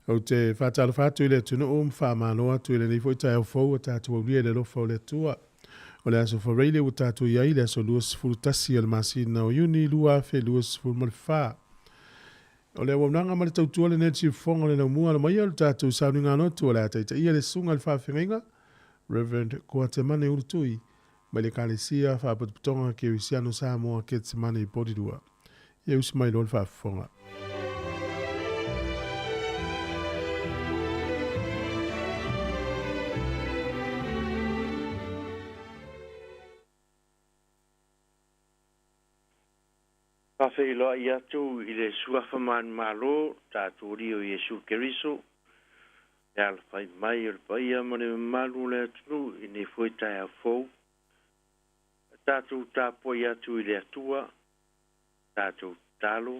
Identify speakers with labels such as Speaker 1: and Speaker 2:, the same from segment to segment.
Speaker 1: Ou te faatalofa atu i le atunuu ma faamalo atu i lenei foi taeao fou ua tatou aulia i le alofa o le Atua. O le aso Faraile ua tatou i ai, le aso 21 o le masina o Iuni 2024. O le auaunaga ma le tautua lenei a le Siufofoga o le Laumua alo mai o le tatou sauniga lotu o le a taitaia le susuga i le faafeagaiga Reverend Kuatemane Ulutui mai le Ekalesia Faapotopotoga Kerisiano Samoa Ketsemane i Porirua. Ia usi mai loa le faafofoga.
Speaker 2: Faafeiloai atu i le Suafa manumalo tatou Alii o Iesu Keriso, le alafai mai o le paia ma le mamalu o le atunuu i lenei foi taeao fou. Tatou tapuai atu i le Atua, tatou tatalo,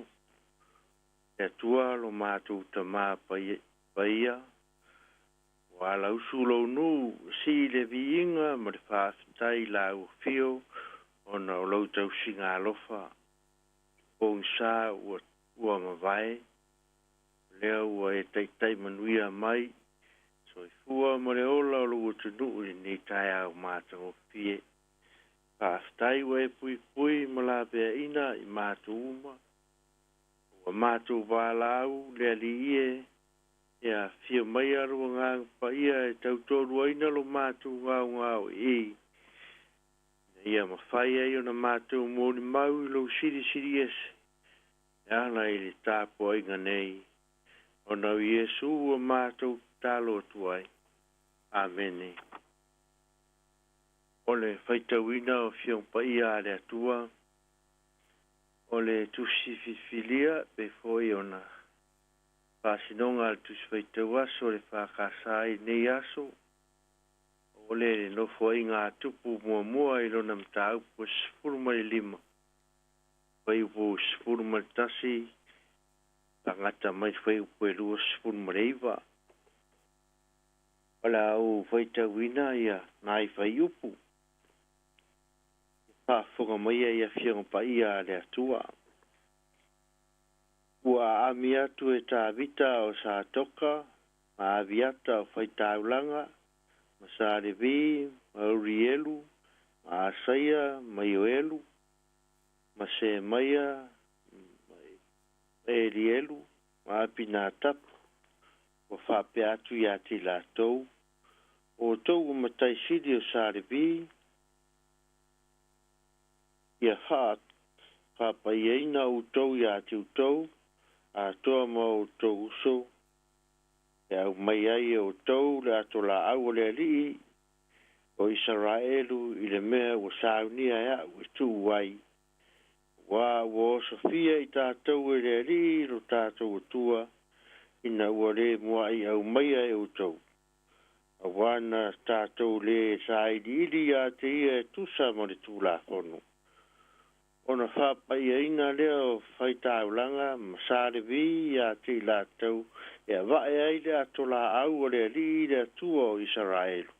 Speaker 2: le Atua lo matou Tama paia, ua alausu lou nuu sii le viiga ma le faafetai i lau afio ona o lou tausiga alofa. Pogisa ua mavae, lea ua e taitai manuia mai, soifua ma le ola o lou atunuu i lenei taeao matagofie. Faafetai ua e puipui ma laveaina i matou uma, ua matou valaau le Alii e, ia afio mai lou Agaga Paia e tautoaluaina lo matou gaogao i, ina ia mafai ai ona matou molimau i lou silisili ese, e ala i le tapuaiga nei, ona o Iesu ua matou tatalo atu ai. Amene. O le faitauina o Afioga Paia a le Atua, o le tusi filifilia pe foi ona faasinoga a le tusi faitau aso o le FKS i lenei aso, o le nofoaiga a Tupu muamua i lona mataupu 15, fuaiupu 11, faagata mai fuaiupu 29. O le a ou faitauina ia nai fuaiupu. Faafofoga mai ia Afioga Paia a le Atua. Ua aami atu e Tavita o Satoka ma Aviata o faitaulaga, ma Sa Levi, ma Urielu, ma Asaia, ma Ioelu, ma Semaia, ma Elielu, ma Apinatapu, ua faapea atu iā te i latou, O outou ua matai sili o Sa Levi, ia faapaiaina outou iā te outou, atoa ma outou uso, e aumai ai e outou le ato laau o le Alii o Isaraelu i le mea ua saunia e a'u e tuu ai, auā ua osofia i tatou e le Alii lo tatou Atua ina ua lē mua'i aumaia e outou, auā na tatou lē sailiili iā te ia e tusa ma le Tulafono. Ona faapaiaina lea o faitaulaga ma Sa Levi iā te i latou e ava'e ai le ato laau o le Alii le Atua o Isaraelu.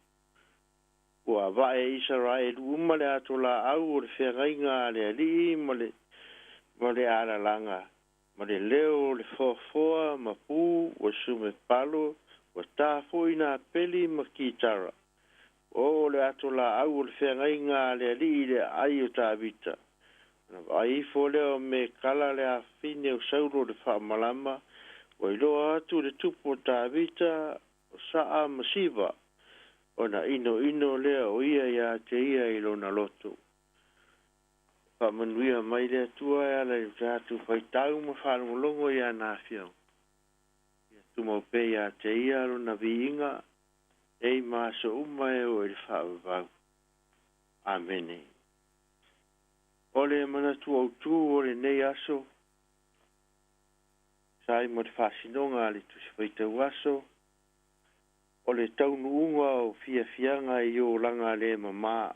Speaker 2: Ua ava'e e Isaraelu uma le ato laau o le feagaiga a le Alii ma le ma le alalaga ma le leo o le foafoa ma pū ua sume palo ua tā foi nā peli ma kitara. Ua oo le ato laau o le feagaiga a le Alii i le aai o Tavita. Ona vaai ifo lea o Mekala le afafine o Saulo i le faamalama, ua iloa atu le tupu o Tavita, o Saa ma Siva, ona inoino lea o ia iā te ia i lona loto. Faamanuia mai le Atua e ala i lo tatou faitau ma faalogologo i ana afioga. Ia tumau pea iā te ia lona viiga, nei ma aso uma e oo i le faavavau. Amene. O le manatu autū o lenei aso, sa ai mo le faasinoga a le Tusi Faitau Aso, o le taunuuga o fiafiaga i olaga le mamā.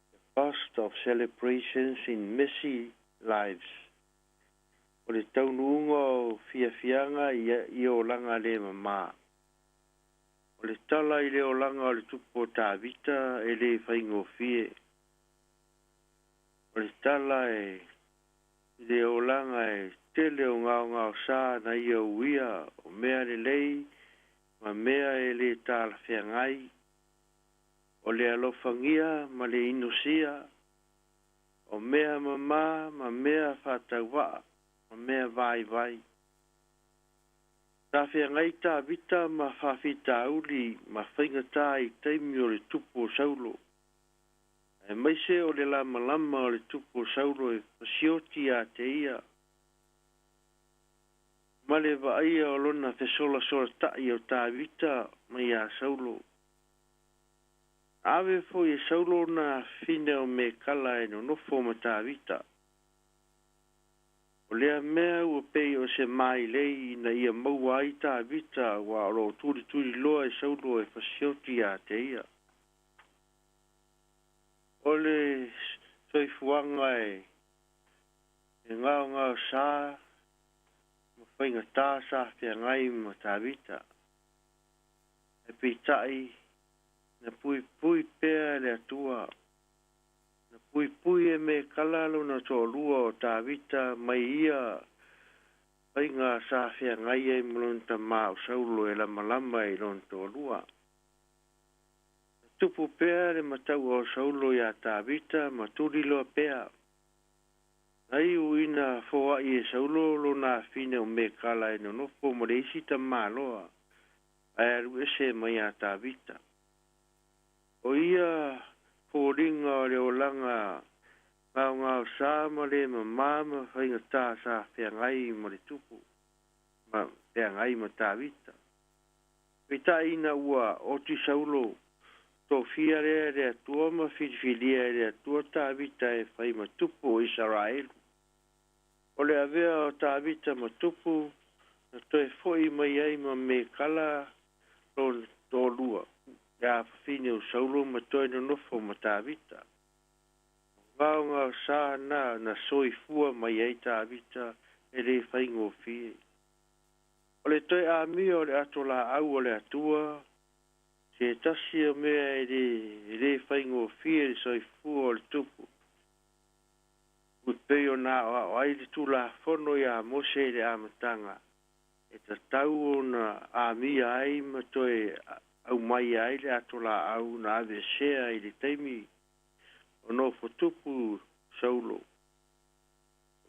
Speaker 2: The cost of celebrations in messy lives. O le taunuuga o fiafiaga i olaga le mamā. O le tala i le olaga o le tupu o Tavita e le faigofie. O le tala i le olaga e tele o gaogaosa na ia uia o mea lelei ma mea e le talafeagai, o le alofagia ma le inosia, o mea mamā ma mea faatauvaa ma mea vaivai. Sa feagai Tavita ma faafitauli ma faigatā i taimi o le tupu o Saulo, aemaise o le lamalama o le tupu o Saulo e fasioti iā te ia, ma le vaaia o lona fesolasolata'i o Tavita mai iā Saulo. Na ave foi e Saulo na afafine o Mekala e nonofo ma Tavita. O lea mea ua pei o se mailei ina ia maua ai Tavita aua o lo o tulituli loa e Saulo e fasioti iā te ia. O le soifuaga e gaogaosā ma faigatā sa feagai ma Tavita. Ae peitai, na puipui pea e le Atua. Na puipui e Mekala lona toalua o Tavita mai ia faiga sa feagai ai ma lona tamā o Saulo e lamalama i lona toalua. Na tupu pea le mataua o Saulo iā Tavita ma tuli loa pea. Na iu ina foai e Saulo lona afine o Mekala e nonofo ma le isi tamāloa ae alu ese mai iā Tavita. O ia foliga o le olaga gaogaosā ma le mamā ma faigatā sa feagai ma le tupu ma feagai ma Tavita. Peitai ina ua oti Saulo, tofia lea e le Atua ma filifilia e le Atua Tavita e fai ma tupu o Isaraelu. O le avea o Tavita ma tupu, na toe fo'i mai ai ma Mekala lona toalua, le afafine o Saulo ma toe nonofo ma Tavita. O gaogaosā na na soifua mai ai Tavita e le faigofie. O le toe amia o le ato laau o le Atua, se tasi o mea e le, e le faigofie le soifua o le tupu. E pei ona aoao ai le Tulafono iā Mose i le amataga, e tatau ona amia ai ma toe aumai aumaia ai le atolaau na aveesea i le taimi o nofotupu Saulo.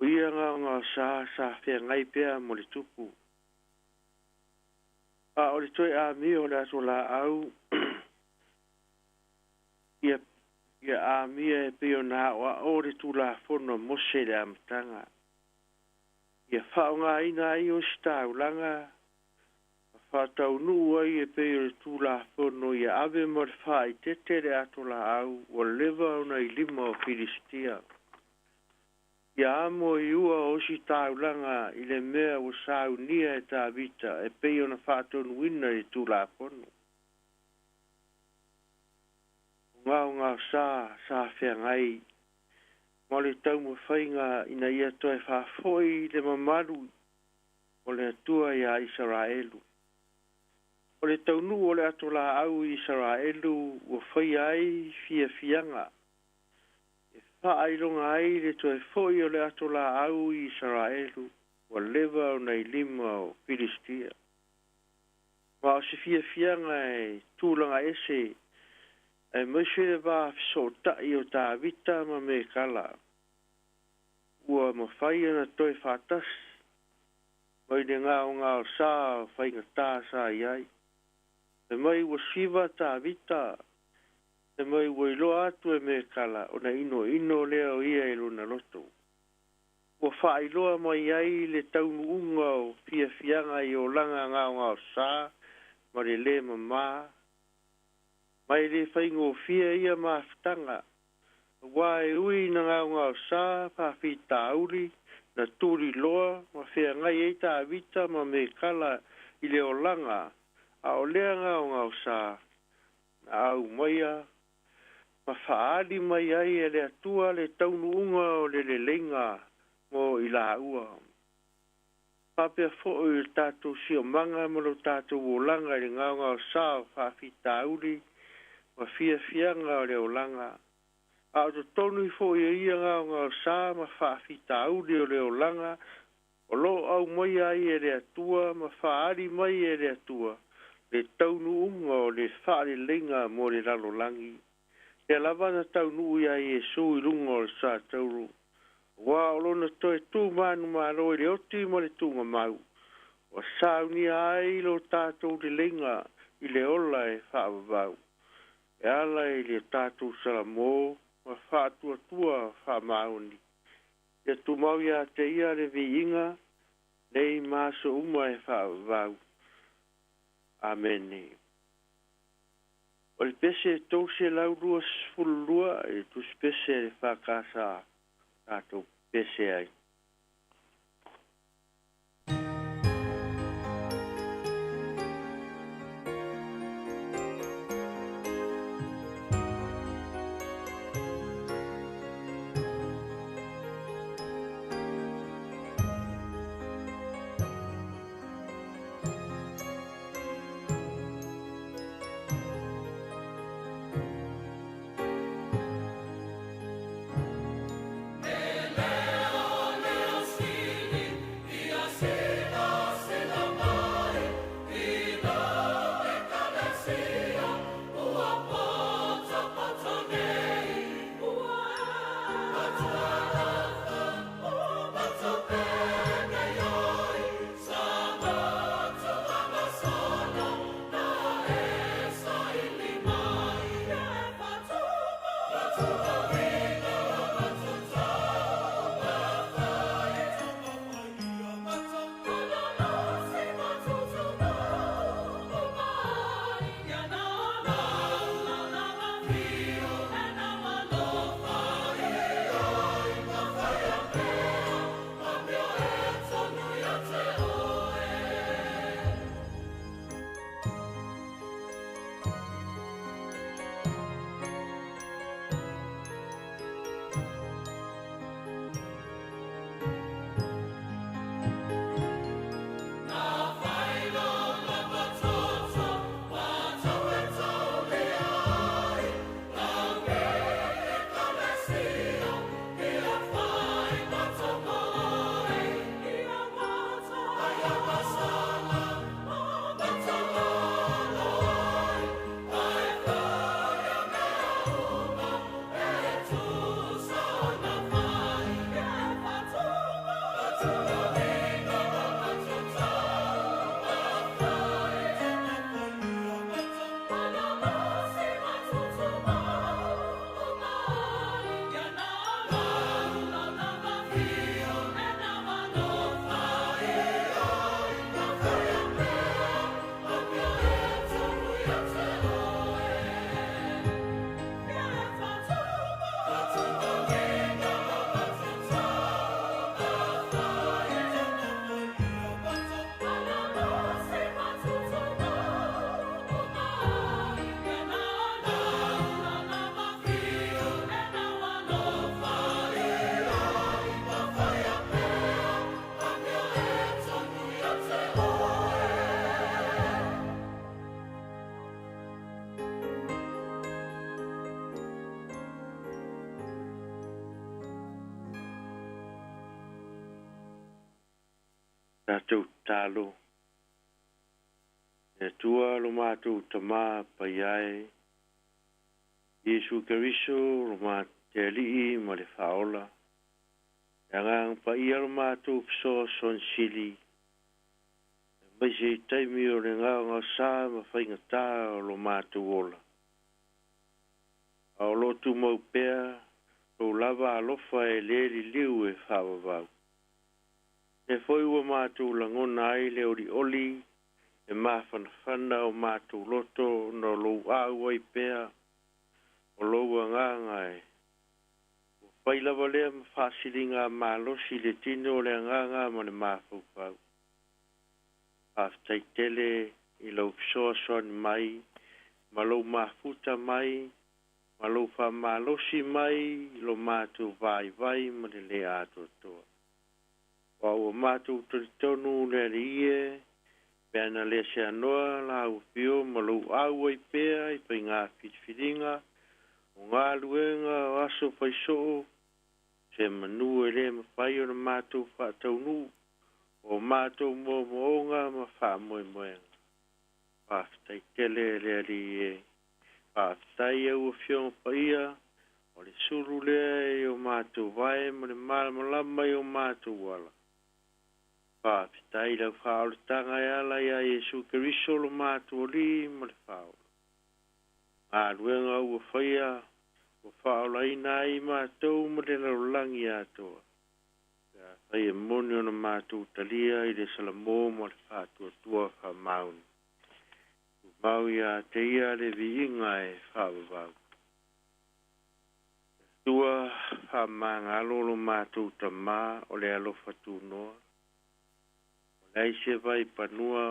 Speaker 2: O ia gaogaosā sa feagai pea mo le tupu. A o le toe amio o le atolaau ia amia e pei ona aoao le Tulafono a Mose i le amataga. Ia faaaogaina ai ositaulaga ma faataunuu ai e pei o le Tulafono ia ave ma le faaeteete le atolaau ua leva ona i lima o Filisitia. Ia amo i ua o ositaulaga i le mea ua saunia e Tavita e pei ona faatonuina i le Tulafono. O gaogaosā sa feagai ma le taumafaiga ina ia toe faafoi le mamalu o le Atua iā Isaraelu. O le taunuu o le atolaau i Isaraelu ua faia ai fiafiaga e faailoga ai le toe foi o le atolaau i Isaraelu ua leva ona i lima o Filisitia. Ma o se fiafiaga e tulaga ese aemaise le va fesootai o Tavita ma Mekala ua mafai ona toe faatasi mai le gaogaosā o faigatā sa i ai. Fai mai ua siva Tavita, fai mai ua iloa atu e Mekala ona inoino lea o ia i lona loto. Ua faailoa mai ai le taunuuga o fiafiaga i olaga gaogaosā ma le lē mamā. Ma e le faigofie ia mafutaga, aua e ui ina gaogaosā faafitauli na tuliloa ma feagai ai Tavita ma Mekala i le olaga, a o lea gaogaosā na aumaia ma faaali mai ai e le Atua le taunuuga o le leleiga mo i laua. Faapea foi le tatou siomaga ma lo tatou olaga i le gaogaosā o faafitauli ma fiafiaga o le olaga. A o totonu ifo i ia gaogaosā ma faafitauli o le olaga o lo o aumaia ai e le Atua ma faaali mai e le Atua le taunuuga o le faaleleiga mo le lalolagi. Lea lava na taunuu iā Iesu i luga o le satauro, aua o lona toe tu manumalo i le oti ma le tugamau, ua saunia ai lo tatou leleiga i le ola e faavavau, e ala i le tatou salamo ma faatuatua faamaoni. Ia tumau ia te ia le viiga, nei ma aso uma e faavavau. Amene. O le pese 322 i le tusipese a le EFKS tatou pese ai.
Speaker 3: E leo
Speaker 2: Tatou tatalo, Le Atua lo matou Tamā paia e, Iesu Keriso lo te Alii ma le Faaola, le Agaga Paia lo matou Fesoasoani Sili, aemaise i taimi o le gaogaosa ma faigata o lo matou ola. A o lo o tumau pea lou lava alofa e le liliu e faavavau. Lea foi ua matou lagona ai le olioli le mafanafana o matou loto ona o lou auai pea o lou agaga e ua fai lava lea ma faasiliga malosi i le tino o le agaga ma le mafaufau. Faafetai tele i lou fesoasoani mai ma lou mafuta mai ma lou faamalosi mai i lo matou vaivai ma le le atoatoa. Aua ua matou talitonu le Alii e, pe ana le seanoa lau afio ma lou auai pea i faiga filifiliga o galuega o aso faisoo, se manu e le mafai ona matou faataunuu o matou moomooga ma faamoemoega. Faafetai tele le Alii e. Faafetai i au Afioga Paia, o le sulu lea i o matou vae ma le malamalama i o matou ala. Faafetai i lau faaolataga e ala iā Iesu Keriso lo matou Alii ma le Faaola. Galuega ua faia, ua faaolaina ai matou ma le lalolagi atoa, pe afai e moni ona matou talia i le salamo ma le faatuatua faamaoni. Tumau ia te ia le viiga e faavavau. Le Atua faamagalo lo matou Tamā o le alofa tunoa. Ua leai se vai panua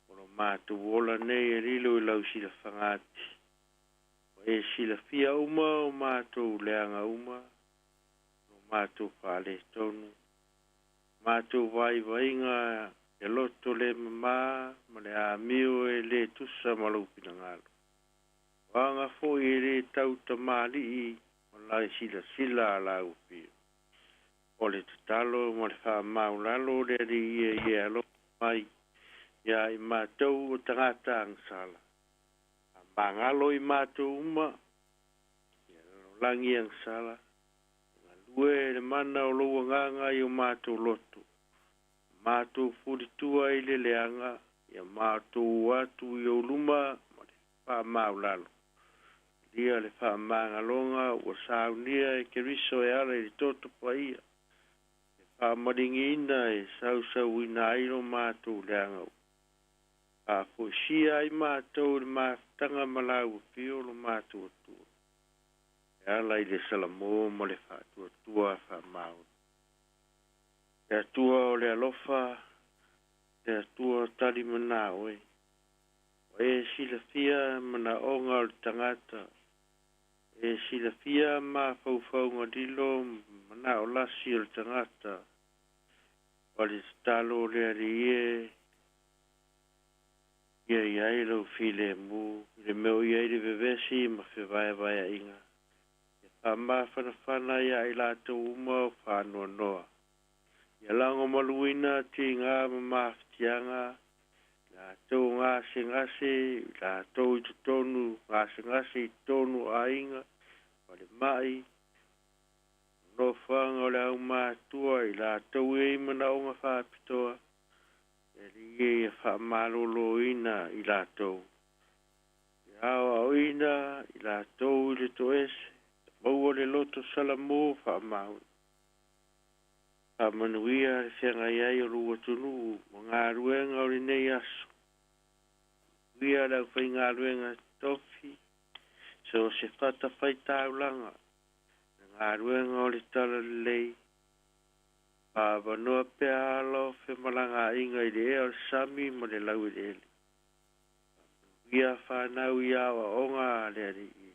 Speaker 2: o lo matou ola nei e lilo i lau silafagati. Ua e silafia uma o matou leaga uma, lo matou faaletonu, matou vaivaiga le loto le mamā ma le amio e le tusa ma lou finagalo. O aga foi e le tau tamalii ma lae silasila a lau afio. O le tatalo ma le faamaulalo le Alii ia ia alofa mai iā i matou o tagata agasala. Faamagalo i matou uma, ia lalolagi agasala, galue le mana o lou agaga i o matou loto. Matou fulitua i le leaga, ia matou o atu i ou luma ma le faamaulalo. Talia le faamagaloga ua saunia e Keriso e ala i le toto paia, e faamaligiina e sausauina ai lo matou leaga ua faafoisia ai matou i le mafutaga ma lau afio lo matou Atua, e ala i le salamo ma le faatuatua faamaoni. Le Atua o le alofa, le Atua talimanao e, ua e silafia manaoga o le tagata, e silafia mafaufauga lilo ma manao lasi o le tagata, o le tatalo o le Alii e, ia i ai lou filemu i le mea o i ai le vevesi ma fevaevaeaiga, ia faamafanafana iā i latou uma o faanoanoa, ia lagomaluina tiga ma mafatiaga, i latou o gasegase, i latou i totonu gasegase i totonu o aiga, falemai, nofoaga o le aumatua, i latou e i ai manaoga faapitoa, e Alii e ia faamaloloina i latou, ia aoaoina i latou i le toese, ia maua le loto salamo faamaoni. Faamanuia le feagai ai o lou atunuu ma galuega o lenei aso. Faamanuia le aufaigaluega tofi, so o se fatafaitaulaga, le galuega o le talalelei. Faavanoa pea ala o femalagaaiga i le ea o le sami ma le laueleele. Faamanuia fanau i aoaoga a le Alii.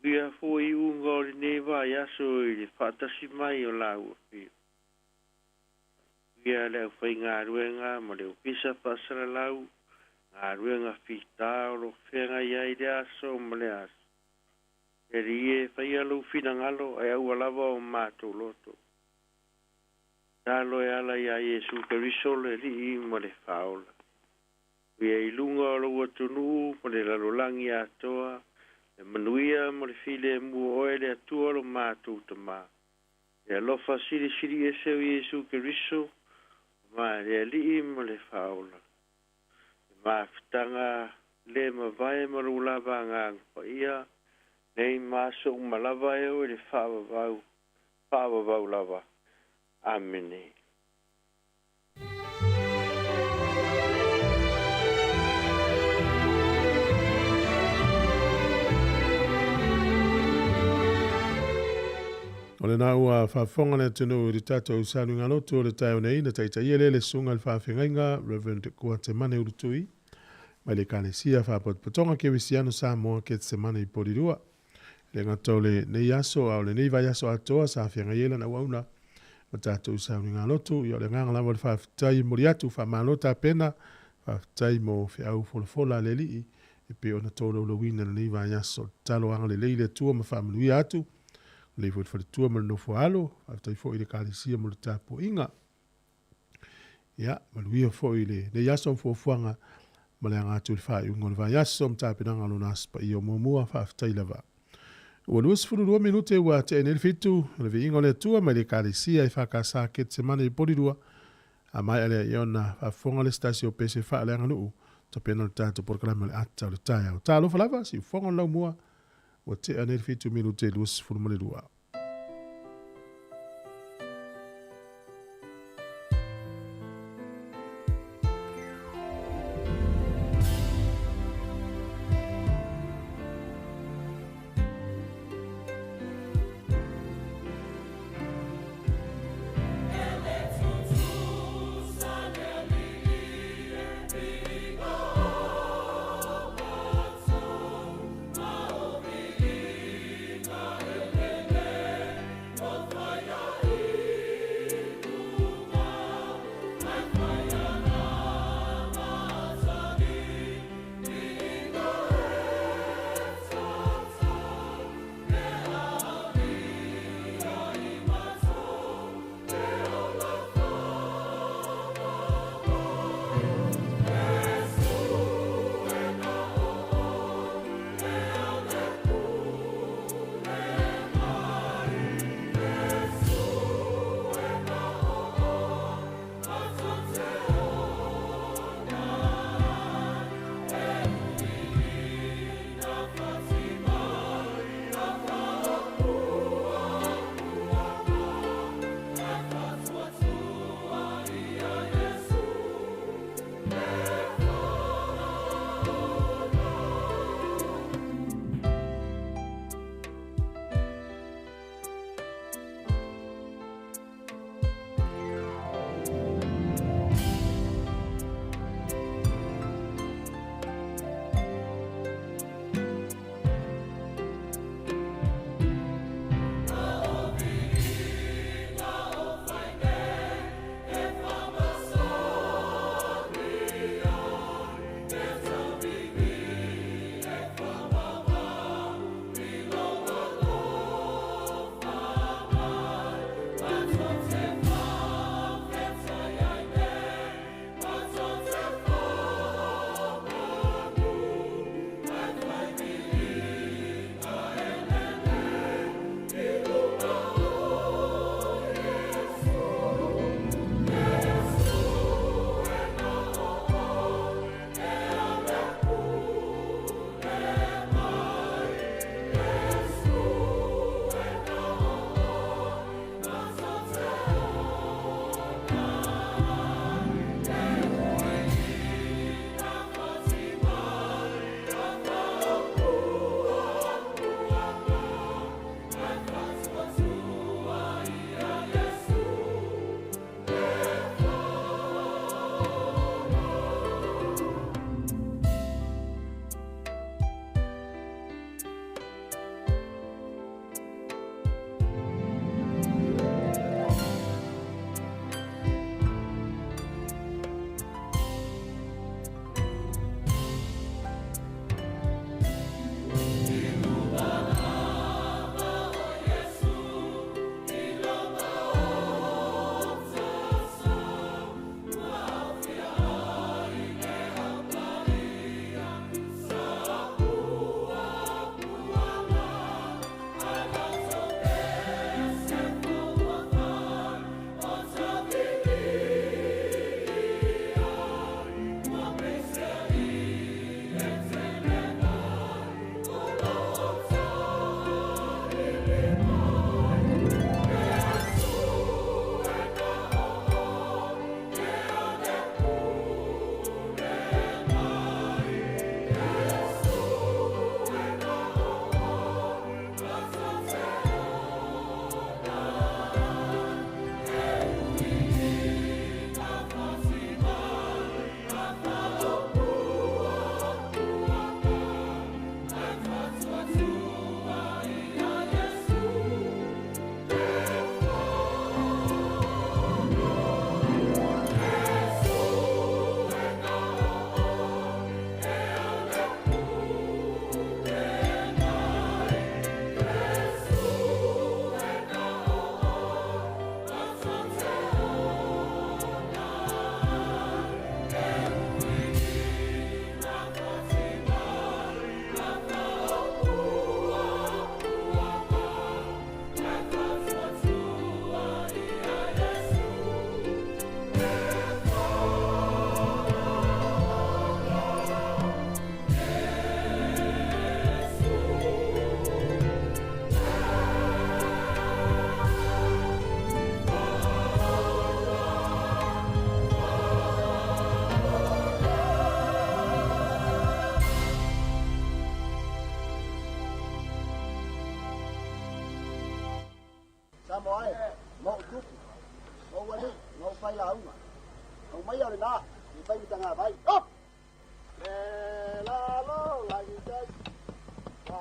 Speaker 2: Manuia foi iuga o lenei vaiaso i le faatasi mai o lau afio. Manuia le aufaigaluega ma le Ofisa Faasalalau, galuega fita o lo o feagai ai le aso ma le aso. Le Alii e, faia lou finagalo ae aua lava o matou loto. Talo e ala ia Iesu Keriso le Alii ma le Faaola. Ia i luga o lou atunuu ma le lalolagi atoa, le manuia ma le filemu o oe le Atua lo matou Tamā. Le alofa silisili ese o Iesu Keriso, ma le Alii ma le Faaola. Le mafutaga le mavae ma lou lava agaga paia, nei ma aso uma lava e o i le faavavau, faavavau lava. Amene.
Speaker 1: O lena ua faafofoga le atunuu i le tatou saluigalotu o le taeao nei na taitaia lea le susuga i le faafeagaiga Reverend Kuatemane Ulutui mai le Ekalesia Faapotopotoga Kerisiano Samoa Ketsemane i Polilua. E le gata o lenei aso a o lenei vaiaso atoa sa feagai ai lana auauna ma tatou sauniga lotu. Ia o le agaga lava o le faafetai e momoli atu, faamalo tapena, faafetai mo feau folafola a le Alii e pei ona tolaulauina i lenei vaiaso. Tatalo agalelei le Atua ma faamanuia atu lenei foi le faletua ma le nofo a alo. Faafetai foi i le Ekalesia mo le tapuaiga. Ia, manuia foi lenei aso ma fuafuaga ma le aga atu i le faaiuga o le vaiaso ma tapenaga o lona Aso Paia o muamua. Faafetai lava. Ua 22 minute ua tea nei le 7, o le viiga o le Atua mai le Ekalesia EFKS Ketsemane i Polilua. A maea lea ia ona faafofoga le se tasi o pese faaleaganuu, tapena le tatou polokalame o le ata o le taeao. Talofa lava, siufofoga o le laumua, ua tea nei le 7 minute 22.
Speaker 3: Samoa e, ma ou tupu, ma ou alii, ma ou failauga, aumaia o lenā, se i fai ma tagavai. Up! Le lalo lagi tai. Fa.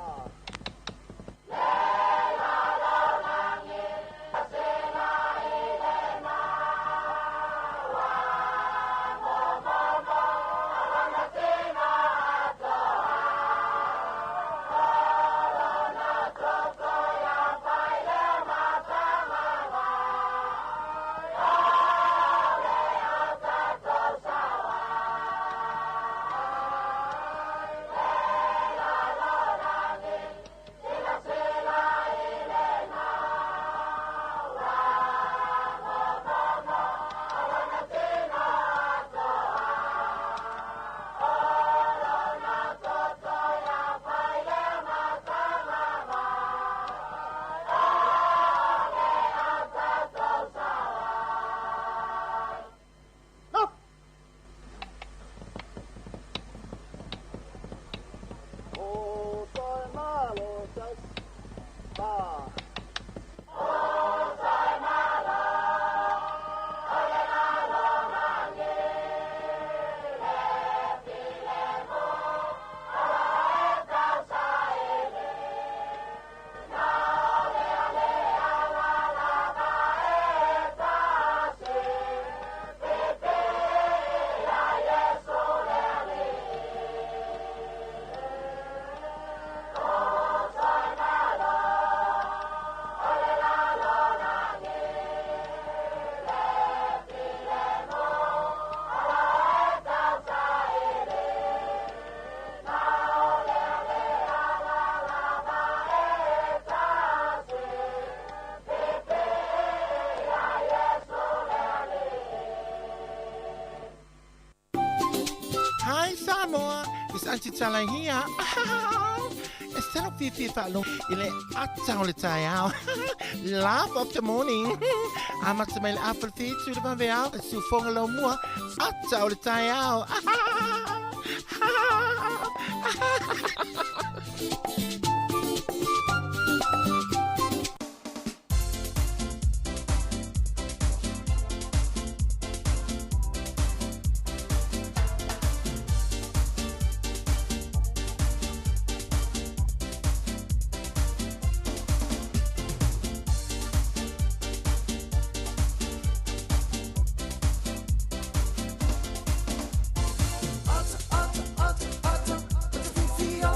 Speaker 3: Up! O toe malo tai. Fa.
Speaker 4: Hi Samoa, it's Auntie Tala here. E sala fifi whaalo i le ata o le taeao. Laugh of the morning. Amata mai le afa le whitu le vave ao. Sufonga lau mua. Ata o le taeao.
Speaker 5: Ata, ata, ata, ata, ata fifia.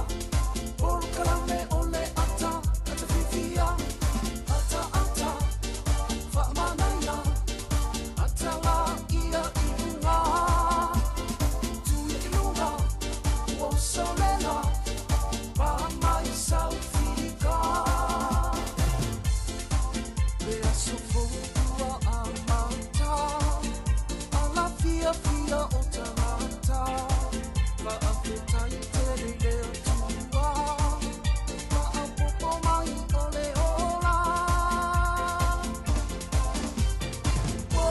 Speaker 5: Polokalame o le ata, ata fifia. Ata, ata, faamanaia. Ata la ia i luga. Tuia i luga, ua usolela. Pa mai saufika. Le aso fou ua amata. Ala fia fia o tagata. Faafetai tele i le Atua. Faapopo mai o le ola. Oh,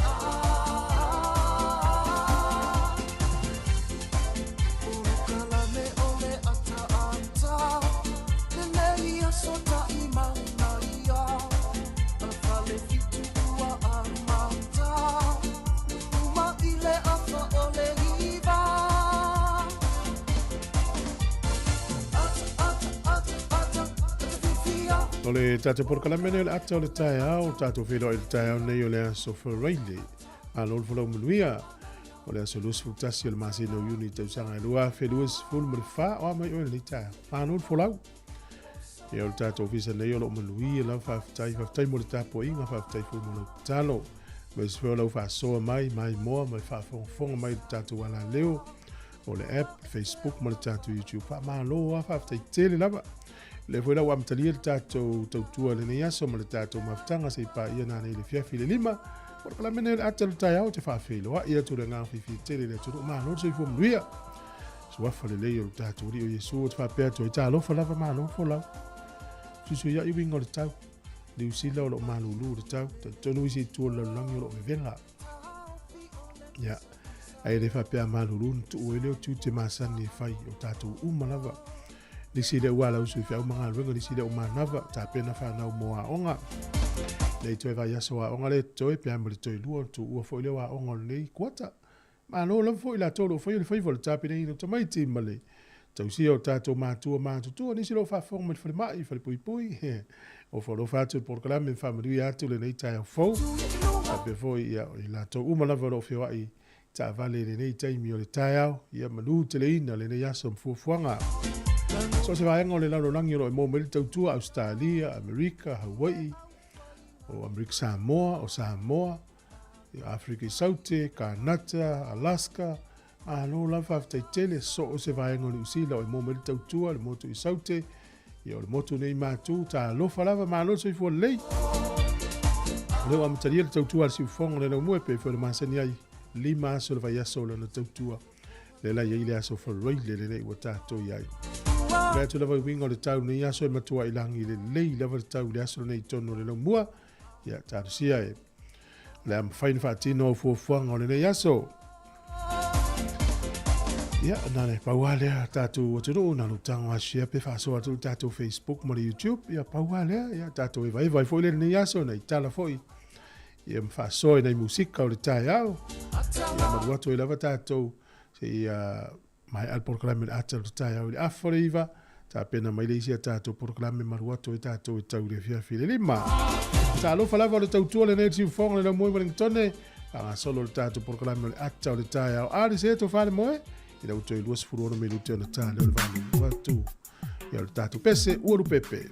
Speaker 5: ah. Polokalame o le ataata. Lenei aso taʻimauna ia. Afale fitu ua amata. Uma i le afa o le iva. Ata, ata, ata, ata, ata fifia.
Speaker 1: O le tatou polokalame lenei o le ata o le taeao, tatou feiloai i le taeao nei o le aso Faraile. Malo le folau manuia. O le aso 21 o le masina o Iuni tausaga e 2024, o a mai oe lenei taeao. Malo le folau. Ia o le tatou ofisa nei o loo manuia lau faafetai, faafetai mo le tapuaiga, faafetai foi mo lau tatalo. Aemaise foi o lau faasoa mai, maimoa ma le faafogafoga mai i le tatou alaleo o le app, Facebook ma le tatou YouTube. Faamalo lava, faafetai tele lava. Lea foi la ua amatalia le tatou tautua i lenei aso ma le tatou mafutaga se i paia nanei i le fiafi le 5. Polokalame nei o le ata o le taeao te faafeiloai atu le agaga fiafia tele i le atunuu. Malo le soifua manuia. Suafa lelei o le tatou Alii o Iesu o te faapea atu ai talofa lava malo le folau. Suisuiai uiga o le tau. Niu Sila o loo malulu le tau. Talitonu isi itu o le lalolagi o loo vevela. Ia, ae le faapea a malulu na tuu ai lea o tiute masani e fai o tatou uma lava. Nisi lea ua alausu i feau ma galuega, nisi lea ua manava, tapena fanau mo aoga. Nei toe vaiaso o aoga lea e totoe pe a ma le toe lua ona tuua foi lea o aoga o lenei kuata. Malo lava foi i latou o lo o faia le faiva o le tapenaina o tamaiti ma le tausia o tatou matua matutua. Nisi o lo o faafofoga mai le falemai, falepuipui, ofa alofa atu le polokalame ma faamanuia atu lenei taeao fou. Faapea foi ia, i latou uma lava o lo o feoai i taavale i lenei taimi o le taeao, ia manuteleina lenei aso ma fuafuaga. So o se vaega o le lalolagi o lo o e maua mai le tautua, Ausetalia, Amerika, Hawaii, o Amerika Samoa, o Samoa, Afrika i Saute, Kanata, Alaska, malo lava faafetai tele, so o se vaega o Niu Sila o e maua mai le tautua, le motu i Saute, ia o le motu nei matu, talofa lava, malo le soifua lelei. O lea ua amatalia le tautua a le siufofoga o le laumua e pei foi ona masani ai, 5 aso o le vaiaso o lana tautua. Lea la e i ai le aso Faraile lenei ua tatou i ai. O le atu lava i uiga o le tau lenei aso e matua i lagi lelei lava le tau i le aso lenei i totonu o le laumua. Ia, talosia e. O le a mafai ona faatino au fuafuaga o lenei aso. Ia, na le pau lava lea tatou atunuu, na lou tago lava share pe faasoa atu i le tatou Facebook ma le YouTube. Ia, pau lava lea, ia, tatou evaeva ai foi lea i lenei aso, nai tala foi, ia ma faasoa i nai musika o le taeao. Ia, malu atu ai lava tatou, seia maea le polokalame o le ata o le taeao i le 8:30, tapena mai le isi a tatou polokalame malu atu ai tatou e tau i le afiafi i le 5. Talofa lava o le tautua lenei o le Siufofoga le Laumoi Wellingtone, faagasolo le tatou polokalame o le ata o le taeao. A le se tofa le moe, ina ua toe 26 minute ona ta lea o le 8 atu. Ia o le tatou pese, ua lupepe.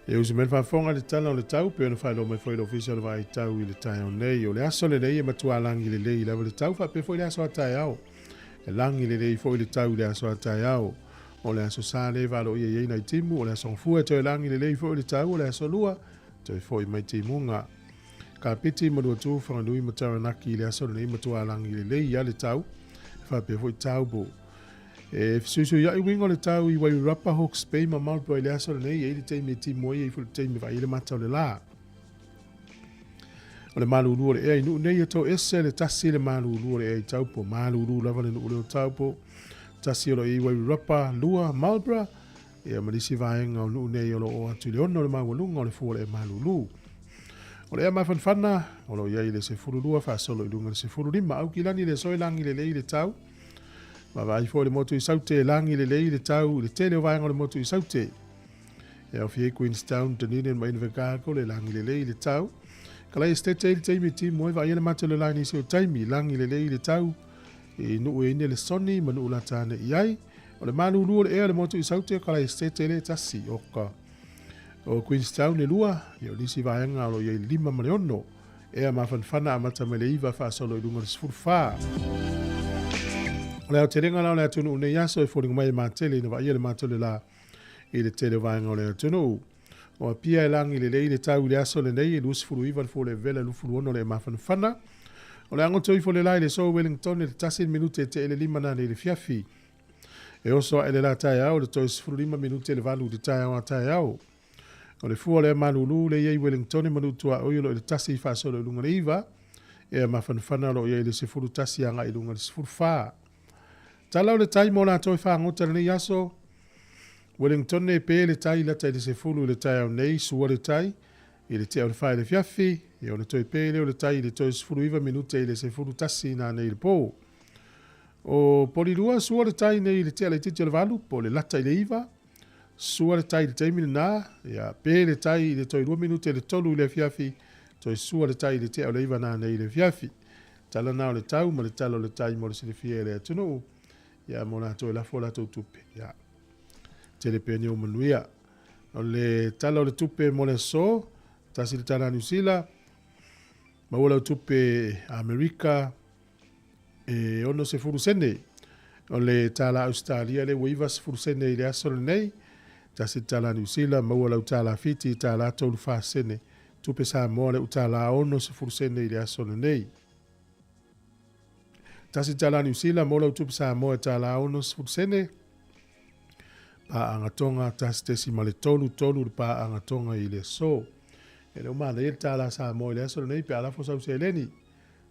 Speaker 1: E usi mai le faafofoga i le tala o le tau, pei ona faailoa mai foi e le Ofisa o le Vaai Tau i le taeao nei. O le aso lenei e matua lagi lelei lava le tau, faapea foi le aso a taeao. E lagi lelei foi le tau i le aso a taeao. O le aso Sa lea e valoia i ai nai timu, o le aso Gafua e toe lagi lelei foi le tau, o le aso Lua toe foi mai timuga. Kapiti ma Luatu, Whanganui ma Taranaki i le aso lenei matua lagi lelei lava le tau, faapea foi Taupo. E fesuisuiai uiga o le tau i Wairarapa, Hawke's Bay ma Marlborough i le aso lenei, e i ai le taimi e timu ai, e i ai foi le taimi e vaai ai le mata o le la. O le malulu o le ea i Nuu nei e toese le tasi le malulu o le ea i Taupo. Malulu lava le nuu lea o Taupo. Tasi o lo o i ai Wairarapa, lua Marlborough, ia ma nisi vaega o Nuu nei o lo o atu i le ono le maualuga o le fua o le ea malulu. O le ea mafanafana o lo o i ai i le 12 faasolo i luga i le 15. Aukilani le soe lagi lelei le tau. Vaavaai foi le motu i Saute, lagi lelei le tau i le tele o vaega o le motu i Saute. E aofia ai Queenstown, Dunedin ma Invercargill, e lagi lelei le tau. Kalai Estate i le taimi timu ai vaaia le mata o le la i nisi o taimi, lagi lelei le tau i nuu e ine le soni ma nuu lata ane i ai. O le malulu o le ea o le motu i Saute, Kalai Estate le tasi, o ka o Queenstown e lua, ia o nisi vaega o lo o i ai le lima ma le ono. Ea mafanafana amata mai le iva faasolo i luga o le 14. O le aotelega la o le atunuu nei aso e foliga mai e matele ina vaaia le mata o le la i le tele o vaega o le atunuu. O Apia e lagi lelei le tau i le aso lenei e 29 le fua o le vela 26 le mafanafana. O le agoto ifo le la i le so Wellington i le tasi le minute e tee le lima nanei le fiafi. E oso ae le la taeao le toe 15 minute le valu i le taeao a taeao. O le fua o le malulu le i ai Wellington ma Nuutuaoi o lo o i le tasi i faasolo i luga le iva, ea mafanafana o lo o i ai le 11 agai i luga le 14. Tala o le tai mo latou e fagota i lenei aso, Wellington e pe le tai lata i le 10 i le taeao nei, sua le tai i le tea o le fa i le afiafi, ia ona toe pe lea o le tai i le toe 19 minute i le 11 nanei i le po. O Polilua, sua le tai nei i le tea laitiiti o le valu, po o le lata i le iva, sua le tai i le taimi lena, ia pe le tai i le toe lua minute i le tolu i le afiafi, toe sua le tai i le tea o le iva nanei i le afiafi. Tala na o le tau ma le tala o le tai mo le silafia e le atunuu, ia mo latou e lafo a latou tupe. Ia, tele pea ni ou manuia. O le tala o le tupe mo le aso, tasi le tala a Niu Sila, maua lau tupe Amerika e 60 sene. O le tala Australia le ua 90 sene i le aso lenei, tasi le tala Niu Sila, maua lau tala Fiti, tala 34 sene. Tupe Samoa le utala 60 sene i le aso lenei. Tasi tala Niu Sila mo lau tupe Samoa e tala 60 sene. Paaga Tonga tasi tesi ma le tolu tolu le paaga Tonga i le aso. E le o manaia le tala Samoa i le aso lenei pe a lafo sau seleni.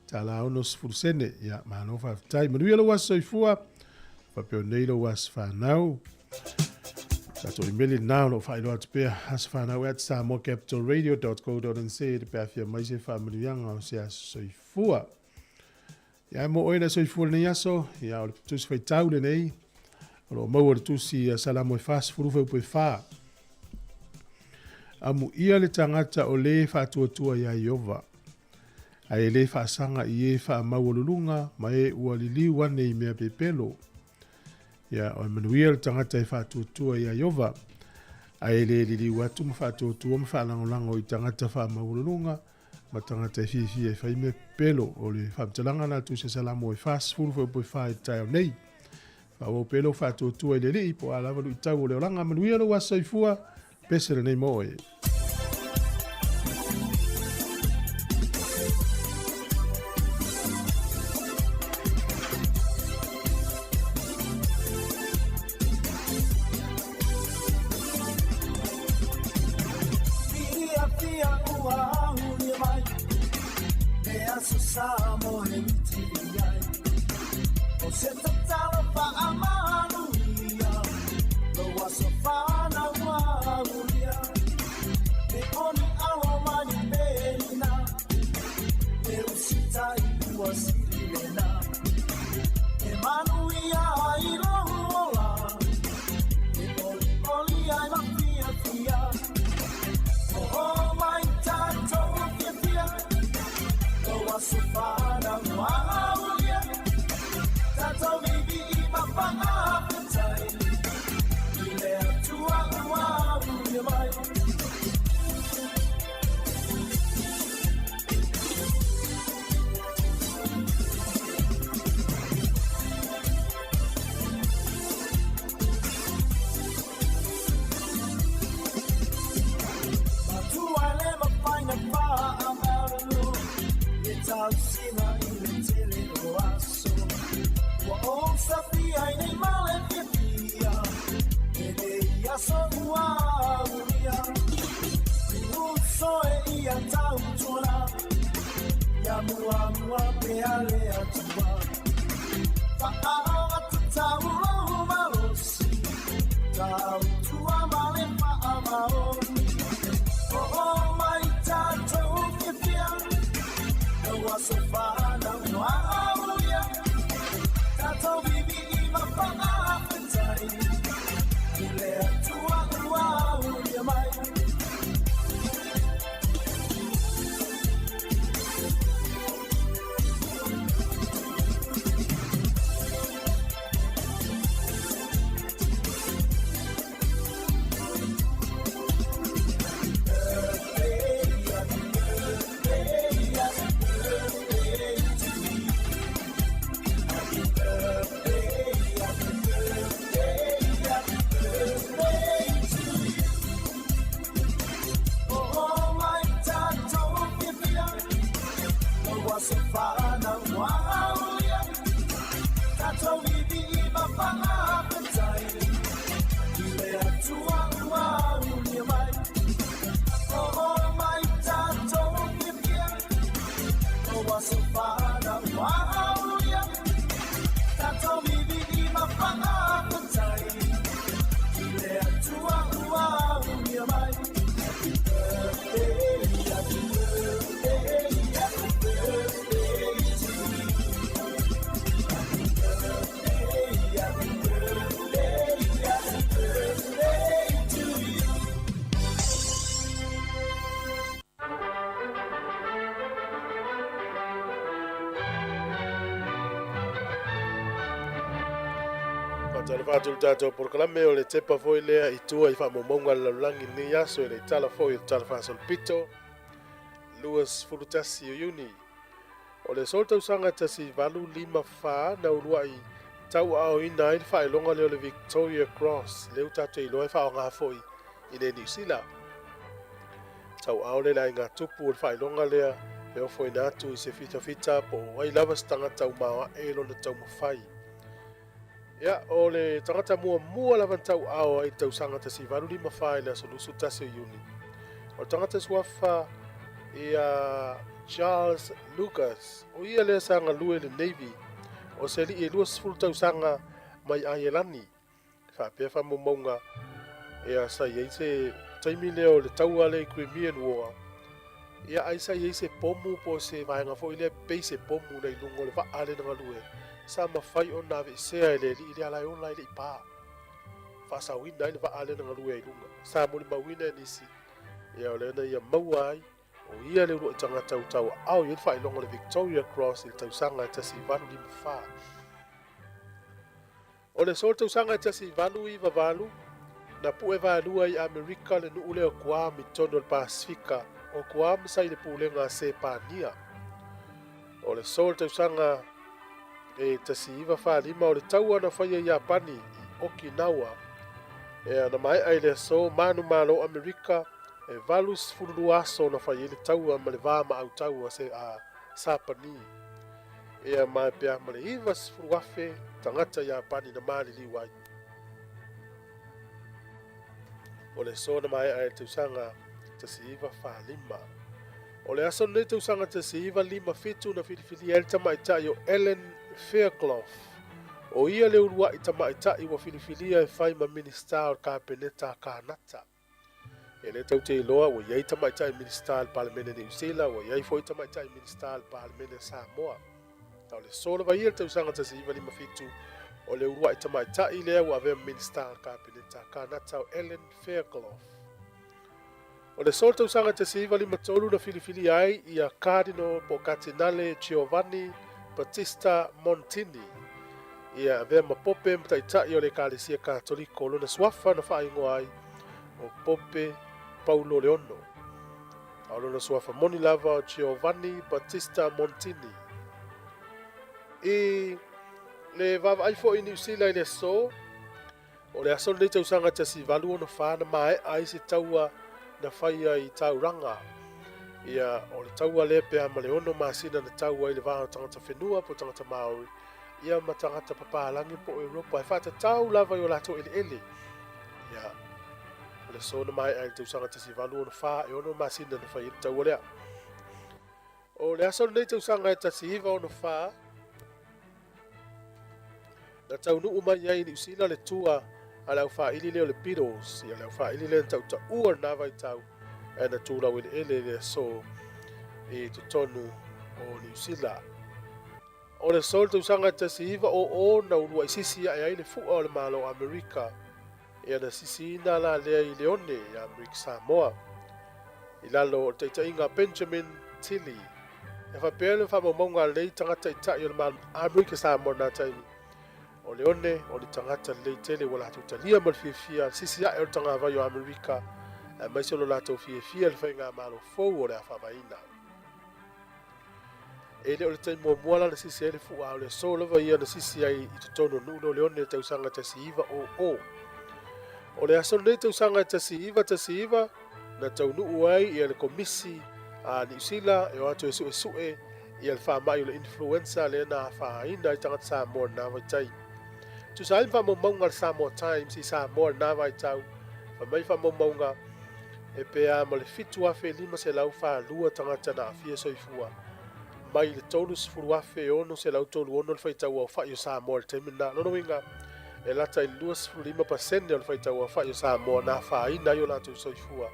Speaker 1: Tala 60 sene. Ia, malo faafetai. Manuia lou aso soifua. Faapea nei lou aso whanau. Tatou imeli lena o lo o faailoa atu pea asofanau at samoacapitalradio.co.nz pe afia mai se faamanuiaga o se aso soifua. Ia mo oe le soifua lenei aso, ia o le tusi faitau lenei, o lo o maua le tusi a Salamo e 40 fuaiupu e 4. Amuia le tagata o lē faatuatua iā Ieova, ae e lē faasaga i e faamaualuluga ma e ua liliu ane i mea pepelo. Ia, o e manuia le tagata e faatuatua iā Ieova, ae e lē liliu atu ma faatuatua ma faalagolago i tagata faamaualuluga ma tagata e fiafia e fai mea pepelo. O le faamatalaga na tusi a Salamo e 40 fuaiupu e 4 i le taeao nei. Faaauau pea lou faatuatua i le Alii, po o a lava luitau o le olaga. Manuia lou aso soifua, pese lenei mo oe.
Speaker 5: aso ua aulia Uso e ia tautuana Ia mua mua pe ale atua Fa'aoga tatau malosi Tautua ma le fa'amaoni O mai tatou fiafia Lau aso fanau ua aulia Tatou vivi'i ma fa'afetai I le Atua ua aulia mai. O mai tatou fiafia Lau aso fanau ua aulia Tatou vivi'i ma fa'afetai I le Atua ua aulia mai O mai tatou fiafia Lau aso fanau ua aulia Tatou vivi'i ma fa'afetai I le Atua ua aulia mai. Happy birthday, happy birthday, happy birthday to you. Happy birthday, happy birthday, happy birthday to you.
Speaker 1: Faatalofa atu i le tatou polokalame o le tepa foi lea i tua i faamaumauga a le lalolagi i lenei aso e le tala foi o le Tala Faasolopito 21 o Iuni. O le aso tausaga 1854 na uluai tauaaoina ai le faailoga lea o le Victoria Cross, lea ua tatou iloa e faaaoga foi i le Niu Sila. Tauaao lea le aiga tupu o le faailoga lea e ofoina atu i se fitafita po o ai lava se tagata ua maoae lona taumafai. Ia, o le tagata muamua lava na tauaao ai i le tausaga 1854 i le aso 21 o Iuni, o le tagata suafa ia Charles Lucas. O ia lea sa galue i le Navy, o se alii e 20 tausaga mai Aielani. Faapea faamaumauga, ia sa i ai se taimi lea o le taua lea i Crimean War, ia ai sa i ai se pomu po o se vaega foi lea pei se pomu na i luga o le vaa lea na galue, sa mafai ona aveesea e le alii lea la e ola ai le i pa. Faasaoina ai le vaa lea na galue ai i luga. Sa molimauina e nisi, ia o lea na ia maua ai o ia le uluai tagata ua tauaao i ai le faailoga o le Victoria Cross i le tausaga e 1854. O le aso o le tausaga e 1898, na pue vaelua i Amerika le nuu lea o Guam i totonu o le Pasefika. O Guam sa i le pulega a Sepania. O le aso o le tausaga e 1945, o le taua na faia i Iapani i Okinawa, ea na maea i le aso manumalo Amerika e 82 aso na fai ai le taua ma le va ma autaua se a Sapani. Ea ma e pea ma le 90,000 tagata Iapani na maliliu ai. O le aso na maea ai le tausaga 1945. O le aso lenei tausaga 1957 na filifilia ai le tamaitai o Ellen Fairclough. O ia le uluai tamaitai ua filifilia e fai ma Minisita o le Kapeneta a Kanata. E le tau te iloa ua i ai tamaitai Minisita i le Palemene Niu Sila, ua i ai foi tamaitai Minisita i le Palemene Samoa. A o le aso lava ia i le tausaga 1957, o le uluai tamaitai lea ua avea ma Minisita o le Kapeneta a Kanata o Ellen Fairclough. O le aso o le tausaga 1953 na filifilia ai ia Cardinal po o Katinale Giovanni Battista Montini ia avea ma Pope ma Taitai o le Ekalesia Katoliko. O lona suafa na faaigoa ai o Pope Paulo le Ono. A o lona suafa moni lava o Giovanni Battista Montini. I le vaavaai foi i Niu Sila i le aso, O le aso lenei tausaga 1864 na maea ai se taua na faia i Tauranga. Ia, o le taua lea pe a ma le 6 masina na tau ai le va o tagata whenua po tagata Māori, ia ma tagata papālagi po o Europa e faatatau lava i o latou eleele. Ia, O le aso na maea ai i le tausaga 1864, e 6 masina na fai ai le taua lea. O le aso lenei tausaga e 1964, na taunuu mai ai i Niu Sila le tua a le aufaaili lea o le Beatles, ia le aufaaili lea na tautaua i lena vaitau ae na tu laueleele i le aso i totonu o Niu Sila. O le aso i le tausaga e 1900 na uluai sisi ae ai le fua o le Malo o Amerika, ia na sisiina la lea i Leone i Amerika Samoa i lalo o le taitaiga a Benjamin Tilley. E faapea le faamaumauga a lenei tagata taitai o le Malo Amerika Samoa i lena taimi, o Leone o le tagata lelei tele ua latou talia ma le fiafia le sisi ae o le tagavai o Amerika aemaise o lo latou fiafia i le faigamalo fou o le a faavaeina. E le o le taimi muamua la na sisi ai le fua, a o le aso lava ia na sisi ai i totonu o le nuu lea o Leone i le tausaga 1900. O le aso lenei tausaga e 1919 na taunuu ai ia le Komisi a Niu Sila e o atu e suesue ia le faamai o le influenza lea na afaina ai tagata Samoa i lena vaitaimi. Tusa ai ma faamaumauga a le Samoa Times i Samoa i lena vaitau, fai mai faamaumauga e pe a ma le 7,542 tagata na aafia soifua, mai le 30,636 le faitau aofai o Samoa i le taimi lena. Lona uiga, e lata i le 25% o le faitau aofai o Samoa na afaina ai o latou soifua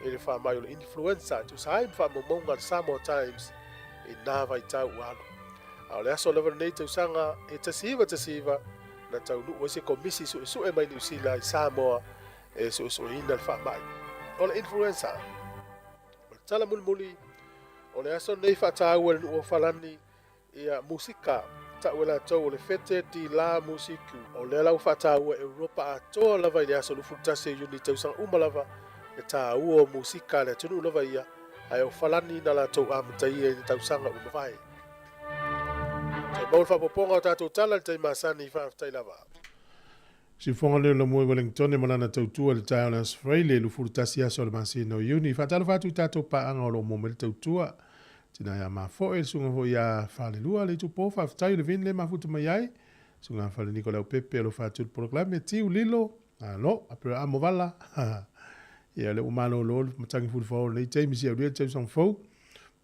Speaker 1: i le faamai o le influenza, e tusa ai ma faamaumauga a le Samoa Times i na vaitau ua alu. A o le aso lava lenei tausaga e 1919 na taunuu ai se komisi suesue mai Niu Sila i Samoa e suesueina le faamai o le influenza. O le tala mulimuli o le aso lenei faataua e le nuu o Falani ia musika tau e latou o le Fete di la Musique. O lea la ua faataua e Europa atoa lava i le aso 21 o Iuni tausaga uma lava le taua o musika a le atunuu lava ia, ae o Falani na latou amataia i le tausaga ua mavae. Toe maua le faaopoopoga o tatou tala i le taimi masani, faafetai lava. Siufofoga lea o Lamue Wellingtone ma lana tautua i le taeao o le Aso Faraile, 21 aso o le masina o Iuni. Faatalofa atu i tatou paaga o lo o maua mai le tautua. Tina ia Mafoe, le susuga foi ia Falelua, le itupo, faafetai o le vin le mafuta mai ai. Susuga Fale Niko Leaupepe, alofa atu i le polokalame, Tiu Lilo, alo, Aperamo Vala. Ia le ua malolo le matagi fulufao o lenei taimi si aulia le tausaga fou.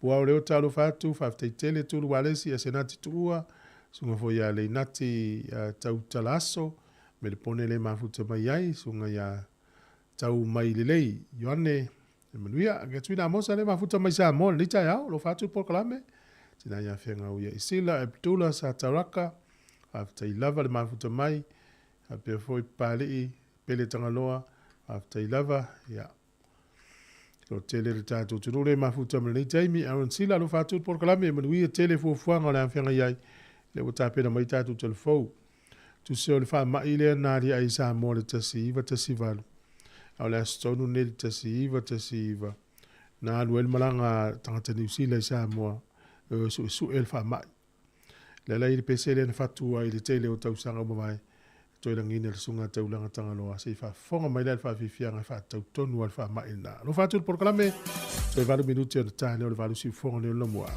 Speaker 1: Puao Leota alofa atu, faafetai tele Tulu Walesi, Asenati Tuua, susuga foi ia Leinati Tautala Aso, Melepone le mafuta mai ai, susuga ia Tau Mai Lelei, Ioane e manuia. Ke tuina Amosa le mafuta mai Samoa lenei taeao, alofa atu le polokalame. Tina ia Feagau ia Isila, Abdullah Sataraka, faafetai lava le mafuta mai, faapea foi Papalii, Pele Tagaloa, faafetai lava, ia. Lo tele le tatou atunuu le mafuta ma lenei taimi. Aaron Sila, alofa atu le polokalame, e manuia tele fuafuaga o le a feagai ai, lea ua tapena mai tatou telefou. Tusi o le faamai lea na aliae i Samoa le 1918, a o le aso tonu lenei le 1919, na alu ai le malaga a tagata Niu Sila i Samoa e o e suesue le faamai. Le ala i le pese lea na fatu ai i le tele o tausaga ua mavae, e toe lagina le susuga a Taulaga Tagaloa se i faafofoga mai la i le faafiafiaga e faatatau tonu ai le faamai lena. Alofa atu le polokalame, toe 8 minute ona ta lea o le 8 siufofoga lea o le Lamua.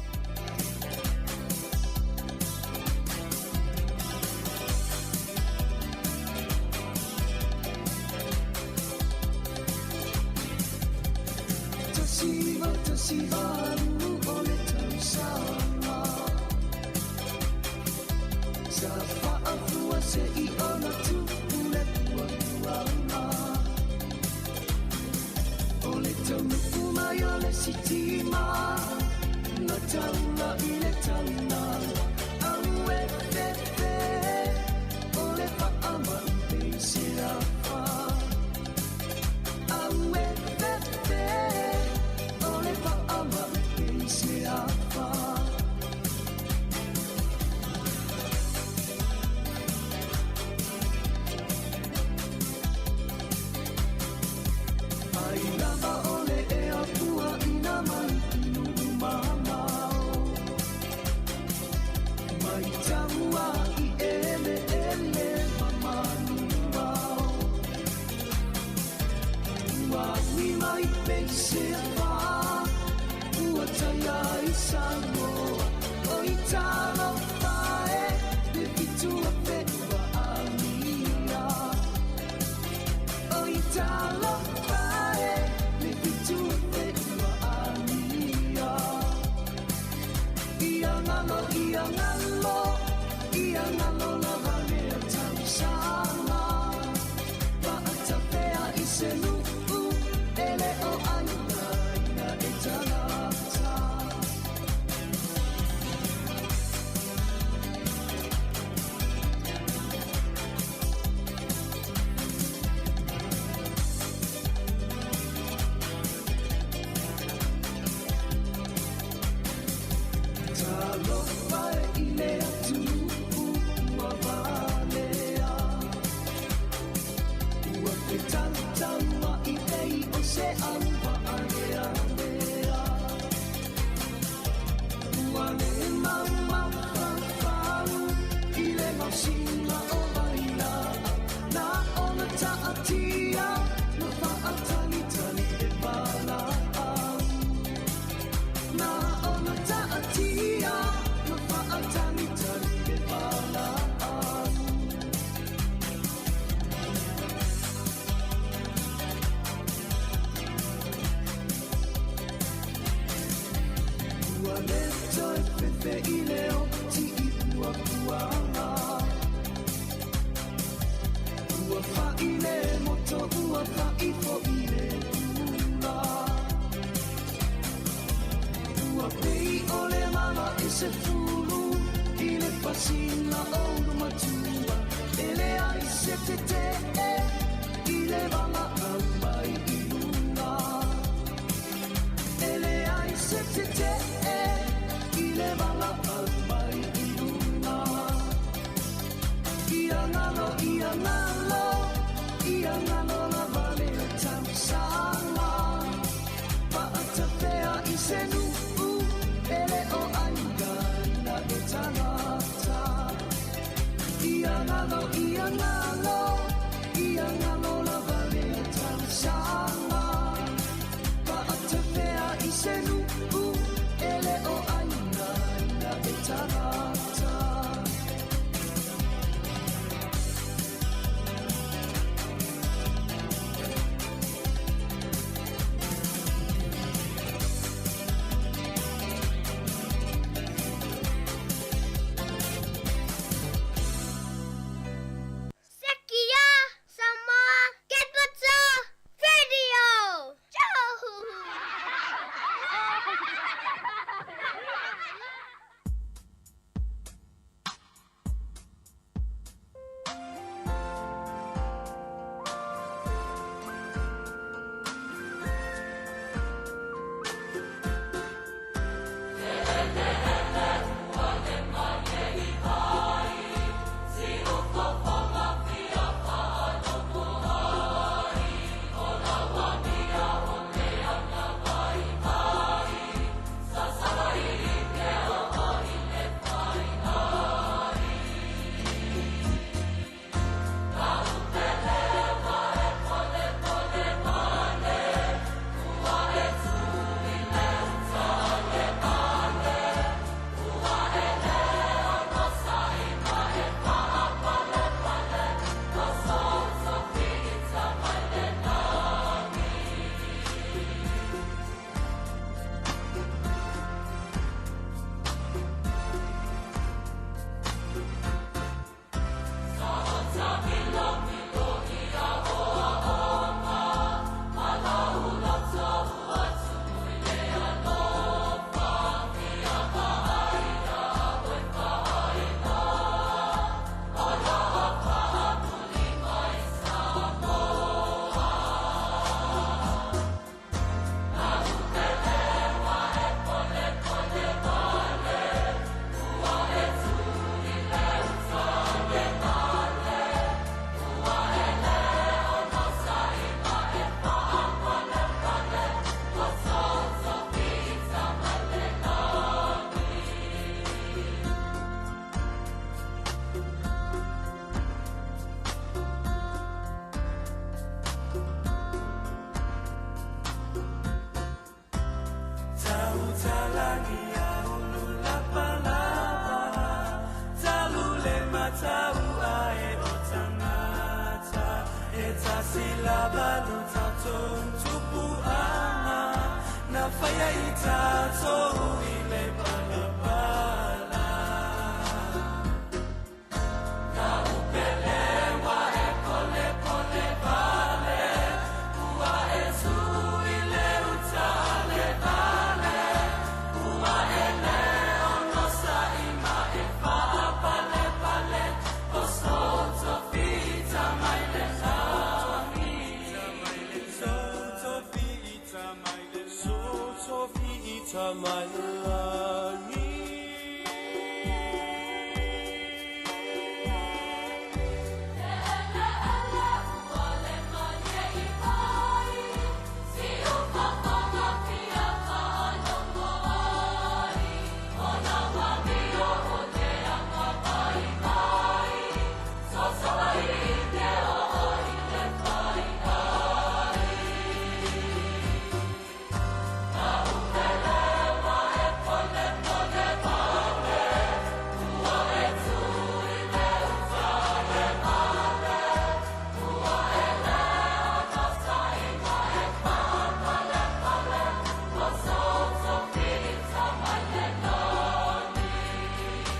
Speaker 5: mai le lagi.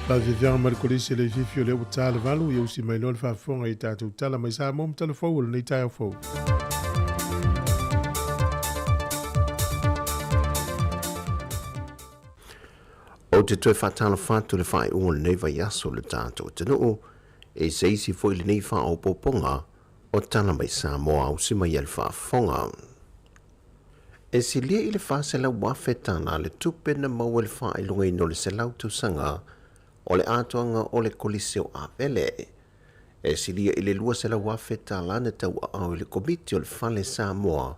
Speaker 1: Faafiafiaga ma le Kolisi o le Fifi o lea ua ta le 8, ia usi mai loa le faafofoga i tatou tala mai Samoa ma tala fou o lenei taeao fou.
Speaker 6: Ou te toe faatalofa atu i le faaiuga o lenei vaiaso o le tatou atunuu, e se isi foi lenei faaopoopoga o Tala Mai Samoa ausi mai ai le faafofoga. E silia i le $400,000 tala le tupe na maua i le faailogaina o le 100 tausaga o le atoaga o le Kolisi o Avele. E silia i le $200,000 tala na tauaao i le Komiti o le Fale Samoa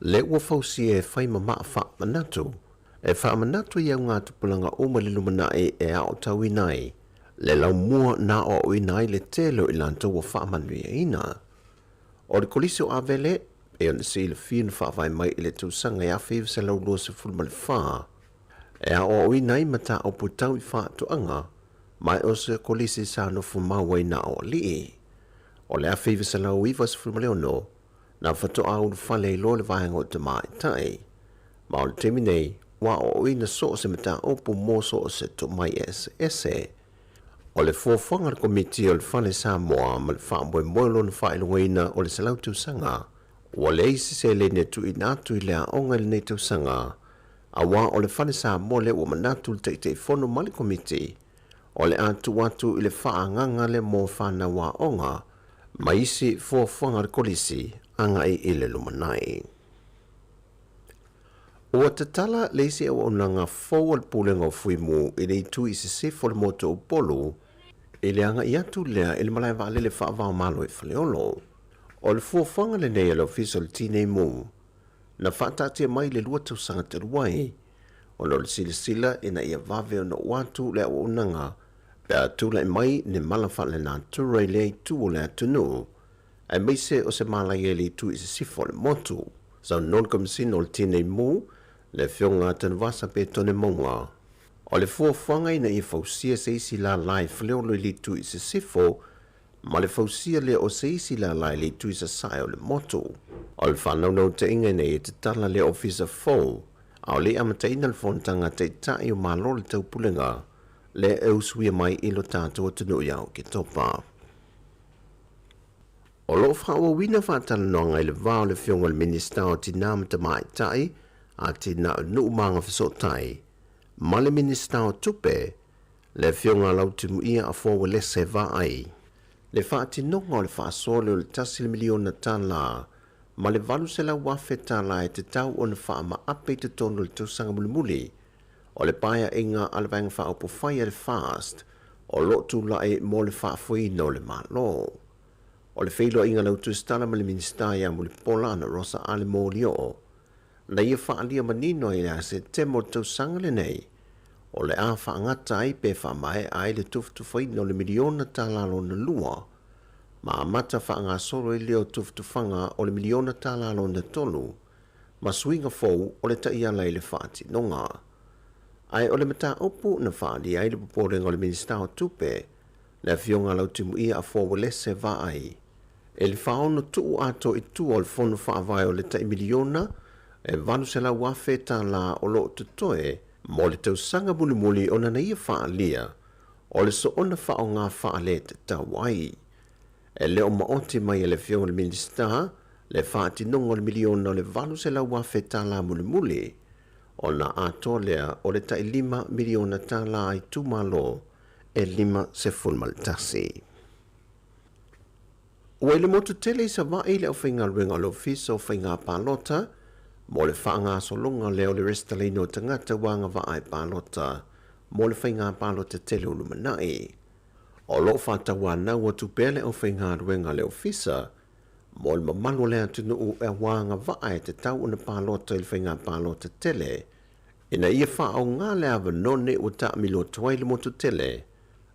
Speaker 6: le ua fausia e fai ma maa faamanatu e faamanatu i augatupulaga uma i le lumanai e aotauina ai le laumua na aoaoina ai le tele o i latou ua faamanuiaina. O le Kolisi o Avele, e ona silafia na faavae mai i le tausaga e 1924, e aoaoina ai mataupu tau i faatoaga, ma e o se kolisi sa nofo mau ai na o alii. O le 1996, na faatoa ulufale ai loa le vaega o tamaitai, ma o le taimi nei, ua aoaoina so o se mataupu mo so o se tomai eseese. O le fuafuaga a le Komiti o le Fale Samoa ma le faamoemoe o lona faailogaina o le 100 tausaga, ua leai se seleni e tuuina atu i le aoga i lenei tausaga, auā o le Fale Samoa lea ua manatu le Taitaifono ma le Komiti o le a tuu atu i le faaagaga lea mo fanau aoga ma isi fuafuaga a le Kolisi agai i le lumanai. Ua tatala le isi auaunaga fou a le Pulega o Fuimu i le itu i sisifo o le motu o Upolu i le agai atu lea i le malae vaalele faava-o-Malo i Faleolo. O le fuafuaga lenei a le Ofisa o le Tinei Mu na faataatia mai i le 2 tausaga talu ai ona o le silasila ina ia vave ona oo atu le auaunaga pe a tulai mai ni mala faalenatura i lea itu o le atunuu aemaise o se malaia i le itu i sisifo o le motu. Saunoa le Komesina o le Tinei Mu, le Afioga a Tanuvasa Petone Mauga, o le fuafuaga ina ia fausia se isi lala e Faleolo i le itu i sisifo ma le fausia lea o se isi lala i le itu i sasae o le motu. O le faanaunautaiga ina ia tatala lea ofisa fou, a o le i amataina le fonotaga a Taitai o Malo o le Taupulega lea e usuia mai i lo tatou atunuu ia Oketopa. O lo o faaauauina faatalanoaga i le va o le Afioga i le Minisita o Tinā ma Tamaitai, Atinae o Nuu ma Agafesootai, ma le Minisita o Tupe, le Afioga a Lautimuia Afoa Uelese Vaai, le faatinoga o le faasoa lea o le $1 miliona ma le $800,000 e tatau ona faamaape i totonu o le tausaga mulimuli o le paeaiga a le Vaega Faaupufai a le FAST o lo o tulai mo le faafoeina o le Malo. O le feiloaiga lautusitala ma le Minisita ia Mulipola Ana Rosa Ale Molioo, na ia faaalia manino ai ia Setema o le tausaga lenei, o le a faagata ai pe faamaea ai le tufatufaina o le $1 miliona lona lua, ma amata faagasolo ai lea o tufatufaga o le $1 miliona lona tolu, ma suiga fou o le taiala i le faatinoga. Ae o le mataupu na faaalia ai le popolega o le Minisita o Tupe, le Afioga Lautimuia Afoa Uelese Vaai, i le faaono tuu atoa i tua o le Fono Faavae o le tai $1,800,000 o lo o totoe mo le tausaga mulimuli ona na ia faaalia o le soona faaaoga faaletatau ai. E le o maoti mai e le Afioga i le Minisita le faatinoga o le $1,800,000 mulimuli ona atoa lea o le tai $5 miliona a itumalo e 51. Ua i le motu tele i Savaii le aufaigaluega o le Ofisa o Faiga Palota mo le faagasologa lea o le resitalaina o tagata ua agavaa e palota mo le faiga palota tele o lumanai. O lo o faatauanau atu pea le aufaigaluega a le Ofisa mo le mamalu o le atunuu e ua agavaa e tatau ona palota i le faiga palota tele ina ia faaaoga le avanoa nei ua taamilo atu ai le motu tele,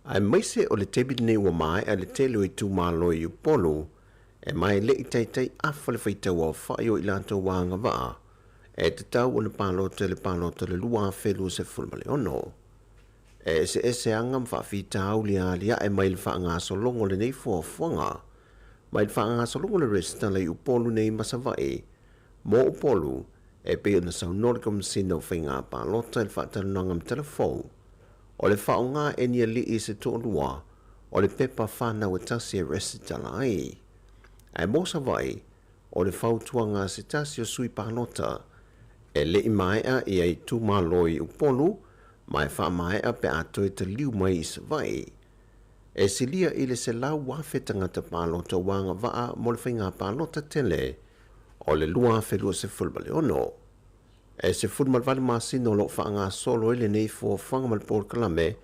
Speaker 6: aemaise o le taimi lenei ua maea le tele o itumalo i Upolu e ma e le i taitai afa le faitau aofai o i latou ua agavaa e tatau ona palota i le palota o le 2026. E eseese aga ma faafitauli e aliae mai le faagasologa o lenei fuafuaga, mai le faagasologa o le resitala i Upolu nei ma Savaii. Mo Upolu, e pei ona saunoa le Komesina o Faiga Palota i le faatalanoaga ma Talafou, o le faaaoga e ni alii se toalua o le pepa fanau e tasi e resitala ai. Ae mo Savaii, o le fautuaga a se tasi o sui palota, e le i maea ia itumalo i Upolu ma e faamaea pe a toe taliu mai i Savaii. E silia i le 100,000 tagata palota ua agavaa mo le faiga palota tele o le 2026. E 18 masina o lo o faagasolo ai lenei fuafuaga ma le polokalame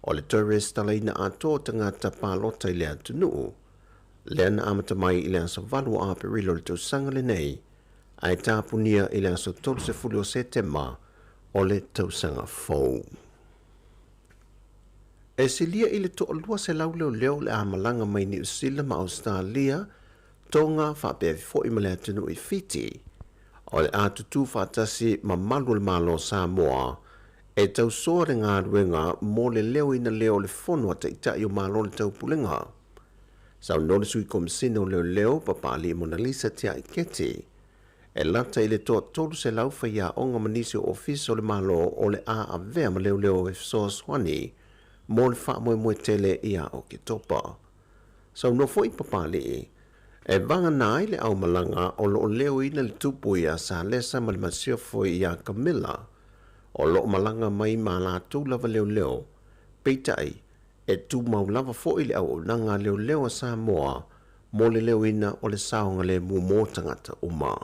Speaker 6: o le toe resitalaina atoa o tagata palota i le atunuu, lea na amata mai i le aso 8 o Aperila o le tausaga lenei, ae tapunia i le aso 30 o Setema o le tausaga fou. E silia i le 200 leoleo o le a malaga mai Niu Sila ma Ausetalia, Tonga faapea foi ma le atunuu i Fiti, o le a tutū faatasi ma malu o le Malo o Samoa e tausoa le galuega mo le leoina lea o le Fono a Taitai o Malo o le Taupulega. Saunoa le Sui Komesina o Leoleo, Papalii Monalisa Tiai Keti, e lata i le toa 300 faiaoga ma nisi o ofisa o le Malo o le a avea ma leoleo e fesoasoani mo le faamoemoe tele ia Oketopa. Saunoa foi Papalii, e vagana ai le aumalaga o lo o leoina le tupu iā Salesa ma le masiofo iā Kamela, o lo o malaga mai ma latou lava leoleo, peitai, e tumau lava foi le auaunaga a leoleo a Samoa mo le leoina o le saogalemu mo tagata uma.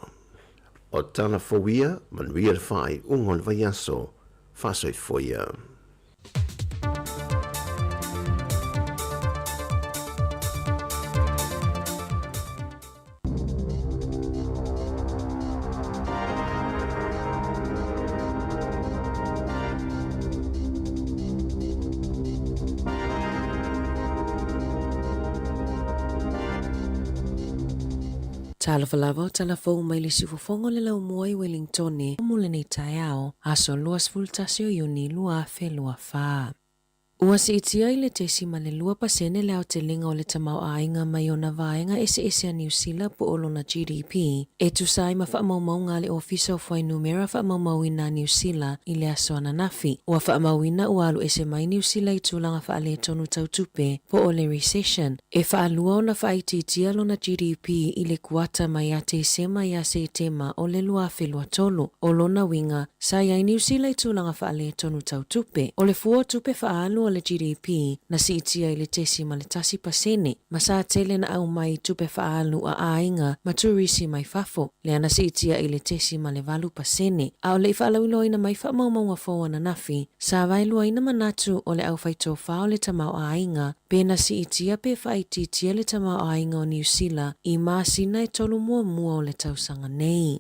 Speaker 6: O tala fou ia, manuia le faaiuga o le vaiaso, faasoifua ia.
Speaker 7: Talofa lava o tala fou mai le siufofoga o le laumua i Wellingtone mo lenei taeao, aso 21 o Iuni 2024. Ua siitia i le 0.2% le aotelega o le tamaoaiga mai ona vaega eseese a Niu Sila po o lona GDP, e tusa ai ma faamaumauga a le Ofisa o Fuainumera Faamaumauina a Niu Sila i le aso ananafi. Ua faamauina ua alu ese mai Niu Sila i tulaga faaletonu tau tupe po o le recession, e faalua ona faaitiitia lona GDP i le kuata mai ia Tesema ia Setema o le 2023. O lona uiga, Sa i ai Niu Sila i tulaga faaletonu tau tupe. O le fua o tupe faaalu o le GDP na siitia i le 0.1%, ma sa tele na aumai i tupe faaalu a aiga ma turisi mai fafo, lea na siitia i le 0.8%. A o le i faalauiloaina mai faamaumauga fou ananafi, sa vaeluaina manatu o le aufaitofa o le tamaoaiga pe na siitia pe faaitiitia le tamaoaiga o Niu Sila i masina e tolu muamua o le tausaga nei.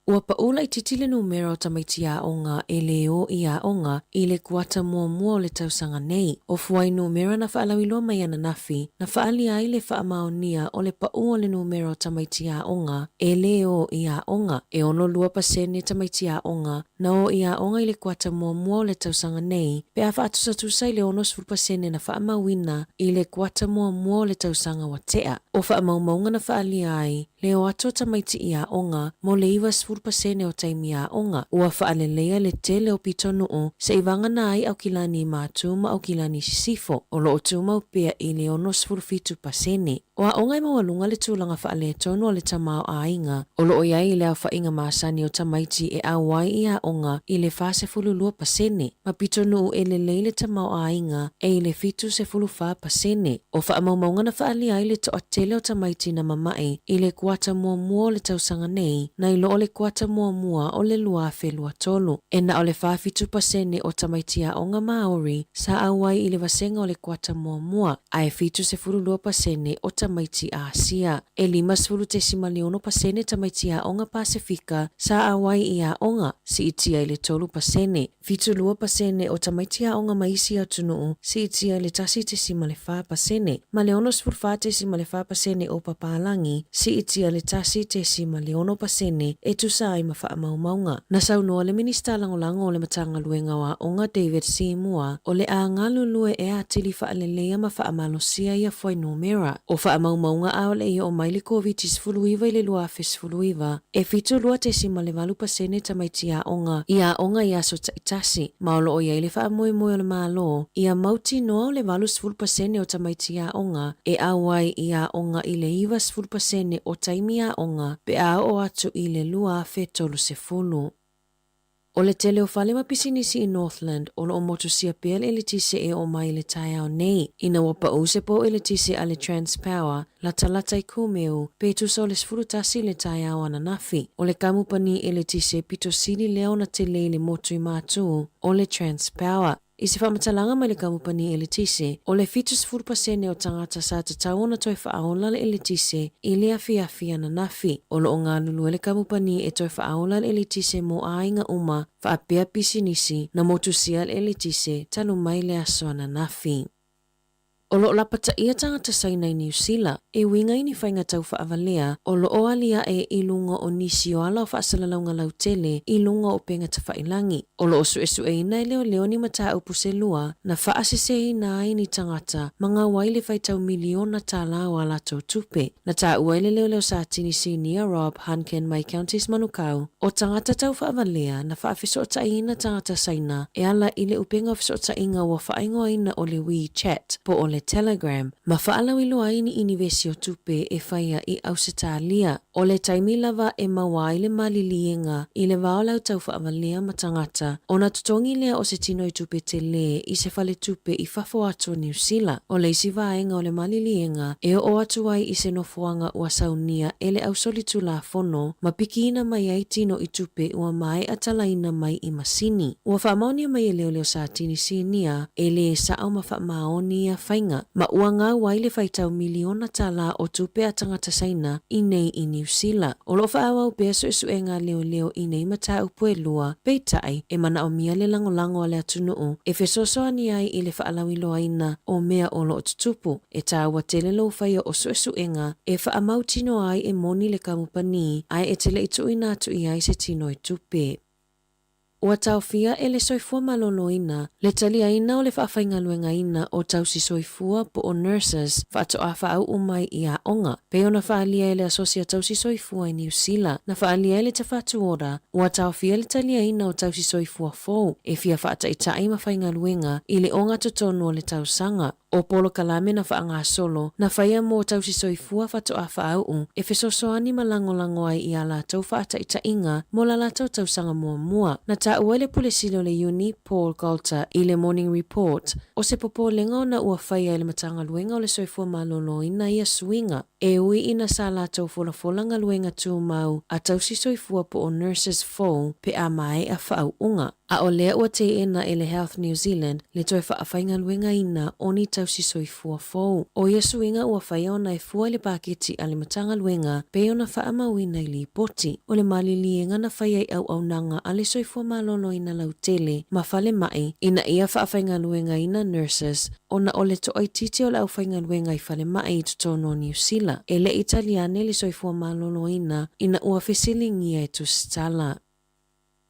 Speaker 7: Ua paʻu laitiiti le numera o tamaiti aoga e lē o i aoga i le kuata muamua o le tausaga nei. O fuainumera na faalauiloa mai ananafi na faaalia ai le faamaonia o le paʻu o le numera o tamaiti aoga e lē o i aoga. E 62% tamaiti aoga na o i aoga i le kuata muamua o le tausaga nei pe a faatusatusa i le 60% na faamauina i le kuata muamua o le tausaga ua tea. O faamaumauga na faaalia ai Le o atu o tamaiti i aoga mo le 90% o taimi aoga, ua faaleleia le tele o pitonuu se i vagana ai Aukilani Matu ma Aukilani Sisifo, o lo o tumau pea i le 67%. O aoga e maualuga le tulaga faaletonu o le tamaoaiga, o lo o i ai i le aofaiga masani o tamaiti e auai i aoga i le 42%, ma pitonuu e lelei le tamaoaiga e i le 74%. O faamaumauga na faaalia ai le toatele o tamaiti na mama'i i le. kuata muamua o le tausaga nei nai lo o le kuata muamua o le 2023. E na o le 47% o tamaiti aoga Māori sa auai i le vasega o le kuata muamua, ae 72% o tamaiti Āsia. E 50.6% tamaiti aoga Pasefika sa auai i aoga, siitia i le 3%. 72% o tamaiti aoga mai isi atunuu, siitia i le 1.4%, ma le 64.4% o papalagi, siitia i le 1.6% e tusa ai ma faamaumauga. Na saunoa le Minisita Lagolago o le Matagaluega o Aoga David Seymour, o le a galulue e atili faaleleia ma faamalosia ia fuainumera o faamaumauga a o le i oo mai le Koviti-19 i le 2019, E 72.8% tamaiti aoga i aoga i aso taitasi, ma o lo o i ai le faamoemoe o le Malo ia mautinoa o le 80% o tamaiti aoga e auai i aoga i le 90% o taimi aoga pe a oo atu i le 2030. O le tele o fale ma pisinisi i Northland o lo o motusia pea le eletise e oo mai i le taeao nei, ina ua pau se pou eletise a le Transpower latalata i Kumeu pe tusa o le 11 i le taeao ananafi. O le kamupani eletise pito sili lea ona tele i le motu i Matū o le Transpower. I se faamatalaga mai le kamupani eletise, o le 70% o tagata sa tatau ona toe faaola le eletise i le afiafi ananafi. O lo o galulue le kamupani e toe faaola le eletise mo aiga uma faapea pisinisi na motusia le eletise talu mai le aso ananafi. O lo o lapataia tagata Saina i Niu Sila e uiga i ni faiga tau faavalea o lo o aliae i luga o nisi o ala o faasalalauga lautele i luga o upega tafailagi. O lo o suesueina e leoleo ni mataupu se lua na faaseseina ai ni tagata ma gau ai le faitau miliona tālā o a latou tupe. Na taua e le leoleo Satini Sinia Rob Hunkin mai Counties Manukau, o tagata tau faavalea na faafesootaiina tagata Saina e ala i le upega o fesootaiga ua faaigoaina o le WeChat po o le Telegram ma faalauiloa ai ni inivesi o tupe e faia i Ausetalia. O le taimi lava e maua ai le maliliega i le va o lau tau faavalea ma tagata, ona totogi lea o se tino i tupe tele i se faletupe i fafo atu o Niu Sila. O le isi vaega o le maliliega e oo atu ai i se nofoaga ua saunia e le ausolitulafono ma pikiina mai ai tino i tupe ua maea talaina mai i masini. Ua faamaonia mai e leoleo Satini Sinia e lē sao ma faamaoni ia faiga, ma ua gau ai le faitau miliona tālā o tupe a tagata Saina i nei i Niu Sila. O lo o faaauau pea suesuega a leoleo i nei mataupu e lua, peitai, e manaomia le lagolago a le atunuu e fesoasoani ai i le faalauiloaina o mea o lo o tutupu. E tāua tele lou faia o suesuega e faamautinoa ai e moni le kamupani ae e te le i tuuina atu i ai se tino i tupe. Ua taofia e le Soifua Maloloina le taliaina o le faafaigaluegaina o tausi soifua po o nurses faatoa faauu mai i aoga. Pei ona faaalia e le Asosi a Tausi Soifua i Niu Sila, na faaalia e le Tafatuora, ua taofia le taliaina o tausi soifua fou e fia faataitai ma faigaluega i le ogatotonu o le tausaga. O polokalame na faagasolo, na faia mo tausi soifua faatoa faauu e fesoasoani ma lagolago ai i a latou faataitaiga mo la latou tausaga muamua. Na taua e le Pule Sili o le Iuni, Paul Golter, i le Morning Report, o se popolega ona ua faia e le Matagaluega o le Soifua Maloloina ia suiga, e ui ina sa latou folafola galuega tumau a tausi soifua po o nurses fou pe a maea faauuga. A o lea ua teena e le Health New Zealand le toe faafaigaluegaina o ni tausi soifua fou. O ia suiga ua faia ona e fua i le paketi a le Matagaluega pei ona faamauina i lipoti. O le maliliega na faia i auaunaga a le Soifua Maloloina lautele ma falemai ina ia faafaigaluegaina nurses ona o le toaitiiti o le aufaigaluega i falemai i totonu o Niu Sila. E le i tali ane le Soifua Maloloina ina ua fesiligia e tusitala.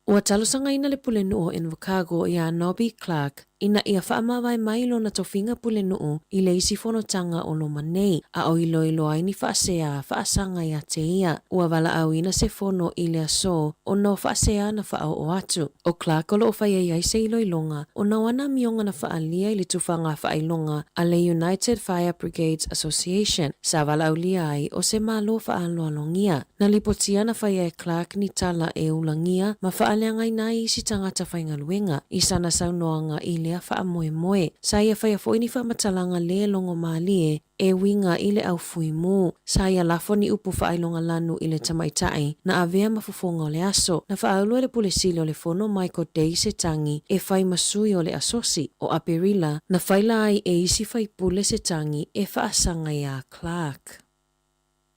Speaker 7: Ua talosagaina le pulenuu o Invercargill iā Nobby Clark ina ia faamavae mai lona tofiga pulenuu i le isi fonotaga o loma nei, a o iloilo ai ni faasea faasaga iā te ia. Ua valaauina se fono i le aso ona o faasea na faaoo atu. O Clark o lo o faia i ai se iloiloga ona o ana amioga na faaalia i le tufaga faailoga a le United Fire Brigades Association sa valaaulia ai o se Malo faaaloalogia. Na lipotia na faia e Clark ni tala e ulagia ma faaleagaina ai isi tagata faigaluega i sana saunoaga i le. lea faamoemoe. Sa ia faia foi ni faamatalaga le logomalie e uiga i le au fuimu. Sa ia lafo ni upu faailoga lanu i le tamaitai na avea ma fofoga o le aso. Na faaulu e le Pule Sili o le Fono Michael Day se tagi e fai ma sui o le asosi o Aperila na faila ai e isi faipule se tagi e faasaga iā Clark.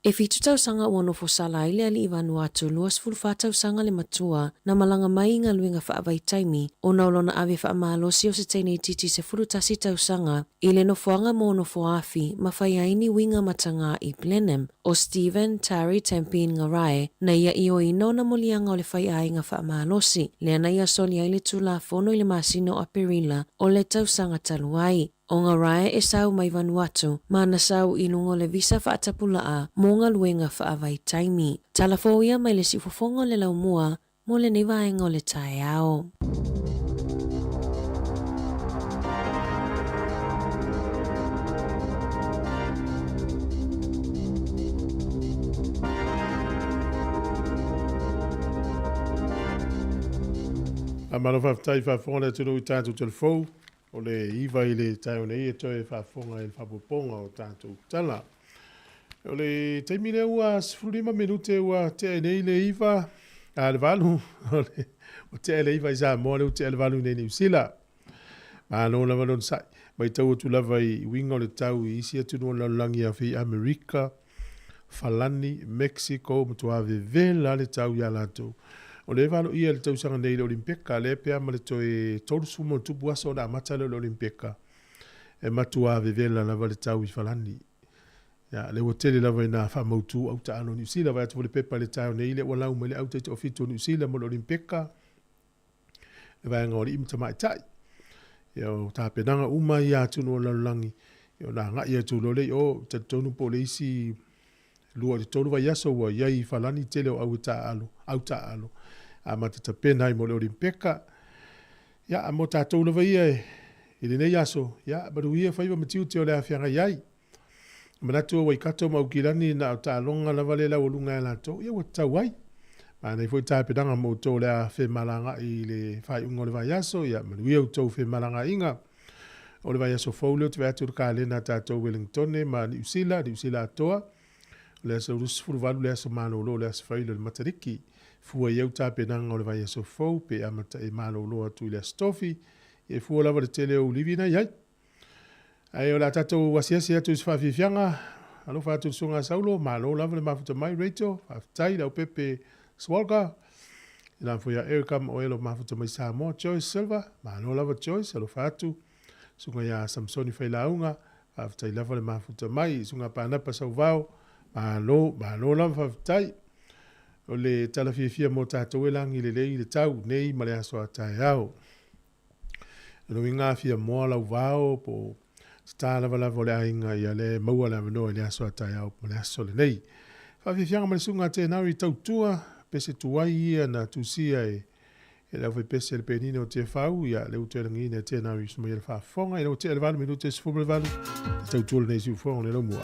Speaker 7: E fitu tausaga ua nofo sala ai le alii Vanuatu 24 tausaga le matua na malaga mai i galuega faavaitaimi ona o lona ave faamalosi o se teine itiiti 11 tausaga i le nofoaga mo Nofoaafi ma fai ai ni uiga matagā i Blenheim. ʻO Stephen Tari Tampin Ngarae na ia ioeina ona moliaga o le faiaiga faamalosi lea na ia soli ai le Tulafono i le masina o Aperila o le tausaga talu ai. ʻO Ngarae e sau mai Vanuatu ma na sau i luga o le visa faatapulaa mo galuega faavaitaimi. Tala fou ia mai le siufofoga o le laumua mo lenei vaega o le taeao.
Speaker 1: Faamalo faafetai faafofoga le atunuu i tatou telefou. O le 9 i le taeao nei e toe faafofoga i le faaopoopoga o tatou tala. O le taimi lea ua 15 minute ua tea ai nei le 9, a le 8, ua tea le 9 i Samoa, lea ua tea le 8 i nei Niu Sila. Malo lava le onosai. Matau atu lava i uiga o le tau i isi atunuu o le lalolagi a fei Amerika, Falani, Mexico, matua vevela le tau iā latou. O lea e valoia i le tausaga nei i le Olimpeka, lea pe a ma le toe 30+ aso ona amata lea o le Olimpeka, e matua vevela lava le tau i Falani. Ia, lea ua tele lava ina faamautu au taalo o Niu Sila. Vaai atu foi le pepa i le taeao nei, lea ua lau mai le au taitoafitu o Niu Sila mo le Olimpeka, le vaega o alii ma tamaitai. Ia, o tapenaga uma ia a atunuu o le lalolagi, ia ona agai atu loa lea i o, talitonu po o le isi 2 i le 3 vaiaso ua i ai i Falani tele o au e taaalo, au taaalo, amata tapena ai mo le Olimpeka. Ia, a mo tatou lava ia i lenei aso, ia, manuia faiva ma tiute o le a feagai ai. Manatu o Waikato ma Aukilani na o taaloga lava le laualuga ia latou, ia ua tatau ai. Manaia foi tapenaga mo outou o le a femalagaai i le faaiuga o le vaiaso, ia manuia outou femalagaaiga. O le vaiaso fou lea ou te vaai atu i le kalena a tatou Wellingtone ma Niu Sila, Niu Sila atoa. O le aso 28 le aso malolo o le aso Faila o le Matariki. Fua i au tapenaga o le vaiaso fou pe amata e malolo atu i le aso Tofi, ia e fua lava le tele o ulivi na i ai. Ae o le a tatou asiasi atu i se faafiafiaga. Alofa atu i le susuga a Saulo, malo lava le mafuta mai Rachel, faafetai le aupepe Swalga, i la foi ia Erica ma oe lo mafuta mai Samoa, Joyce Silva, malo lava Joyce, alofa atu, susuga ia Samsoni Failauga, faafetai lava le mafuta mai, susuga Panapa Sauvao, malo, malo lava faafetai. O le tala fiafia mo tatou e lagi lelei le tau nei ma le aso a taeao. O le uiga fia moa lau vao po o se tālavalava o le aiga ia lea e maua le avanoa i le aso a taeao ma le aso lenei. Faafiafiaga ma le susuga a Tenari Tautua, pese tuai ia na tusia e e le aufaipese le penina o Tiafau, ia lea ua toe lagiina e Tenari usu mai e le faafofoga ina ua tea le 8 minute 18 le tautua lenei siufofoga o le laumua.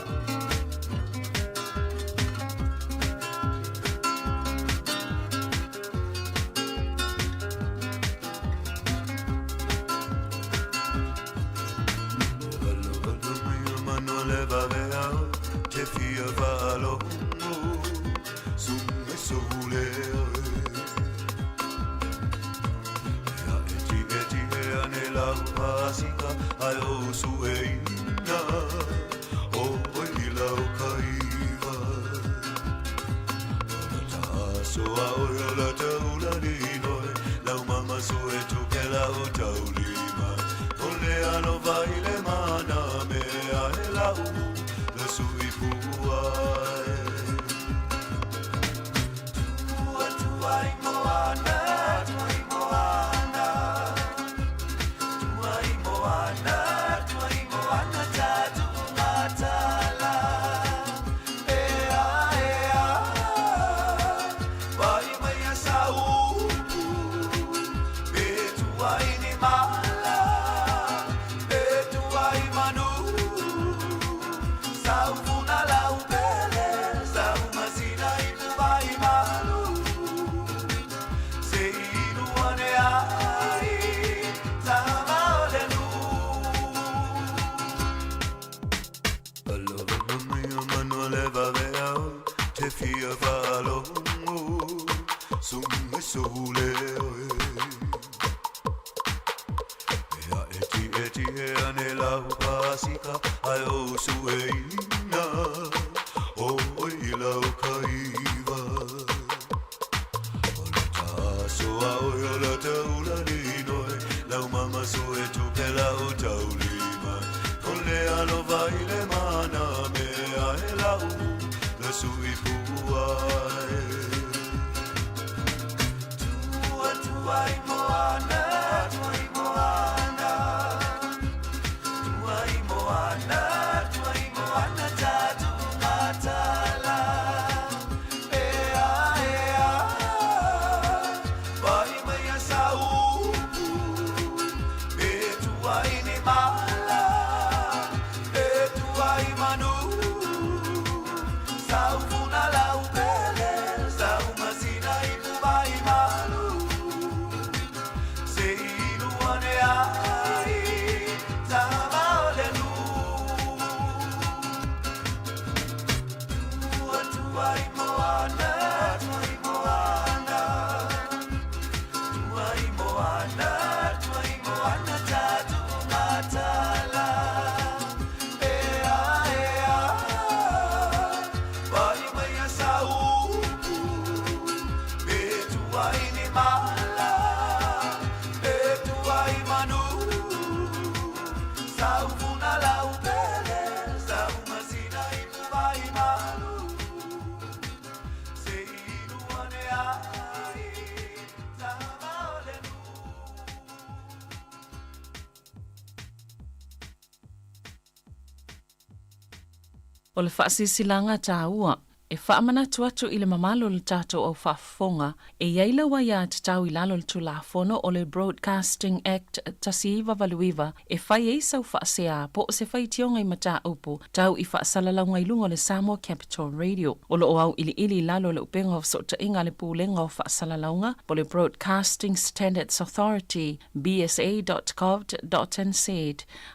Speaker 8: O le faasilasilaga taua e faamanatu atu i le mamalu o le tatou au faafofoga e i ai lau aiatatau i lalo o le Tulafono o le Broadcasting Act 1989 e fai ai sau faasea po o se faitioga i mataupu tau i faasalalauga i luga o le Samoa Capital Radio. O lo o auiliili i lalo o le Upega o Fesootaiga a le Pulega o Faasalalauga po o le Broadcasting Standards Authority, bsa.govt.nz,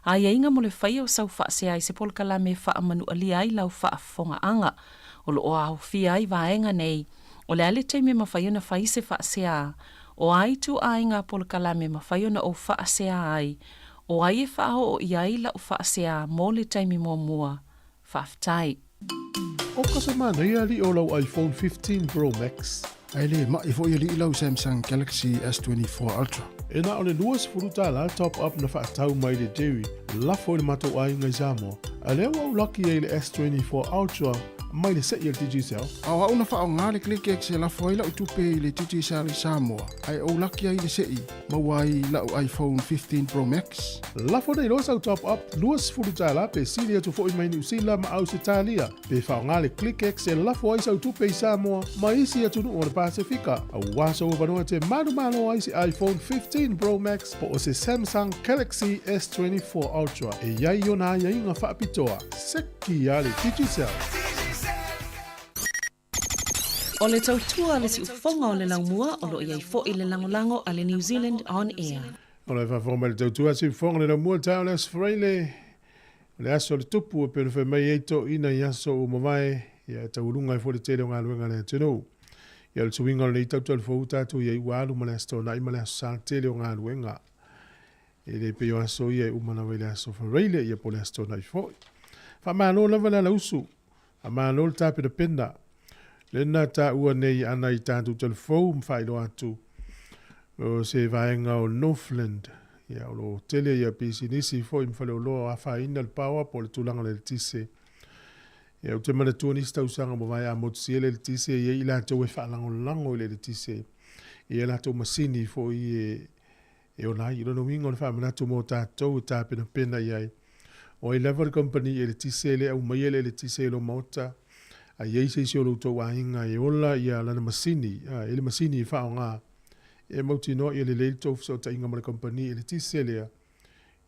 Speaker 8: Aiaiga mo le faia o sau faasea i se polokalame e faamanualia ai lau faafofogaaga. O lo o aofia ai vaega nei, o le a le taimi e mafai ona fai se faasea, o a ituaiga polokalame e mafai ona ou faasea ai, o ai e faaoo i ai lau faasea mo le taimi muamua. Faafetai.
Speaker 1: O ka se manaia alii o lau iPhone 15 Pro Max.
Speaker 9: Ae le ma'i foi alii lau Samsung Galaxy S24 Ultra.
Speaker 1: E na o le $20 top up na faatau mai le Jerry lafo i le matou aiga i Samoa. A lea ua ou laki ai i le S24 Ultra mai le se'i a le Digicel.
Speaker 9: A o a'u na faaoga le ClickX e lafo ai la'u tupe i le Digicel i Samoa, ae ou laki ai i le se'i, maua ai la'u iPhone 15 Pro Max.
Speaker 1: Lafo nei loa sau top up $20 pe sili atu foi mai Niu Sila ma Ausetalia, pe faaaoga le ClickX e lafo ai sau tupe i Samoa ma isi atunuu o le Pasefika, auā sou avanoa e te manumalo ai se iPhone 15 Pro Max po o se Samsung Galaxy S24 Ultra e i ai ona aiaiga faapitoa. Seki a le Digicel!
Speaker 8: O le tautua a le siufofoga o le laumua o lo o i ai foi le lagolago a le New Zealand On Air.
Speaker 1: O le faafofoga mai le tautua a siufofoga o le laumua le taeao o le Aso Faraile, o le aso o le tupu e pei ona fai mai ai toeaiina i aso ua mavae, ia e taualuga ai foi le tele o galuega a le atunuu. Ia o le suiga o lenei tautala fou ua tatou i ai ua alu ma le Aso Toonai ma le Aso Sa le tele o galuega. E le pei o aso ia e uma lava i le Aso Faraile ia po o le Aso Toonai foi. Faamalo lava le alausu, faamalo le tapenapena. Lena taua nei ana i tatou talafou ma faailoa atu o se vaega o Northland. Ia, o lo o tele ia pisinisi foi ma faleoloa o afaina le power po o le tulaga o le eletise. Ia, ou te manatua nisi tausaga ua mavae a motusia le eletise, e i ai i latou e faalagolago i le eletise, e i ai latou masini foi e, e ola ai. I lona uiga o le faamanatu mo tatou e tapenapena i ai. O ai lava le kamupani eletise e le aumaia le eletise i lou maota, a i ai se isi o lo outou aiga e ola ia lana masini, a, e le masini e faaaoga, e mautinoa ia lelei le tou fesootaiga ma le kamupani eletise lea,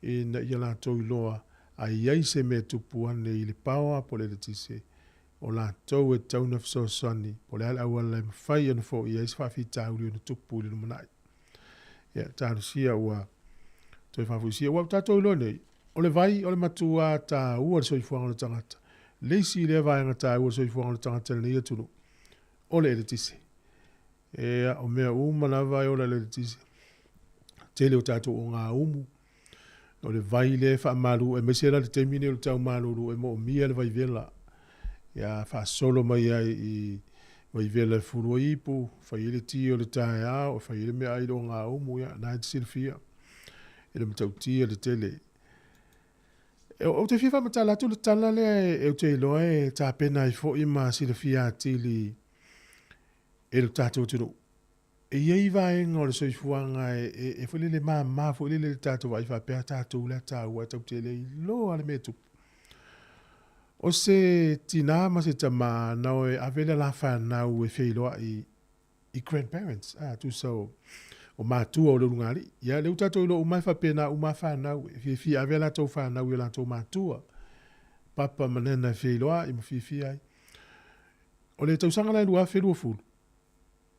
Speaker 1: ina ia latou iloa a i ai se mea e tupu ane i le paoa po o le eletise, o latou e tatau ona fesoasoani, po o le a le auala e mafai ona foia ai se faafitauli ona tupu i le lumanai. Ia, talosia ua toe faafoisia. Ua tatou iloa nei, o le vai o le matuā taua le soifuaga o le tagata. Le isi lea vaega taua o le soifuaga o le tagata i lenei atunuu, o le eletise. Ia, o mea uma lava e ola i le eletise. Tele o tatou ogaumu, o le vai lea e faamalu, aemaise la le taimi nei o le tau malulu e moomia le vaivela. Ia faasolo mai ai i vaivela e fulu ai ipu, fai ai le ti o le taeao, e fai ai le meaai i le ogaumu, ia na e te silafia i le matautia le tele. Ou te fia faamatala atu le tala lea ou te iloa e tapena ai foi ma silafia atili e lo tatou atunuu. E i ai vaega o le soifuaga e foi lele mama foi lele le tatou vaai faapea tatou la taua e tatou te le iloa le mea e tupu. O se tinā ma se tamā na o e ave le la fanau e feiloai i grandparents, a tusa o, o matua o le ulugalii. Ia, lea ua tatou iloa uma e faapena uma lava fanau, e fiafia e ave a latou fanau i o latou matua, papa ma nana e feiloai ma fiafia ai. O le tausaga la e 2020,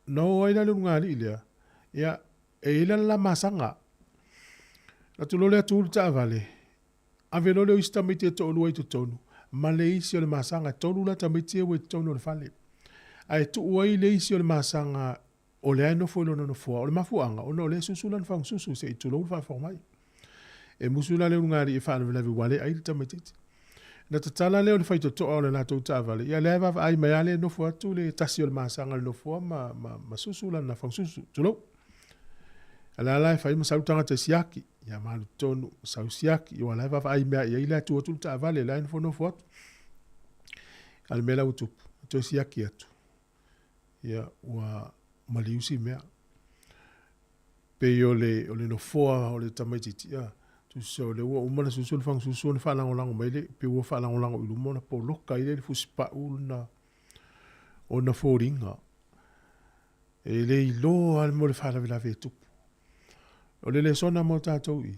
Speaker 1: na o ai la le ulugalii lea, ia, e i ai la le la masaga. Na tu loa lea tu le taavale, ave loa lea o isi tamaiti e toalua i totonu, ma le isi o le masaga, e tolu la tamaiti ia ua i totonu o le fale. Ae tuu ai le isi o le masaga o lea e nofo i lona nofoa. O le mafuaaga, ona o lea e susu lana fagususu se i tulou le faafofoga mai. E musu la le ulugalii e faalavelave ua le ai le tamaitiiti. Na tatala lea o le faitotoa o le latou taavale, ia lea e vaavaai mai lava lea e nofo atu le tasi o le masaga i le nofoa ma, ma, ma susu lana fagususu, tulou. A la la e fai ma sau tagata e siaki, ia malu tonu, sau siaki, aua la e vaavaai mea i ai la e tu atu le taavale, la e nofonofo atu. A le mea la ua tupu, toe siaki atu, ia ua maliu si mea. Pei o le, o le nofoa o le tamaitiiti, ia, tusa o lea ua uma ona susu le fagususu ona faalagolago mai lea, pei ua faalagolago i luma ona poloka ai lea i le fusipau lona, ona foliga. E le iloa lava le mea o le faalavelave e tupu. O le lesona mo tatou i,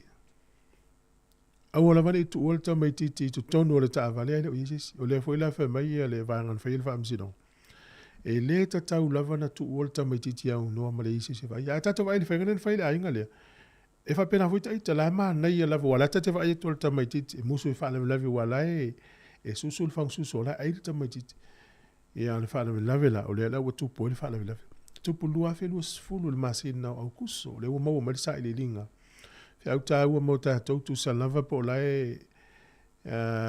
Speaker 1: aua lava ne i tuua le tamaitiiti i totonu o le taavale ae le o i ai se isi. O lea foi la fai mai ia le vaega na faia le faamasinoga, e le tatau lava ona tuua le tamaitiiti aunoa ma leai se isi e vaaia. Ae tatou vaai i le faiga lea na fai e le aiga lea, e faapena foi ita, la e manaia lava, aua o la e ta te vaai atu i le tamaitiiti e musu e faalavelave aua o la e susu le fagususu o la e ai le tamaitiiti. Ia, o le faalavelave la, o lea la ua tupu ai le faalavelave. Tupu i le 2020 i le masina o Aokuso, o lea ua maua mai le sailiiliga. Feau taua mo tatou, tusa lava po o la e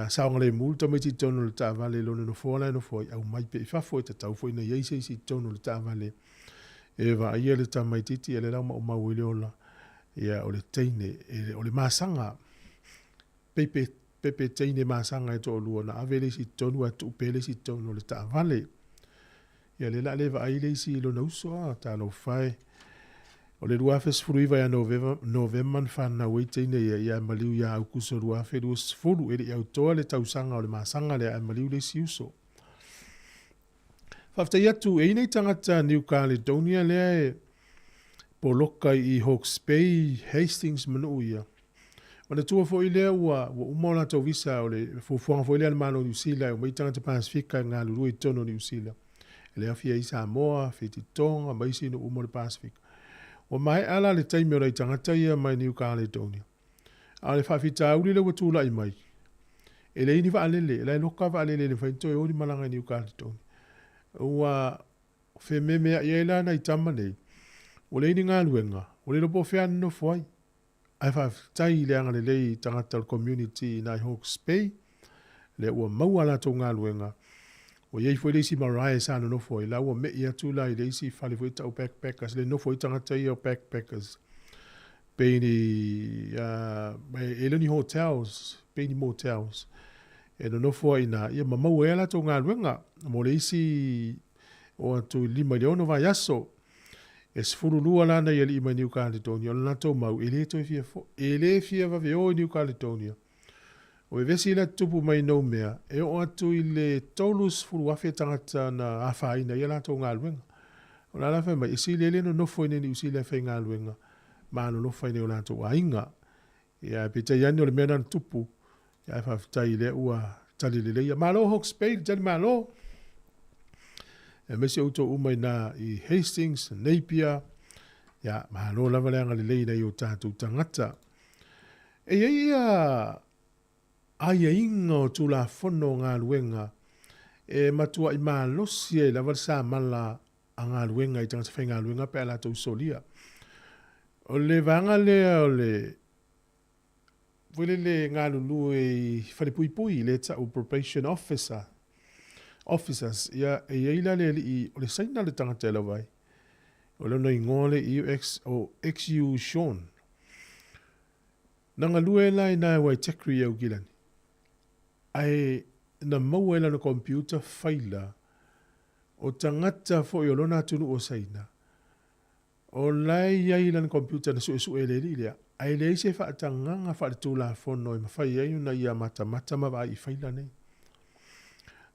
Speaker 1: saogalemu le tamaiti i totonu o le taavale i lona nofoa la e nofo ai, aumai pea i fafo, e tatau foi ona i ai se isi i totonu o le taavale e vaaia le tamaitiiti, ia lea la ua maumau ai le ola, ia o le teine, o le masaga pepe pepe teine masaga e toalua na ave le isi i totonu ae tuu pea le isi i totonu o le taavale. Ia lea la le vaai le isi i lona uso, a talofa e. O le 2019 ia Novema, Novema na fanau ai teine ia, ia ae maliu ia Aukuso 2020, e le i autoa le tausaga o le masaga lea ae maliu le isi uso. Faafetai atu, e i ai nei tagata New Caledonia lea e poloka i Hawke's Bay, Hastings ma nuu ia. Manatua foi lea ua, ua uma o latou visa, o le fuafuaga foi lea a le Malo o Niu Sila e omai tagata Pasefika e galulue i totonu o Niu Sila. E le aofia ai Samoa, Fiti Tonga ma isi nuu uma o le Pasefika. Ua maea la le taimi o nai tagata ia mai New Caledonia. A o le faafitauli lea ua tulai mai, e leai ni vaalele, la e loka vaalele e le mafai ona toe o ni malaga i New Caledonia. Ua fememeai ai la nai tama nei, ua leai ni galuega, ua le iloa po o fea a nonofo ai. Ae faafetai i le agalelei i tagata o le community i nai Hawke's Bay, lea ua maua a latou galuega. Ua i ai foi le isi marae sa nonofo ai, la ua me'i atu la i le isi fale foi tau backpackers, le nofo ai tagata ia o backpackers, pei ni, e le o ni hotels, pei ni motels, e nonofo ai i ina, ia ma maua ai a latou galuega mo le isi oo atu i le 5 i le 6 vaiaso. E 12 la nai alii mai New Caledonia, o le latou mau, e le toe fia foi, e le fia vave o i New Caledonia. O vevesi la tutupu mai Noumea, e oo atu i le 30,000 tagata na afaina ai a latou galuega. O la la fai mai, e sili ai le nonofo i inei i Niu Sila e faigaluega ma alolofa i nai o latou aiga. Ia, ae peitai ane o le mea lena na tupu, ia ae faafetai lea ua tali lelei. Ia malo Hawke's Bay, le tali malo. Aemaise outou uma i na i Hastings, Napier, ia malo lava le agalelei i nai o tatou tagata. E i ai ia aiaiga o Tulafono o Galuega e matuai malosi ai lava le samala. a galuega i tagata faigaluega pe a latou solia. O le vaega lea o le foi lele galulue i falepuipui lea e tau probation officer, officers, ia e i ai la le alii o le Saina le tagata e lava ai. O lona igoa le UX o XU Sean. Na galue la i na e Waitakere i Aukilani. Ae na maua i lana computer faila o tagata foi o lona atunuu o Saina, o la e i ai i lana computer na suesue e le alii lea, ae leai se faatagaga faaletulafono e mafai ai ona ia matamata ma vaai i faila nei.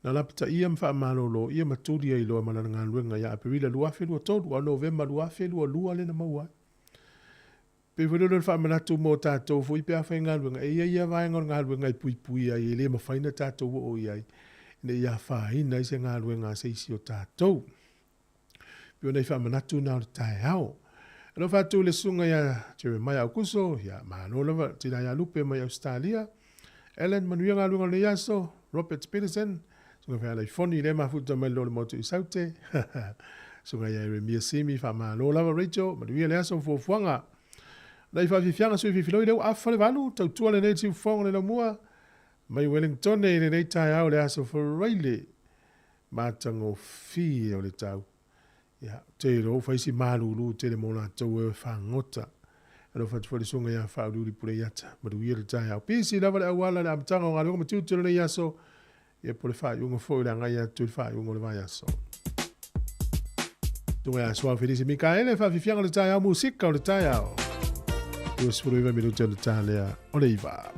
Speaker 1: Na lapataia ma faamalolo ia ma tuli ai loa ma lana galuega ia Aperila 2023, a o Novema 2022 lea na maua ai. Pei foi lea o le faamanatu mo tatou foi pe a faigaluega, e i ai lava vaega o le galuega e puipui ai, e le mafai ona tatou oo i ai, ina ia afaina ai se galuega a se isi o tatou. Pei o nai faamanatu na o le taeao. Alofa atu i le susuga ia Jeremiah Aukuso, ia malo lava, tina ia Lupe mai Ausetalia, Ellen, manuia galuega o lenei aso, Robert Peterson, susuga Fealaifoni, lea mafuta mai le motu i Saute, susuga ia Eremia Simi, faamalo lava Rachel, manuia le aso ma fuafuaga. Nai faafiafiaga sui fifiloi lea ua afa le valu, tautua lenei siufofoga le laumua, mai Wellington i lenei taeao le aso Faraile, matagofie o le tau. Ia, ou te iloa ua fai si malulu tele mo latou e o e fagota. Alofa atu foi le susuga ia Faauliuli Puleiata, manuia le taeao. Pisi lava le auala i le amataga o galuega ma tiute o lenei aso, ia po o le faaiuga foi o le agai atu i le faaiuga o le vaiaso. Susuga ia Suao Felisi Mikaele, faafiafiaga o le taeao, musika o le taeao. 29 minute o le talea o le iva.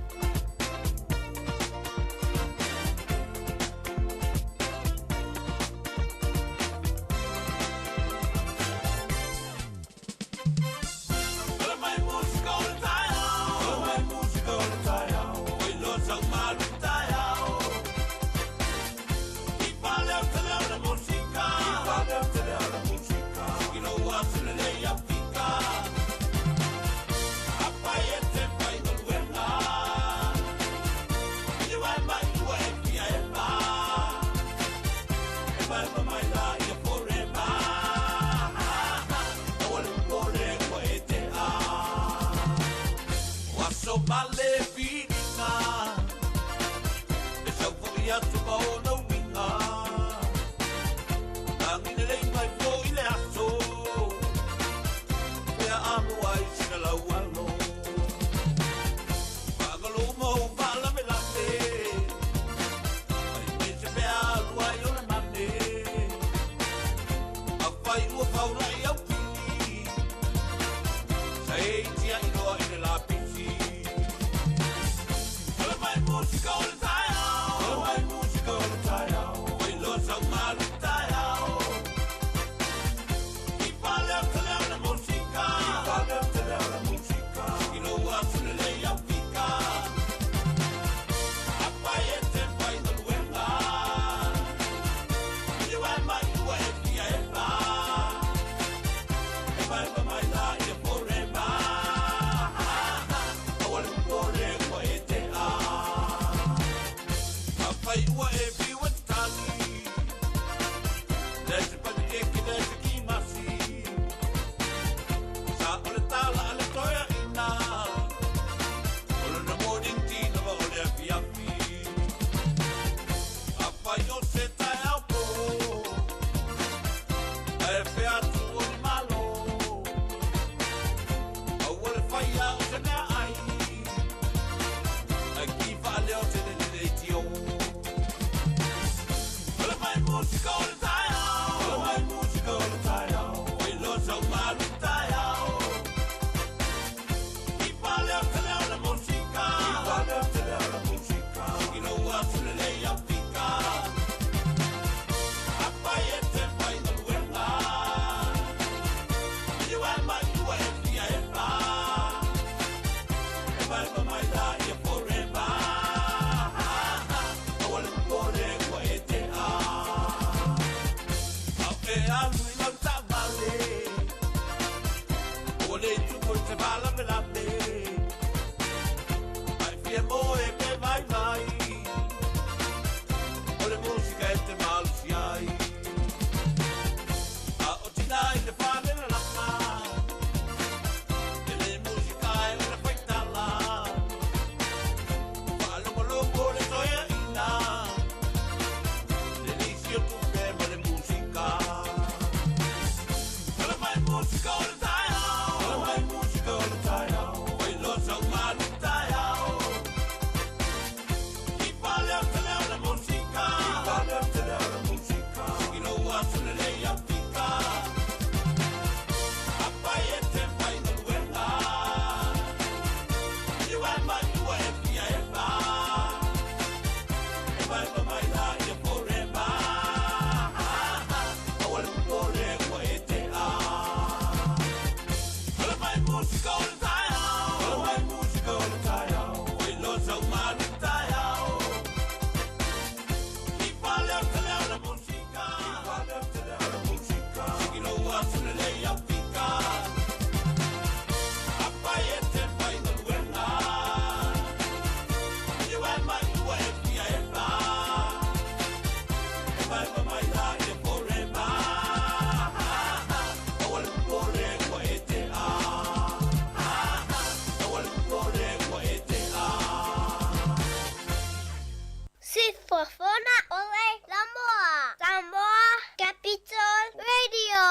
Speaker 10: Sifofoga o le Samoa. Samoa Capital Radio.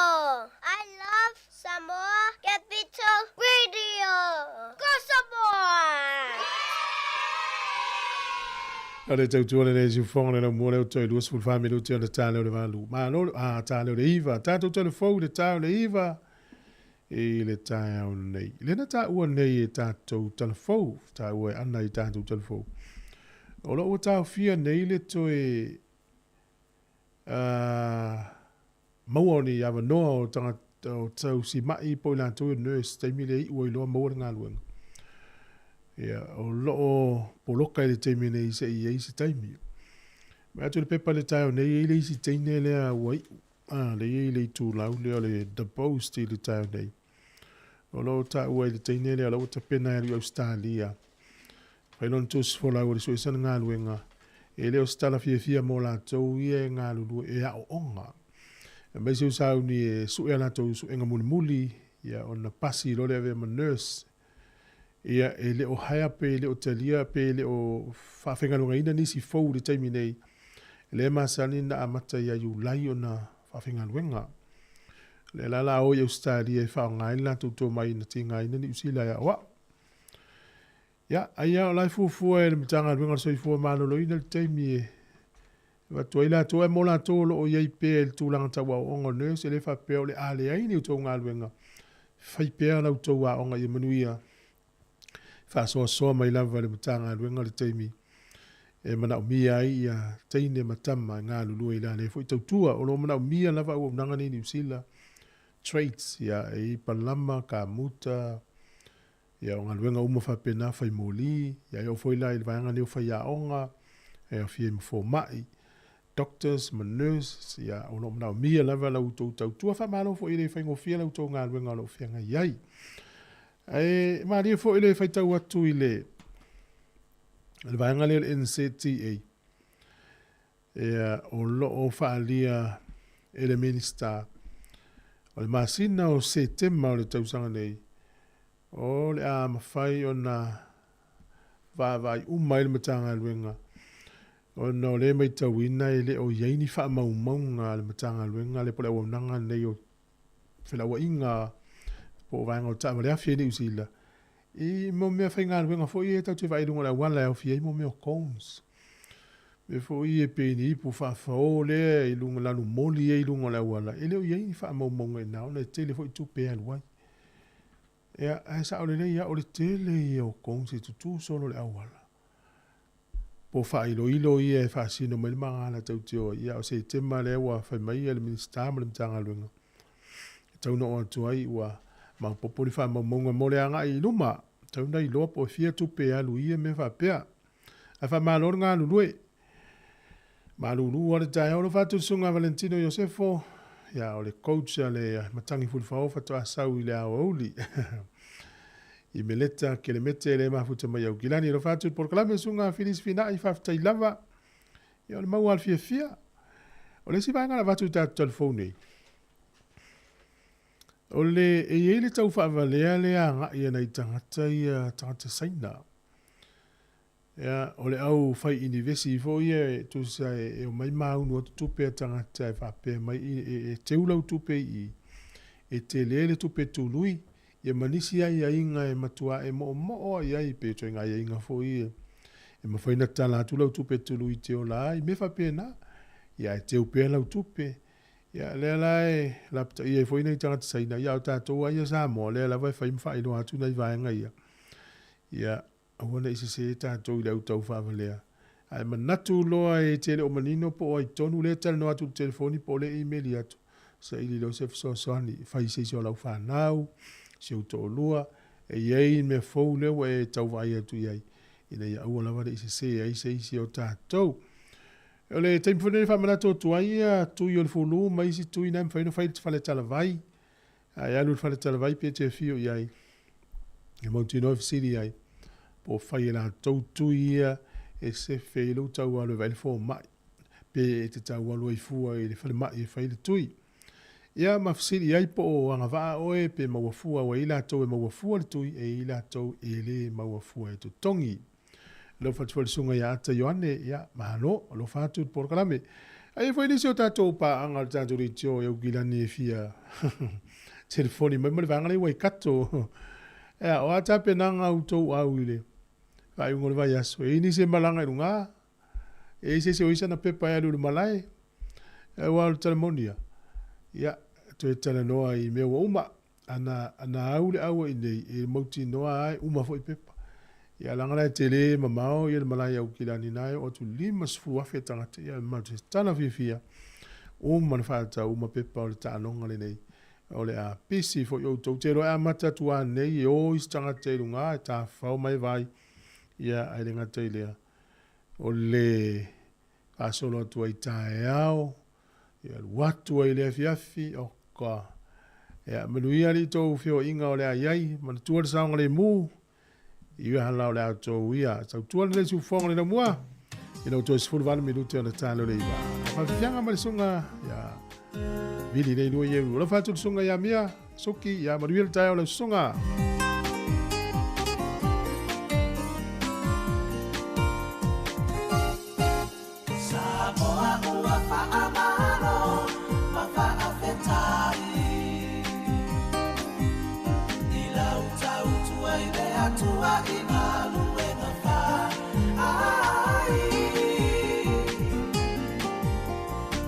Speaker 10: I love Samoa Capital Radio. Go Samoa!
Speaker 1: O le tautua lenei siufofoga le laumua lea ua toe 24 minute ona ta lea o le valu. Malo, a, ta lea o le iva. Tatou telefou i le ta o le iva i le taeao nei. Lena taua nei e tatou talafou, taua e ana i tatou talafou. O lo o ua taofia nei le toe uh, maua o ni avanoa o tagata o tausima'i po o i latou o nurse taimi lea iu ai loa maua le galuega. Ia, o lo o poloka i le taimi nei se i ai se taimi. Vaai atu i le pepa i le taeao nei, e i ai le isi teine lea ua iu, a, lea e i ai le itulau lea o le The Post i le taeao nei. O lo o taua i le teine lea o la ua tapena e alu i Ausetalia. Fai lona tusi folau o le sue sana galuega, e le o se tala fiafia mo latou ia e galulue e aooga. Aemaise o sauni e sue a latou suega mulimuli, ia ona pasi loa lea avea ma nurse. Ia e le o hire pe le o talia pe le o faafaigaluegaina nisi fou i le taimi nei, lea e masani na amata ia Iulai ona faafaigaluega. O lea la la o i Ausetalia e faaaoga ai le latou tomai na tigaina Niu Sila e aoao. Ia, ai lava o la e fuafua e le Matagaluega o le Soifua Maloloina le taimi e avatu ai latou, ae mo latou o lo o i ai pea i le tulaga tau aoaoga o nurse, e le faapea o le a leai ni outou galuega, fai pea la outou aoga ia manuia, faasoasoa mai lava e le Matagaluega le taimi e manaomia ai ia teine ma tama e galulue i la lea foi tautua. O lo o manaomia lava auaunaga nei i Niu Sila, trades, ia, e i ai palama, kamuta, Ia, o galuega uma faapena, fai moli, ia e oo foi la i le vaega nei o faiaoga, e aofia ai ma fomai, doctors ma nurses, ia, o lo o manaomia lava la outou tautua. Faamalo foi e le faigofie la outou galuega o lo o feagai ai. Ae malie foi le faitau atu i le, le vaega lea o le NZTA, ia, o lo o faaalia e le Minisita o le masina o Setema o le tausaga nei, O le a mafai ona vaavaai uma ai le Matagaluega ona o lea e matauina e le o i ai ni faamaumauga a le Matagaluega lea po o le auaunaga lenei o felauaiga po o vaega o taavale afi i Niu Sila i mo mea faigaluega foi ia tatou te vaai i luga o le auala e aofia ai mo mea o cones. Mea foi ia pei ni ipu faafao lea i luga lanu moli ai i luga o le auala, e le o i ai ni faamaumauga i ina ona e tele foi tupe e alu ai. Ia, ae sao lelei lava, o le tele ia o cones e tutū solo i le auala. Po o faailoilo ia e faasino mai le magala tatou te o ai. Ia, o Setema lea ua fai mai le Minisita ma le Matagaluega e tau na oo atu ai ua maopoopo ni faamaumauga mo le agai i luma. Tau na iloa po o fia tupe e alu i ia mea faapea. Ae faamalo le galulue. Malulu lava le taeao. Alofa atu le Susuga Valentino Iosefo, ia o le coach a le Matagi Fulufao faatoa sau i le aoauli i Meleta Kelemete le mafuta mai Aukilani. Alofa atu le polokalame Susuga Filis Fina'i, faafetai lava. Ia o le maua lava le fiafia. O le isi vaega na avatu i tatou telefoni nei, o le e i ai le tau faavalea lea agai a nai tagata ia, tagata Saina. Ia, o le au fai inivesi foi ia e tusa e omai ma aunu atu tupe a tagata e faapea mai e teu lau tupe i i. E tele le tupe tului, ia ma nisi aiaiga e matuā e moomoo ai ai pe ituaiga aiaiga foi e e mafai ona tatala atu lau tupe tului e te ola ai, mea faapena. Ia ae teu pea lau tupe. Ia lea la e lapataia ai foi nai tagata Saina, ia a o tatou lava ia Samoa, lea lava e fai ma faailoa atu nai vaega ia. Ia aua ne i sese tatou i le autau faavalea. Ae manatu loa e te le o manino po o ai tonu lea e talanoa atu i le telefoni po o lea e imeli atu, saili loa se fesoasoani, fai i se isi o lau fanau, si ou toalua, e i ai le mea fou lea ua e tau vaai atu i ai, ina ia aua lava ne i sese ai se isi o tatou. O le taimi foi lenei e faamanatu atu ai ia tui o le fulu ma isi tui na e mafai ona fai i le fale talavai. A e alu i le fale talavai pe e te afio i ai, e mautinoa e fesili i ai, po o fai e latou tui ia e sefe ai lou tau alu e vaai le fomai, pe e te tau alu ai fua i le falemai e fai le tui. Ia ma fesili i ai po o agavaa oe pe maua fua, aua e i ai latou e maua fua le tui, e i ai latou e le maua fua e totogi. Alofa atu foi i le susuga ia Ata Ioane, ia, malo, alofa atu i le polokalame. Ae i ai foi nisi o tatou paaga o le tatou leitio e Aukilani e fia telefoni mai ma le vaega lea i Waikato. Ea, o a tapenaga a outou au i le faaiuga o le vaiaso? E i ai nisi e malaga i luga? E i ai se isi o i ai sana pepa e alu i le malae? Aua o le tala moni lava, ia, toe talanoa i mea ua uma. Ana, ana au le aua i inei, e mautinoa lava e uma foi pepa. Ia leaga la e tele mamao ia le malae i Aukilani na e oo atu i le 50,000 tagata, ia matou te tatala fiafia, uma ona faatau uma pepa o le taaloga lenei. O le a pisi foi outou. Ou te iloa e amata atu anei e o isi tagata i luga e tafafao mai vai, ia ae le gata i lea, o le faasolo atu ai taeao, ia alu atu ai i le afiafi, oka. Ia manuia alii tou feoaiga o le a i ai, manatua le saogalemu, i ala o le a outou ia. Tautua lenei siufofoga le laumua, ina ua toe 18 minute ona talo le iva. Faafiafiaga ma le susuga ia Vili Leilua Ieu. Alofa atu le susuga ia Mia Suki, ia manuia le taeao lau susuga.
Speaker 5: Samoa ua faamalo ma faafetai i lau tautua i le Atua i galuega fai.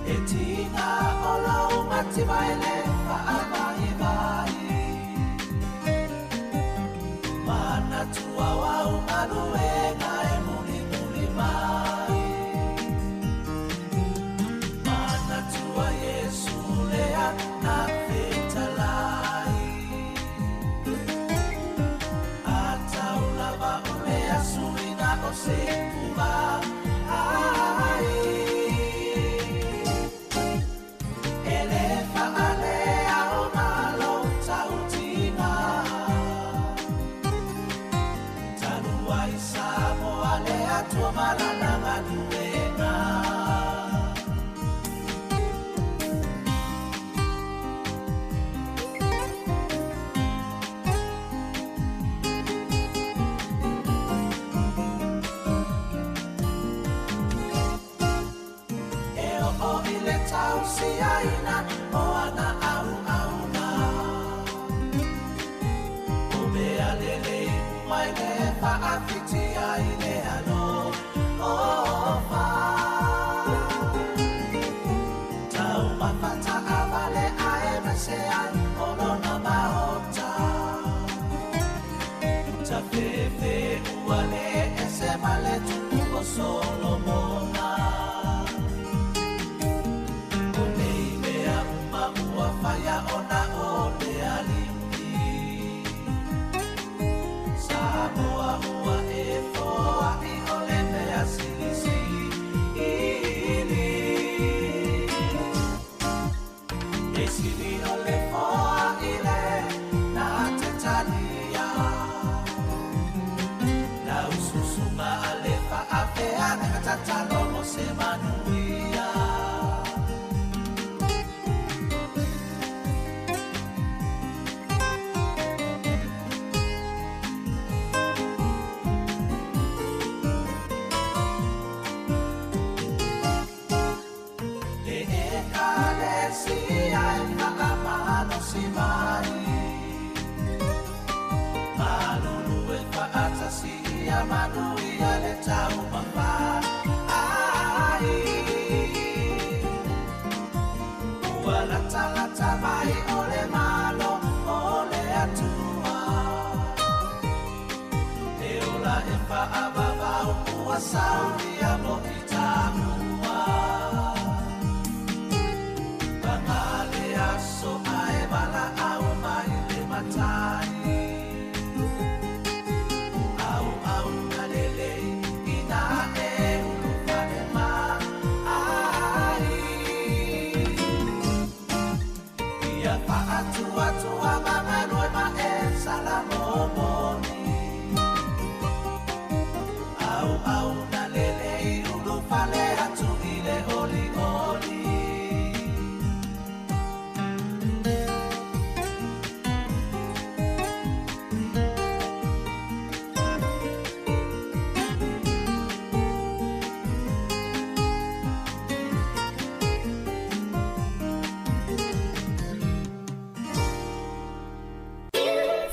Speaker 5: E tiga o lou mativa e le faavaivai, manatua o au galuega e mulimuli mai. Manatua Iesu lea na fetalai, atau lava o le asuina o se pua ai. E le faalea o malo tautina, talu ai Samoa le Atua ma lana galuega. E oo i le tausiaina o ana auauna, o mea lelei uma e le faafitia i le alofa. Taumafa taavale ae maise ai o lona maota, tafefe ua le ese ma le tupu o Solomona. O nei mea uma ua faia ona o le Alii. Samoa ua e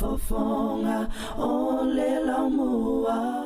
Speaker 5: Fofoga o le laumua.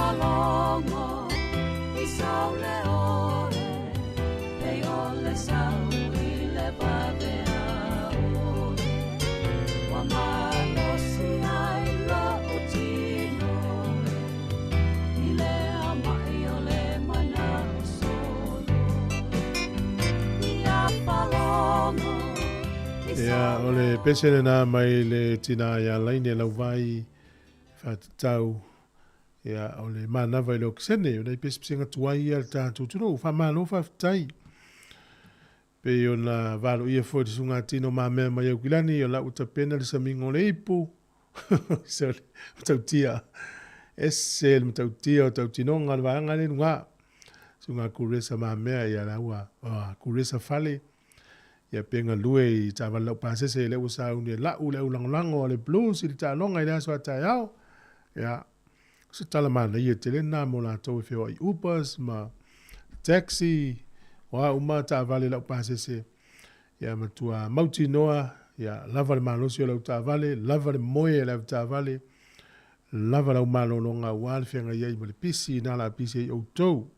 Speaker 5: Falogo i saule oe, pei o le sau i le vavea oe. Ua malosi ai lo'u tino e, i le ama'i o le mana'o solo. Ia Falogo i
Speaker 1: Ia, o le pese lena mai le tinā ia Laine Lauvai faatatau ia o le manava i le okesene o nai pesepesega tuai ia a le tatou atunuu. Faamalo faafetai. Pei ona valoia foi le susuga tino mamea mai Aukilani o la ua tapena le samiga o le ipu. Se o le matautia. Ese le matautia o tautinoga o le vaega lea i luga. Susuga Kuresa mamea ia la ua Kuresa fale. Ia pe galue i taavale lau pasese lea ua sauni e lau le au lagolago a le Blues i le taaloga i le aso a taeao. Ia, se tala manaia tele lena mo latou e feoai Ubers ma taxi, o a uma taavale lau pasese. Ia matua mautinoa, ia lava le malosi o lau taavale, lava le moe a le avetaavale, lava lau malologa aua le feagai ai ma le pisi na la pisi ai outou.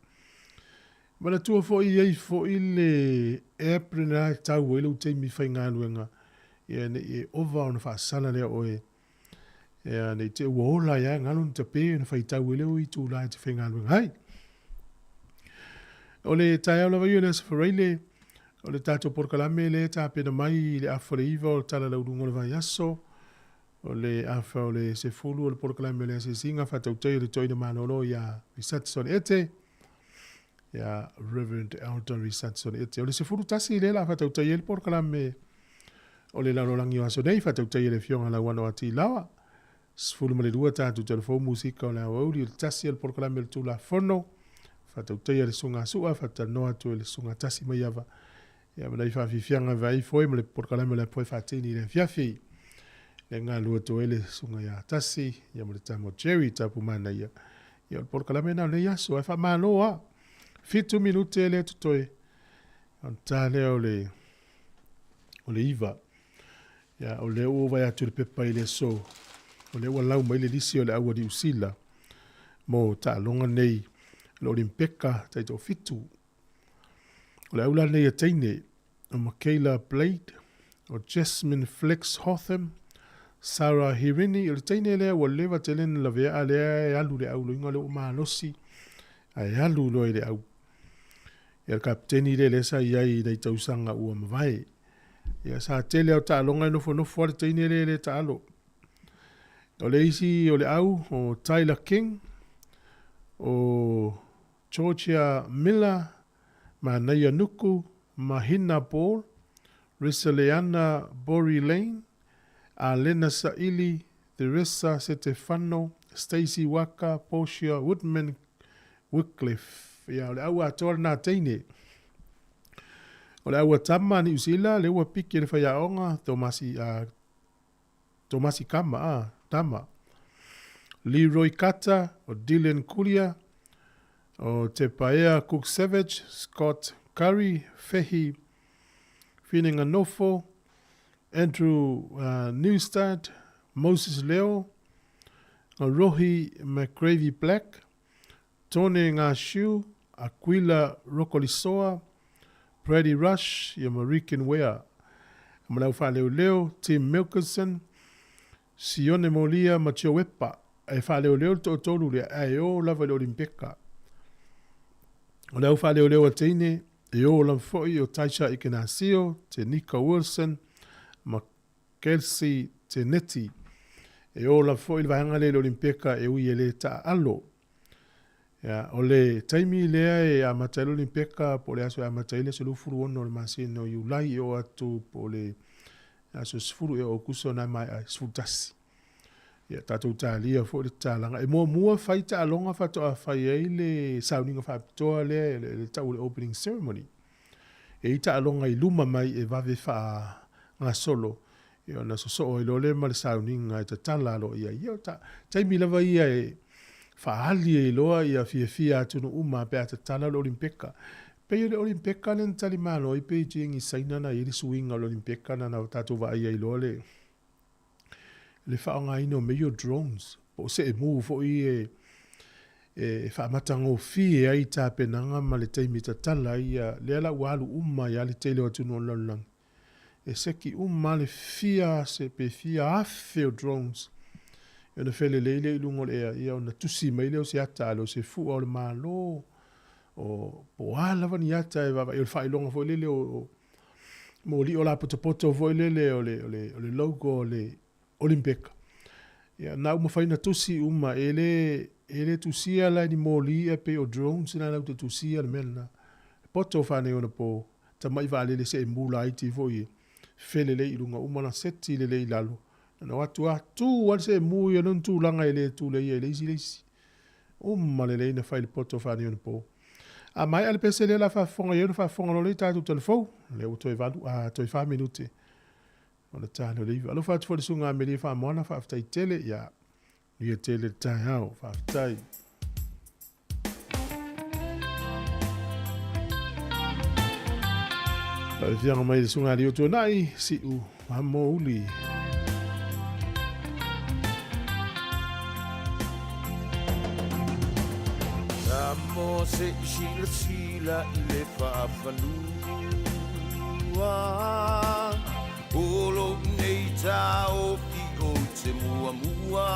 Speaker 1: Manatua foi e i ai foi le app lena e tau ai lou taimi faigaluega, ia ne i e ova ona faasala lea o oe. Ia ne i te i ua ola ai lava galo ni tape ona faitau ai lea o itula e te faigaluega ai. O le taeao lava ia o le Aso Faraile, o le tatou polokalame lea e tapena mai i le afa o le 9 o le tala lauluga o le vaiaso, o le afa o le 10 o le polokalame o le asiasiga faatautai o le toeaina malolo ia Richardson Ete, ia Reverend Elder Richardson Ete. O le 11 lea la faatautai ai le polokalame o le lalolagi o aso nei, faatautai e le afioga Lauano Atilawa. 12 tatou telefou musika o le aoauli, o le 1 o le polokalame o le Tulafono, faatautai e le Susuga Sua, faatalanoa atu e le Susuga Tasi Maiava. Ia ma nai faafiafiaga vai foi ma le polokalame o le apoe faatini i le afiafi. Le galua atu ai le Susuga ia Tasi, ia ma le tama o Jerry tapu manaia. Ia o le polokalame na o lenei aso, ae faamalo a. 7 minute lea totoe. Ona ta lea o le o le 9. Ia, o lea ua vaai atu i le pepa i le aso, o lea ua lau mai le lisi o le au a Niu Sila mo taaloga nei le Olimpeka taitoafitu. O le au la nei a teine, o Michaela Blade, o Jasmine Flex Hotham, Sarah Hirini, o le teine lea ua leva tele na lavea a lea e alu le au loiga lea ua malosi, ae alu loa i le au. Ia le kapiteni lea lea sa i ai i nai tausaga ua mavae. Ia sa tele au taaloga e nofonofo a le teine lea le taalo. O le isi o le au o Tyler King, o Georgia Miller, Manaia Nuku, Mahina Ball, Risaleana Bori Lane, Alena Saili, Theresa Setefano, Stacey Waka, Portia Woodman Wycliffe. Ia, o le au atoa lena teine. O le au a tama Niu Sila, le ua piki le whaiaonga, Tomasi, Tomasi Kama, Tama. Leroy Kata, o Dylan Kulia, o Te Paea Cook Savage, Scott Curry, Fehi Fininganofo, Andrew Newstad, Moses Leo, Rohi McGravy Black, Tone Ngashiu, Aquila Rokolisoa, Brady Rush, ia ma Ricken Ware. Ma lau faaleoleo, Tim Milkerson, Sione Molia ma Tio Wepa. E faaleoleo le toatolu lea, ae o lava i le Olimpeka. O le au faaleoleo a teine, e o lava foi o Taisha Ikenasio, Te Nika Wilson, ma Kelsey Teneti. E o lava foi le vaega lea i le Olimpeka e ui e le taaalo. Ia, o le taimi lea e amata ai le Olimpeka, po o le aso e amata ai le aso 26 o le masina o Iulai e oo atu po o le aso 10 ea o Aukuso na e maea ai, 11. Ia, tatou talia foi le tatalaga. E muamua fai taaloga faatoa fai ai le sauniga faapitoa lea, le tau o le opening ceremony. E i taaloga i luma mai e vave faagasolo, ia ona sosoo ai loa lea ma le sauniga e tatala aloaia ai. Ia, o taimi lava ia e faaali ai loa ia fiafia atunuu uma pe a tatala le Olimpeka. Pei o le Olimpeka lea na talimalo ai Beijing i Saina na i ai le suiga o le Olimpeka na na tatou vaai ai loa le le faaaogaina o mea ia o drones po o seemu foi e E faamatagofie ai tapenaga ma le taimi tatala ai ia, lea la ua alu uma ai lava le tele o atunuu o le lalolagi. E seki uma lava le fia ase pe fia afe o drones e ona felelei lea i luga o le ea, ia ona tusi mai lea o se ata a le o se fua o le Malo, o po o a lava ni ata e vaavaai, o le faailoga foi lele o moli'o lapotopoto foi lele o le, o le, o le logo o le Olimpeka. Ia, na ua mafai ona tusi uma, e le, e le tusia la i ni moli ia pei o drones na latou te tusia le mea lena. E poto faaneionapo, tamai vaalele seemula laiti foi e felelei i luga uma ona seti lelei i lalo. Na o atu lava, tu lava le seemu ia lona tulaga e le tuleia e le isi le isi. Uma lelei na fai le poto faaneionapo. A maea le pese lea o le a faafofoga i ai ona faafofoga loa lea i tatou talafou. Lea ua toe valu, a, toe fa minute. O le tali o le iva. Alofa atu foi i le Susuga Amelia Faamoana, faafetai tele. Ia, manuia tele le taeao. Faafetai. Faafiaga mai le Susuga Alii o Tuanai, Siu Mamouli.
Speaker 11: Samoa se i silasila i le faafanua O lou nei taofi ou te muamua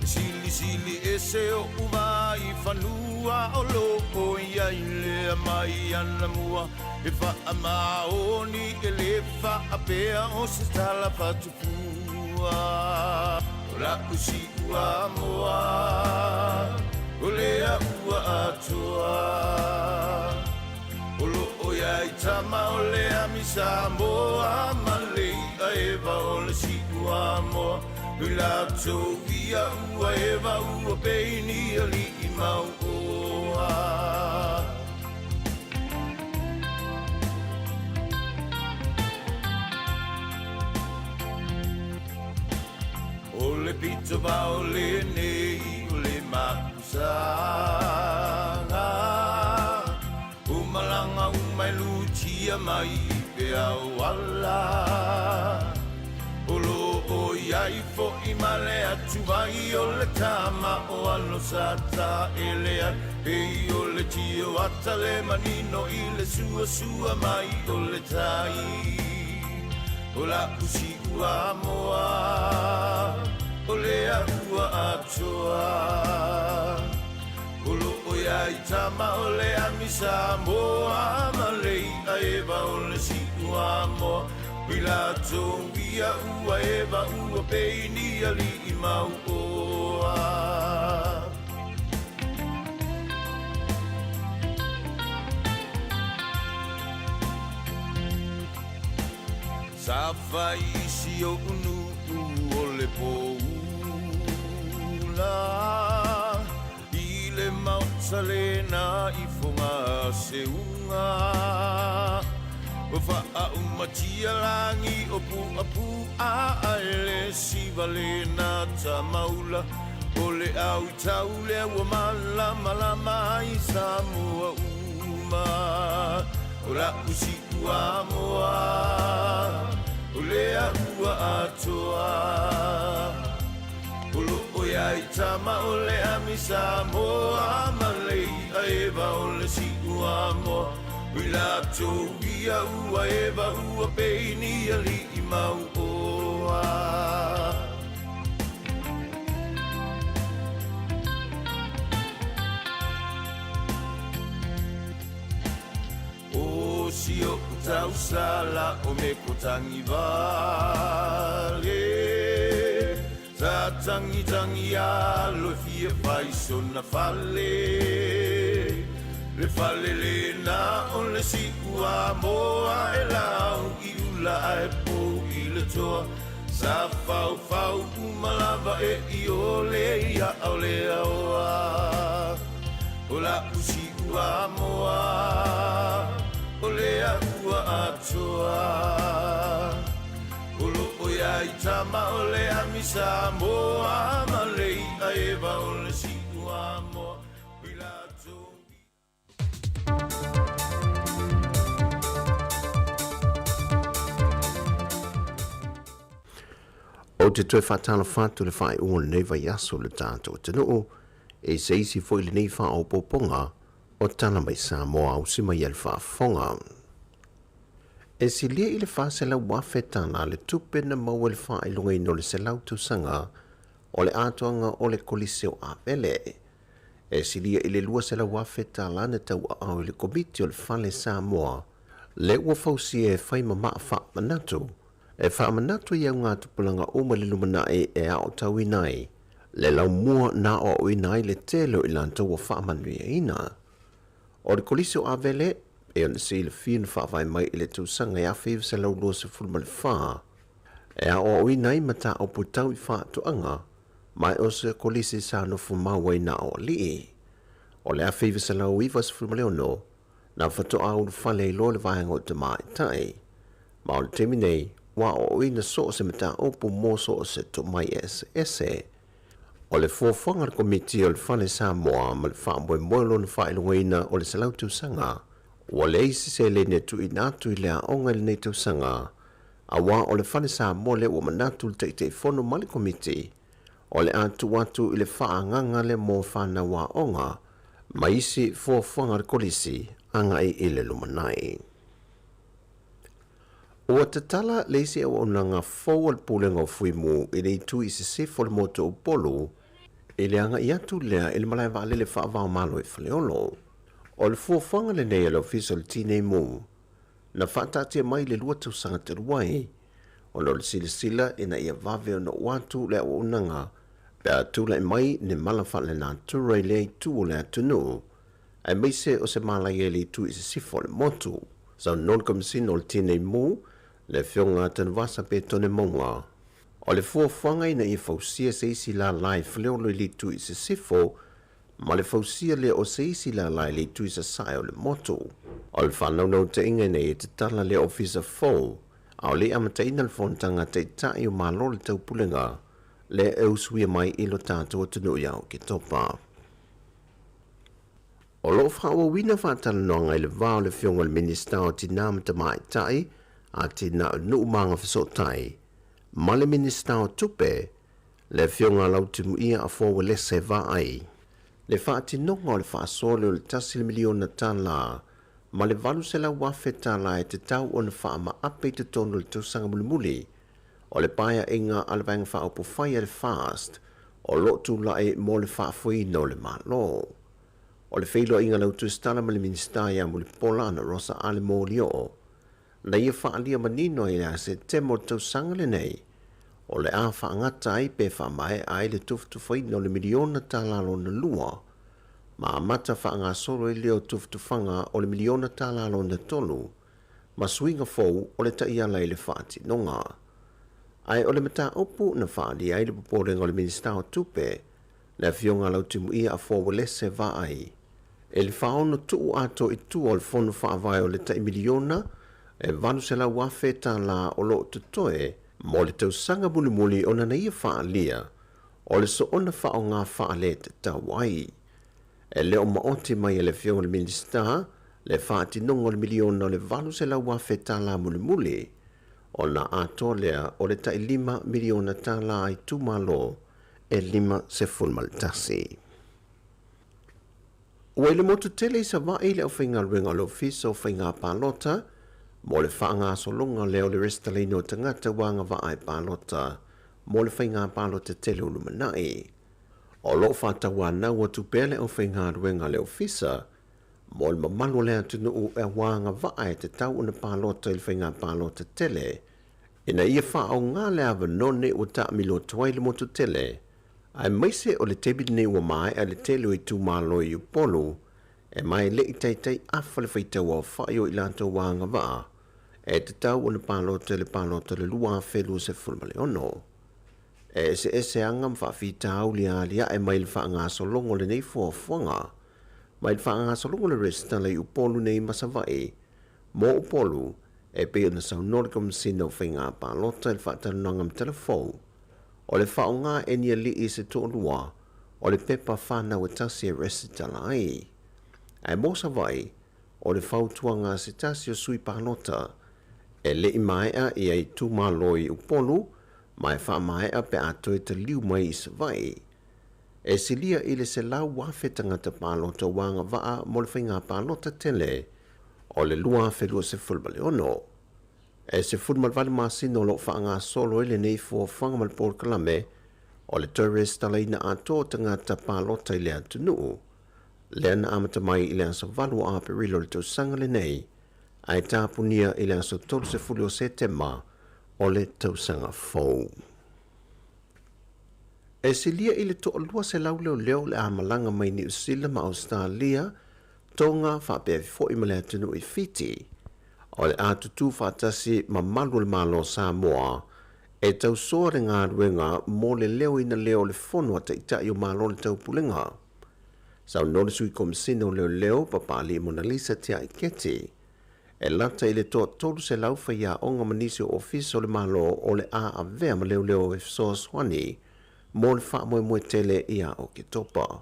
Speaker 11: E silisili ese oʻu wā i fanua O loo i ai lea mai anamua E faamaoni e le faapea o se tala faatupua O la'u siua moa O lea ua atoa O loo iai tama o le ami Samoa ma le i'a eva o le siua moa Nui latou ia ua eva ua peini ali'i mau oa. O le pito vao lenei o le mapusaga O malanga uma e lutia mai i peau ala O loo iai fo'i ma le atu vai o le tama o alo sa taele ai Pei o le tio ata le manino i le suasua mai o le tai O la'u siua moa o lea ua atoa O loo iai tama o le ami Samoa ma le i'a eva o le siua moa Hui latou ia ua eva ua peini ali'i mau oa. Sa fai i si oʻu nuu o le poula I le maota lena i Fogaseuga Ua faaumatia lagi o Puapua Ae le siva lena tamaula O le au i tau lea ua malamalama ai Samoa uma O la'u siua moa O lea ua atoa O loo iai tama o le ami Samoa ma le i'a eva o le siua moa Hui latou ia ua eva ua peini ali'i mau oa. O si oʻu tausala o me ko Tagivale Sa tagitangi alo e fia fai sona fale Le fale lena o le siua moa e lau i ula ae pou i le toa Sa faufau uma lava e i o le ia o le aoa O la'u siua moa o lea ua atoa O loo iai tama o le ami Samoa ma le i'a eva o le siua moa Hui latou
Speaker 6: Ou te toe faatalofa atu i le faaiuga o lenei vaiaso i le tatou atunuu. E se isi foi lenei faaopoopoga o Tala Mai Samoa ausi mai a le faafofoga. E silia i le $400,000 tala le tupe na maua i le faailogaina o le 100 tausaga o le atoaga o le Kolisi o Avele. E silia i le $200,000 tala na tauaao i le Komiti o le Fale Samoa le ua fausia e fai ma maa faamanatu e faamanatu i augatupulaga uma i le lumanai e aotauina ai le laumua na aoaoina ai le tele o i latou ua faamanuiaina. O le Kolisi o Avele, e ona silafia na faavae mai i le tausaga e 1924, e aoaoina ai mataupu tau i faatoaga, ma o se kolisi sa nofo mau ai na o alii. O le 1996, na faatoa ulufale ai loa le vaega o tamaitai. Ma o le taimi nei, ua aoaoina so o se mataupu mo so o se tomai eseese. O le fuafuaga a le Komiti o le Fale Samoa ma le faamoemoe o lona faailogaina o le 100 tausaga, ua leai se seleni e tuuina atu i le aoga i lenei tausaga, auā o le Fale Samoa lea ua manatu le Taitaifono ma le Komiti o le a tuu atu i le faaagaga lea mo fanau aoga ma isi fuafuaga a le Kolisi agai i le lumanai. Ua tatala le isi auaunaga fou a le Pulega o Fuimu i le itu i sisifo o le motu o Upolu i le agai atu lea i le malae vaalele faava-o-Malo i Faleolo. O le fuafuaga lenei a le Ofisa o le Tinei Mu na faataatia mai i le 2 tausaga talu ai, ona o le silasila ina ia vave ona oo atu le auaunaga pe a tulai mai ni mala faalenatura i lea itu o le atunuu, aemaise o se malaia i le itu i sisifo o le motu. Saunoa le Komesina o le Tinei Mu, le Afioga a Tanuvasa Petone Mauga, o le fuafuaga ina ia fausia se isi lala i Faleolo i le itu i sisifo ma le fausia lea o se isi lala i le itu i sasae o le motu. O le faanaunautaiga ina ia tatala lea ofisa fou, a o le i amataina le fonotaga a Taitai o Malo o le Taupulega lea e usuia mai i lo tatou atunuu ia Oketopa. O lo o faaauauina faatalanoaga i le va o le Afioga i le Minisita o Tinā ma Tamaitai, Atinae o Nuu ma Agafesootai, ma le Minisita o Tupe, le Afioga a Lautimuia Afoa Uelese Vaai, le faatinoga o le faasoa lea o le $1 miliona ma le $800,000 e tatau ona faamaape i totonu o le tausaga mulimuli o le paeaiga a le Vaega Faaupufai a le FAST o lo o tulai mo le faafoeina o le Malo. O le feiloaiga a Lautusitala ma le Minisita ia Mulipola Ana Rosa Ale Molioo, na ia faaalia manino ai ia Setema o le tausaga lenei, o le a faagata ai pe faamaea ai le tufatufaina o le $1 miliona lona lua, ma amata faagasolo ai lea o tufatufaga o le $1 miliona lona tolu, ma suiga fou o le taiala i le faatinoga. Ae o le mataupu na faaalia ai le popolega o le Minisita o Tupe, le Afioga a Lautimuia Afoa Uelese Vaai, i le faaono tuu atoa i tua o le Fono Faavae o le tai $1,800,000 o lo o totoe mo le tausaga mulimuli ona na ia faaalia o le soona faaaoga faaletatau ai. E le o maoti mai e le Afioga i le Minisita le faatinoga o le $1,800,000 mulimuli, ona atoa lea o le tai $5 miliona a itumalo e 51. Ua i le motu tele i Savaii le aufaigaluega o le Ofisa o Faiga Palota mo le faagasologa lea o le resitalaina o tagata ua agavaa e palota mo le faiga palota tele o lumanai. O lo o faatauanau atu pea le aufaigaluega a le Ofisa mo le mamalu o le atunuu e ua agavaa e tatau ona palota i le faiga palota tele, ina ia faaaoga le avanoa nei ua taamilo atu ai le motu tele, aemaise o le taimi lenei ua maea le tele o itumalo i Upolu e ma e le i taitai afa le faitau aofai o i latou ua agavaa e tatau ona palota i le palota o le 2026. E eseese aga ma faafitauli e aliae mai i le faagasologa o lenei fuafuaga, mai le faagasologa o le resitala i Upolu nei ma Savaii. Mo Upolu, e pei ona saunoa le Komesina o Faiga Palota i le faatalanoaga ma Talafou, o le faaaoga e ni alii se toalua o le pepa fanau e tasi e resitala ai. Ae mo Savaii, o le fautuaga a se tasi o sui palota, e le i maea ia itumalo i Upolu ma e faamaea pe a toe taliu mai i Savaii. E silia i le 100,000 tagata palota ua agavaa mo le faiga palota tele o le 2026. E 18 masina o lo o faagasolo ai lenei fuafuaga ma le polokalame o le toe resitalaina atoa o tagata palota i le atunuu, lea na amata mai i le aso 8 o Aperila o le tausaga lenei, ae tapunia i le aso 30 o Setema o le tausaga fou. E silia i le 200 leoleo o le a malaga mai Niu Sila ma Ausetalia, Tonga faapea foi ma le atunuu i Fiti, o le a tutū faatasi ma malu o le Malo o Samoa e tausoa le galuega mo le leoina lea o le Fono a Taitai o Malo o le Taupulega. Saunoa le Sui Komesina o Leoleo, Papalii Monalisa Tiai Keti, e lata i le toa 300 faiaoga ma nisi o ofisa o le Malo o le a avea ma leoleo e fesoasoani mo le faamoemoe tele ia Oketopa.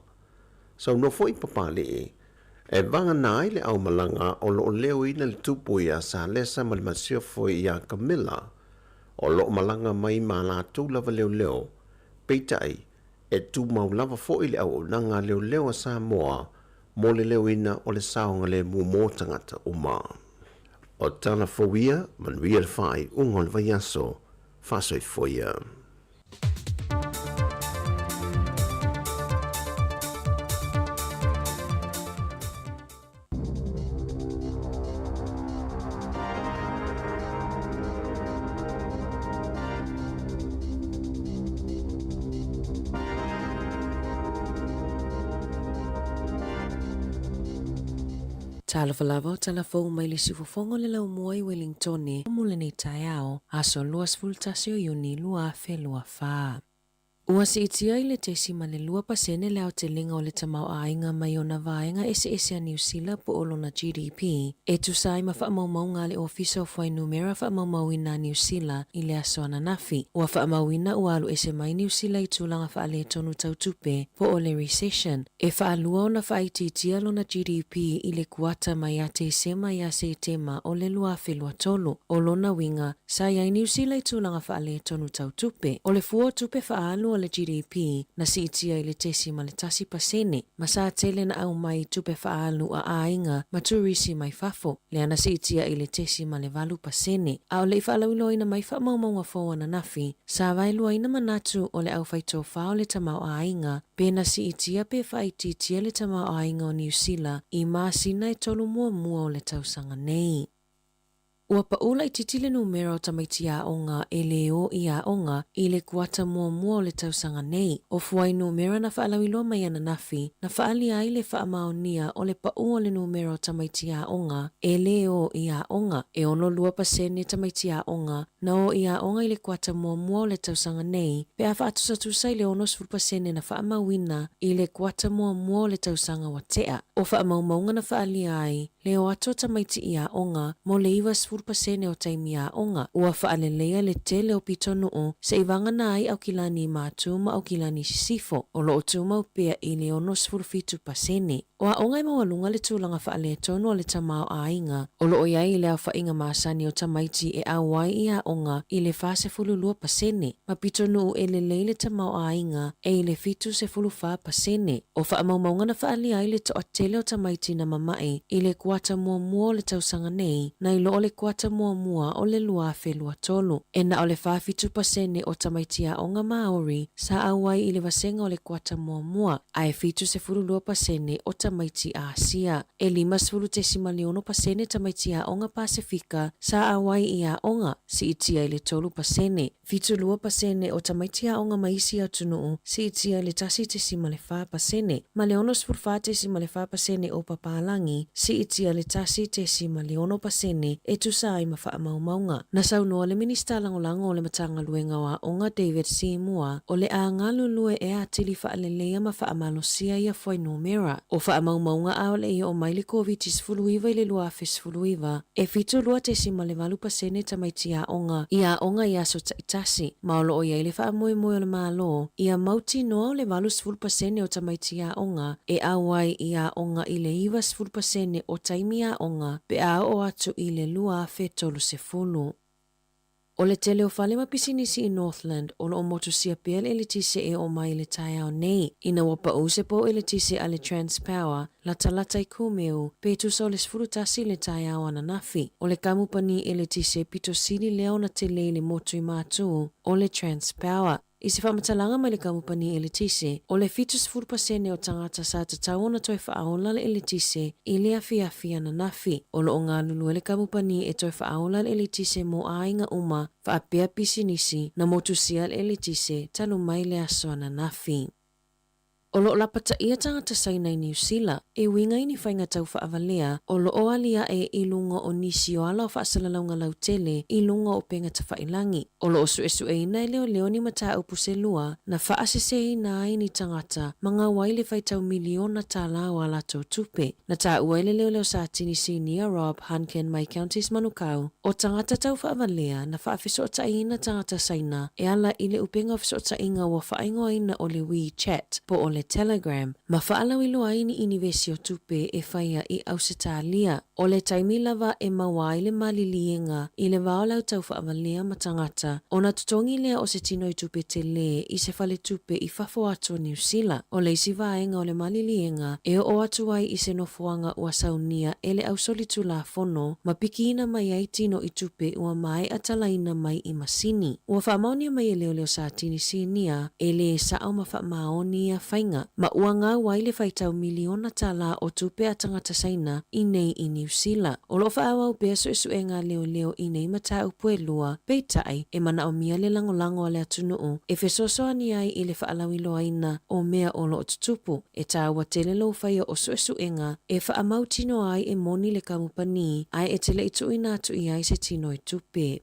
Speaker 6: Saunoa foi Papalii, e vagana ai le aumalaga o lo o leoina le tupu iā Salesa ma le masiofo iā Kamila, o lo o malaga mai ma latou lava leoleo, peitai, e tumau lava foi le auaunaga a leoleo a Samoa mo le leoina o le saogalemu mo tagata uma. O tala fou ia, manuia le faaiuga o le vaiaso, faasoifua ia.
Speaker 7: Talofa lava o tala fou mai le siufofoga o le laumua i Wellingtone mo lenei taeao, aso 21 o Iuni 2024. Ua siitia i le 0.2% le aotelega o le tamaoaiga mai ona vaega eseese a Niu Sila po o lona GDP, e tusa ai ma faamaumauga a le Ofisa o Fuainumera Faamaumauina a Niu Sila i le aso ananafi. Ua faamauina ua alu ese mai Niu Sila i tulaga faaletonu tau tupe, po o le recession, e faalua ona faaitiitia lona GDP i le kuata mai ia Tesema ia Setema o le 2023. O lona uiga, Sa i ai Niu Sila i tulaga faaletonu tau tupe. O le fua o tupe faaalu a le GDP na siitia i le 0.1%, ma sa tele na aumai i tupe faaalu a aiga ma turisi mai fafo, lea na siitia i le 0.8%. A o le i faalauiloaina mai faamaumauga fou ananafi, sa vaeluaina manatu o le aufaitofa o le tamaoaiga pe na siitia pe faaitiitia le tamaoaiga o Niu Sila i masina e tolu muamua o le tausaga nei. Ua paʻu laitiiti le numera o tamaiti aoga e lē o i aoga i le kuata muamua o le tausaga nei. O fuainumera na faalauiloa mai ananafi, na faaalia ai le faamaonia o le paʻu o le numera o tamaiti aoga e lē o i aoga. E 62% tamaiti aoga na o i aoga i le kuata muamua o le tausaga nei, pe a faatusatusa i le 60% na faamauina i le kuata muamua o le tausaga ua tea. O faamaumauga na faaalia ai Le o atu o tamaiti i aoga mo le 90% o taimi aoga, ua faaleleia le tele o pitonuu seivagana ai Aukilani Matu ma Aukilani Sisifo, o lo o tumau pea i le 67%. O aoga e maualuga le tulaga faaletonu o le tamaoaiga, o lo o i ai i le aofaiga masani o tamaiti e auai i aoga i le 42%, ma pitonuu e lelei le tamaoaiga e i le 74%. O faamaumauga na faaalia ai le toatele o tamaiti na mamae i le kuata muamua o le tausaga nei, nai lo o le kuata muamua o le 2023. E na o le 47% o tamaiti aoga Māori sa auai i le vasega o le kuata muamua, ae 72% o tamaiti Āsia. E 50.6% tamaiti aoga Pasefika sa auai i aoga, siitia i le 3%. 72% o tamaiti aoga mai isi atunuu, siitia i le 1.4%, ma le 64.4% o papalagi, siitia i le 1.6% e tusa ai ma faamaumauga. Na saunoa le Minisita Lagolago o le Matagaluega o Aoga David Seymour, o le a galulue e atili faaleleia ma faamalosia ia fuainumera. O faamaumauga a o le i oo mai le Koviti-19 i le 2019, E 72.8% tamaiti aoga i aoga i aso taitasi, ma o lo o i ai le faamoemoe o le Malo ia mautinoa o le 80% o tamaiti aoga e auai i aoga i le 90% o taimi aoga pe a oo atu i le 2030. O le tele o fale ma pisinisi i Northland o lo o motusia pea le eletise e oo mai i le taeao nei, ina ua pau se pou eletise a le Transpower latalata i Kumeu pe tusa o le 11 i le taeao ananafi. O le kamupani eletise pito sili lea ona tele i le motu i Matu o le Transpower. I se faamatalaga mai le kamupani eletise, o le 70% o tagata sa tatau ona toe faaola le eletise i le afiafi ananafi. O lo o galulue le kamupani e toe faaola le eletise mo aiga uma faapea pisinisi na motusia le eletise talu mai le aso ananafi. O lo o lapataia tagata Saina i Niu Sila e uiga i ni faiga tau faavalea o lo o aliae i luga o nisi o ala o faasalalauga lautele i luga o upega tafailagi. O lo o suesueina e leoleo ni mataupu se lua na faaseseina ai ni tagata ma gau ai le faitau miliona tālā o a latou tupe. Na taua e le leoleo Satini Sinia Rob Hunkin mai Counties Manukau, o tagata tau faavalea na faafesootaiina tagata Saina e ala i le upega o fesootaiga ua faaigoaina o le WeChat po o le Telegram, ma faalauiloa ai ni inivesi o tupe e faia i Ausetalia. O le taimi lava e maua ai le maliliega i le va o le au tau faavalea ma tagata, ona totogi lea o se tino i tupe telē i se faletupe i fafo atu o Niu Sila. O le isi vaega o le maliliega e oo atu ai i se nofoaga ua saunia e le ausolitulafono ma pikiina mai ai tino i tupe ua maea talaina mai i masini. Ua faamaonia mai e leoleo Satini Sinia e lē sao ma faamaoni ia faiga, ma ua gau ai le faitau miliona tālā o tupe a tagata Saina i nei i Niu Sila. O lo o faaauau pea suesuega a leoleo i nei mataupu e lua, peitai, e manaomia le lagolago a le atunuu e fesoasoani ai i le faalauiloaina o mea o lo o tutupu. E taua tele lou faia o suesuega e faamautinoa ai e moni le kamupani ae e te le i tuuina atu i ai se tino i tupe.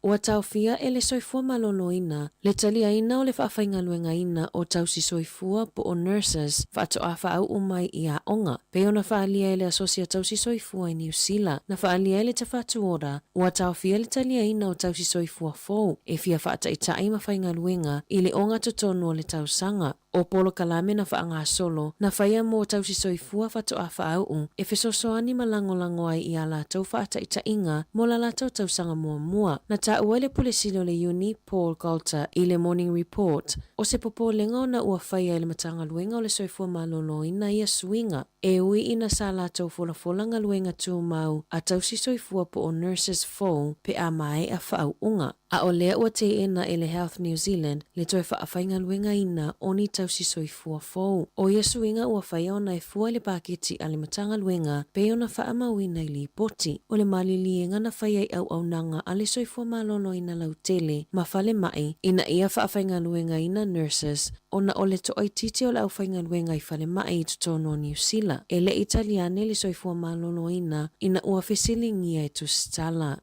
Speaker 7: Ua taofia e le Soifua Maloloina le taliaina o le faafaigaluegaina o tausi soifua po o nurses faatoa faauu mai i aoga. Pei ona faaalia e le Asosi a Tausi Soifua i Niu Sila, na faaalia e le Tafatuora, ua taofia le taliaina o tausi soifua fou e fia faataitai ma faigaluega i le ogatotonu o le tausaga. O polokalame na faagasolo, na faia mo tausi soifua faatoa faauu e fesoasoani ma lagolago ai i a latou faataitaiga mo la latou tausaga muamua. Na taua e le Pule Sili o le Iuni, Paul Golter, i le Morning Report, o se popolega ona ua faia e le Matagaluega o le Soifua Maloloina ia suiga, e ui ina sa latou folafola galuega tumau a tausi soifua po o nurses fou pe a maea faauuga. A o lea ua teena e le Health New Zealand le toe faafaigaluegaina o ni tausi soifua fou. O ia suiga ua faia ona e fua i le paketi a le Matagaluega pei ona faamauina i lipoti. O le maliliega na faia i auaunaga a le Soifua Maloloina lautele ma falemai ina ia faafaigaluegaina nurses ona o le toaitiiti o le aufaigaluega i falemai i totonu o Niu Sila. E le i tali ane le Soifua Maloloina ina ua fesiligia e tusitala.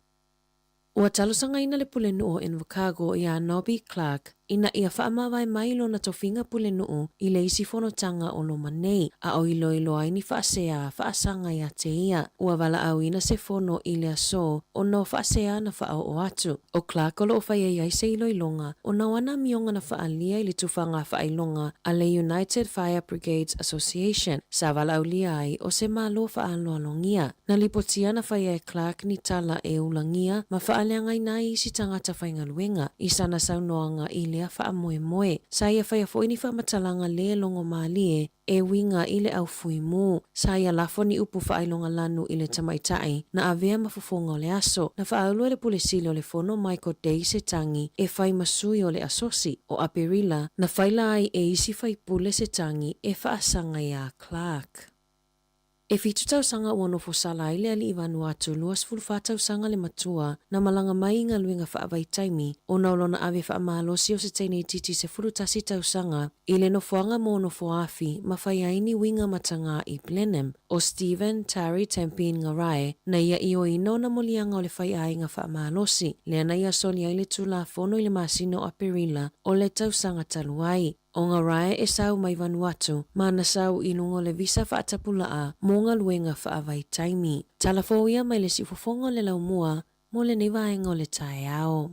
Speaker 7: Ua talosagaina le pulenuu o Invercargill iā Nobby Clark ina ia faamavae mai lona tofiga pulenuu i le isi fonotaga o loma nei, a o iloilo ai ni faasea faasaga iā te ia. Ua valaauina se fono i le aso ona o faasea na faaoo atu. O Clark o lo o faia i ai se iloiloga ona o ana amioga na faaalia i le tufaga faailoga a le United Fire Brigades Association sa valaaulia ai o se Malo faaaloalogia. Na lipotia na faia e Clark ni tala e ulagia ma faaleagaina ai isi tagata faigaluega i sana saunoaga i lea faamoemoe. Sa ia faia foi ni faamatalaga le logomalie e uiga i le au fuimu. Sa ia lafo ni upu faailoga lanu i le tamaitai na avea ma fofoga o le aso. Na faaulu e le Pule Sili o le Fono Michael Day se tagi e fai ma sui o le asosi o Aperila na faila ai e isi faipule se tagi e faasaga iā Clark. E 7 tausaga ua nofo sala ai le alii Vanuatu 24 tausaga le matua na malaga mai i galuega faavaitaimi ona o lona ave faamalosi o se teine itiiti 11 tausaga i le nofoaga mo Nofoaafi ma fai ai ni uiga matagā i Blenheim. O Stephen Tari Tampin Ngarae na ia ioeina ona moliaga o le faiaiga faamalosi lea na ia soli ai le Tulafono i le masina o Aperila o le tausaga talu ai. O Ngarae e sau mai Vanuatu ma na sau i luga o le visa faatapulaa mo galuega faavaitaimi. Tala fou ia mai le siufofoga o le laumua mo lenei vaega o le taeao.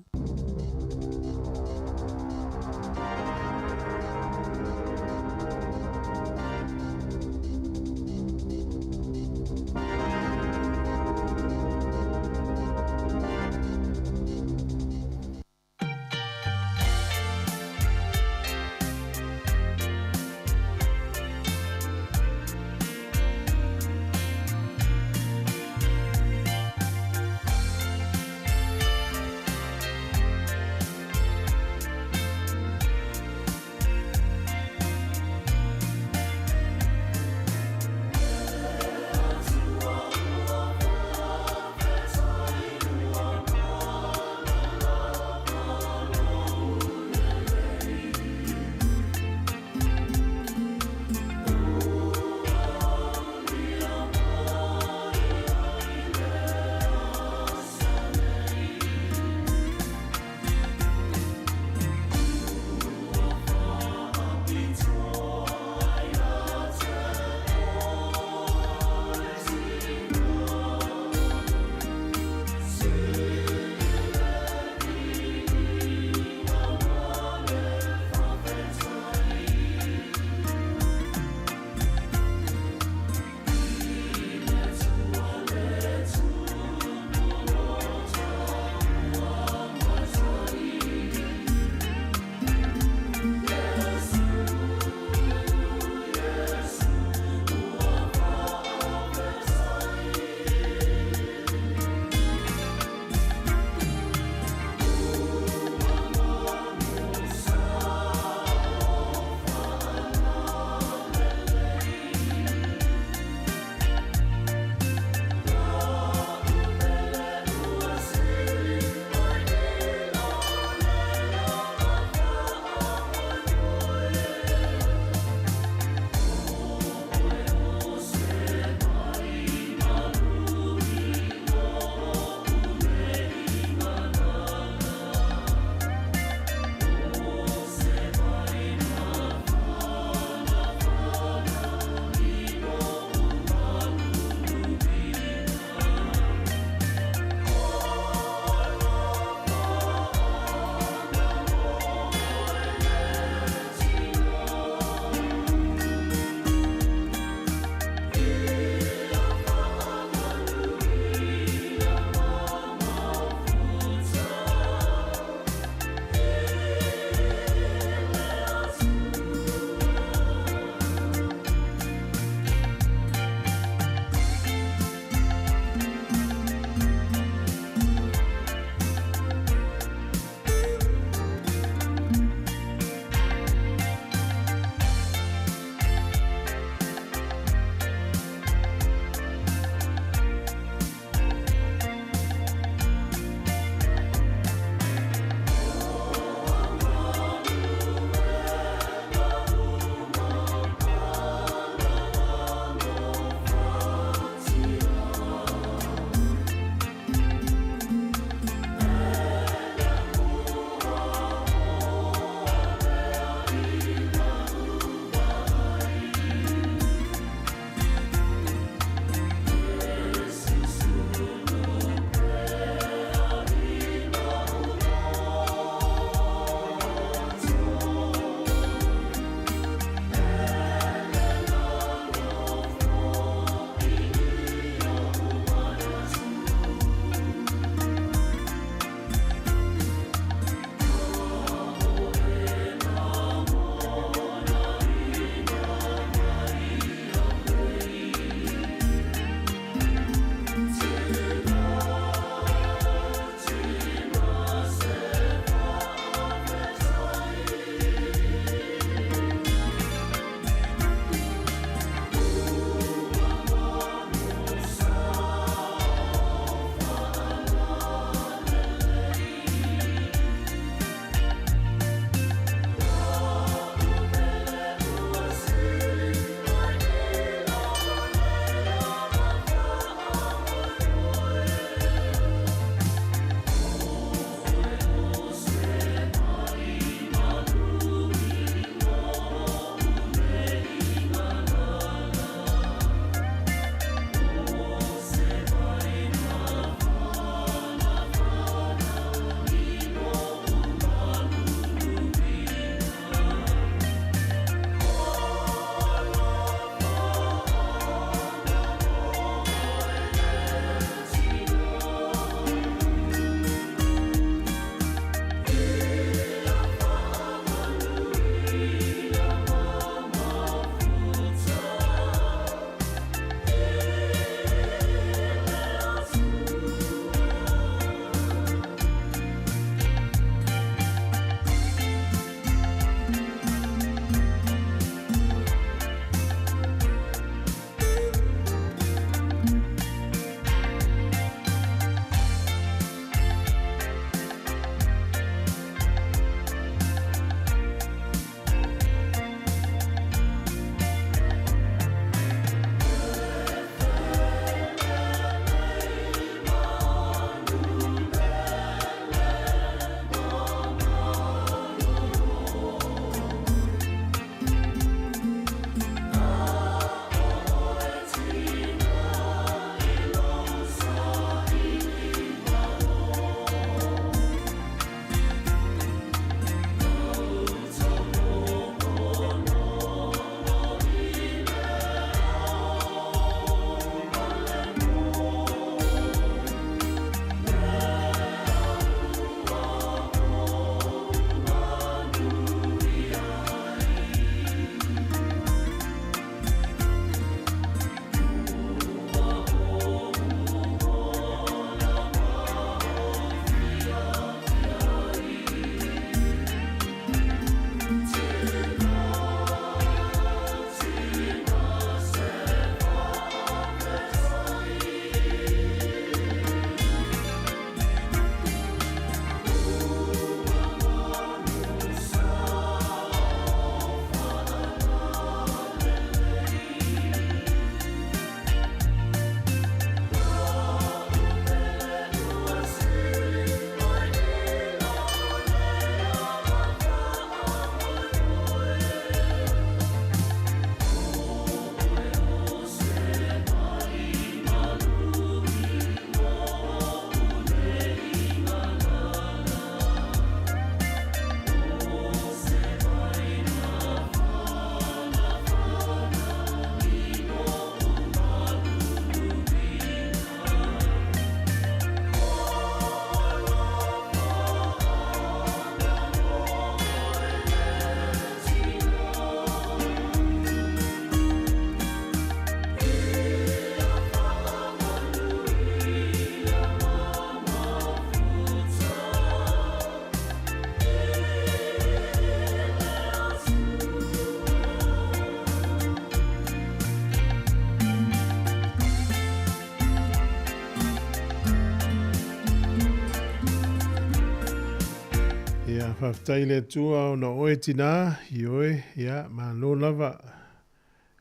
Speaker 1: faafetai i le Atua ona o oe tinā, ioe, ia, malo lava.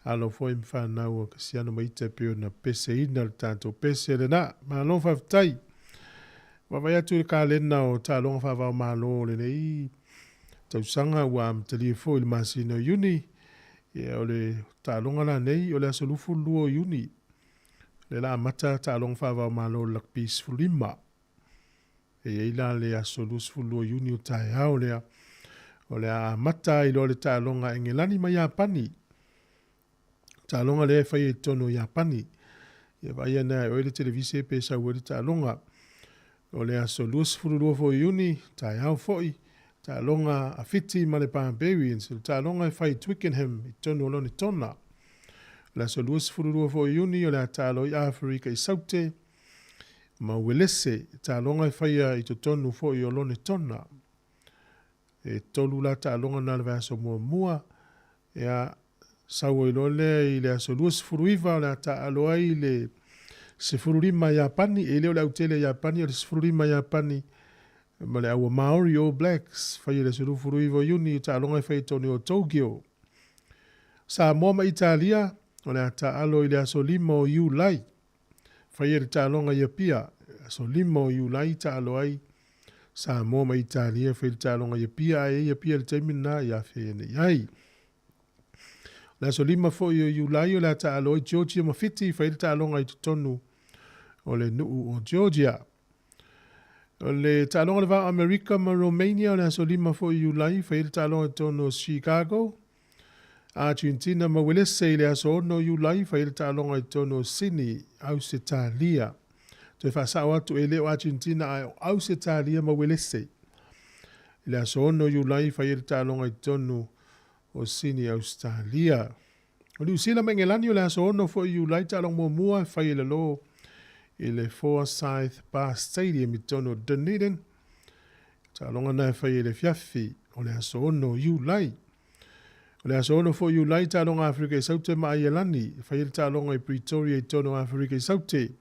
Speaker 1: Alo foi ma fanau a Kasiano ma Ita e pei ona peseina le tatou pese lena. Malo faafetai. Vaavaai atu i le kalena o taaloga faava-o-Malo o lenei tausaga ua amatalia foi i le masina o Iuni. Ia, o le taaloga la nei o le aso 22 o Iuni. O lea la amata taaloga faava-o-Malo o le Lakapi 15. E i ai la le aso 22 o Iuni o taeao lea, o le a amata ai loa le taaloga a Engelani ma Iapani. O taaloga lea e faia i totonu o Iapani. Ia vaaia ane lava e oe le televise pe sau ai le taaloga. O le aso 22 foi o Iuni, taeao foi, taaloga a Fiti ma le Barbarians. O le taaloga e fai i Twickenham i totonu o Lonetona. O le aso 22 foi o Iuni, o le a taalo ai Aferika i Saute ma Uelese, taaloga e faia i totonu foi o Lonetona. E tolu la taaloga na le vaiaso muamua, ia sau ai loa lea i le aso 29 o le a taaalo ai le 15 Iapani, e le o le autele a Iapani, o le 15 Iapani ma le aua Maori All Blacks, faia i le aso 29 o Iuni, o taaloga e faia i totonu o Tokyo. Samoa ma Italia, o le a taaalo i le aso 5 o Iulai. Faia le taaloga i Apia, aso 5 o Iulai taalo ai Samoa ma Italia, fai le taaloga i Apia, ae i Apia i le taimi lena i afea nei ai. O le aso 5 foi o Iulai o le a taalo ai Georgia ma Fiti, fai le taaloga i totonu o le nuu o Georgia. O le taaloga o le va o Amerika ma Romania o le aso 5 foi o Iulai, fai le taaloga i totonu o Chicago. Argentina ma Uelese i le aso 6 o Iulai, fai ai le taaloga i totonu o Sydney, Ausetalia. Toe faasao atu, e le o Argentina ae o Ausetalia ma Uelese. I le aso 6 o Iulai, fai ai le taaloga i totonu o Sydney, Ausetalia. O Niu Sila ma Engelani o le aso 6 foi o Iulai, taaloga muamua e fai i lalo i le Forsyth Bar Stadium i totonu o Dunedin. Taaloga na e fai i le afiafi o le aso 6 o Iulai. O le aso 6 foi o Iulai, taaloga Aferika i Saute ma Aielani, e fai ai le taaloga i Pretoria i totonu o Aferika i Saute.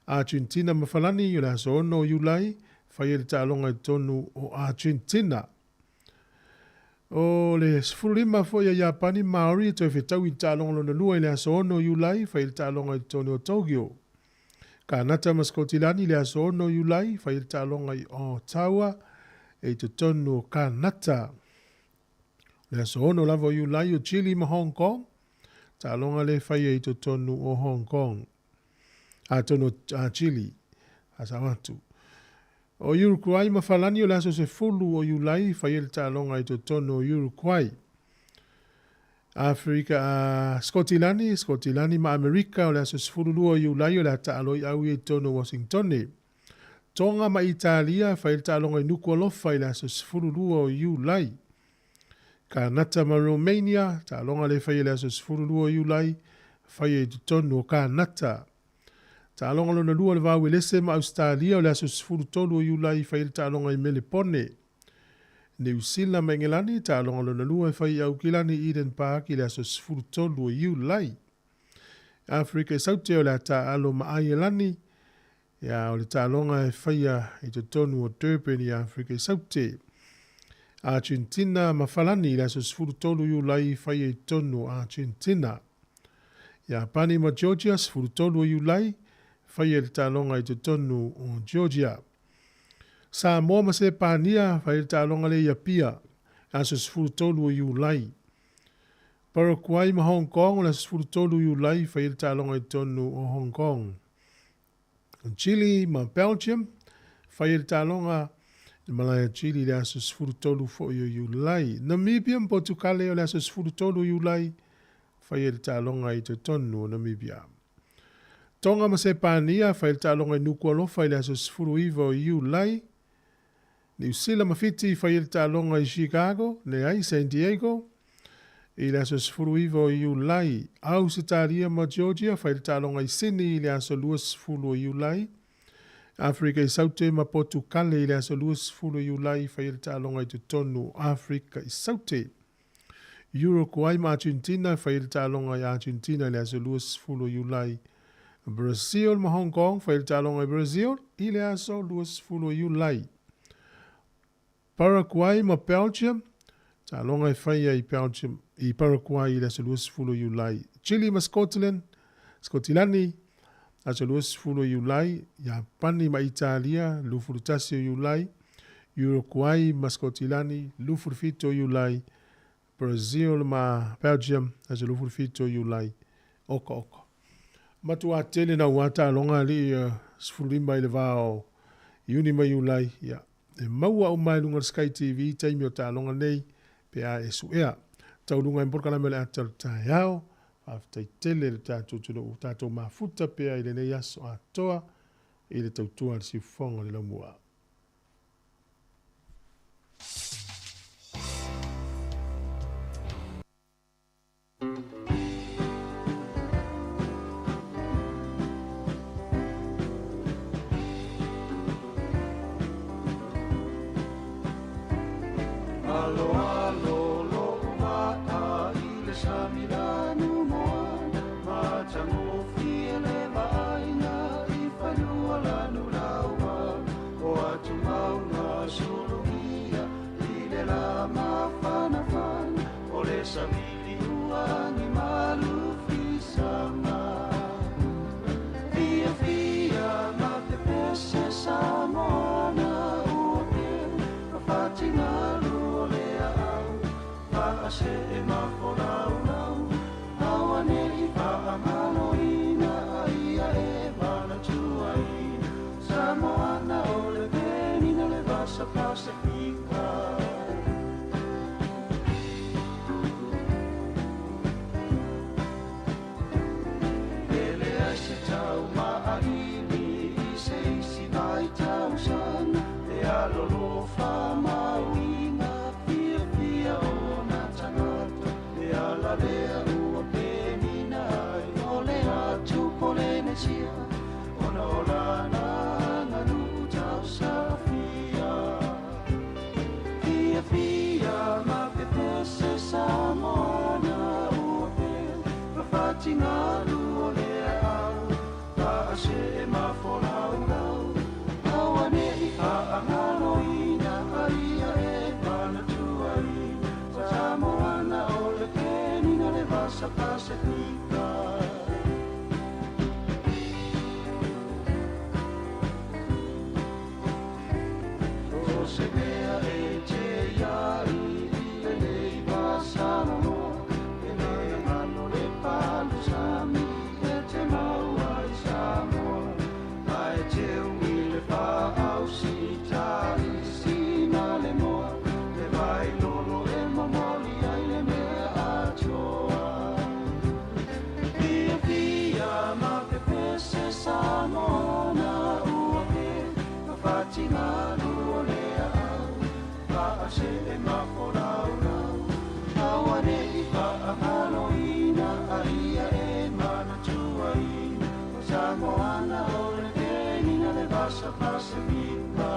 Speaker 1: Argentina ma Falani, o le aso 6 o Iulai, fai ai le taaloga i totonu o Argentina. O le 15 foi a Iapani Maori e toe fetaui i le taaloga lona lua i le aso 6 o Iulai, fai ai le taaloga i totonu o Tokyo. Kanata ma Sikotilani i le aso 6 o Iulai, fai ai le taaloga i Ottawa e i totonu o Kanata. O le aso 6 lava o Iulai o Chile ma Hong Kong, taaloga lea e faia i totonu o Hong Kong. Atonu a Chile, faasao atu. O Uruguay ma Falani o le aso 10 o Iulai, faia le taaloga i totonu o Uruguay. Aferika a Sikotilani, Sikotilani ma Amerika o le aso 12 o Iulai o le a taalo ai au ia i totonu o Washingtone. Tonga ma Italia, fai le taaloga i Nukualofa i le aso 12 o Iulai. Kanata ma Romania, taaloga lea e faia i le aso 12 o Iulai, faia i totonu o Kanata. Taaloga lona lua o le Va Uelese ma Ausetalia o le aso 13 o Iulai, faia le taaloga i Melepone. Niu Sila ma Engelani, taaloga lona lua e fai i Aukilani i Eden Park i le aso 13 o Iulai. Aferika i Saute o le a taaalo ma Aielani, Ia, o le taaloga e faia i totonu o Durban i Aferika i Saute. Argentina ma Falani i le aso 13 Iulai faia i totonu o Argentina. Iapani ma Georgia 13 o Iulai faia le taaloga i totonu o Georgia. Samoa ma Sepania faia le taaloga lea i Apia aso 13 o Iulai. Paraguay ma Hong Kong o le aso 13 Iulai faia le taaloga i totonu o Hong Kong. Chile ma Belgium, fai ai le taaloga i le malae a Chile i le aso 13 foi o Iulai. Namibia ma Potukale o le aso 13 o Iulai, fai ai le taaloga i totonu o Namibia. Tonga ma Sepania, fai ai le taaloga i Nukualofa i le aso 19 o Iulai. Niu Sila ma Fiti, fai ai le taaloga i Chicago, leai, San Diego, i le aso 19 o Iulai. Ausetalia ma Georgia, fai le taaloga i Sydney i le aso 20 o Iulai. Aferika i Saute ma Potukale i le aso 20 o Iulai, fai le taaloga i totonu o Aferika i Saute. Uruguay ma Argentina, fai le taaloga i Argentina i le aso 20 o Iulai. Brazil ma Hong Kong, fai le taaloga i Brazil i le aso 20 o Iulai. Paraguay ma Belgium, taaloga e faia i Belgium i Paraguay i le aso 20 o Iulai. Chile ma Scotland, Skotilani, aso 20 o Iulai, Iapani ma Italia, 21 o Iulai, Uruguay ma Skotilani, 27 o Iulai, Brazil ma Belgium, aso 27 o Iulai. Oka oka. Matuā tele naua taaloga alii 15 i le va o Iuni ma Iulai, ia, e maua uma i luga o le Sky TV taimi o taaloga nei pe a e suea. Tauluga i polokalame o le ata o le taeao, faafetai tele i le tatou atunuu ua tatou mafuta pea i lenei aso atoa i le tautua a le siufofoga o le laumua.
Speaker 11: Aloalo lo'u va'a i le sami lanumoana, matagofie le vaaiga i fanua lanulaua, o atumauga sulugia i le la mafanafana, o le sami liua agi malufisaga. Fiafia ma pepese Samoana ua peu, fafatingalu o le aau, faasee mafolaulau, auane'i faamaloina aia e manatuaina, Samoana o le penina le vasa Pasifika. E leai se taumailili i se isi vaitausaga, e alolofa ma uiga fiafia ona tagata, le ala lea ua penina ai o le atu Polenesia, ona o lana aganuu tausaafia. Fiafia ma pepese Samoana ua peu, fafatingalu o le aau, faasee mafolaulau, auane'i faagaloina aia e manatuaina, Samoana o le penina le vasa Pasifika. So se mea e te iai i lenei vasaloloa, e le galo le palusami e te mau ai Samoa, ae teu i le faausitali sina le moa, le vai lolo e momoli ai le mea atoa. Fiafia ma pepese Samoana ua peu, fafatingalu o le aau, faasee mafolaulau, auane'i faagaloina aia e manatuaina, o Samoana o le penina le vasa Pasifika.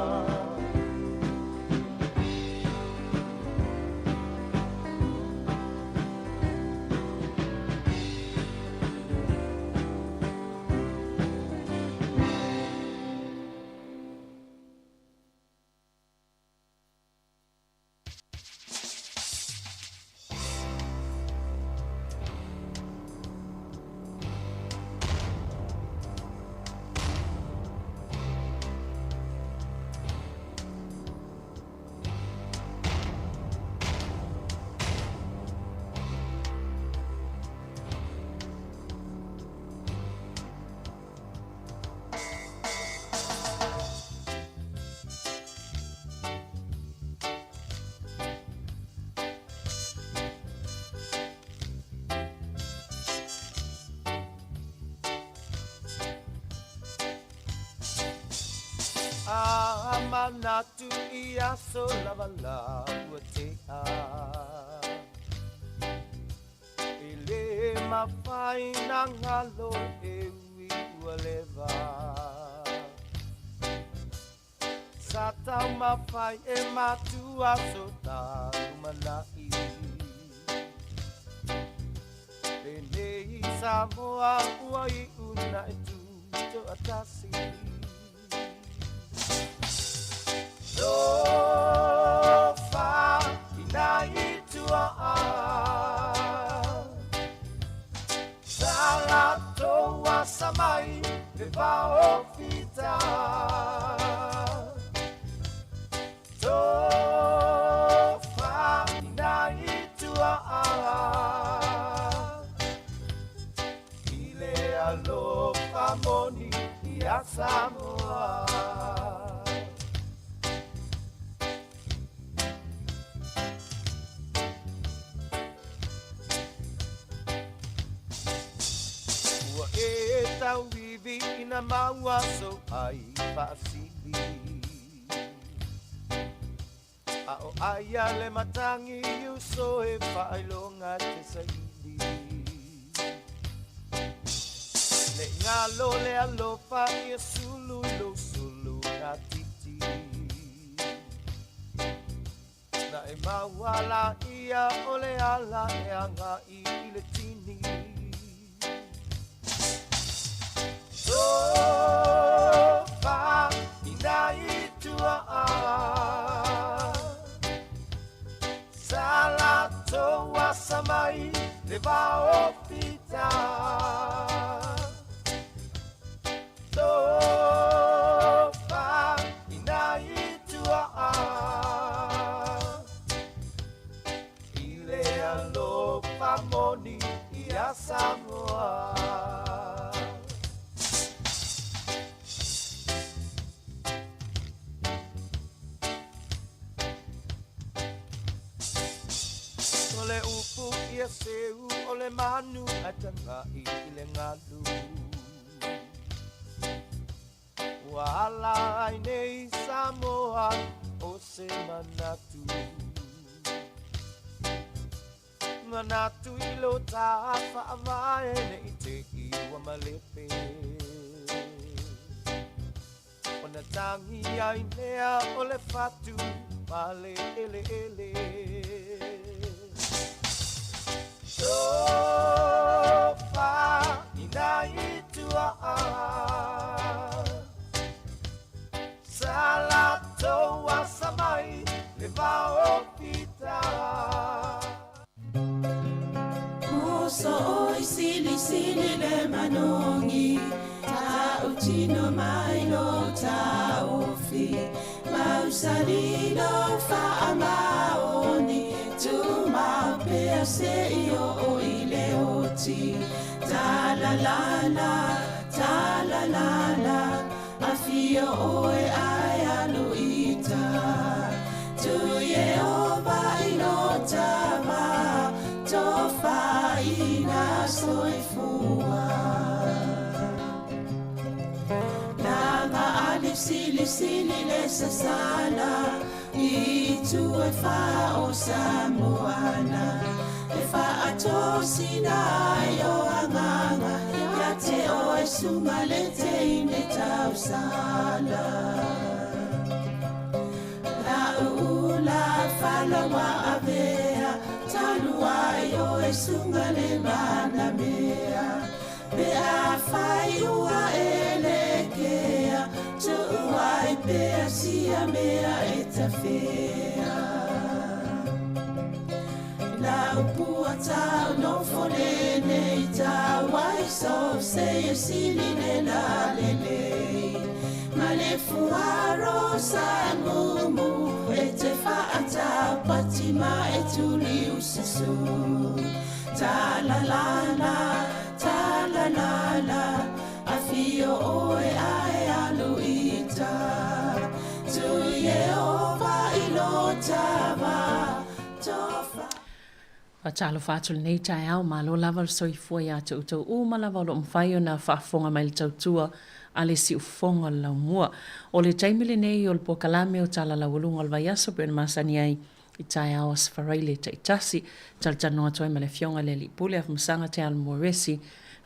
Speaker 5: A manatu i aso lavalava ua tea, e le mafai na galo e ui ua leva. Sa taumafai e matua so talumanai, lenei Samoa ua i'u na e tuto'atasi.
Speaker 11: vao fita. Tofa ina i tuaa i le alofa moni ia Samoa. Ua e tauivi ina maua sou ai faasili. A o aia le matangi uso e faailoga te saili. Ne i galo le alofa ia sulu i lou sulu gatiti. Na e maua laia o le ala e agai i le tini. Tofa ina i tuaa. Sa latou asa mai le vao fita. Tofa ina i tuaa. I le alofa moni ia Samoa. O le upu ia seu o le manu ae tagai i le galu. Ua ala ai nei Samoa o se manatu. Manatu i lo ta faavae nei te i ua malepe. Ona tangi ai lea o le fatu ma le eleele. Tofa ina i tuaa. Sa latou asa mai le vao fita.
Speaker 5: Muso oi sili sili le manongi, ta utino mai lo taofi, mausali lo faamaoni, tu maupea se i o i le oti. Ta la la la, ta la la la, afio oe ai alu ita. Tu Yehova i lo tava, tofa ina soifua. Langa ali sili sili le sasala, i tu e fa o Samoana. E fa atosina ai o anganga, ia te o e sunga le te ine tausala. La ula falawa avea, talua ai o e sunga le manamea. Pe a fai ua elekea, tuuai pea sia mea e tafea. La upua tau no fole nei tau ai so se e sili le la le le. Ma le fuaro sa mumu e te whaata pati ma e tuli usasu. Ta la la la, ta la la la, afio oe ae alu ita. Tu Yehova i lo tava, tofa.
Speaker 8: Faatalofa atu lenei taeao, malo lava le soifua ia te outou uma lava o lo o mafai ona faafofoga mai le tautua a le siufofoga o le laumua. O le taimi lenei o le polokalame o Tala Laualuga o le Vaiaso pei ona masani ai i taeao Aso Faraile taitasi, talatalanoa atu ai ma le Afioga i le Alii Pule Afamasaga Te Alimoaresi,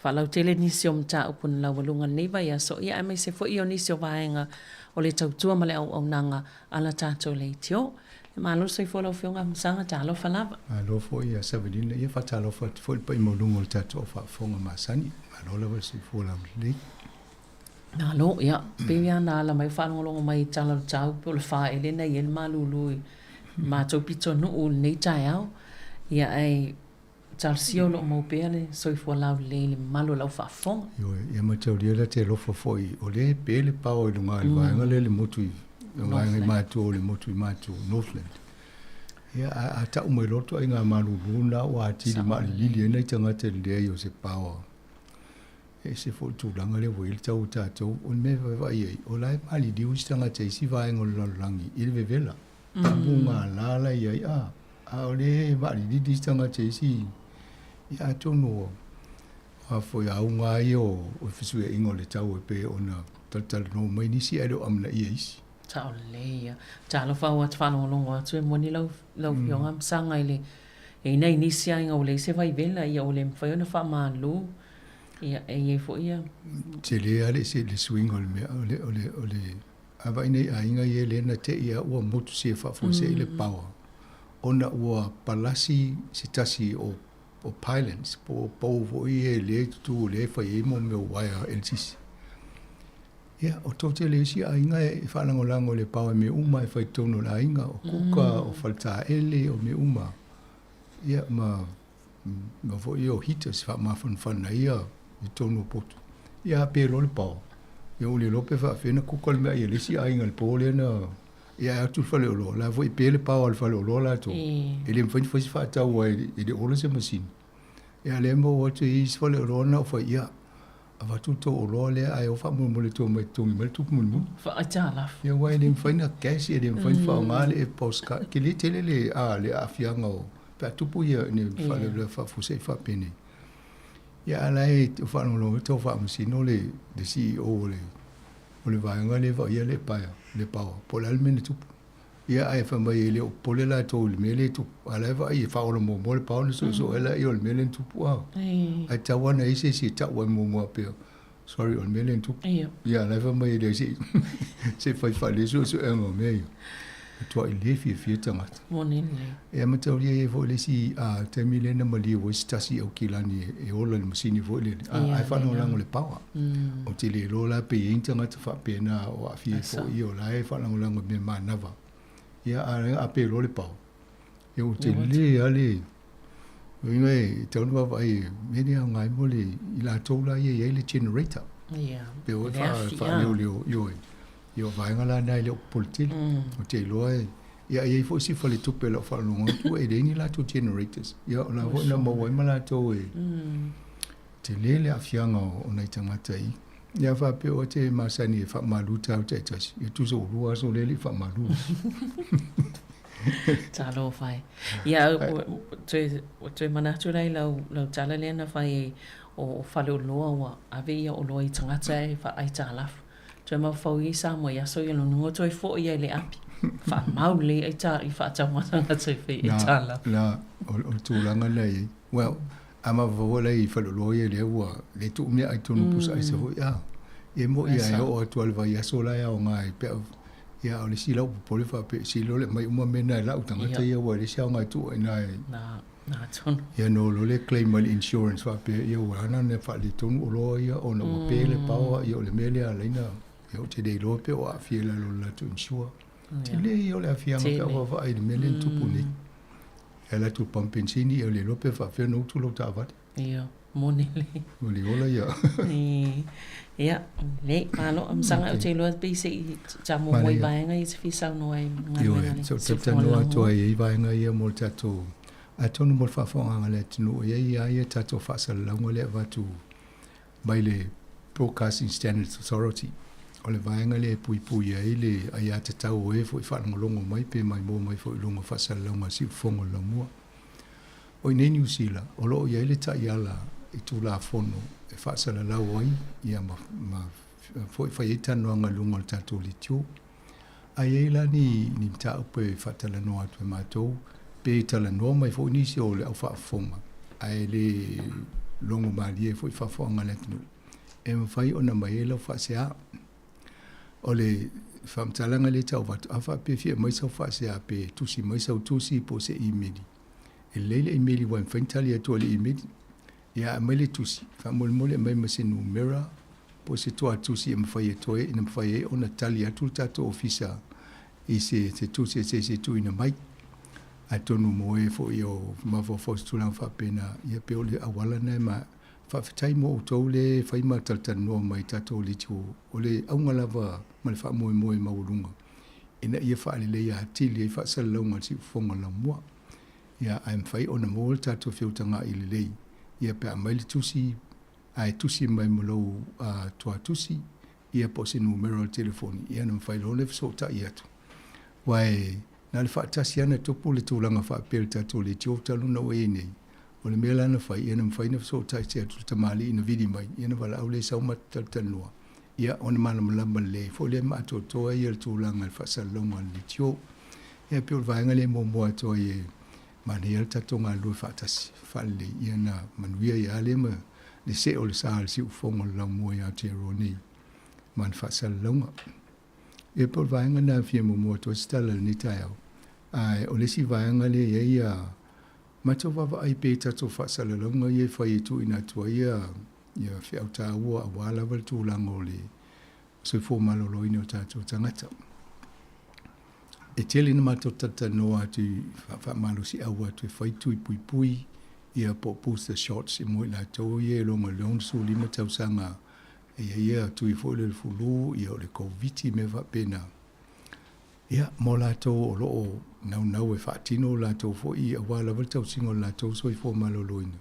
Speaker 8: faalautele nisi o mataupu na laualuga lenei vaiaso, ia aemaise foi o nisi o vaega o le tautua ma le auaunaga a la tatou leitio. E malo le soifua lau Afioga Afamasaga, talofa lava.
Speaker 12: Malo foi ia Savelina, ia faatalofa atu foi le paia maualuga o le tatou au faafofoga masani. Malo lava le soifua laulelei.
Speaker 8: Malo, ia, pei lava ona ala mai faalogologo mai i tala o le tau, po o le faaele na i ai le malulu i matou pitonuu i lenei taeao. Ia, ae Talosia o lo o mau pea le soifua laulelei i le mamalu o le au faafofoga.
Speaker 12: Ioe, ia mataulia la te alofa foi, o lea e pe le paoa i luga i le vaega lea i le motu i, le vaega i Matu, le motu i Matu, Northland. Ia, a, a tau mai loa le ituaiga malulu lena ua atili maalilili ai nai tagata i le leai o se paoa. E ese foi le tulaga lea ua i ai le tau o tatou. O le mea e vaavaai i ai, o la e maliliu isi tagata i isi vaega o le lalolagi i le vevela. Mugala la i ai, a, a o lea e maalilili isi tagata i isi, ia atonu o a foi auga lava ia o le fesuiaiga o le tau e pei ona talatalanoa mai nisi ae le o amanaia isi.
Speaker 8: Sao lelei ia. Talofa ua te faalogologo atu e moni lau lau afioga Masaga i le e i nai nisi aiga ua leai se vaivela ia ua le mafai ona faamalu ia e i ai foi ia.
Speaker 12: Tele lava le le suiga o le mea o le o le o le A vaai nei aiga ia lea na te'i a ua motu sia faafuasei le paoa ona ua palasi se tasi o o pylons po o pou foi ia lea e tutū lea e fai ai mo mea o uaea eletisi. Ia, o tou tele isi aiga e faalagolago i le paoa i mea uma e fai i totonu o le aiga, o kuka, o faletaele, o mea uma. Ia, ma ma foi ia o heaters faamafanafana ia i totonu o potu. Ia a pe loa le paoa, ia ua le iloa pe faapefea ona kuka le meaai a le isi aiga i le po lea na ia ae atu i le faleoloa, la foi e pe le paoa a le faleoloa latou. E le mafai ona fai se faatau aua e le ola se masini. Ia a o lea e maua atu e i isi faleoloa na o fai, ia avatu le tou oloa lea ae o faamolemole tou omai e totogi mai le tupe mulimuli.
Speaker 8: Faaitalafu.
Speaker 12: Ia aua e le mafai ona cash, e le mafai ona faaaoga le EFTPOS card. Tele tele le a le aafiaga o pe a tupu ia ni faalavelave faafuasei faapenei. Ia a o la e faalogologo atu tau faamasino le le CEO o le o le vaega lea e vaaia le paea le paoa po o le a le mea na tupu. Ia ae fai mai e le o popole latou i le mea lea e tupu, a o la e vaai e faaola muamua le paoa ona suesue ai lea o le mea lea na tupu a. Ae tatau lava ona i ai se isi e tau ai muamua pea, sorry o le mea lea na tupu. Ia a o la e fai mai e leai se se fai faalelei suesuega o mea ia. Matuai le fiafia tagata.
Speaker 8: Moni lelei.
Speaker 12: Ia mataulia e i ai foi le isi taimi lea na maliu ai se tasi Aukilani e ola i le masini foi lele, ae faalagolago i le paoa. Ou te le iloa la pe i ai ni tagata faapena o aafia ai foi, o la e faalagolago i mea manava. Ia, a a pe loa le paoa, ia ua tele lava le uiga e tatau ona vaavaai i mea le aoga ai mo le i latou la ia e i ai le generator.
Speaker 8: Ia,
Speaker 12: Pe o e faaleoleo, ioe. Ia o vaega la na e le o popole tele. Ou te iloa e, ia e i ai foi si faletupe o lau faalogo atu e leai ni latou generators. Ia o la foi na maua ai ma latou e tele le aafiaga o nai tagata i. Ia faapea oe te masani e faamalu taeao taitasi, ia tusa ua lua aso lea e le i faamalu.
Speaker 8: Talofa e. Ia, ua toe manatu la i lau, lau tala lea na fai ai o Faleoloa ua ave ia oloa i tagata e faaaitalafu. Toe mafaufau i Samoa i aso ia lona uiga toe foi ia i le api. Faamau lelei ai ta i faatau a tagata e fai aitalafu.
Speaker 12: La, o le tulaga lena e i ai. Well, a mafaufau foi la i faleoloa ia lea ua le tuu meaai tonu pusa aisa foi a. Ia e moni lava e oo atu lava i le vaiaso la e aoga ai pe a ia a o le isi la ua popole faapea se iloa le aumai uma mea na e lau tagata ia aua e leai se aoga e tuu ai i ina e
Speaker 8: Na tonu.
Speaker 12: Ia ona o loa lea claim mai le insurance faapea ia ua ala ona faaletonu oloa ia ona ua pe le paoa ia o le mea lea ala ai ona ia ou te le iloa pe o aafia i lalo o le latou insure. Tele ia o le aafiaga pe a vaavaai i le mea lea na tupu nei. E ala atu i le pamu penisini ia le iloa pe faapefea ona utu lau taavale.
Speaker 8: Ia, moni le.
Speaker 12: O le ola ia.
Speaker 8: Ia, lelei, malo. Masalo ou te iloa pei se i faamoemoe i vaega ia e te fia saunoa ai i galuega a le
Speaker 12: Ioe, se i talatalanoa atu ai i vaega ia mo le tatou, atonu mo le faafofogaaga a le atunuu, e i ai lava ia tatou faasalalauga lea e avatu mai le Broadcasting Standards Authority. O le vaega lea e puipui ai le aiatatau o e foi faalogologo mai pe maimoa mai foi i luga o faasalalauga a Siufofoga o le Laumua. O i inei i Niu Sila, o lo o i ai le taiala i Tulafono e faasalalau ai ia ma, ma foi fai ai talanoaga i luga o le tatou leitio. A i ai la ni, ni mataupu e faatalanoa atu e matou, pe talanoa mai foi nisi o le au faafofoga, ae le logo malie foi i faafofoga a le atunuu, e mafai ona aumai ai lau faasea. O le faamatalaga lea e tau avatu, a faapea e fia aumai sau faasea pe tusi mai sau tusi po o se imeli, e lelei le imeli aua e mafai ona tali atu e le imeli. Ia aumai le tusi, faamolemole aumai ma se numera po o se toatusi e mafai atu ai, ina mafai ai ona tali atu le tatou ofisa i se, se tusi e se isi e tuuina mai. Atonu mo e foʻi o mafaufau i se tulaga faapena, ia pei o le auala lena e ma faafetai mo outou le fai ma talatalanoa mai tatou leitio o le auga lava ma le faamoemoe maualuga ina ia faaleleia atili ai faasalalauga a le siufofoga laumua. Ia ae mafai ona maua le tatou feutagaai lelei ia pe a aumai le tusi ae tusi mai ma lou tuatusi ia po o se numera o le telefoni ia ona mafai loa lea fesootai atu. Aua e na o le faatasi lava na tupu le tulaga faapea i le tatou leitio talu ona ua i ai nei, o le mea la na fai, ia na mafai ona fesootai atu i le tamalii na vili mai, ia ona valaau lea sau matou talatalanoa, ia ona malamalama lelei foi lea ma atoatoa ia le tulaga i le faasalalauga a le leitio. Ia pei o le vaega lea e muamua atu ai e manaia le tatou galulue faatasi faalelei, ia na manuia ai lava lea ma le see o le sa o le siufofoga o le laumua i Aotearoa nei ma le faasalalauga. Ia pei o le vaega lena e fia muamua atu ai se tala i lenei taeao. Ae o le isi vaega lea e i ai ia matou vaavaai pea i tatou faasalalauga ia e fai e tuuina atu ai ia ia feau taua aua lava le tulaga o le soifua maloloina o tatou tagata. E tele ina matou talatalanoa atu i faamalosiau atu e fai tui puipui ia po o booster shots mo i latou ia e logo i le 65 tausaga ia ia tui foi lea o le fulu ia o le Koviti mea faapena. Ia mo latou o lo o naunau e faatino latou foi aua lava le tausiga o le latou soifua maloloina.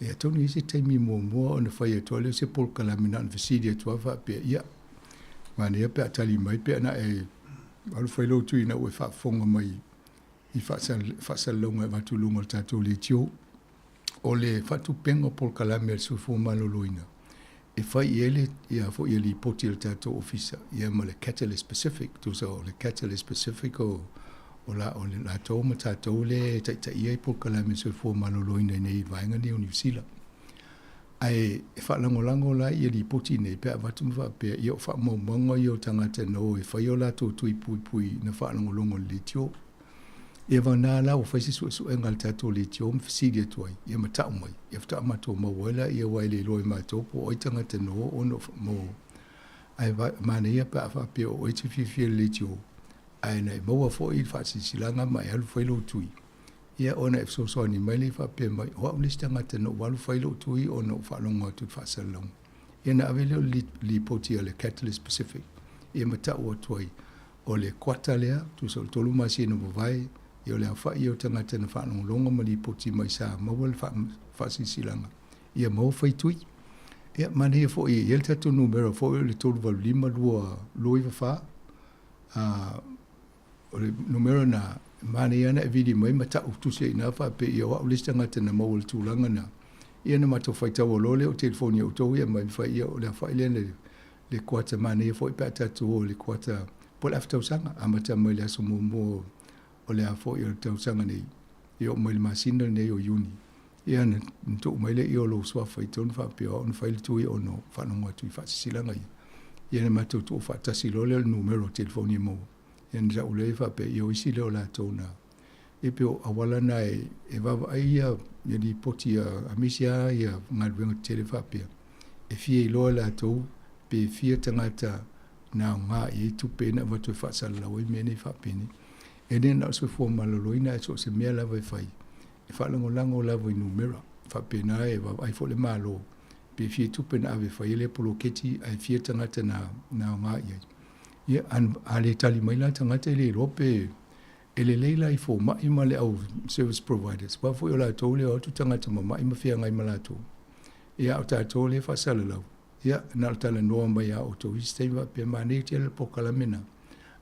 Speaker 12: Ia atonu e i ai se taimi muamua ona fai atu ai lea o se polokalame na ona fesili atu lava faapea, ia, manaia pe a tali mai pe a na e alu fai lou tui ina ua e faafofoga mai i faasalalauga e avatu i luga o le tatou leitio. O le faatupega o polokalame a le Soifua Maloloina e fai i ai le ia foi ia lipoti a le tatou ofisa ia ma le Catalyst Pacific, tusa o le Catalyst Pacific o o la o le latou ma tatou lea e taitaia ai polokalame soifua maloloina i nei i vaega nei o Niu Sila. Ae e faalagolago la ia lipoti nei pe a avatu ma faapea ia o faamaumauga ia o tagata na o e fai o latou tui puipui na faalogologo i le leitio. Ia vagana la ua fai se suesuega a le tatou leitio ma fesili atu ai, ia ma tau mai, ia faatoa matou maua ai laia aua e le iloa e matou po o ai tagata na o ona mo ae manaia pe a faapea o oe e te fiafia i le leitio ae na e maua foi le faasilasilaga ma e alu fai lou tui, ia ona e fesoasoani mai lea faapea mai, o au le isi tagata na ou alu fai lou tui ona ou faalogo atu i le faasalalauga. Ia ona ave lea o le lipoti a le Catalyst Pacific, ia ma tau atu ai, o le kuata lea, tusa o le 3 masina ua mavae, ia o le aofai ia o tagata na faalogologo ma lipoti mai sa maua le faasilasilaga, ia maua fai tui. Ia manaia foi e i ai le tatou numera foi o le 385 294, o le numera na manaia ana e vili mai ma tau tusi ai i ina faapea ia o au le isi tagata na maua i le tulaga na ia na matou faitau loa lea o telefoni a outou ia mai fai ia o le aofai lea le le kuata manaia foi pe a tatou o i le kuata po o le afa tausaga amata mai le aso muamua o le a foi o le tausaga nei e oo mai le masina lenei o Iuni ia na tuu mai lea o lou suafa i totonu faapea o au na fai le tui ona faalogo atu i faasilasilaga ia. Ia na matou tuu faatasi loa lea o le numera o telefoni e maua. Ia na tau lea faapea ia o isi lea o latou na e pei o auala na e, e vaavaai ia, ia lipoti a, aemaise lava ia galuega tetele faapea. E fia iloa latou pe fia tagata na aoga i ai tupe na avatu e faasalalau ai mea nei faapenei. E le na o le soifua maloloina ae so o se mea lava e fai, e faalagolago lava i numera. Faapena e vaavaai foi le Malo pe fia tupe na ave e fai ai lea poloketi ae fia tagata na, na aoga i ai. Ia, a, a le tali mai la tagata e le iloa pe e lelei la i fomai ma le au service providers, aua foi o latou lea o atu tagata mamai ma feagai ma latou. Ia, a o tatou lea e faasalalau, ia, na o le talanoa mai lava o outou isi taimi faapea, manaia tele le polokalame lena,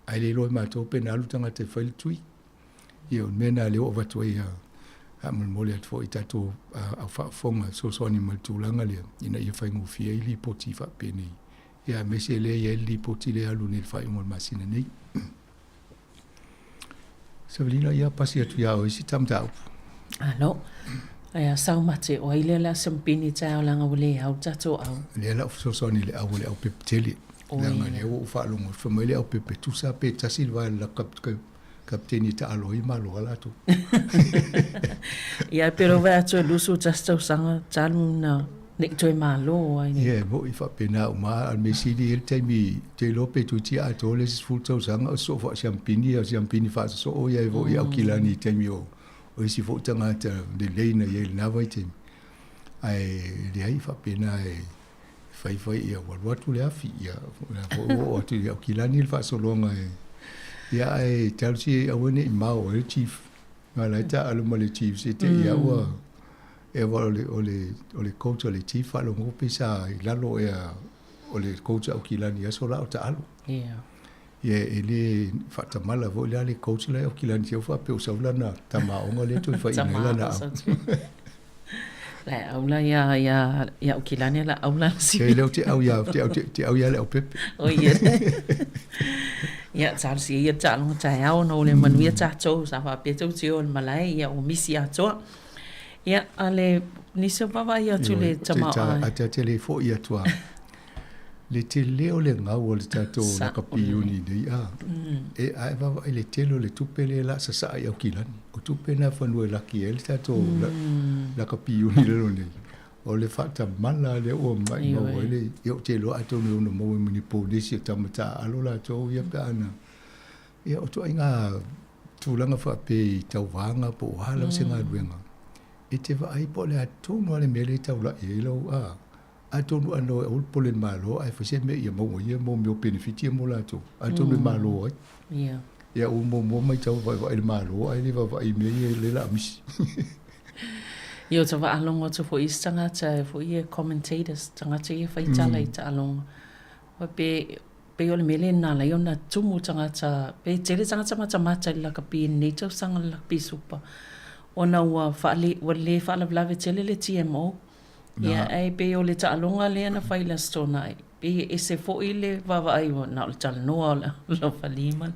Speaker 12: ae le iloa e matou pe na alu tagata e fai le tui. Ia, o le mea lena lea ua avatu ai faamolemole atu foi i tatou au faafofoga e fesoasoani mai i le tulaga lea ina ia faigofie ai lipoti faapenei. Ia aemaise lea e i ai le lipoti lea e alu nei i le faaiuga o le masina nei. Savalina, ia pasi atu ia oe si ta mataupu.
Speaker 8: Alo. Ai a sau mate o ai lea le a sampini taeao leaga ua le au le tatou au.
Speaker 12: Lea la ou fesoasoani i le au o le aupepe tele. Leaga lea ua ou faalogo fai mai le aupepe tusa pe tasi le vae la kapiteni e taalo ai malo lava latou.
Speaker 8: Ia pe lo vaai atu e 21 tausaga talu na. Ne i toe malo ai.
Speaker 12: Ia, e mo'i faapena uma lava, a o le mea sili e i ai le taimi, ou te iloa pe toeitiiti atoa le isi 10 tausaga o sosoo faasiampini a o siampini faasosoo ia ai foi i Aukilani i taimi o isi foi tagata lelei na i ai i lena vaitaimi. Ae leai, e faapena e fai fai ia ua alu atu le afi, ia o lea foi ua oo atu i Aukilani le faasologa e, ia ae talosia ia aua ne i mao ai le chief. Aua o la e taaalo ma le chief se te i lava ua e aua o le o le o le coach a le chief faalogo pe sa i lalo ea o le coach a Aukilani i aso la o taalo.
Speaker 8: Ia.
Speaker 12: Ia e le faatamala foi la le coach la e Aukilani te faapea ua sau lana tama aoga lea toe fai ina ai lana au.
Speaker 8: La e au la ia ia ia Aukilani la au la
Speaker 12: si. E leo te au ia te au te au ia le Leaupepe.
Speaker 8: O ia. Ia talosia ia taaloga taeao ona o le manuia tatou sa faapea tou te o i le malae ia ua misi atoa. Ia a le nisi o vaavaai atu i le tamaoaiga.
Speaker 12: A ta te le foi atu a le tele o le gau o le tatou lakapi iuni nei a e a e vaavaai i le tele o le tupe lea o le a sasaa i Aukilani. O tupe na fanua e laki ai le tatou lakapi iuni lalo nei. O le faatamala lea ua maimau ai le, ia ou te iloa atonu e ono maua ma ni ponesi o tama taaalo latou ia pe a na, ia o ituaiga tulaga faapea i tauvaga po o a lava se galuega, e te vaai po o le a tonu lava le mea lea e taulai ai lau, a, atonu a na o e aua le popole i le Malo ae fai se mea ia maua ia mo mea o penefiti ia mo latou, atonu e malo ai. Ia ua muamua matau vaivai i le Malo ae le vaavaai i mea ia lea o le a misi.
Speaker 8: Ia, ou te faalogo atu foi i isi tagata foi ia commentators, tagata ia e fai tala i taaloga, faapea pei o le mea lea na ala ai ona tumu tagata, pe tele tagata matamata i le lakapi i lenei tausaga i le lakapi supa, ona ua faale, ua le faalavelave tele le TMO. Ia, ae pei o le taaloga lea na fai i le Aso Toonai, pei e ese foi le vaavaai ua na o le talanoa o le falima.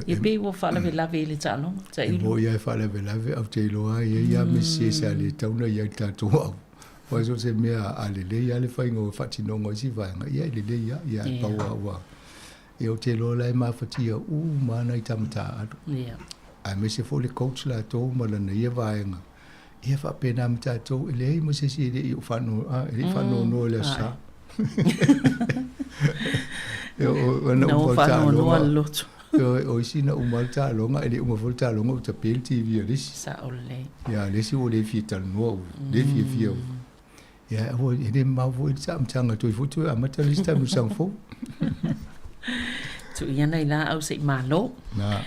Speaker 8: Ia pei ua faalavelave i le taaloga,
Speaker 12: tailo. E moni lava e faalavelave, ae ou te iloa lava e i ai lava mesi sa le tatau ona i ai i le tatou au. Aua so o se mea a lelei lava le faiga o faatinoga o isi vaega, ia e lelei lava, ia ae pau lava ua... Ia ou te iloa la e mafatia uma lava nai tama taaalo. Aemaise foi le coach latou ma lana ia vaega. Ia faapena ma tatou, e leai ma se isi e le i e le i faanoanoa i le Aso Sa.
Speaker 8: Na ua faanoanoa le loto.
Speaker 12: O isi na uma le taaloga, e le uma foi le taaloga ua tape le TV a le isi.
Speaker 8: Sao lelei.
Speaker 12: Ia, a le isi ua le fia talanoa, ua le fiafia. Ia, aua, e le mamao foi le amataga, toe foi toe amata le isi taamilosaga fou.
Speaker 8: Tuu ia nai laau se i malo.
Speaker 12: Na.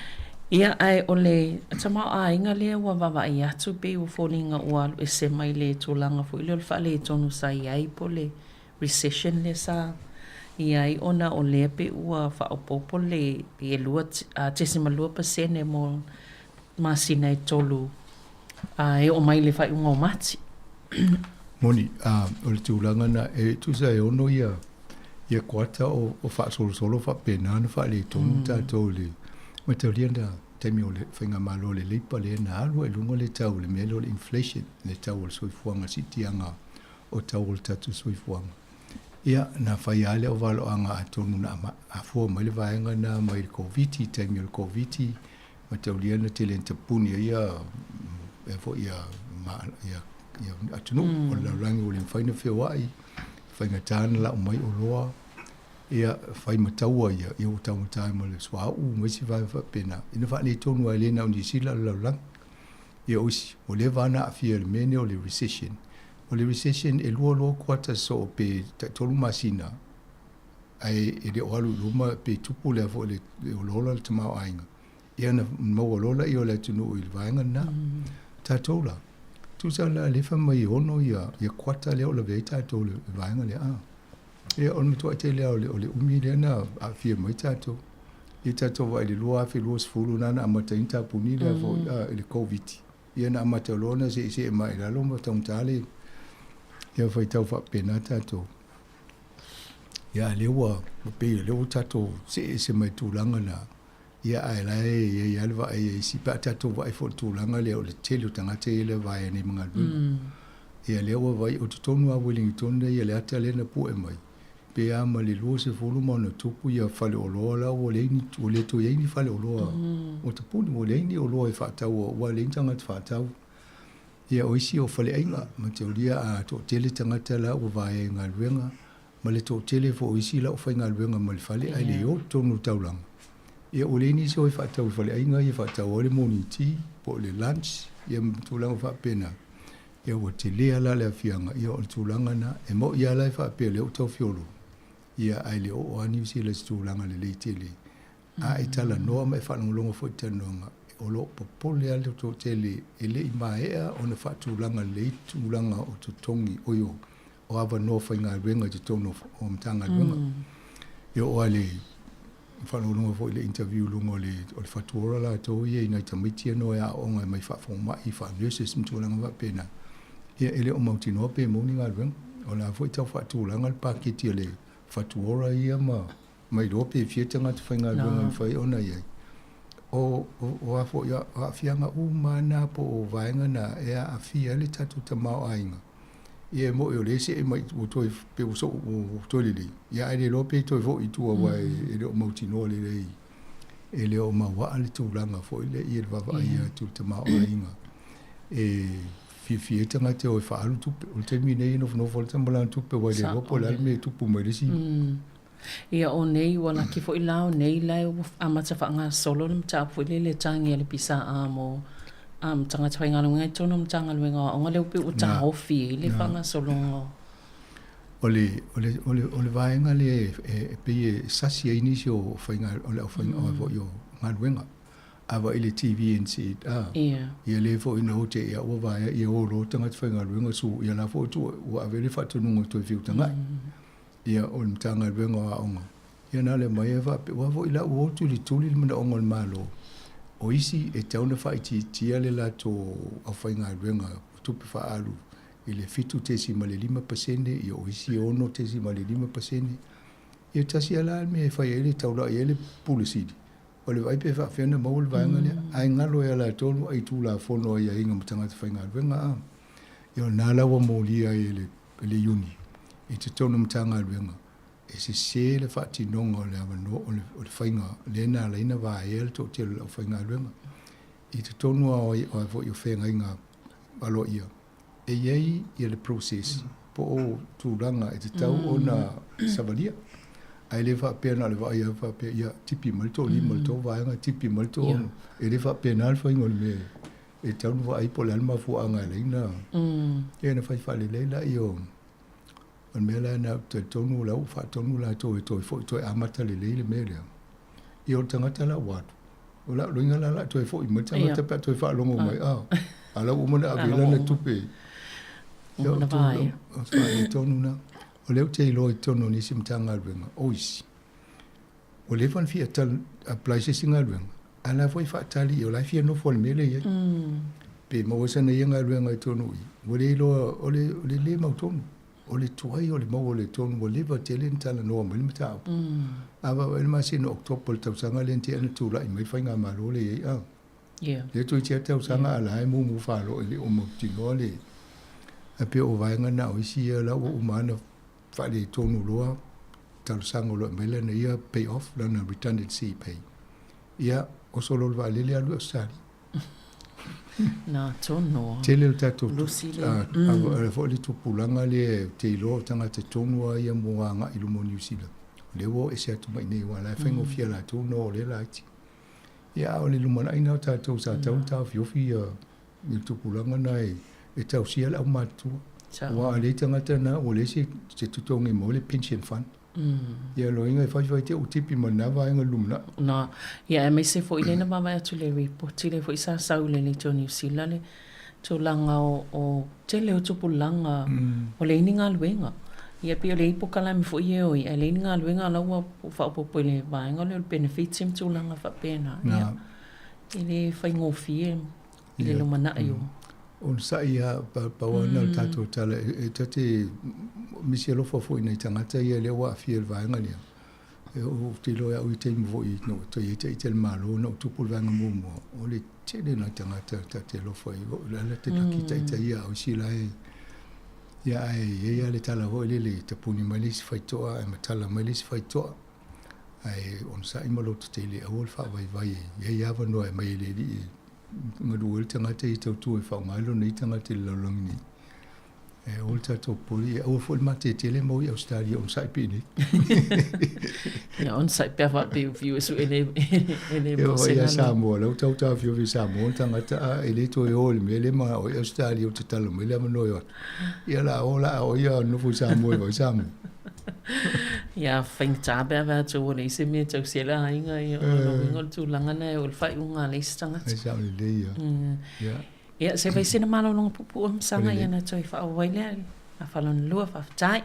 Speaker 8: Ia, ae o le tamaoaiga lea ua vaavaai atu pei ua foliga ua alu ese mai le tulaga foi lea o le faaletonu sa i ai po o le recession lea sa i ai ona o lea pei ua faaopoopo le pei e 2.2 pasene mo masina e tolu e oo mai i le faaiuga o Mati.
Speaker 12: Moni, o le tulaga na, e tusa e ono ia ia kuata o, o faasolosolo faapena ona faaletonu mm. tatou i le mataulia na taimi o le faigamalo a le Leipa lea na alu ai i luga le tau le mea lea o le inflation, le tau o le soifuaga, siitiaga o tau o le tatou soifuaga. Ia, na fai lava lea o valoaga atonu na afua mai le vaega na mai le Koviti, taimi o le Koviti, mataulia na tele na tapuni ai ia, ia foi ia, ia, ia atunuu mm. o le lalolagi ua le mafai ona feoai, faigata ona lau mai oloa, ia fai ma taua ia, ia ua taugata ai ma le suauu ma isi vaega faapena. Ina faaletonu ai le na o Niu Sila o le lalolagi. Ia o isi, ua leva ona aafia i le mea lenei o le recession. O le recession e lua loa kuata soo pe taitolu masina, ae e le o alu i luma pe tupu lea foi le olaola le tamaoaiga, ia ona maua loa lea o le atunuu i le vaega lena. Tatou la, tusa la lea fai mai e ono ia, ia kuata lea o lavea ai tatou i le vaega lea. A. Ia o le matuai tele lava o le, o le umi lea na aafia mai tatou. Ia tatou vaai i le 2020 na na amata ai ona tapuni lea foi a, i le Koviti. Ia na amata loa ona seesee mai i lalo ma taugata le, ia faitau faapena tatou. Ia lea ua pei o lea ua tatou see ese mai tulaga na, ia ae la e i ai lava le vaai a isi pe a tatou vaai foi i le tulaga lea o le tele o tagata ia e vaea nei ma galuega. Ia lea ua vaai o totonu lava o Uelintone nei ia le ata lea na pue mai, pe a ma le 20 ma ona tupu ia faleoloa la ua leai ni ua le toe i ai ni faleoloa o tapuni, ua leai ni oloa e faatau ua leai ni tagata faatau. Ia o isi o faleaiga mataulia a toatele tagata la ua vaea i galuega ma le toatele foi o isi la ua faigaluega ma le fale ae le o i totonu o le taulaga. Ia ua leai nisi o e faatau i faleaiga ia faatau ai le morning tea po o le lunch ia ma tulaga faapena. Ia ua tele lava la le aafiaga, ia o le tulaga lena. E moni lava la e faapea o lea ua tau feoloolo, ia ae le oo lava Niu Sila i se tulaga lelei tele. A e talanoa ma e faalogologo foi i talanoaga, o lo o popole lava le toatele e le i maea ona faatulaga lelei tulaga o totogi, oi o o avanoa faigaluega i totonu o Matagaluega. E oo lava i le faalogologo foi i le interview i luga o le o le Fatuora latou ia i nai tamaiti ia na o e aooga e mai faafomai, faa-nurses ma tulaga faapena, ia e le o mautinoa pe maua ni galuega. O la foi e tau faatulaga le paketi a le Fatuora ia ma ma iloa pe fia tagata faigaluega e mafai ona i ai. O, o, o a foi, o aafiaga uma lava na po o vaega na e aafia ai le tatou tamaoaiga. Ia e moni o lea e see mai ua toe, pe ua soo, ua toe lelei, ia ae le iloa pe toe foi i tua aua e le o mautinoa lelei, e le o mauaa le tulaga foi lea i le vaavaaia atu i le tamaoaiga. E fiafia ai tagata e o e faaalu tupe. O le taimi nei e nofonofo lava le tama lana tupe aua e le iloa po o le a le mea e tupu mai i le isi.
Speaker 8: Ia o nei ua laki foi la o nei la e ua amata faagasolo le mataupu foi lele e tagi a le PSA mo um, tagata faigaluega i totonu o Matagaluega o Aoga lea ua pei ua taofi ai le faagasologa o
Speaker 12: O le, o le, o le, o le vaega lea e, e, e pei e sasi ai nisi o faiga, o le aufaiga mm. foi o galuega. A vaai i le TVNZ, a,
Speaker 8: yeah.
Speaker 12: ia le foi na o te ia ua vaea ia o loa tagata faigaluega su, ia la foi tu, ua ave le faatonuga toe feutagai. Ia, o le Matagaluega o Aoga, ia na o le aumai e faapea, aua foi la ua o tulituli le manaoga o le Malo, o isi e tatau ona faaitiitia le latou aufaigaluega tupe faaalu i le 7.5%, ia o isi e 6.5%. Ia tasi lava la le mea e fai ai le taulai ai le Pule Sili, o le vaai pe faapefea ona maua le vaega lea, ae galo ia latou ai Tulafono aiaiga ma tagata faigaluega. A ia o lena la ua molia ai e le e le Iuni i totonu o Matagaluega e sese le faatinoga o le avanoa o le, o le faiga lea na ala ai ona vaea le toatele o le aufaigaluega. I totonu o, o, foi o feagaiga aloaia, e i ai ia le process po o tulaga e tatau ona savalia. Ae le faapea na o le vaai lava faapea, ia tipi mai le toalima i le tou vaega, tipi mai le toaono. E le faapena le faiga o le mea e tatau ona vaai po o le a le mafuaaga e ala ai ona ia ona fai faalelei lea o le mea la lena ou te talitonu o la ua faatonu latou e toe foi toe amata lelei le mea lea. Ia o le tagata la ua alu, o lau loiga la o le a toe foi mai le tagata pe a toe faalogo mai, a a la ua uma ona ave i lana tupe. Ia o faaletonu na. O lea ou te iloa i totonu o nisi Matagaluega, o isi, Ua leva ona fia apply se isi galuega, a o la foi e faatali i o la e fia nofo i le mea lea e i ai. Pe maua sana ia galuega i totonu i i, ua le iloa, o le, o le le mautonu. O le tuai o le maua o le tonu, ua leva tele ona talanoa mai le mataupu. A vaavaai i le masina o October i le tausaga lea na tea na tulai mai le faigamalo lea e i ai, a.
Speaker 8: Yeah.
Speaker 12: Lea toeitiiti lava tausaga a o la e mumu falo e le o mautinoa le, ae pei o vaega na o isi ia la ua uma lava ona faaletonu loa talosaga o lo o aumai lana ia pay off, lana redundancy pay. Ia, oso loa le vaalele alu i Ausetalia.
Speaker 8: Na tonu.
Speaker 12: Tele o tatou le foi le tupulaga lea ou te iloa o tagata tonu lava ia mo agai i luma o Niu Sila. O lea ua o ese atu mai i inei aua o la e faigofie ia latou ona o lea laiti. Ia a o le lumanai lena o tatou sa tatau ona taofiofi ia i le tupulaga lena e tausia le aumatutua. Aua a leai tagata na, ua leai se totogi e maua ai le pension fund. Ia loiga e fai fai te ua tipi ma lena vaega i le lumanai.
Speaker 8: Na, ia aemaise foi lea na vaavaai atu i le ripoti lea foi sa sau i le Leitio Niu Sila le tulaga o tele o tupulaga ua leai ni galuega. Ia pei o le polokalame foi e o i ai, leai ni galuega a o la ua faaopoopo i le vaega lea o le benefits ma tulaga faapena. Ia, e le faigofie i le lumanai o.
Speaker 12: Onosai lava, pau lava lena o le tatou tala, e ta te misi alofa foi i nai tagata ia lea ua aafia i le vaega lea. Ou te iloa e au i taimi foi na ou toe i ai ita i le Malo na ou tupu i le vaega muamua, o le tele o nai tagata ta te alofa i ai, o la e te laki ita ia, a o isi la e, ia ae i ai lava le tala foi lele, e tapuni mai le isi faitoa ae matala mai le isi faitoa. Ae onosai ma lototetele, aua le faavaivai e i ai avanoa e aumai e le Alii e. galue ai le tagata ia tautua e faaaoga ai lona ia tagata i le lalolagi nei. E aua le tatou popole, ia aua foi le matetele ma o i Ausetalia onosai pe i nei.
Speaker 8: Ia onosai pea faapea ua fiu e sue le e le
Speaker 12: mo se ia Samoa, la ua tau taofiofi i Samoa le tagata a e le toe o i le mea lea manao ai Ausetalia ua tatala mai le avanoa e o atu. Ia la o la o ia nofo i Samoa e vaai Samoa.
Speaker 8: Ia faigata pe a fai atu ua leai se mea e tausi ai le aiga, ia o lona uiga o le tulaga lena o le faaiuga a le isi tagata.
Speaker 12: E sao lelei ia.
Speaker 8: Ia. Ia se fai sina malologa puupuu o Masaga ia na toe faaauau ai lea i afa lona lua. Faafetai.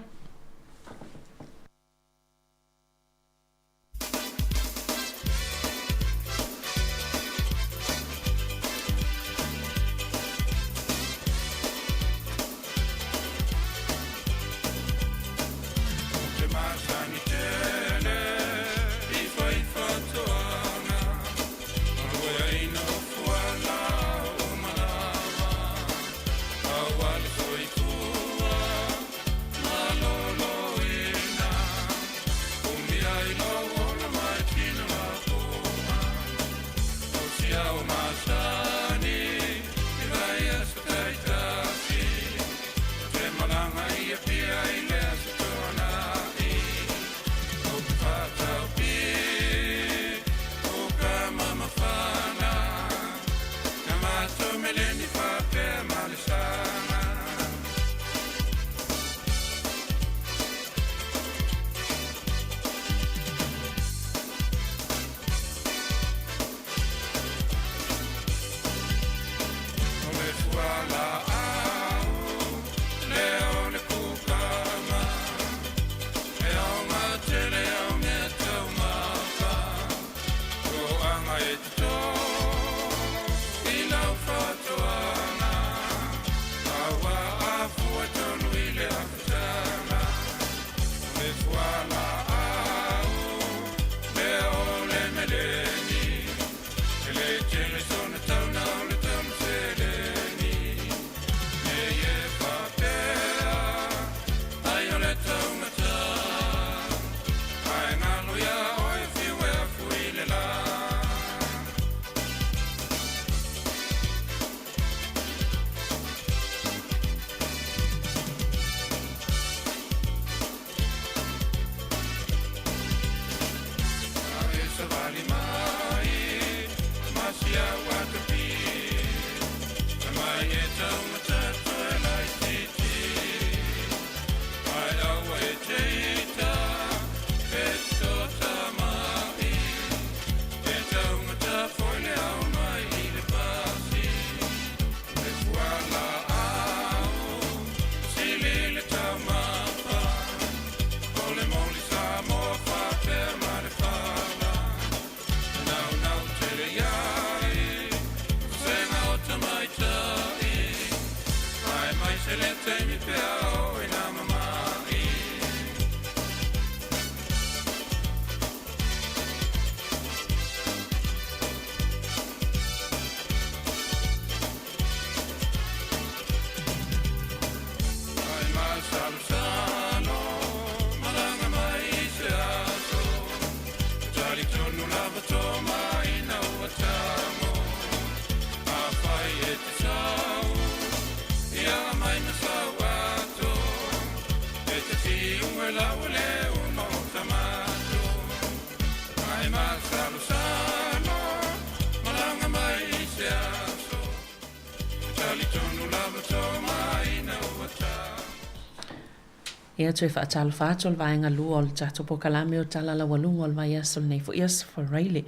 Speaker 8: Ia toe faatalofa atu o le vaega lua o le tatou polokalame o Tala Laualuga o le vaiaso lenei foi aso Faraile.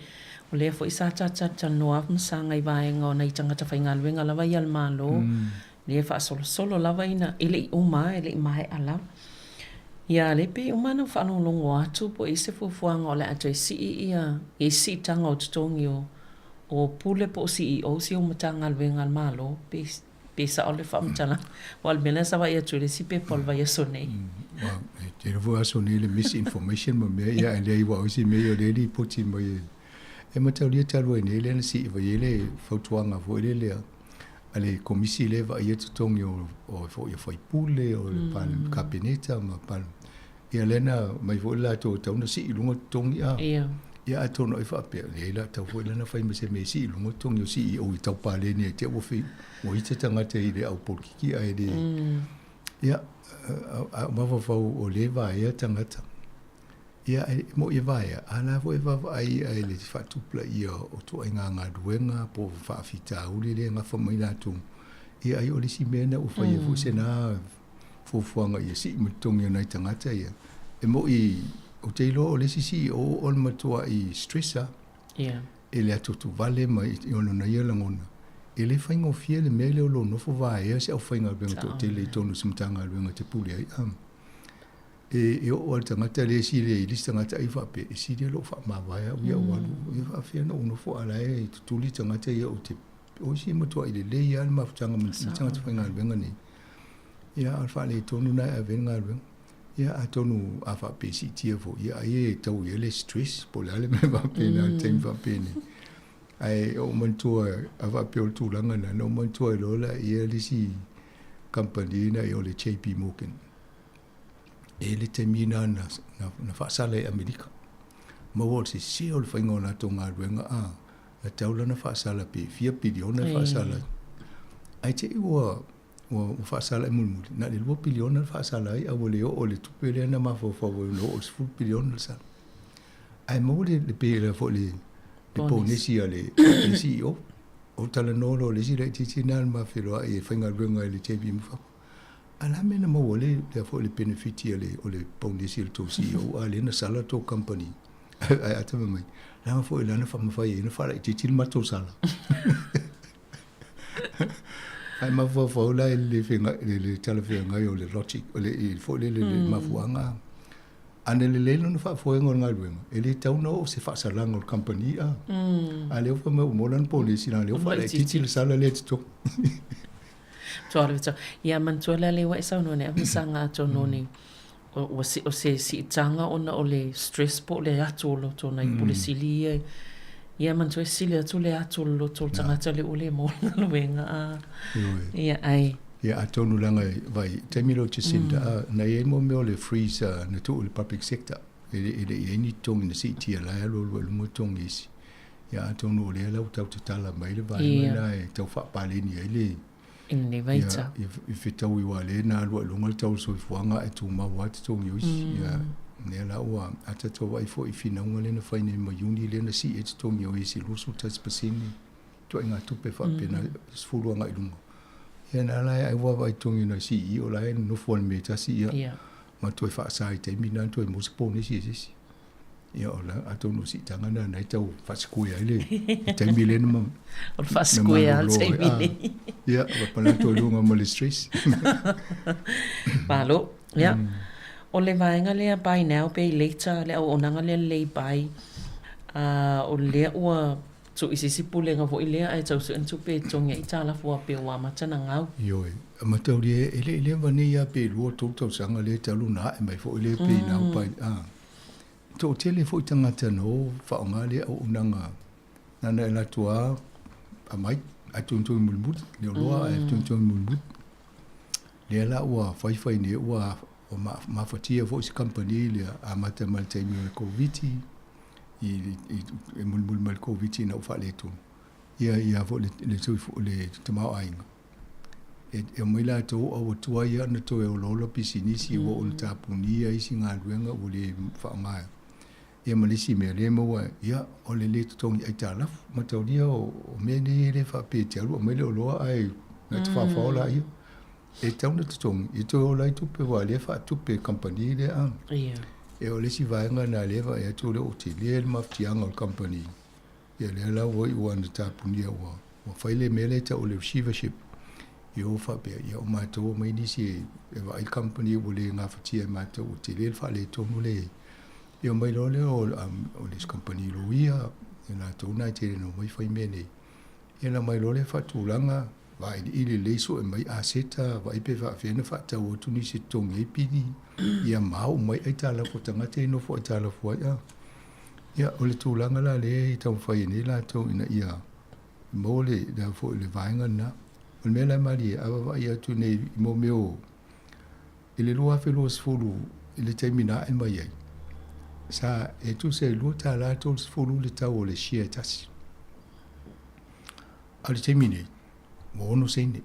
Speaker 8: O lea foi sa talatalanoa Masaga i vaega o nai tagata faigaluega lava ia a le Malo, lea e faasolosolo lava ina e le i uma e le i maea lava. Ia lea pei uma ona faalogologo atu po o i ai se fuafuaga o le a toe sii ia siitaga o totogi o Pule po o CEOs ia o Matagaluega a le Malo pe Pe sao le faamatalaga. Aua o le mea lea sa vaai atu i le isi pepa o le vaiaso nei.
Speaker 12: E tele foi aso nei le misinformation ma mea ia ae leai aua o isi mea ia o lea e lipoti mai e mataulia talu ai nei lea na sii mai ai le fautuaga foi lele a le Komisi lea e vaaia totogi o foi o faipule o le Kapeneta ma ia lea na aumai foi le latou e tatau ona sii i luga totogi a. Ia atonu ai faapea, leai la tau foi lana fai ma se mea e sii i luga totogi o CEO i tau paleni ai te ua fi ua ita tagata i le au polokiki ae le ia a o mafaufau o le vaea tagata. Ia e mo'i e vaea, a la foi e vaavaai ai le faatupulaia o ituaiga galuega po o faafitauli lea e gafa mai latou. Ia ai o le isi mea lena ua fai ai foi sena fuafuaga ia sii ma totogi o nai tagata ia. E mo'i, ou te iloa o le isi CEO o le matua'i stress lava.
Speaker 8: Yeah.
Speaker 12: E le atuatuvale ma i lona ia lagona. E le faigofie le mea lea o lou nofo vaea se aufaigaluega toatele i totonu o se Matagaluega e te pule ai. E, e oo lava i le tagata lea e sili ai i le isi tagata ai faapea, e sili lou faamavae au ia ou alu, ia faapefea ona ou nofo a o la e tutuli tagata ia ou te, o isi e matuai lelei lava le mafutaga ma tagata faigaluega nei. Ia, a o le faaletonu lena e ave ai le galuega. Ia, atonu a faapea e siitia foi, ia ai e tau i ai le stress po o le a le mea faapena i le taimi faapenei. Ae ou manatua a faapea o le tulaga lena, na ou manatua ai loa lea le isi kamupani lena o le JP Morgan. E le taimi lena na, na, na faasala i Amerika. Maua o le sese o le faiga o latou galuega a, na tau la na faasala pe fia piliona e faasala. Ae te i ua ua, ua faasala i mulimuli, na o le 2 piliona na faasala ai, a ua le oo i le tupe lea na mafaufau ai na oo i le 10 piliona le sala. Ae maua le, le pe le foi le, le ponesi a le, le CEO. O talanoa loa le isi laitiiti lena na ma feiloai e faigaluega i le JB Mufako. A o le a mea na maua ai le foi le penefiti a le o le ponesi a le tou CEO a lea na sala tou company ae ata fai mai leaga foi lea na faamafai ai na faalaitiiti le matou sala. Ae mafaufau la i le le, le talafeagai o le logic o le i foi le le mafuaaga. Ana lelei lona faafoega o le galuega, e le tatau ona oo se faasalaga o le kamupani a. A lea ua fai mai ua maua lana ponesi leaga o lea ua faalaitiiti le sala lea e totogi.
Speaker 8: Tuala fetu. Ia manatua la lea ua e saunoa nei Afamasaga atonu ni ua si, o se siitaga ona o le stress po o le atu o loto nai pule sili ia. Ia manatua e sili atu le atu o le loto o le tagata lea ua le maua le galuega a. Ia ai.
Speaker 12: Ia atonu leaga vai taimi lea o Jacinda a na i ai mo mea o le freeze na tuu i le public sector e le i ai ni totogi na siitia la e alualu ai i luga totogi isi. Ia atonu o lea la ua tau tatala mai le vaega lena e tau faapaleni ai le
Speaker 8: I lenei vaitau.
Speaker 12: Ia, i fetaui aua lea na alu ai i luga le tau o le soifuaga ae tumau lava totogi o isi. Ia, lea la ua a tatou vaai foi i finauga lea na fai nei ma Iuni lea na sii ai totogi o isi 21% ituaiga tupe faapena 10 agai i luga. Ia na la ai ua vaai totogi o nai CEO la e nonofo lava i le mea e tasi ia ma toe faasa i taimi na toe maua se ponesi e se isi. Ia o la atonu o siitaga na na e tau faasikue ai le taimi lea na
Speaker 8: ma O le faasikue lava le taimi nei.
Speaker 12: Ia, pala toe luga ma le stress.
Speaker 8: Malo. Ia. O le vaega lea buy now pay later le auaunaga lea lay buy o lea ua tuu i se isi pulega foi lea ae tau sue ni tupe e totogi ai aitalafu aua pei ua amata ona gau.
Speaker 12: Ioe, mataulia e le i leva nei lava pe 2 3 tausaga lea talu ona ae mai foi lea pay now buy Toatele foi tagata na o faaaoga lea auaunaga nana e latou lava aumai ae togitogi mulimuli, le oloa ae togitogi mulimuli. Lea la ua faifai nei ua mafatia foi se kamupani lea amata mai le taimi o le Koviti i e mulimuli mai le Koviti ina ua faaletonu ia ia foi le le tamaoaiga. E omai latou a ua tuai lava ona toe olaola pisinisi ua oo ina tapunia isi galuega ua le faaaoga ia ma le isi mea lea e maua ai, ia o le le totogi aitalafu. Mataulia o mea nei e le faapea e te alu aumai le oloa ae na te faofao laia. E tatau ona totogi e toe ola ai tupe aua o lea e faatupe e kamupani lea a. E o le isi vaega lena lea e vaai atu o lea ua tele le mafatiaga o le kamupani. Ia lea la ua iu lava ina tapunia ua ua fai le mea lea e tau o le receivership. Ia ua faapea, ia o matou omai nisi e, e vaai le company ua le gafatia e matou ua tele le faaletonu lea i ai. Ia omai loa lea o, o le isi company loia, ia latou na e tele na omai fai mea nei. Ia na omai loa lea faatulaga, vailiili lelei sue mai aseta, vaai pe faapefea ona faatau atu nisi e totogi ai pili, ia ma oo mai aitalafu a tagata e nofo aitalafu ai. Ia, o le tulaga la lea e taumafai ai nei latou ina ia maua le, le, foi, le vaega lena. O le mea la e malie, a vaavaai atu nei i mo mea o, i le 2020 i le taimi na ae mai ai, Sa e tusa e $2.30 le tau o le share e tasi. A o le taimi nei, ua 6 seine.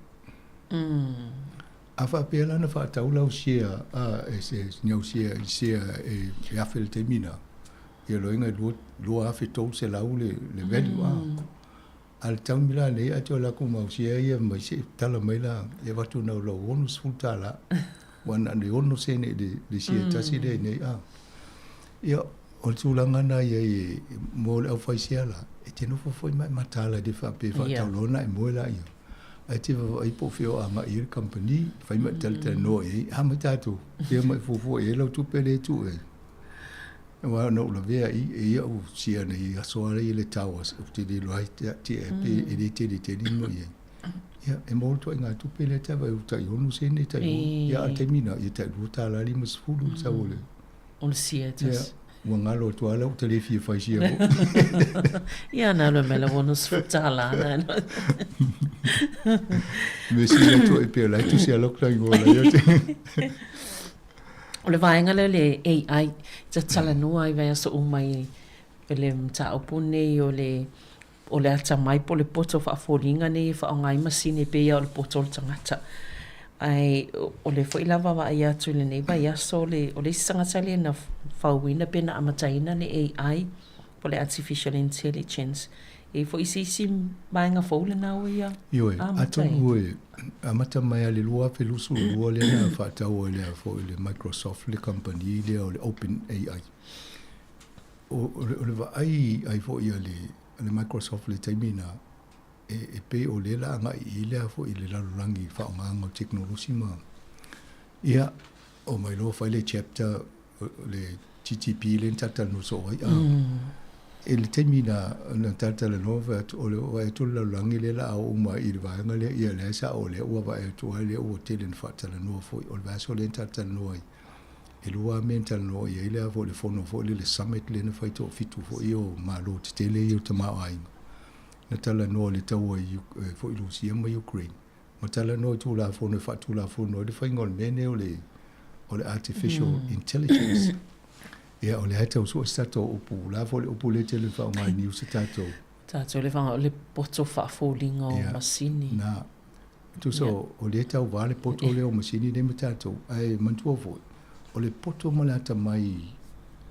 Speaker 12: A faapea la na faatau lau share, a, e se, ni au share, i share e, e afe le taimi na, ia loiga e 2300 le, le value, a. A le taimi la nei, ae toe alu atu ma au share ia mai se i tala mai la, e avatu nau lau $60, ua na o le 6 sene i le, le share tasi lea i nei, a. Ia, o le tulaga na i ai e, mo le aufai share la, e te nofo foi ma e mataala e le faapea e faatau loa ona e moe laia. Ae te vaavaai po o fea o agai i ai le kamupani, fai ma e talatalanoa i ai, a mai tatou, fea ma e fuafua i ai lau tupe lea e tuu i ai. Aua na ou lavea i e ia ou sia nei aso ala i le towers, ou te le iloa ai tea tea pe e le tele tele ni i ai. Ia, e maua le ituaiga tupe lea te vaai tai 6 sene tai 2. Ia, a o le taimi na, ia tai $2.50 le sau o le.
Speaker 8: O le sia e tasi.
Speaker 12: Ia, ua galo atu lava ua ta le fia fai sia foi.
Speaker 8: Ia, na alu mai le $60 na.
Speaker 12: Me sili atu ai pea la e tusi ala ku igoa la ia te.
Speaker 8: O le vaega lea o le AI, talanoa ai vaiaso uma i le mataupu nei o le o le atamai po o le poto faafoliga nei e faaaoga ai masini e pei lava o le poto o le tagata. Ae o lea foi la vaavaai atu i lenei vaiaso o le o le isi tagata lea na fauina pe na amataina le AI po o le Artificial Intelligence. E i ai foi se isi vaega fou lena ua ia
Speaker 12: Ioe, atonu e amata mai lava i le 2022 lea na faatau ai lea foi le Microsoft le kamupani lea o le OpenAI. O, o, le, o le vaai ai foi a le, a le Microsoft i le taimi na, e, e pei o lea la agai i lea foi le lalolagi faaaogaga o tekonolosi ma ia o mai loa fai le chapter le GTP lea na talatalanoa soo ai a i le taimi na na talatalanoa fai atu o le vaai atu le lalolagi lea la a oo mai i le vaega lea ia lea sa o lea ua vaai atu ai lea ua tele na faatalanoa foi o le vaiaso lea na talatalanoa ai e lua lava mea na talanoa i ai lea foi le fono foi lele summit lea na fai toafitu foi o Malo tetele ia o tamaoaiga na talanoa i le taua i foi Rusia ma Ukraine ma talanoa i Tulafono e faatulafono ai le faiga o le mea nei o le o le artificial intelligence. Ia, o lea e tau sue se tatou upu, o le a foi le upu lea e tele faaaoga i news a tatou.
Speaker 8: Tatou le faaaoga o le poto faafoliga o masini.
Speaker 12: Na. Tusa o lea e tauva le poto lea o masini nei ma tatou, ae manatua foi, o le poto ma le atamai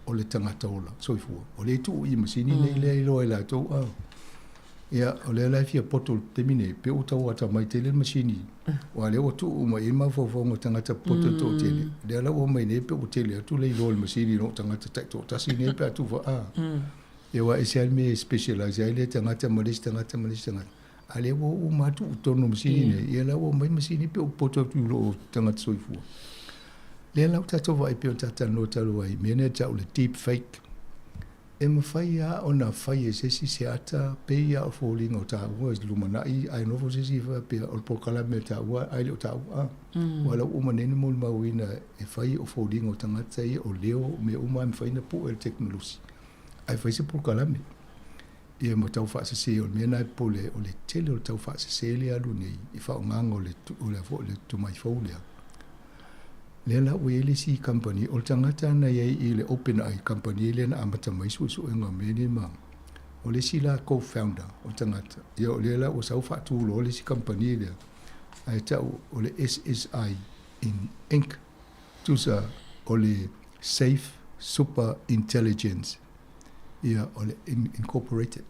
Speaker 12: o le tagata ola soifua, o lea e tuu i masini nei lea e iloa e latou a. Ia, o lea la e fia poto i le taimi nei, pei ua tau atamai tele le masini, aua o lea ua tuu uma i ai mafaufauga o tagata poto e toatele. O lea la ua omai nei pei ua tele atu le iloa o le masini i lo tagata taitoatasi nei pe a tufa a. Ia aua e ese lava le mea e specialize ai lea tagata ma le isi tagata ma le isi tagata. A o lea ua oo uma atu i totonu o masini nei, ia la ua omai masini pei ua poto atu i lo tagata soifua. Lea la ua tatou vaai pei ona ta talanoa talu ai i mea nei e tau o le deep fake. E mafai lava ona fai e se isi se ata pei lava o foliga o taua i lumanai ae nofo se isi faapea o le polokalame a taua ae le o taua a. Aua o la ua uma nei ona molimauina e fai o foliga o tagata ia o leo o mea uma e mafai ona pue e le tekonolosi ae fai se polokalame. Ia ma tau faasese o le mea lena e popole ai o le tele o le tau faasese lea e alu nei i faaaogaga o le o le a foi le tomai fou lea. Lea la ua i ai le isi kamupani, o le tagata na i ai i le OpenAI kamupani lea na amata mai suesuega o mea nei ma o le isi la co-founder o le tagata, ia o lea la ua sau faatu loa le isi kamupani lea ae tau o le SSI in Inc. Tusa o le Safe Super Intelligence, ia o le Incorporated.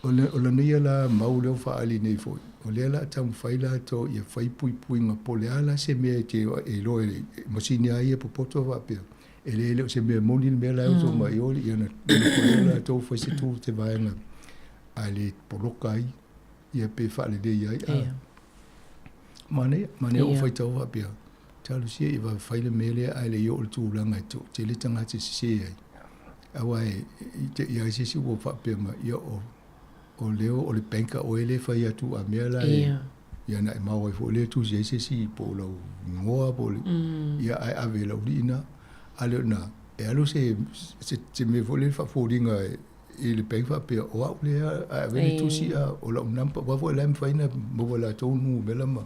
Speaker 12: O le, o lana ia la mau lea ua faaali nei foi, o lea la a taumafai latou ia fai puipuiga po o le a la se mea e te e iloa e masini lava ia popoto faapea, e le le o se mea moni le mea la e oso mai i o, ia ona nofo lea latou fai se tu se vaega a le poloka ai ia pe faalelei ai. A, manaia, manaia o faitau faapea, talosia ia vave fai le mea lea ae le i oo i le tulaga e toatele tagata e sese ai. Aua e i te i ai se isi ua faapea mai, ia o, o leo o le banker oe lea e fai atu a mea la e, ia na e maua ai foi lea e tusi ai se isi po o lau igoa po o le, ia ae ave e le aualii na. A le o na, e alu se, se, se mea foi lea faafoliga i le bank faapea o au lea ae ave le tusi a o lau number, aua foi o la e mafai ona maua e latou numera ma,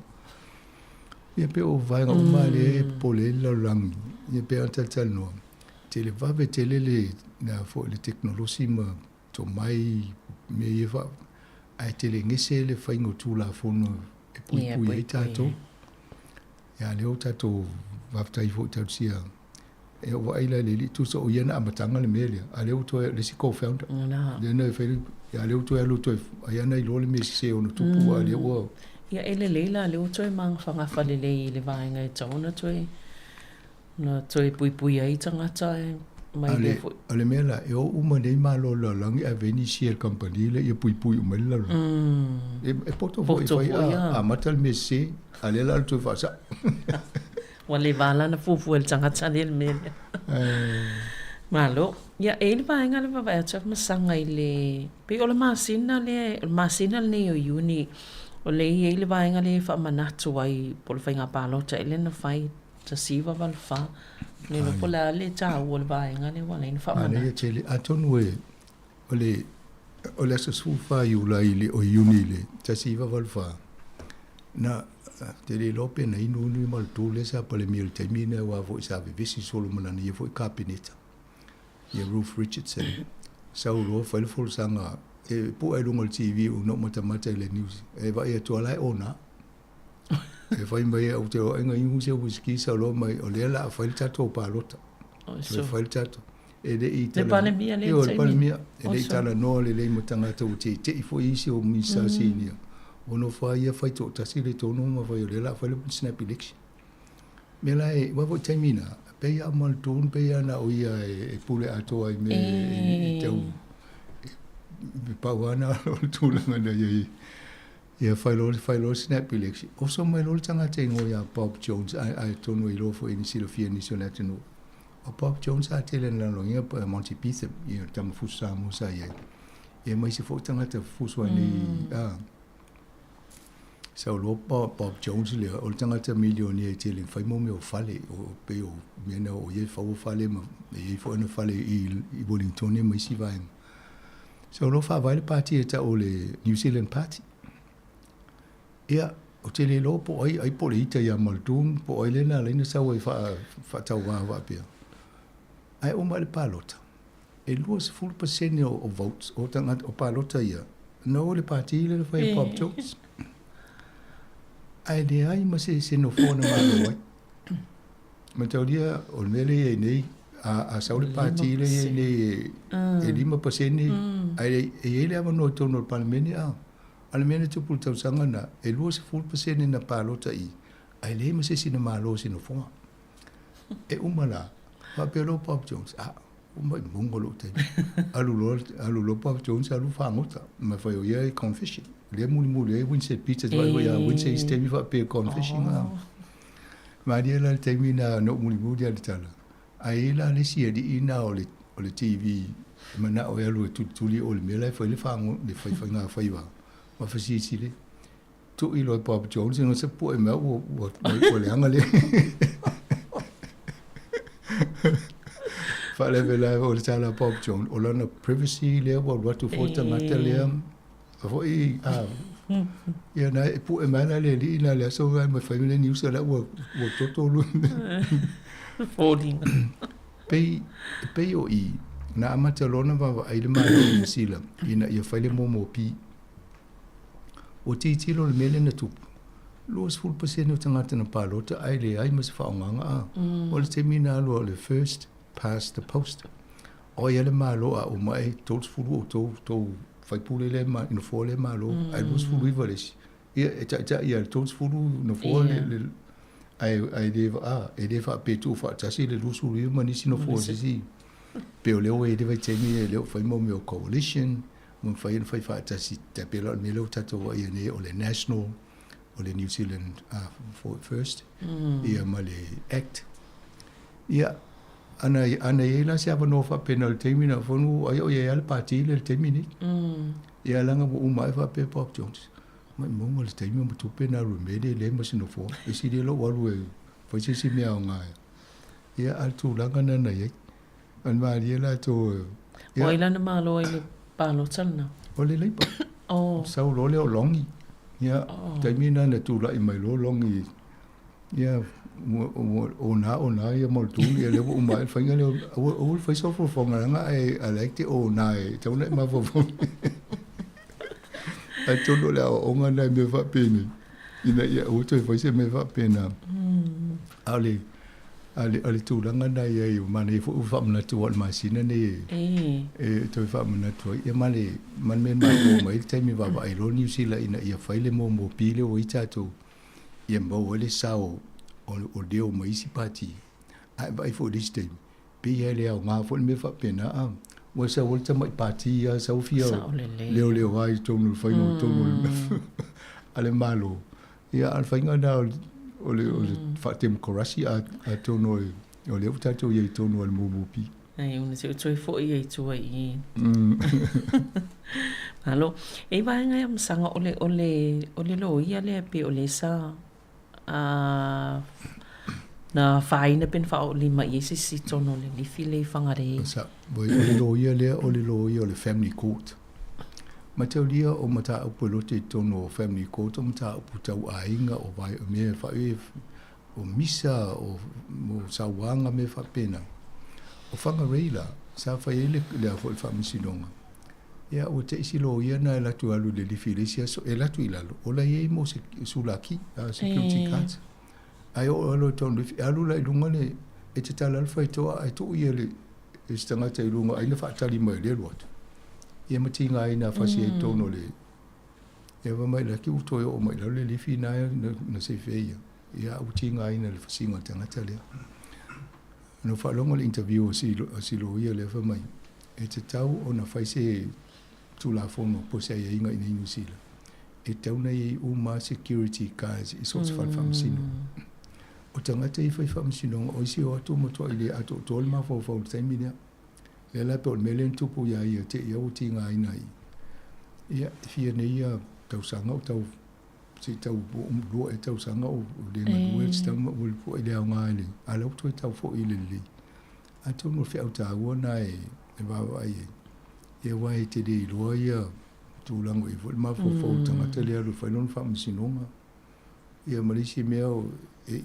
Speaker 12: ia pei o vaega uma lea e popole ai le lalolagi, ia pei ona talatalanoa. televave tele le na foʻi le tekonolosi ma tomai mea ia faa ae tele gese le faiga o tulafono e puipui ai tatou. Ia lea ua tatou faafetai foi tausia e ou vaai la i le alii tusa o ia na amataga le mea lea a lea ua toe le isi co-founder lea na fai ia lea ua toe alu toe ai ana iloa le mea sese ona tupu a lea ua
Speaker 8: Ia e lelei la lea ua toe magafagafa lelei i le vaega e tatau ona toe Na toe puipui ai tagata e mai lea foi.
Speaker 12: O le mea la, e o uma nei malo o le lalolagi ae ave nisi e le kamupani lea ia puipui uma ai le lalolagi. E poto foi e fai a amata le mea sese, a o lea o le a toe faasao.
Speaker 8: Ua leva lava ona fuafua e le tagata lea le mea lea. Malo. Ia, e i ai le vaega lea e vaavaai atu ai ma saga i le, pei o le masina lea, o le masina lenei o Iuni, o lea e i ai le vaega lea e faamanatu ai po o le faiga palota ea lea na fai 1984. Le iloa po o le a le taua o le vaega lea ua ala ai ona faamanatu.
Speaker 12: Manaia tele. Atonu e, o le, o le aso 14 Iulai i le, o Iuni i le 1984, na, te le iloa pe na inu inu ma le tū lea sa Palemia i le taimi lena aua foi sa vevesi solo ma lana ia foi Kapeneta, ia Ruth Richardson. Sau loa fai le folasaga, e pu'e i luga o le TV ua na ou matamata i le news, e vaai atu lava la e ona. E fai mai au te oa inga inu se whisky sa loa mai o lea la a fai le tatou palota. Toe fai le tatou. E le i
Speaker 8: tala. Le Palemia le
Speaker 12: taimi. Le Palemia. E le i talanoa lelei ma tagata ua teitei foi isi o Minista Sinia. Ua nofo lava ia fai toatasi le tonu ma fai o lea la a fai le snap election. Mea la e, aua foi taimi na, pei a Muldoon pei a na o ia e pule atoa i mea e tau e pau lava na o le tulaga na i ai. Ia fai loa, fai loa le snap election. Oso mai loa le tagata igoa ia Bob Jones, ae, ae atonu e iloa foi e ni silafia nisi o le atunuu. O Bob Jones sa tele na lalogia pa Monty Python, ia le tama fusu Samoa sa i ai. Ia ma isi foi tagata fusu ai nei, mm. a. Sau loa Bob, Bob Jones lea, o le tagata milionia e tele fai mo mea o fale, o pei o mea na o ia e fau o fale ma e i ai foi ona fale i, i Wellington ma isi vaega. So o lo o faavae le pati e tau o le New Zealand Party. Ia, ou te le iloa po o ai, ai po o le ita ia Muldoon, po o ai lea na ala ai ona sau ai faatauva faapea. Ae uma i le palota, e 20% o votes o tagata o palota ia, na o i le pati lea na fai e Bob Jones. Ae leai ma se se nofoa na malo ai. Mataulia, o le mea lea e i ai nei, a, a sau le pati lea e i ai nei e, e 5%, ae e i ai le avanoa i totonu o le Palemene, a, a o le mea na tupu i le tausaga lena, e 20% na palota i, ae leai ma se isi na malo i se nofoa. E uma la, faapea loa Bob Jones, a, ua maimauga lou taimi. Alu loa, alu loa Bob Jones alu fagota, ma fai o ia e confession. Lea mulimuli ai Winston Peters, vaai foi ia Winston i se taimi faapea confession. Oh. Malie la le taimi na na ou mulimuli lava i le tala, ae i ai la le isi alii na o le o le TV e manao e alu e tulituli o le mea la e fai le fago le faifaiga faiva ma fasilisili tuu i loa e Bob Jones ina se pu'e mai ua ua ua leaga le faalavelave o le tala a Bob Jones o lana privacy lea ua alu atu foi le tagata lea Foi a ia na e pu'e mai la le alii na le aso na ma fai le news la ua ua toto lu
Speaker 8: foliga.
Speaker 12: Pei pei o i na amata loa ona vaavaai le Malo o Niu Sila ina ia fai le momopi. Ua tilotilo le mea lea na tupu, 20% o tagata na palota ae leai ma se faaaogaga a. O le taimi na alu ai o le first past the post. O ai a le Malo a uma e 30 outou tou faipule lea ma nofoa lea Malo mm. ae 29 le isi. Ia e taitai ia le 30 nofoa yeah. le, le ae ae le a e le faapea tuu faatasi le 29 ma nisi nofoa se isi. Pe o lea ua i ai le vaitaimi e le o fai mo mea o coalition, ma mafai ona fai faatasi tai pei la o le mea lea ua tatou vaaia nei o le National o le New Zealand uh, First mm. ia ma le Act. Ia, ana, ana i ai la se avanoa faapena o le taimi na fonu ai o i ai le pati le taimi nei. Mm. Ia langa ua uma ai faapea Bob Jones. Mai monga le taimi ma tupe na alu e mele le ma se nofoa. E sili lou alu e fai se isi mea aoga. Ia a le tulaga na na i ai. An malie la to
Speaker 8: ia. O ai la na malo ai le palota lena?
Speaker 12: O le Labour.
Speaker 8: Oh.
Speaker 12: Sau loa lea o Longi. Ia, oh. Taimi na na tula'i mai loa Longi. Ia, Ua ona ona ia mo le tuli ia lea ua uma ai le faiga lea aua aua le fai sau fofoga leaga I, I like te ona e tatau ona e mafaufau. Atonu o le aoaoga lena i mea faapenei ina ia aua toe fai se mea faapena. A o le a le, a le tulaga lena i ai, manaia foi ua faamanatu aua o le masina nei e, e toe faamanatu ai. Ia ma le, ma le mea na maua mai ai le taimi vaavaai loa Niu Sila ina ia fai le MOP lea ua i ai tatou, ia maua ai le sao o leo mai isi pati. Ae vaai foi i le isi taimi, pei lava e le aoga foi le mea faapena a. Ua sau ai le tamai pati lava sau fia leoleo ai i totonu o le faiga o totonu a le Malo. Ia, a o le faiga lena o le faatemokarasi atonu o lea ua tatou i ai i totonu o le MOP.
Speaker 8: Ai, ona se i toe foi ai tua i i. Malo. E vaega ia masaga o le, o le, o le loia lea pe o le sa a na fāina pe na whaolima i ai se isi tonu o le lifi le i Whangarei.
Speaker 12: Sa, o le loia lea, o le loia o le family court. Mataulia o mataupu e lote i totonu o family court o mataupu tau aiga o vai, o mea e o misa, o, o sauaga mea faapena. O Whangarei la, sa fai ai le, le a foi le faamasinoga. Ia, ua te isi loia na e latu alu i le lifi i le isi aso, e latu i lalo, o la i ai mo se sulaki, security guards. Ae oo alo i tonu lifi, e alu la i luga le, e tatala le faitoa ae tuu ia le, e se tagata i luga ai na faatali mai o lea alu atu. Ia ma tiga ai na fasi ai tonu o le, ia fai mai la ki ua toe oo mai i lalo le lifi na na sefe ai ia. Ia ua tiga ai na le fasiga o le tagata lea. Na ou faalogo i le interview a si, a si loia lea fai mai, e tatau ona fai se Tulafono po o se aiaiga i inei i Niu Sila, e tatau ona i ai uma security guards i so o se fale faamasino. O tagata ia e fai faamasinoga, o isi o atu matuai le atoatoa le mafaufau i le taimi lea. Lea la pei o le mea lea na tupu iā ia te i au ua tigaina ai. Ia, e fia nei ia tausaga o tau se i tau lua ea tausaga o le galue, se tau ua i le aoga i le, a o la ua toe tau foi i le lelei. Atonu o le feau taua lena e vaavaai ai, ia aua e te le iloa ia tulaga o i ai foi le mafaufau o le tagata lea e alu e fai lona faamasinoga. Ia ma le isi mea, e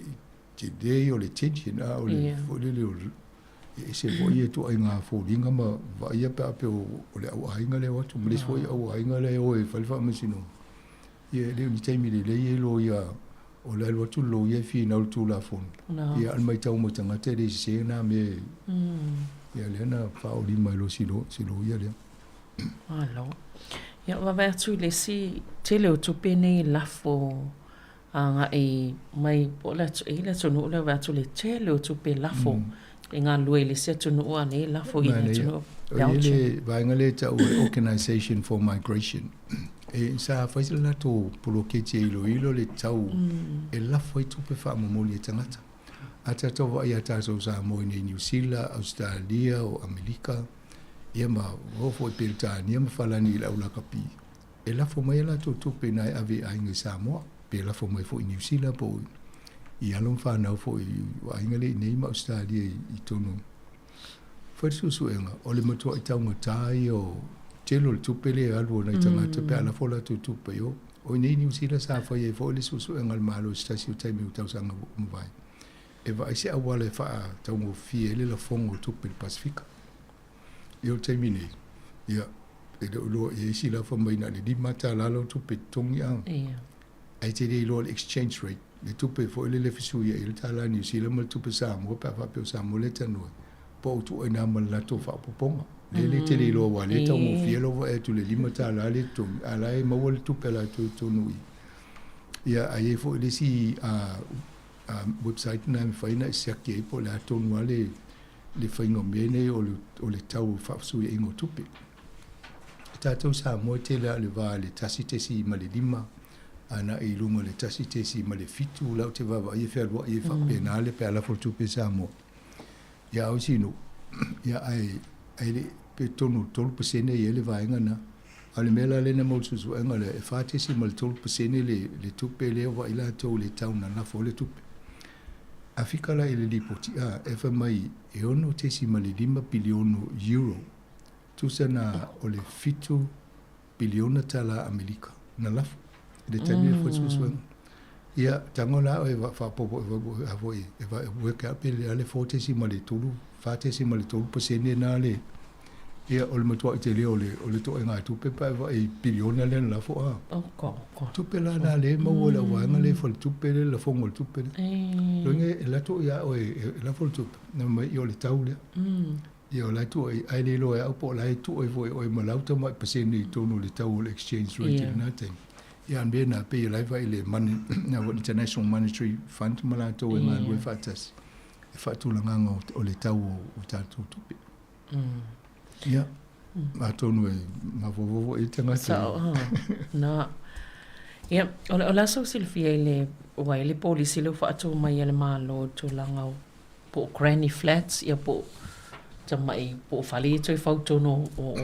Speaker 12: tele ia o le tension, a o le foi lele o e ese foi ia ituaiga foliga ma vaaia pe a faapea o le au aiga lea e o atu ma le isi foi au aiga lea e o e fai le faamasinoga. Ia e le o ni taimi lelei e loia o le alu atu le loia e finau i le Tulafono. Ia a o le matau mai tagata e le sese na mea ia lea na faaolima e lo si loia lea.
Speaker 8: Malo. Ia vaavaai atu i le isi tele o tupe nei lafo agai mai po o le atu, e i ai le atunuu lea vaai atu le tele o tupe lafo e galulue i le isi atunuu a nei lafo i le atunuu
Speaker 12: O i ai le vaega lea e tau o le Organisation for Migration. E, sa fai se latou poloketi e iloilo le tau e lafo ai tupe faamomoli e tagata. A tatou vaai iā tatou Samoa i nei Niu Sila, Ausetalia, o Amerika, ia ma oo foi i Peretania ma Falani i le au lakapi, e lafo mai a latou tupe ina e ave i aiga i Samoa, pe lafo mai foi i Niu Sila po o i alo ma fanau foi i aiga lea i nei ma Ausetalia i totonu. Fai le suesuega, o le matuai taugata ia o tele o le tupe lea e alu a nai tagata pe a lafo latou tupe i o. O i nei Niu Sila sa fai ai foi le suesuega a le Malo i se tasi o taimi o tausaga ua mavae e vaai se auala e faataugofie ai le lafoga o tupe i le Pasefika. Ia o le taimi nei, ia, e le o iloa i ai isi la fai mai na o le $5 lau tupe totogi a. Ae te le iloa le exchange rate, le tupe foi lele e fesuiai ai le tala Niu Sila ma le tupe Samoa pe a faapea o Samoa lea e talanoa ai, po o ituaiga ma le latou faaopoopoga. Lea le te le iloa aua o lea e taugofie lou vaai atu i le $5 lea e totogi, a o la e maua le tupe a latou i totonu i i. Ia, a i ai foi le isi website lena e mafai ona e siaki ai po o le a tonu lava le le faiga o mea nei o le, o le tau o faafesuiaiga o tupe. E tatou Samoa e tele lava o le va i le 1.5 agai i luga o le 1.7 la ou te vaavaai e fealuai ai faapena le pe a lafo le tupe i Samoa. Ia a o isi nuu, ia ae, ae le, pe tonu 3% i ai le vaega lena. A o le mea la lea na maua i le suesuega lea, e 4.3% le, le tupe lea ua vaai latou i le tau na lafo ai le tupe. A fika la i le lipoti A, e fai mai e 6.5 piliona euro, tusa na o le 7 piliona tala Amerika na lafo i le taimi e fai suesuega. Ia, tago la oe faaopoopo a foi e work out pe le a le 4.3, 4.3% na le ia o le matua'i tele o le o le to'egā tupe pe a e vaai i piliona lea na lafo a. Tupe la na lea e maua e le auvaega lea i faletupe lea le lafoga o le tupe lea. Loiga e alu atu ia oe e lafo le tupe, na fai mai ia o le tau lea. Ia o la e tuu ai, ae le iloa e au po o la e tuu ai foi e oe ma lau tamai pasene i totonu o le tau o le exchange rate i lena taimi. Ia a o le mea lena, pei o la e vaai i le money, International Monetary Fund ma latou e galulue faatasi i le faatulagaga o le tau o tatou tupe. Ia, atonu e mafaufau foi i tagata.
Speaker 8: Sao, na. Ia, o le a sou silafia i le, ua i ai le polisi lea ua faatu mai e le Malo i le tulaga o po o granny flats ia po o tamai po o fale ia toe fau i totonu o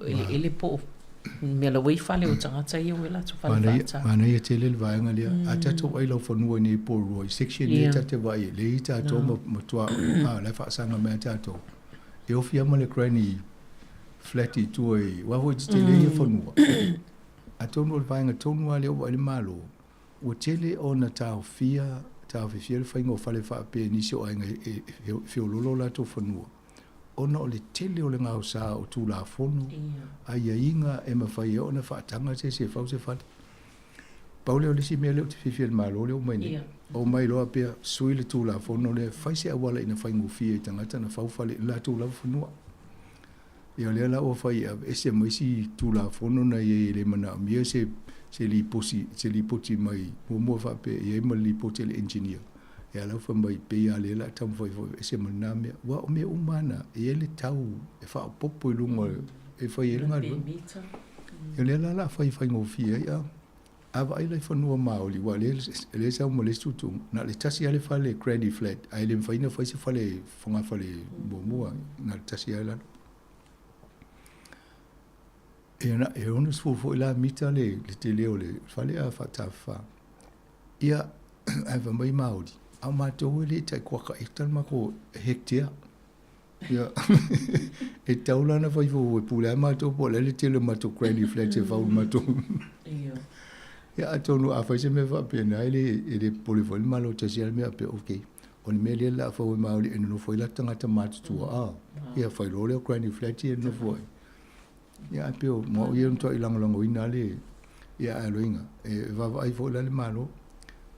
Speaker 8: eleele po o mea laua i fale o tagata ia ua i latou fale faata.
Speaker 12: Manaia tele le vaega lea. A tatou vaai i lau fanua nei i Porirua i section lea ta te vaai ai, lea i tatou ma tuaoi, a o la e faasaga mai lava tatou. E ofi lava ma le granny flat i tua i, aua foi e tetele ia fanua. Atonu o le vaega tonu lava lea ua vaai le Malo, Ua tele ona taofia, taofiofia le faiga o fale faapea i nisi o aiga e feololo o latou fanua, ona o le tele o le gaosa o Tulafono, aiaiga e mafai ai ona faataga se isi e fau se fale. Pau lea o le isi mea lea ou te fiafia i le Malo lea ua omai nei, omai loa pea sui le Tulafono lea, fai se auala ina faigofie i tagata ona fau fale i le latou lava fanua. Ia o lea la ua fai e aveese ma isi Tulafono na i ai e le manaomia se se liposi se lipoti mai muamua faapea e i ai ma le lipoti a le engineer. Ia la ua fai mai pei lava lea o le a taumafai foi e aveese ma lena mea. Aua o mea uma lava na, e i ai le tau e faaopoopo i luga e fai ai le galuega. Ia o lea la o le a fai faigofie ai a. A vaai la i fanua maoli, aua o lea e sau ma le isi tuutuuga, na o le tasi lava le fale granny flat, ae le mafai ona fai se fale fogafale muamua, na o le tasi lava i lalo. E 60 foi la mita le tele o le fale a faatafafa. Ia, ae fai mai Maori, a o matou e le tai kuaka eka le matou hectare. Ia, e tatau la ona fai fou e pule lava matou po o le a le tele o matou granny flats e fau i le matou. Ia atonu a fai se mea faapena e le e le popole foi le Malo tasi lava le mea faapea okay o le mea lea o le a fau e Maori e nonofo ai latou tagata matutua a ia fai loa lea o granny flat ia e nonofo ai. Ia ae pei o mo au ia e matuai lagolagoina lava le ia ae loiga e vaavaai foi la le Malo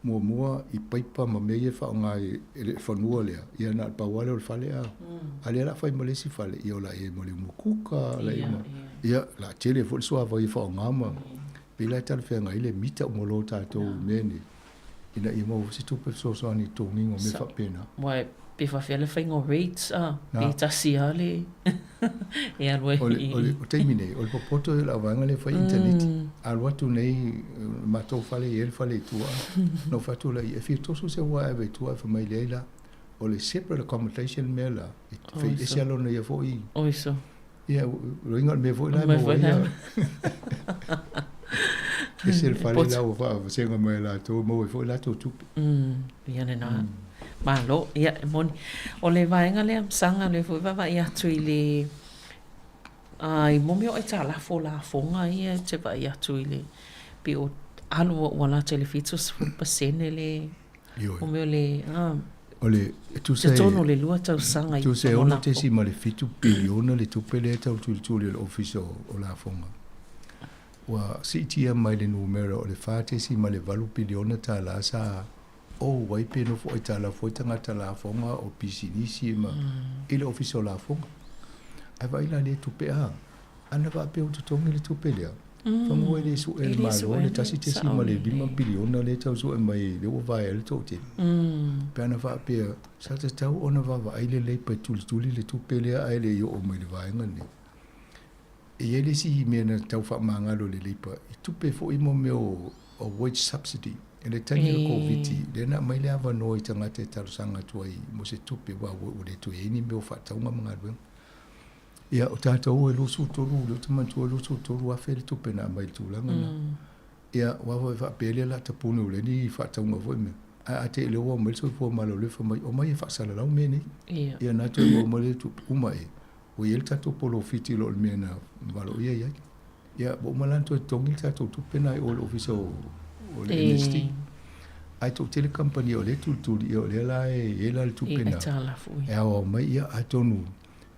Speaker 12: muamua i paipa ma mea ia e faaaoga i le fanua lea, ia na o le pau lava lea o le fale a. A o lea o le a fai ma le isi fale, ia o le a i ai ma le umukuka, o le a i ai ma, ia, o le a tele foi le suavai e faaaoga ma, pei la e talafeagai le mita uma loa o tatou i mea nei, ina ia maua foi se tupe fesoasoani i le totogiina o mea faapena.
Speaker 8: Aua pe faafefea le faiga o rates a, pe tasi lava le e alu ai
Speaker 12: i. O le taimi nei, o le popoto ia o le auvaega lea e fai initaneti. A alu atu nei i le matou fale, e i ai le fale i tua, ona ou fai atu lea, e fia toso se uaea e ave i tua ae fai mai leai la, o le separate accommodation le mea la, e fai ese lava lona ia foi.
Speaker 8: Oiso.
Speaker 12: Ia, loiga o le mea foi la e maua ai ia. Ese le fale la ua faavasega mai e latou, e maua ai foi latou tupe.
Speaker 8: Ia lena. Malo, ia, e moni. O le vaega lea, Saga, o lea foi e vaavaai atu i le, i mea o aitalafu o lafoga ia e te vaai atu i le, pei o alu ua lata i le 70% le,
Speaker 12: Ioe.
Speaker 8: O mea o le, a,
Speaker 12: O le, e tusa e,
Speaker 8: totonu o le lua tausaga i
Speaker 12: tusa e 6.7 piliona le tupe lea e tau tulituli e le Ofisa o, o Lafoga. Ua siitia mai le numera o le 4.8 piliona tālā sa ou ai pe nofo aitalafu ai tagata lafoga o pisinisi ma i le Ofisa o Lafoga. Ae vaai la lea tupe a, ana faapea ua totogi le tupe lea, Fanua e le sue e le Malo le 1.5 piliona lea e tau sue mai lea ua vaea ai le toatele. Pe ana faapea, sa tatau ona vaavaai lelei pe tulituli le tupe lea ae le i oo mai i le vaega lenei. E i ai le isi mea na tau faamagalo e le Leipa, i tupe foi mo mea o wage subsidy. I le taimi o le Koviti, lea na aumai le avanoa i tagata e talosaga atu ai mo se tupe aua ua le toe i ai ni mea o faatauga ma galuega. Ia, o tatou e 23, lea ou te manatua e 23 afe le tupe na aumai i le tulaga lena. Ia, aua foi faapea lea o le a tapuni ua leai ni faatauga foi mea. Ae a te i lea ua omai le soifua maloloina fai mai, omai e faasalalau mea nei. Ia na toe maua mai lea tupe, uma e, ua i ai le tatou polofiti i lo le mea na valoia i ai. Ia, ua uma la ona toe totogi le tatou tupe lena i o i le Ofisa o le MSD. Ae toʻatele kamupani o lea e tulituli ia o lea la e i ai la le tupe na e aoao mai ia atonu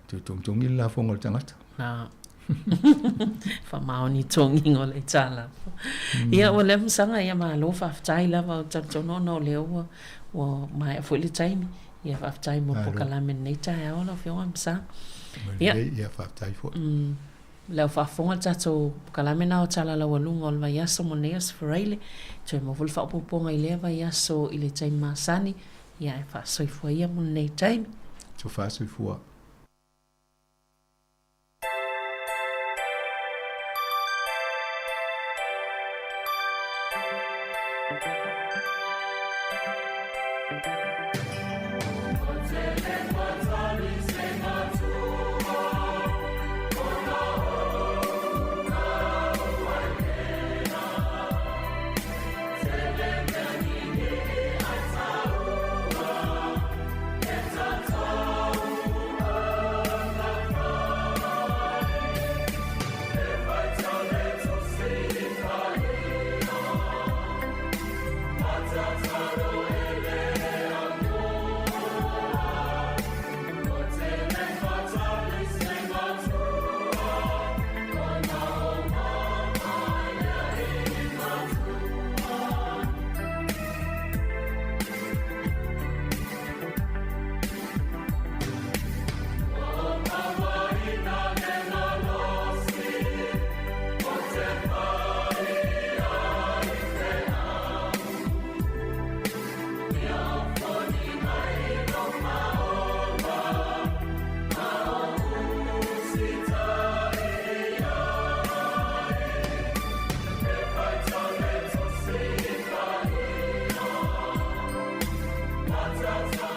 Speaker 12: toe togitogi le lafoga o le tagata.
Speaker 8: Na faamaoni togiga o le aitalafu. Ia ua lea masaga ia malo faafetai lava ou te talitonu ona o lea ua ua maea foi le taimi. Ia faafetai mo le polokalame i lenei taeao lau Afioga Masaga.
Speaker 12: Ia ia faafetai foi.
Speaker 8: Le au faafofoga le tatou polokalame na o Tala Laualuga o le vaiaso mo lenei Aso Faraile. Toe maua foi le faaopoopoga i lea vaiaso i le taimi masani. Ia ae faasoifua ia mo lenei taimi.
Speaker 12: Tofa soifua.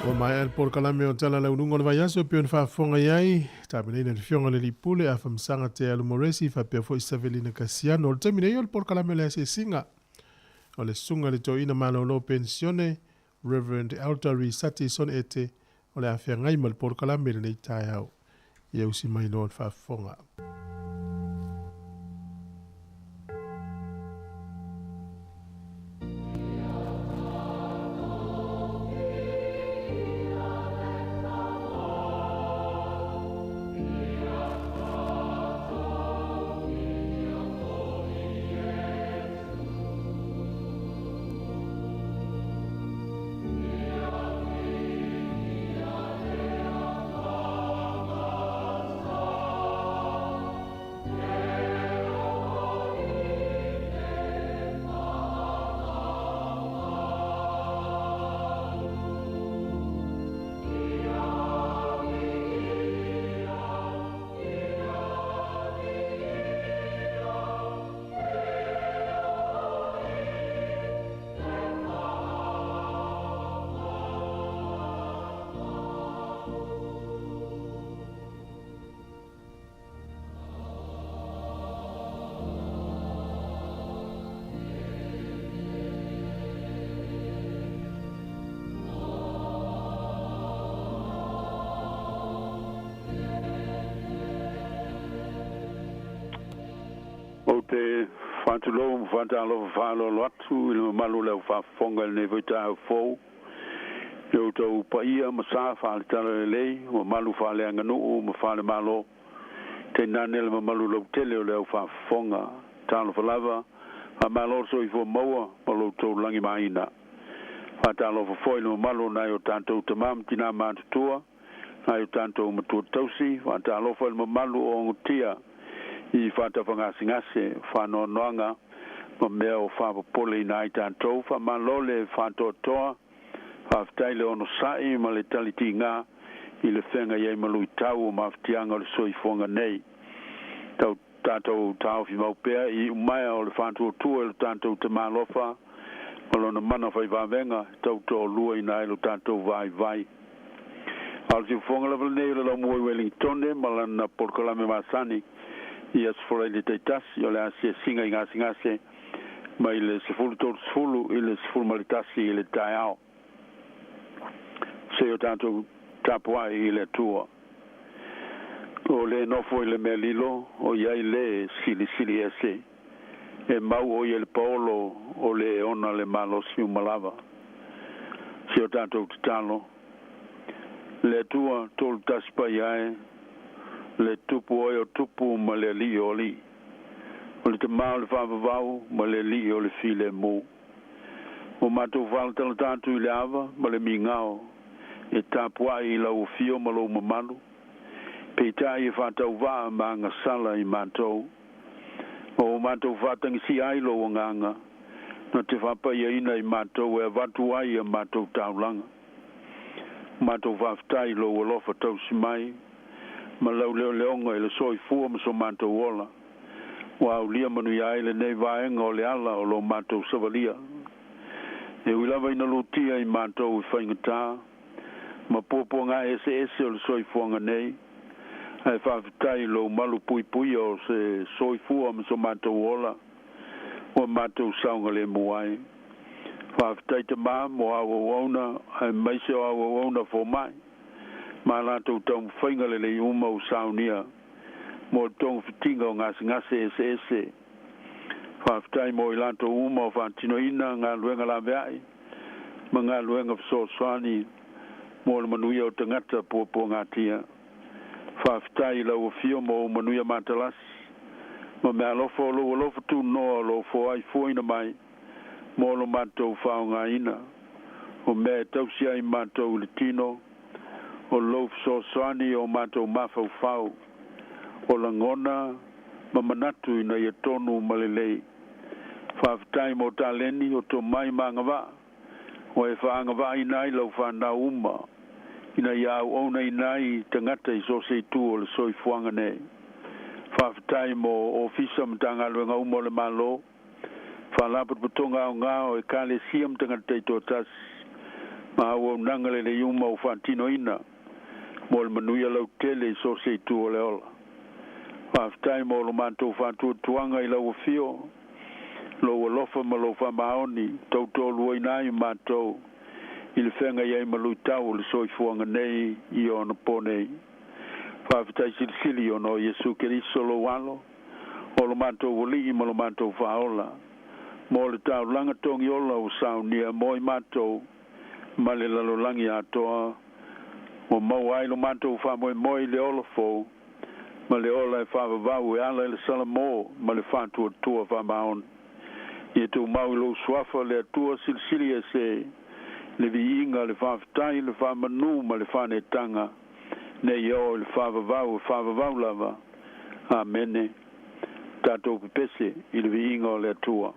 Speaker 1: Ua maea le polokalame o Tala Launuga o le vaiaso e pei ona faafofoga i ai, tapenaina e le Afioga i le Alii Pule, Afamasaga Te Alu Moresi faapea foi Savelina Kasiano. O le taimi nei o le polokalame o le asiasiga o le Susuga i le Toeaina Malolo Penisione, Rev. Elder Risati Son Ete, o le a feagai ma le polokalame i lenei taeao. Ia usi mai loa le faafofoga.
Speaker 13: Ou te faatulou ma faatalofa faaaloalo atu i le mamalu o le au faafofoga i lenei foi taeao fou i outou paia ma sa faale-talalelei, mamalu faaleaganuu ma faalemalo, tainane le mamalu lautele o le au faafofoga. Talofa lava, faamalo le soifua maua ma lo outou lagimaina. Faatalofa foi i le mamalu o nai o tatou tama ma tina matutua, nai o tatou matua tausi, faatalofa i le mamalu o ogotia i faatafagasegase, faanoanoaga ma mea o faapopoleina ai tatou. Faamalo le faatoatoa, faafetai le onosai ma le talitiga i le feagai ai ma luitau o mafatiaga o le soifuaga nei. Tau tatou taofi mau pea i iumaea o le faatuatua i lo tatou Tama alofa ma lona mana fai vavega e tau toaluaina ai lo tatou vaivai. A o le siufofoga lava lenei o le Laumua i Welingtone ma lana polokalame masani i Aso Faraile taitasi o le asiasiga i gasegase mai le 10:30 i le 11 i le taeao. Se o tatou tapuai i le Atua. O le nofo i le mea lilo, o i ai le silisili ese. E mau o ia i le paolo o le e ona le malosi uma lava. o tatou tatalo. Le Atua tolu tasi paia e, le Tupu oe o Tupu ma le Alii o alii. O le Tama o le faavavau ma le Alii o le filemu. Ua matou faalatalata atu i le ava ma le migao e tapuai i lau afio ma lou mamalu, peitai e faatauvaa ma agasala i matou. Ma ua matou faatagisia ai lou agaga na te faapaiaina i matou e avatu ai a matou taulaga. Matou faafetai i lou alofa tausi mai ma lau leoleoga i le soifua ma so matou ola, ua aulia manuia ai lenei vaega o le ala o lo matou savalia. E ui lava ina lutia i matou i faigata ma puapuaga eseese o le soifuaga nei, ae faafetai i lou malu puipuia o se soifua ma so matou ola ua matou saogalemu ai. Faafetai Tama mo au auauna aemaise o au auauna fomai ma a latou taumafaiga lelei uma ua saunia mo le togafitiga o gasegase eseese. Faafetai mo i latou uma o faatinoina galuega laveai ma galuega fesoasoani mo le manuia o tagata puapuagatia. Faafetai i lau Afio mo ou manuia matalasi ma meaalofa o lou alofa tunoa o lo o foaifuaina mai mo lo matou faaaogaina o mea e tausi ai matou i le tino, o lou fesoasoani i o matou mafaufau, o lagona ma manatu ina ia tonu ma lelei. Faafetai mo taleni o tomai ma agavaa ua e faaagavaaina ai lau fanau uma ina ia auaunaina ai tagata i so o se itu o le soifuaga nei. Faafetai mo Ofisa ma Matagaluega uma o le Malo, Faalapotopotoga aoga o Ekalesia ma tagata taitoatasi, ma auaunaga lelei uma ua faatinoina mo le manuia lautele i so o se itu o le ola. Faafetai mo lo matou faatuatuaga i lau afio, lou alofa ma lou faamaoni, tautoaluaina ai matou i le feagai ai ma luitau o le soifuaga nei i ona po nei. Faafetai silisili ona o Iesu Keriso lou Alo, o lo matou Alii ma lo matou Faaola, mo le taulaga togiola ua saunia mo i matou ma le lalolagi atoa, ua maua ai lo matou faamoemoe i le ola fou ma le ola e faavavau e ala i le salamo ma le faatuatua faamaoni. Ia tumau i lou Suafa le Atua Silisili Ese, le viiga, le faafetai, le faamanu ma le faaneetaga, nei oo i le faavavau e faavavau lava. Amene. Tatou pepese i le viiga o le Atua.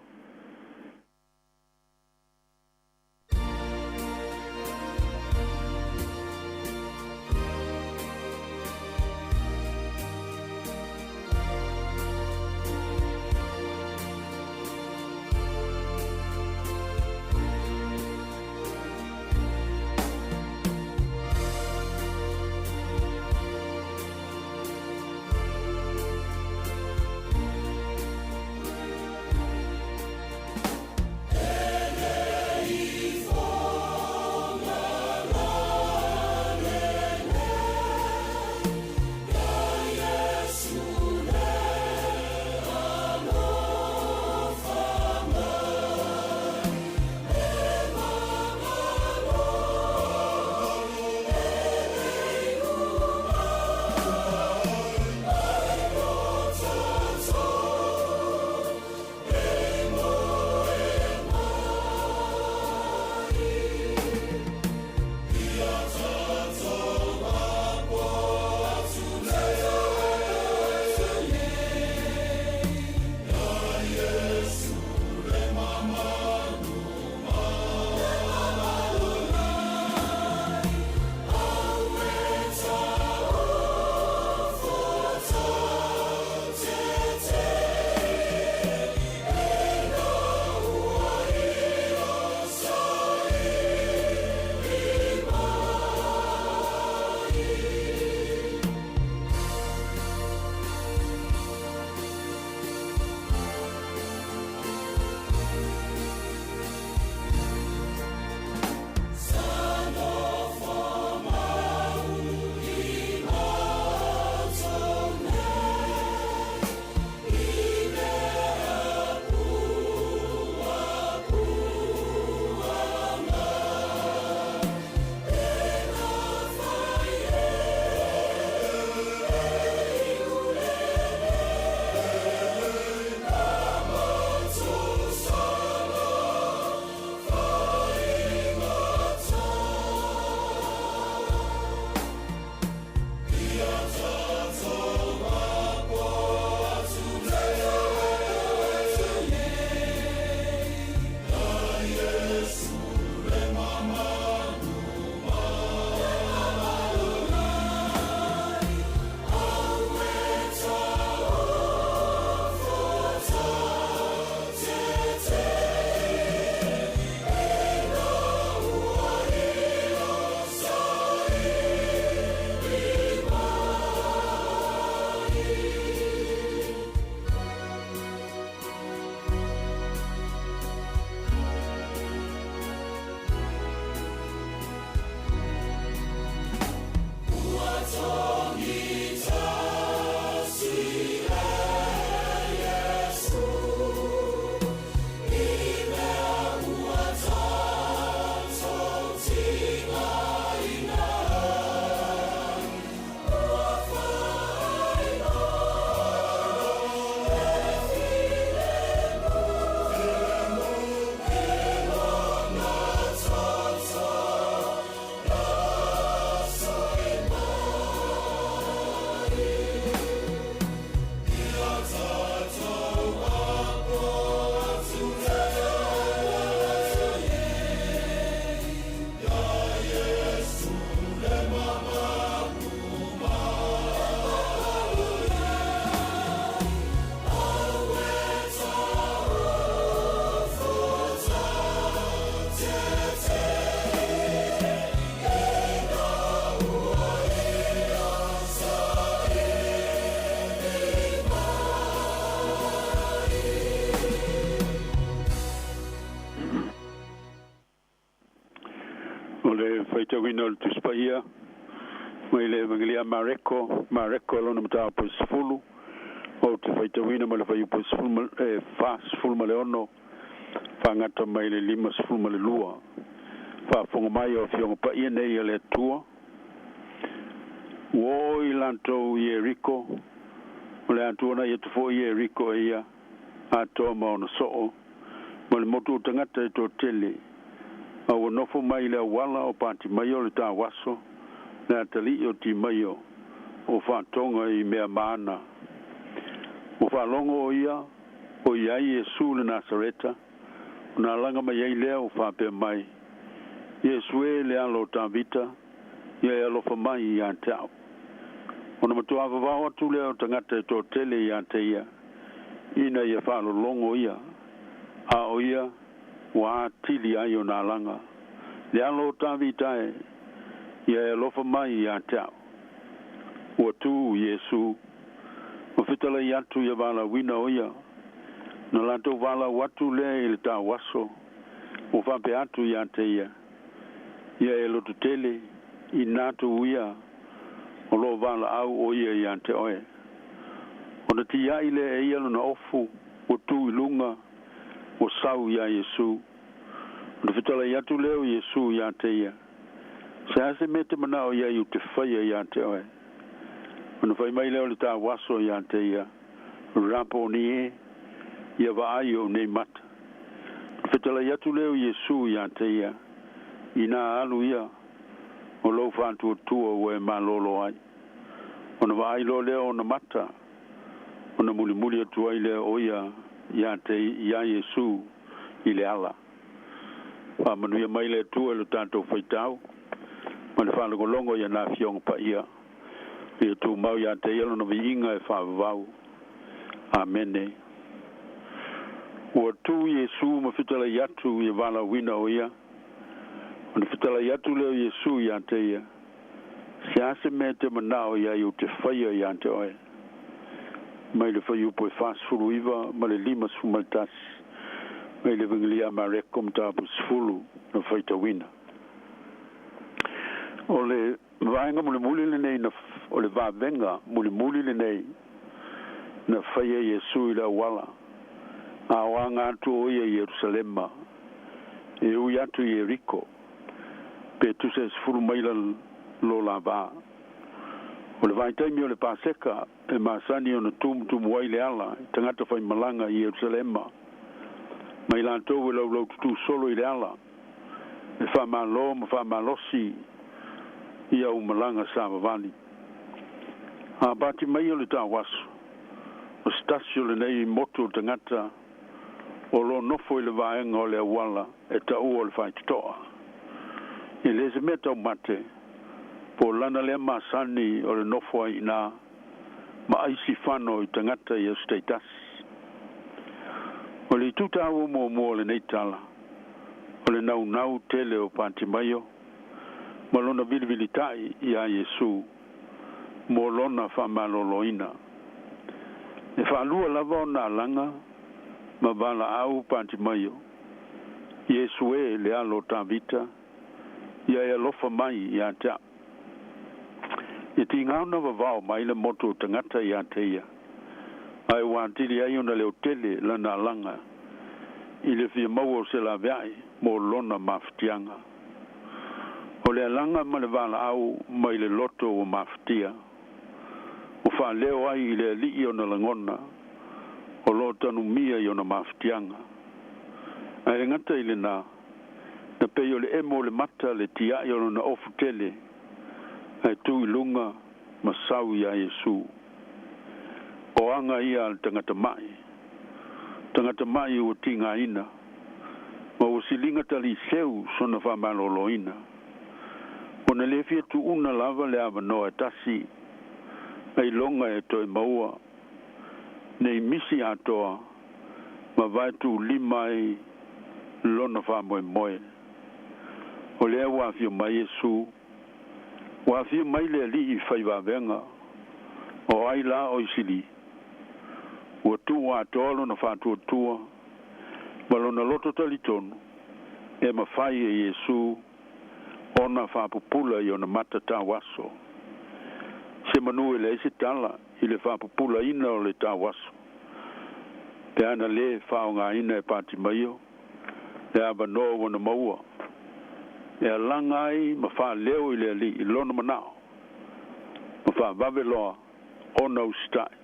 Speaker 13: Le faitauina o le Tusi Paia mai le Evagelia a Mareko, Mareko lona mataupu e 10, ou te faitauina mai le fuaiupu e 46 faagata mai le 52. Faafofoga mai o Afioga Paia nei a le Atua. Ua oo i latou i Ieriko, o le a tuanai atu foi Ieriko e ia atoa ma ona soo, ma le motu o tagata e toatele, a ua nofo mai i le auala o Patimaio le tauaso, le atalii o Timaio, o faatoga i mea maana. Ua faalogo o ia o i ai Iesu le Nasareta, ona alaga mai ai lea o faapea mai, Iesu e le alo o Tavita, ia e alofa mai ia te au. Ona matua vavao atu lea o tagata e toatele ia te ia, ina ia faalologo ia, a o ia ua atili ai ona alaga, Le alo o Tavita e, ia e alofa mai ia te au. Ua tu Iesu, ma fetalai atu ia valaauina o ia, na latou valaau atu lea i le tauaso, ua faapea atu ia te ia, Ia e lototele, inā atu ia o lo o valaau o ia ia te oe. Ona tiai lea e ia lona ofu, ua tu i luga, ua sau iā Iesu. Ona fetalai atu lea o Iesu ia te ia, Se a se mea e te manao i ai ou te faia ia te oe? Ona fai mai lea o le tauaso ia te ia, Raponi e, ia vaai ou nei mata. Ona fetalai atu lea o Iesu ia te ia, Inā alu ia, o lou faatuatua ua e malolo ai. Ona vaai loa lea o ona mata, ona mulimuli atu ai lea o ia ia te iā Iesu i le ala. Faamanuia mai le Atua i lo tatou faitau ma le faalogologo i ana Afioga Paia. Ia tumau ia te Ia Lona viiga e faavavau. Amene. Ua tu Iesu ma fetalai atu ia valaauina o ia, ona fetalai atu lea o Iesu ia te ia, Se a se mea e te manao i ai ou te faia ia te oe? Mai le fuaiupu e 49 ma le 51 mai le Evagelia a Mareko mataupu 10 na faitauina. O le vaega mulimuli lenei na o le vavega mulimuli lenei na faia Iesu i le auala, a o aga atu o ia i Ierusalema, e ui atu i Ieriko, pe tusa e 10 maila lo la va. O le vaitaimi o le Paseka e masani ona tumutumu ai le ala i tagata faimalaga i Ierusalema, mai latou e laulaututu solo i le ala, e faamalo ma faamalosi i au malaga savavali. A pati mai o le tauaso, o se tasi o lenei motu o tagata o lo o nofo i le vaega o le auala e taua o le faitotoa. E le se mea taumate, po o lana lea masani o le nofo ai i ina ma aisi fano i tagata i aso taitasi. O le itu taua muamua o lenei tala, o le naunau tele o Patimaio ma lona vilivilita'i iā Iesu mo lona faamaloloina. E faalua lava ona alaga ma valaau Patimaio, Iesu e, le alo o Tavita, ia e alofa mai ia te au. Ia tiga ona vavao mai le motu o tagata ia te ia, ae ua atili ai ona leotele lana alaga i le fia maua o se laveai mo lona mafatiaga. O le alaga ma le valaau mai le loto ua mafatia, ua faaleo ai i le Alii ona lagona o lo o tanumia i ona mafatiaga. Ae le gata i lena, na pei o le emo o le mata le tiai o lona ofu tele, ae tu i luga ma sau iā Iesu. O aga ia a le tagata ma'i, tagata ma'i ua tigaina, ma ua siliga taliseu sona faamaloloina. Ona le fia tuuna lava le avanoa e tasi, ailoga e toe maua, nei misi atoa ma vaetuulima ai lona faamoemoe. O lea ua afio mai Iesu, ua afio mai le Alii fai vavega, o ai la o Isili? Ua tuu atoa lona faatuatua ma lona loto talitonu e mafai e Iesu ona faapupula i ona mata tauaso. Se manu e leai se tala i le faapupulaina o le tauaso. Pe ana lē faaaogāina e Patimaio le avanoa ua na maua e alaga ai ma faaleo i le Alii lona manao ma faavave loa ona usitaʻi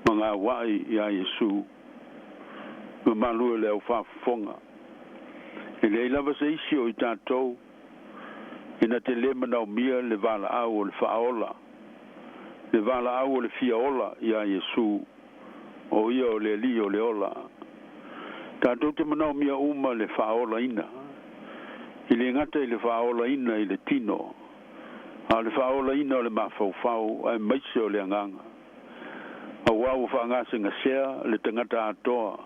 Speaker 13: ma gauaʻi iā Iesū. Mamalu e le au faafofoga, e leai lava se isi o i tatou e na te lē manaomia le valaau o le faaola, le valaau o le fia ola iā Iesū, o ia o le Alii o le ola. Tatou te manaomia uma le faaolaina, e lē gata i le faaolaina i le tino, a o le faaolaina o le mafaufau aemaise o le agaga, auā ua faagasegasea le tagata atoa,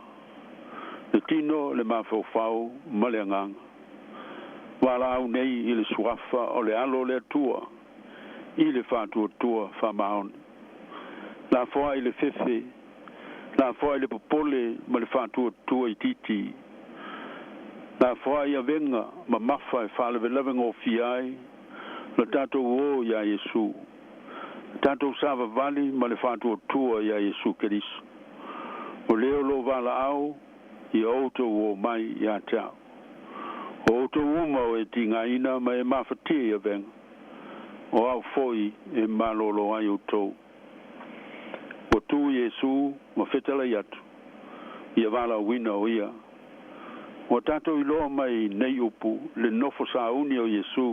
Speaker 13: le tino, le mafaufau ma le agaga. Valaau nei i le suafa o le Alo o le Atua i le faatuatua faamaoni. Lafoai le fefe, lafoai le popole ma le faatuatua itiiti. Lafoai avega mamafa e faalavelave gofie ai lo tatou ō iā Iesū. Tatou savavali ma le faatuatua iā Iesū Keriso. O lē o lō valaau ia outou ō mai ia te a'u. O outou uma o e tigaina ma e mafatia i avega, o a'u foi e malōlō ai outou. Ua tū Iesū ma fetalai atu, ia valaauina o ia. Ua tatou iloa mai nei upu le nofo sauni o Iesū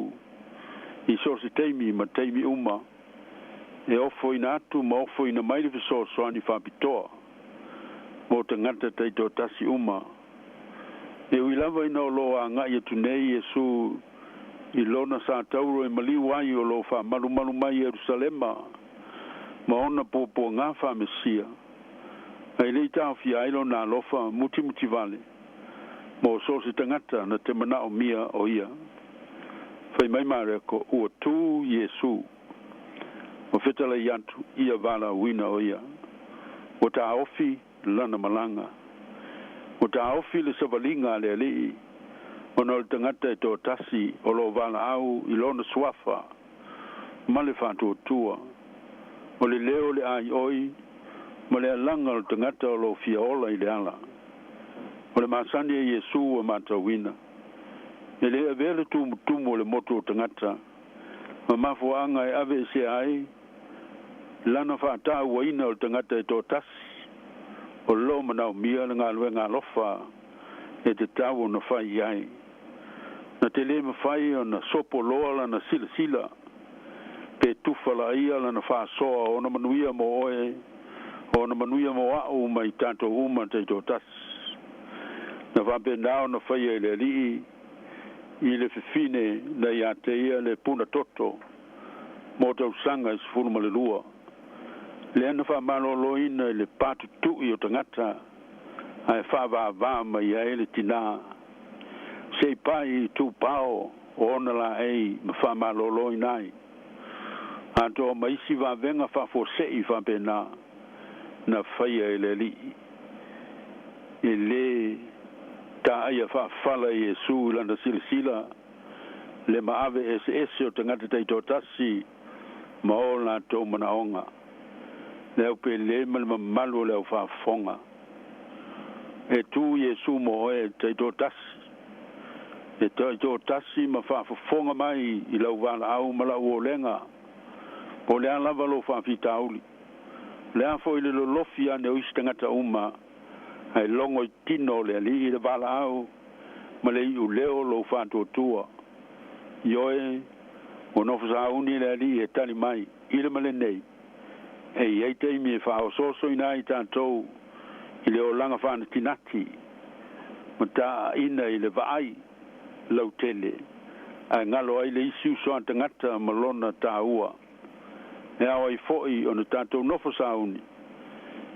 Speaker 13: i so o se taimi ma taimi uma e ofoina atu ma ofoina mai le fesoasoani faapitoa mo tagata taitoatasi uma. E ui lava ina o lō agaʻi atu nei Iesū i lona sā tauro e maliu ai o lō faamalumalu mai Ierusalema ma ona puapuagā faamesia, ae le i taofia ai lona alofa mutimutivale mo so o se tagata na te manaomia o ia. Fai mai Mareko, ua tū Iesū ma fetalai atu ia valaauina o ia. Ua taofi lana malaga. Ua taofi le savaliga a le Alii ona o le tagata e toatasi o loo valaau i lona suafa ma le faatuatua. O le leo o le aioi ma le alaga o le tagata o loo fia ola i le ala. O le masani a Iesū ua matauina, e lē avea le tumutumu o le motu o tagata ma mafuaaga e aveesea ai lana faataauaina o le tagata e toatasi o loo manaomia le galuega alofa e tatau ona fai i ai. Na te lē mafai ona sopo loa lana silasila pe tufa laaia lana faasoa o ona manuia mo oe, o ona manuia mo a'u ma i tatou uma taitoatasi. Na faapenā ona faia e le Alii i le fefine na iā te ia le puna toto mo tausaga e 12, lea na faamalōlōina i le patutuʻi o tagata ae faavāvā mai ai le tinā se i paʻi i tupao o ona laei ma faamalōlōina ai atoa ma isi vavega faafuaseʻi faapenā na faia e le Alii. E lē taaia faafala e Iesū i lana silasila le maave eseese o tagata taitoatasi ma o latou manaoga, le aupēlē ma le mamalu o le aufaafofoga. E tū Iesū mo oe taitoatasi, e taitoatasi ma faafofoga mai i lau valaau ma lau olega, po o le a lava lou faafitauli, o le a foi le lolofi ane o isi tagata uma, ae logo i tino o le Alii i le valaau ma le iuleo o lou faatuatua. Ioe, ua nofo sauni le Alii e tali mai i le ma lenei. E i ai taimi e faaosoosoina ai tatou i le olaga faanatinati ma taaaina i le vaai lautele, ae galo ai le isi uso a tagata ma lona tāua. E ao ai foi ona tatou nofo sauni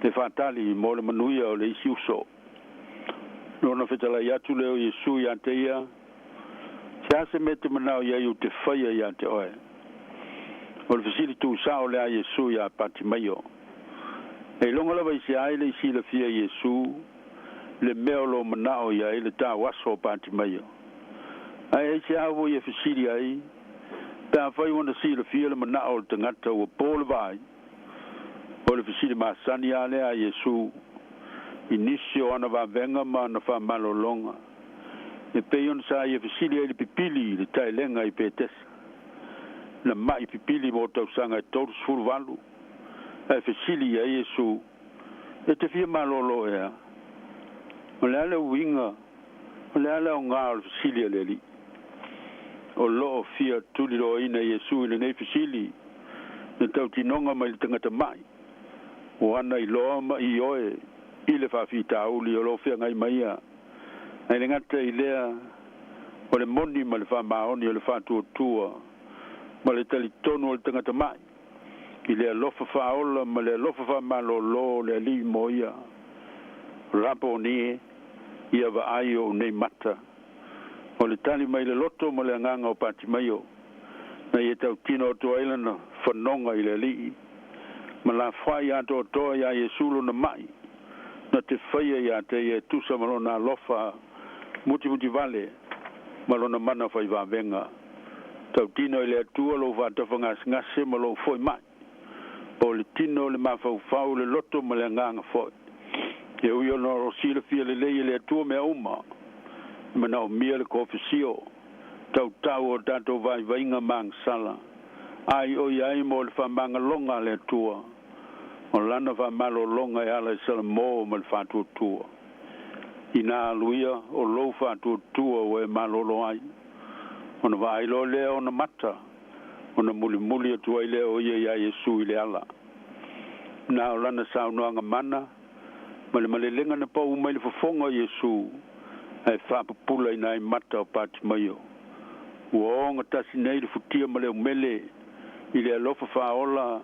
Speaker 13: e faatali mo le manuia o le isi uso. Ona fetalai atu lea o Iesū iā te ia, Se a se mea e te manao i ai ou te faia iā te oe? O le fesili tuusao lea a Iesū iā Patimaio. E iloga lava i se ai le i silafia e Iesū le mea o lō manao i ai le tauaso o Patimaio. Ae aisea ua ia fesili ai, pe afai ua na silafia le manao o le tagata ua po le vaai? O le fesili masani lava lea a Iesu i nisi o ana vavega ma ana faamalologa, e pei ona sa ia fesili ai le pipili i le taelega i Petesa, na ma'i pipili mo tausaga e 38, ae fesili i ai Iesu, E te fia malolo ea? O le a le uiga, o le a le aoga o le fesili a le Alii? O lo o fia tuliloaina Iesu i lenei fesili, le tautinoga mai le tagata ma'i, o ana iloa ma ioe i le faafitauli o lo o feagai ma ia. Ae le gata i lea, o le moni ma le faamaoni o le faatuatua ma le talitonu o le tagata ma'i i le alofa faaola ma le alofa faamalolo o le Alii mo ia. Raboni e, ia vaai ou nei mata. O le tali mai le loto ma le agaga o Patimaio, na ia tautino atu ai lana fanoga i le Alii, ma lafoai atoatoa iā Iesu lona ma'i, na te faia iā te ia e tusa ma lona alofa mutimutivale ma lona mana fai vavega. Tautino i le Atua lou faatafagasegase ma lou foi ma'i, po o le tino, le mafaufau, le loto ma le agaga foi. E ui ona o silafia lelei e le Atua mea uma, e manaomia le kofesio, tautau o tatou vaivaiga ma agasala, a i o i ai mo le faamagaloga a le Atua, o lana faamalologa e ala i Salamo ma le faatuatua. Inā alu ia o lou faatuatua ua e malolo ai. Ona vaai loa lea o ona mata, ona mulimuli atu ai lea o ia iā Iesu i le ala. Na o lana saunoaga mana ma le malelega na pau mai le fofoga o Iesu, ae faapupulaina ai mata o Patimaio. Ua ogatasi nei le futia ma le umele i le alofa faaola,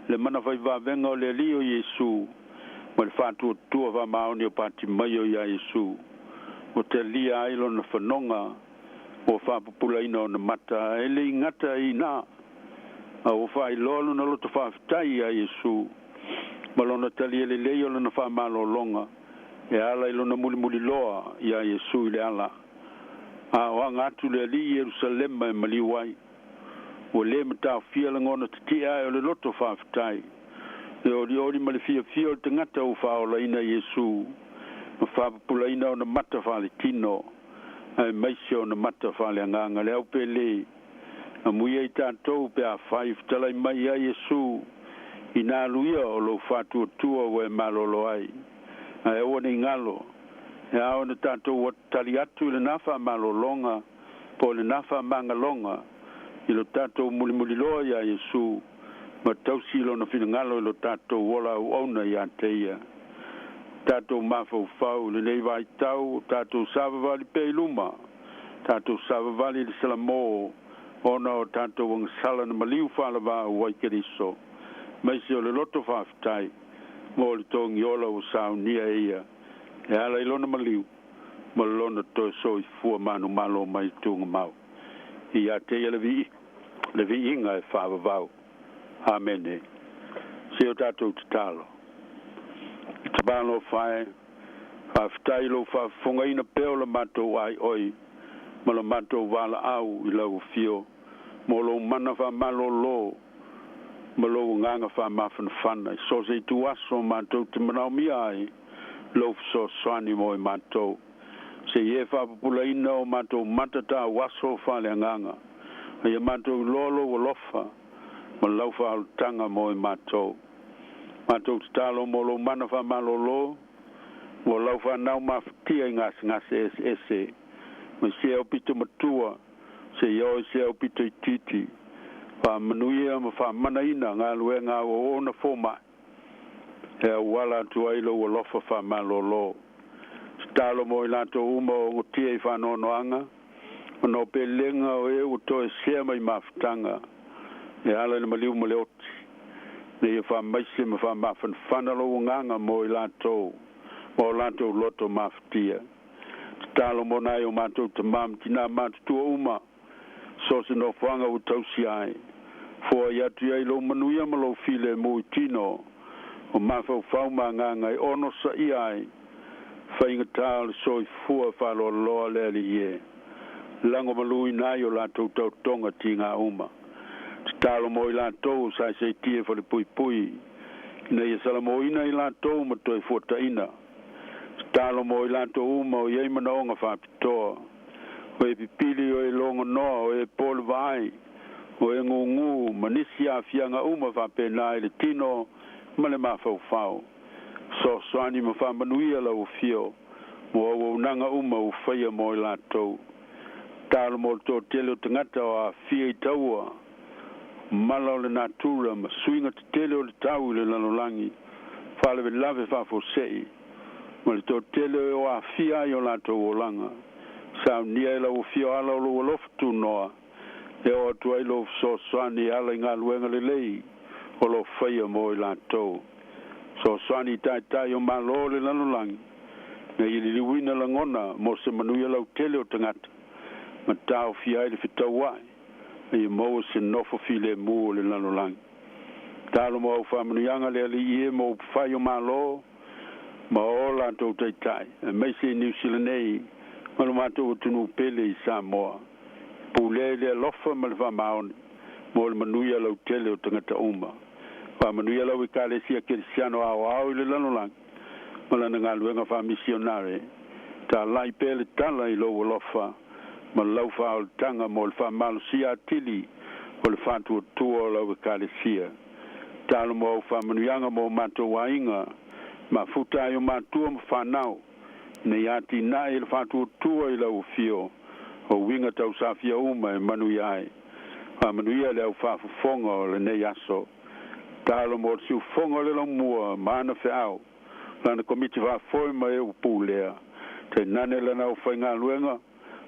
Speaker 13: le mana fai vavega o le Alii o Iesu, ma le faatuatua faamaoni o Patimaio iā Iesu. Ua talia ai lona fanoga ua faapupulaina ona mata, e le i gata i ina, a ua faailoa lona loto faafetai iā Iesu ma lona talia lelei o lana faamalologa e ala i lona mulimuliloa iā Iesu i le ala. A o aga atu le Alii i Ierusalema e maliu ai. Ua le mataofia lagona titi'e ae o le loto faafetai, le olioli ma le fiafia o le tagata ua faaolaina e Iesu ma faapupulaina ona mata faaletino aemaise ona mata faaleagaga. Le au pele, amuia i tatou pe afai fetalai mai i ai Iesu, inā alu ia o lou faatuatua ua e malolo ai. Ae aua ne i galo, e ao ona tatou tali atu i lena faamalologa po o lena faamagaloga i lo tatou mulimuliloa iā Iesu ma tausi lona finagalo i lo tatou ola auauna iā te ia. Tatou mafaufau i lenei vaitau o tatou savavali pea i luma, tatou savavali i le salamo ona o tatou agasala na maliu faalavaau ai Keriso, maise o le loto faafetai mo le togiola ua saunia e ia e ala i lona maliu ma lona toe soifua manumalo mai i tugamau. Ia te ia le viiga e faavavau. Amene. Se o tatou tatalo. E Tamālofa e, faafetai i lou faafofogaina pea o la matou aioi ma la matou valaau i lau afio mo lou mana faamalōlō ma lou agaga faamafanafana i so o se ituaso matou te manaomia ai lou fesoasoani mo i matou. Se i e faapupulaina o matou mata tauaso faaleagaga, a ia matou iloa lou alofa ma lau faaolataga mo i matou. Matou tatalo mo lou mana faamalōlō mo lau fanau mafatia i gasegase eseese, mai se aupito matua seia oo i se aupito itiiti. Faamanuia ma faamanaina galuega a auauna foma'i e auala atu ai lou alofa faamalōlō. Tatalo mo i latou uma o ogotia i faanoanoaga ona o pelega o e ua toe sea mai mafutaga e ala i le maliu ma le oti, ina ia faamaise ma faamafanafana lou agaga mo i latou ma o latou loto mafatia. Tatalo mo nai o matou tamā ma tinā matutua uma, so o se nofoaga ua tausia ai. Foai atu i ai lou manuia ma lou filemu i tino o mafaufau ma agaga e onosaia ai faigatā o le soifua faaloaloa le Alii e. Lagomaluina ai o latou taotoga tigā uma. Tatalo mo i latou o saesaitia falepuipui ina ia salamoina i latou ma toe fuataʻina. Tatalo mo i latou uma o iai manaoga faapitoa, o e pipili, o e logonoa, o e po le vaai, o e gugū ma nisi aafiaga uma faapenā i le tino ma le mafaufau. Fesoasoani ma faamanuia lau afio mo auaunaga uma ua faia mo i latou. Tatalo mo le toatele o tagata o aafia i taua, mala o le natura ma suiga tetele o le tau i le lalolagi, faalavelave faafuaseʻi, ma le toatele o aafia ai o latou olaga. Saunia e lau afio ala o lou alofa tunoa e oo atu ai lou fesoasoani e ala i galuega lelei o loo faia mo i latou. Fesoasoani i taitai o Mālō o le lalolagi ina ia liliuina lagona mo se manuia lautele o tagata ma taofia ai le fetauaʻi a ia maua se nofo filemu o le lalolagi. Tatalo mo au faamanuiaga le Alii e mo upufai o Mālō ma o latou taitai, aemaise i Niu Sila nei ma lo matou atunuu pele i Samoa. Pulea i le alofa ma le faamaoni mo le manuia lautele o tagata uma. Faamanuia lau Ekalesia Kerisiano aoao i le lalolagi ma lana galuega faamisionare. Talai pea le tala i lou alofa ma lau faaolataga mo le faamalosia atili o le faatuatua o lau Ekalesia. Tatalo mo au faamanuiaga mo matou aiga, mafuta ai o matua ma fanau, ina ia atinae i le faatuatua i lau afio o uiga tausafia uma e manuia ai. Faamanuia le aufaafofoga o lenei aso. Tatalo mo le siufofoga o le laumua ma ana feau, lana komiti faafoe ma e ua pulea, tainane lana aufaigaluega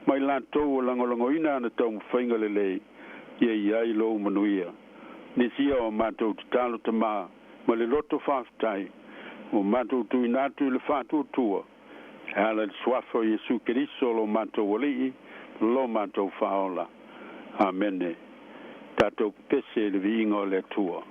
Speaker 13: ma i latou ua lagolagoina ana taumafaiga lelei, ia i ai lou manuia. Nisi ia o matou tatalo Tamā ma le loto faafetai ua matou tuuina atu i le faatuatua e ala i le Suafa o Iesu Keriso lo matou Alii ma lo matou Faaola. Amene. Tatou pepese i le viiga o le Atua.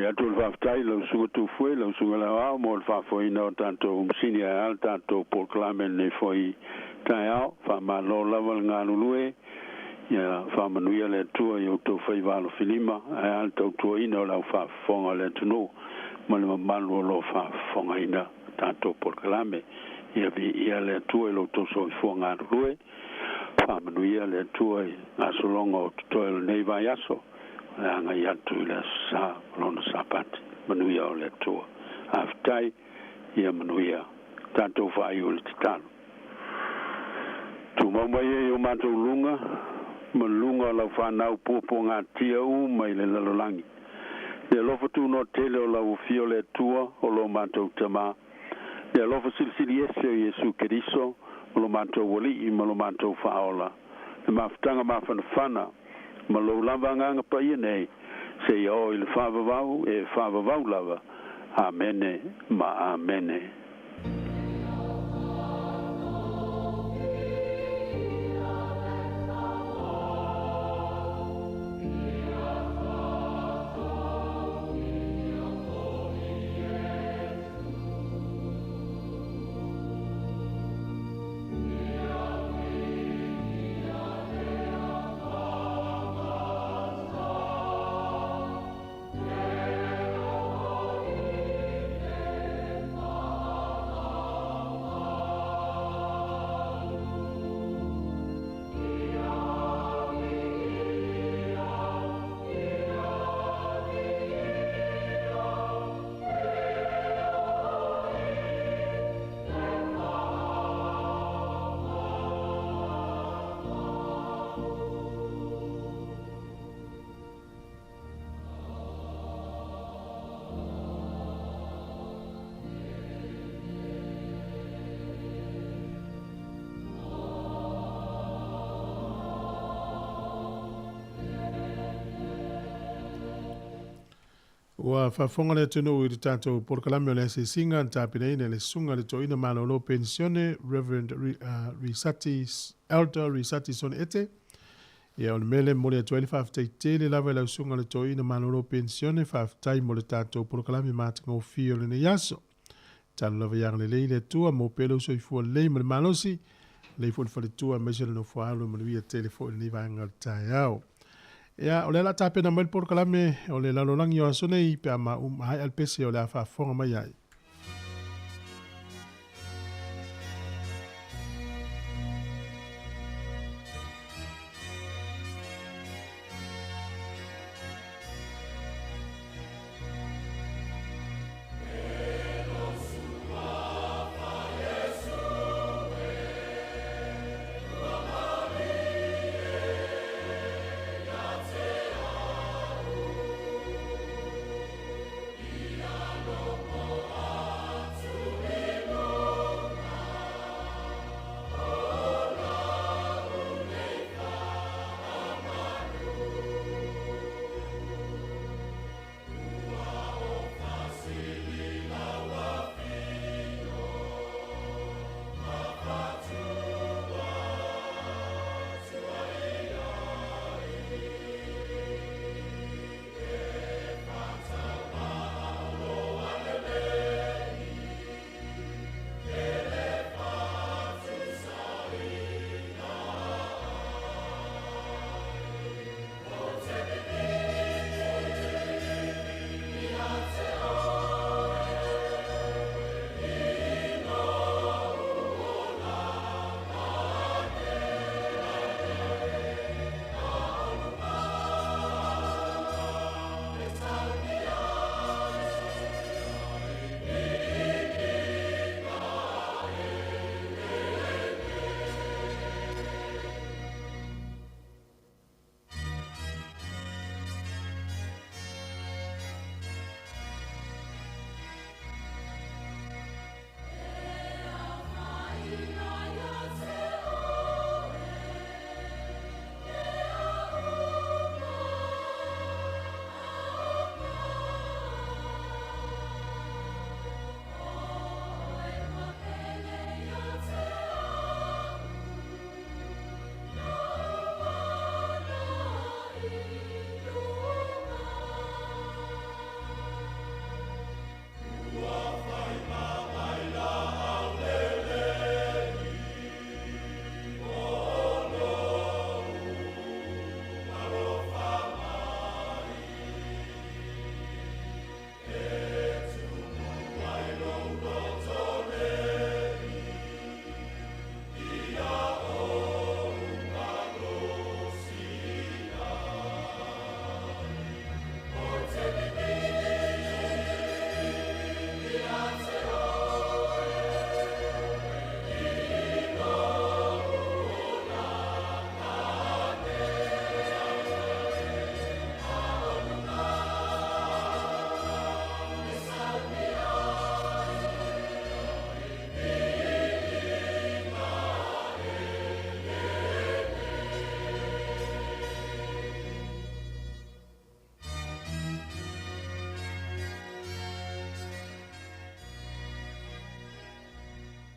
Speaker 13: Momoli atu le faafetai lau susuga Tufue, lau susuga le Aoao mo le faafoeina o tatou masini ae a le tatou polokalame lenei foi taeao. Faamalo lava le galulue, ia faamanuia le Atua i outou faiva alofilima ae a le tautuaina o le aufaafofoga o le atunuu ma le mamalu o loo faafofogaina tatou polokalame. Ia viia le Atua i lo outou soifua galulue. Faamanuia le Atua i gasologa o totoe o lenei vaiaso o le agai atu i le Aso Sa ma lona Sapati. Manuia o le Atua. Faafetai, ia manuia. Tatou faaiu i le tatalo. Tumau mai e i o matou luga ma luga o lau fanau puapuagatia uma i le lalolagi. Le alofa tunoa tele o lau Afio le Atua o lo matou Tamā, le alofa silisili ese o Iesu Keriso o lo matou Alii ma lo matou Faaola, le mafutaga mafanafana ma lou lava Agaga Paia nei, seia oo i le faavavau e faavavau lava. Amene ma Amene.
Speaker 1: Ua faafofoga le atunuu i le tatou polokalame o le asiasiga na tapenaina e le Susuga i le Toeaina Malolo Penisione Reverend Risati Elder Risati Son Ete. Ia o le mea lea e momoli atu ai le faafetai tele lava i lau Susuga i le Toeaina Malolo Penisione, faafetai mo le tatou polokalame matagofie o lenei aso. Tatalo lava ia agalelei le Atua, maua pea lou soifua lelei ma le malosi, lelei foi le faletua aemaise le nofoaalo e manuia tele foi lenei vaega o le taeao. Ia, o lea o le a tapena mai le polokalame o le lalolagi o aso nei pe a maea le pese o le a faafofoga mai ai.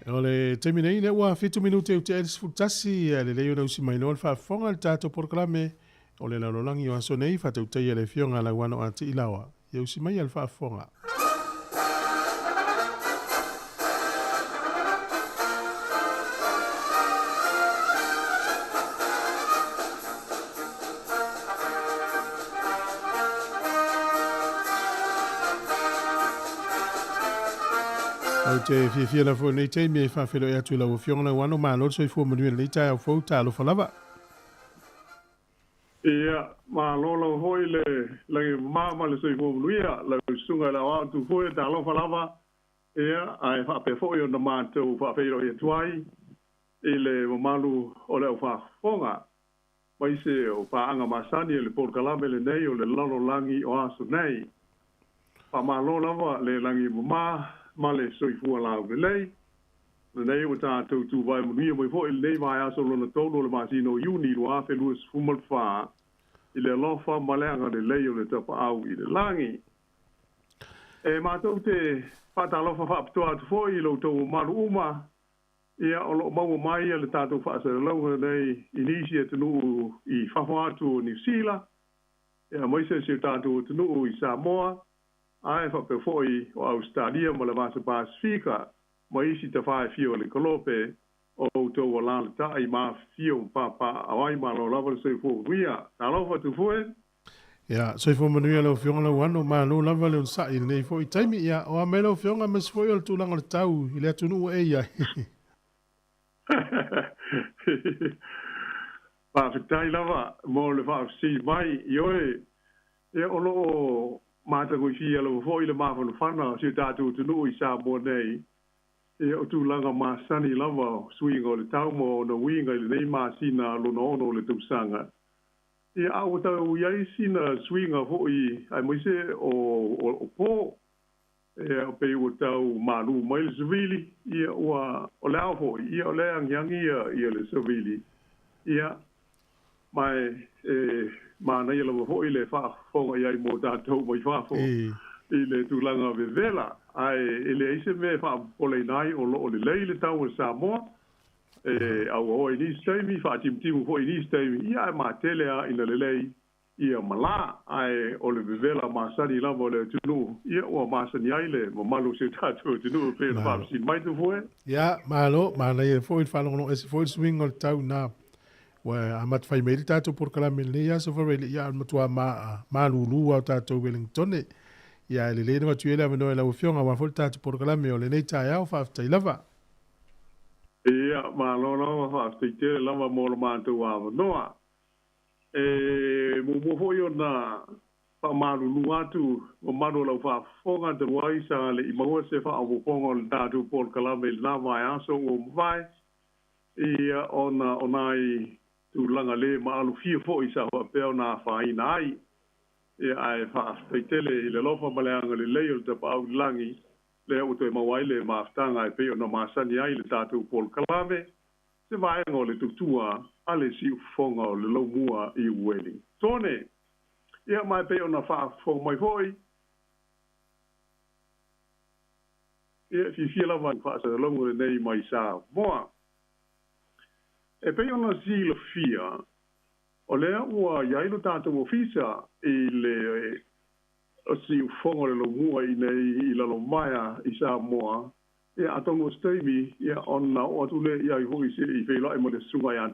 Speaker 1: O le taimi nei lea ua 7 minute e ua tea i le 11, ia e lelei ona usi mai loa le faafofoga i le tatou polokalame o le lalolagi o aso nei, faatautaia e le Afioga ia Lauano A. Tiilaoa. Ia usi maia le faafofoga. Ou te fiafia lava foi i lenei taimi e faafeiloai atu i lau Afioga Lauano, malo le soifua manuia i lenei taeao fou, talofa lava.
Speaker 14: Ia, malo lava foi le lagi mama ma le soifua manuia, lau Susuga i le Aoao Tufoe, talofa lava. Ia, ae faapea foi ona matou faafeiloai atu ai i le mamalu o le aufaafofoga, aemaise o paaga masani o le polokalame lenei o le lalolagi o aso nei. Faamalo lava le lagi mama ma le soifua laulelei. Lenei ua tatou tuvae manuia mai foi i lenei vaiaso lona tolu o le masina o Iuni 2024 i le alofa ma le agalelei o le Tapaau i le Lagi. E matou te faatalofa faapitoa atu foi i lo outou mamalu uma, ia, o lo o maua mai le tatou faasalalauga nei i nisi atunuu i fafo atu o Niu Sila, ia, aemaise si o tatou atunuu i Samoa, ae faapea foi o Ausetalia ma le Vasa Pasifika ma isi tafa e fia o le kolope, o outou alaalatai ma afifio ma papaaao ai. Malo lava le soifua manuia. Talofa Tufue.
Speaker 1: Ia, soifua manuia lau Afioga Lauano, malo lava le onosai i lenei foi taimi. Ia, o a mai lau Afioga aemaise foi o le tulaga o le tau i le atunuu ua e i ai.
Speaker 14: Faafetai lava mo le faafesili mai, ioe. Ia, o lo o matagofie lava foi le mafanafana o si o tatou atunuu i Samoa nei. Ia, o tulaga masani lava o suiga o le tau ma ona uiga i lenei masina lona ono o le tausaga. Ia, a ua tau i ai sina suiga foi aemaise o o po, ia, pei ua tau malu mai le savili, ia, ua o le ao foi, ia, o lea e agiagi ia ia le savili, ia, ma e e manaia lava foi le faafofoga i ai mo tatou mai fafo i le tulaga vevela, ae e leai se mea e faapopoleina ai o lo o lelei le tau o le Samoa. E auaoa i nisi taimi, faatimutimu foi i nisi taimi, ia ae matele lava ina lelei ia malā, ae o le vevela masani lava o le atunuu, ia ua masani ai le mamalu o si o tatou atunuu e pei ona faafesili mai Tufue.
Speaker 1: Ia, malo, manaia foi le faalogologo ese foi le suiga o le tau na ua amata fai mai le tatou polokalame i lenei aso Fareli, ia, o le matua malūlū lava o tatou Wellingtone. Ia, e lelei ona avatu i ai le avanoa i lau Afioga aua foi le tatou polokalame o lenei taeao, faafetai lava.
Speaker 14: Ia, malo lava, faafetai tele lava mo lo matou avanoa. E muamua foi ona faamalulu atu mamalu o lau faafofoga talu ai sa le i maua se faaopoopoga o le tatou polokalame i lena vaiaso ua mavae, ia, ona o nai tulaga le maalofia foi sa faapea ona afaina ai. Ia, ae faafetai tele i le alofa ma le agalelei o le Tapaau i le Lagi, lea ua toe maua ai le mafutaga e pei ona masani ai le tatou polokalame, se vaega o le tautua a le siufofoga o le laumua i Uelintone. Ia, ma e pei ona faafofoga mai foi, ia, e fiafia lava i faasalalauga lenei mai Samoa. E pei ona silafia, o lea ua i ai lo tatou ofisa i le siufofoga o le laumua i inei i Lalomaea i Samoa, ia, atonu o se taimi, ia, ona oo atu lea i ai foi se i feiloai ma le Susuga ia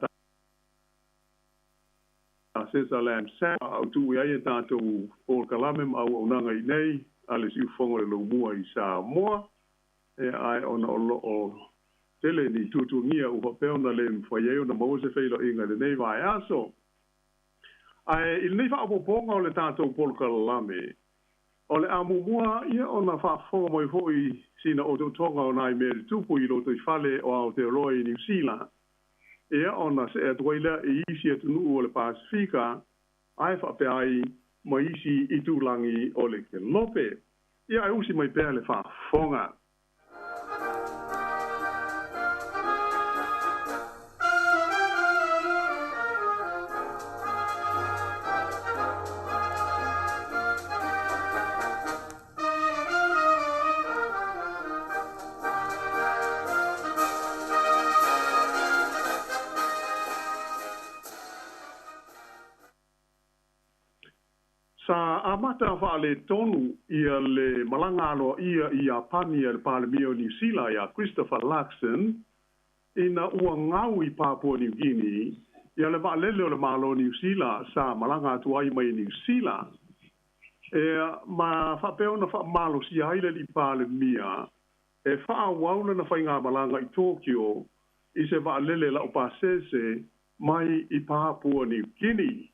Speaker 14: Tasesa Lam Sam, a autu i ai e tatou polokalame ma auaunaga i inei a le siufofoga o le laumua i Samoa, ia, ae ona o lo o tele ni tuatuagia ua faapea ona le mafai ai ona maua se feiloaiga i lenei vaiaso. Ae i lenei faaopoopoga o le tatou polokalame, o le a muamua ia ona faafofoga mai foi sina otootoga o nai mea tutupu i lotoifale o Aotearoa i Niu Sila, ia ona see atu ai lea i isi atunuu o le Pasifika, ae faapea ai ma isi itulagi o le Kelope. Ia ae usi mai pea le faafofoga. Amata faaletonu ia le malaga aloaia i Iapani a le Palemia o Niu Sila iā Christopher Luxon ina ua gau i Papua Niu Kini ia le vaalele o le Malo o Niu Sila sa malaga atu ai mai Niu Sila. E ma faapea ona faamalosia ai le alii Palemia e faaauau lana faigamalaga i Tokyo i se vaalele laupasese mai i Papua Niu Kini.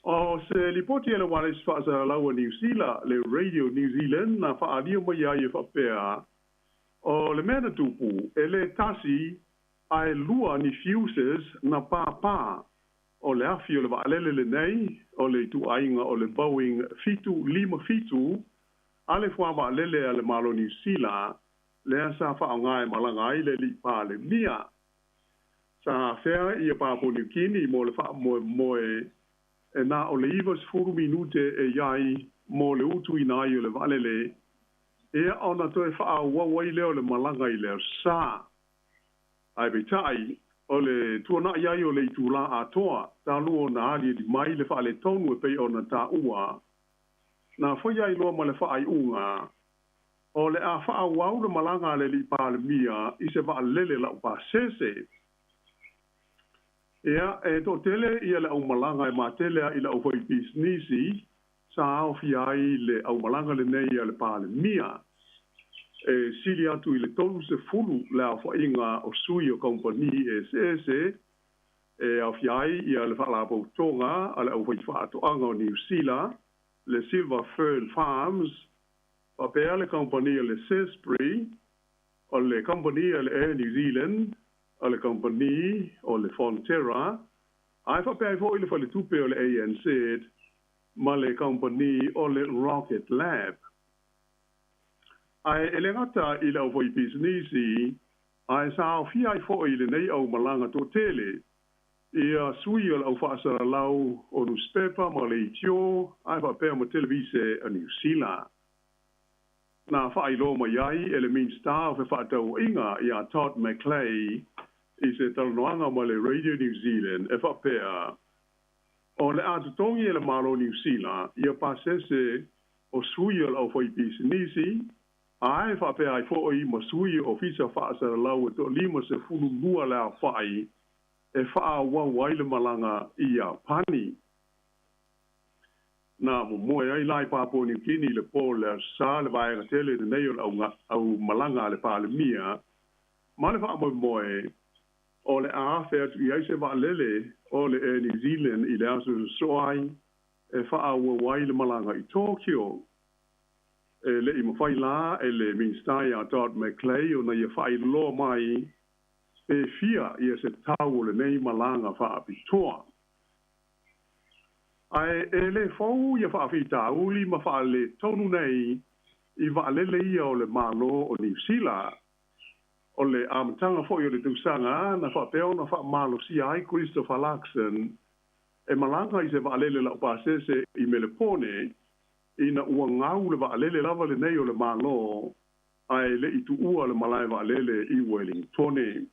Speaker 14: O se lipoti a le ualesi faasalalau a Niu Sila, le Radio New Zealand, na faaalia mai ai e faapea, o le mea na tupu, e lē tasi ae lua ni fuses na pāpā o le afi o le vaalele lenei o le ituaiga o le Boeing 757 a le fuavaalele a le Malo Niu Sila lea sa faaaoga e malaga ai le alii Palemia. Sa afea ia Papua Niu Kini mo le faamoemoe e na o le 90 minute e i ai mo le utuina ai o le vaalele, ia ona toe faaauau ai lea o le malaga i le aso. Ae peitai, o le tuana'i ai o le itulā atoa talu ona aliali mai le faaletonu e pei ona taua, na faia ai loa ma le faaiuga, o le a faaauau le malaga a le alii Palemia i se vaalele laupasese. Ia, e toatele ia le aumalaga e matele ai i le aufaipisinisi sa aofia ai le aumalaga lenei a le Palemia. E sili atu i le 30 le aofaiga o sui o kamupani eseese e aofia ai ia le Faalapotopotoga a le Aufaifaatoaga o Niu Sila, le Silver Fern Farms, faapea le kamupani a le Zespri, o le kamupani a le Air New Zealand, o le kamupani o le Fonterra, ae faapea ai foi le faletupe o le ANZ ma le kamupani o le Rocket Lab. Ae e le gata i le aufaipisinisi, ae sa aofia ai foi i lenei aumalaga toatele ia sui o le aufaasalalau o nusipepa ma leitio ae faapea ma televise a Niu Sila. Na faailoa mai ai e le Minisita o Fefaatauaiga ia Todd McClay i se talanoaga ma le Radio New Zealand e faapea, o le a totogi e le Malo o Niu Sila ia pasese o sui o le aufaipisinisi ae faapea ai foi ma sui o ofisa faasalalau e toa-52 le aofai e faaauau ai le malaga i Iapani. Na momoe ai la i Papua Niu Kini i le po o le Aso Sa le vaega tele lenei o le aumalaga a le Palemia ma le faamoemoe o le a afe atu i ai se vaalele o le Air New Zealand i le aso sosoo ai e faaauau ai le malaga i Tokyo. E le i mafai la e le Minisita ia Todd McClay ona ia faailoa mai pe fia ia se tau o lenei malaga faapitoa. Ae e le fou ia faafitauli ma faaletonu nei i vaalele ia o le Malo o Niu Sila. O le amataga foi o le tausaga na faapea ona faamalosia ai Christopher Luxon e malaga i se vaalele laupasese i Melepone ina ua gau le vaalele lava lenei o le Malo ae le i tuua le malae vaalele i Wellingtone.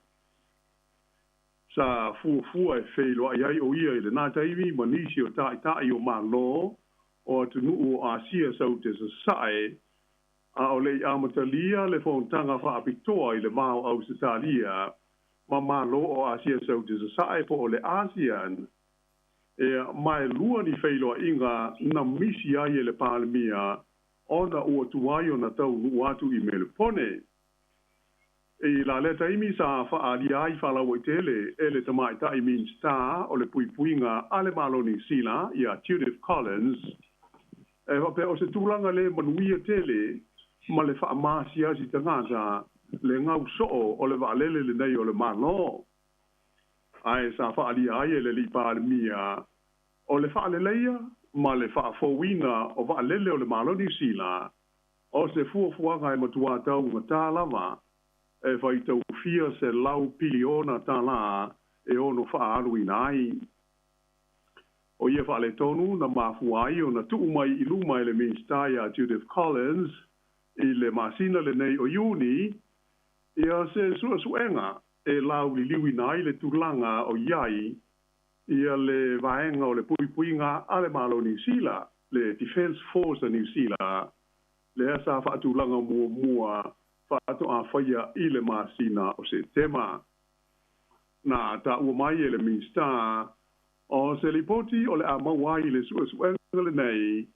Speaker 14: Sa fuafua e feiloai ai o ia i lena taimi ma nisi o taitai o Malo o atunuu o Asia Saute Sasae, a o le i amatalia le fonotaga faapitoa i le va o Ausetalia ma Malo o Asia Saute Sasae po o le ASEAN. Ea, ma e lua ni feiloaiga na misi ai e le Palemia ona ua tuai ona taunuu atu i Melepone. I la lea taimi sa faaalia ai faalauaitele e le Tamaitai Minisita o le Puipuiga a le Malo Niu Sila ia Judith Collins, e faapea o se tulaga le manuia tele ma le faamasiasi tagata le gau soo o le vaalele lenei o le Malo. Ae sa faaalia ai e le alii Palemia o le faaleleia ma le faafouina o vaalele o le Malo Niu Sila o se fuafuaga e matuā taugatā lava e faitaufia $100 piliona e ono faaaluina ai. O ia faaletonu na mafua ai ona tuu mai i luma e le Minisita ia Judith Collins i le masina lenei o Iuni ia se suesuega e lauliliuina ai le tulaga o i ai ia le vaega o le puipuiga a le Malo Niu Sila. le Defence Force a Niu Sila, lea sa faatulaga muamua faatoa faia i le masina o Setema. Na taua mai e le Minisita, o se lipoti o le a maua ai i le suesuega lenei,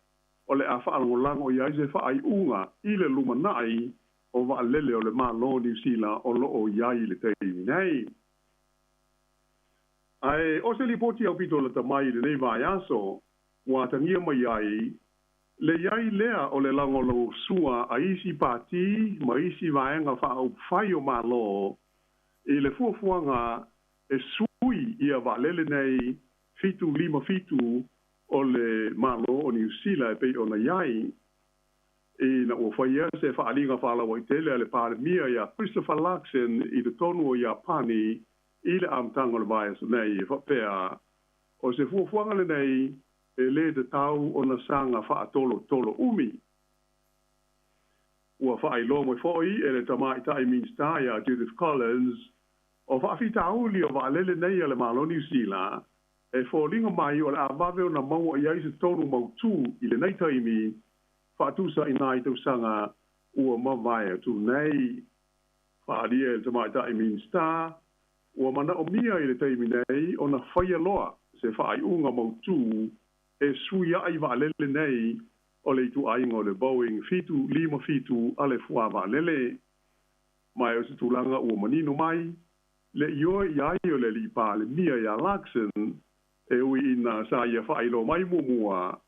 Speaker 14: o le a faalagolago i ai se faaiuga i le lumanai o vaalele o le Malo o Niu Sila o lo o i ai i le taimi nei. Ae o se lipoti aupito lata mai i lenei vaiaso, ua atagia mai ai le i ai lea o le lagolagosua a isi pati ma isi vaega faaupufai o Malo i le fuafuaga e sui ia vaalele nei 757 o le Malo o Niu Sila e pei ona i ai. Ina ua faia se faaaliga faalauaitele a le Palemia ia Christopher Luxon i totonu o Iapani i le amataga o le vaiaso nei e faapea, o se fuafuaga lenei e lē tatau ona saga faatolotolo umi. Ua faailoa mai foʻi e le tamaʻitaʻi Minisita iā Judith Collins, o faafitauli o vaalele nei a le Malo o Niu Sila e foliga mai o le a vave ona maua i ai se tonu mautū i lenei taimi faatusa i nai tausaga ua mavae atu nei. Faaalia e le tamaʻitaʻi Minisita, ua manaʻomia i le taimi nei ona faia loa se faaiuga mautū e suiaʻi vaalele nei o le ituaiga o le Boeing 757 a le fuā vaalele. Ma o se tulaga ua manino mai le ioe i ai o le alii Palemia iā Luxon, e ui ina sa ia faailoa mai muamua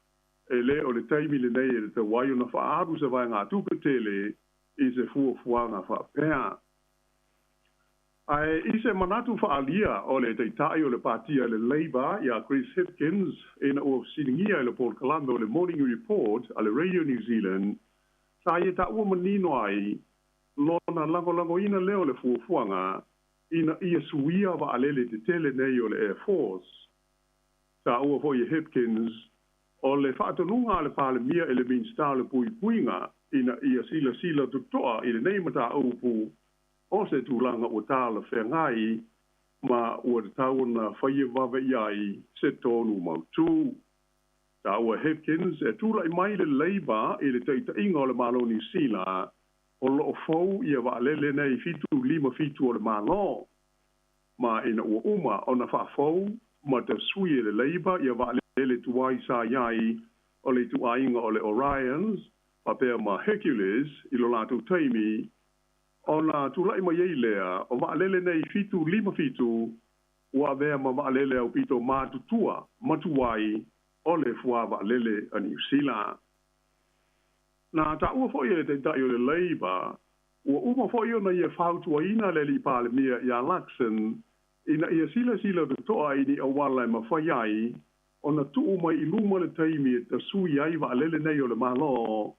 Speaker 14: e lē o le taimi lenei e tatau ai ona faaalu se vaegatupe tele i se fuafuaga faapea. Ae i se manatu faaalia o le Taitaʻi o le Patia le Labour iā Chris Hipkins ina ua fesiligia i le polokalame o le Morning Report a le Radio New Zealand, sa ia taua manino ai lona lagolagoina lea o le fuafuaga ina ia suia vaalele tetele nei o le Air Force. Taua foʻi e Hipkins, o le faatonuga a le Palemia i le Minisita o le Puipuiga ina ia silasila totoa i lenei mataupu o se tulaga ua talafeagai ma ua tatau ona faia vave i ai se tonu mautū. Taua e Hipkins, e tulaʻi mai le Labour i le taʻitaʻiga o le Malo o Niu Sila, o loo fou ia vaalele nei 757 o le Malo. Ma ina ua uma ona faafou ma tasui e le Labour ia vaalele tuai sa i ai o le ituaiga o le Orions faapea ma Hercules i lo latou taimi, ona tulaʻi mai ai lea o vaalele nei 757 ua avea ma vaalele aupito matutua ma tuai o le fuā vaalele a Niu Sila. Na taua foʻi e le Taitaʻi o le Labour, ua uma foʻi ona ia fautuaina le alii Palemia iā Luxon ina ia silasila totoa i ni auala e mafai ai ona tuu mai i luma le taimi e tasui ai vaalele nei o le Malo,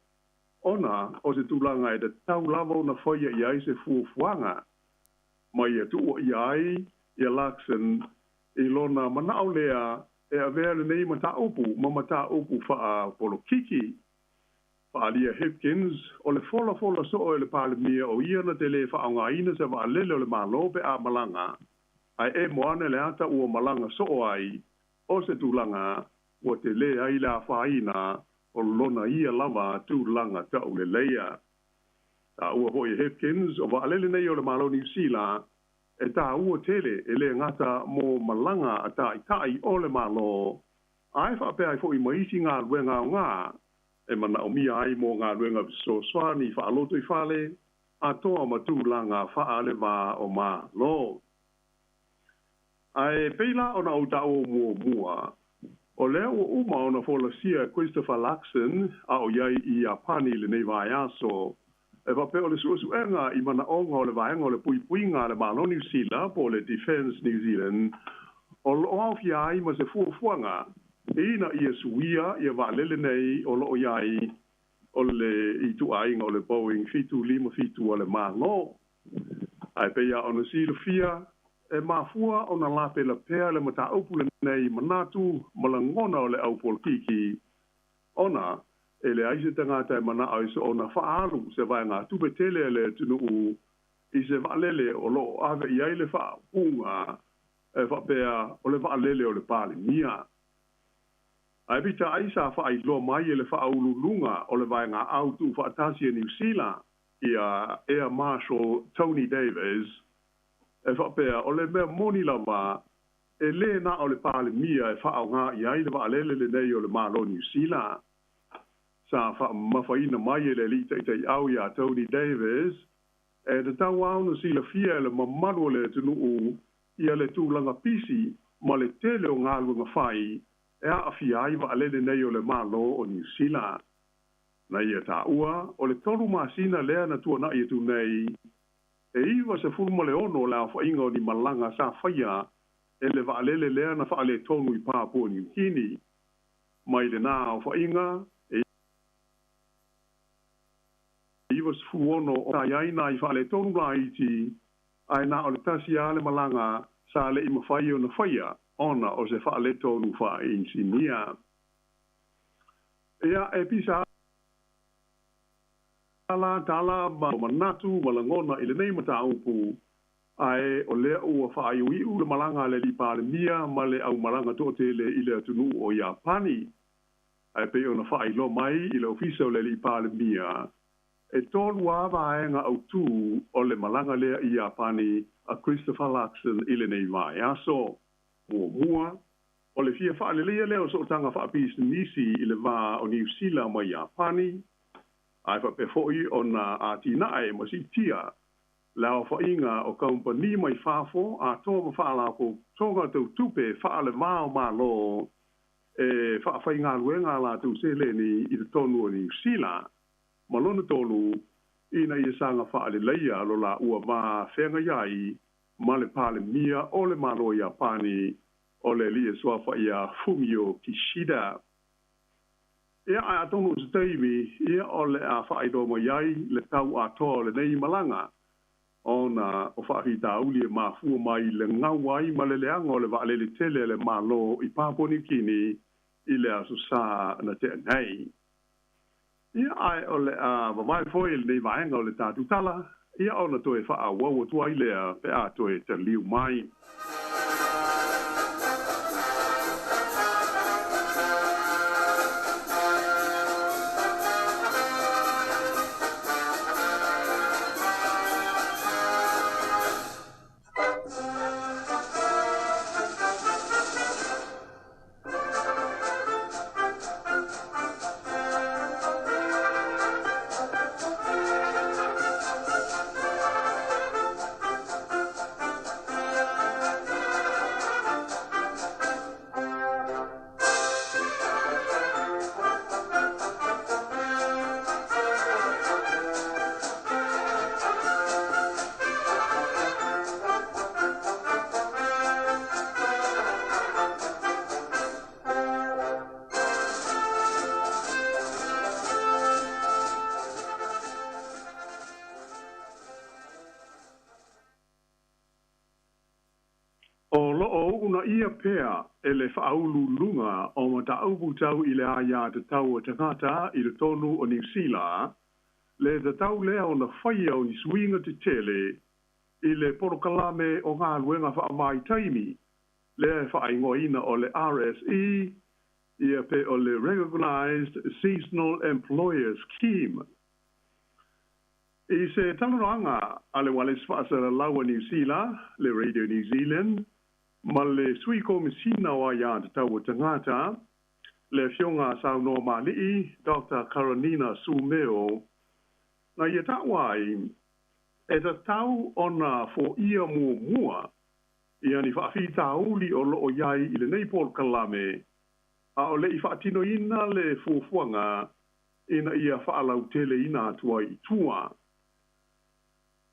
Speaker 14: ona o se tulaga e tatau lava ona faia i ai se fuafuaga. Ma ia tuua ia ai ia Luxon i lona manaʻo lea e avea lenei mataupu ma mataupu faapolokiki. Faaalia Hipkins, o le folafola soo e le Palemia o ia na te lē faaaogāina se vaalele o le Malo pe a malaga, ae emo ane le ata ua malaga soo ai, o se tulaga ua telē ai le afaina o lona ia lava tulaga tauleleia. Taua foʻi e Hipkins, o vaalele nei o le Malo Niu Sila e tāua tele e lē gata mo malaga a taʻitaʻi o le Malo, ae faapea ai foʻi ma isi galuega aogā e manaʻomia ai mo galuega fesoasoani faaloto i fale atoa ma tulaga faalevā o Malo. Ae pei la ona ou taua muamua, o lea ua uma ona folasia e Christopher Luxon a o i ai i Iapani i lenei vaiaso, e faapea o le suesuega i manaʻoga o le Vaega o le Puipuiga a le Malo Niu Sila po o le Defence New Zealand o loo aofia ai ma se fuafuaga ina ia suia ia vaalele nei o loo i ai o le ituaiga o le Boeing 757 a le Malo. Ae pei lava ona silafia, e mafua ona lapelapea le mataupu lenei i manatu ma lagona o le aupolokiki, ona e leai se tagata e manaʻo e soona faaalu se vaegatupe tele a le atunuu i se vaalele o loo ave i ai le faaupuga e faapea o le vaalele o le Palemia. Ae peitai sa faailoa mai e le faauluuluga o le Vaegaau Tuufaatasi a Niu Sila ia Air Marshal Tony Davis e faapea o le mea moni lava e lē na o le Palemia e faaaogā i ai le vaalele lenei o le Malo Niu Sila. Sa faamamafaina mai e le alii taitaiau iā Tony Davis e tatau lava ona silafia e le mamalu o le atunuu ia le tulaga pisi ma le tele o galuega fai e aafia ai vaalele nei o le Malo o Niu Sila. Na ia taua o le 3 masina lea na tuana'i atu nei, e 96 le aofaiga o ni malaga sa faia e le vaalele lea na faaletonu i Papua Niu Kini. Mai lenā aofaiga, e 96 o sa i ai nai faaletonu laiti, ae na o le tasi lava le malaga sa le'i mafai ona faia ona o se faaletonu faainisinia. Ia, e pisa la tala ma manatu ma lagona i lenei mataupu, ae o lea ua faaiuiu le malaga a le alii Palemia ma le aumalaga toatele i le atunuu o Iapani. Ae pei ona faailoa mai i le Ofisa o le Alii Palemia, e 3 lava vaega autū o le malaga lea i Iapani a Christopher Luxon i lenei vaiaso. Muamua, o le fia faaleleia lea o sootaga faapisinisi i le va o Niu Sila ma Iapani, ae faapea foi ona atinae ma siitia le aofaiga o kamupani mai fafo atoa ma faalapotopotoga tau tupe faaleva o Malo e faafaigaluega a latou seleni i totonu o Niu Sila. Ma lona tolu, ina ia saga faaleleia lo laua va feagai ai ma le Palemia o le Malo o Iapani, o le alii e suafa ia Fumio Kishida. Ia, ae atonu o se taimi, ia o le a faailoa mai ai le tau atoa o lenei malaga, ona o faafitauli e mafua mai le gau ai ma le leaga o le vaalele tele a le Malo i Papua Niu Kini i le Aso Sa na tea nei. Ia, ae o le a vavae foi lenei vaega o le tatou tala, ia ona toe faaauau atu ai lea pe a toe taliu mai. O lo o uunaia pea e le Faauluuluga o Mataupu Tau i le Aiatatau a Tagata i totonu o Niu Sila le tatau lea ona faia o ni suiga tetele i le polokalame o galuega faavaitaimi lea e faaigoaina o le RSE ia pe o le Recognised Seasonal Employer Scheme. I se talanoaga a le ualesi faasalalau a Niu Sila, le Radio New Zealand, ma le Sui Komesina o Aiatatau a Tagata, le Afioga a Saunoa Mali'i, Doctor Karanina Sumeo, na ia taua ai, e tatau ona foia muamua ia ni faafitauli o lo o i ai i lenei polokalame, a o le i faatinoina le fuafuaga ina ia faalauteleina atu ai i tua.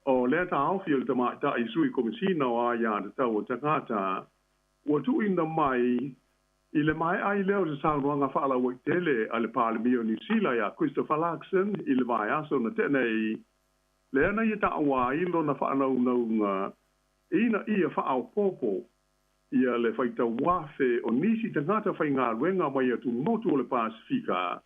Speaker 14: O lea taofi o le Tamaitai Sui Komesina o Aiatatau a Tagata ua tuuina mai i le maea ai lea o se saunoaga faalauaitele a le Palemia o Niu Sila ia Christopher Luxon i le vaiaso na tea nei, lea na ia taua ai lona faanaunauga ina ia faaopoopo ia le faitauafe o nisi tagata faigaluega mai atumotu o le Pasifika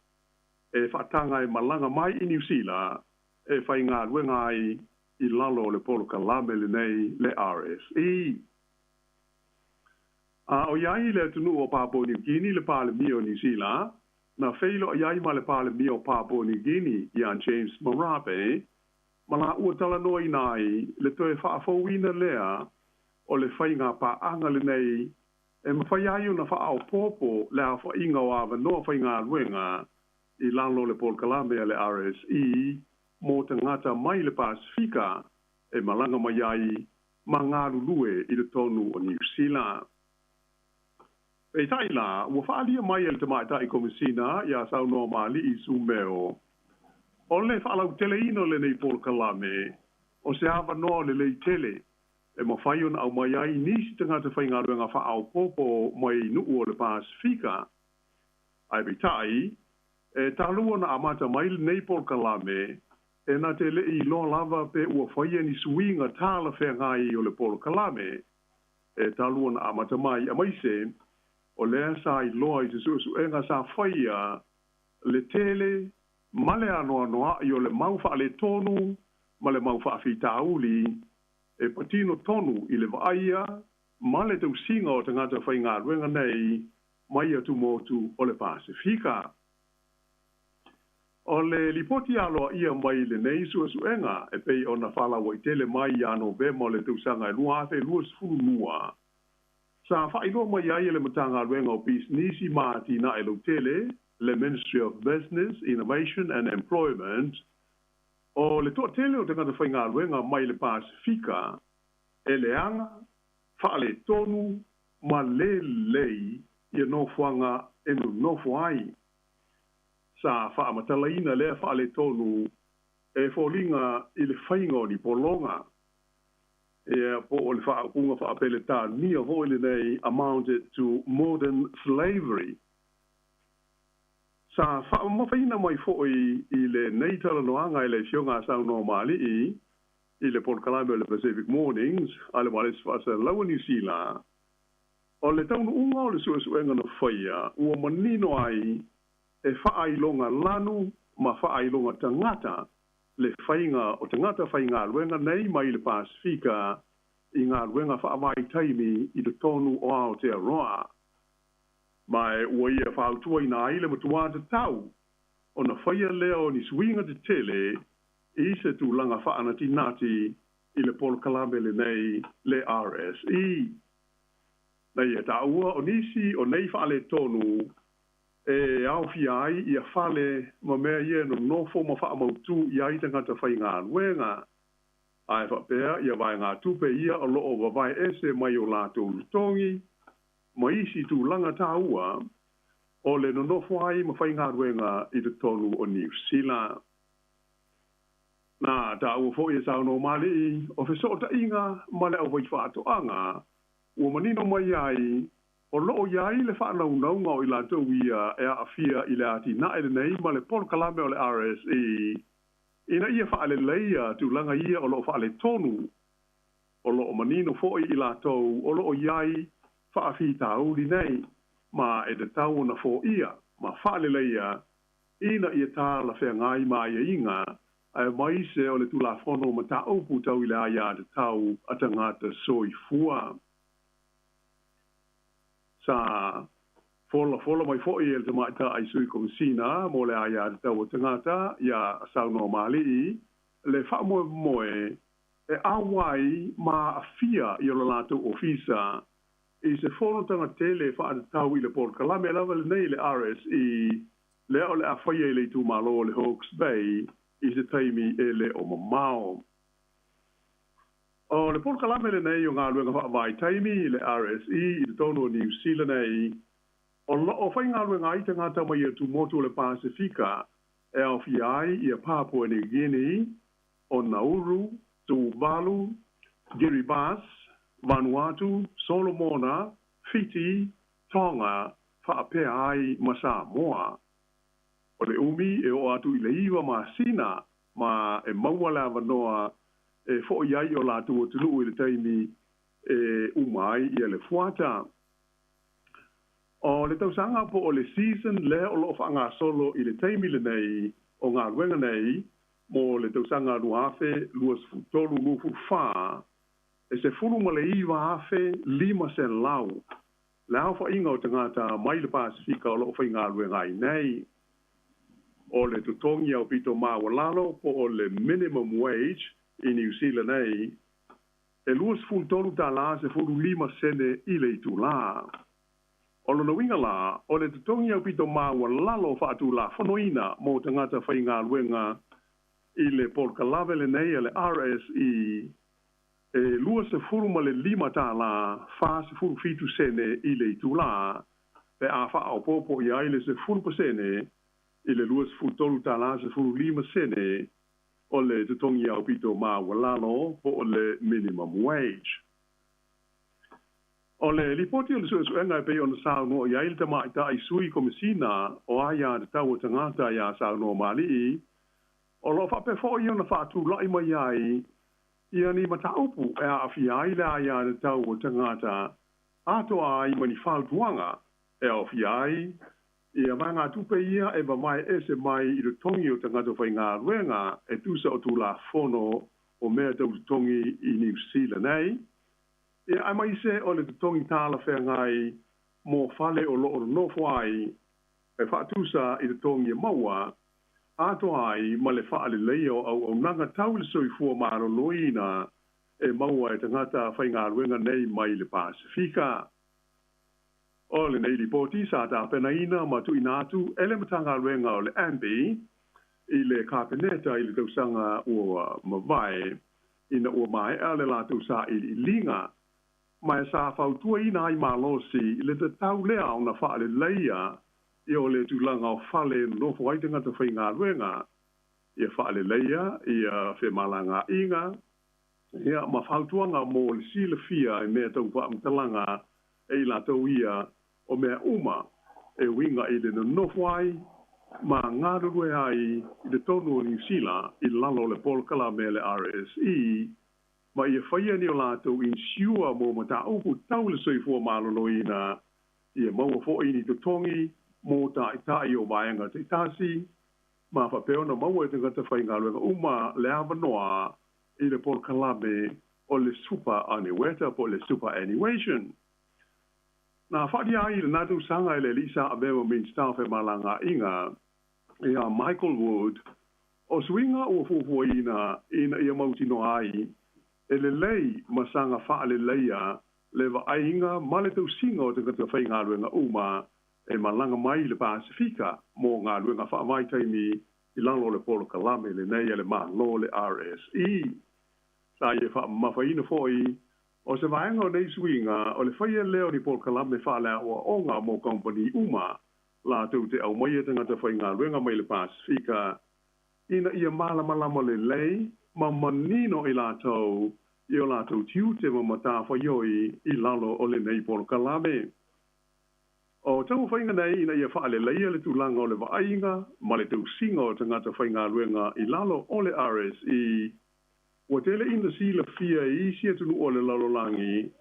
Speaker 14: e faataga e malaga mai i Niu Sila e faigaluega ai i lalo o le polokalame lenei le RSE. A o iai le atunuu o Papua Niu Kini le Palemia o Niu Sila, na feiloai ai ma le Palemia o Papua Niu Kini ia James Marape, ma laua talanoaina ai le toe faafouina lea o le faiga paaga lenei e mafai ai ona faaopoopo le aofaiga o avanoa faigaluega i lalo o le polokalame a le RSE mo tagata mai le Pasefika e malaga mai ai ma galulue i totonu o Niu Sila. Peitai la, ua faaalia mai e le Tamaitai Komesina ia Saunoamaalii Sumeo, o le faalauteleina o lenei polokalame, o se avanoa lelei tele e mafai ona aumai ai nisi tagata faigaluega faaopoopo mai nuu o le Pasefika. Ae peitai, e talu ona amata mai lenei polokalame, e na te le i iloa lava pe ua faia ni suiga talafeagai o le polokalame e talu ona amata mai, aemaise o lea sa iloa i se suesuega sa faia le tele ma le anoanoa'i o le mau faaletonu ma le mau faafitauli e patino tonu i le vaaia ma le tausiga o tagata faigaluega nei mai atumotu o le Pasefika. O le lipoti aloaia mai lenei suesuega e pei ona faalauaitele mai ia Novema o le tausaga e 2022, sa faailoa mai ai e le Matagaluega o Pisinisi ma Atinae Lautele, le Ministry of Business, Innovation and Employment, o le toatele o tagata faigaluega mai le Pasefika e leaga, faaletonu ma le lelei ia nofoaga e nonofo ai. Sa faamatalaina lea faaletonu e foliga i le faiga o ni pologa. Ia, po o le faaupuga faapeletania foi lenei, amounted to modern slavery. Sa faamamafaina mai foi i lenei talanoaga e le Afioga a Saunoamaalii i le polokalame o le Pacific Mornings a le Ualesi Faasalalau o Niu Sila, o le taunuuga o le suesuega na faia ua manino ai e faailoga lanu ma faailoga tagata le faiga o tagata faigaluega nei mai le Pasefika i galuega faavaitaimi i totonu o Aotearoa. Ma ua ia fautuaina ai le matua tatau ona faia lea o ni suiga tetele i se tulaga faanatinati i le polokalame lenei le RSE. Na ia taua o nisi o nei faaletonu e aofia ai ia fale ma mea ia e nonofo ma faamautu i ai tagata faigaluega, ae faapea ia vaegatupe ia o loo vavae ese mai o latou totogi ma isi tulaga taua o le nonofo ai ma faigaluega i totonu o Niu Sila. Na taua foi e Saunoamaalii o fesootaiga ma le aufaifaatoaga ua manino mai ai o loo i ai le faanaunauga o i latou ia e aafia i le atinae lenei ma le polokalame o le RSE ina ia faaleleia tulaga ia o loo faaletonu. O loo manino foi i latou o loo i ai faafitauli nei ma e tatau ona foia ma faaleleia ina ia talafeagai ma aiaiga aemaise o le Tulafono Mataupu Tau i le Aiatatau a Tagata Soifua. Sa folafola mai foi e le Tamaitai Sui Komesina mo le Aiatatau a Tagata ia Saunoamaalii le faamoemoe e auai ma aafia i o le latou ofisa i se fonotaga tele faatatau i le polokalame lava lenei le RSE lea o le a faia i le itumalo o le Hawke's Bay i se taimi e le o mamao. O le polokalame lenei o galuega faavaitaimi le RSE i totonu o Niu Sila nei, o loo faigaluega ai tagata mai atumotu o le Pasefika e aofia ai ia Papua New Guinea, o Nauru, Tuvalu, Kiribati, Vanuatu, Solomona, Fiti, Tonga, faapea ai ma Samoa. O le umi e oo atu i le 9 masina ma e maua le avanoa e foi ai i o latou atunuu i le taimi e uma ai ia le fuata. O le tausaga po o le season lea o loo faagasolo i le taimi lenei o galuega nei mo le tausaga 2023/24, e 19,500 Le aofaiga o tagata mai le Pasefika o loo faigaluega ai nei. O le totogi aupito maualalo po o le minimum wage i Niu Sila nei, e $23.15 i le itulā. O lona uiga la, o le totogi aupito maualalo faatulafonoina mo tagata faigaluega i le polokalame lenei a le RSE e $25.47 i le itulā pe a faaopoopo i ai le 10% i le $23.15 o le totogi aupito maualalo po o le minimum wage. O le lipoti o le suesuega e pei ona saunoa i ai le tamaitai sui komesina o Aia Tatau a Tagata ia Saunoa Mali'i, o lo o faapea foi ona faatulai mai ai ia ni mataupu e aafia ai le aia tatau a tagata atoa ai ma ni fautuaga e aofia ai ia vaegatupe ia e mamae ese mai i totogi o tagata faigaluega e tusa o Tulafono o Mea Tau Totogi i Niu Sila nei, ia aemaise o le totogi talafeagai mo fale o loo nonofo ai e faatusa i totogi e maua atoa ai ma le faaleleia o auaunaga tau le soifua maloloina e maua e tagata faigaluega nei mai le Pasefika. O lenei lipoti sa tapenaina ma tuuina atu e le Matagaluega o le MB i le Kapeneta i le tausaga ua mavae ina ua maea le latou sailiiliga, ma e sa fautuaina ai malosi le tatau lea ona faaleleia ia o le tulaga o fale e nonofo ai tagata faigaluega, ia faaleleia ia femalagaaiga ia ma fautuaga mo le silafia i mea tau faamatalaga e i latou ia o mea uma e uiga i le nonofo ai ma galulue ai i totonu o Niu Sila i lalo o le polokalame a le RSE, ma ia faia ni o latou insure mo mataupu tau le soifua maloloina, ia maua foi ni totogi mo taitai o vaega taitasi, ma faapea ona maua e tagata faigaluega uma le avanoa i le polokalame o le Superannueta po o le Superannuation. Na faaalia ai i lena tausaga e le alii sa avea ma Minisita o Femalagaaiga ia Michael Wood, o suiga ua fuafuaina ina ia mautinoa ai e lelei ma saga faaleleia le vaaiga ma le tausiga o tagata faigaluega uma e malaga mai i le Pasefika mo galuega faavaitaimi i lalo o le polokalame lenei a le Malo le RSE. Sa ia faamamafaina foi o se vaega o nei suiga o le faia lea o ni polokalame faaleaoaoga mo kamupani uma latou te aumaia tagata faigaluega mai le Pasefika ina ia malamalama lelei ma manino i latou i o latou tiute ma matafaioi i lalo o lenei polokalame. O taumafaiga nei ina ia faaleleia le tulaga o le vaaiga ma le tausiga o tagata faigaluega i lalo o le RSE, ua tele ina silafia e isi atunuu o le lalolagi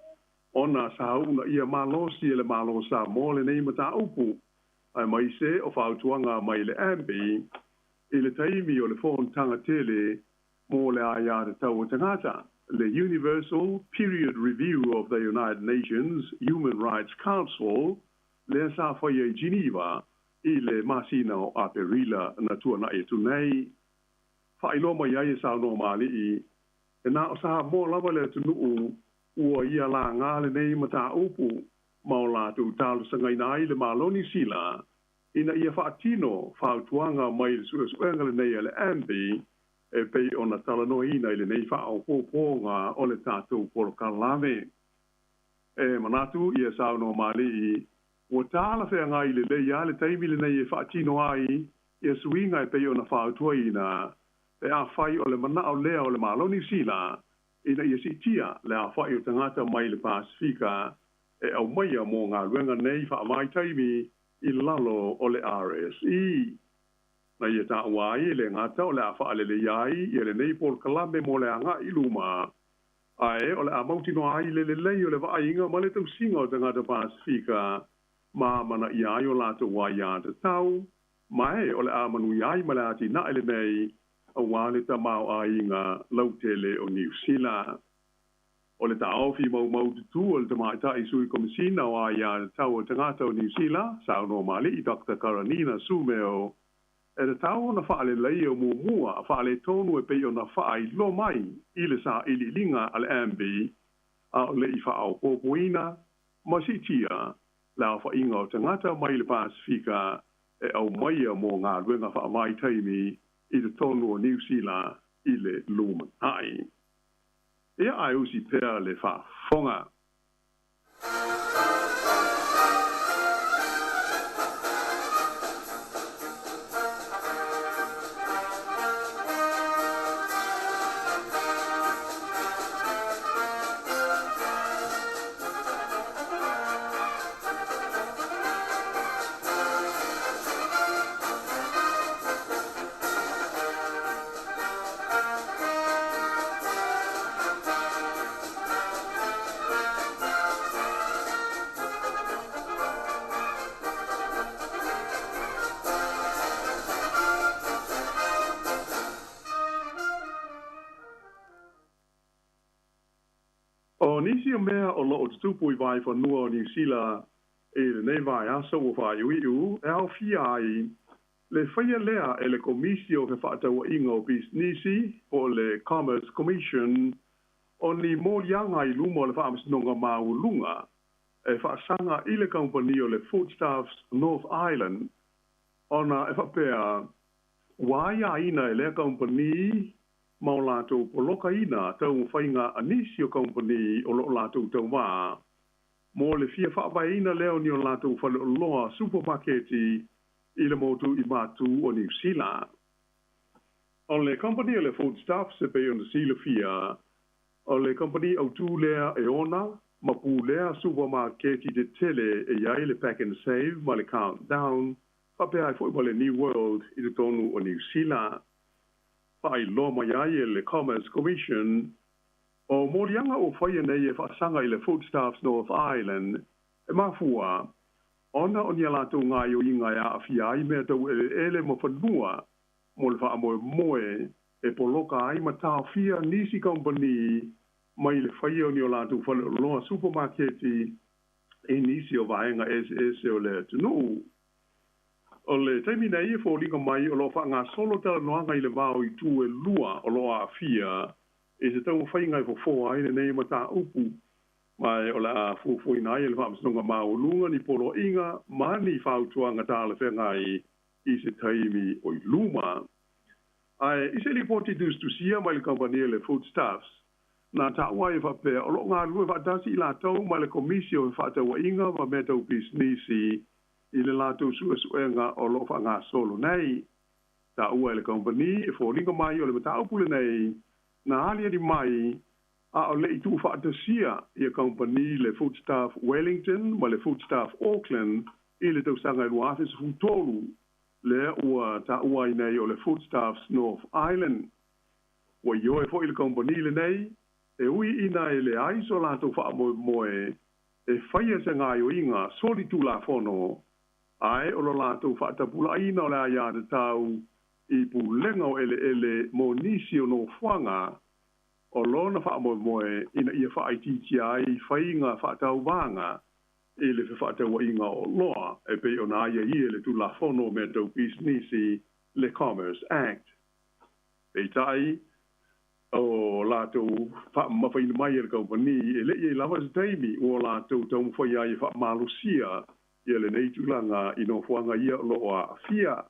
Speaker 14: ona sa uunaia malosi e le Malo o Samoa lenei mataupu, aemaise o fautuaga mai le MB i le taimi o le fonotaga tele mo le aia tatau a tagata, le Universal Period Review of the United Nations Human Rights Council lea sa faia i Geneva i le masina o Aperila na tuanai atu nei. Faailoa mai ai e saunoa Maali'i, e na o Samoa lava le atunuu ua ia laga lenei mataupu ma o latou talosagaina ai le Malo o Niu Sila ina ia faatino fautuaga mai le suesuega lenei a le MB e pei ona talanoaina i lenei faaopoopoga o le tatou polokalame. E manatu ia saunoa Maali'i, ua talafeagai lelei lava le taimi lenei e faatino ai ia suiga e pei ona fautuaina pe afai o le manao lea o le Malo o Niu Sila ina ia siitia le aofai o tagata mai le Pasefika e aumaia mo galuega nei faavaitaimi i lalo o le RSE. Na ia taua ai e le gata o le a faaleleia ai ia lenei polokalame mo le agai i luma, ae o le a mautinoa ai le lelei o le vaaiga ma le tausiga o tagata Pasefika ma amanaia ai o latou aiā tatau, ma e o le a manuia ai ma le atinae lenei aua le tamaoaiga lautele o Niu Sila. O le taofi maumaututu o le tamaitai sui komisina o aiā tatau a tagata o Niu Sila, saunoa maali'i Dr Karanina Sumeo, e tatau ona faaleleia muamua faaletonu e pei ona faailoa mai i le sailiiliga a le MB a o le'i faaopoopoina ma siitia le aofa'iga o tagata mai le Pasifika e aumaia mo galuega faavaitaimi i totonu o Niu Sila i le lumana'i. Ia ae usi pea le faafofoga. O nisi o mea o loo tutupu i vaefanua o Niu Sila i lenei vaiaso ua faaiuiu e aofia ai le faia lea e le Komisi o Fefaatauaiga o Pisinisi po o le Commerce Commission o ni moliaga i luma o le Faamasinoga Maualuga e faasaga i le kamupani o le Foodstuffs North Island ona e faapea ua aiaina e lea kamupani ma o latou polokaina taumafaiga a nisi o kamupani o loo latou tauvā mo le fia faavaeina lea o ni o latou faleoloa supamaketi i le motu i Matu o Niu Sila. O le kamupani o le Foodstuffs e pei ona silafia, o le kamupani autū lea e ona ma pulea supamaketi tetele e i ai le Pack and Save ma le Countdown faapea ai foi ma le New World i totonu o Niu Sila. Faailoa mai ai e le Commerce Commission, o moliaga ua faia nei e faasaga i le Foodstuffs North Island e mafua ona o ni a latou gaoioiga e aafia ai mea tau eleele ma fanua mo le faamoemoe e poloka ai ma taofia nisi kamupani mai le faia o ni o latou faleoloa supamaketi i nisi o vaega eseese o le atunuu. O le taimi nei e foliga mai o loo faagasolo talanoaga i le va o itu e lua o loo aafia i se taumafaiga e fofoa ai lenei mataupu, ma o le a fuafuaina ai e le Faamasinoga Maualuga ni poloaiga ma ni fautuaga talafeagai i se taimi o i luma. Ae i se lipoti tusitusia mai le kamupani a le Foodstuffs, na taua ai e faapea o loo galulue faatasi i latou ma le Komisi o Fefaatauaiga ma Mea Tau Pisinisi i le latou suesuega o loo faagasolo nei. Taua e le kamupani e foliga mai o le mataupu lenei na aliali mai a o le'i tuufaatasia ia kamupani le Foodstuff Wellington ma le Foodstuff Auckland i le tausaga e 2013, lea ua taua ai nei o le Foodstuffs North Island. Ua ioe foi le kamupani lenei, e ui ina e leai so latou faamoemoe e faia se gaoioiga solitulafono, ae o lo latou faatapulaaina o le aiā tatau i pulega o eleele mo nisi o nofoaga o lona faamoemoe ina ia faaitiitia ai faiga faatauvaga i le fefaatauaiga o oloa e pei ona aiaia i le Tulafono o Mea Tau Pisinisi, le Commerce Act. Peitai, o latou faamamafaina mai e le kamupani e le'i ai lava se taimi ua latou taumafai ai e faamalosia ia lenei tulaga i nofoaga ia o loo aafia.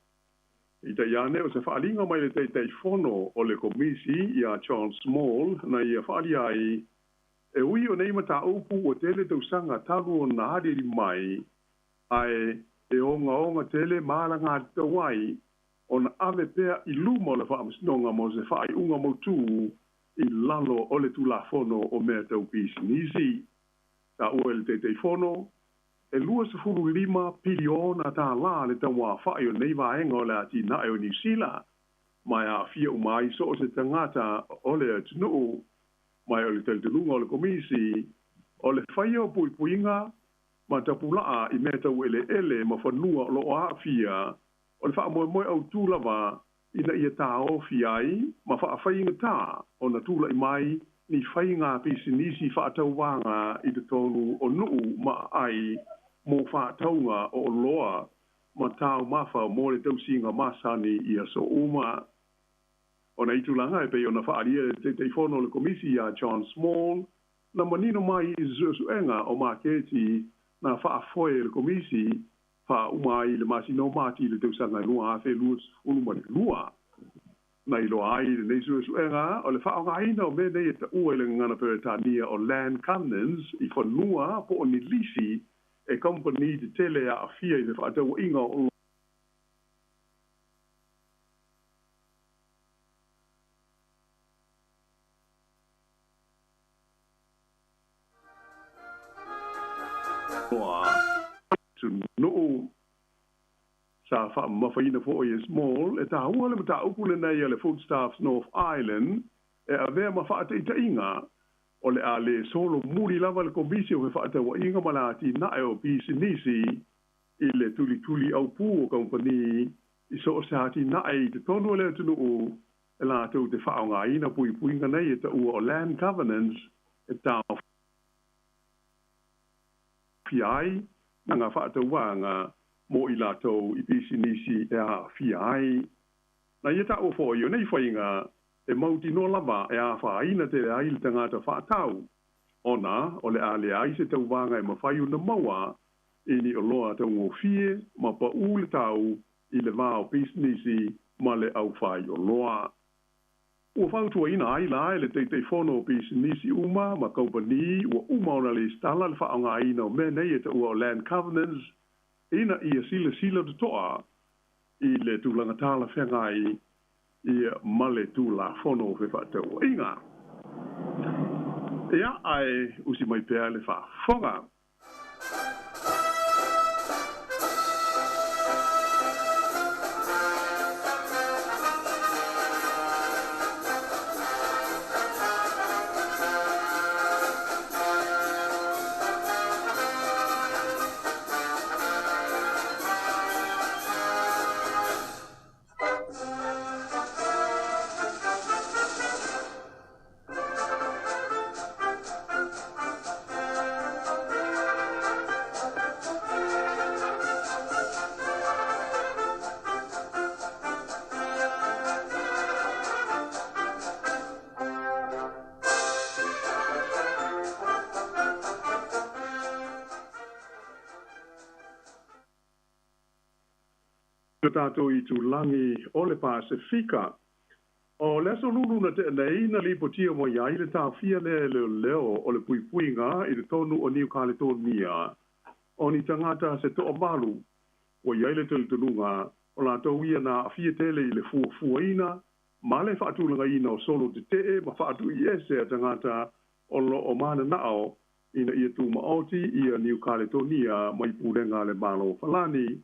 Speaker 14: Peitai ane, o se faaaliga mai le Taitaifono o le Komisi iā John Small na ia faaalia ai, e ui o nei mataupu ua tele tausaga talu ona aliali mai, ae e ogaoga tele ma alagatatau ai ona ave pea i luma o le Faamasinoga mo se faaiuga mautū i lalo o le Tulafono o Mea Tau Pisinisi. Taua e le Taitaifono, e 25 piliona tālā le tauafa'i o lenei vaega o le atinae o Niu Sila, ma e aafia uma ai so o se tagata o le atunuu. Ma o le talitonuga o le Komisi, o le faia o puipuiga ma tapulaa i mea tau eleele ma fanua o loo aafia, o le faamoemoe autū lava ina ia taofi ai ma faafaigatā ona tula'i mai ni faiga pisinisi faatauvaga i totonu o nuu ma aai mo faatauga o oloa ma taumafa mo le tausiga masani i aso uma. O nei tulaga e pei ona faaalia e le Taitaifono o le Komisi iā John Small, na manino mai i suesuega o maketi na faafoe e le Komisi faauma ai i le masina o Mati i le tausaga e 2022. Na iloa ai i lenei suesuega o le faaaogaina o mea nei e taua i le gagana Peretania o land covenants i fanua po o ni lisi e kamupani tetele e aafia i le faatauaiga o oloa atunuu. Sa faamamafaina foi e Small e taua le mataupu lenei a le Foodstuffs North Island e avea ma faataitaiga o le a lē solomuli lava le Komisi o Fefaatauaiga ma le Atinae o Pisinisi i le tulituli aupū o kamupani i so o se atinae i totonu o le atunuu e latou te faaaogaina puipuiga nei e taua o land covenants e taofia ai ma faatauvaga mo i latou i pisinisi e aafia ai. Na ia taua foi o nei faiga e mautinoa lava e afaina tele ai le tagata faatau, ona o le a leai se tauvaga e mafai ona maua i ni oloa taugofie ma paū le tau i le va o pisinisi ma le aufaioloa. Ua fautuaina ai la e le Taitaifono o pisinisi uma ma kamupani ua uma ona lesitala le faaaogaina o mea nei e taua o land covenants ina ia silasila totoa i le tulaga talafeagai ia ma le Tulafono o Fefaatauaiga. Ia, ae usi mai pea le faafofoga. Lo tatou itulagi o le Pasefika. O le aso Lulu na tea nei na lipotia mai ai le taofia lea e leoleo o le puipuiga i totonu o Niu Kaletonia o ni tagata se toavalu ua i ai le talitonuga o latou ia na aafia tele i le fuafuaina ma le faatulagaina o solo tetee ma faatuiese a tagata o lo o mananao ina ia tumaoti ia Niu Kaletonia mai pulega a le Malo o Falani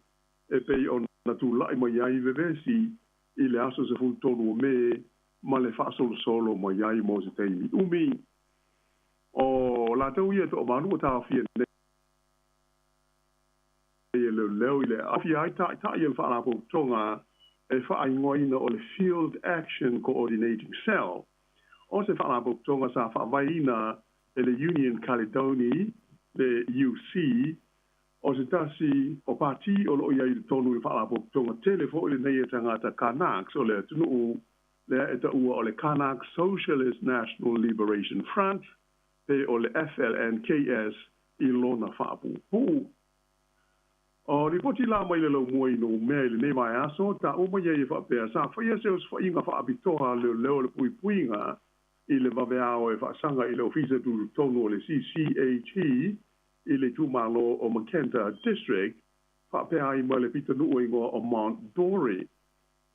Speaker 14: e pei ona tulai mai ai vevesi i le aso 13 o Me ma le faasolosolo mai ai mo se taimi umi. O latou ia e toavalu ua taofia nei e leoleo i le aafia ai taitai o le Faalapotopotoga e faaigoaina o le Field Action Coordinating Cell, o se faalapotopotoga sa faavaeina e le Union Caledoni, le UC, o se tasi o pati o loo i ai i totonu i le faalapotopotoga tele foi lenei e tagata Kanaks o le atunuu lea e taua o le Kanak Socialist National Liberation Front pe o le FLNKS i lona faapuupuu. O lipoti la mai le laumua i Noumea i lenei vaiaso, taua mai ai e faapea sa faia se osofaiga faapitoa a leoleo o le puipuiga i le vaveao e faasaga i le Ofisa Tutotonu o le CCAT i le itumalo o Macenta District faapea ai ma le pitonuu e igoa o Mount Dore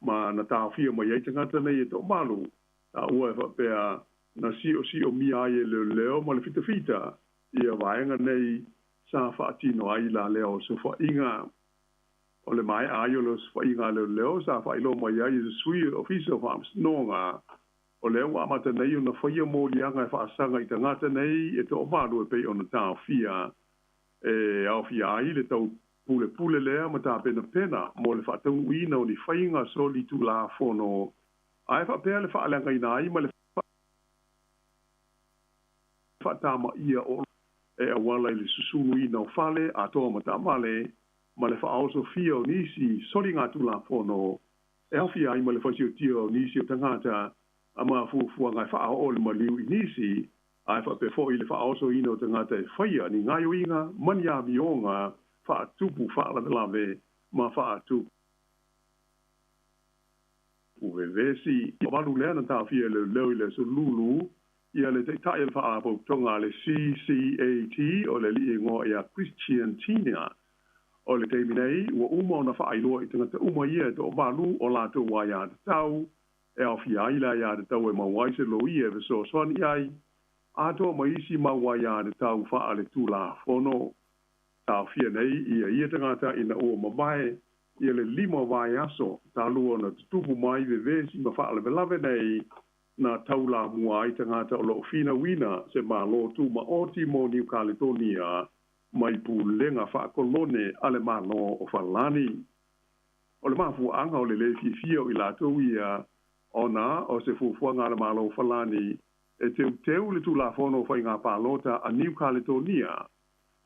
Speaker 14: ma na taofia mai ai tagata nei e toavalu, taua e faapea na siosiomia ai e leoleo ma le fitafita ia vaega nei sa faatino ai la lea osofaiga. O le maea ai o le osofaiga a leoleo sa faailoa mai ai e se sui o le Ofisa o Faamasinoga o lea ua amata nei ona faia moliaga e faasaga i tagata nei e toavalu e pei ona taofia e aofia ai le tau pulepule lea ma tapenapena mo le faataunuuina o ni faiga solitulafono ae faapea le faaleagaina ai ma le fa'atamaʻia o e auala i le susuluina o fale atoa ma taavale ma le faaosofia o nisi soligatulafono e aofia ai ma le fasiotia o nisi o tagata a mafuafuaga e faaoo le maliu i nisi ae faapea foʻi le faaosoina o tagata e faia ni gaioiga ma ni amioga faatupu faalavelave ma faatupu vevesi. Valu lea na taofia e leoleo i le aso Lulu ia le taʻitaʻi o le faalapotopotoga a le CCAT o le alii igoa ia Christian Tina. O le taimi nei ua uma ona faailoa i tagata uma ia e toavalu o latou aiā tatau e aofia ai le aiā tatau e maua ai se loia e fesoasoani ai atoa ma isi mau aiā tatau faaletulafono. Taofia nei ia ia tagata ina ua mavae ia le 5 vaiaso talu ona tutupu mai vevesi ma faalavelave nei na taulamua ai tagata o loo finauina se Mālō Tumaoti mo Niu Kaletonia mai pulega faakolone a le Mālō o Falani. O le mafuaaga o le lē fiafia o i latou ia ona o se fuafuaga a le Mālō Falani e teuteu le Tulafono o Faiga Palota a Niu Kaletonia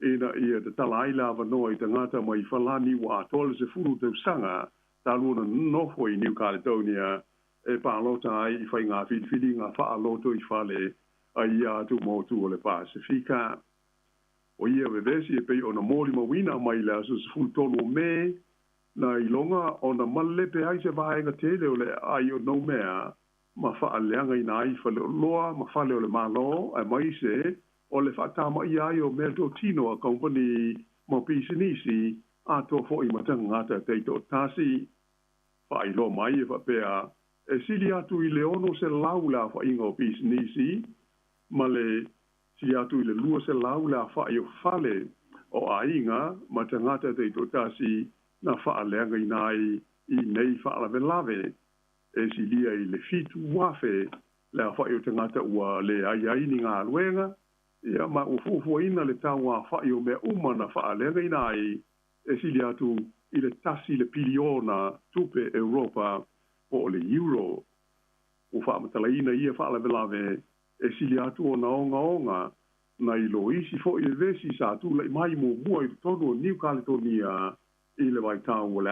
Speaker 14: ina ia tatala ai le avanoa i tagata mai Falani ua atoa le 10 tausaga talu ona nofo i Niu Kaletonia e palota ai i faiga filifiliga faalōtoifale a ia atu motu o le Pasefika. O ia vevesi e pei ona molimauina mai le aso 13 o Me na iloga ona malepe ai se vaega tele o le aai o Noumea ma faaleagaina ai faleoloa ma fale o le Mālō aemaise o le faatamaia ai o meatotino a kamupani ma pisinisi atoa foʻi ma tagata taitoatasi. Faailoa mai e faapea e sili atu i le 600 le afaʻiga o pisinisi ma le sili atu i le 200 le afaʻi o fale o aiga ma tagata taitoatasi na faaleagaina ai i nei faalavelave. E silia i le 7,000 le afaʻi o tagata ua leai ai ni galuega ia ma ua fuafuaina le tauafaʻi o mea uma na faaleagaina ai e sili atu i le 1 le piliona tupe Europa po o le euro. Ua faamatalaina ia faalavelave e sili atu ona ogaoga nai lo isi foʻi vevesi sa tulaʻi mai muamua i totonu o Niu Kaletonia i le vaitau o le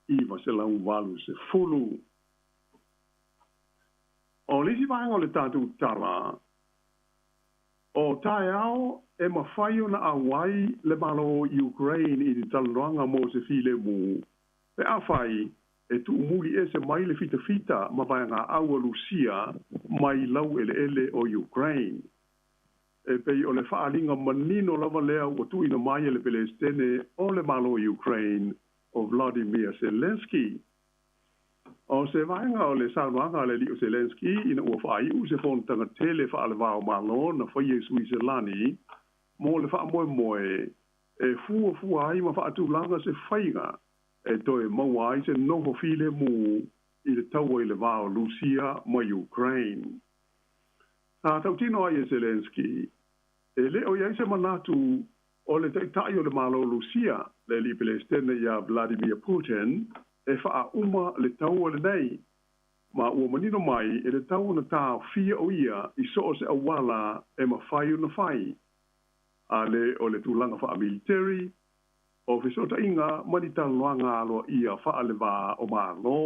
Speaker 14: 1980. O le isi vaega o le tatou tala o taeao e mafai ona auai le Malo o Ukraine i ni talanoaga mo se filemu pe afai e tuumuli ese mai le fitafita ma vaegaau a Lusia mai laueleele o Ukraine. E pei o le faaaliga manino lava lea ua tuuina mai e le Pelesitene o le Malo o Ukraine o Vladimir Zelensky. O se vaega o le saunoaga a le alii o Zelensky ina ua faaiu se fonotaga tele faalevao-malo na faia i Suiselani mo le faamoemoe e fuafua ai ma faatulaga se faiga e toe maua ai se nofo filemu i le taua i le va o Lusia ma Ukraine. Sa tautino ai e Zelensky e lē o i ai se manatu o le taʻitaʻi o le Mālō Lusia le alii Pelesitene iā Vladimir Putin e faauma le taua lenei ma ua manino mai e tatau ona taofia o ia i so o se auala e mafai ona fai a lē o le tulaga faamiliteri o fesootaiga ma ni talanoaga aloaia faalevā o Mālō.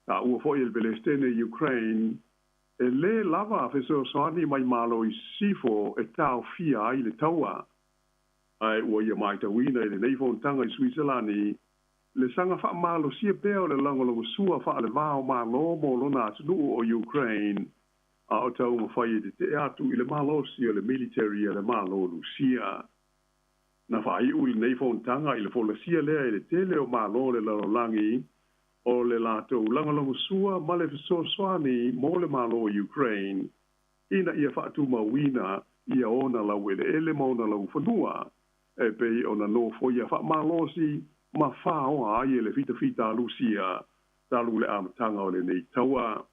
Speaker 14: Taua foʻi e le Pelesitene i Ukraine e lē lava fesoasoani mai Mālō i sisifo e taofia ai le taua. Ae ua ia matauina i lenei fonotaga i Suiselani le saga faamalosia pea o le lagolagosua faalevā o Mālō mo lona atunuu o Ukraine a o taumafai e tetee atu i le malosi o le military a le Mālō Lusia. Na faaiu lenei fonotaga i le folasia lea e le tele o Mālō o le lalolagi o le latou lagolagosua ma le fesoasoani mo le Mālō o Ukraine ina ia faatumauina ia ona laueleele ma ona laufanua e pei ona nofoia faamalosi ma faoa ai e le fitafita a Lusia talu le amataga o lenei taua.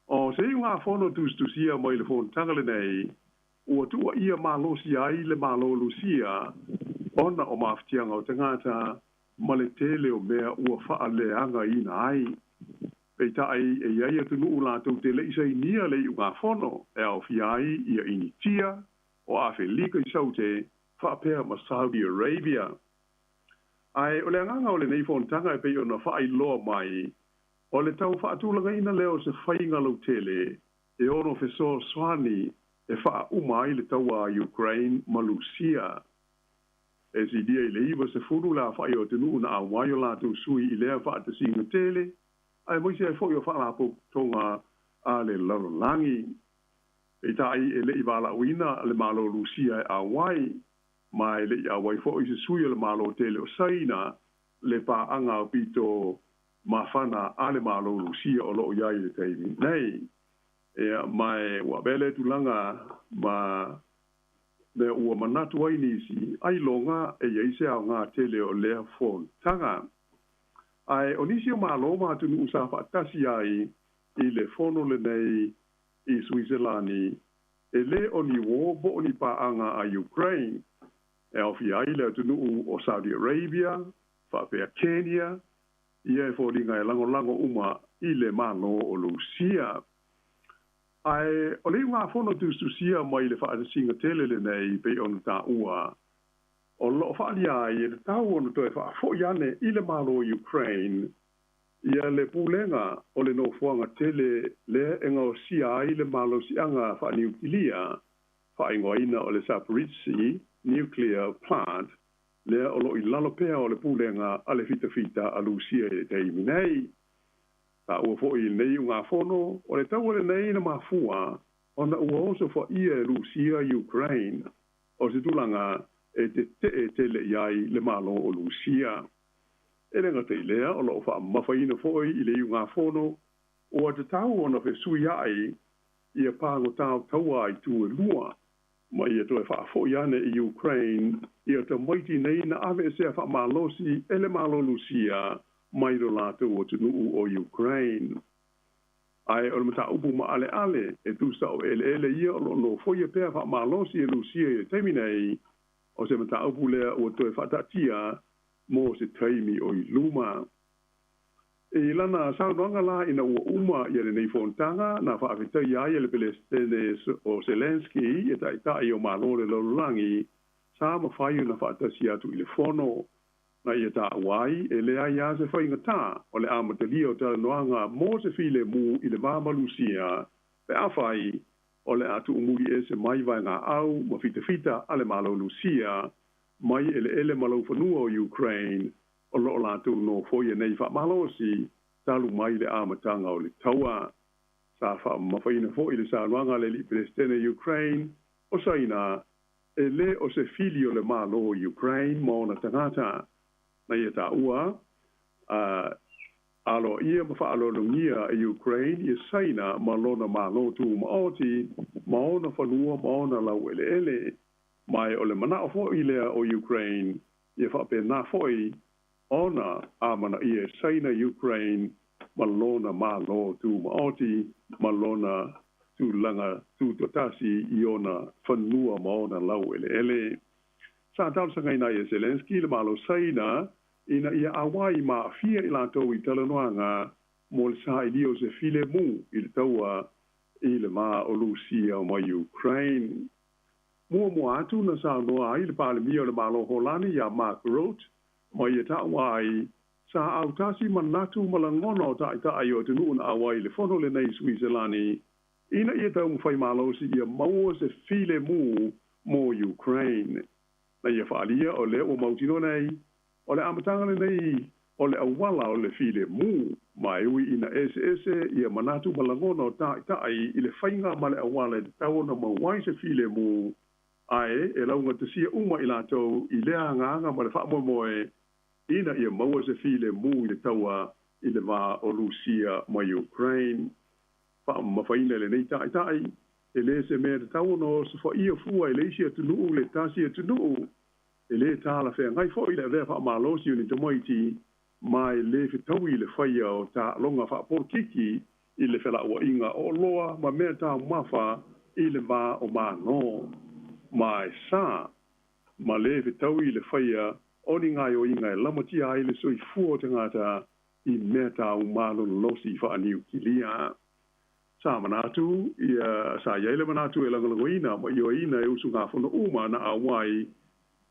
Speaker 14: O se iugafono tusitusia mai le fonotaga lenei ua tuuaia malosi ai le Mālō Lusia ona o mafatiaga o tagata ma le tele o mea ua faaleagaina ai. Peitai e iai atunuu latou te le'i sainia le iugafono e aofia ai ia Initia, o Afelika i Saute faapea ma Saudi Arabia. Ae o le agaga o lenei fonotaga e pei ona faailoa mai, o le tau faatulagaina lea o se faiga lautele e ono fesoasoani e faauma ai le taua a Ukraine ma Lusia. E silia i le 90 le afa'i o atunuu na auai o latou sui i lea faatasiga tele, aemaise ai foi o faalapotopotoga a le lalolagi. Peitai e le'i valaauina le Malo o Lusia e auai, ma e le'i auai foi se sui o le Malo tele o Saina, le paaga aupito mafana a le Malo o Lusia o loo i ai i le taimi nei. Ia, ma e ua avea lea tulaga ma mea ua manatu ai nisi, ailoga e i ai se aoga tele o lea fonotaga. Ae o nisi o Malo ma atunuu sa faatasi ai i le fono lenei i Suiselani, e lē o ni uō po o ni paaga a Ukraine, e aofia ai le atunuu o Saudi Arabia, faapea Kenya, ia e foliga e lagolago uma i le Malo o Lusia. Ae o le iugafono tusitusia mai le faatasiga tele lenei pei ona taua, o loo faaalia ai e tatau ona toe faafo'i ane i le Malo o Ukraine ia le pulega o le nofoaga tele lea e gaosia ai le malosiaga faaniukilia faaigoaina o le Zaporizhzhia Nuclear Plant lea o loo i lalo pea o le pulega a le fitafita a Lusia i le taimi nei. Taua foi i lenei iugafono, o le taua lenei na mafua ona ua osofaia e Lusia Ukraine, o se tulaga e tetee tele i ai le Malo o Lusia. E le gata i lea, o loo faamamafaina foi i le iugafono ua tatau ona fesuiai ia pagota o taua i tu e lua, ma ia toe faafo'i ane i Ukraine ia tamaiti nei na aveesea faamalosi e le Malo Lusia mai lo latou atunuu o Ukraine. Ae o le mataupu maaleale e tusa o eleele ia o loo nofoia pea faamalosi e Lusia i le taimi nei, o se mataupu lea ua toe faataatia mo se taimi o i luma. I lana saunoaga la ina ua uma ia lenei fonotaga, na faafetaia ai e le Peresetene o Zelenskyy e ta'ita'i o Malo o le lalolagi sa mafai ona faatasi atu i le fono. Na ia taua ai, e leai lava se faigatā o le amatalia o talanoaga mo se filemu i le va ma Lusia pe afai o le a tuumuli ese mai vaegaau ma fitafita a le Malo Lusia mai eleele ma laufanua o Ukraine o loo latou nofoia nei faamalosi talu mai le amataga o le taua. Sa faamamafaina foi le saunoaga a le alii Peresetene Ukraine o Saina e lē o se fili o le Malo o Ukraine ma ona tagata. Na ia taua, a aloaia ma faaaloalogia e Ukraine ia Saina ma lona Malo tumaoti ma ona fanua ma ona laueleele. Ma e o le manao foi lea o Ukraine ia faapena foi ona amanaia e Saina Ukraine ma lona Malo tumaoti ma lona tulaga tutoatasi i ona fanua ma ona laueleele. Sa talosagaina ai e Zelenskyy le Malo Saina ina ia auai ma aafia i latou i talanoaga mo le sailia o se filemu i le taua i le va o Lusia ma Ukraine. Muamua atu na saunoa ai le Palemia o le Malo Holani iā Mark Rutte ma ia taua ai, sa autasi manatu ma lagona o ta'ita'i o atunuu na auai i le fono lenei i Suiselani ina ia taumafai malosi ia maua se filemu mo Ukraine. Na ia faaalia o lea ua mautinoa nei, o le amataga lenei o le auala o le filemu, ma e ui ina eseese ia manatu ma lagona o ta'ita'i i le faiga ma le auala e tatau ona maua ai se filemu, ae e laugatasia uma i latou i lea agaga ma le faamoemoe ina ia maua se filemu i le taua i le va o Lusia ma Ukraine. Faamamafaina e lenei ta'ita'i, e lē se mea e tatau ona osofaia fua e le isi atunuu le tasi atunuu, e lē talafeagai foi le avea faamalosi o ni tamaiti, ma e lē fetaui le faia o taaloga faapolokiki i le felauaiga o oloa ma mea taumafa i le va o Malo. Ma e sa ma lē fetaui le faia o ni gaoioiga e lamatia ai le soifua o tagata i mea taumalolosi faaniukilia. Sa manatu ia sa i ai le manatu e lagolagoina ma ioeina e usugafono uma na auai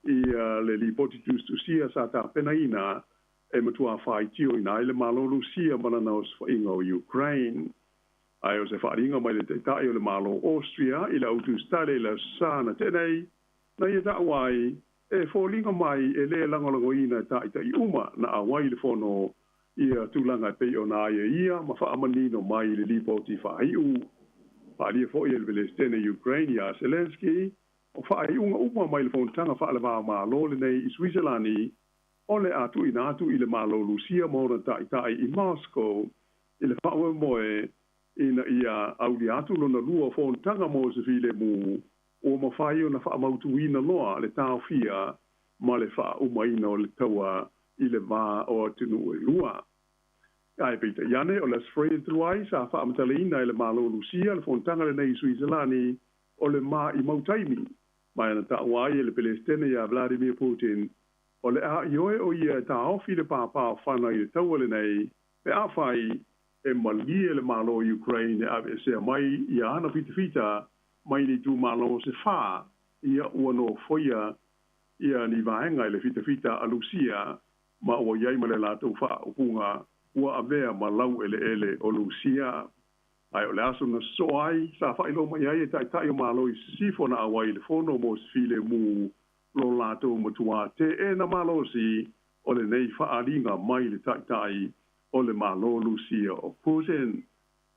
Speaker 14: ia le lipoti tusitusia sa tapenaina e matuā faitioina ai le Malo Lusia ma lana osofaiga o Ukraine. Ae o se faaaliga mai le Taitai o le Malo Austria i le au tusitala i le Aso Sa na tea nei, na ia ta'u ai, e foliga mai e lē lagolagoina e ta'ita'i uma na auai i le fono ia tulaga e pei ona aiaia ma faamanino mai i le lipoti faai'u. Faaalia foi e le Pelesitene Ukraine iā Zelenskyy, o faaiuga uma mai le fonotaga faale-va-o-Malo lenei i Suiselani, o le a tuuina atu i le Malo Lusia ma ona ta'ita'i i Moscow i le faamoemoe ina ia aulia atu lona lua o fonotaga mo se filemu ua mafai ona faamautuina loa le taofia ma le faaumaina o le taua i le va o atunuu e lua. Ae peitai ane, o le Aso Faraile talu ai sa faamatalaina e le Malo Lusia le fonotaga lenei i Suiselani o le maimau taimi ma e na taua ai e le Pelesitene ia Vladimir Putin o le a ioe o ia e taofi le pāpāofana i le taua lenei pe afai e malie le Malo o Ukraine e aveesea mai ia ana fitafita mai ni itumalo se fā ia ua nofoia ia ni vaega i le fitafita a Lusia ma ua i ai ma le latou faaupuga ua avea ma laueleele o Lusia. Ae o le aso na sosoo ai, sa faailoa mai ai e Taitai o Malo i Sisifo na auai i le fono mo se filemu lo latou matuā teena malosi o lenei faaaliga mai le Taitai o le Malo Lusia o Putin.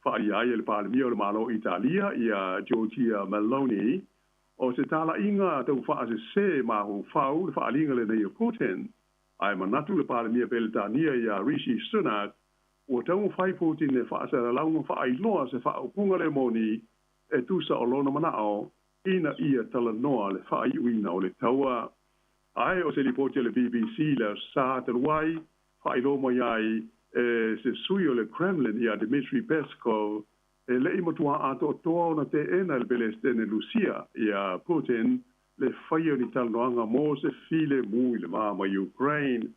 Speaker 14: Faaalia ai e le Palemia o le Malo Italia ia Giorgia Meloni o se talaiga taufaasese mafaufau le faaaliga lenei o Putin. Ae manatu le Palemia Peletania ia Rishi Sunak ua taumafai Putin e faasalalau ma faailoa se faaupuga le moni e tusa o lona manao ina ia talanoa le faaiuina o le taua. Ae o se lipoti a le BBC i le Aso Sa talu ai, faailoa mai ai e se sui o le Kremlin ia Dmitry Peskov e le i matuā atoatoa ona teena e le Pelesitene Lusia ia Putin le faia o ni talanoaga mo se filemu i le va ma Ukraine.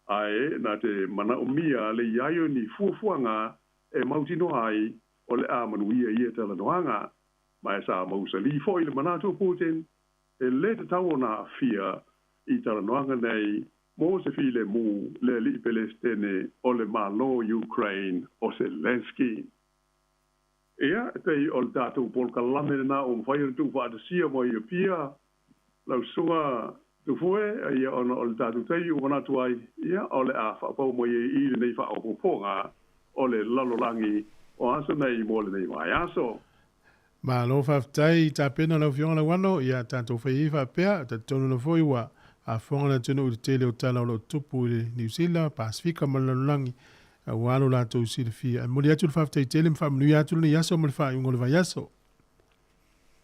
Speaker 14: Ae na te manaomia le i ai o ni fuafuaga e mautinoa ai o le a manuia ia talanoaga. Ma e sa mausali foi le manatu o Putin e lē tatau ona aafia i talanoaga nei mo se filemu le alii Pelesitene o le Malo Ukraine o Zelenskyy. Ia, e pei o le tatou polokalame lenā ua mafai ona tuufaatasia mai Apia, lau Susuga Tufue, ia ona o le tatou taimi ua manatu ai, ia, o le a faapau mai ai i lenei faaopoopoga o le lalolagi o aso nei mo lenei vaiaso.
Speaker 1: Malo faafetai tapena lau Afioga Lauano, ia tatou fai ai faapea, talitonu lava foi ua faafofoga le atunuu i le tele o tala o lo o tupu i le Niu Sila, Pasefika ma le lalolagi aua lo latou silafia. Ae momoli atu le faafetai tele ma faamanuia atu lenei aso ma le faaiuga o le vaiaso.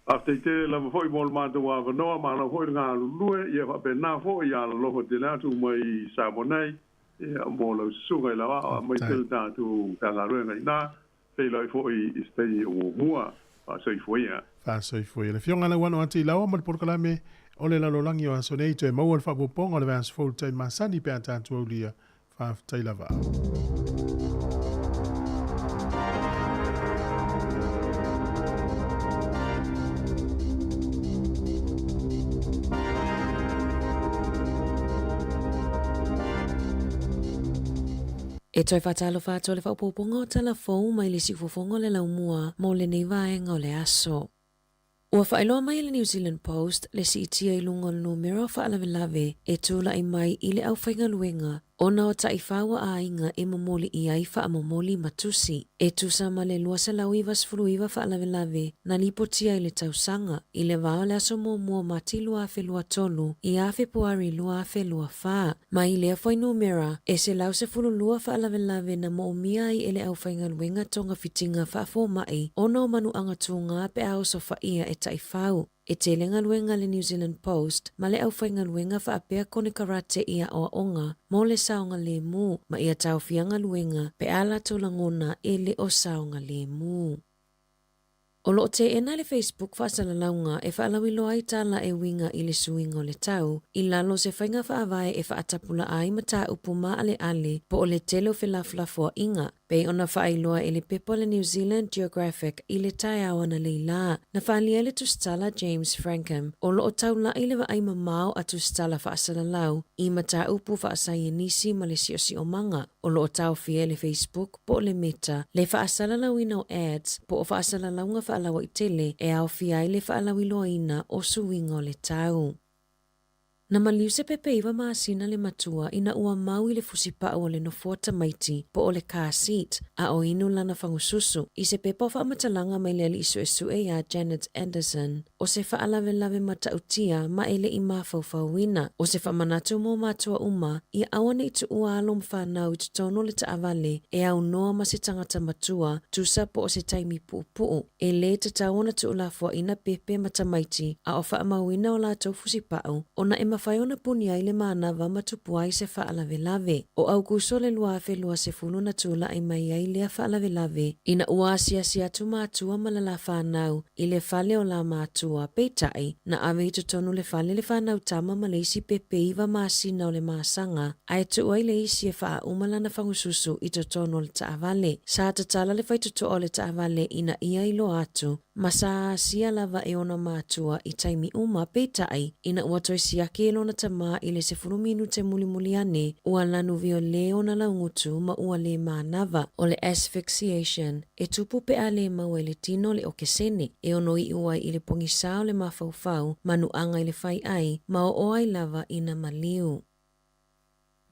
Speaker 14: Faafetai tele lava foi mo le matou avanoa, malo foi le galulue, ia faapena foi ia alolofa tele atu mai i Samoa nei, ia mo lau susuga i lau aao aemaise le tatou Matagaluega i ina. Feiloai foi i se taimi o muamua. Faasoifua ia.
Speaker 1: Faasoifua ia. Le Afioga Lauano Ati Laoa ma le polokalame o le Lalolagi o aso nei toe maua le faaopoopoga o le vaiaso fou i le taimi masani pe a tatou aulia. Faafetai lava.
Speaker 7: E toe faatalofa atu le faaopoopoga o tala fou mai le siufofoga o le laumua mo lenei vaega o le aso. Ua faailoa mai e le New Zealand Post le siitia i luga o le numera o faalavelave e tulai mai i le aufaigaluega ona o taifau a aiga e momoli i ai faamomoli ma tusi e tusa ma le 299 faalavelave na lipotia i le tausaga i le va o le aso muamua o Mati 2023 ia Fepuari 2024. Mai lea fuainumera, e 112 faalavelave na moomia ai e le aufaigaluega togafitiga faafoma'i ona o manuaga tūgā pe a osofaia e taifau. E tele galuega a le New Zealand Post ma le aufaigaluega faapea konekarate i aoaoga mo le saogalemu ma ia taofia galuega pe a latou lagona e le o saogalemu. O lo o teena le Facebook faasalalauga e faalauiloa ai tala e uiga i le suiga o le tau, i lalo o se faiga faavae e faatapulaa ai mataupu maaleale po o le tele o felafolafoaiga, pei ona faailoa e le pepa o le New Zealand Geographic i le taeao analeila. Na faaalia ai le tusitala James Frankham, o lo o taulai le vaai mamao a tusitala faasalalau i mataupu faasaienisi ma le siosiomaga. O lo o taofia e le Facebook po o le Meta le faasalalauina o ads po o faasalalauga faalauaitele e aofia ai le faalauiloaina o suiga o le tau. Na maliu se pepe 9 masina le matua ina ua mau i le fusipau o le nofoa tamaiti po o le car seat a o inu lana fagususu. I se pepa o faamatalaga mai le alii suesue iā Janet Anderson, o se faalavelave matautia ma e le i mafaufauina. O se faamanatu mo matua uma, ia aua ne i tuua alo ma fanau i totonu o le taavale e aunoa ma se tagata matua, tusa po o se taimi puupuu. E lē tatau ona tuulafoaina pepe ma tamaiti a o faamauina o latou fusipau, ona e mafai ona puni ai le manava ma tupu ai se faalavelave. O Aukuso le 2020 na tulai mai ai lea faalavelave, ina ua asiasi atu matua ma le la fanau i le fale o la matua, peitai, na ave i totonu le fale le fanau tama ma le isi pepe 9 masina o le masaga, ae tuu ai le isi e faauma lana fagususu i totonu o le taavale. Sa tatala le faitotoa o le taavale ina ia iloa atu, ma sa asia lava e ona matua i taimi uma, peitai, ina ua toe siaki e lona tamā i le 10 minute mulimuli ane, ua lanu viole ona laugutu ma ua lē manava. O le asphyxiation, e tupu pe a lē maua i le tino le okesene, e ono iu ai i le pogisā o le mafaufau, manuaga i le faiai, ma oo ai lava ina maliu.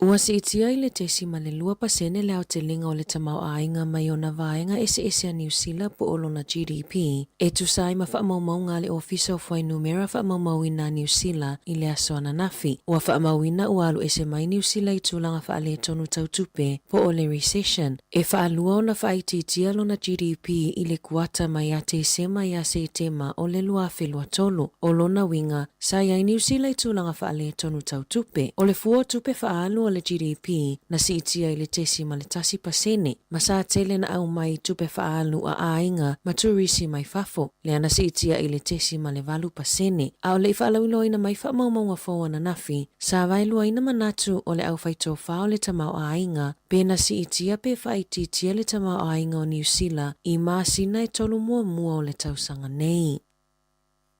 Speaker 7: Ua siitia i le 0.2% le aotelega o le tamaoaiga mai ona vaega eseese a Niu Sila po o lona GDP, e tusa ai ma faamaumauga a le Ofisa o Fuainumera Faamaumauina a Niu Sila i le aso ananafi. Ua faamauina ua alu ese mai Niu Sila i tulaga faaletonu tau tupe po o le recession, e faalua ona faaitiitia lona GDP i le kuata mai ia Tesema ia Setema o le 2023. O lona uiga, Sa i ai Niu Sila i tulaga faaletonu tau tupe. O le fua o tupe faaalu a le GDP na siitia i le 0.1%, ma sa tele na aumai i tupe faaalu a aiga ma turisi mai fafo, lea na siitia i le 0.8%. A o le i faalauiloaina mai faamaumauga fou ananafi, sa vaeluaina manatu o le aufaitofa o le tamaoaiga pe na siitia pe faaitiitia le tamaoaiga o Niu Sila i masina e tolu muamua o le tausaga nei.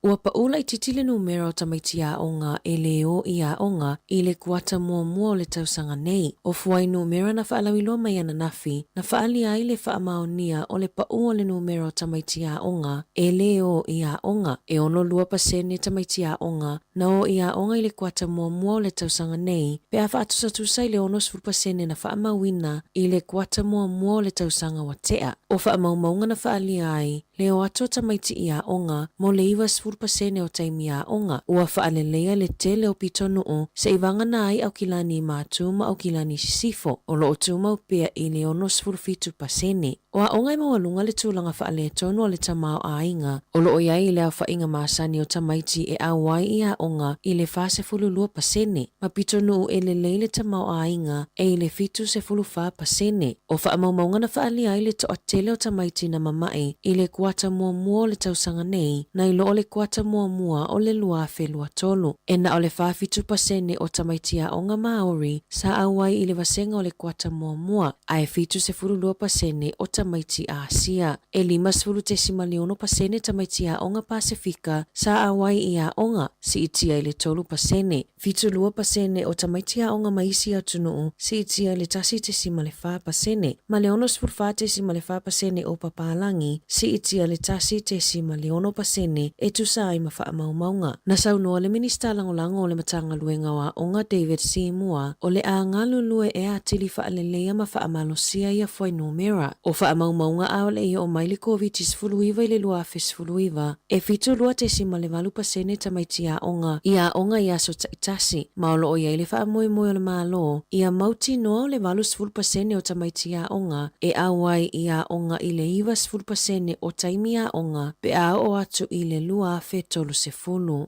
Speaker 7: Ua paʻu laitiiti le numera o tamaiti aoga e lē o i aoga i le kuata muamua o le tausaga nei. O fuainumera na faalauiloa mai ananafi, na faaalia ai le faamaonia o le paʻu o le numera o tamaiti aoga e lē o i aoga. E 62% tamaiti aoga na o i aoga i le kuata muamua o le tausaga nei, pe a faatusatusa i le 60% na faamauina i le kuata muamua o le tausaga ua tea. O faamaumauga na faaalia ai Le o atu o tamaiti i aoga mo le 90% o taimi aoga, ua faaleleia le tele o pitonuu seʻi vagana ai Aukilani Matu ma Aukilani Sisifo, o lo o tumau pea i le 67%. O aoga e maualuga le tulaga faaletonu o le tamaoaiga, o lo o i ai i le aofaiga masani o tamaiti e auai i aoga i le 42%, ma pitonuu e lelei le tamaoaiga e i le 74%. O faamaumauga na faaalia ai le toatele o tamaiti na mamae i le kuata muamua o le tausaga nei, nai lo o le kuata muamua o le 2023. E na o le 47% o tamaiti aoga Māori sa auai i le vasega o le kuata muamua, ae 72% o tamaiti Āsia. E 50.6% tamaiti aoga Pasefika sa auai i aoga, siitia i le 3%. 72% o tamaiti aoga mai isi atunuu, siitia i le 1.4%, ma le 64.4% o papalagi, siitia i le 1.6% e tusa ai ma faamaumauga. Na saunoa le Minisita Lagolago o le Matagaluega o Aoga David Seymour, o le a galulue e atili faaleleia ma faamalosia ia fuainumera. O faamaumauga a o le i oo mai le Koviti-19 i le 2019, E 72.8% tamaiti aoga i aoga i aso taitasi, ma o lo o i ai le faamoemoe o le Malo ia mautinoa o le 80% o tamaiti aoga e auai i aoga i le 90% o taimi aoga pe a oo atu i le 2030.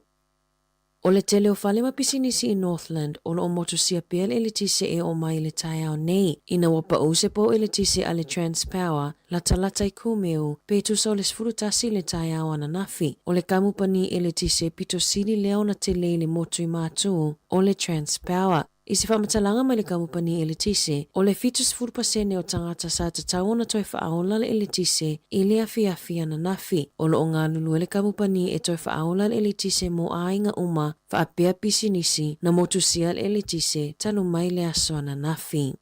Speaker 7: O le tele o fale ma pisinisi i Northland o lo o motusia pea le eletise e oo mai i le taeao nei, ina ua pau se pou eletise a le Transpower latalata i Kumeu pe tusa o le 11 i le taeao ananafi. O le kamupani eletise pito sili lea ona tele i le motu i Matū o le Transpower. I se faamatalaga mai le kamupani eletise, o le 70% o tagata sa tatau ona toe faaola le eletise i le afiafi ananafi. O lo o galulue le kamupani e toe faaola le eletise mo aiga uma faapea pisinisi na motusia le eletise talu mai le aso ananafi.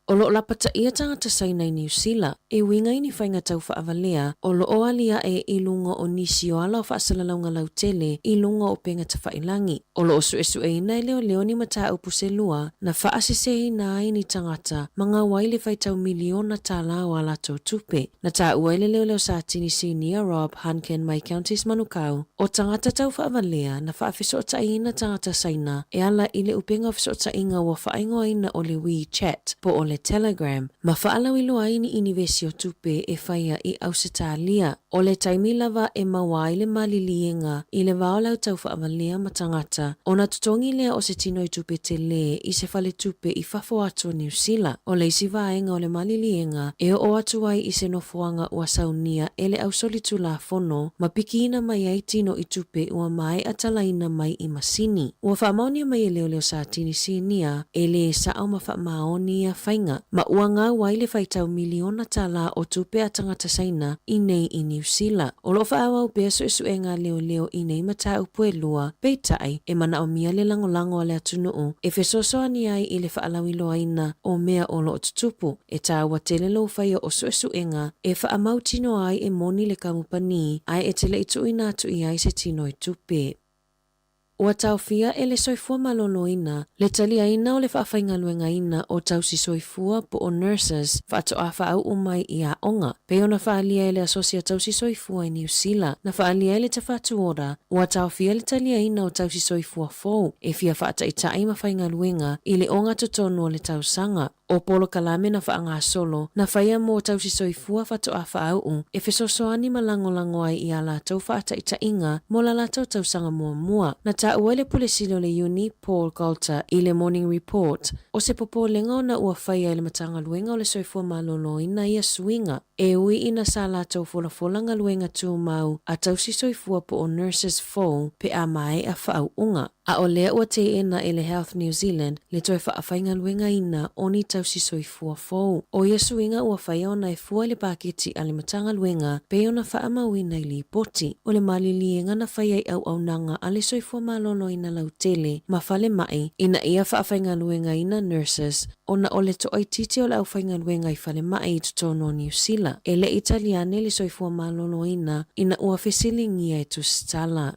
Speaker 7: O lo o lapataia tagata Saina i Niu Sila e uiga i ni faiga tau faavalea o lo o aliae i luga o nisi o ala o faasalalauga lautele i luga o upega tafailagi. O lo o suesueina e leoleo ni mataupu se lua na faaseseina ai ni tagata ma gau ai le faitau miliona tālā o a latou tupe. Na taua e le leoleo Satini Sinia Rob Hunkin mai Counties Manukau, o tagata tau faavalea na faafesootaiina tagata Saina e ala i le upega o fesootaiga ua faaigoaina o le WeChat po o le Telegram ma faalauiloa ai ni inivesi o tupe e faia i Ausetalia. O le taimi lava e maua ai le maliliega i le va o le au tau faavalea ma tagata, ona totogi lea o se tino i tupe telē i se faletupe i fafo atu o Niu Sila. O le isi vaega o le maliliega e oo atu ai i se nofoaga ua saunia e le ausolitulafono ma pikiina mai ai tino i tupe ua maea talaina mai i masini. Ua faamaonia mai e leoleo Satini Sinia e lē sao ma faamaoni ia faiga, ma ua gau ai le faitau miliona tālā o tupe a tagata Saina i nei i Niu Sila. O lo o faaauau pea suesuega a leoleo i nei mataupu e lua, peitai, e manaomia le lagolago a le atunuu e fesoasoani ai i le faalauiloaina o mea o lo o tutupu. E taua tele lou faia o suesuega e faamautinoa ai e moni le kamupani ae e te le i tuuina atu i ai se tino i tupe. Ua taofia e le soifua maloloina le taliaina o le faafaigaluegaina o tausi soifua po o nurses faatoa faauu mai i aoga. Pei ona faaalia e le Asosi a Tausi Soifua i Niu Sila, na faaalia ai le Tafatuora, ua taofia le taliaina o tausi soifua fou e fia faataitai ma faigaluega i le ogatotonu o le tausaga. O polokalame na faagasolo, na faia mo tausi soifua faatoa faauu e fesoasoani ma lagolago ai i a latou faataitaiga mo la latou tausaga muamua. Na taua e le Pule Sili o le Iuni, Paul Golter, i le Morning Report, o se popolega ona ua faia e le Matagaluega o le Soifua Maloloina ia suiga, e ui ina sa latou folafola galuega tumau a tausi soifua po o nurses fou pe a maea faauuga. A o lea ua teena e le Health New Zealand le toe faafaigaluegaina o ni tausi soifua fou. O ia suiga ua faia ona e fua i le paketi a le Matagaluega pei ona faamauina i lipoti. O le maliliega na faia i auaunaga a le Soifua Maloloina lautele ma falemai ina ia faafaigaluegaina nurses ona o le toaitiiti o le aufaigaluega i falemai i totonu o Niu Sila. E le i tali ane le Soifua Maloloina ina ua fesiligia e tusitala.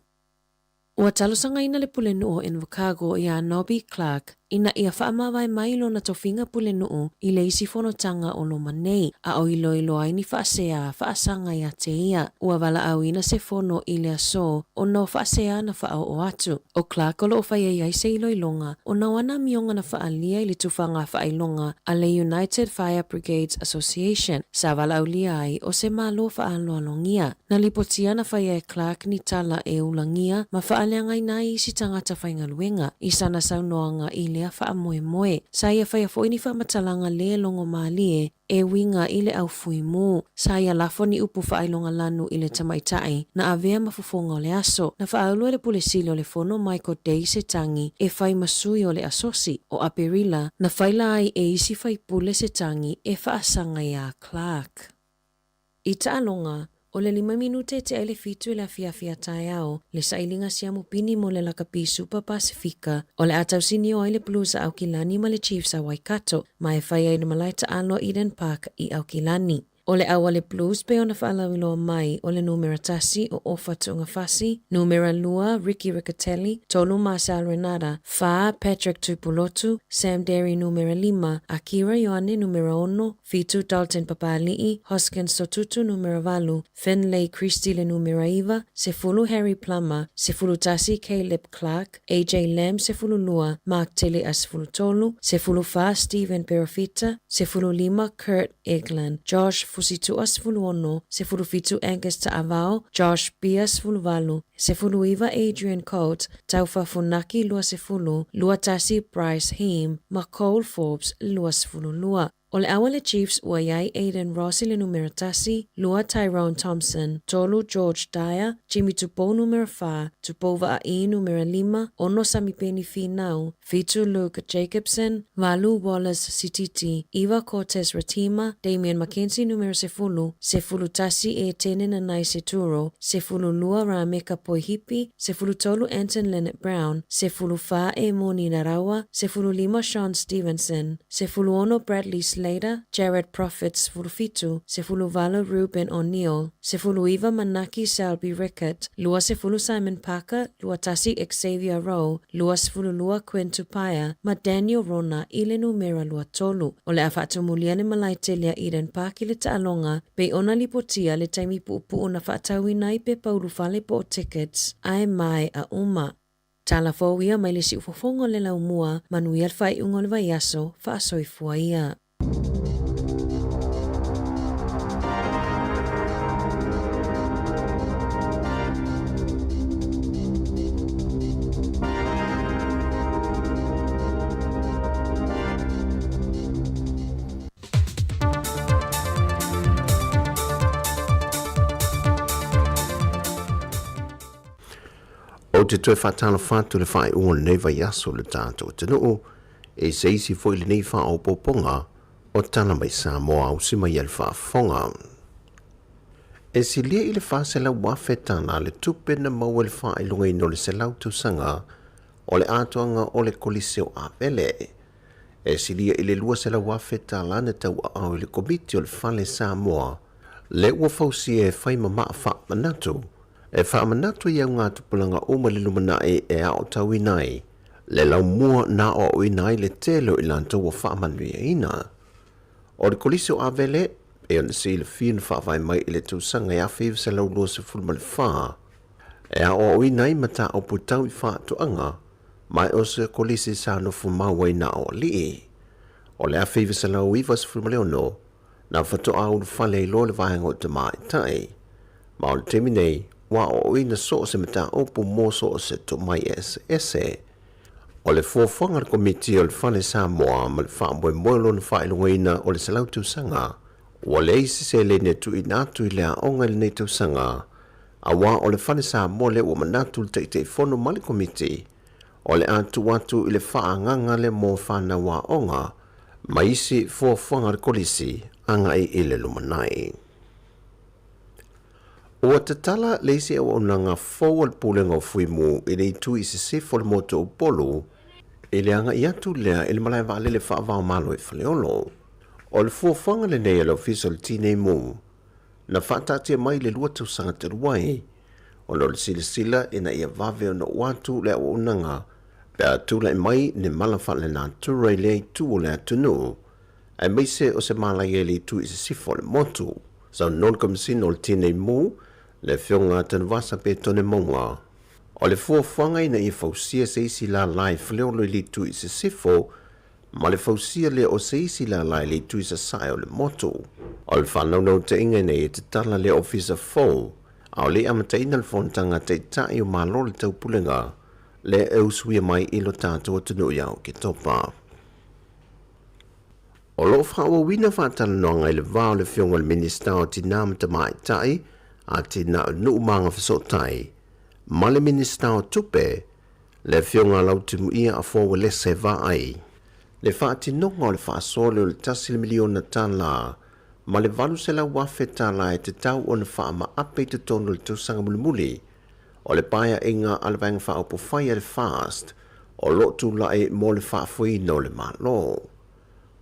Speaker 7: Ua talosagaina le pulenuu o Invercargill iā Nobby Clark ina ia faamavae mai lona tofiga pulenuu i le isi fonotaga o loma nei, a o iloilo ai ni faasea faasaga iā te ia. Ua valaauina se fono i le aso ona o faasea na faaoo atu. O Clark o lo o fai ai ai se iloiloga ona o ana amioga na faaalia i le tufaga faailoga a le United Fire Brigades Association sa valaaulia ai o se Malo faaaloalogia. Na lipotia na faia e Clark ni tala e ulagia ma faaleagaina ai isi tagata faigaluega i sana saunoaga i lea faamoemoe. Sa ia faia foi ni faamatalaga le logo malie e uiga i le au fuimu. Sa ia lafo ni upu faailoga lanu i le tamaitai na avea ma fofoga o le aso. Na faaulu e le Pule Sili o le Fono Michael Day se tagi e fai ma sui o le asosi o Aperila na faila ai e isi faipule se tagi e faasaga iā Clark. I taaloga, o le lima minute e tea i le fitu i le afiafi a taeao, le sailiga siamu pini mo le Lakapi Super Pasifika, o le a tausinio ai le Blues a Aukilani ma le Chiefs a Waikato, ma e fai ai le malae taalo Eden Park i Aukilani. O le au a le Blues pei ona faalauiloa mai o le numera tasi o Ofa Tu'ungafasi, numera lua Ricky Riccitelli, tolu Marcel Renata, fa Patrick Tuipulotu, Sam Darry numera lima, Akira Ioane numera ono, fitu Dalton Papali'i, Hoskins Sotutu numera valu, Finlay Christie le numera iva, sefulu Harry Plummer, 11 Caleb Clark, AJ Lam 12, Mark Tele'a 13, 14 Stephen Perofita, 15 Kurt Eglin, Josh Fusitu'a 16, 17 Angus Ta'avao, Josh Beer 18, 19 Adrian Coates, Taufa Funaki 20, 21 Bryce Heem ma Cole Forbes 22. O le au a le Chiefs ua i ai Aidan Ross i le numera tasi, lua Tyrone Thompson, tolu George Dyer, Jimmy Tupou numera fa, Tupou Vaa'i numera lima, ono Samipeni Finau, fitu Luke Jacobson, valu Wallace Sititi, iva Cortez Ratima, Damian McKenzie numera sefulu, 11 Etene Nanai Seturo, 12 Rameka Poihipi, 13 Anton Lienert-Brown, 14 Emoni Narawa, 15 Shaun Stevenson, 16 Bradley Slater, Jared Prophet 17, 18 Reuben O'Neill, 19 Manaaki Selby-Rickit, 20 Simon Parker, 21 Xavier Roe, 22 Quinn Tupaea, ma Daniel Rona i le numera 23. O le a faatumulia le malae tele a Eden Park i le taaloga, pei ona lipotia le taimi puupuu na faatauina ai pepa ulufale po o tickets, ae maea uma. Tala fou ia mai le siufofoga o le laumua, manuia le faaiuga o le vaiaso, faasoifua ia.
Speaker 6: Ou te toe faatalofa atu i le faaiuga o lenei vaiaso i le tatou atunuu, e se isi foi lenei faaopoopoga o Tala Mai Samoa ausi mai ai le faafofoga. E silia i le 400,000 tala le tupe na maua i le faailogaina o le 100 tausaga o le atoaga o le Kolisi o Avele. E silia i le 200,000 tala na tauaao i le Komiti o le Fale Samoa le ua fausia e fai ma maa faamanatu e faamanatu i augatupulaga uma i le lumanai e aotauina ai le laumua na aoaoina ai le tele o i latou ua faamanuiaina. O le Kolisi o Avele, e ona silafia na faavae mai i le tausaga e 1924, e aoaoina ai mataupu tau i faatoaga, ma o se kolisi sa nofo mau ai na o alii. O le 1996, na faatoa ulufale ai loa le vaega o tamaitai. Ma o le taimi nei, ua aoaoina so o se mataupu mo so o se tomai eseese. O le fuafuaga a le Komiti o le Fale Samoa ma le faamoemoe o lona faailogaina o le 100 tausaga, ua leai se seleni e tuuina atu i le aoga i lenei tausaga, auā o le Fale Samoa lea ua manatu le Taitaifono ma le Komiti o le a tuu atu i le faaagaga lea mo fanau aoga ma isi fuafuaga a le Kolisi agai i le lumanai. Ua tatala le isi auaunaga fou a le Pulega o Fuimu i le itu i sisifo o le motu o Upolu i le agai atu lea i le malae vaalele faava-o-Malo i Faleolo. O le fuafuaga lenei a le Ofisa o le Tinei Mu na faataatia mai i le 2 tausaga talu ai, ona o le silasila ina ia vave ona oo atu le auaunaga pe a tulai mai ni mala faalenatura i lea itu o le atunuu, aemaise o se malaia i le itu i sisifo o le motu. Saunoa le Komesina o le Tinei Mu, le Afioga a Tanuvasa Petone Mauga, o le fuafuaga ina ia fausia se isi lala e Faleolo i le itu i sisifo, ma le fausia lea o se isi lala i le itu i sasae o le motu. O le faanaunautaiga ina ia tatala lea ofisa fou, a o le i amataina le fonotaga a Taitai o Malo o le Taupulega lea e usuia mai i lo tatou atunuu ia Oketopa. O lo o faaauauina faatalanoaga i le va o le Afioga i le Minisita o Tinā ma Tamaitai, Atinae o Nuu ma Agafesootai, ma le Minisita o Tupe, Le Afioga a Lautimuia Afoa Uelese Vaai, le faatinoga o le faasoa lea o le tasi le miliona tala ma le 800,000 tala e tatau ona faamaape i totonu o le tausaga mulimuli o le paeaiga a le Vaega Faaupufai a le FAST o lo o tulai mo le faafoeina o le Malo.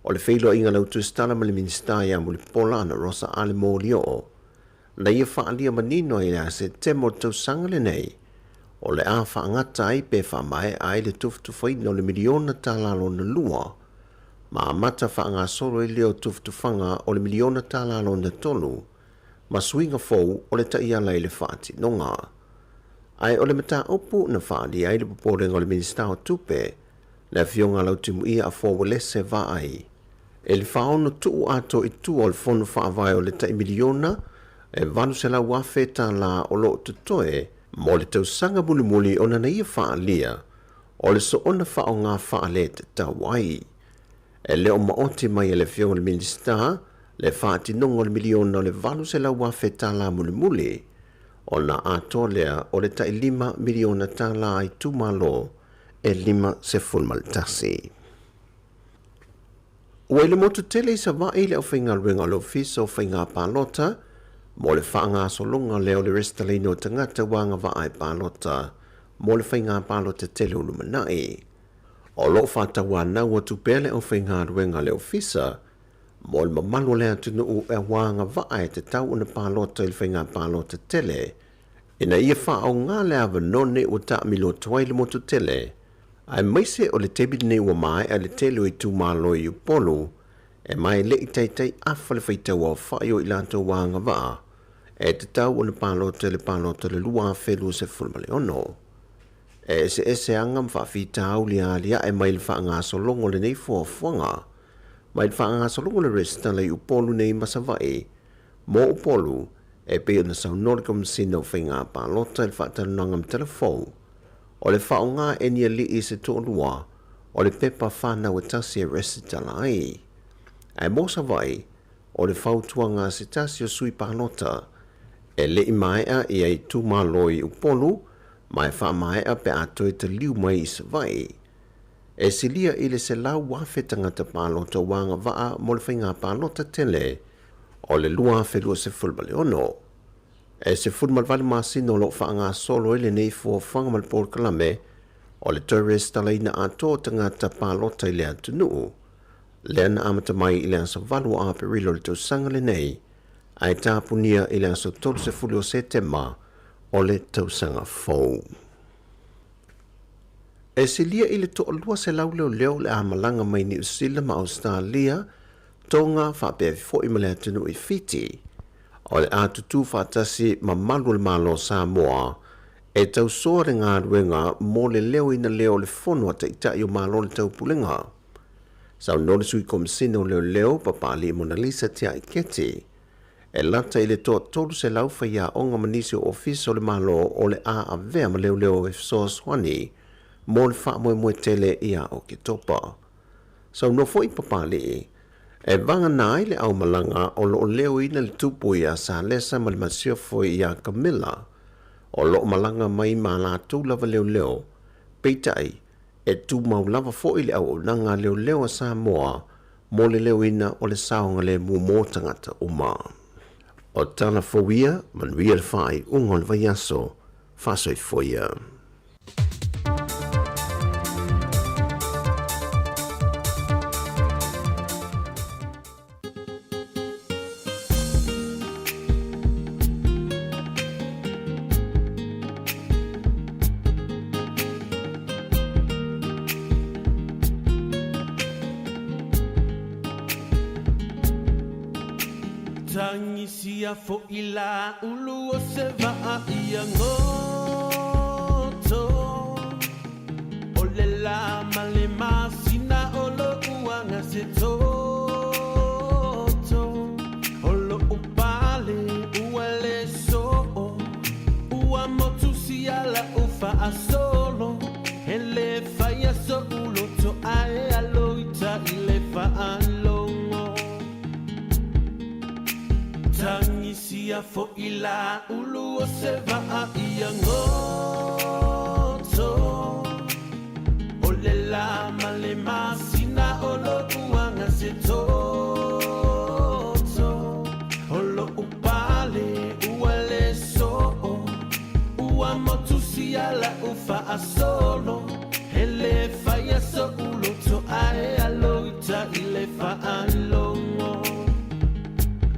Speaker 6: O le feiloaiga lautuistala ma le Minisita ia Mulipola Ana Rosa Ale Molioo na ia faaalia manino ai ia Setema o le tausaga lenei, o le a faagata ai pe faamaea ai le tufatufaina o le miliona tala lona lua, ma amata faagasolo ai lea o tufatufaga o le miliona tala lona tolu, ma suiga fou o le taiala i le faatinoga. Ae o le mataupu na faaalia ai le popolega o le Minisita o Tupe, le Afioga Lautimuia Afoa Uelese Vaai, e le faaono tuu atoa i tua o le Fono Faavae o le tai miliona e $800,000 tālā o loo totoe mo le tausaga mulimuli ona na ia faaalia o le soona faaaogā faale tatau ai. E le o maoti mai e le afioga i le Minisita le faatinoga o le miliona o le $800,000 tālā mulimuli ona atoa lea o le tai $5 miliona tālā i itumalo e 51. Ua i le motu tele i Savaii le aufaigaluega o le Ofisa o Faiga Palota mo le faagasologa lea o le resitalaina o tagata ua agavaa e palota mo le faiga palota tele o lumanai. O loo faatauanau atu pea le aufaigaluega a le Ofisa mo le mamalu o le atunuu e ua agavaa e tatau ona palota i le faiga palota tele ina ia faaaogā le avanoa nei ua taamilo atu ai le motu tele aemaise o le taimi lenei ua maea le tele o itumalo i Upolu e mai le'i taitai afa le faitau aofa'i o i latou ua agavaa e tatau ona palota i le palota o le 2026. E eseese aga ma faafitauli alia'e mai le faagasologa o lenei fuafuaga mai le faagasologa o le resitala i Upolu nei ma Savaii mo Upolu e pei ona saunoa le Komesina o Faiga Palota i le faatalanoaga ma Talafou o le faaaogā e ni alii se toalua o le pepa fanau e tasi e resitala ai. Ae mo Savaii, o le fautuaga a se tasi o sui palota e le'i maea ia itumalo i Upolu ma e faamaea pe a toe taliu mai i Savaii. E silia i le 100,000 tagata palota ua agavaa mo le faiga palota tele o le 2026. E 18 masina o loo faagasolo ai lenei fuafuaga ma le polokalame o le toe resitalaina atoa o tagata palota i le atunuu lea na amata mai i le aso 8 o Aperila o le tausaga lenei ae tapunia i le aso 30 o Setema o le tausaga fou. E silia i le 200 leoleo o le a malaga mai Niu Sila ma Ausetalia, Tonga faapea foi ma le atunuu i Fiti, o le a tutū faatasi ma malu o le Malo o Samoa e tausoa le galuega mo le leoina lea o le Fono a Taitai o Malo o le Taupulega. Saunoa le Sui Komesina o Leoleo, Papalii Monalisa Tiaiketi, e lata i le toa-300 faiaoga ma nisi o ofisa o le Malo o le a avea ma leoleo e fesoasoani mo le faamoemoe tele ia Oketopa. Saunoa foi Papalii, e vagana ai le aumalaga o loo leoina le tupu iā Salesa ma le masiofo iā Kamila o loo malaga mai ma latou lava leoleo, peitai e tumau lava foi le auaunaga a leoleo a Samoa mo le leoina o le saogalemu mo tagata uma. O tala fou ia, manuia le faaiuga o le vaiaso, faasoifua ia.
Speaker 11: Tagisia fo'i la ulu o se vaa ia goto O le la ma le masina o lo'u aga se toto O lo'u pale ua le soo Ua motusia la'u faasolo E le faia so'u loto ae alo ita i le faalogo Tagisia fo'i la ulu o se vaa ia goto O le la ma le masina o lo'u aga se toto O lo'u pale ua le soo Ua motusia la'u faasolo E le faia so'u loto ae alo ita i le faalogo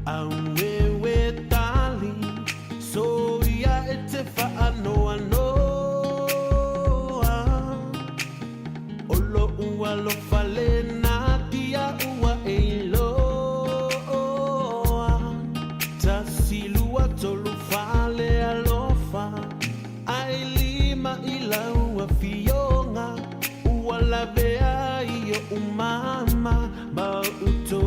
Speaker 11: Aueue tali soia e te faanoanoa O lo'u alofa lena tia ua e iloa Tasi lua tolu fa le alofa Ae lima i lau afioga Ua lavea ai o'u mama Ma utou.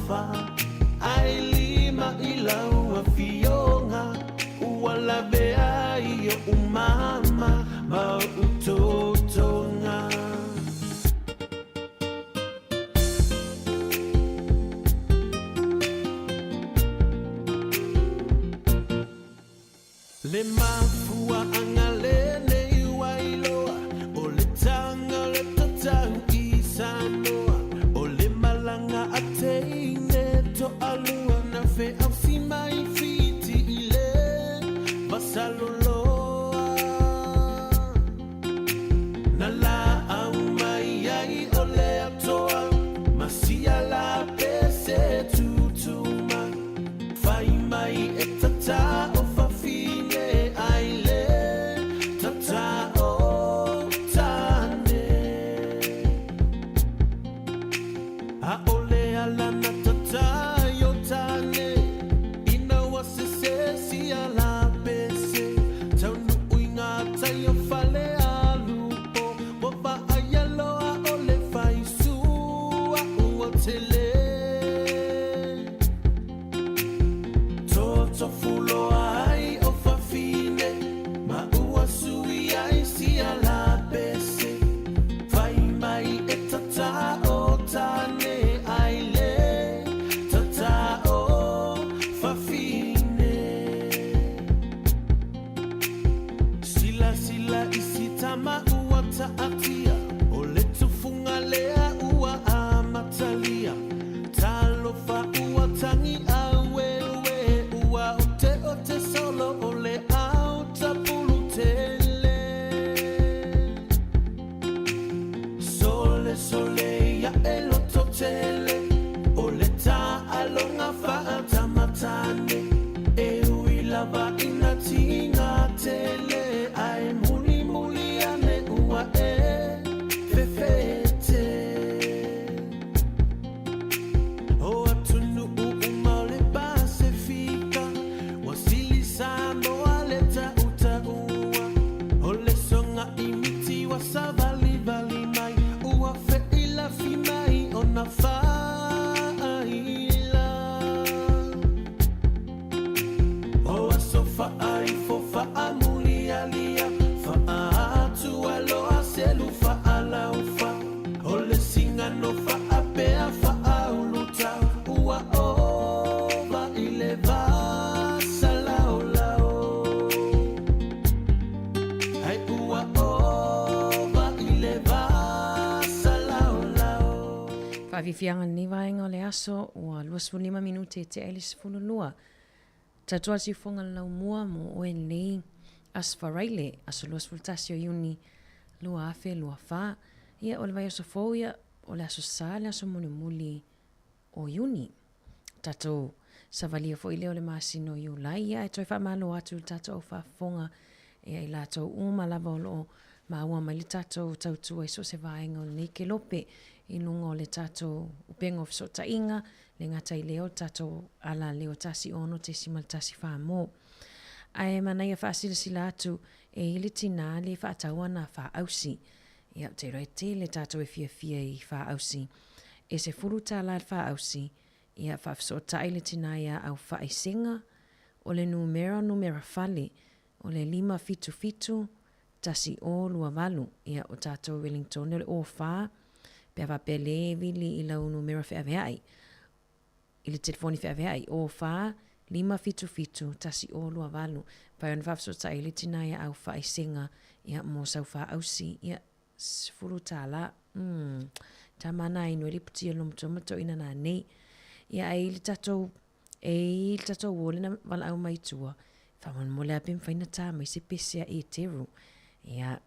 Speaker 11: alofa Ae lima i lau afioga Ua lavea ai oʻu mama ma oʻu tootoga. Le mafuaaga lenei ua iloa O le taga o le tatau i Samoa O le malaga a teine toalua Na feausi mai Fiti i le Vasaloloa Na laau mai ai o le atoa Ma sia la pese tutu mai Fai mai e tatao fafine ai le tatao tane Aʻole ala na tatā i o tane Ina ua sese sia la pese Taunuu i ngā tai o Falealupo Ua vaaia loa o le faisua ua tele Totofuloa ai o fafine Ma ua sui ai sia la pese Fai mai e tatao tane ai le tatao fafine Silasila i si tama ua taatia O le tufuga lea ua amatalia Talofa ua tagi aueue Ua oteote solo o le ao tapulu tele Sole sole ia e loto tele O le taaloga faatamatane E ui lava ina tiga tele Ae mulimuli ane ua e fefete O atunuu uma o le Pasefika Ua sili Samoa le tautaua O le soga i miti ua savalivali mai Ua feilafi mai ona faila O aso faaifo faamulialia Faaatualoa selu faalaufa O le sigano faapea faaulutau Ua ova i le vasalaolao Ai ua ova i le vasalaolao.
Speaker 7: Faafiafiaga lenei vaega o le aso, ua 25 minute e tea i le 12. Tatua siufoga le laumua mo oe lenei Aso Faraile, aso 21 o Iuni 2024. Ia, o le vaiaso fou ia, o le aso Sa le aso mulimuli o Iuni. Tatou savalia foi lea o le masina o Iulai, ia ae toe faamalo atu i le tatou au faafofoga ia i latou uma lava o loo maua mai le tatou tautua i so o se vaega o lenei kelope i luga o le tatou upega o fesootaiga, le gata i lea o le tatou ala leo 16.14 mo. Ae manaia faasilasila atu e i le tinā le faatau ana faaausi. Ia, ou te iloa e tele tatou e fiafia i faaausi. E $10 le faaausi, ia faafesootai le tinā iā au faaisega, o le numera numera fale, o le 577 1028. Ia, o tatou i Wellington, o le 04, pe a faapea lē vili i lau numera feaveai, i le telefoni feaveai, 04 577 1028. Pai ona faafesootai ai le tinā iā au faaisega, ia, mo sau faaausi, ia, $10. Umm. Tama ana ai no le puti o lomotoa ma toina nā nei. Ia ai le tatou, e i le tatou uo lena valaau mai tua, faamolemole a pe mafai na tā mai se pese a Eteru. Ia,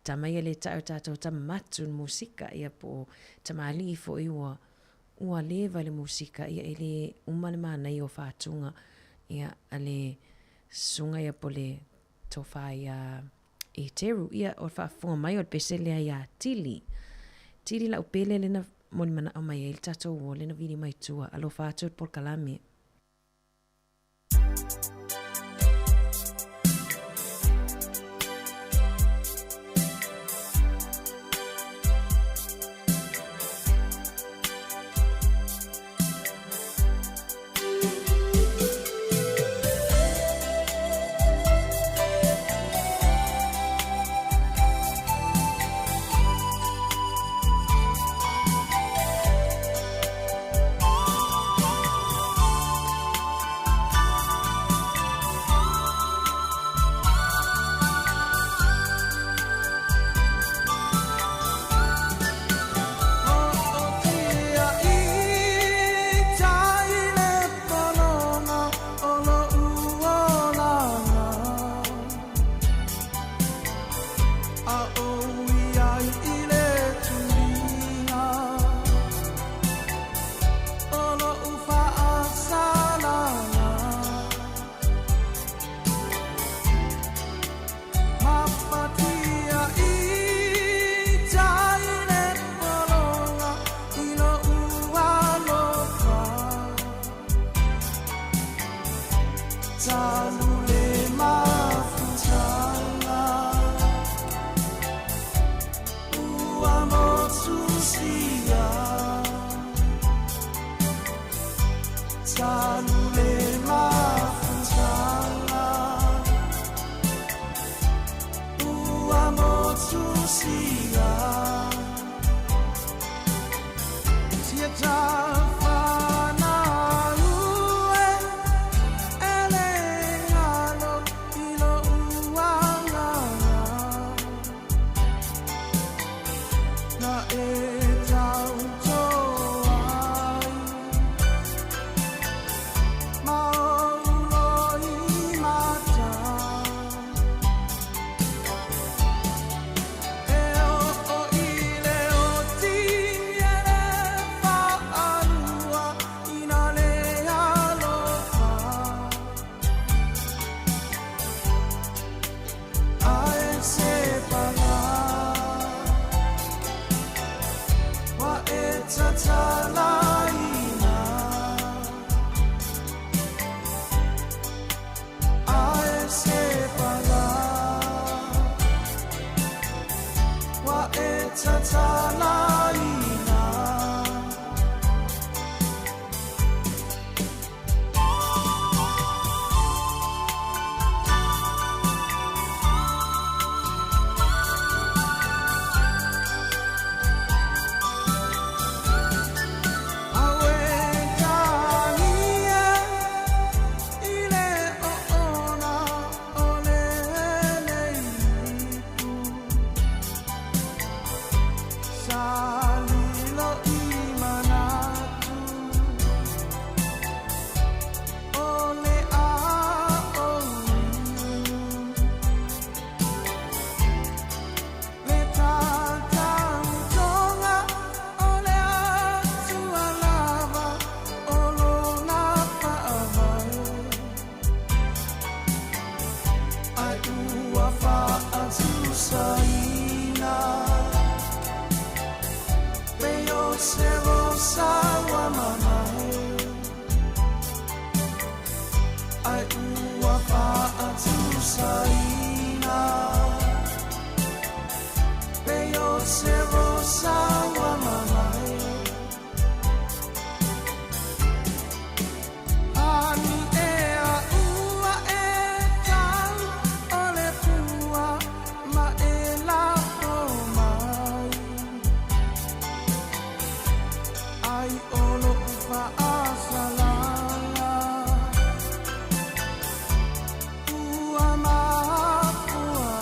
Speaker 7: tama ia le tae o tatou tama matu le musika, ia po o tamalii foi ua, ua leva le musika, ia e le uma le manaia o faatuga, ia, a le susuga ia po le tofa ia Eteru, ia, o le faafofoga mai o le pese lea iā Tili. Tili lau pele lena molimanao mai ai le tatou uo lena vili mai tua. Alofa atu i le polokalame.
Speaker 5: Talu le mafutaga Ua motusia Tia tafana ue Ele ngalo ilo uanganga Na e tauto ai Maulo i mata E o i le o tini e whaalua Ina le alofa Ae se pala Wa e tatalaina Ae se pala Wa e tatalaina. Awe tania i le oona o lenei ipu Sa lilo i manatu o le a o Le tatautoga o le atua lava o lona faavae Ai ua faatusaina Pei o se rosa ua mamae Ai ua faatusaina Pei o se rosa ua mamae Ani ea ua e tau o le pua ma e lafo mai Ai o lou faasalaga Ua mafua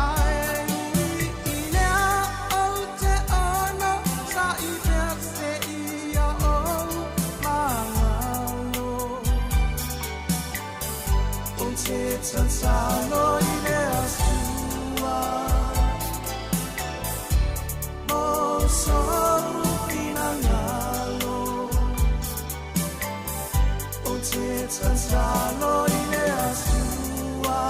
Speaker 5: ai Ae ui i lea ou te ono sa'i pea seia ou magalo Ou te tatalo i le Atua Mo sou finagalo Ou te tatalo i le Atua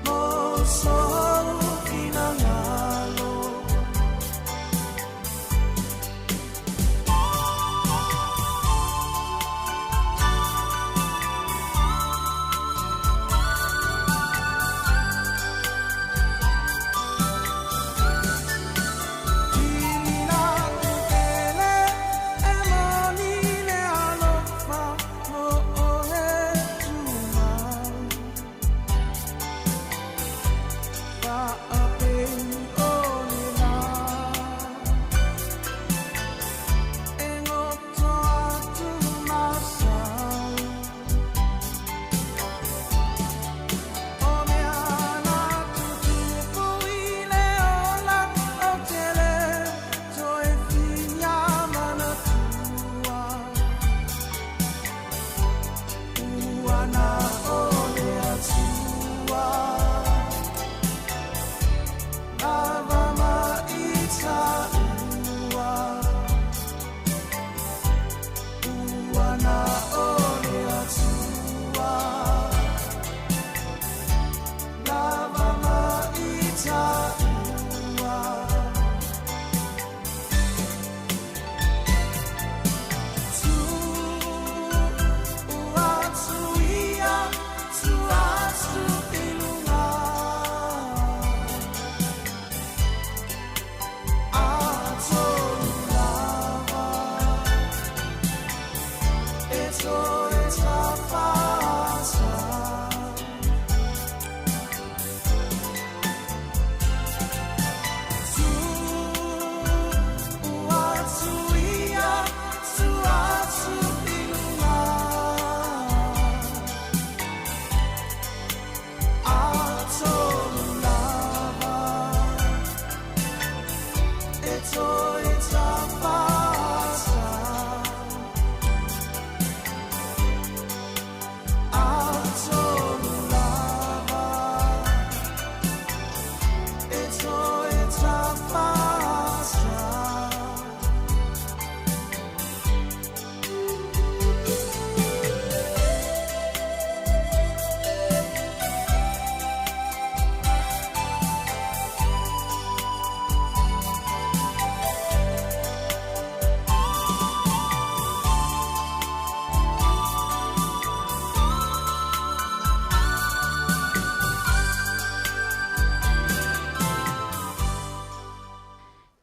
Speaker 5: Mo sou finagalo. Tilina ele e moni le alofa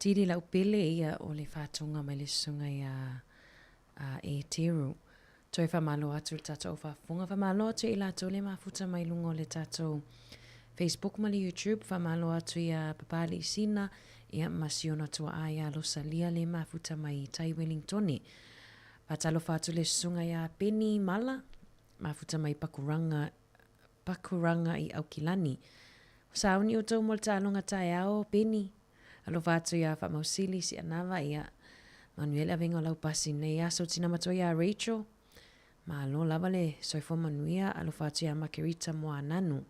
Speaker 7: Tili lau pele ia o le faatoga mai le susuga ia a Eteru. Toe faamalo atu i le tatou au faafofoga. Faamalo atu ia i latou le mafuta mai luga o le tatou Facebook ma le YouTube. Faamalo atu ia Papali'i Sina ia ma Siona Tua'a ia Losalia le mafuta mai tai Wellingtone. Faatalofa atu le susuga ia Peni Mala, mafuta mai Pakuranga, Pakuranga i Aukilani. Sauni outou mo le taaloga taeao, Peni. Alofa atu iā Faamausili Sianava, ia manuia le avega o lau pasi i lenei aso. Tina matua iā Rachel, malo lava le soifua manuia. Alofa atu iā Makerita Moananu.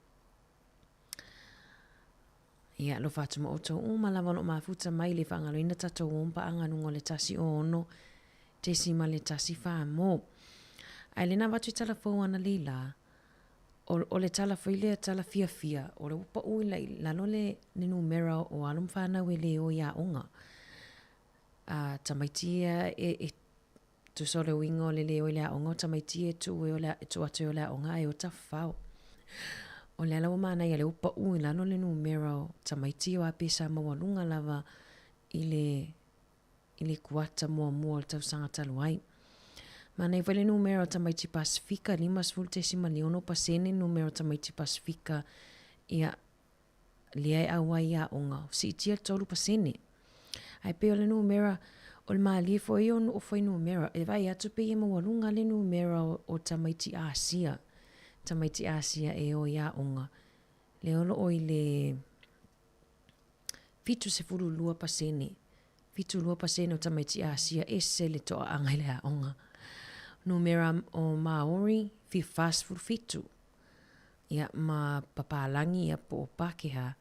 Speaker 7: Ia, alofa atu ma outou uma lava o lo o mafuta mai le faagaloina tatou o paaga luga o le 106 tesima le 14 mo. Ae le na avatu i tala fou ana leila, O, o le tala foi lea tala fiafia, o le ua pau i lalo le, le numera o alo ma whanau e le o i aoga. A tamaiti ia e, e tusa o le uiga o le le o i le aoga, o tamaiti e tuu e o le, tuu atu e o le aoga ae o tafafao. O le ala ua manaia lea ua pau i lalo le numera o tamaiti o apesa maualuga lava i le i le kuata muamua o le tausaga talu ai. Manaia foi le numera o tamaiti Pasifika, 50.6% numera o tamaiti Pasifika ia lea e auai i aoga, siitia le 3%. Ae pei o le numera, o le malie foi ia o nuu fuainumera, e vaai atu pei e maualuga le numera o, o tamaiti Asia, tamaiti Asia e o i aoga, lea o lo o i le 72%, 72% o tamaiti Asia ese le toaaga i le aoga. Numera o Māori, 47. Ia, ma papalagi ia po o Pākehā,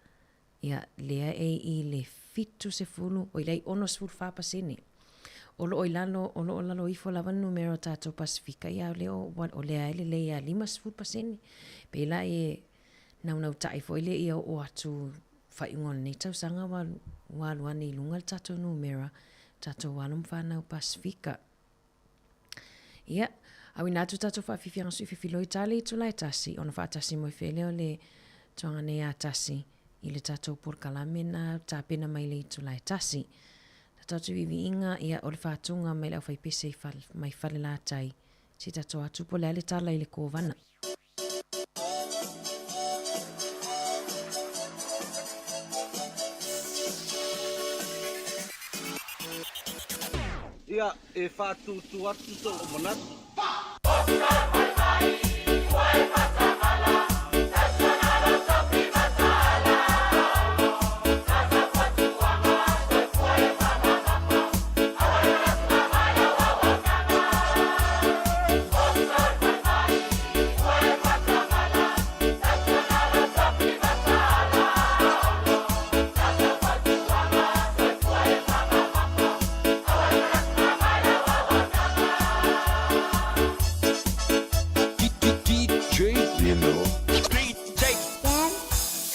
Speaker 7: ia, lea e i le 70, oi leai, 64%. O loo i lalo, o loo lalo ifo lava le numera o tatou Pasifika, ia o lea o, o lea e lelei ia 50%. Pei la e naunautai foi lea ia oo atu faaiuga o lenei tausaga ua, ua alu ane i luga le tatou numera, tatou alo ma fanau Pasifika. Ia, auina atu tatou faafiafiaga sui fifiloi tale i tula e tasi, ona faatasi mo i lea o le tuaga nei a tasi i le tatou polokalame na tapena mai le itula e tasi. Tatou atu viviiga, ia, o le faatuga mai le aufaipese i fale, mai Falelatai. Se tatou atu po o le a le tala i le kovana.
Speaker 15: Ia, e faatūtū atu sou manatu.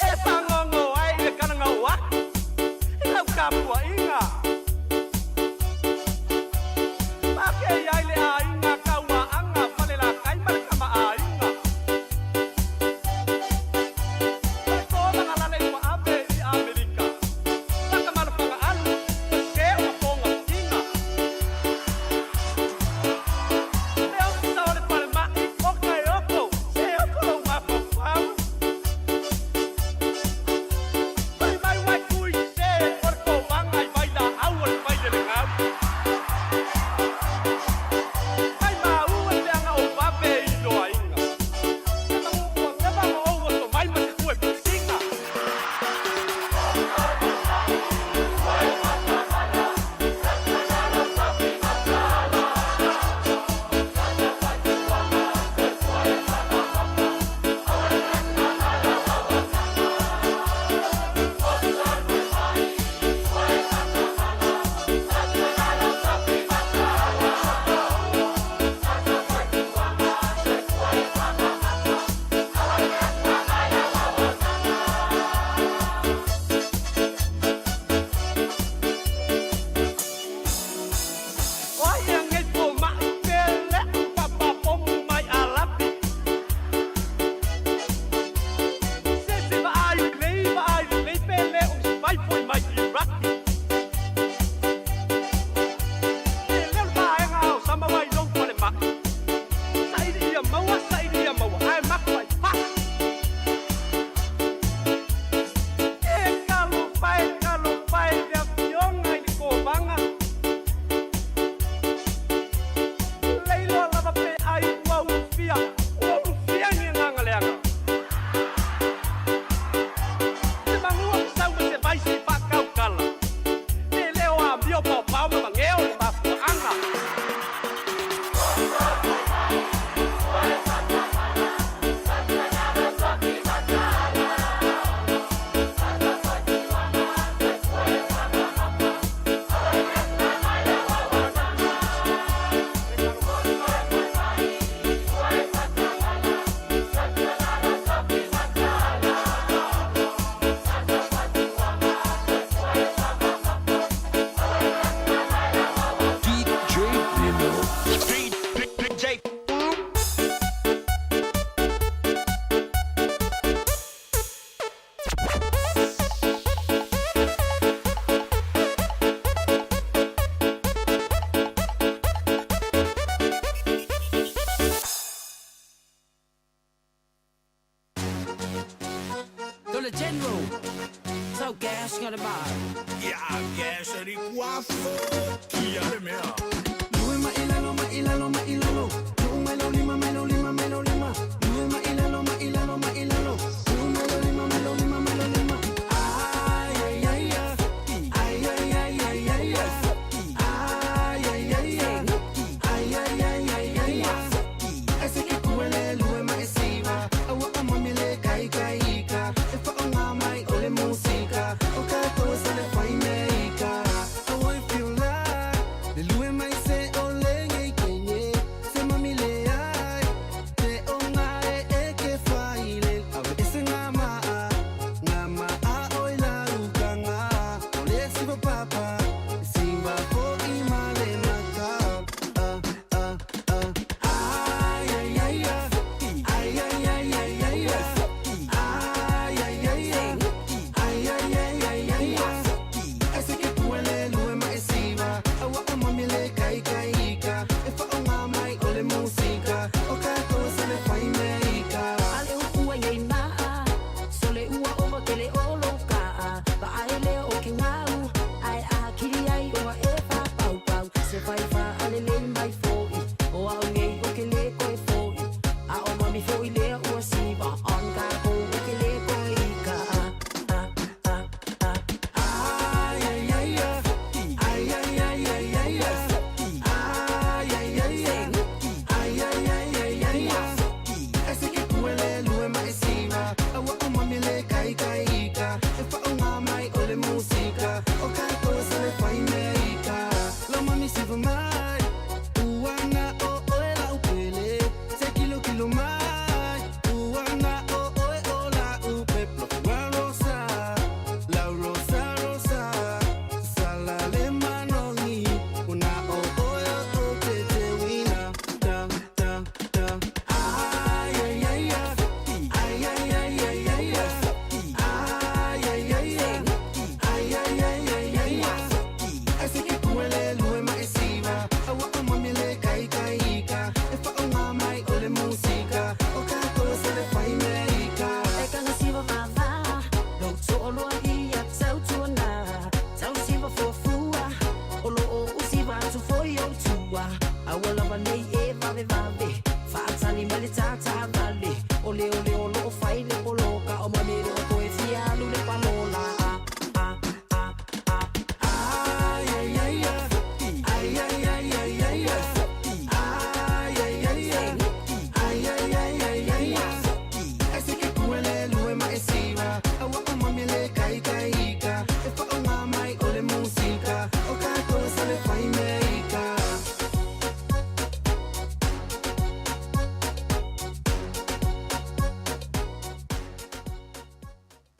Speaker 15: E fagogo ai le kalagau aku i lau tapuaiga. Pakei ai le aiga Kauaaga Falelatai ma le Tamaaiga. O le tolaga lale ua ave i Amerika, Takamalo Fagaalu, ma ke o Mapoga Tiga. Le ofisa o le falemai o Kaeoko, se oko lou mafaufau. Fai mai uai kui se o le kovaga i Vailaau.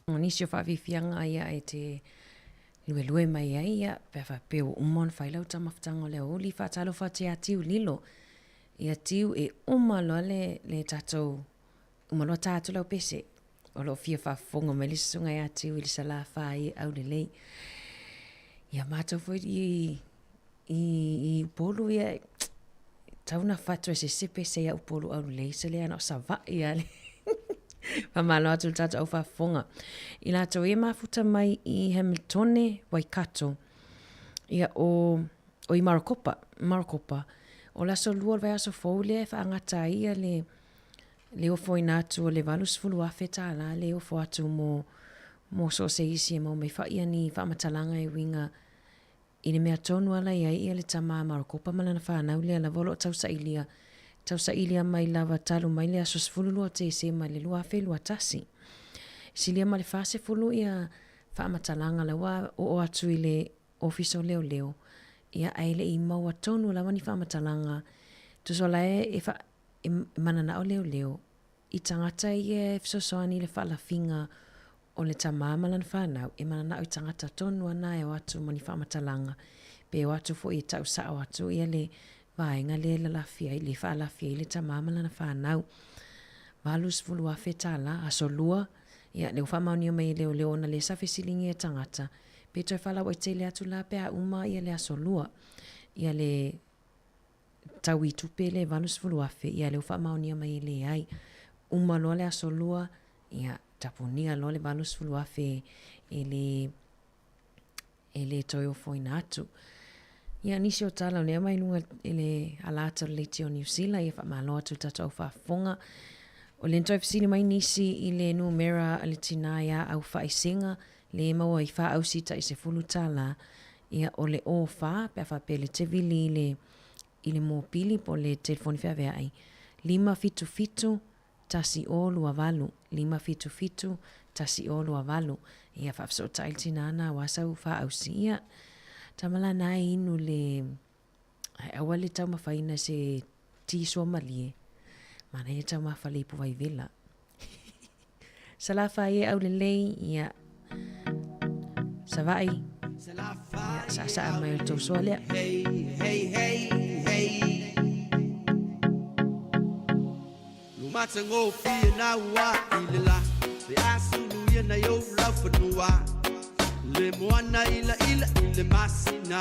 Speaker 7: O nisi o faafiafiaga ia e te luelue mai ai ia pe a faapea ua uma ona fai lau taumafataga o le aoauli faatalofa atu ia Tiu Lilo. Ia Tiu e uma loa le le tatou uma loa ta atu lau pese. O lo o fia faafofoga mai le susuga ia Tiu i le Salafai aulelei. Ia matou foi i i i Upolu ia tau na fatu e se se pese ia Upolu aulelei se lea na o Savaii a le Faamalo atu le tatou au faafofoga. I latou e mafuta mai i Hamiltone, Waikato. Ia o o i Marokopa, Marokopa. O le aso lua o le vaiaso fou lea e faagata ai ia le le ofoina atu o le $80,000 le ofo atu mo mo so o se isi e maua mai fa'i ia ni faamatalaga e uiga i le mea tonu ala i ai ia le tama a Marokopa ma lana fanau lea lava o lo o tausailia tausailia mai lava talu mai le aso 12 o Tesema i le 2021. Silia ma le 40 ia faamatalaga la ua oo atu i le Ofisa o Leoleo, ia ae le i maua tonu lava ni faamatalaga tusa o la e, e, fa, e mananao leoleo i tagata ia e fesoasoani i le faalafiga o le tamā ma lana fanau, e mananao i tagata tonu ana e o atu ma ni faamatalaga, pe o atu foi e tau sao atu ia le vaega lea e lalafia ai, le faalafia ai le tamā ma lana fanau. $80,000, aso lua, ia lea ua faamaonia mai e leoleo ona lea sa fesiligia e tagata, pe toe faalauaitele atu la pe a uma ia le aso lua, ia le tau i tupe le 80,000, ia lea ua faamaonia mai e leai. Uma loa le aso lua, ia tapunia loa le 80,000 e le e lē toe ofoina atu. Ia, nisi o tala o lea mai luga i le ala ata o le leitio o Niu Sila, ia faamalo atu i le tatou au faafofoga. O lea na toe fesili mai nisi i le numera a le tinā iā au faaisega, le maua i faausi tai $10, ia o le 04 pe a faapea le te vili i le i le mopili po o le telefoni feaveai, 577 1028, 577 1028. Ia faafesootai le tinā na aua sau faausi. Ia, tama la na e inu le, ae aua le taumafaina se ti suamalie. Manaia taumafa le ipu vaivela. Salafa ai e aulelei, ia, Savaii, ia, saasaa mai o le tou soa lea.
Speaker 11: Hey, hey, hey, hey. Lumatagofie na ua i le la Pe a sulu ia nai ou laufanua Le moana ila ila i le masina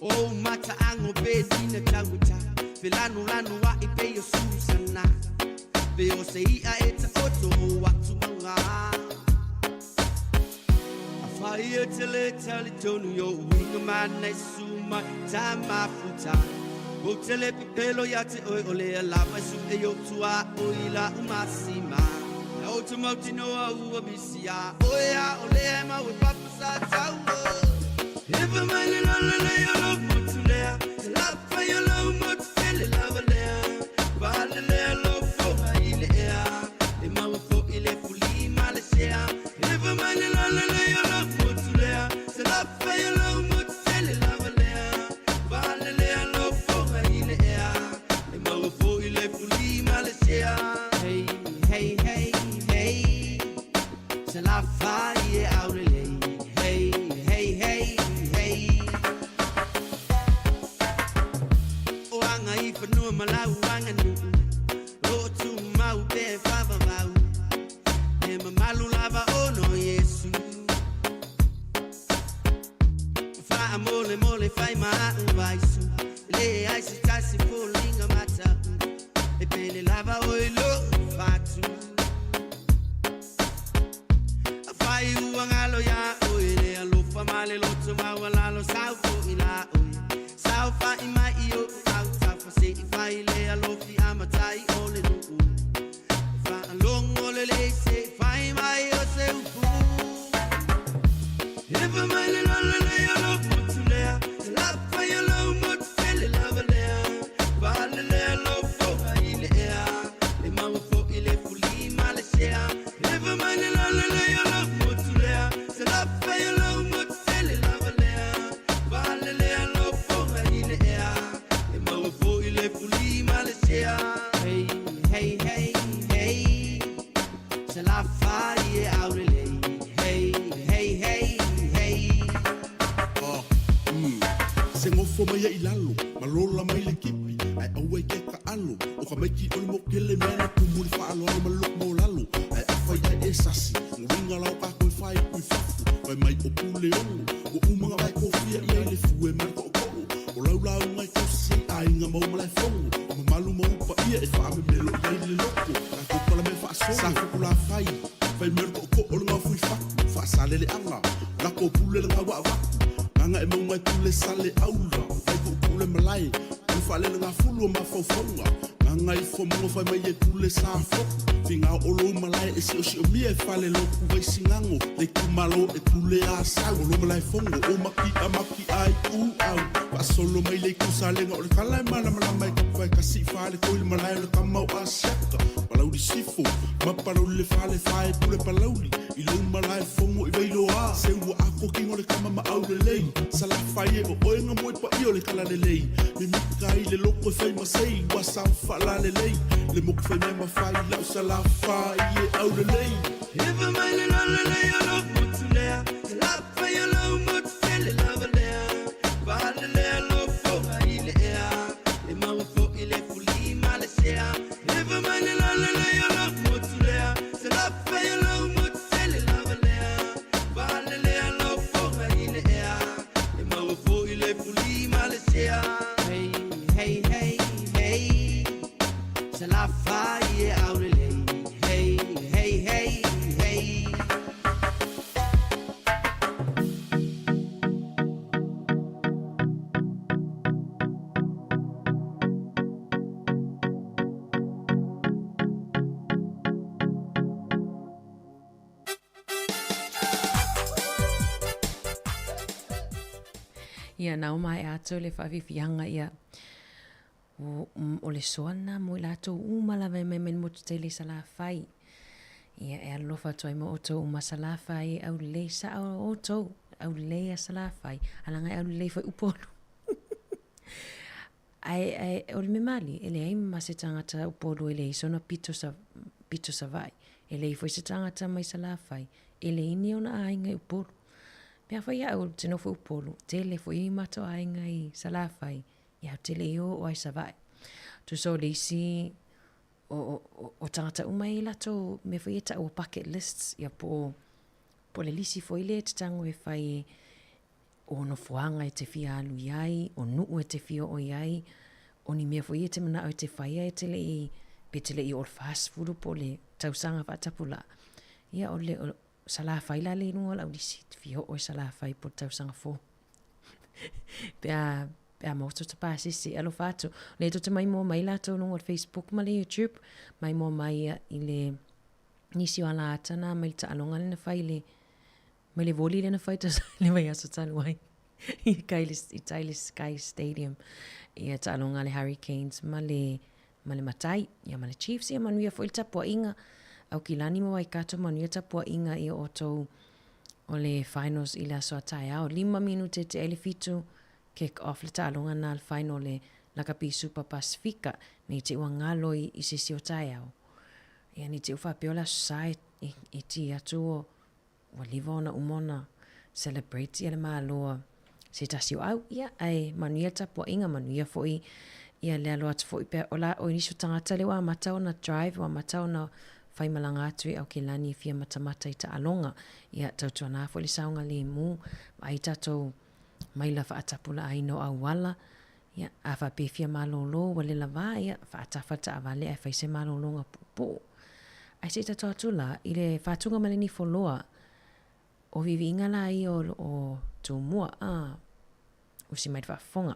Speaker 11: O mataago pe tina tauata Fe lanu lanu ai pe o Susana Pe o se ia e taoto o atu mauga Afai e te le talitonu i ou uiga mana e susu mai tamafuta Ou te le pepelo ia te oe o lea lava e suʻe i ou tuaoi lau masima Ia ou te mautinoa ua misi ia oe a o lea e mau e papa sa taua Ewa mai le lolo lei o lou motu lea Te lapa i o lou motu tele lava lea Pale lea lou foga i le ea E maua foi le fuli ma le sea Ewa mai le lolo lei o lou motu lea Te lapa i o lou motu tele lava lea Pale lea lou foga i le ea E maua foi le fuli ma le sea Hey, hey, hey, hey Salafai e aulelei Hey, hey, hey, hey O aga i fanua ma lau aganuu O lo o tumau pea e faavavau E mamalu lava ona o Iesu Faamolemole fai ma a'u vaisu E leai se tasi foliga mata'u E pele lava oe i lo'u fatu Afai ua galo iā oe le alofa ma le loto maualalo Sau fo'i la oe Saofa'i mai i o'u autafa Se i fai le alofi a matai o le nu'u Faalogo lelei se i fai mai o se upu Ewa mai le lolo lei o lou motu lea Te lapa i o lou motu tele lava lea Pale lea lou foga i le ea E maua fo'i le fuli ma le sea Ewa mai le lolo lei o lou motu lea Te lapa i o lou motu tele lava lea Pale lea lou foga i le ea E maua fo'i le fuli ma le sea Hey, hey, hey, hey Salafai e aulelei Hey, hey, hey, hey
Speaker 16: Ah, mm. Se gofo mai ai i lalo, ma lola mai le kipi, ae aua i ke kaʻalo, o ka maiki o le mokele mea na kumu i le faaaloalo ma le loko maualalo, ae afai ae e sasi, uiga la o kākou e fāipu i fafo, fai mai o Puleono, ua uma na vae kofia ia i le fue ma le toʻotoʻo, o lau lauga e tausi ai aiga ma ou malaefono, o mamalu ma ou paia e faamemelo i ai le loko, tatou palamea faasolo, sa fukula fai, fai mai o le toʻotoʻo o le gaofui fatu, faasaleleaga, lako pule le gaua avatu, gaga e mauga e pule sale aula, vai puupuu le malae, o le faalele gafulu o mafaufauga, gaga ifo mogo fai mai e pule sa foku, figao o lou malae e siosiomia e fale loku vai sigago, le itumalo e pule a sau, o lou malaefono o maki'a maki'a i u au, faasolo mai le itu salega o le kala e malamalama e kapu faekasi i fale koi le malae o le kama o Asiata, Palauli Sifo, ma Palauli le fale fae pule Palauli, i lou malaefono i Vailoa, se ua ako kingo le kama ma aulelei, Salafai e o oe nga moe paia o le kala lelei, mimika ai le loko e fai ma sei, ua sao faalalelei, le moku fai mea ma fai lau Salafai e aulelei.
Speaker 11: Ewa mai le lolo lei o lou motu lea Te lapa i o lou motu tele lava lea Pale lea lou foga i le ea E maua fo'i le fuli ma le sea Ewa mai le lolo lei o lou motu lea Te lapa i o lou motu tele lava lea Pale lea lou foga i le ea E maua fo'i le fuli ma le sea Hey, hey, hey, hey Salafai e aulelei Hey, hey, hey, hey.
Speaker 7: Ia, na ua maea atu le faafiafiaga, ia, o le soa lena mo i latou uma lava e mai mai le motu tele i Salafai. Ia, e alolofa atu ai ma outou uma Salafai, aulelei sao outou, aulelei a Salafai, alaga e aulelei foi Upolu. Ae, ae o le mea malie, e leai ma se tagata Upolu e leai sona pito, sa, pito Savaii. E leai foi se tagata mai Salafai, e leai ni ona aiga i Upolu. Pe afai au ou te nofo i Upolu, tele foi matou aiga i Salafai, ia ou te le i oo ai Savaii. Tusa o le isi o, o, o tagata uma e i latou mea foi e taua bucket lists, ia po o, po o le lisi foi lea e te tago e fai e, o nofoaga e te fia alu i ai, o nuu e te fia oo i ai, o ni mea foi e te manao e te faia e te le i, pe te le i oo i le 40 po o le tausaga faatapulaa. Ia o le, o Salafai la le i luga o lau lisi, te fia oo i Salafai po o le tausaga fou. Pe a, pe a maua tota pasese, alofa atu. O lea tou te maimoa mai latou i luga o le Facebook ma le YouTube, maimoa mai ia i le nisi o alaata na mai le taaloga lea na fai i le, mai le voli lea na fai i le vaiaso talu ai i kai le, i tai le Sky Stadium. Ia taaloga a le Hurricanes ma le, ma le Matai, ia ma le Chiefs, ia manuia foi le tapuaiga. Aukilani ma Waikato, manuia tapuaiga ia outou o le finals i le aso a taeao. 5 minute e tea i le 7, kick off le taaloga na le final le Lakapi Super Pasifika. Nei te ua galo i, i se isi o taeao. Ia nei te ua faapea o le aso sa e, e, e ti atu o Ua leva ona uma ona celebrate ia le Malo a se tasi o au, ia, ae manuia le tapuaiga, manuia foi ia le alo atu foi pea, o la, o nisi o tagata lea ua amata ona drive, ua amata ona faimalaga atu i Aokelani e fia matamata i taaloga. Ia, tautuana foi le saogalemu, vaai tatou maila faatapulaaina o auala, ia, a faapea e fia malolo ua le lava, ia, faatafa le taavale ae fai se malologa puupuu. Ae se i tatou atu la i le faatuga ma le nifoloa, o viiviiga la ia o lo o Tumua, a, usi mai le faafofoga.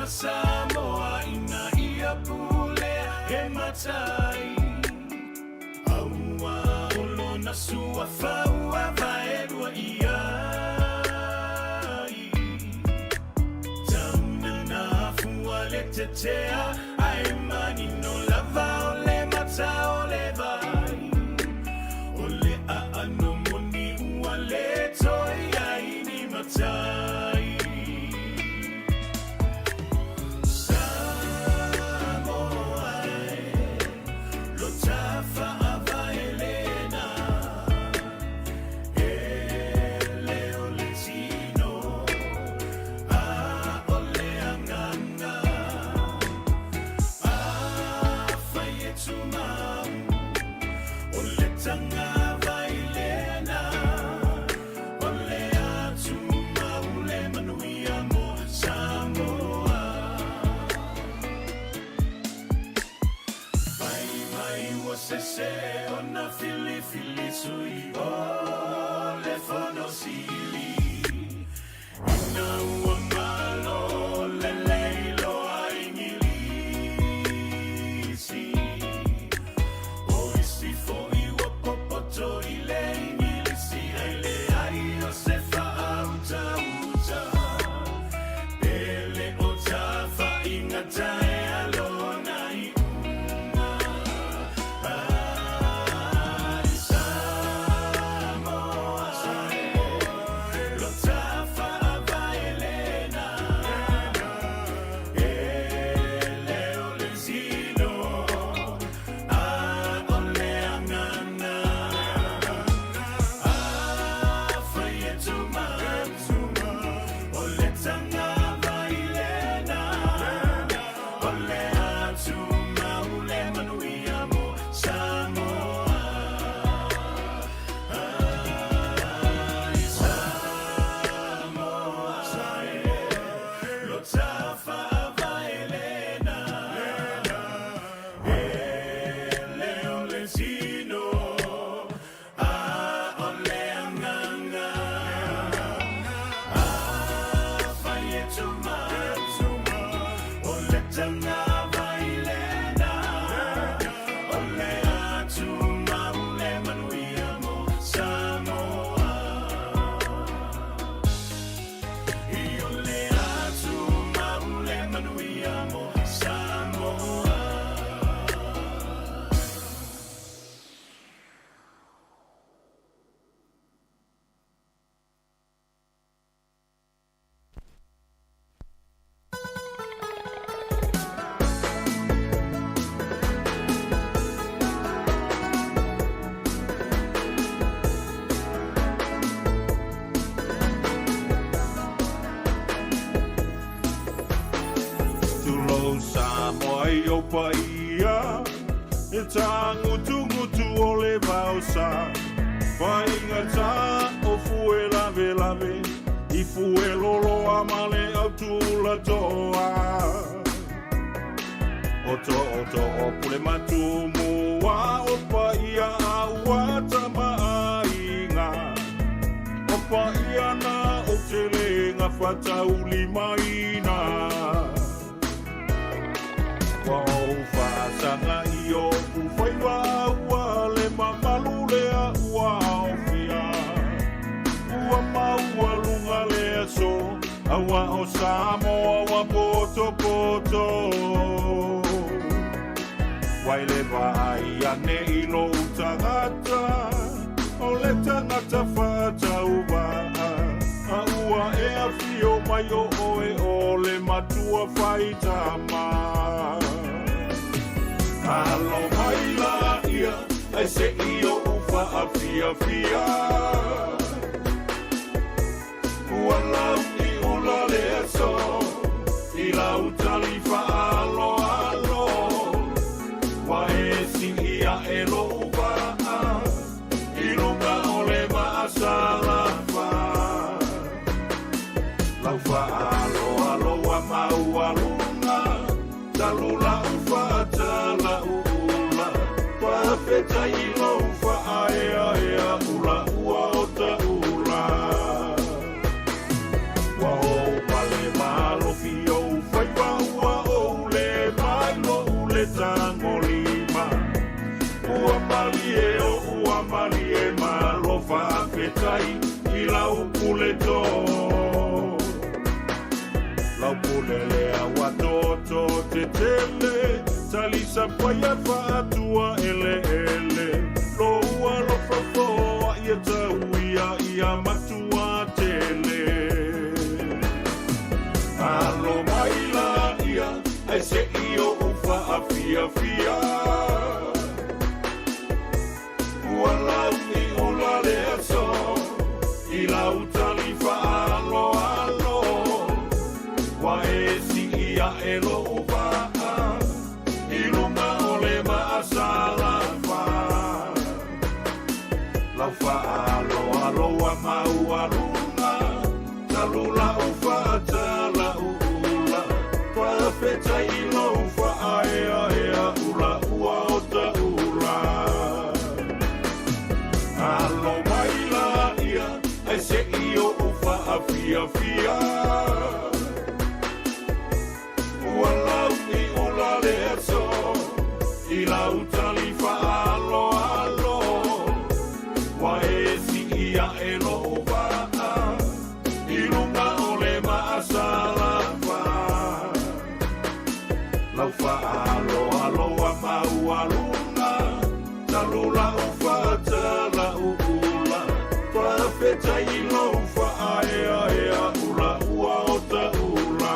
Speaker 11: ma Samoa ina ia pulea e matai. Aua o lona suafa ua vaelua i ai. Tauna afua le tetea ae manino lava o le mata o le vai. O le aano moni ua le toe i ai ni matai. Samoa e, lo tafa avae lena. E le o le tino, a o le agaga. Afai e tumau, o le tagavai lena. O le atumau le manuia mo Samoa. Fai mai ua sese ona filifili sui o le Fono Sili. Ina ua malo lelei loa Igilisi. O isi foi ua popoto i le Igilisi ai leai o se faautauta. Pe le o tafa'iga taea lona iuga. Ai Samoa e, lo tafaavae lena. E le o le tino, a o le agaga. Afai e tumau, o le tagavai lena. O le atumau le manuia mo Samoa. Ai Samoa e, lo tafaavae lena. E le o le tino, a o le agaga. Afai e tumau, o le tagavai lena. O le atumau le manuia mo Samoa. I o le atumau le manuia mo Samoa.
Speaker 16: Tulou Samoa i ou paia, e tāgutugutu o le vaosa. Faigata o fue lavelave, i fue loloa ma le autulatoa. O to o to o pule matumua o paia a ua tamaaiga. O paia na o te le gafataulimaina. Ua ou faasaga i oʻu faiva ua le mamalu lea ua aofia. Ua maualuga le aso, auā o Samoa ua potopoto. Ua i le vaai ane i lou tagata, o le tagata faatauvaa. A ua e afio mai o oe o le matua faitama. Alo mai laia, ae se'i o'u faafiafia. Ua lauiula le aso, i lau tali faaaloalo. Ua e si'i aʻe lo'u vaa, i luga o le vaa salafa. Lau faaaloalo ua maualuga, talu la'u faatalauula. Faafetai i lou faaeaea ula ua o taula. Ua ou pale malofi ou faiva.
Speaker 11: Faafetai i lau pule to. Lau pule lea ua toto tetele, talisa paia faatua eleele. Lo ua lofafoa ia tauia ia matua tele. Alo mai la ia, ai se i o ufaafiafia. Ua lau i ula le aso, i lau tali faaloalo. Ua e si ia e lo uvaa, i lunga o le maasalafa. Lau faaloalo wa maualuna, talula ufaatala uula. Faafetai i lou faaeaea ula ua o taula. Alo mai la ia, ai se i o ufaafiafia. Ua lau i ula le aso, i lau tali faaloalo. Ua e si ia e lo uvaa, i lunga o le maasalafa. Lau faaloalo wa maualuna, talula ufaatala uula. Faafetai i lou faaeaea ula ua o taula.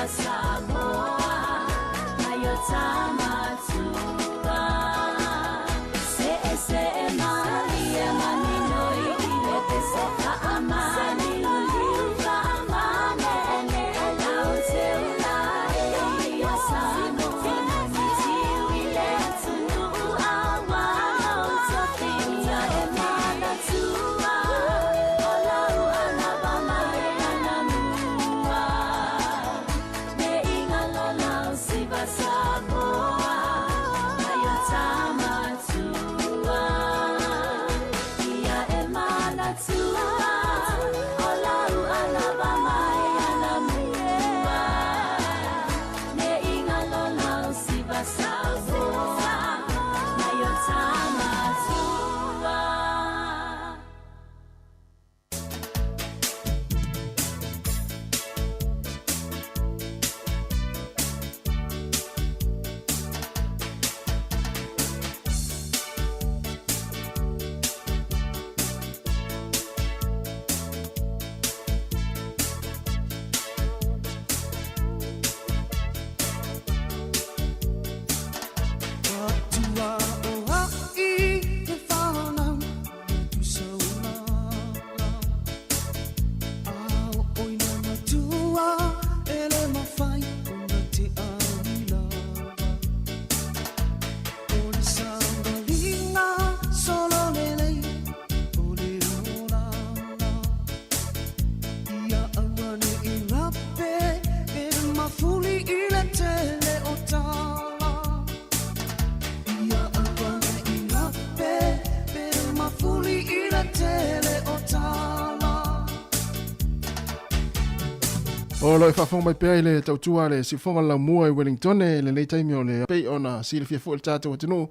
Speaker 5: Samoa.
Speaker 9: O lo e faafofoga mai pea i le tautua a le Siufofoga o le Laumua i Wellington i lenei taimi o le pei ona silafia foi e le tatou atunuu,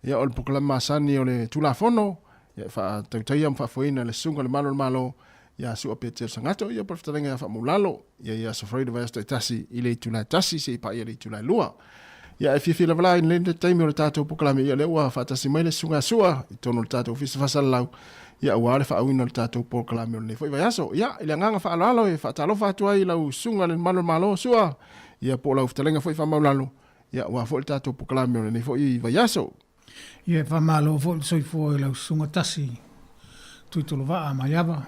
Speaker 9: ia o le polokalame masani o le Tulafono, ia e faatautaia ma faafoeina e le Susuga i le Malo o le Malo ia Su'a Petelo Sagato, ia po o le fetalaiga ia Faamaulalo, ia i Aso Faraile vaiaso taitasi i le itula e 1 seia paia i le itula e 2. Ia e fiafia lava la i lenei taimi o le tatou polokalame, ia lea ua faatasi mai le Susuga ia Su'a i totonu o le tatou Ofisa Faasalalau, ia aua le faaauina o le tatou polokalame o lenei foi vaiaso. Ia, i le agaga faaaloalo e faatalofa atu ai i lau Susuga i le Mamalu o le Malo, Su'a, ia po o lau fetalaiga foi Faamaulalo, ia aua foi le tatou polokalame o lenei foi vaiaso.
Speaker 17: Ia e faamalo foi le soifua i lau Susuga Tasi Tuitolovaa Maiava.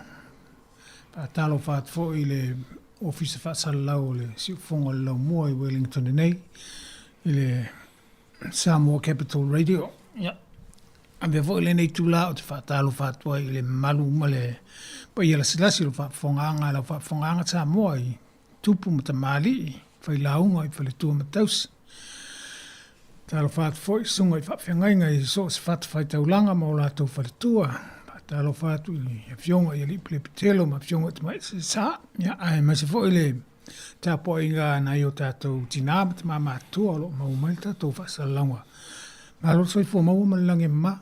Speaker 17: Faatalofa atu foi i le Ofisa Faasalalau o le Siufofoga o le Laumua i Wellington nei, i le Samoa Capital Radio. Ia, avea foi lenei itula ou te faatalofa atu ai i le mamalu ma le paia lasilasi o le faafofogaaga a lau faafofogaaga Samoa i tupu ma tamalii, failauga i faletua ma tausi. Talofa atu foi i susuga i faafeagaiga i so o se fatafaitaulaga ma o latou faletua. Faatalofa atu i afioga i alii pelepitelo ma afioga i tamaitai sa, ia, aemaise foi le tapuaiga a nai o tatou tinā ma tamā matutua o lo o maua mai le tatou faasalalauga. Malo le soifua maua ma le lagi e mama.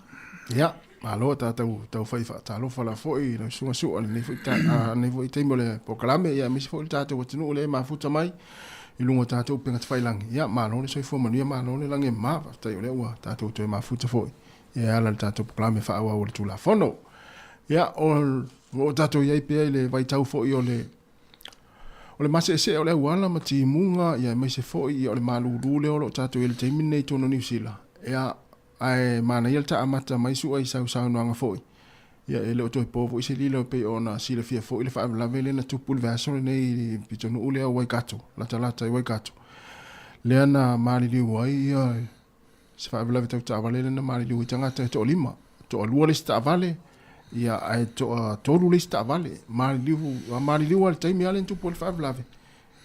Speaker 9: Ia, malo tatou taufai faatalofa la foi i lau susuga Su'a i lenei foi ta, a, lenei foi taimi o le polokalame, ia aemaise foi le tatou atunuu lea e mafuta mai i luga o tatou upega tafailagi. Ia, malo le soifua manuia, malo le lagi e mama. Faafetai o lea ua tatou toe mafuta foi e ala i le tatou polokalame faaauau o le Tulafono. Ia, o lo o tatou i ai pea i le vaitau foi o le O le maseesee o le auala ma timuga, ia aemaise foi ia o le malulu lea o lo o tatou i ai i le taimi lenei i totonu o Niu Sila, ia, ae manaia le taamata mai sua i sau saunoaga foi, ia e le o toe po foi se lilo e pei ona silafia foi le faalavelave lea na tupu i le vaiaso lenei i le pitonuu lea o Waikato, latalata i Waikato, lea na maliliu ai ia se faalavelave tau taavale lea na maliliu ai tagata e toalima, toalua le isi taavale, ia ae toatolu le isi taavale. Maliliu, maliliu lava i le taimi lava lea na tupu ai le faalavelave,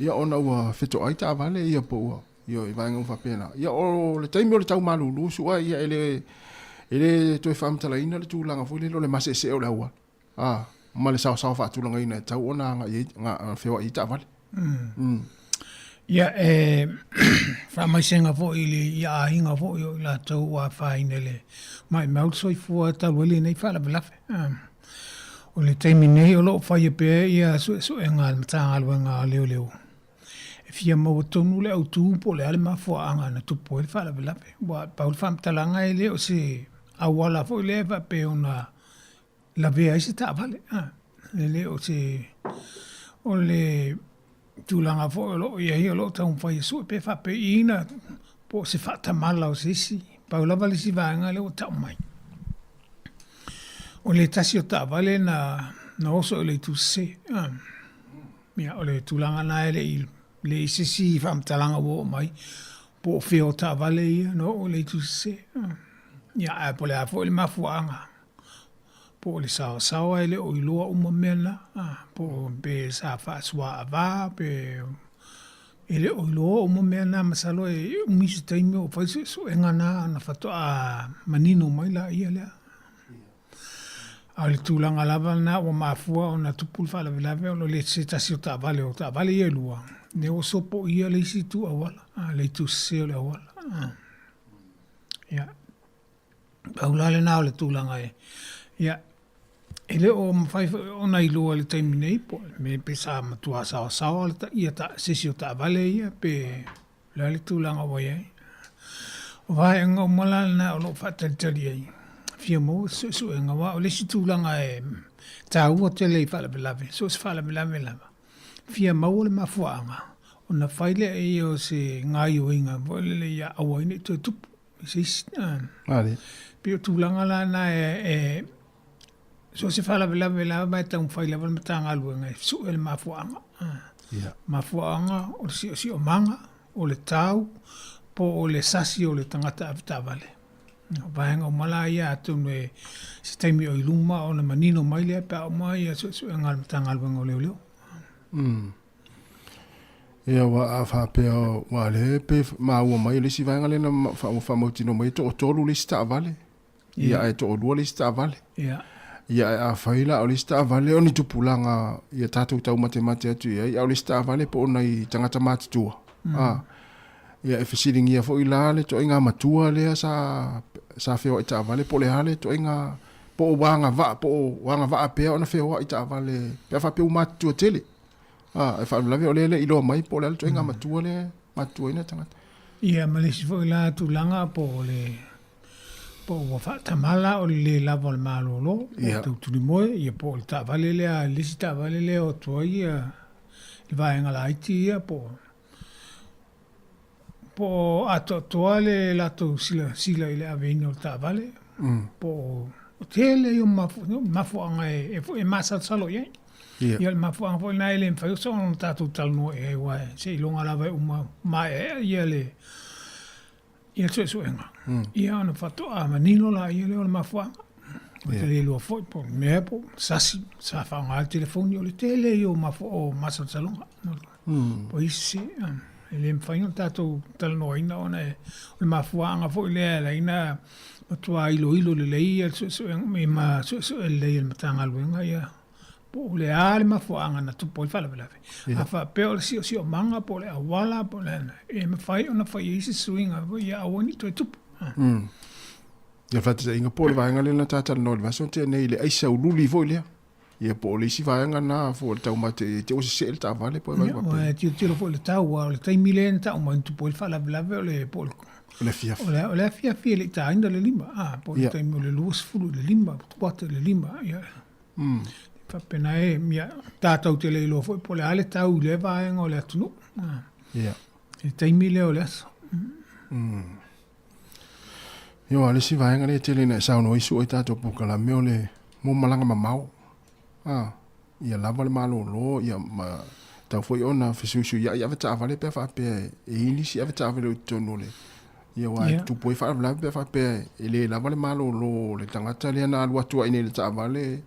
Speaker 9: ia ona ua fetoai taavale ia po ua, ia i vaega uma faapena. Ia o le taimi o le tau malulu sua ia e le e le toe faamatalaina le tulaga foi lele o le maseesee o le auala. A, ma le saosaoa faatulagaina e tatau ona agai ai, feoai ai taavale.
Speaker 17: Ia, e faamaisega foi i le i aiga foi o i latou ua afaina i le maimau le soifua talu ai lenei faalavelave. O le taimi nei o lo o faia pea ia suesuega a le Matagaluega a Leoleo e fia maua tonu le autu po o le a le mafuaaga na tupu ai le faalavelave. Aua pau le faamatalaga e le o se auala foi lea e faapea ona lavea ai se taavale. E le o se, o le tulaga foi o lo o i ai o lo o taumafai e sue pe faapeiina po o se faatamala o se isi. Pau lava le isi vaega lea ua tau mai, o le tasi o taavale na na oso i le itu sese. Ia, o le tulaga lena e le i leai se isi faamatalaga ua oo mai po o fea o taavale ia na oo i le itu sese. Ia, ae po o le a foi le mafuaaga po o le saosaoa e le o iloa uma mea na, po o pe sa faasuaava pe e le o iloa uma mea na. Masalo e umi se taimi o fai suesuega na ona faatoa manino mai laia lea. A o le tulaga lava lena ua mafua ona tupu le faalavelave ona o le se tasi o taavale, o taavale ia e lua, lea ua sopoia le isi itu auala, le itu sese o le auala. Ia. Pau la lena o le tulaga e, ia, e le o mafai foi ona iloa i le taimi nei po o le mea pe sa matua saosaoa le ia ta, se isi o taavale ia pe o le a le tulaga ua i ai. O vaega uma la lena o lo o faatalitali ai, fia maua se suesuega, aua o le isi tulaga e taua tele i faalavelave, so o se faalavelave lava, fia maua le mafuaaga ona fai lea ia o se gaoioiga foi lele ia aua ai ne i toe tupu. Se isi, pei o tulaga la na e so o se faalavelave lava e taumafai lava le Matagaluega e sue le mafuaaga. Mafuaaga o le siosiomaga, o le tau, po o le sasi o le tagata avetaavale. O vaega uma la ia atonu e se taimi o i luma ona manino mai lea pe a uma ia suesuega a le Matagaluega o Leoleo.
Speaker 9: Ia ua a faapea ua le pe maua mai le isi vaega lea na faamautinoa mai e toatolu le isi taavale. Ia ae toalua le isi taavale.
Speaker 17: Ia.
Speaker 9: Ia ae afai la o le isi taavale o ni tupulaga ia tatou taumatemate atu i ai, a o le isi taavale po o nai tagata matutua. A, ia e fesiligia foi la le ituaiga matua lea sa sa feoai taavale po o le a le ituaiga po o ua agavaa po o ua agavaa pea ona feoai taavale pe a faapea ua matutua tele. A, e faalavelave o lea e le i iloa mai po o le a le ituaiga matua lea e matutua ai nai tagata.
Speaker 17: Ia ma le isi foi la tulaga po o le po ua faatamala o le lē lava o le malōlō, po o tautulimoe, ia po o le taavale lea, le isi taavale lea e o atu ai ia le vaega laiti ia po o po o atoatoa le latou silasila i le aveina o le taavale, po o tele ia o mafuaaga e e masalosalo i ai. Ia o le mafuaaga foi lena e le mafai ona tatou talanoa i ai aua seiloga lava e uma maeaea ia le ia suesuega, ia ona faatoa manino laia lea o le mafuaaga. Ua te le iloa foi po o le mea po o sasi sa faaaoga le telefoni, o le tele ia o o masalosaloga. Po o isi, e le mafai ona tatou talanoaina ona o le mafuaaga foi lea e ala ai ona matua iloilo lelei ia le suesuega ma suesue lelei e le Matagaluega ia po o le a le mafuaaga na tupu ai le faalavelave. A faapea o le siosiomaga po o le auala po o le a, e mafai ona fai ai se suiga ia aua ne i toe tupu.
Speaker 9: Ia faataitaiga po o le vaega lea na ta talanoa i le vaiaso na tea nei i le aisa ululi foi lea. Ia po o le isi vaega lena foi o le taumate i te i ua sesee le taavale po o
Speaker 17: vai faapea. Ia, tilotilo foi i le tau, aua o le taimi lea na tau mai na tupu ai le faalavelave o le po o le
Speaker 9: O le afiafi.
Speaker 17: O le afiafi e le i taina le 5, a, po o le taimi o le 4:40, kuata i le 5, ia. Faapena e, ia, tatou te le iloa foi po o le a le tau i lea vaega o le atunuu.
Speaker 9: Ia.
Speaker 17: I le taimi lea o le aso.
Speaker 9: Ia, o le isi vaega lea e tele ina e saunoa ai sua i tatou polokalame o le mo malaga mamao. A, ia lava le malōlō, ia ma tau foi ona fesuisuiai avetaavale pe a faapea e i ai nisi avetaavale o i totonu o le Ia aua e tupu ai faalavelave pe a faapea e le lava le malōlō o le tagata lea na alu atu ai nei i le taavale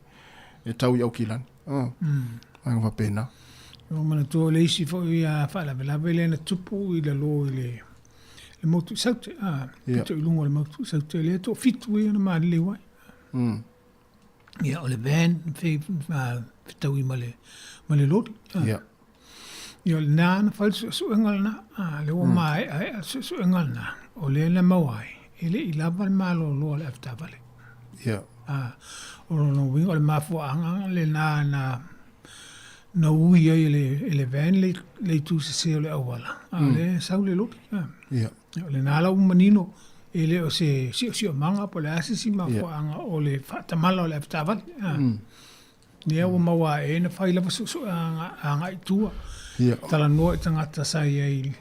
Speaker 9: e tau i Aukilani. Vaega faapena.
Speaker 17: Ua manatua o le isi foi faalavelave lea na tupu i lalo i le le motu i Saute, a, pito i luga o le motu i Saute lea toafitu ia na maliliu ai. Ia, o le van fetaui ma le, ma le loli. Ia, o lena na fai le suesuega lena, a, lea ua maeaea le suesuega lena, o lea na maua ai, e le i lava le malōlō a le avetaavale. A, o lona uiga o le mafuaaga lena na na ui ai e le, e le van le, le itu sese o le auala, a o lea e sau le loli. O lena la ua manino, e le o se siosiomaga po o le a se isi mafuaaga o le faatamala o le avetaavale. Lea ua maua ae na fai lava suesuega agai i tua, talanoa i tagata sa i ai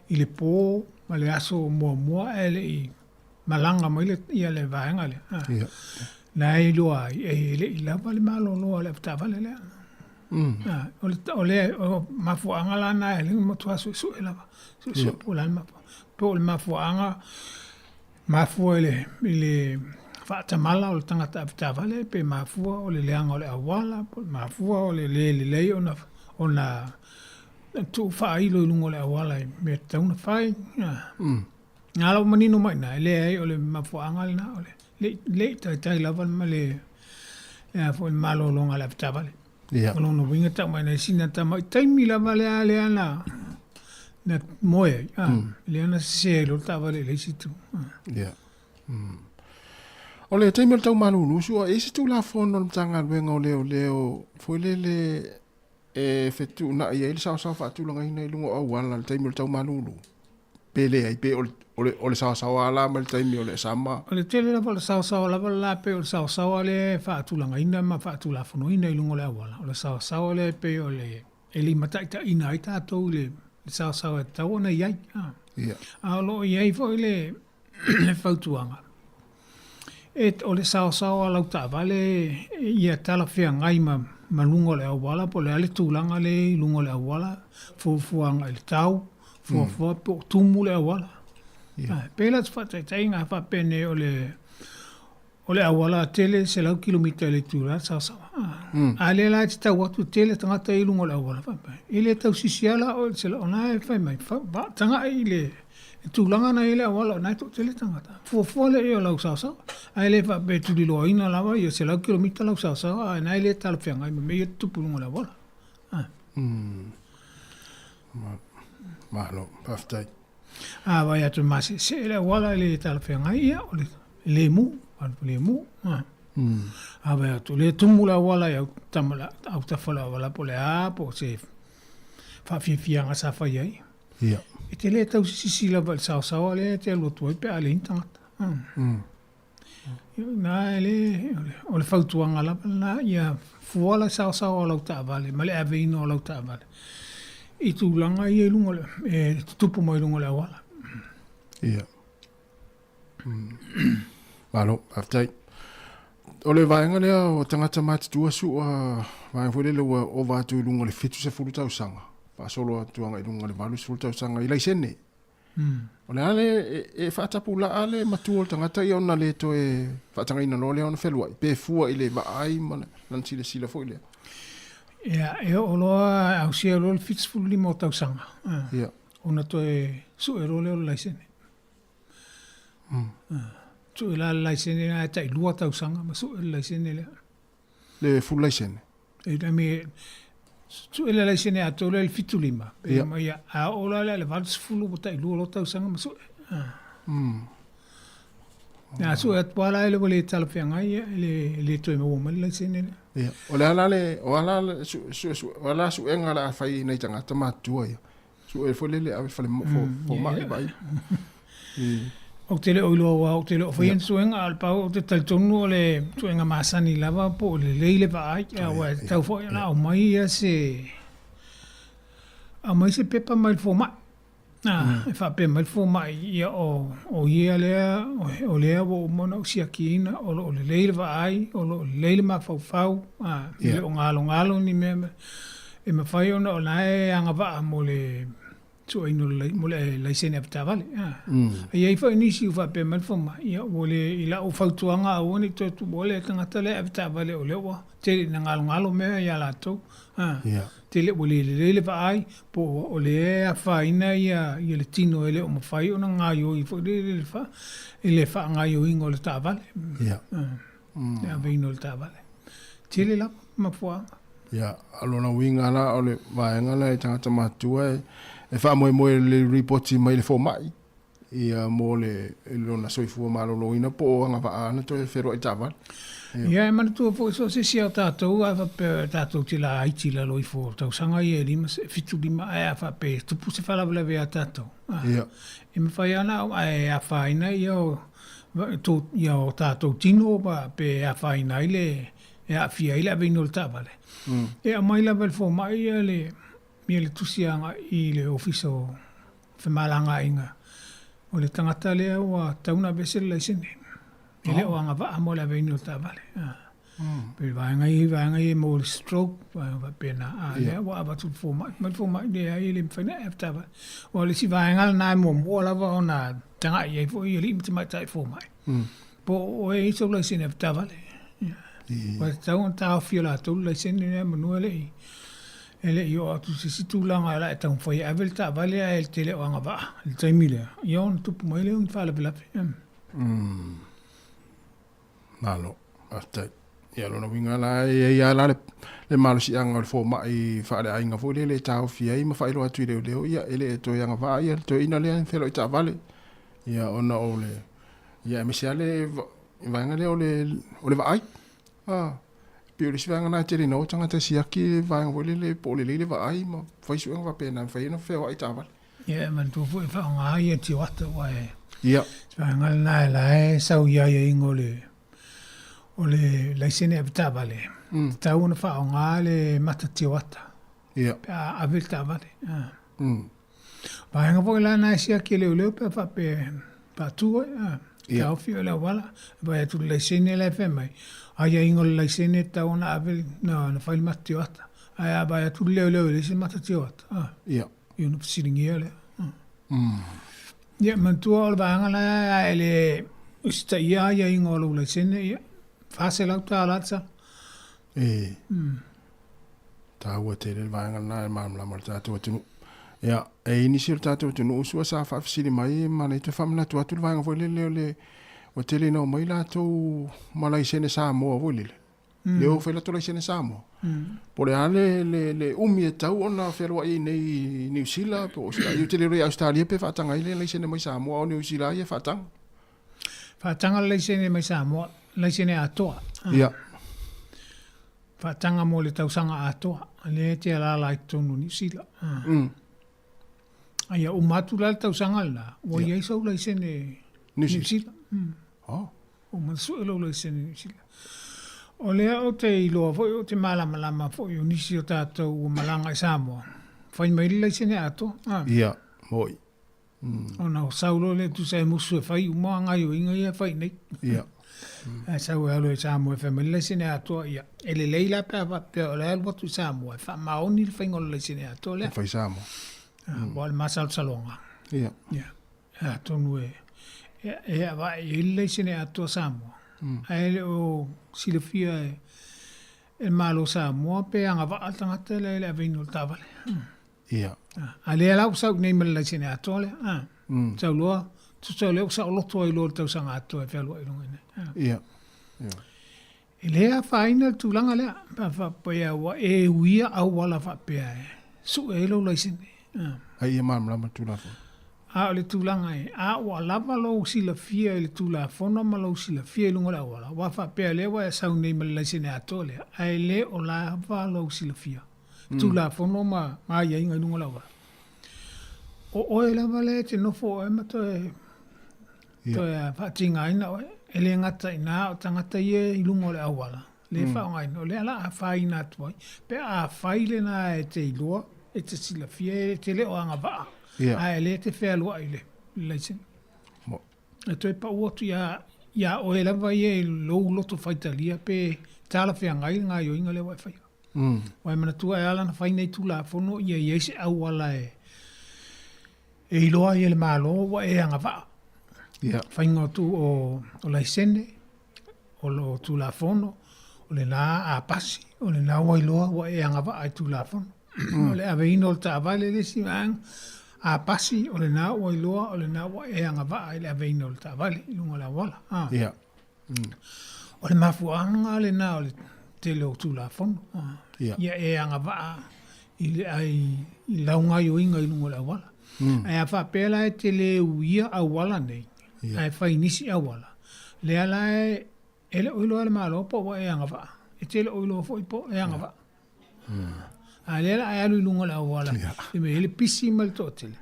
Speaker 17: i le po ma le aso muamua ae le i malaga mai le, ia le vaega lea. Na e iloa ai, e le i lava le malōlō a le avetaavale lea. O le, o le o mafuaaga la na e le matua suesue lava. Suesue po o le a le mafuaaga. Po o le mafuaaga mafua i le, i le faatamala o le tagata avetaavale, pe mafua o le leaga o le auala, po o le mafua o le le lelei ona, ona tuu faailo i luga o le auala i mea e tatau ona fai. Na la ua manino mai i ina, e leai o le mafuaaga lena, o le le i taitai lava ma le le a foi le malologa a le avetaavale. O lona uiga tau mai nei sina tamai taimi lava lea lea na na moe ai, a, lea na sese ai loa le taavale i le isi itu.
Speaker 9: Ia. O le taimi o le tau malulu sua, e i ai se Tulafono a le Matagaluega o Leoleo foi lele e fetuunai ai le saosaoa faatulagaina i luga o auala i le taimi o le tau malulu? Pe leai, pe o le, o le, o le saosaoa la mai le taimi o le sama?
Speaker 17: O le tele lava o le saosaoa lava le la pei o le saosaoa lea e faatulagaina ma faatulafonoina i luga o le auala. O le saosaoa lea e pei o le e limataitaiina ai tatou i le saosaoa e tatau ona i ai. A o lo o i ai foi le le fautuaga, e, o le saosaoa o lau taavale ia talafeagai ma, ma luga o le auala po o le a le tulaga lea i luga o le auala, fuafua agai i le tau, fuafua po o tumu le auala. Yeah. Pei la se faataitaiga a faapea nei o le o le auala tele 100 kilomita i le itula le saosaoa. A lea la e te tau atu tele tagata i luga o le auala faapea. E le tausisi lava la oe i le 100, o lena e fai mai, tagai i le tulaga na i ai le auala o lena e toatele tagata. Fuafua lea i ai o lau saosaoa. Ae le faapea e tuliloaina lava ia 100 kilomita lau saosaoa, ae na e le talafeagai ma mea ia e tutupu i luga o le auala.
Speaker 9: Malo, faafetai.
Speaker 17: A vaai atu e maseesee le auala e le talafeagai, ia, o le lemu, lemu. A vaai atu o lea e tumu le auala i autafa o le auala po o le a, po o se faafiafiaga sa fai ai.
Speaker 9: Ia.
Speaker 17: E te le tau sisisi lava i le saosaoa lea e te alu atu ai pe a leai ni tagata. Na e le, o le fautuaga lava lena, ia fua le saosaoa o lau taavale ma le aveina o lau taavale i tulaga ia i luga o le, e tutupu mai i luga o le auala.
Speaker 9: Ia. Malo, faafetai. O le vaega lea o tagata matutua sua vaega foi lele ua ova atu i luga o le 70 tausaga, faasolo atu agai i luga o le 80 tausaga i laisene. O le a le e faatapulaa le matua o le tagata ia ona le toe faatagaina loa lea ona feluai, pe fua i le vaai ma lana silasila foi lea.
Speaker 17: Ia, e oo loa ausia loa le 75 o tausaga,
Speaker 9: Ia.
Speaker 17: ona toe sue loa lea o le laisene. Sue la le laisene lena e tai 2 tausaga ma sue le laisene lea.
Speaker 9: Le full laisene?
Speaker 17: E I mean, sue le laisene atoa lea i le 75, pe ma ia, a oo la lea i le 80 ua tai 2 loa tausaga ma sue. A sue atu lava la e le ua le talafeagai, ia, e le toe maua mai le laisene lea.
Speaker 9: Ia, o le a la le, o a la le, su, su, su, o a la suega o le a fai i nai tagata matutua ia? Sue foi lele ave fale fomai vaai.
Speaker 17: Ou te le o iloa aua ou te le o faia ni suega, a o le pau ou te talitonu o le suega masani lava po o lelei le vaai, aua e tatau foi ona aumai ia se aumai se pepa mai le fomai. E faapea mai le fomai, ia o ia lea o lea ua uma ona ou siakiina o lo o lelei le vaai, o lo o lelei le mafaufau, e le o galogalo ni mea. E mafai ona o la e agavaa mo le sueina o le mo le laisene avetaavale. E i ai foi nisi ua faapea mai le fomai, ia ua le i lau fautuaga aua ne i toe tuua le tagata lea e avetaavale o lea ua tele ina galogalo mea ia latou. Tele ua le lelei le vaai po o lea e afaina ia le tino e le o mafai ona gaoioi foi lele i le faagaoioiga o le taavale. Le aveina o le taavale. Tele lava mafuaaga.
Speaker 9: Ia, a o lona uiga la o le vaega lea i tagata matutua e faamoemoe i le lipoti mai le fomai ia mo le lona soifua maloloina po o agavaa ana toe feloai taavale.
Speaker 17: Ia, e manatua foi so o se isi o tatou a faapea tatou te laiti i lalo ifo o tausaga ia e 5, 75 ae a faapea e tupu se faalavelave ia tatou, e mafai lava ona ae afaina ia o ia o tatou tino pe afaina ai le e aafia ai le aveina o le taavale. E aumai lava e le fomai ia le ia le tusi agai i le Ofisa o Femalagaaiga o le tagata lea ua tatau ona aveese le laisene. E le o agavaa mo le aveina o le taavale. Pe le vaega ia, vaega ia mo le stroke, vaega faapena. A lea ua avatu i le fomai, fai mai le fomai, leai e le mafai ona e ave taavale. Aua o le isi vaega lena e muamua lava ona tagai i ai foi alii ma tamaitai fomai. Po o oe e i ai sou laisene avetaavale. Ua tatau ona taofi e latou le laisene lea manu e le i e le i oo atu i se isi tulaga o le a e taumafai e ave le taavale ae te le o agavaa i le taimi lea, ia ona tupu mai lea o ni faalavelave.
Speaker 9: Malo, faafetai. Ia, lona uiga la, e i ai lava la le malosiaga o le fomai faaleaiga foi lele e taofi ai ma faailoa atu i leoleo, ia, e le toe agavaa ia le toeaina lea e feloai taavale. Ia, ona o le, ia, aemaise lava le vaega lea o le, o le vaai. A, pei o le isi vaega lena e tele ina o tagata e siaki le vaega foi lele po o lelei le vaai ma fai suega faapena e mafai ai ona feoai taavale.
Speaker 17: Ia, e manatua foi e faaaoga ia tioata aua e
Speaker 9: Ia.
Speaker 17: Se vaega lena e la e sau i aiaiga o le o le laisene avetaavale, tatau ona faaaoga le mata tioata.
Speaker 9: Ia.
Speaker 17: Pe a ave le taavale. Vaega foi la na e siaki e leoleo pe a faapea e faatu ai,
Speaker 9: Ia.
Speaker 17: Taofi o le auala, vaai atu i le laisene la e fai mai, aiaiga o le laisene e tatau ona ave na fai le mata tioata. Ae a vaai atu le leoleo e leai se mata tioata,
Speaker 9: Ia.
Speaker 17: Ia ona fesiligia lea. Ia, manatua o le vaega la a e le usitaia aiaiga o lou laisene, ia, $400 le sala.
Speaker 9: E taua tele le vaega lena e malamalama i le tatou atunuu. Ia, e i ai nisi o le tatou atunuu sua sa faafesili mai ma le toe faamanatu atu le vaega foi lele o le Ua tele ina omai latou ma laisene Samoa foi lele. Lea ua fai latou laisene Samoa. Po o le a le, le, le umi e tatau ona fealuai ai nei i Niu Sila po o Ausetalia. Ou te le iloa i Ausetalia pe faataga ai le laisene mai Samoa, a o Niu Sila lava ia e faataga.
Speaker 17: Faataga le laisene mai Samoa, laisene atoa.
Speaker 9: Ia.
Speaker 17: Faataga mo le tausaga atoa, lea e te alaala ai i totonu o Niu Sila. A ia uma atu la le tausaga lena, ua i ai sou laisene Niu Sila.
Speaker 9: Oh.
Speaker 17: Ua uma ona sue lou laisene Niu Sila. O lea ou te iloa foi, ou te malamalama foi o nisi o tatou ua malaga i Samoa, fai mai le laisene atoa.
Speaker 9: Ia, moi.
Speaker 17: Ona o sau loa lea tusa e musu e fai uma gaioiga ia e fai nei.
Speaker 9: Ia.
Speaker 17: Ae sau e alu i Samoa e fai mai le laisene atoa, ia, e lelei la pe a faapea o le alu atu i Samoa e faamaoni le faiga o le laisene atoa lea.
Speaker 9: E fai Samoa.
Speaker 17: Ua o le masalosaloga.
Speaker 9: Ia.
Speaker 17: Ia. Atonu e e avae i ai le laisene atoa Samoa, ae le o silafia e le Malo Samoa pe agavaa le tagata lea i le aveina o le taavale.
Speaker 9: Ia.
Speaker 17: A lea la ua sau i inei ma le laisene atoa lea. A. Sau loa, tusa o lea ua saoloto ai loa le tausaga atoa e fealuai i luga i inei.
Speaker 9: Ia. Ia.
Speaker 17: E le afaina le tulaga lea, pe a faapea ua e uia auala faapea e sue ai lou laisene.
Speaker 9: A ia malamalama le Tulafono.
Speaker 17: A o le tulaga e, a ua lava lou silafia i le Tulafono ma lou silafia i luga o le auala, aua faapea lea ua e sau nei ma le laisene atoa lea, ae le o lava lou silafia i le Tulafono ma aiaiga i luga o le auala. O oe lava lea e te nofo oe ma toe Toe faatigaina oe. E le gata i ina, o tagata ia i luga o le auala, le faaaogaina, o lea la a afaina atu ai. Pe a afai lena e te iloa, e te silafia, e te le o agavaa, ae lea e te fealuai i le laisene. E toe pau atu ia, ia oe lava ia i lou loto faitalia pe talafeagai le gaoioiga lea ua e faia. Ua e manatua e ala ona fai nei Tulafono ia i ai se auala e E iloa ai e le Malo ua e agavaa.
Speaker 9: Ia.
Speaker 17: Faiga o tu o, o laisene, o lo Tulafono, o lena a pasi, o lena ua iloa ua e agavaa i Tulafono. O le aveina o le taavale le isi vaega, a pasi, o lena ua iloa, o lena ua e agavaa i le aveina o le taavale i luga o le auala. A.
Speaker 9: Ia.
Speaker 17: O le mafuaaga lena o le tele o Tulafono.
Speaker 9: Ia.
Speaker 17: Ia e agavaa i le ai i lau gaoioiga i luga o le auala. Ae a faapea la e te le uia auala nei, ae fai nisi auala, lea la e e le o iloa e le Malo po ua e agavaa. E te le o iloa foi po e agavaa. A lea la e alu i luga o le auala, i mea i le pisi ma le toatele.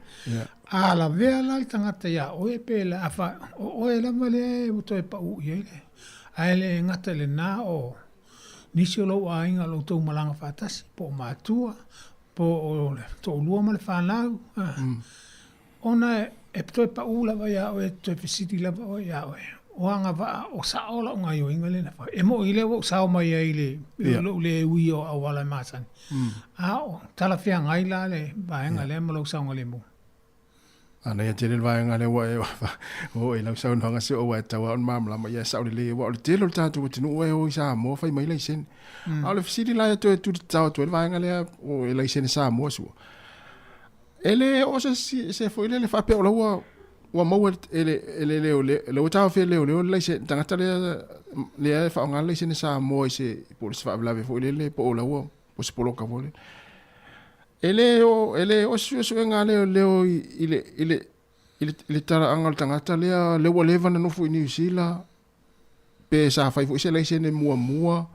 Speaker 17: A lavea la le tagata iā oe pe la, a fa, o oe lava lea ua toe pau i ai le, ae le gata i lena o nisi o lou aiga o lo outou malaga faatasi, po o matua, po o le toalua ma le fanau, Ona e toe pau lava iā oe, e toe fesili lava oe iā oe, o agavaa, o sao lau gaoioiga lea na fai. E moni lea ua ou sao mai ai i le lou le ui o auala e masani, a o talafeagai la le vaega lea ma lou saogalemu.
Speaker 9: Manaia tele le vaega lea ua e oo i lau saunoaga se o ua e tatau lava ona malamalama ia e sao lelei aua o le tele o le tatou atunuu e o i Samoa fai mai laisene. A o le fesili la e toe tulitatao atu ai le vaega lea o e laisene Samoa sua. E le oo se se foi lele faapea o la ua ua maua e le e le leoleo la ua taofia e le leoleo le laisene tagata lea lea e faaaoga le laisene Samoa i se po o se faalavelave foi lele po o la ua po o se poloka foi lele. E le oo e le oo se suesuega a leoleo i le i le i le i le talaaga o le tagata lea lea ua leva ona nofo i Niu Sila pe sa fai foi se laisene muamua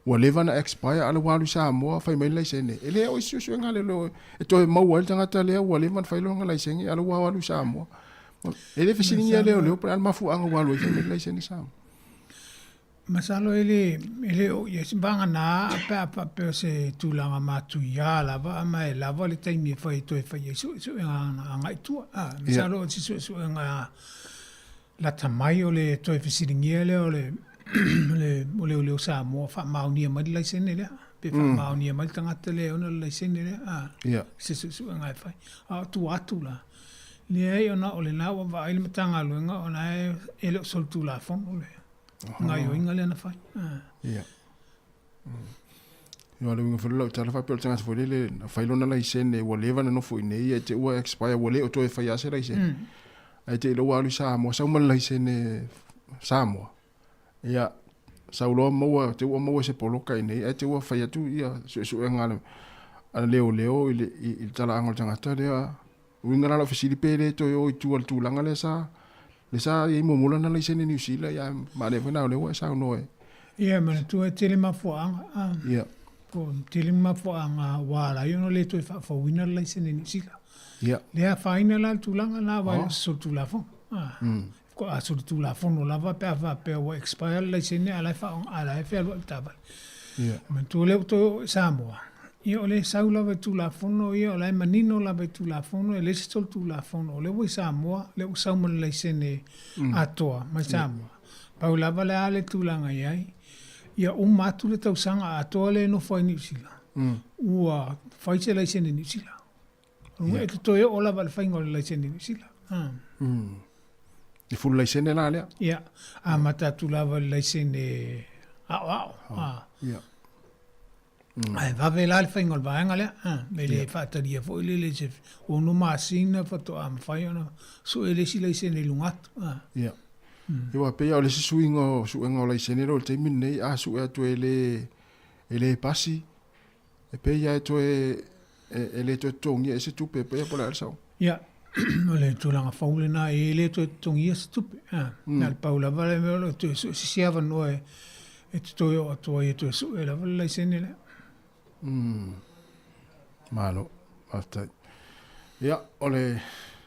Speaker 9: ua leva na expire a o lea ua alu i Samoa fai mai le laisene. E le o isi suesuega a leoleo e toe maua ai le tagata lea ua leva ona fai lona laisene a o lea ua alu i Samoa. E le fesiligia e leoleo po o le a le mafuaaga ua alu ai fai mai le laisene Samoa.
Speaker 17: Masalo e le, e le o i ai se vagana pe a faapea o se tulaga matuia lava ma e lava le taimi e fai toe fai ai suesuega agai i tua. Masalo o se suesuega Lata mai o le toe fesiligia lea o le o leoleo Samoa faamaonia mai le laisene lea, pe faamaonia mai le tagata lea e ona le laisene lea, a, se suesuega e fai. A o tua atu la, leai ona o lena ua vaai le Matagaluega o la e le o solitulafono le gaoioiga lea na fai.
Speaker 9: Ia. Ia le uiga foi o lau tala faapea o le tagata foi lele na fai lona laisene ua leva ona nofo i inei ae te i ua expire ua le o toe faia se laisene. Ae te i loa ua alu i Samoa sau ma le laisene. Samoa, ia, sau loa maua, te ua maua se poloka iinei, ae te ua fai atu ia suesuega a le a le leoleo i le i le talaaga o le tagata lea. Uiga la lau fesili pe le toe o i tua i le tulaga lea sa le sa i ai muamua lana laisene Niu Sila, ia ae manaia foi na o lea ua e saunoa e.
Speaker 17: Ia, manatua e tele mafuaaga, a.
Speaker 9: Ia.
Speaker 17: Po o tele mafuaaga ua ala ai ona le toe faafouina le laisene Niu Sila.
Speaker 9: Ia.
Speaker 17: Le afaina la le tulaga lena aua e le o se solitulafono. A. A solitulafono lava pe a faapea ua expire le laisene a o la e faaaoga, a o la e fealuai le taavale.
Speaker 9: Ia.
Speaker 17: Manatua lea ua toe oo i Samoa, ia o lea e sau lava i Tulafono ia, o la e manino lava i Tulafono, e leai se solitulafono, o lea ua i Samoa, lea ua sau ma le laisene atoa mai Samoa. Pau lava le a le tulaga e i ai, ia uma atu le tausaga atoa lea e nofo ai i Niu Sila, ua fai se laisene Niu Sila. Ua e te toe oo lava i le faiga o le laisene Niu Sila.
Speaker 9: I full laisene la lea?
Speaker 17: Ia, amata atu lava i le laisene aoao.
Speaker 9: Ia.
Speaker 17: Ae vave la le faiga o le vaega lea, e le faatalia foi lele i se 6 masina faatoa mafai ona sue le isi laisene i luga atu.
Speaker 9: Ia. Ia aua pei lava o le isi suiga o suega o laisene lea o le taimi lenei, a sue atu e le e le pasi, e pei lava e toe e le toe totogia ai se tupe, e pei lava po o le a le sao.
Speaker 17: Ia, o le tulaga fou lena, e le toe totogia se tupe. Na o le pau lava le mea o le toe sue se isi avanoa e te toe oo atu ai e toe sue lava le laisene lea.
Speaker 9: Malo, faafetai. Ia, o le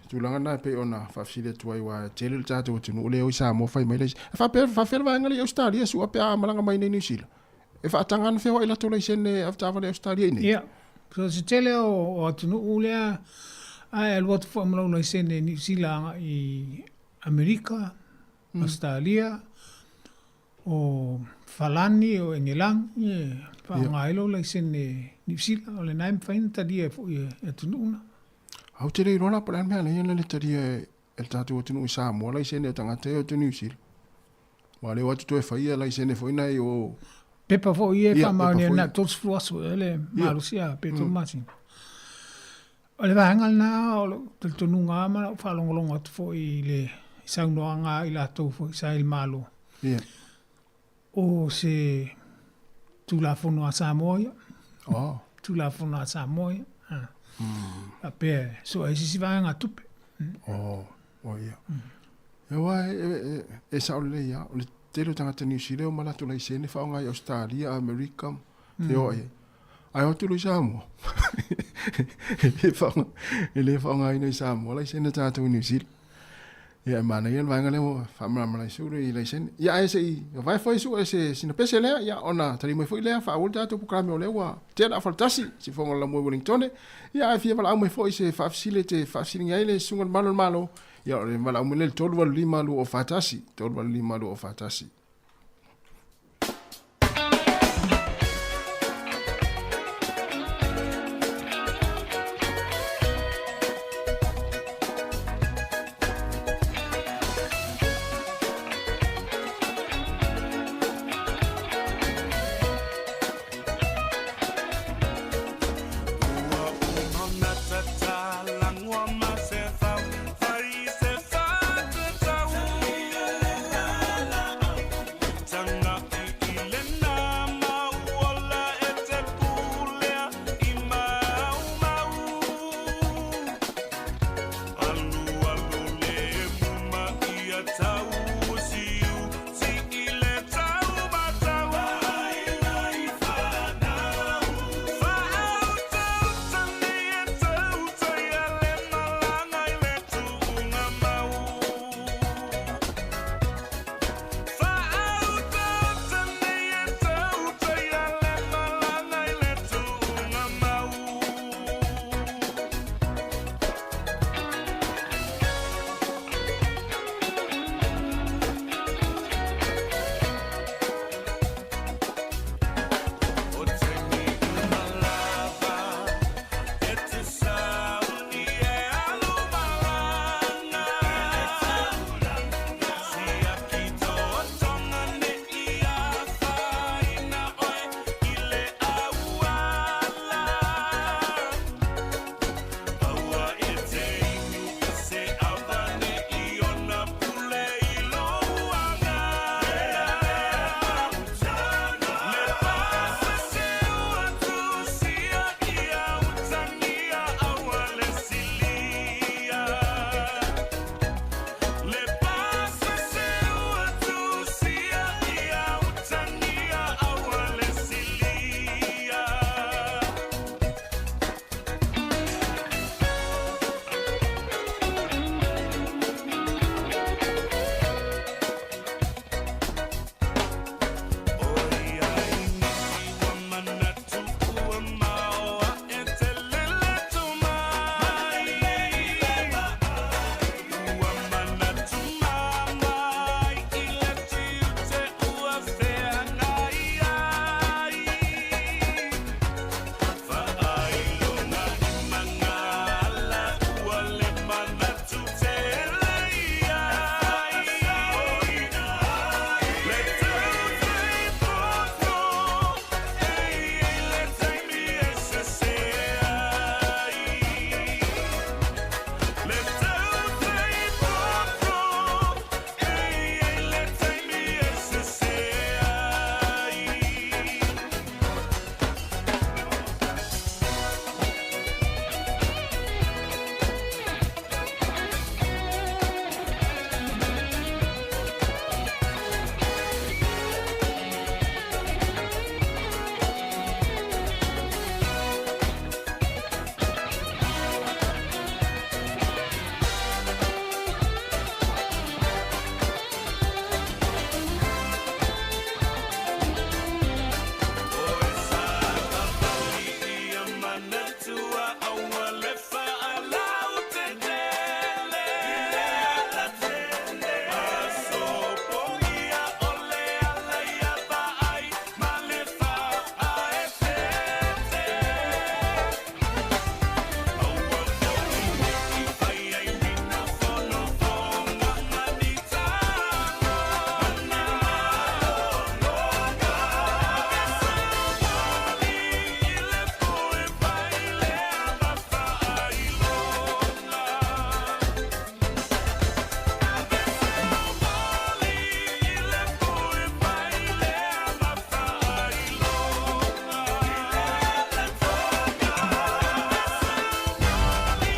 Speaker 9: tulaga lena e pei ona faafesili atu ai, aua e tele le tatou atunuu lea e o i Samoa fai mai laisene. E faapea, faapefea le vaega lea i Ausetalia, sua pe a malaga mai nei i Niu Sila? E faataga ana feoai latou laisene avetaavale Ausetalia i inei?
Speaker 17: Ia, so se tele o atunuu lea, ae alu atu foi ma lou laisene i Niu Sila agai i Amerika, Ausetalia, o Falani, o Engelagi, e faaaoga ai lou laisene Niu Sila, o lena e mafai ona talia ai foi e atunuu na.
Speaker 9: A ou te le iloa la po o le a le mea e ala ai ona le talia e le tatou atunuu i Samoa laisene o tagata ia o te Niu Sila. Aua o lea ua atu toe fai ia laisene foi nai o...
Speaker 17: Pepa foi ia e faamaonia na o le 30 aso ea le malosi a pe 3 masina. O le vaega lena o lou talitonuga lava ma lau faalogologo atu foi i le saunoaga a i latou foi sa i le Malo.
Speaker 9: Ia.
Speaker 17: O se Tulafono a Samoa ia.
Speaker 9: Oh.
Speaker 17: Tulafono a Samoa ia. Faapea e sue ai se isi vaega tupe.
Speaker 9: Oh, oh ia. Aua e sao lelei lava, o le tele o tagata Niu Sila e o ma latou laisene faaaoga i Ausetalia, Amerika, feoai ai. Ae o atu loa i Samoa, e le faaaogaina i Samoa laisene a tatou i Niu Sila. Ia e manaia le vaega lea ua faamalamalama ai sulu i laisene. Ia ae se i vae foi sue se sina pese lea, ia ona tali mai foi lea faaauau le tatou polokalame o lea ua tea le afalatasi, sifoga o le laumua i Wellingtone. Ia ae fia valaau mai foi se faafesili e te faafesiligia ai le susuga i le Malo o le Malo. Ia o le valaau mai lea i le 385 241, 385 241.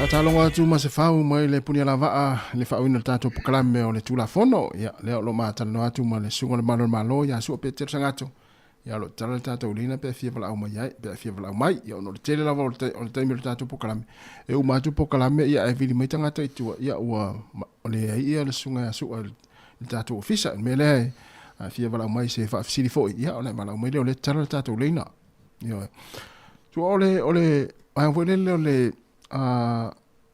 Speaker 9: Faataloga atu ma se fau mai le Punialavaa le faauiina o le tatou polokalame o le Tulafono. Ia, lea o lo o matalanoa atu ma le Susuga o le Malo o le Malo ia Sua Petelo Sagato. Ia, o lo o tatala le tatou lina pe a fia valaau mai ai, pe a fia valaau mai. Ia, ona o le tele lava o le, o le taimi o le tatou polokalame, e uma atu polokalame, ia, ae vili mai tagata i tua, ia, ua, o leai ia le Susuga ia Sua i le tatou ofisa. O le mea lea, a fia valaau mai se faafesili foi, ia, ona e valaau mai lea o lea e tatala le tatou lina. Ioe. Sua o le, o le, vaega foi lele o le,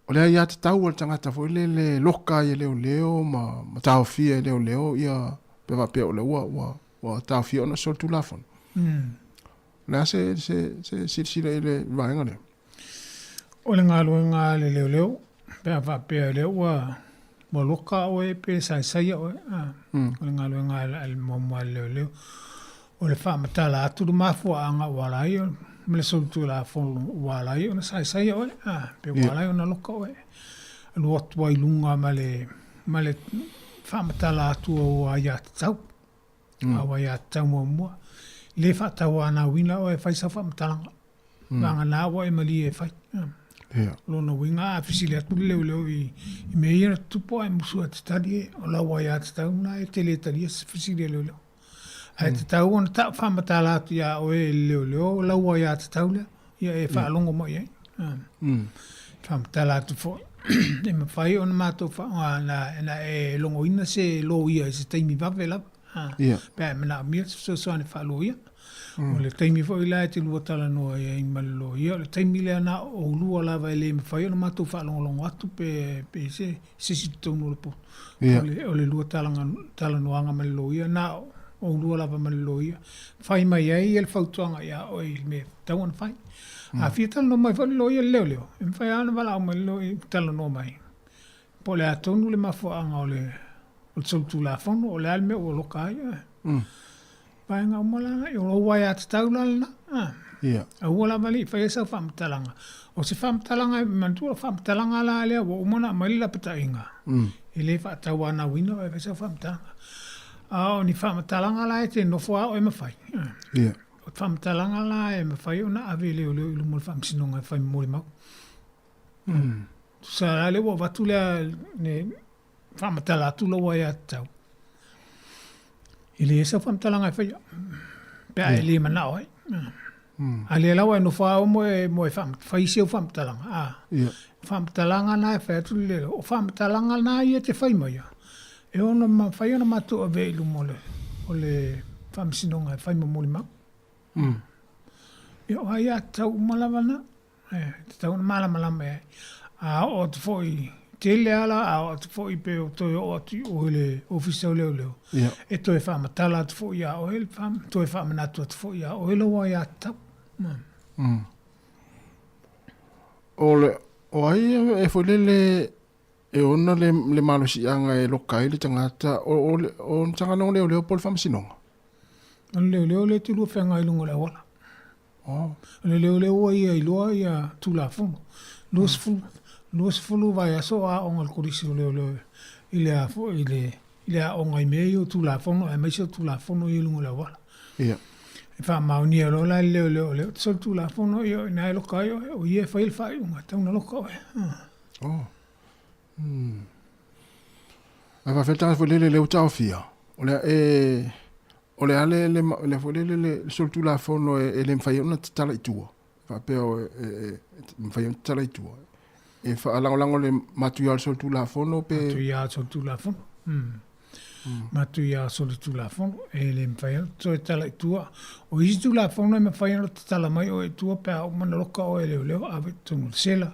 Speaker 9: o le aiatatau a le tagata foi lele loka ai e leoleo ma, ma taofia e leoleo ia, pe faapea o lea ua, ua, ua taofia ona o se solitulafono. O le a se, se, se silasila i le vaega lea?
Speaker 17: O le galuega a le leoleo, pe a faapea o lea ua, ua loka oe pe saesaia oe, a, o le galuega a le muamua a le leoleo, o le faamatala atu le mafuaaga ua ala ai ma le solitulafono ua ala ai ona saesaia oe, a, pe ua ala ai ona loka oe. Alu atu ai i luga ma le, ma le faamatala atu o aiatatau. A o aiatatau muamua, le faatauanauina oe e fai sau faamatalaga. Vagana ua e malie e fai. Lona uiga a fesili atu le leoleo i mea ia na tutupu ae musu e te tali e, o lau aiatatau lena e te le talia se fesili a leoleo. Ae tatau ona tau faamatala atu iā oe e le leoleo lau aiatatau lea, ia e faalogo mai i ai. Faamatala atu foi, e mafai ona matou faaaoga na e logoina se loia i se taimi vave lava. Pe a e manaomia se fesoasoani faaloia. O le taimi foi la e te lua talanoa ai ma le loia, o le taimi lea na o oulua lava e le mafai ona matou faalogologo atu pe pe se se isi i totonu o le potu. O le lua talanoaga ma le loia, na o oulua lava ma le loia, fai mai ai le fautuaga ia oe i le mea e tatau ona fai. A fia talanoa mai foi le loia i le leoleo, e mafai lava ona valaau mai le loia e talanoa mai, po o le a tonu le mafuaaga o le solitulafono, o le a le mea ua loka ai oe. Vaega uma la, o lou aiatatau la lena. Aua lava le i faia sau faamatalaga. O se faamatalaga, manatua o le faamatalaga la lea ua uma ona aumai le lapataiga, e le faatauanauina oe e fai sau faamatalaga. A o ni faamatalaga la e te nofo lava oe ma fai. O faamatalaga la e mafai ona ave e leoleo i luma o le faamasinoga e fai molimau. Tusa la lea ua avatu lea faamatala atu lou aiatatau, e leai sau faamatalaga e faia pe a e le manao ai. A lea la ua e nofo lava oe mo e fai isi au faamatalaga, a, o faamatalaga na e fai atu le o faamatalaga na ia e te fai maia, e ono mafai ona matou avea i luma o le Faamasinoga e fai ma molimau. Ia o aiatatau uma lava na. E tatau ona malamalama i ai. A oo atu foi, tele lava la, a oo atu foi pe o toe oo atu i o i le Ofisa o Leoleo, e toe faamatala atu foi ia oe, toe faamanatu atu foi ia oe lou aiatatau.
Speaker 9: O le, o ai e foi lele e ona le, le malosiaga e loka ai le tagata, o, o, o le Matagaluega o Leoleo po o le Faamasinoga?
Speaker 17: O le leoleo lea e te lua feagai i luga o le auala. O le leoleo ua ia iloa ia Tulafono. 20, 20 vaiaso o aoga a le Kolisi o Leoleo i le a foi i le i le aoga i mea ia o Tulafono aemaise o Tulafono ia i luga o le auala.
Speaker 9: Ia.
Speaker 17: E faamaonia loa la e le leoleo o lea ou te solitulafono ia o i ina e loka ai oe, o ia e faia le faaiuga e tatau ona loka oe.
Speaker 9: Oh. Ae faafetai le tagata foi lele lea ua taofia, o le e o le a le le le foi lele le solitulafono e, e le mafai ona tatala i tua. Faapea o e, e, e mafai ona tatala i tua. E faalagolago le matuia o le solitulafono pe
Speaker 17: Matuia o le solitulafono. Matuia o solitulafono e le mafai ona toe tala i tua. O isi tulafono e mafai ona tatala mai oe i tua pe a uma ona loka oe e leoleo ave i totonu o le sela.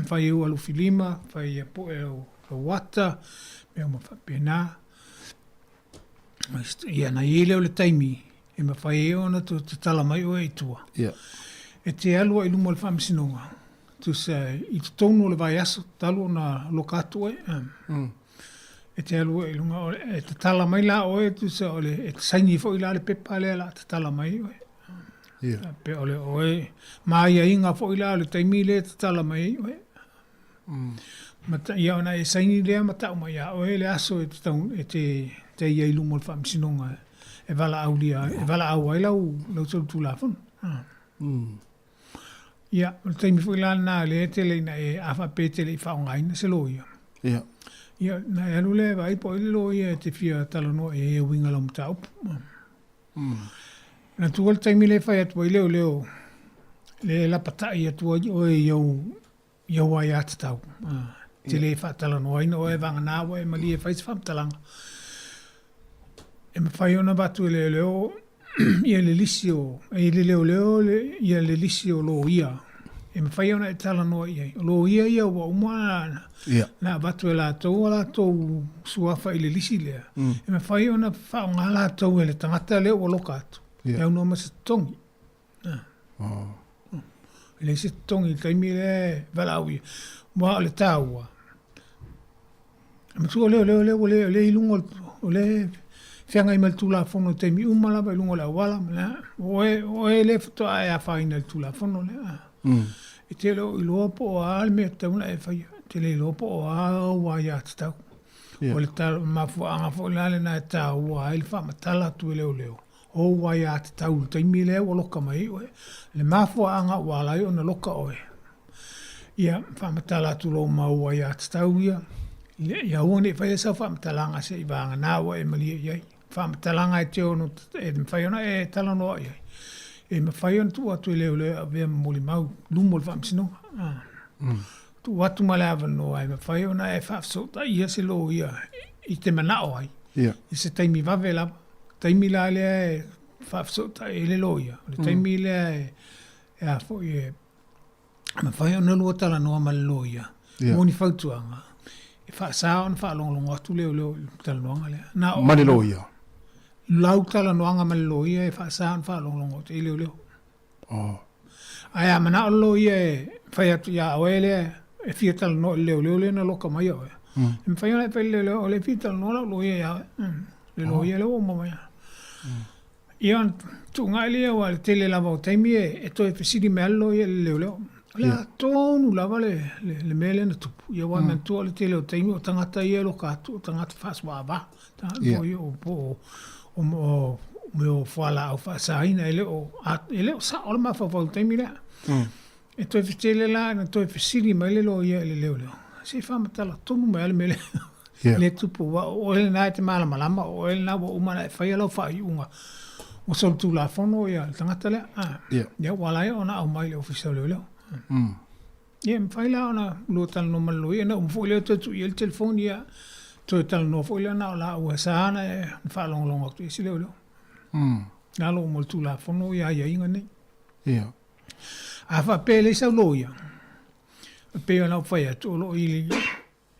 Speaker 17: Fai au alofilima, fai ia poe au ata, mea uma faapena. Ia ona i ai lea o le taimi e mafai ai ona toe tatala mai oe i tua. E te alu ai i luma o le faamasinoga, tusa i totonu o le vaiaso talu ona loka atu oe. E te alu ai i luga, e tatala mai la oe, tusa o le, e te saini foi la le pepa lea o le a tatala mai ai oe. Pe o le oe, ma aiaiga foi la o le taimi lea e tatala mai ai oe. Ia ona e saini lea ma tau mai ia oe le aso e te tau, e te, te i ai i luma o le faamasinoga e valaaulia ai, e valaau ai lau, lau solitulafono. Ia, o le taimi foi la lena lea e tele ina e, a faapea e te le i faaaogaina se loia.
Speaker 9: Ia.
Speaker 17: Ia, ona e alu lea e vaai po o ai le loia e te fia talanoa i ai e uiga i lau mataupu. Manatua le taimi lea e fai atu ai leoleo, lea e lapatai atu ai oe i ou, i ou aiatatau. E te le faatalanoaina oe vagana ua e malie e fai se faamatalaga. E mafai ona avatu e leoleo ia le lisi o, e le leoleo ia le lisi o loia e mafai ona e talanoa i ai. O loia ia ua uma ona na avatu e latou a latou suafa i le lisi lea, e mafai ona faaaoga latou e le tagata lea ua loka atu, e aunoa ma se totogi. E leai se totogi i le taimi lea e valaaulia, aua o le taua, matua leoleo lea ua le, lea i luga o lea e feagai ma le Tulafono i taimi uma lava i luga o le auala ma le a, o oe, o oe lea faatoa e afaina i le Tulafono lea. E te le o iloa po o a le mea e tatau ona e faia, e te le iloa po o a ou aiatatau. O le mafuaaga foi la lena e taua ai le faamatala atu e leoleo, o ou aiatatau i le taimi lea ua loka mai ai oe. Le mafuaaga ua ala ai ona loka oe, ia faamatala atu lou mau aiatatau ia, ia aua ne i faia sau faamatalaga se i vagana ua e malie i ai. Faamatalaga e te ono, e mafai ona e talanoa i ai, e mafai ona tuu atu e leoleo e avea ma molimau i luma o le faamasinoga. Tuu atu ma le avanoa e mafai ona e faafesootaia se loia i te manao ai, i se taimi vave lava. Taimi la lea e faafesootai ai le loia, o le taimi lea e, e a foi e mafai ona lua talanoa ma le loia mo ni fautuaga e faasa ona faalogologo atu leoleo i le talanoaga lea.
Speaker 9: Na o ma le loia.
Speaker 17: Lau talanoaga ma le loia e faasa ona faalogologo atu i leoleo.
Speaker 9: Oh.
Speaker 17: Ae a manao le loia e fai atu ia oe lea e fia talanoa i le leoleo lea na loka mai oe. E mafai ona e fai i le leoleo, o lea e fia talanoa lau loia ia oe. Le loia lea ua uma mai. Ia ona tuugai lea aua o le tele lava o taimi e toe fesili mai lava le loia i le leoleo. O le a tonu lava le, le, le mea lea na tupu. Ia aua manatua o le tele o taimi o tagata ia e loka atu o tagata faasuaava. Tagata foi o po o, o, o mea o fualaau faasaina e le o, e le o sao le mafaufau i le taimi lea. E toe tele la ina toe fesili mai le loia i le leoleo, se i faamatala tonu mai lava le mea lea. Le tupu, aua o oe lena e te malamalama, o oe lena ua uma ona e faia lau faaiuga ua solitulafono ia le tagata lea. Ia ua ala ai ona aumai i le Ofisa o Leoleo. Ia, e mafai la ona lua talanoa ma le loia, ona uma foi lea toe tuu i ai le telefoni, ia, toe talanoa foi lea na o laua e sa ona e faalogologo atu i ai se leoleo. Lalo uma o le Tulafono ia aiaiga nei. A faapea e leai sau loia, e pei ona ou fai atu, o lo o i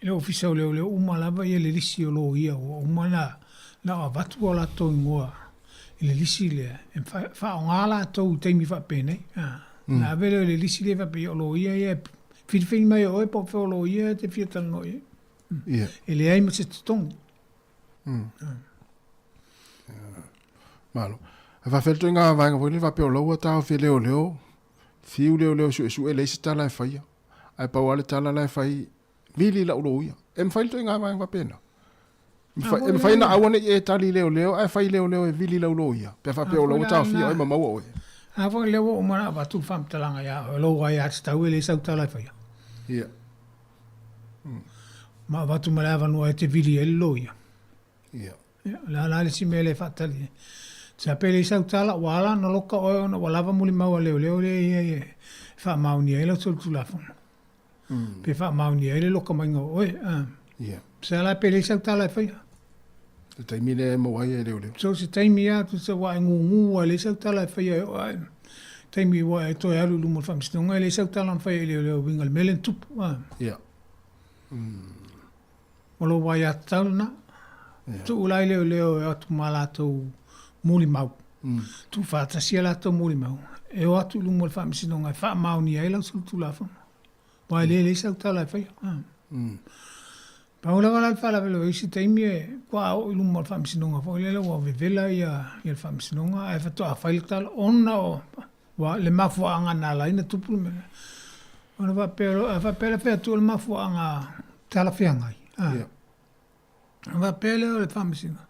Speaker 17: le Ofisa o Leoleo uma lava ia le lisi o loia ua uma ona avatu o latou igoa i le lisi lea, e faaaoga latou i taimi faapenei. Ona ave lea o le lisi lea faapea o loia ia e filifili mai e oe po o fea o loia e te fia talanoa i ai. E leai ma se totogi.
Speaker 9: Malo. Ae faafetai atu i ngā vaega foi lea faapea o la ua taofi e leoleo, fiu leoleo suesue leai se tala e faia. Ae pau lava le tala la e fai, vili lau loia. E mafai le ituaiga vaega faapena? E mafai ona aua ne i e tali leoleo ae fai leoleo e vili lau loia pe a faapea o la ua taofia oe ma maua oe.
Speaker 17: A foi lea ua uma ona avatu le faamatalaga ia oe, o lou aiatatau e leai sau tala e faia.
Speaker 9: Ia.
Speaker 17: Ma avatu ma le avanoa e te vili ai le loia.
Speaker 9: Ia.
Speaker 17: Ia, o le a la le isi mea lea e faatali ai. Sa pe leai sau tala, ua ala ona loka oe ona ua lava mulimau a leoleo lea e i ai e faamaonia ai lau solitulafono. Pe faamaonia ai le loka maiga o oe.
Speaker 9: Ia.
Speaker 17: Sa la pe leai sau tala e faia.
Speaker 9: Le taimi lea e maua ai e leoleo.
Speaker 17: So se taimi lava, tusa ua e gugu a leai sau tala e faia e oe. Taimi ua e toe alu i luma o le faamasinoga e leai sau tala na faia i leoleo e uiga i le mea lea na tupu.
Speaker 9: Ia.
Speaker 17: O lou aiatatau lena. Tuu la i leoleo e o atu ma latou mulimau. Tuufaatasi a latou mulimau e o atu i luma o le faamasinoga e faamaonia ai lau solitulafono. Aua e le leai sau tala e faia. Pau lava la le faalavelave o isi taimi e faatoa oo i luma o le faamasinoga foi lele ua vevela ia le faamasinoga ae faatoa fai le tala ona o ua le mafuaaga na ala ai ona tupu le mea lea. Ona faapea loa, a faapea la fai atu o le mafuaaga talafeagai, ona faapea lea o le faamasinoga,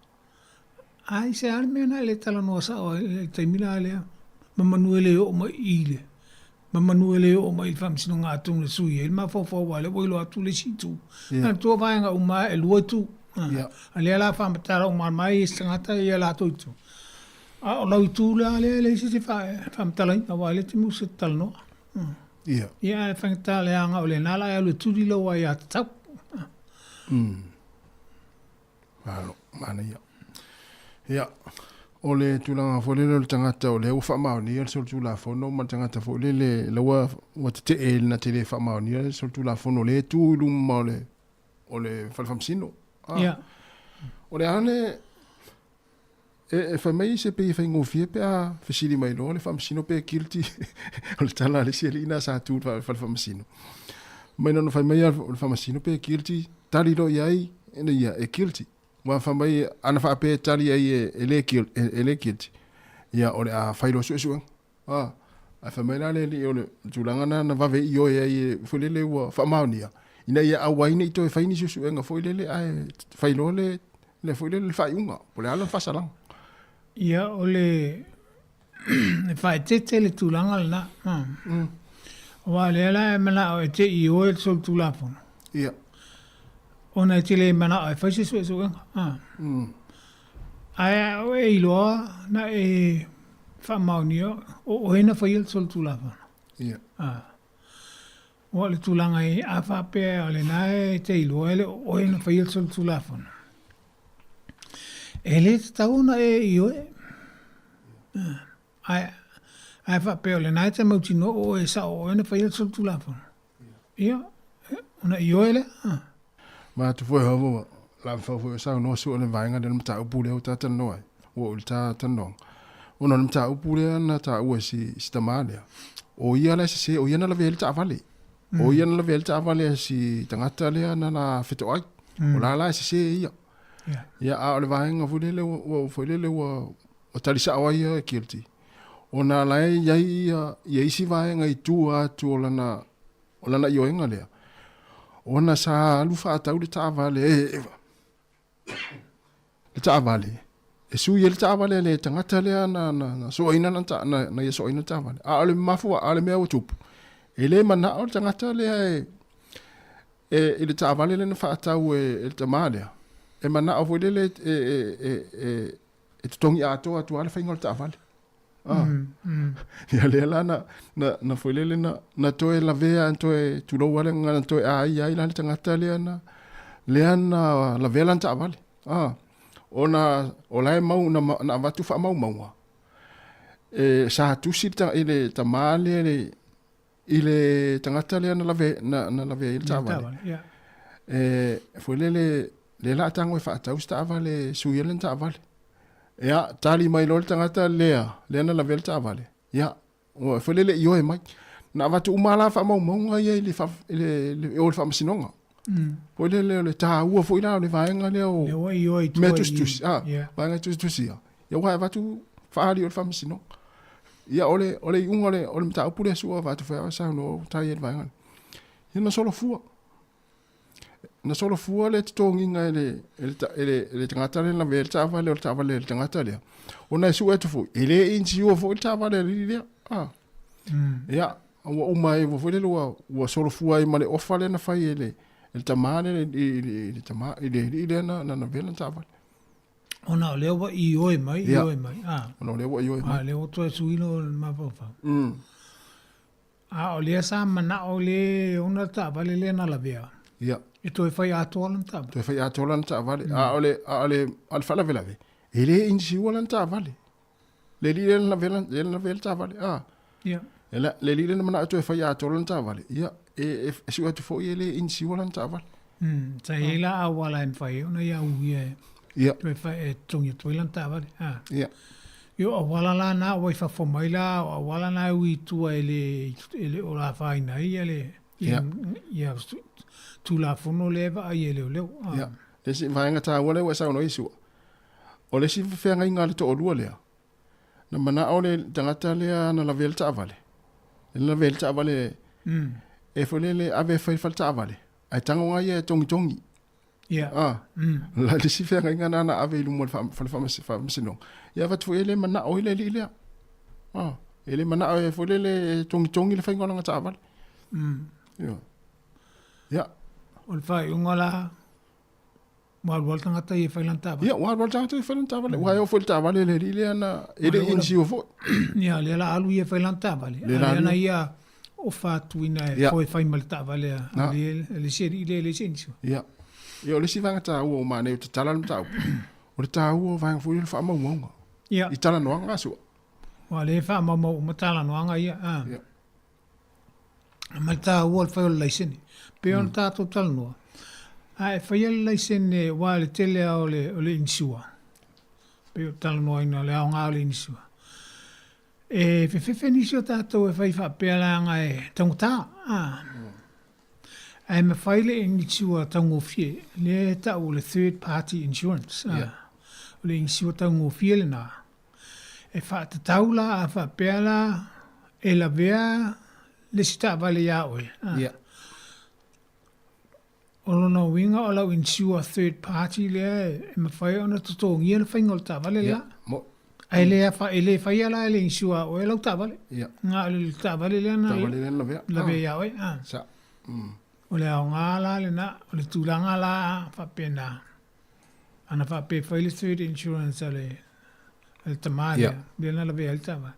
Speaker 17: aisea le mea na e le talanoa sao ai i le taimi la lea ma manu e le oo mai i i le. Ma manu e le oo mai i le Faamasinoga atonu e sui ai le mafaufau aua o lea ua iloa atu le isi itu. Na tua vaega uma lava e lua itu. A lea la faamatala uma mai isi tagata ia latou itu. A o lau itu la lea e leai se isi faamatalaina aua o lea e te musu e te talanoa. Ia ae faigata leaga o lena la e alu e tuli lau aiatatau.
Speaker 9: Malo, manaia. Ia, o le tulaga foi lele o le tagata o lea ua faamaonia le solitulafono ma le tagata foi lele la ua ua tetee i le na te le faamaonia le solitulafono lea e tu i luma o le o le fale faamasino. Ah.
Speaker 17: Ia.
Speaker 9: O le a le e, e fai mai se pei e faigofie pe a fesili mai loa le faamasino pe guilty o le tala a le isi alii na sa tu i le fale faamasino. Mai na ona fai mai o le faamasino pe guilty, tali loa i ai ina ia e guilty. Ua fai mai ana faapea e tali ai e le e le guilty, ia o le a fai loa suesuega. A, ae fai mai la le alii o le tulaga na na vave ioe ai e foi lele ua faamaonia, ina ia aua ai ne i toe fai ni suesuega foi lele ae fai loa le le foi lele le faaiuga, po o le a lona faasalaga.
Speaker 17: Ia, o le e faaeteete le tulaga lena. Aua o lea la e manao e te ioe le solitulafono.
Speaker 9: Ia.
Speaker 17: Ona e te le manao e fai se suesuega. Ae a o e iloa na e faamaonia o oe na faia le solitulafono.
Speaker 9: Ia.
Speaker 17: Ua o le tulaga e a faapea o lena e te iloa e le o oe na faia le solitulafono. E le tatau ona e ioe. Ae, ae faapea o lena e te mautinoa o oe e sao o oe na faia le solitulafono. Ia, ona ioe lea.
Speaker 9: Ma atu foi hava la mfau foi o saunoa sua le vaega lea le mataupu lea ua ta talanoa ai, ua oo i le ta talanoaga. Ona o le mataupu lea na taua e si, si tamā lea, o ia la e sese, o ia na lavea ai le taavale. O ia na lavea ai le taavale a si tagata lea na la fetoai. O la la e sese ia. Ia, a o le vaega foi lele ua, ua, foi lele ua, ua tali sao ai ia e guilty. Ona la e i ai ia, ia isi vaega i tua atu o lana, o lana ioega lea, ona sa alu faatau le taavale e, le taavale, e sui ai le taavale a le tagata lea na, na, na soaina lana ta, na, na ia soaina le taavale. A o le mafua, a o le mea ua tupu, e le manao le tagata lea e, e, i le taavale lea na faatau e, e le tamā lea, e manao foi lele e, e, e, e, e totogi atoa atu lava le faiga o le taavale. Ah. Ia lea la na, na, na foi lele na, na toe lavea, na toe tulou ale, na toe aia ai la le tagata lea na, lea na lavea lana taavale. Ah. Ona, o la e mau, na, na avatu faamaumauga. E, sa tusi le, i le tamā lea le, i le tagata lea na lave, na, na lavea ai le taavale.
Speaker 17: Yeah.
Speaker 9: E, foi lele, lea la a tago e faatau se taavale, sui ai lana taavale. Ia, tali mai loa le tagata lea, lea na lavea le taavale. Ia, ua foi lele ioe mai. Na avatu uma la faamaumauga ia i le, fa, i le, le, o le faamasinoga. Foi lele o le taua foi la o le vaega lea o
Speaker 17: Lea ua ioe i tua
Speaker 9: mea tusitusi, ah, vaega tusitusi ia. Ia ua avatu faaali o le faamasinoga. Ia o le, o le iuga o le, o le mataupu lea sua avatu foi a saunoa tai i le vaega. Ia na solofua. Na solofua le totogiga e le, e le, e le, e le tagata lea na lavea le taavale o le taavale a le tagata lea. Ona e sue atu foi, e le insure foi le taavale a le alii lea. Ah. Ia, ua uma ai, ua foi lele ua, ua solofua ai ma le ofa lea na fai e le, e le tamā lea, i, i, i le tamā, i le alii lea na, na lavea lana taavale.
Speaker 17: Ona o lea ua ioe mai, ioe mai.
Speaker 9: Ah. Ona o lea ua ioe mai.
Speaker 17: A lea ua toe sui loa le mafaufau. A o lea sa manao le ona le taavale lea na lavea.
Speaker 9: Ia.
Speaker 17: E toe fai atoa lana taavale.
Speaker 9: Toe fai atoa lana taavale. A o le, a o le, a o le faalavelave, e le inisiua lana taavale. Le alii lea na lavea lana, lea na lavea le taavale. A.
Speaker 17: Ia.
Speaker 9: E la, le alii lea na manao e toe fai atoa lana taavale. Ia, e, e, e sue atu foi e le inisiua lana taavale.
Speaker 17: Sa i ai la auala e mafai ai ona ia uia e
Speaker 9: Ia.
Speaker 17: toe fai e totogi atu ai lana taavale. A.
Speaker 9: Ia.
Speaker 17: Ia o auala la na ua i fafo mai la, o auala na e ui i tua e le, e le o afaina ai ia le, ia, ia Tulafono lea e vaai e leoleo.
Speaker 9: A. Ia. Le isi vaega taua lea ua e saunoa ai Sua, o le isi feagaiga a le toalua lea, na manao le tagata lea na lavea le taavale, le lavea le taavale e foi lele ave e fai le fale taavale, ae tago ai ia e togitogi.
Speaker 17: Ia.
Speaker 9: Ah. La le isi feagaiga na na ave i luma o le fale faamasinoga. Ia avatu foi e le manao ai le alii lea. Ah. E le manao e foi lele e togitogi le faiga o lana taavale. Ioe. Ia.
Speaker 17: O le faaiuga la, ua alu lava le tagata ia e fai lana taavale.
Speaker 9: Ia, ua alu lava le tagata ia e fai lana taavale. Ua e oo foi i le taavale a le alii lea na, e le i inisiua foi.
Speaker 17: Ia, lea la alu ia e fai lana taavale, a o lea na ia ofa atuina e toe fai ma le taavale a le isi alii lea e leai se inisiua.
Speaker 9: Ia. Ia, o le isi vaega taua ua manaia ua tatala le mataupu, o le taua o vaega foi ia o le faamaumauga.
Speaker 17: Ia.
Speaker 9: I talanoaga a Su'a.
Speaker 17: Ua le faamaumau uma talanoaga ia.
Speaker 9: Ia.
Speaker 17: Ma le taua o le fai o le laisene. Pei ona tatou talanoa, a e faia le laisene aua le tele lava o le, o le insure, pei o talanoaina o le aoga o le insure, e fefefe nisi o tatou e fai faapea leaga e taugata, a. Ae mafai le insure taugofie, lea e tau o le third party insurance, a. O le insure taugofie lena. E faatatau la a faapea la e lavea le isi taavale ia oe.
Speaker 9: Ia.
Speaker 17: O lona uiga o lau insure third party lea e mafai ona totogia le faiga o le taavale
Speaker 9: le
Speaker 17: la.
Speaker 9: Mo.
Speaker 17: Ae le afa, e le faia la e le insure a oe lau taavale.
Speaker 9: Ia.
Speaker 17: Na o le taavale lea na
Speaker 9: taavale lea na lavea.
Speaker 17: Lavea ia oe.
Speaker 9: Sa.
Speaker 17: O le aoga la lena, o le tulaga la faapena. Ana faapea e fai le third insurance a le, a le tamā lea, lea na lavea ai le taavale,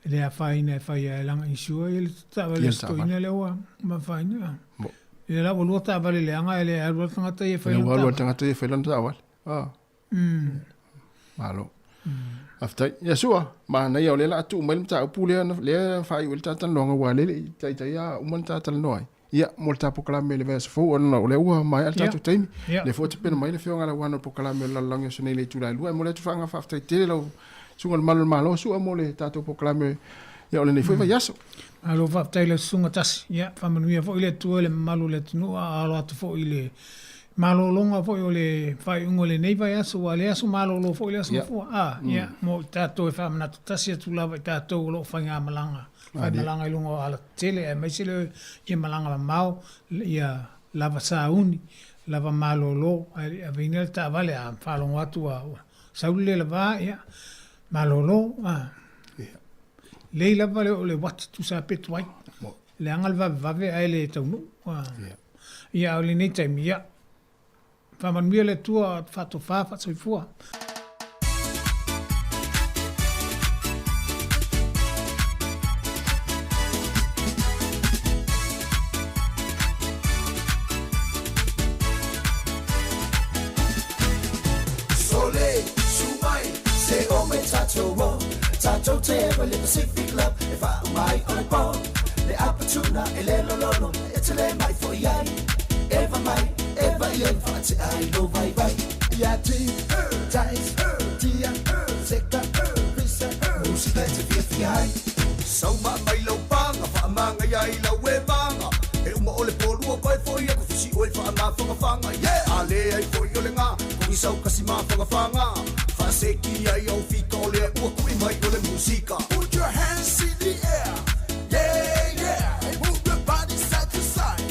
Speaker 17: e le afaina e fai ai leaga insure ia le taavale a si toeaina lea ua afaina. Ia la ua lua taavale leaga e le alu lava le tagata ia e fai lana
Speaker 9: taavale. Ua alu lava le tagata ia e fai lana taavale. Malo. Faafetai. Ia Su'a, manaia o lea o le a tuu mai le mataupu lea lea na faaiu ai le ta talanoaga aua o lea e le i taitai lava uma ona ta talanoa ai. Ia, mo le ta polokalame i le vaiaso fou ona o lea ua maea le tatou taimi. O lea foi ua tapena mai le Afioga ia Lauano i le polokalame o le lalolagi o aso nei i le itula e 2. E momoli atu le faafetai tele i lau Susuga i le Malu o le Malo Su'a mo le tatou polokalame ia o lenei foi vaiaso.
Speaker 17: Malo faafetai i lau Susuga Tasi. Ia, faamanuia foi le Atua i le mamalu o le atunuu a alo atu foi i le malologa foi o le faaiuga o lenei vaiaso, aua o lea aso malolo foi le aso Gafua. A, ia, mo i tatou e faamanatu tasi atu lava i tatou o lo o faigamalaga, faimalaga i luga o alatetele, aemaise le ia malaga mamao, ia lava sauni, lava malolo, ae le i aveina le taavale, a faalogo atu ua sau le le lava, ia, malolo, a. Lelei lava le o le uati tusa pe tuai. Leaga le vavevave ae le taunuu. Ia a o lenei taimi, ia, faamanuia le Atua, faatofa, faasoifua.
Speaker 5: Sole, su mai, se o mai tatou o Tatou te ewa le Pacific Love E wha mai o le pō Le apatuna e le lololo E te le mai fo i ai Eva mai, eva i ai Wha te ai lo vai vai Ia ti, tais, tia, seka, pisa Musika e te fia fia ai Sauma mai lau panga, whaamanga ia i lau e manga E uma o le pōlua koe foi aku fisi oe whaamawhangawhanga Yeah! A le ai foi o le ngā, kongi sau kasi mawhangawhanga Whaaseki ai au fika o lea ua kui mai o le musika Put your hands in the air, yeah, yeah And move your body side to side,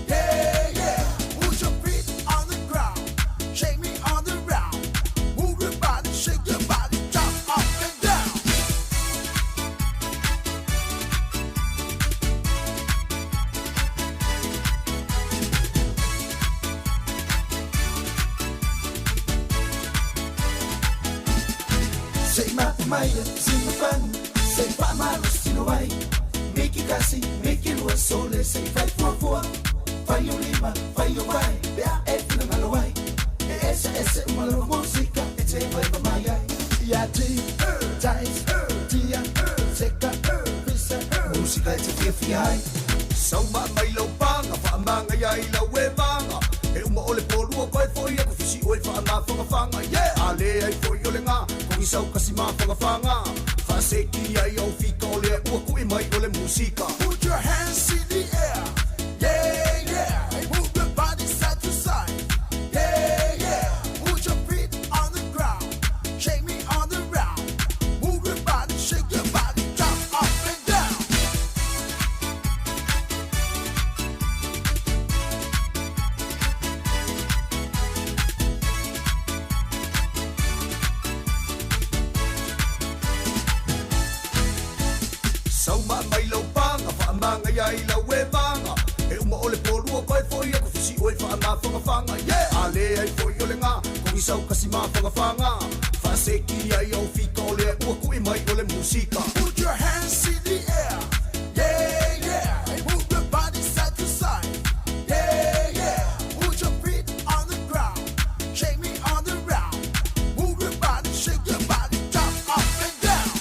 Speaker 5: yeah, yeah Put your feet on the ground, shake me on the round Move your body, shake your body, jump up and down Se i mapu mai e sina fanu Se i faamalosi tino ai Miki kasi, miki lua sole Se i fai fuafua Fai o lima, fai o vae Pe a e finagalo ai E eseese uma lava musika E te vaeva mai ai Ia ti, tais, tia, seka, pisa Musika e te fiafia ai Sauma mai lau panga, whaamanga ia i lau e manga E uma o le pōlua koe foi aku fisi oe whaamawhangawhanga Yeah! A le ai foi o le ngā, kongi sau kasi mawhangawhanga Whaaseki ai au fika o lea ua kui mai o le musika Put your hands in the air, yeah, yeah And move your body side to side, yeah, yeah Put your feet on the ground, shake me on the round Move your body, shake your body, jump up and down
Speaker 18: mafagafaga yeah! A lē ai fo'i o legā kogisau kasi mafagafaga faaseki ai au fika o lea ua ku'i mai o le musika. Put your hands in the air. Yeah, yeah. And move your body side to side. Yeah, yeah. Put your feet on the ground. Shake me on the round. Move your body, shake your body, jump up and down.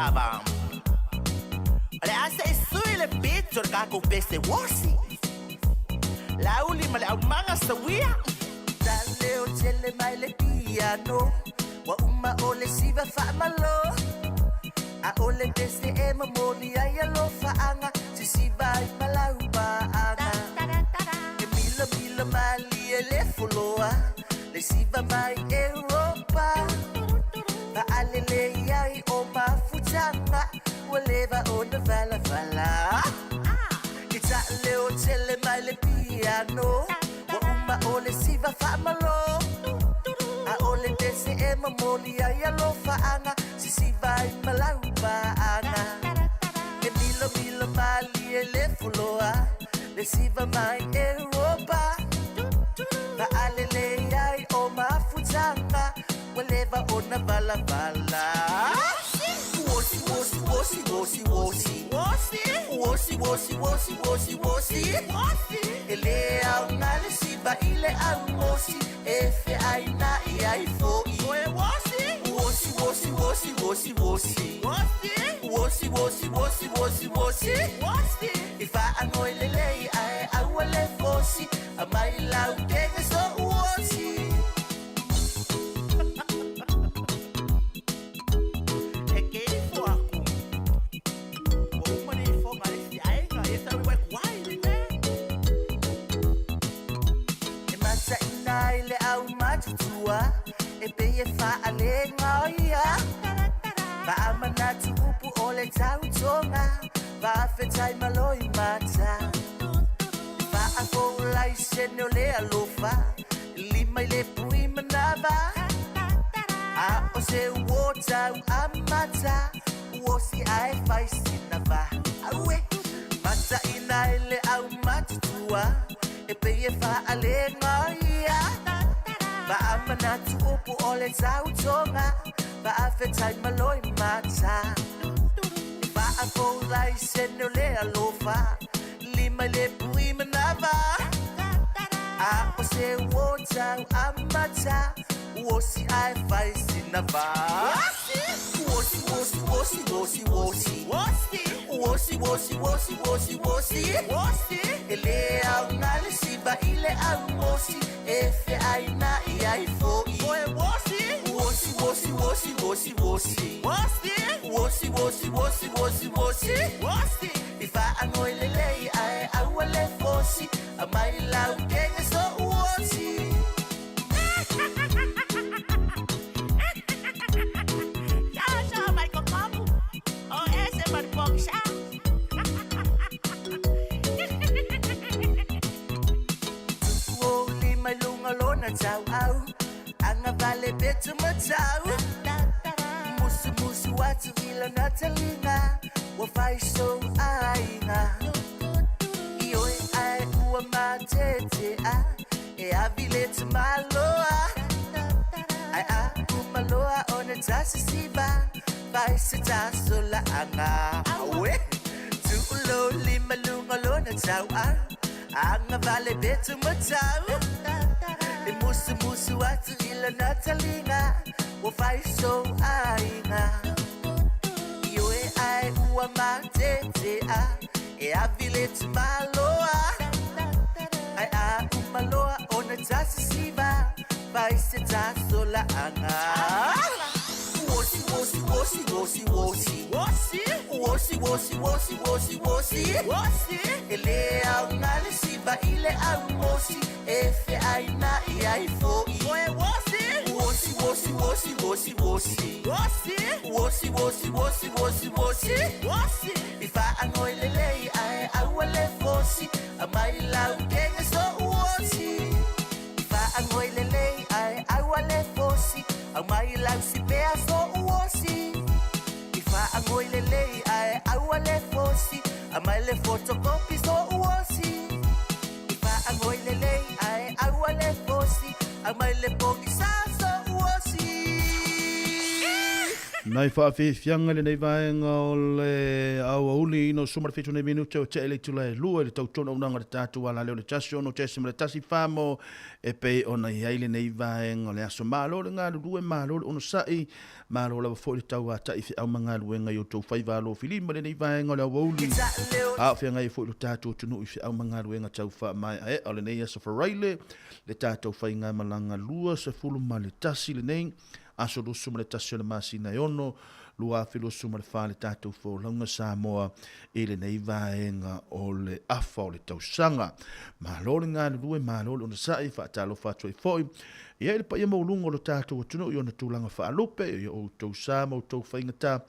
Speaker 19: lava. O le a se i sui le pito le kākou pese wosi. Lauli ma le aumaga sawia. Ta leo tele mai le piano. Wa uma o le siva whaamalo. A o le pese e mamoli ai alofa anga. Sisiva i malau anga. E mila mila mali e le fuloa. Le siva mai Europa. Pa alele iai o mafutanga. Ua leva ona vala vala. I ta leo tele mai le piano. Wa uma o le siva whaamalo. A o le pese e mamoli ai alofa anga. Sisiva i malau anga. E milo milo mali e le fuloa. Le siva mai Europa. Pa alele iai o mafutanga. Ua leva ona vala vala. Wosi wosi wosi wosi wosi. Wosi wosi wosi wosi wosi. E le au ngā le siva i le au mosi. E fe ai nā i ai fo i. Wosi wosi wosi wosi wosi. Wosi wosi wosi wosi wosi. I whaangoi le lei ai aua le fosi. A mai lau kenga so wosi. E ke ifo aku. Ua uma le ifo ngā le si aenga. E sa wai kuai le ne. E mata ina i le au matutua. E pe e whaalenga o ia. Vaamana tuupu o le tautonga. Vaafetai maloi mata. Vaafoulai sene o le alofa. Lima i le pui manava. A o se uo tau amata. Uo si ae fai sinava. Aue. Mata ina i le au matutua. E pe e whaalenga ia. Vaamana tuupu o le tautonga. Vaafetai maloi mata. Vaafoulai sene o le alofa. Lima i le pui manava. A o se uo tau amata. Uo si ae fai sinava. Wosi wosi wosi wosi wosi. Wosi wosi wosi wosi wosi. E le au ngā le siva i le au mosi. E fe ai nā i ai fo i. Wosi wosi wosi wosi wosi. Wosi wosi wosi wosi wosi. I whaangoi le lei ai aua le fosi. A mai lau kenga so wosi.
Speaker 4: Sa mai kokomu. O ese maripoksa.
Speaker 19: Tuku o lima i lunga lona tau au. Anga vale petu matau. Musu musu atu i lana talinga. Ua fai so aiga. I oe ai ua matete a. E avi le te maloa. Ai a umaloa ona tasi siva. Fai se taso la anga. Aue. Tuulo lima lunga lona tau a. Anga vale betu matau. E musu musu atu i lana talinga. Ua fai so aiga. I oe ai ua matete a. E avi le te maloa. Ai a umaloa ona tasi siva. Fai se taso la anga. Wosi wosi wosi wosi wosi. Wosi wosi wosi wosi wosi. E le au ngā le siva i le au mosi. E fe ai nā i ai fo i. Wosi wosi wosi wosi wosi. Wosi wosi wosi wosi wosi. I whaangoi le lei ai aua le fosi. A mai lau kenga so wosi. I whaangoi le lei ai aua le fosi. A mai lau si pea so wosi. I whaangoi le lei ai aua le fosi. A mai le fotokopi so wosi. I whaangoi le lei ai aua le fosi. A mai le pogisa so wosi.
Speaker 20: Nai faafiafiaga i lenei vaega o le aoauli ina o suma le 7 nei minute o tea i le itula e 2 i le tautono auaunaga a le tatou alaleo le 106.1 mo e pei ona i ai lenei vaega o le aso. Malo le galulue, malo le onosai, malo lava foi le tauatai feau ma galuega i outou faiva alofilima i lenei vaega o le aoauli. A o feagai ai foi lo tatou atunuu i feau ma galuega tau faamaeaea o lenei aso Faraile, le tatou faigamalaga 21 lenei aso 21 o le masina e 6, 2024 le tatou folauga Samoa i lenei vaega o le afa o le tausaga. Malo le galulue, malo le onosai, faatalofa atu ai foi ia i le paia maualuga o lo tatou atunuu i ona tulaga faalupe, i outou sa ma outou faigata,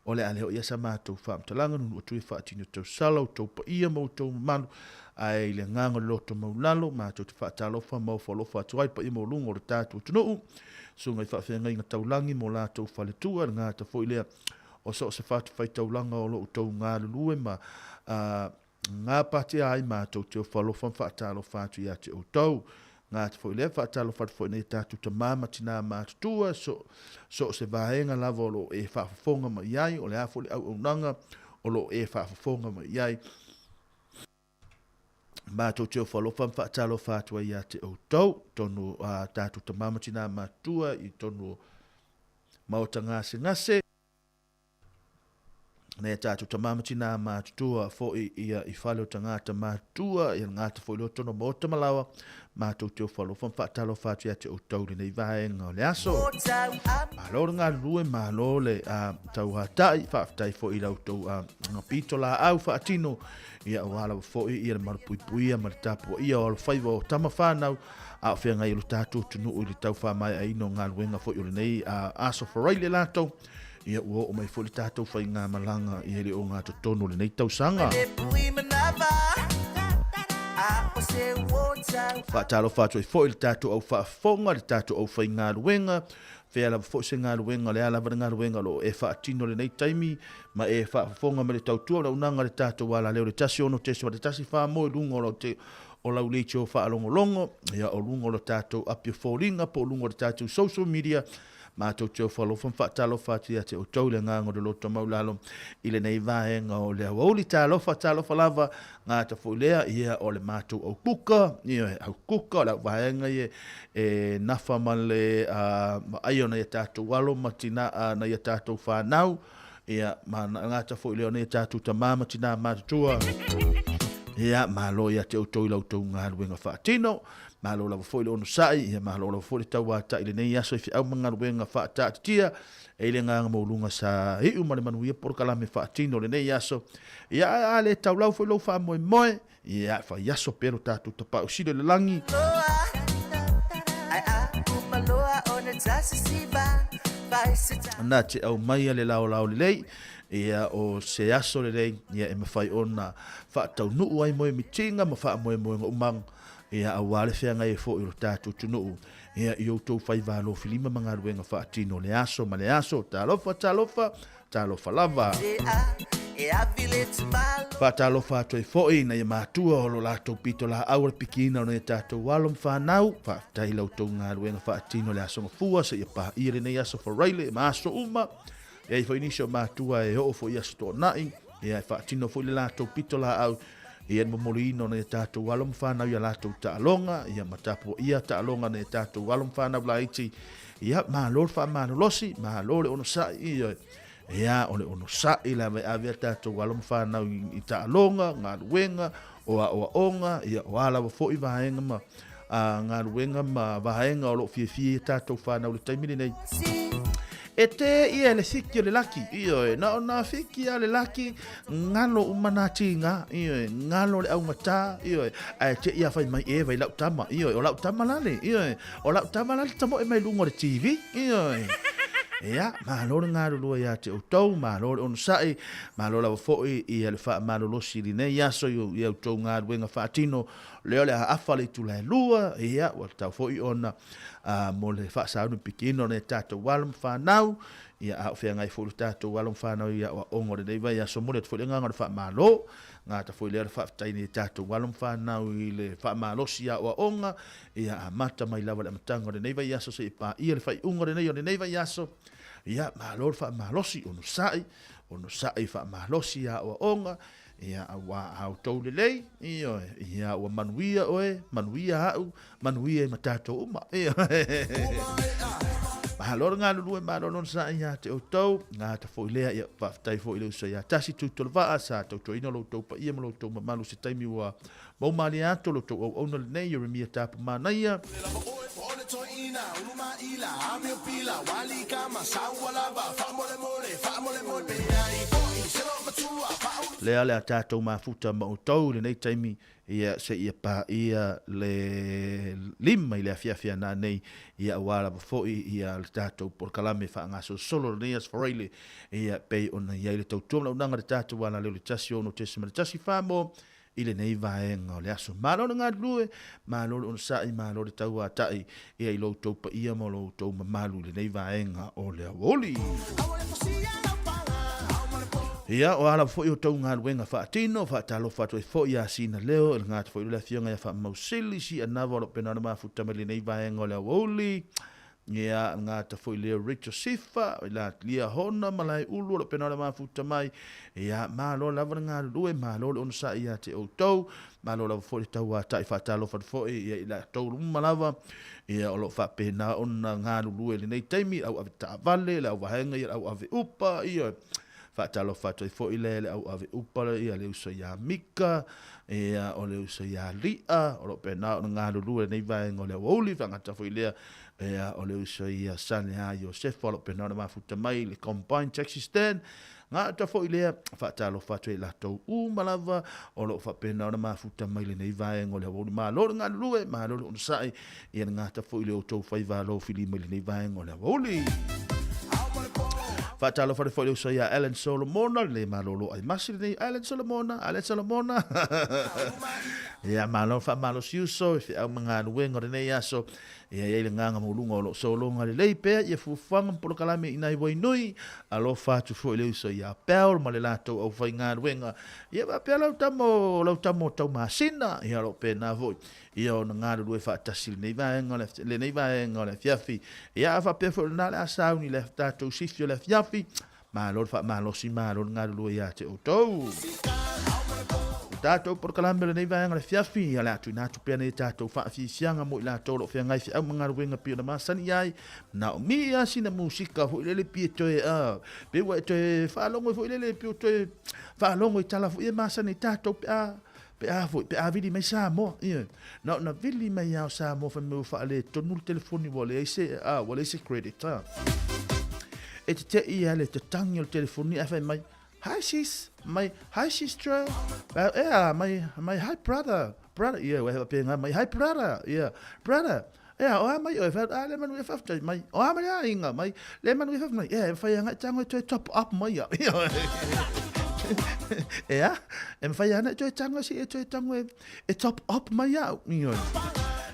Speaker 20: o le a le oo i ai sa matou faamatalaga, nuunuu atu ia faatino tausala outou paia ma outou mamalu, ae i le agaga o le loto maulalo, matou te faatalofa ma ofo alofa atu ai i le paia maualuga o lo tatou atunuu. Susuga i faafeagaiga taulagi ma o latou faletua, le gata foi lea o so o se fatafaitaulaga o lo outou galulue ma gapatia ai matou te ofo alofa ma faatalofa atu ia te outou. Gata foi lea, faatalofa atu foi i nai a tatou tama ma tina matutua, so o se vaega lava o lo o e faafofoga mai i ai, o le a foi le auaunaga o lo o e faafofoga mai i ai. Matou te ofo alofa ma faatalofa atu ai ia te outou, tonu a tatou tama ma tina matutua i tonu o maota gasegase, nei a tatou tama ma tina matutua foi ia i fale o tagata matutua, ia le gata foi lea o tonu o maota ma laoa, matou te ofo alofa ma faatalofa atu ia te outou i lenei vaega o le aso. Malo le galulue, malo le tauatai, faafetai foi i la outou pitolaau faatino, ia aua lava foi ia le malupuipuia ma le tapuaia o alofaiva o tama fanau a o feagai ai lo tatou atunuu i le tau faamaeaina o galuega foi o lenei aso Faraile latou, ia ua oo mai foi le tatou faigamalaga i le ogatotonu o lenei tausaga. Faatalofa atu ai foi i le tatou au faafofoga, le tatou aufaigaluega, fea lava foi se galuega, o le a lava le galuega o lo o e faatino i lenei taimi, ma e faafofoga ma le tautua o le auaunaga a le tatou alaleo i le 106.1 mo i luga o lau te, o lau leitio faalogologo, ia o luga o le tatou api o foliga po o luga o le tatou social media, Matou te ofo alofa ma faatalofa atu ia te outou i le agaga o le loto maulalo i lenei vaega o le aoauli. Talofa, talofa lava, gata foi lea, ia o le matou aukuka, ia e aukuka o le au vaega ia e nafa ma le vaaia o nai a tatou alo ma tina, nai a tatou fanau, ia ma gata foi lea o nai a tatou tama ma tina matutua. Ia, malo ia te outou i la outou galuega faatino. Malo lava foi le onosai, ia malo lava foi le tauatai i lenei aso i feau ma galuega faataatitia e i le agaga maualuga sa iu ma le manuia polokalame faatino lenei aso. Ia ae a le taulau foi lou faamoemoe, ia fai aso pea lo tatou tapau sili o le lagi. Na te aumaia le laolao lelei, ia o se aso lelei, ia e mafai ona faataunuu ai moemitiga ma faamoemoega umaga Ia, aua le feagai ai foi o lo tatou atunuu, ia, i outou faiva alofilima ma galuega faatino o le aso ma le aso. Talofa, talofa, talofa lava. Faatalofa atu ai foi i nai matua o lo latou pitolaau o le pikiina o nai a tatou alo ma fanau. Faafetai i la outou galuega faatino i le Aso Gafua seia paia lenei aso Faraile ma aso uma. E i ai foi nisi o matua e oo foi i Aso Toonai, ia, e faatino foi le latou pitolaau Ia le momoliina o nai a tatou alo ma fanau i a latou taaloga, ia ma tapuaia taaloga a nai a tatou alo ma fanau laiti. Ia, malo le faamalolosi, malo le onosai, ioe. Ia, o le onosai lava e ave a tatou alo ma fanau i taaloga, galuega, o aoaoga, ia, o a lava foi vaega ma galuega ma vaega o lo o fiafia ai a tatou fanau i le taimi lenei. E tē ia le fiki o le laki, ioe, na o nā fiki a le laki, ngalo uma nā tīgā, ioe, ngalo le augatā, ioe, ae te i a fai mai e vai lau tama, ioe, o lau tama lale, ioe, o lau tama lale tamoe mai luga o le TV, ioe. Ia, malo le galulue ia te outou, malo le onosai, malo lava foi ia le faamalolosi i lenei aso i a outou galuega faatino, lea o le a afa le itula e 2, ia, ua tatau foi ona mo le faasauni pikiina o nai a tatou alo ma fanau, ia a o feagai foi lo tatou alo ma fanau i aoaoga o lenei vaiaso. Momoli atu foi le agaga o le faamalo, gata foi lea o le faafetai i nai a tatou alo ma fanau i le faamalosi i aoaoga, ia amata mai lava i le amataga o lenei vaiaso seia paia le faaiuga lenei o lenei vaiaso. Ia, malo le faamalosi, onosai, onosai faamalosi aoaoga, ia, auā a outou lelei, ioe, ia, ua manuia oe, manuia au, manuia i ma tatou uma. Ioe. Malo le galulue, malo le onosai ia te outou, gata foi lea, ia, faafetai foi i le uso ia Tasi Tuitolovaa sa tautuaina lo outou paia ma lo outou mamalu i se taimi ua Maumalie atu lo tou auauna lenei, Ieremia Tapu Manaia. Lea le a tatou mafuta ma outou i lenei taimi, ia seia paia le 5 i le afiafi ana nei, ia aua lava foi ia le tatou polokalame faagasolosolo lenei Aso Faraile, ia pei ona i ai le tautua ma le auaunaga a le tatou alaleo i le 106.1 mo i lenei vaega o le aso. Malo le galulue, malo le onosai, malo le tauatai ia i lo outou paia ma lo outou mamalu i lenei vaega o le aoauli. Ia, o a lava foi outou galuega faatino, faatalofa atu ai foi ia Sina Leo, e le gata foi i le afioga ia Faamausili, Sianava o lo o pena ona mafuta mai lenei vaega o le aoauli. Ia, gata foi lea Rachel Sifa, i la Lia Hona ma Lae Ulu o lo o pena ona mafuta mai. Ia, malo lava le galulue, malo le onosai ia te outou, malo lava foi le tauatai faatalofa atu foi ia i latou uma lava, ia o lo o faapena ona galulue i lenei taimi, le au ave taavale, le au vaega, ia le au ave upa, ia faatalofa atu ai foi le le au ave upa, ia le uso ia Mika, ia o le uso ia Lia, o lo o pena ona galulue i lenei vaega o le aoauli, faagata foi lea Ea, o le uso ia Sane a Iosefa o lo o pena ona mafuta mai i le Combined Taxi Stand. Gata foi lea, faatalofa atu ai i latou uma lava o lo o faapena ona mafuta mai lenei vaega o le aoauli. Malo le galulue, malo le onosai, ia le gata foi i le outou faiva alofilima i lenei vaega o le aoauli. Faatalofa atu foi i le uso ia Alan Solomona, le malolo ai masi lenei Alan Solomona, Alan Solomona. Ia, malo faamalosi uso i feau ma galuega o lenei aso. Ia i ai le agaga maualuga o lo o sologa lelei pea ia fuafuaga ma polokalame i nai Wainui, alofa atu foi le uso ia Bell ma le latou aufaigaluega. Ia faapea lau tama o lau tama o Taumasina, ia o lo o pena foi ia ona galulue faatasi i lenei vaega o le lenei vaega o le afiafi. Ia a faapea foi o lena le a sauni i le tatou sifi o le afiafi, Malo le faamalosi, malo le galulue ia te outou. O tatou polokalame o lenei vaega o le afiafi, ia le a tuuina atu pea nei tatou faafiafiaga mo i latou o lo o feagai feau ma galuega pei ona masani i ai. Manaomia sina musika foi lele pei e toe, pei ua e toe faalogo foi lele, pei ua toe faalogo i tala foi e masani i tatou pe a, pe a foi, pe a vili mai Samoa. Ioe. Na ona vili mai lava o Samoa fai mai ua faaletonu le telefoni ua leai se, ua leai se credit. E teteʻi lava le tatagi o le telefoni ae fai mai, Hi sis, mai, hi sister, ea, mai, mai, hi brother, brother, ia, ua faapena mai, hi brother, ia, brother, ea, o a mai oe, fai, a, le manuia faafetai mai, o a mai le aiga, mai, le manuia faafetai mai, ea, e mafai ana e tago e toe top up mai au, ea, e mafai ana e toe tago e toe tago e, e top up mai au, ioe.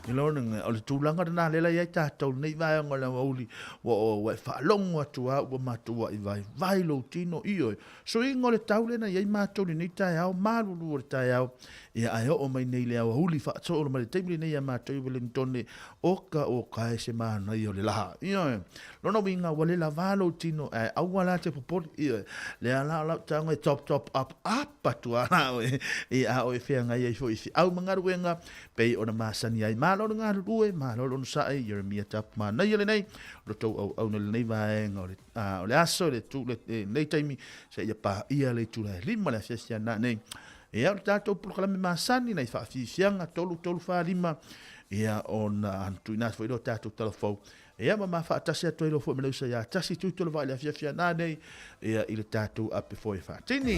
Speaker 20: I lona o le tulaga lena lea la i ai tatou lenei vaega o le aoauli, ua ua e faalogo atu lava ua matuai vaivai lou tino, ioe. Suiga o le tau lea na i ai matou i lenei taeao, malulu o le taeao, ia ae oo mai nei i le aoauli faasolo mai le taimi lenei ia matou i Wellingtone, oka oka e se manaia o le lā. Ioe. Lona uiga ua le lavā lou tino ae aua la te popole, ioe. Lea la o lau tago e top top up up atu a la oe, ia a oe feagai ai foi i feau ma galuega pei ona masani ai. Malo le galulue, malo le onosai, Jeremia Tapu manaia lenei, lo tou auauna i lenei vaega o le, o le aso, le tu, le, lenei taimi, seia paia le itula e 5 le asiasi ana nei. Ia, o le tatou polokalame masani, nai faafiafiaga, 3, 3, 4, 5, ia, ona tuuina atu foi lea o tatou talafou. Ia, ma ma faatasi atu ai loa foi ma le uso ia Tasi Tuitolovaa i le afiafi ana nei, ia, i le tatou ape foe faatini.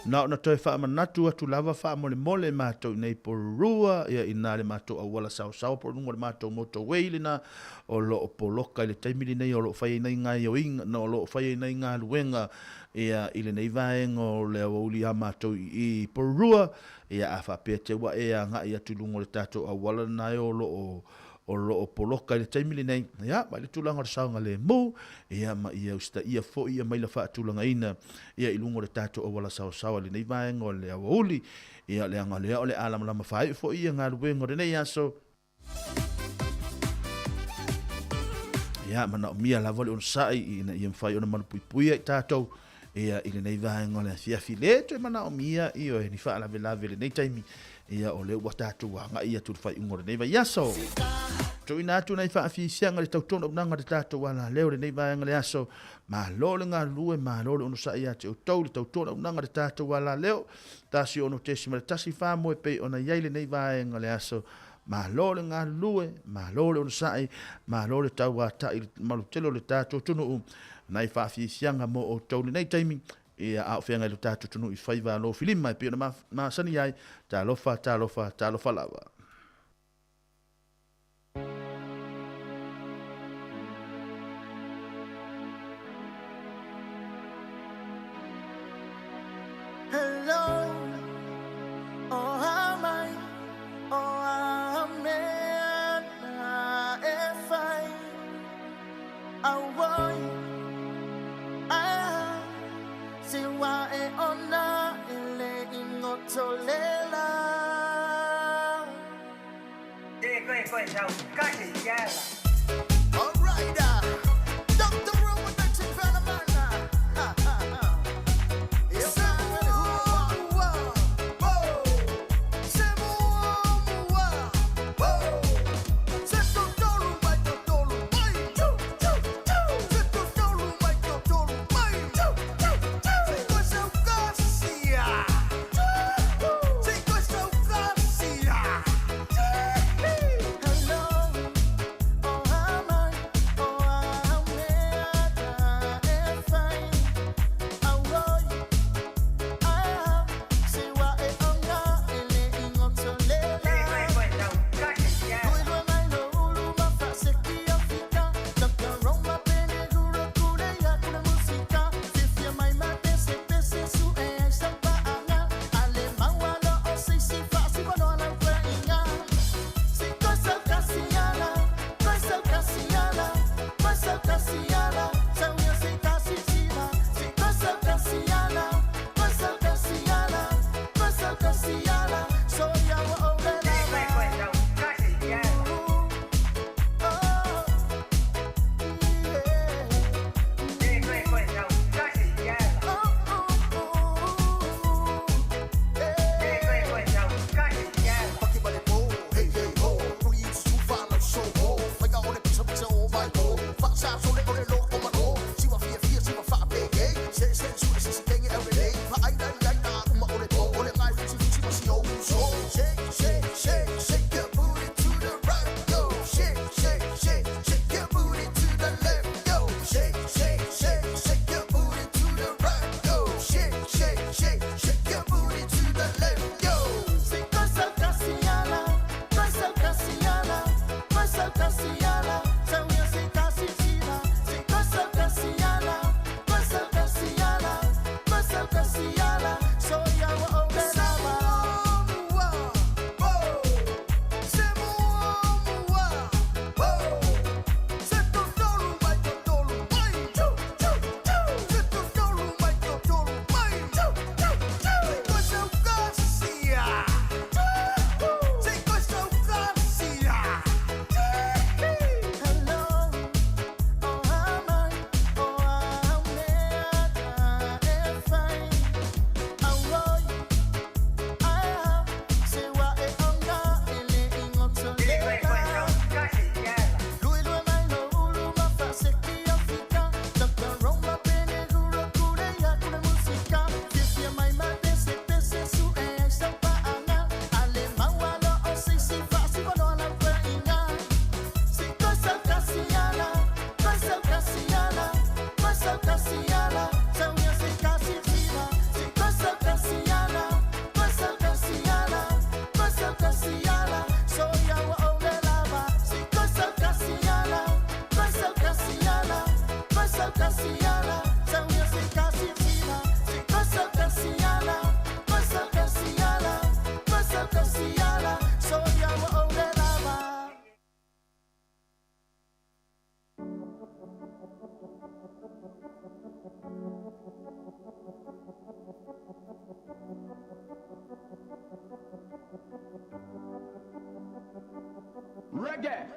Speaker 20: Na ona toe faamanatu atu lava faamolemole matou i nei Porirua, ia ina le matou auala saosaoa po o luga o le matou motorway lena o lo o poloka i le taimi lenei o lo o fai ai nai gaioiga, o lo o fai ai nai galuega ia i lenei vaega o le aoauli ia matou i Porirua. Ia a faapea te ua e agai atu i luga o le tatou auala lena e o lo o o lo o poloka i le taimi lenei, ia, mai le tulaga o le saogalemu, ia, ma ia usitaia foi ia maila faatulagaina, ia, i luga o le tatou auala saosaoa i lenei vaega o le aoauli, ia, leaga o lea o le a lamalama faaiu foi ia galuega o lenei aso. Ia, manaomia lava le onosai ina ia mafai ona malupuipuia i tatou, ia, i lenei vaega o le afiafi. Le toe manaomia, ioe, ni faalavelave i lenei taimi, ia, o lea ua tatou agai atu i le faaiuga o lenei vaiaso. Tuuina atu nai faafiafiaga i le tautuaunaga o le tatou alaleo i lenei vaega o le aso. Malo le galulue, malo le onosai ia te outou i le tautuaunaga o le tatou alaleo. 16.1 faamoe pei ona i ai lenei vaega o le aso. Malo le galulue, malo le onosai, malo le tauatai i le malutele o le tatou atunuu. Nai faafiafiaga mo outou i lenei taimi, ia, a o feagai lo tatou atunuu i faiva alofilima e pei ona masani ai. Talofa, talofa, talofa lava.
Speaker 5: Hello, oh amai, oh amen, e fai, awai, ah, se wa e ona ele ingotolela. Alright, Dr. Roman Ha, ha, ha. Hello, oh
Speaker 19: Yeah.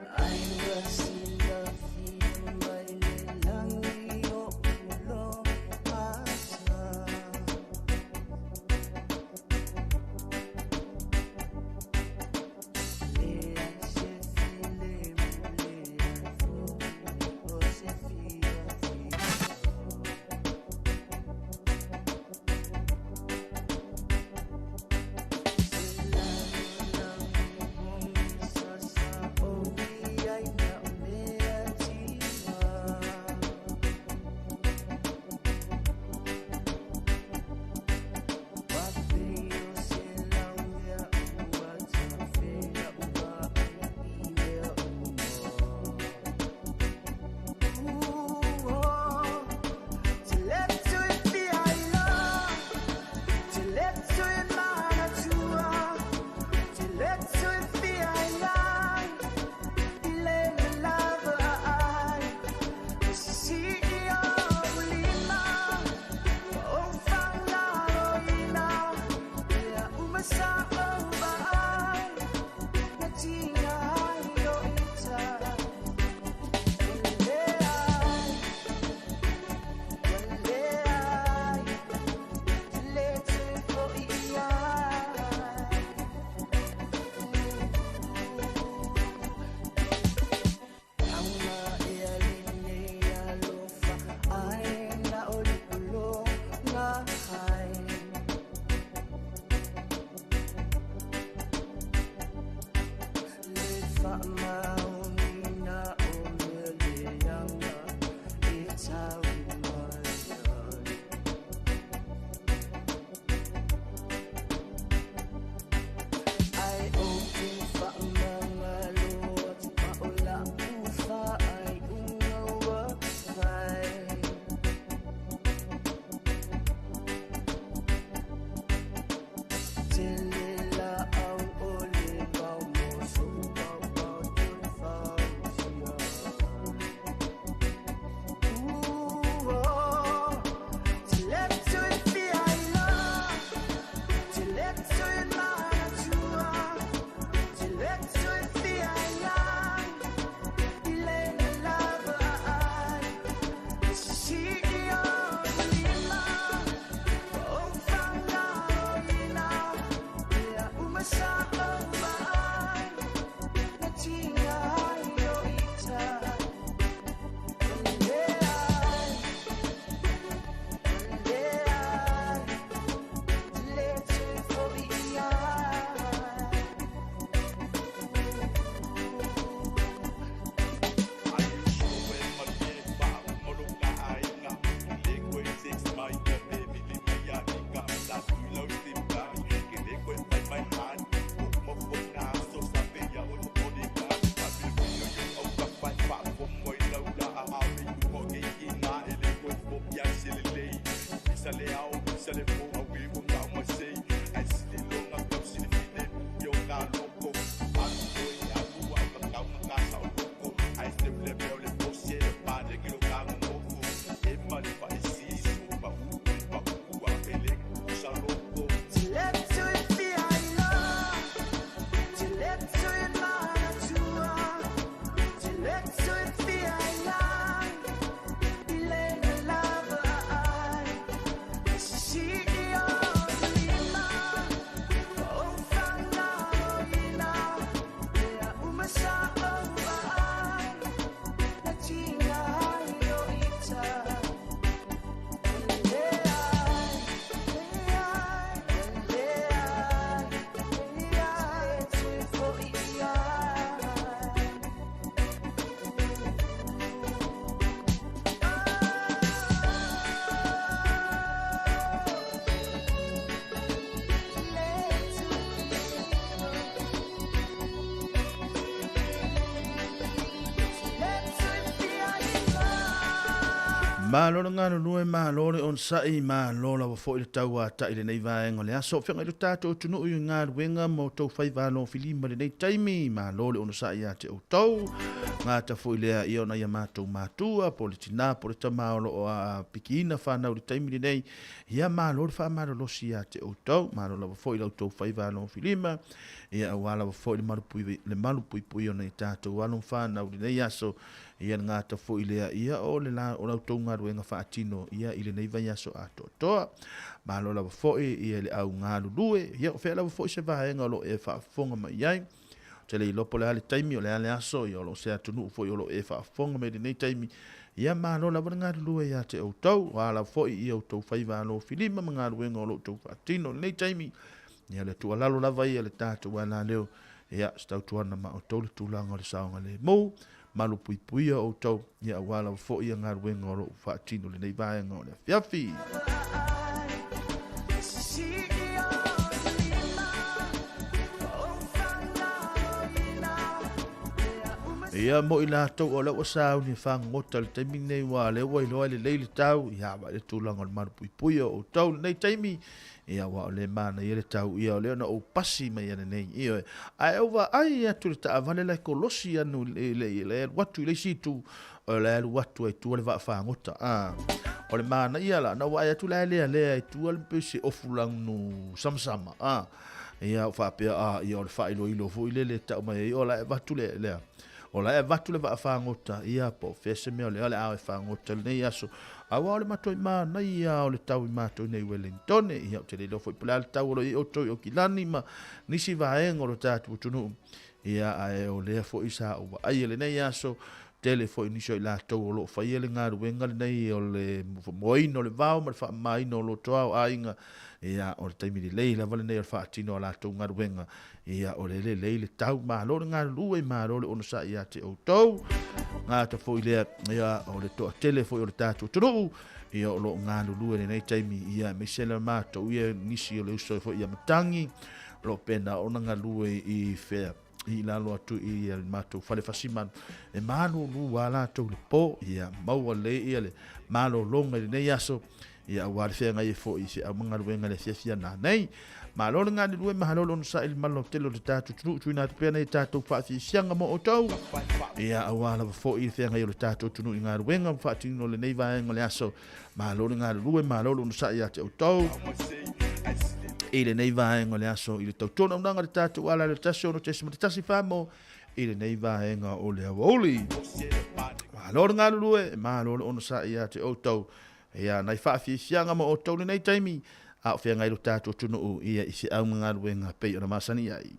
Speaker 20: Malo le galulue, malo le onosai, malo lava foi le tauata'i i lenei vaega o le aso. O feagai lo tatou atunuu i galuega ma outou faiva alofilima i lenei taimi. Malo le onosai ia te outou. Gata foi lea ia ona ia matou matua, po o le tinā po o le tamā o lo o pikiina fanau i le taimi lenei. Ia malo le faamalolosi ia te outou. Malo lava foi i la outou faiva alofilima. Ia aua lava foi le malu le malupuipuia o nai tatou alo ma fanau i lenei aso. Ia le gata foi lea ia o le la o la outou galuega faatino ia i lenei vaiaso atoatoa. Malo lava foi ia le au galulue, ia o fea lava foi se vaega o lo o e faafofoga mai ai. Ou te le iloa po o le a le taimi, o le a le aso, ia o lo o se atunuu foi o lo o e faafofoga mai i lenei taimi. Ia malo lava le galulue ia te outou, o a lava foi ia outou faiva alofilima ma galuega o lo o outou faatino i lenei taimi. Ia o le tuualalo lava ia a le tatou alaleo, ia se tautuana ma outou le tulaga o le saogalemu. Malupuipuia outou, ia aua lava foi ia galuega o lo o faatino i lenei vaega o le afiafi. Ia mo i latou o lea ua sauni e fagogota i le taimi lenei ua lea ua iloa e lelei le tau, ia vaai le tulaga o le malupuipuia o outou i lenei taimi, Ia aua o le manaia le tau ia o lea na ou pasi mai ananei, ioe. Ae ou vaai atu i le taavale la e kolosi anu i le, i le alu atu i le isi itu, o le alu atu ai tua le vaafagota. A, o le manaia la, na ou vaai atu la e lealea i tua le pei se ofu lanu samasama. A, ia ou faapea, a, ia o le faailoilo foi lele e tau mai ai, o la e avatu le, lea. O la e avatu le vaafagota, ia po o fea se mea o lea o le a o e fagota i lenei aso. Aua o le matou manaia o le tau i matou i nei Wellingtone, ia ou te le iloa foi po o le a le tau o lo o i ai outou i Okilani ma nisi vaega o lo tatou atunuu. Ia ae o lea foi sa ou vaai i lenei aso, tele foi nisi o i latou o lo o faia le galuega lenei o le moaina o le vao ma le faamamaina o lotoa o aiga. Ia o le taimi lelei lava lenei o le faatino o latou galuega. Ia, o le lelei le tau, malo le galulue, malo le onosai ia te outou. Gata foi lea, ia, o le toatele foi o le tatou atunuu, ia, o lo o galulue lenei taimi, ia, aemaise le matou, ia, nisi o le uso foi ia Matangi, o lo o pena ona galue i fea, i lalo atu i le matou fale fasimanu, e malulu lava latou i le po, ia, maua lelei ia le malologa i lenei aso, Ia aua le feagai ai foi i feau ma galuega i le afiafi a nanei. Malo le galulue, malo le onosai i le malautele o le tatou atunuu, tuuina atu pea nei tatou faafiafiaga mo outou. Ia aua lava foi le feagai o le tatou atunuu i galuega ma faatinoina o lenei vaega o le aso. Malo le galulue, malo le onosai ia te outou i lenei vaega o le aso i le tautua naunaga le tatou ala le 1 6.1 mo i lenei vaega o le aoauli. Malo le galulue, malo le onosai ia te outou. Ia, nai faafiafiaga mo outou lenei taimi, a o feagai lo tatou atunuu ia i feau ma galuega pei ona masani ai.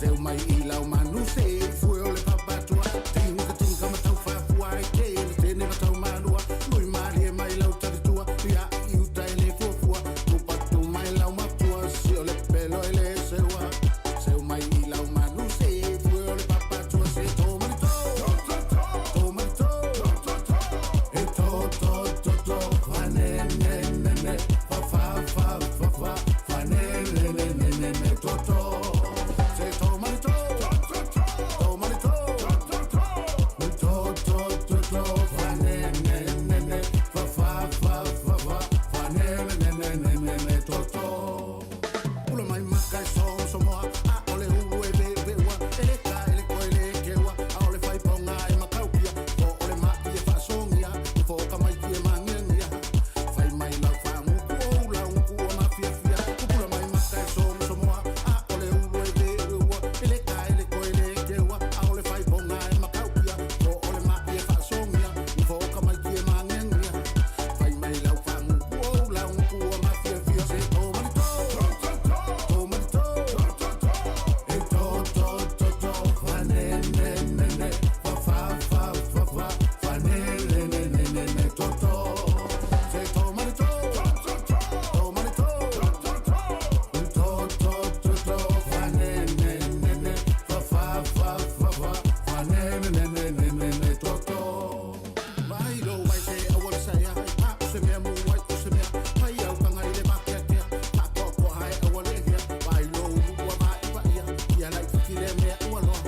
Speaker 16: Seu mai i lau manu se fue o le papatua. Tinga ka tinga matau whafua e te le tene matau malua. Lui malie mai lau talitua, ia i uta e le fuafua. Tupatu mai lau matua, si o le pelo e le seua. Seu mai i lau manu se fue o le papatua. Se tō mani tō, tō mani tō, e tō tō tō tō. Fa ne ne ne ne, fa fa fa fa fa, fa ne ne ne ne ne ne tō tō. Se tō mani tō, tō mani tō, tō tō tō tō. Fa ne ne ne ne, fa fa fa fa fa, fa ne ne ne ne ne ne tō tō. Pula mai maka e so so moa, a ole ulu e ve ve ua, e le ka e le koe le keua, a ole whai ponga e makaukia, po ole ma i e whaasongia, fo ka mai ki e mangiangia. Whai mai lau whanguku o lau nguku o mafiafia, pula mai maka e so so moa, a ole ulu e ve ve ua, e le ka e le koe le keua, a ole whai ponga e makaukia, po ole ma i e whaasongia, fo ka mai ki e mangiangia. Whai mai lau whanguku o lau nguku o mafiafia, se tō mani tō, tō mani tō, e tō tō tō tō. Fa ne ne ne ne, fa fa fa fa fa, fa ne ne ne ne ne ne tō tō. Se tō mani tō, tō mani tō, tō tō tō tō. Fa ne ne ne ne, fa fa fa fa fa, fa ne ne ne ne ne ne tō tō. Vai lo vai se awal sa ia, pa o se mea mu ai o se mea, pai au kanga i le makea kea, pa ko ko hae awal e hea, vai lo ulu ua vai pa ia, ia lai tiki le mea ua loa.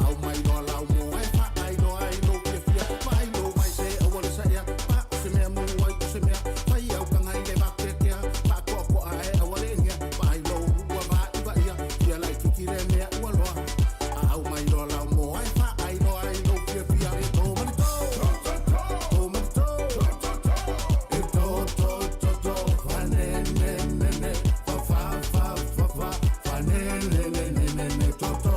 Speaker 16: Au mai loa lau mo ai fa ai loa ai lo fia fia, vai lo vai se awal sa ia, pa o se mea mu ai o se mea, pai au kanga i le makea kea, pa ko ko hae awal e hea, vai lo ulu ua vai pa ia, ia lai tiki le mea ua loa. Au mai loa lau mo ai fa ai loa ai lo fia fia, e tō mani tō, tō mani tō, e tō tō tō tō. Fa ne ne ne ne, fa fa fa fa fa, fa ne ne ne ne ne ne tō tō.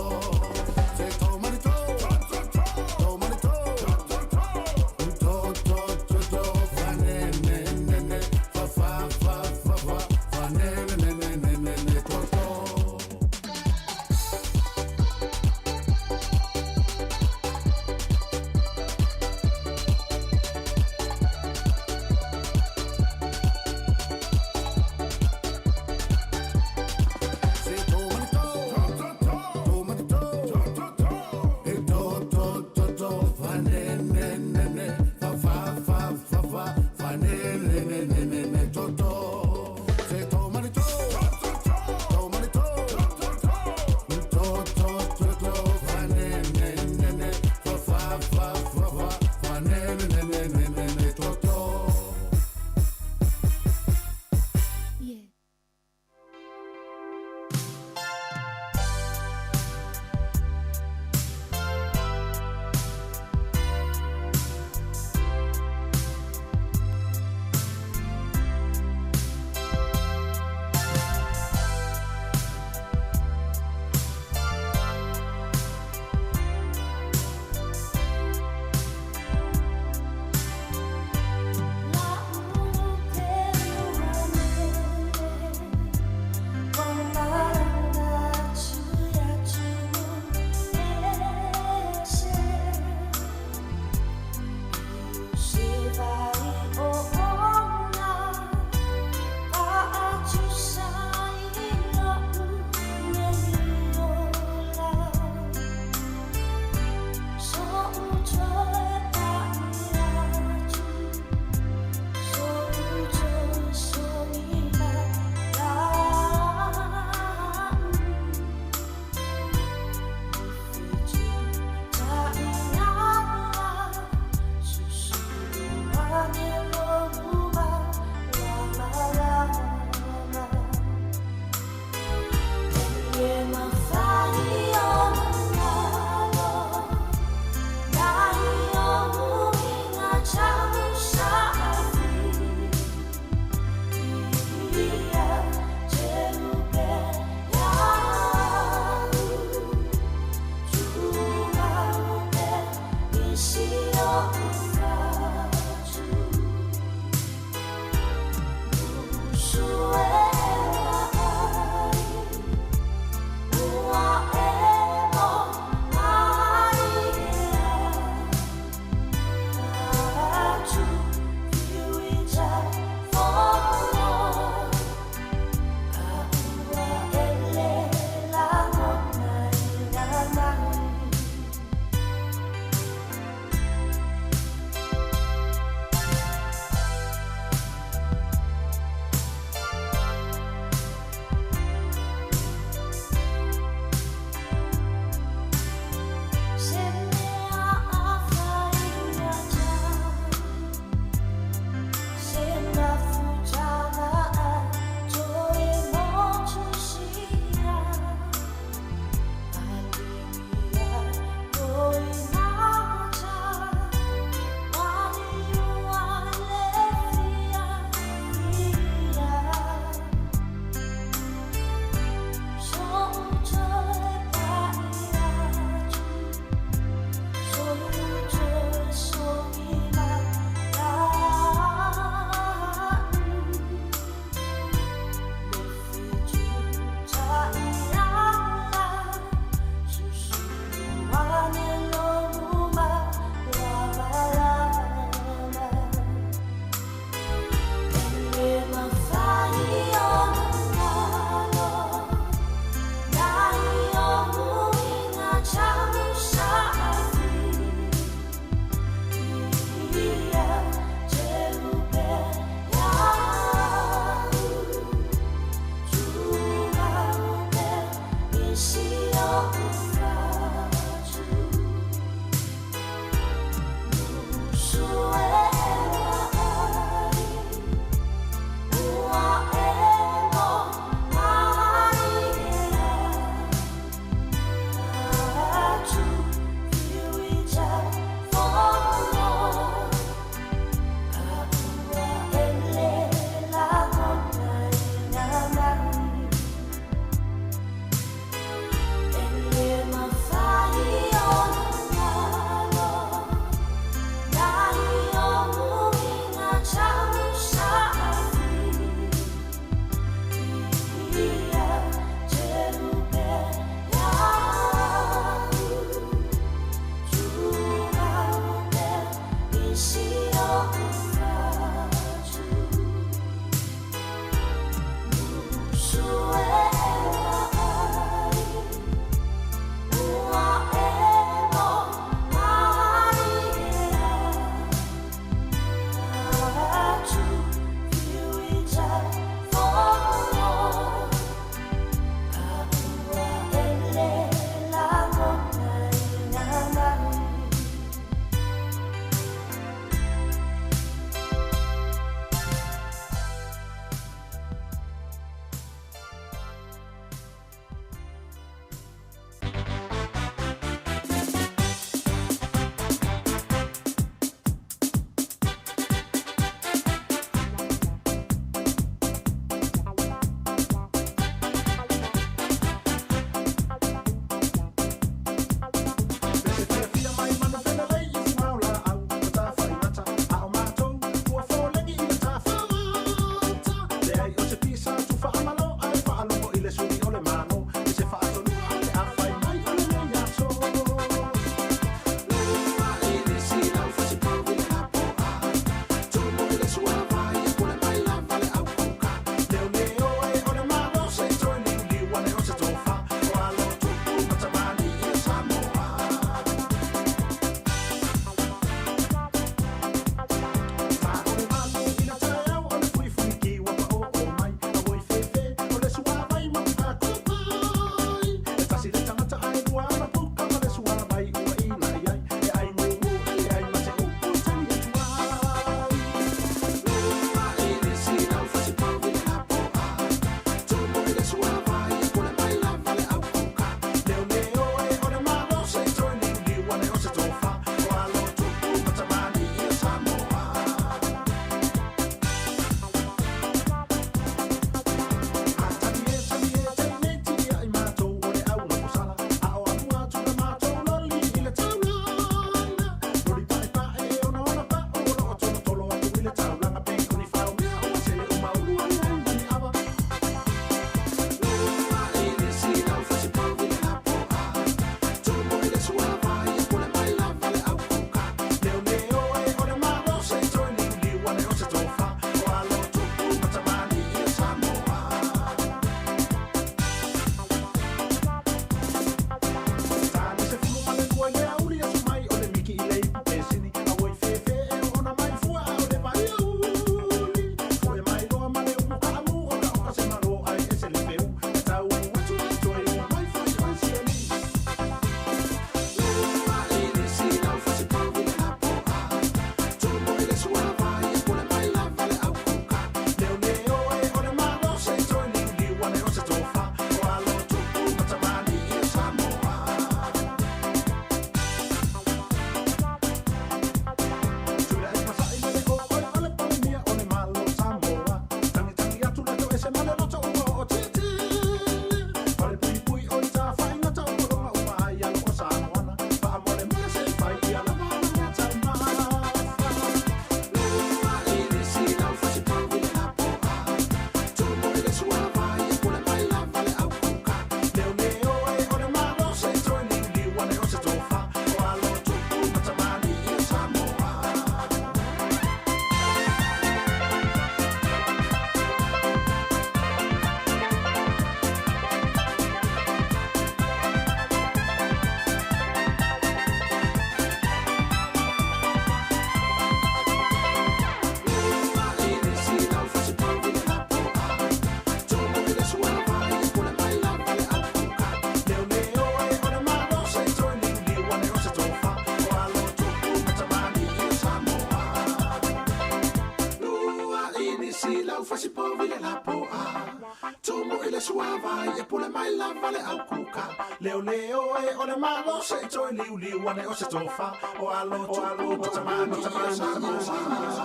Speaker 21: vai e pule mai lava le au kuka. Leo leo e o le malo se i toi liu liu ane o se tofa. O alo tupu o tamano tamano tamano.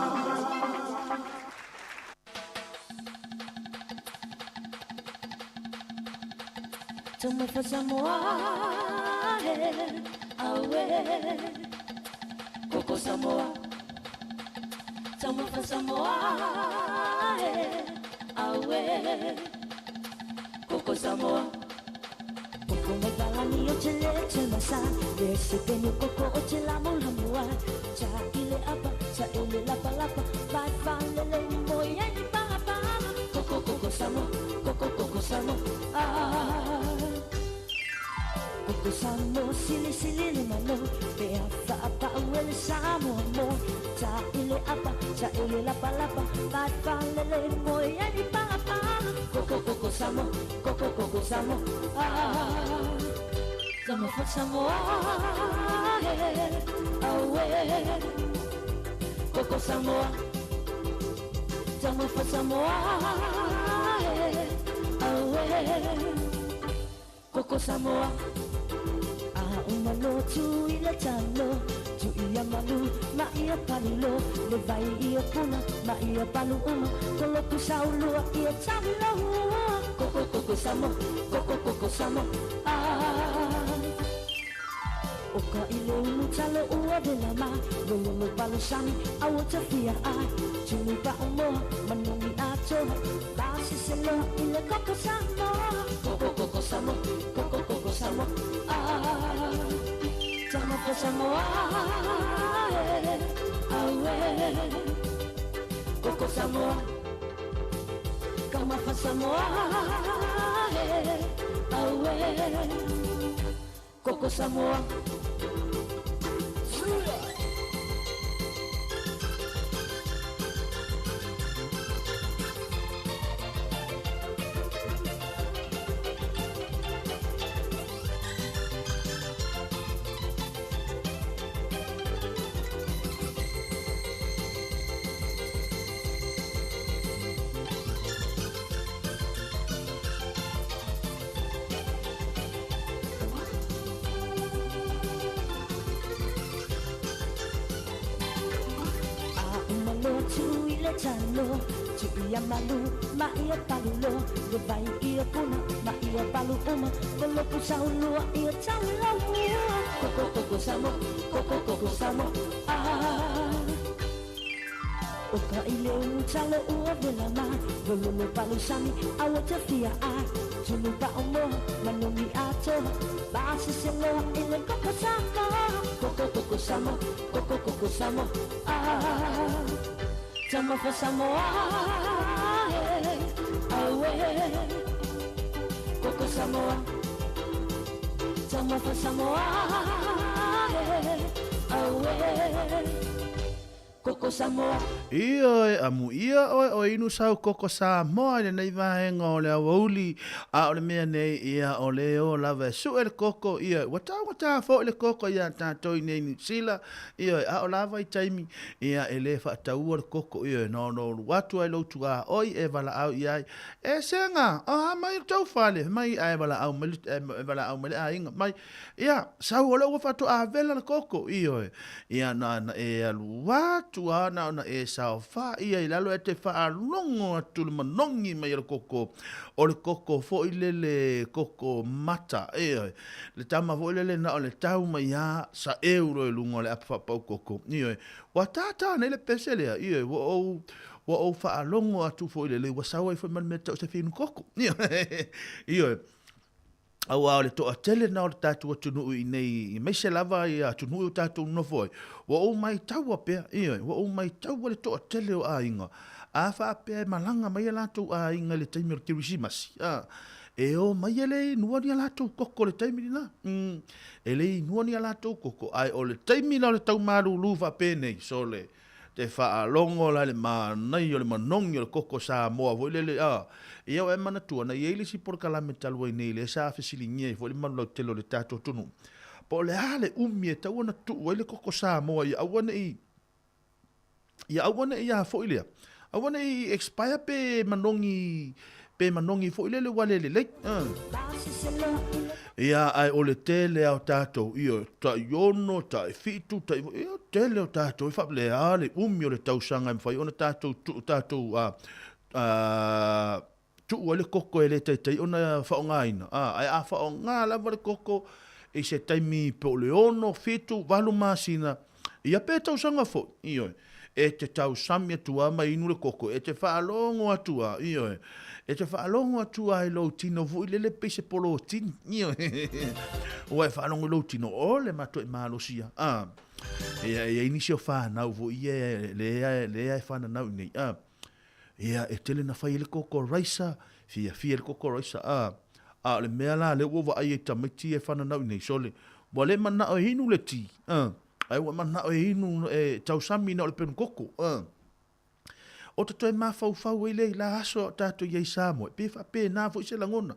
Speaker 5: Taumafa Samoa, eh, aue. Koko Samoa. Taumafa Samoa, eh, aue. Koko Samoa. Koko mai palani o te le te masa. Le se penu koko o te lamu lamua. Ta ile apa, ta ile lapa lapa. Vai fa le le mo ia ni pa pa. Koko koko Samoa, koko koko Samoa. Ah. Koko Samoa, sili sili le mano. Pe a fa pa uele Samoa mo. Ta ile apa, ta ile lapa lapa. Vai fa le le mo ia ni pa pa. Koko koko Samoa, koko koko Samoa. Ah. Taumafa Samoa, eh, aue. Koko Samoa. Taumafa Samoa, eh, aue. Koko Samoa. A uma no tu i le talo, tu ia malu, ma ia palulo, le vai ia puna, ma ia palu uma, kolo ku saulua ia talo. Koko koko Samoa, koko koko Samoa. Ah. O ka ile ulu talo ua de la ma, lolo lo palo sami, a o te fia ai. Tunu pa o moa, manungi a toa, ba se se loa i le koko Samoa. Koko koko Samoa, koko koko Samoa. Ah. Taumafa Samoa, eh, aue. Koko Samoa. Taumafa Samoa, eh, aue. Koko Samoa. Tu i le talo, tu ia malu, ma ia palulo, le vai ia puna, ma ia palu uma, kolo pu saulua ia talo. Koko koko Samoa, koko koko Samoa. Ah. O ka ile ulu talo ua vela ma, lolo lo palu sami, a o te fia a. Tunu pa o moa, manungi a toa, ba se se loa i le koko Samoa. Koko koko Samoa, koko koko Samoa. Ah. Taumafa Samoa, eh, aue. Koko Samoa. Taumafa Samoa, eh, aue. Koko Samoa.
Speaker 20: Ia e amu ia oe o inu sau koko Samoa i lenei vaega o le aoauli a o le mea nei ia o le o lava e suʻe le koko ia ua taugata foʻi le koko iā tatou i nei Niu Sila ia a o lava i taimi ia e lē faataua le koko ia e noonolu atu ai lou tuaoi e valaau i ai e sega o a mai le tou fale mai ae valaau mai e valaau mai le aiga mai ia sau o lea ua faatoa vela le koko ioe ia na na e alu atu a na ona e saofaʻi ai lalo e te faalogo atu le manogi mai o le koko o le koko foʻi lele koko mata ioe le tama foʻi lele na o le tau mai a saʻeu loa i luga o le apu faapau koko ioe ua tātā nei le pese lea ioe ua ou ua ou faalogo atu foʻi lele ua sau ai foi ma le mea tau se finu koko ioe auā o le toʻatele na o le tatou atunuu i nei aemaise lava ia atunuu o tatou nonofo ai ua ou maitaua pea ioe ua ou maitaua le toʻatele o aiga a faapea e malaga mai a latou aiga i le taimi o le kerisimasi a e o mai e le inua ni a latou koko i le taimi lena e le inua ni a latou koko ae o le taimi la o le taumalūlū faapenei sole Te faalogo la i le manaia o le manogi o le koko Samoa foi lele a ia ua e manatua na i ai le isi polokalame talu ai nei lea sa fesiligia ai foi le mamalu lautele o le tatou atunuu po o le a le umi e tatau ona tuu ai le koko Samoa ia aua ne i ia aua ne i a foi lea aua ne i expire pe manogi Pe manogi foi lele ua le lelei. Ia, ae o le tele a o tatou, ioe, tai ono, tai fitu, tai, ia, tele o tatou e faapelea le umi o le tausaga e mafai ona tatou tuu, tatou, a, a, tuu ai le koko e le taitai ona faaaogaina, a, ae a faaaoga lava le koko i se taimi po o le ono, fitu, valu masina, ia pe tausaga foi, ioe, e te tausami atu lava ma inu le koko, e te faalogo atu lava, ioe, e te faalogo atu lava i lou tino foi lele pei se polotini, ioe, ua e faalogo i lou tino, o le matuai malosi lava, a. Ia, e i ai nisi o fanau foi ia lea, lea e fananau i inei, a. Ia, e tele na fai ai le koko raisa, fiafia i le koko raisa, a, a o le mea la lea ua vaai ai tamaiti ia e fananau i nei, sole, ua le manao e inu le ti, a, ae ua manao e inu, e tausami na o le penu koko, a. O te toe mafaufau ai lea i la aso a o tatou i ai i Samoa, e pei e faapena foi se lagona.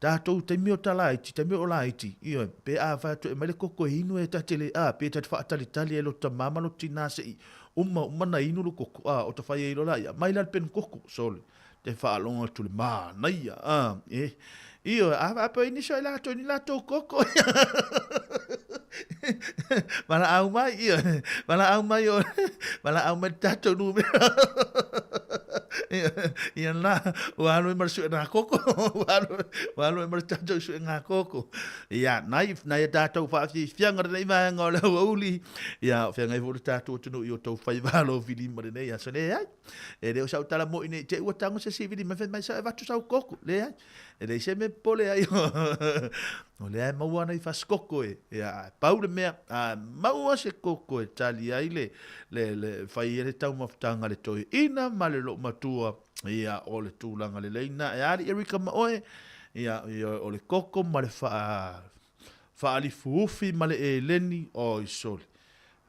Speaker 20: Tatou taimi o talaiti, taimi o laiti, ioe, pe a fai atu e aumai le koko e inu e ta te le, a, pe ta te faatalitali ai lo tamā ma lo tinā seʻi uma, uma na inu le koko, a, o ta fai ai loa la, ia, aumai la le penu koko, sole, te faalogo atu le manaia, a, e, ioe, a faapea ai nisi o i latou i ni latou koko, valaau mai, ioe, valaau mai o, valaau mai le tatou numera. Ia na, ua alu ai ma le suega koko, ua alu, ua alu ai ma le tatou suega koko. Ia, nai, nai a tatou faafiafiaga lenei vaega o le aoauli, ia, o feagai foi le tatou atunuu i o tou faiva alofilima lenei aso. Leai, e le o sau tala moi nei te ua tago se sivili mai fai mai sa e avatu sau koko. Leai, e leai se mea popole ai. O lea e maua ana i fasikoko e, ia, ae pau le mea, a maua se koko e tali ai le, le, le, fai ai le taumafataga a le toeaina ma le loomatua, ia, o le tulaga lelei lena. E ali Erika ma oe, ia, ia, o le koko ma le faa, faalifuufi ma le eleni, oi sole,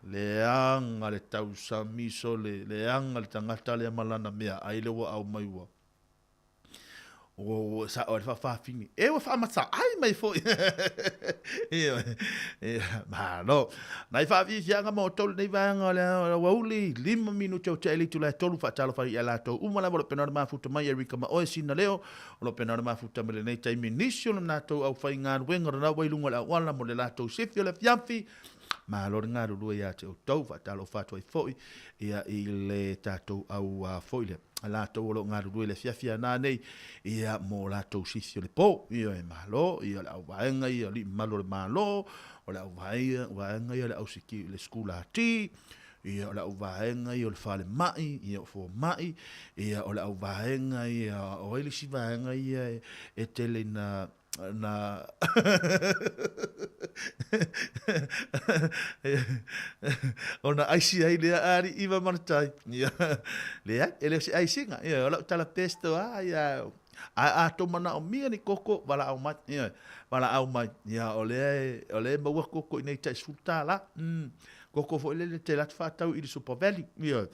Speaker 20: leaga le tausami sole, leaga le tagata lea ma lana mea ai le ua aumai ua. Ua sao ai le faafafine. E ua faamataai mai foi. Ioe. Ia, malo. Nai faafiafiaga ma outou lenei vaega o le aoauli, 5 minute o tea i le itula e 3, faatalofa ai ia latou uma lava o lo o pena ona mafuta mai, Erika ma oe, Sina Leo, o lo o pena ona mafuta mai lenei taimi, nisi o le latou aufaigaluega o lena ua i luga o le auala mo le latou sifi o le afiafi. Malo le galulue ia te outou, faatalofa atu ai foi ia i le tatou au foi lea. Latou o lo o galulue i le afiafi a nanei, ia, mo latou sifi o le po. Ia, e malo, ia, o le auvaega ia o alii mamalu o le Malo, o le auvaega ia o le ausiki, le sikulati, ia, o le auvaega ia o le falemai, ia, o fomai, ia, o le auvaega ia, o ai le isi vaega ia e tele ina na ona aisi ai lea alii ma matai. Ia, leai, e le o se aisiga. Ia, o lau tala pesto lava ia, ae a tou manaomia ni koko, valaau mai. Ia, valaau mai. Ia, o lea e, o lea e maua koko i nei tai $10. Koko foi lele te alu atu faatau i le Super Value. Ioe.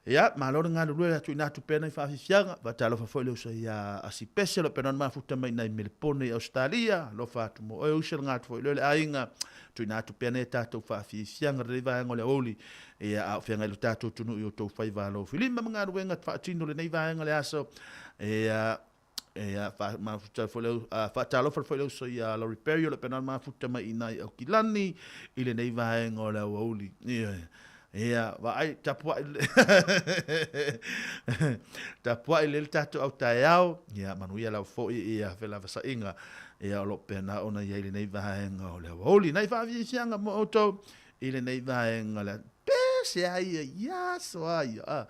Speaker 20: Ia, malo le galulue a tuuina atu pea nai faafiafiaga. Faatalofa foi le uso ia Asipese o lo o pena ona mafuta mai nai Melepone i Ausetalia. Alofa atu mo oe uso le gatu foi lea o le aiga. Tuuina atu pea nai a tatou faafiafiaga lenei vaega o le aoauli. Ia, a o feagai lo tatou atunuu i outou faiva alofilima ma galuega faatino lenei vaega o le aso. Ia, Ia, faamafuta foi le, faatalofa foi le uso ia Laurie Perry o lo o pena mafuta mai i ina i Aukilani i lenei vaega o le aoauli. Ia, ia, vaai, tapuai, tapuai lelei le tatou au taeao, ia, manuia lava foi ia felavasaiga, ia, o lo o pena ona i ai lenei vaega o le aoauli. Nai faafiafiaga mo outou i lenei vaega o le, pese a ia, ia aso a ia, a.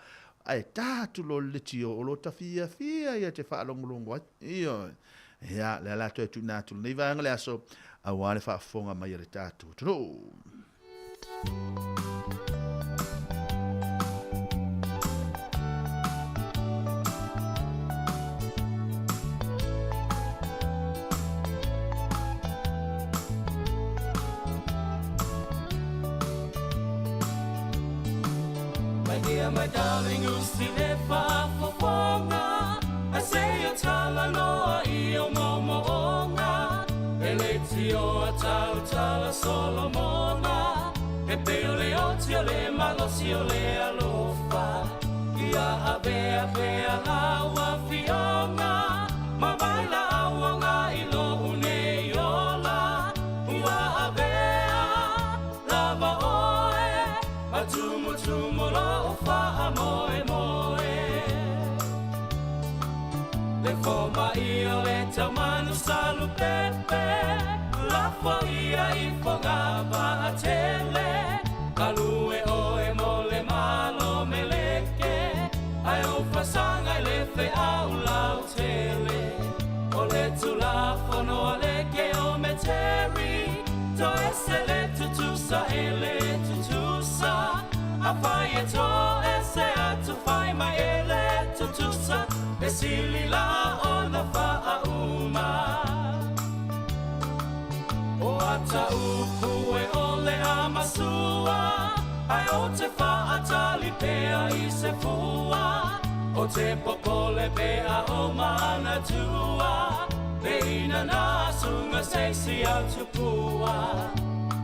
Speaker 20: Ae ta atu loa le leitio o lo ta fiafia ia te faalogologo ai. Ioe. Ia, lea la toe tuuina atu lenei vaega le aso, aua le faafofoga mai a le tatou atunuu.
Speaker 2: My dear, my darling, usi le faafofoga, Ae se i talanoa i ou moomooga, E leitioa tautala Solomona, E pei o le oti o le malosi o le alofa, Ia avea pea lau afioga. amioga Ma mai la auoga i lo'u nei ola Ua avea lava oe Ma tumutumu lo'u fa'amoemoe Le foma'i o le taumanu salupepe Lafo ia i foga va'atele Galue oe mo le malo meleke Ae ou fasaga i le fe'au lautele O le tulafono a le keometeri Toese le tutusa e le tutusa Afai e toese atu fai mai e le tutusa E sili la ona fa'auma O ata upu e ole a masua Ae o te fa'atali pea i se fua O te popole pea o manatua Le ina nā sunga seisi au tupua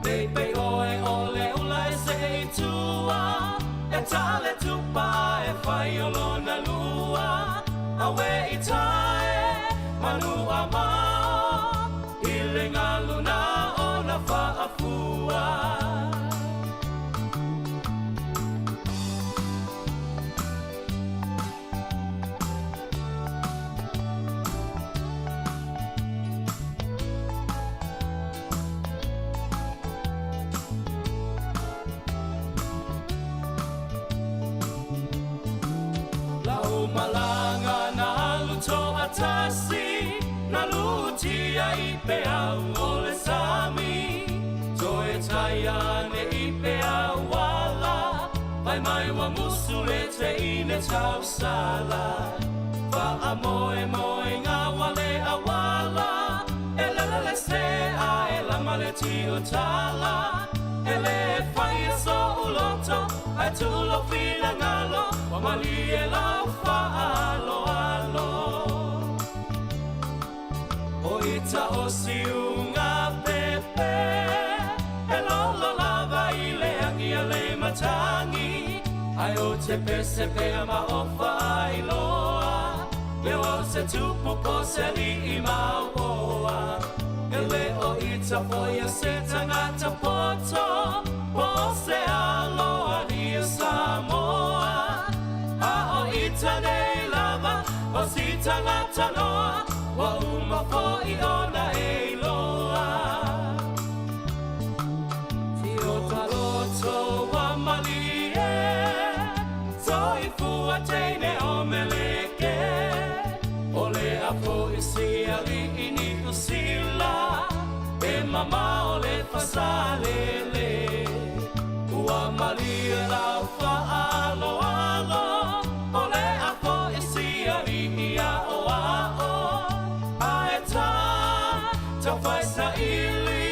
Speaker 2: Peipei oe o le ula e se i tua E tale tupa e fai o lona lua Awe i tae manu a mao I le galu na ona fa'afua Lau malaga na alu to'atasi Na lu'utia i peau o le sami Toe taia ane i peau ala Fai mai ua musu le teine tausala Fa'amoemoega ua le auala E lele le se'a e lama le tiutala E lē faia so'u loto Ae tuu lou finagalo Ua malie lau fa'aaloalo O ita o siuga pepe E lolo lava i le agi a le matagi Ae o te pese pea ma o fa'ailoa Le o se tupu po se ali'i mauoa E lē o ita foi o se tagata poto Po o se aloali'i o Samoa A o ita nei lava o si tagata noa Ua uma fo'i ona e iloa Tio taloto ua malie Soifua teine o Meleke O le a fo'i si ali'i Niu Sila E mamao le Fasalele Ua malie lau fa'aaloalo O le a fo'i si ali'i a'oa'o Ae tā taufai sa'ili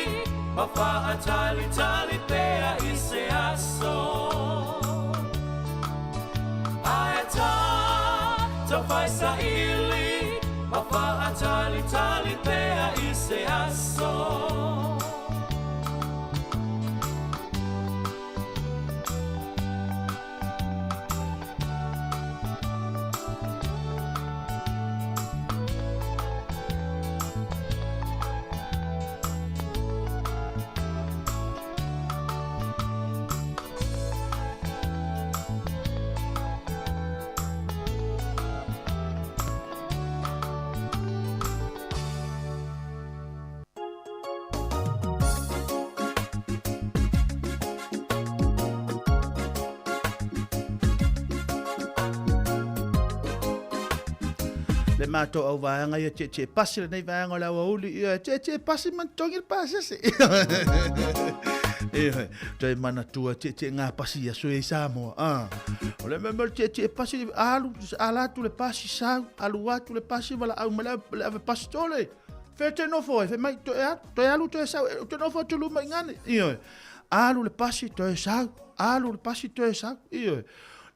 Speaker 2: Ma fa'atalitali pea i se aso Ae tā taufai sa'ili Ma fa'atalitali pea i se aso
Speaker 20: Le matou au vaega ia tietie pasi lenei vaega o le aoauli ia tietie pasi ma togi le pasese. Ioe, toe manatua tietie ngā pasi ia sui i Samoa. Ah. O le mea o le tietie pasi, alu, ala atu le pasi sau, alu atu le pasi, wala au mai le ave pasi tole. Fe te nofo e, fe mai toe alu, toe alu toe sau, e, te nofo atu luma i ngane. Ioe, alu le pasi toe sau, alu le pasi toe sau. Ioe.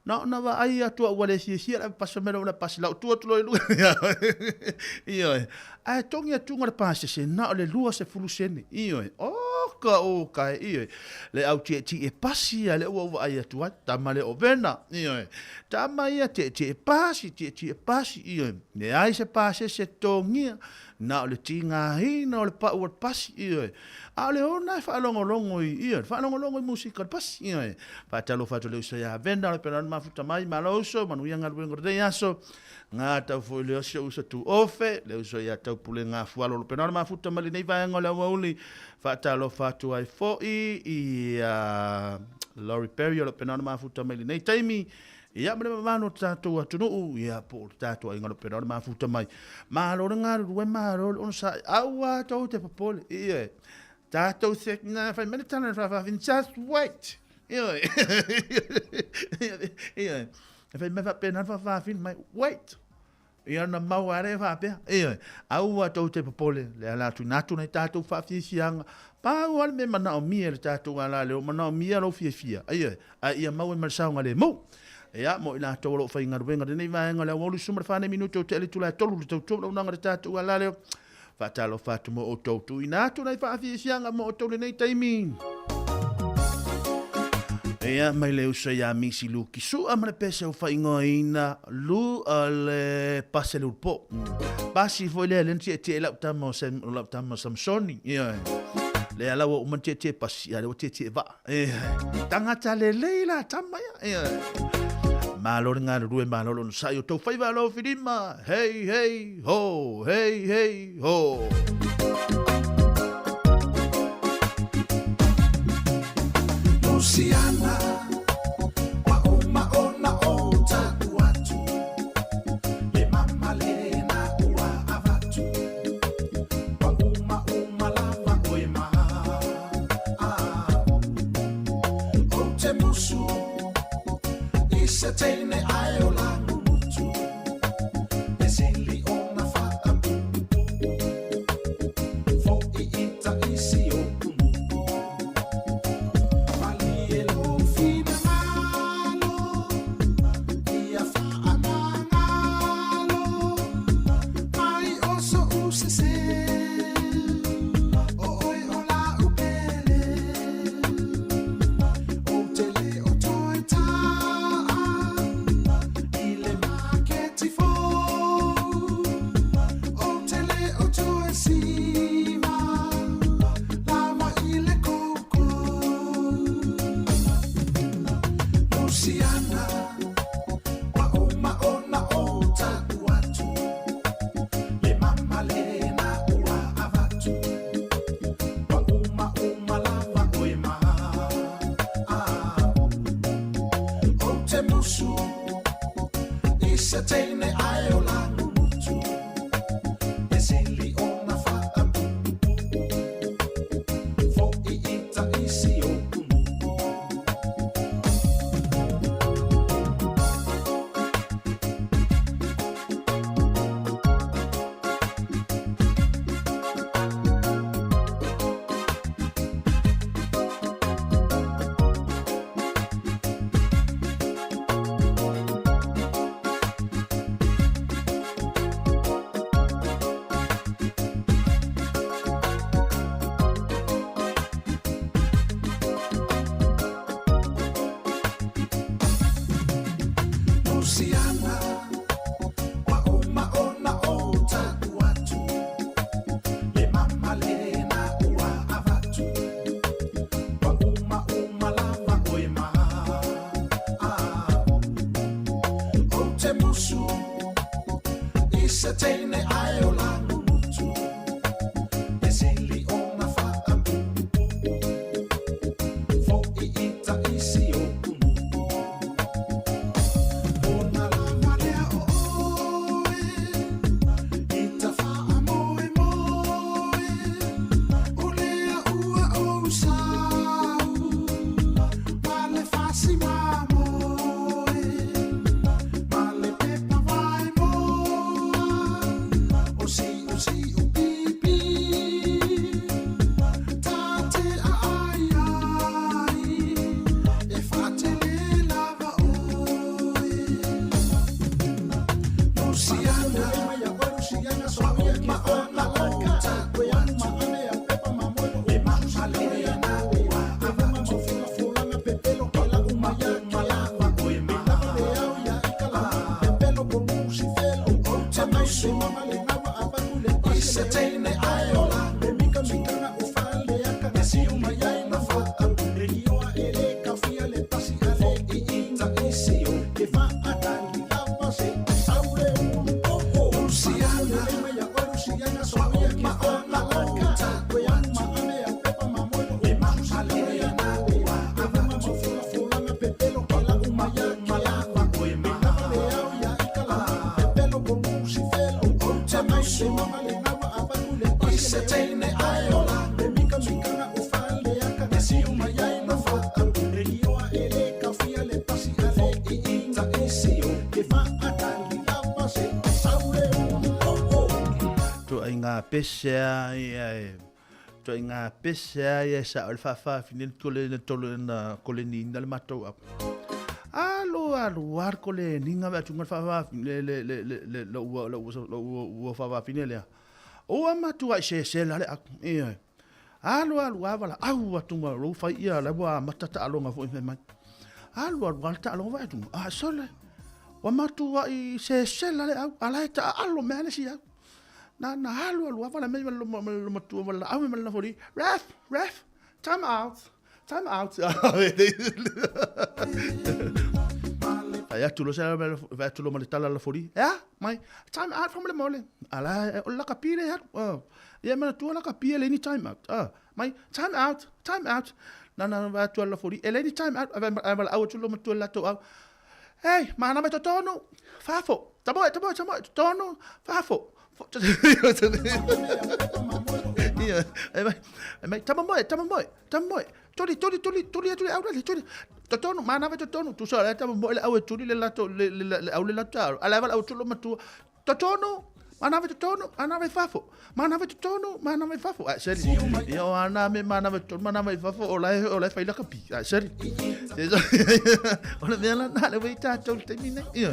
Speaker 20: Na ona vaai atu au ua le fiafia le ave pasi fai mai le pasi lau tu atu loa i luga. Ioe. Ae togi atuga le pasese na o le 20 sene. Ioe. Oh! Oka oka e, ioe. Le au tietie pasi ia lea ua ou vaai atu ai, tama lea o Vena, ioe. Tama ia tietie pasi, tietie pasi, ioe. Leai se pasese totogia, na o le tigaina o le pau o le pasi, ioe. A o le ona e faalogologo i, ioe, faalogologo i musika o le pasi, ioe. Faatalofa atu i le uso ia Vena, o le pena o le mafuta mai, malo uso, manuia galuega o lenei aso. Ngā tau foi lea o si ou uso tuofe, le uso ia Taupulega Afualo o Lopena o le mafuta mai lenei vaega o le aoauli. Faatalofa atu ai foi i a Laurie Perry o Lopena o le mafuta mai lenei taimi. Ia ma le mamalu o le tatou atunuu, ia po o le tatou aiga Lopena o le mafuta mai. Malo le galulue, malo le onosai, aua tou te popole, ioe. Tatou se, na fai mai le tala a le faafafine, just wait. Ioe. Ioe. E fai mai faapena le faafafine mai, wait. Ia na mau a le faapea. Ioe. Aua tou te popole, le ala atu ina atu nei tatou faafiafiaga. Pau lava le mea manaomia e le tatou ala lea, ua manaomia lou fiafia. Ioe. A ia mau ai ma le saogalemu. Ia, mo i latou o lo o faigaluega i lenei vaega o le aoauli 14 nei minute o tea le itula e 3 le tautua auaunaga i le tatou ala lea. Faatalofa atu mo outou, tuuina atu nai faafiafiaga mo outou lenei taimi. Ia, mai le uso ia Misi Luki Sua ma le pese o faaigoaina Lu le pase le ulupo. Pasi foi lea lea na tietie ai lau tama o Sam, lau tama o Samsoni. Ia, lea la ua uma na tietie pasi, ia lea ua tietie vaa. Ia, tagata lelei la tama ia. Ia, malo le galulue, malo le onosai o tou faiva alo Filima. Hei, hei, ho, hei, hei, ho.
Speaker 21: Luciana, ua uma ona ou ta'u atu, le mama lena ua avatu, ua uma uma lava oe ma a'u. Ou te musu i se teine ae o Langumutu, e sili ona faapuupuu, fo'i i taisi o unu'u. Malie lou finagalo, ia faamagalo mai o so'u sese, o oe o la'u pele. Ou te le o toe ta'a i le maketi fou, ou te le o toe siva lava i le koukou. Luciana, ua uma ona ou ta'u atu, le mama lena ua avatu, ua uma uma lava oe ma a'u. Ou te musu i se teine ae o Langumutu, e sili ona faapuupuu, fo'i i taisi o unu'u. Luciana, ua uma ona ou ta'u atu, le mama lena ua avatu, ua uma uma lava oe ma a'u. Ou te musu i se teine ae o Langumutu, e sili ona faapuupuu, fo'i i taisi o unu'u. Ona lava lea o oe i ta faamoemoe, o lea ua ou sau ma le fasi mamoe, ma le pepa vaemoa.
Speaker 20: pese a ia e ituaiga pese a ia e sa'o ai le faafafine le kole na tolo na koleniina le matou au. Alu alu a le koleniga vae atuga le faafafine le le le le le lou lou lou ua faafafine lea. Ua matuai sese la le au. Ioe. Alu alu a valaau atu ma lou fai ia la ua amata taaloga foi fai mai. Alu alu a le taaloga vae atu a sole. Ua matuai sese la le au a la e taaalo mai a le isi au. Na na alu alu a vala mai ma le matua ma le laau ma le lafoli. Ref, ref, time out. Time out. Fai atu lo sa fai atu lo ma le tala la foli. Ea, mai, time out from le mole. Ala, o la kapi le hatu. Oh. Ia mana tua la kapi le ni time out. Ah, mai, time out, time out. Na na vai atu la foli. E le ni time out. Ave ave la au atu lo matua la to au. Hey, mana mai totonu. Fafo. Tamoe, tamoe, tamoe, totonu. Fafo. Ia, e mai, e mai, tamamoe, tamamoe, tamamoe. Tuli, tuli, tuli, tuli atu le au le tuli. Totonu, mana vai totonu. Tu sa le tamamoe le au e tuli le lato le le le au le lato. Ala vai au tulu matua. Totonu, mana vai totonu, mana vai fafo. Mana vai totonu, mana vai fafo. Ai seri. Ia o ana me mana vai totonu, mana vai fafo o lai o lai fai la kapi. Ai seri. O le mea la na le wei tātou le taimi nei. Ia.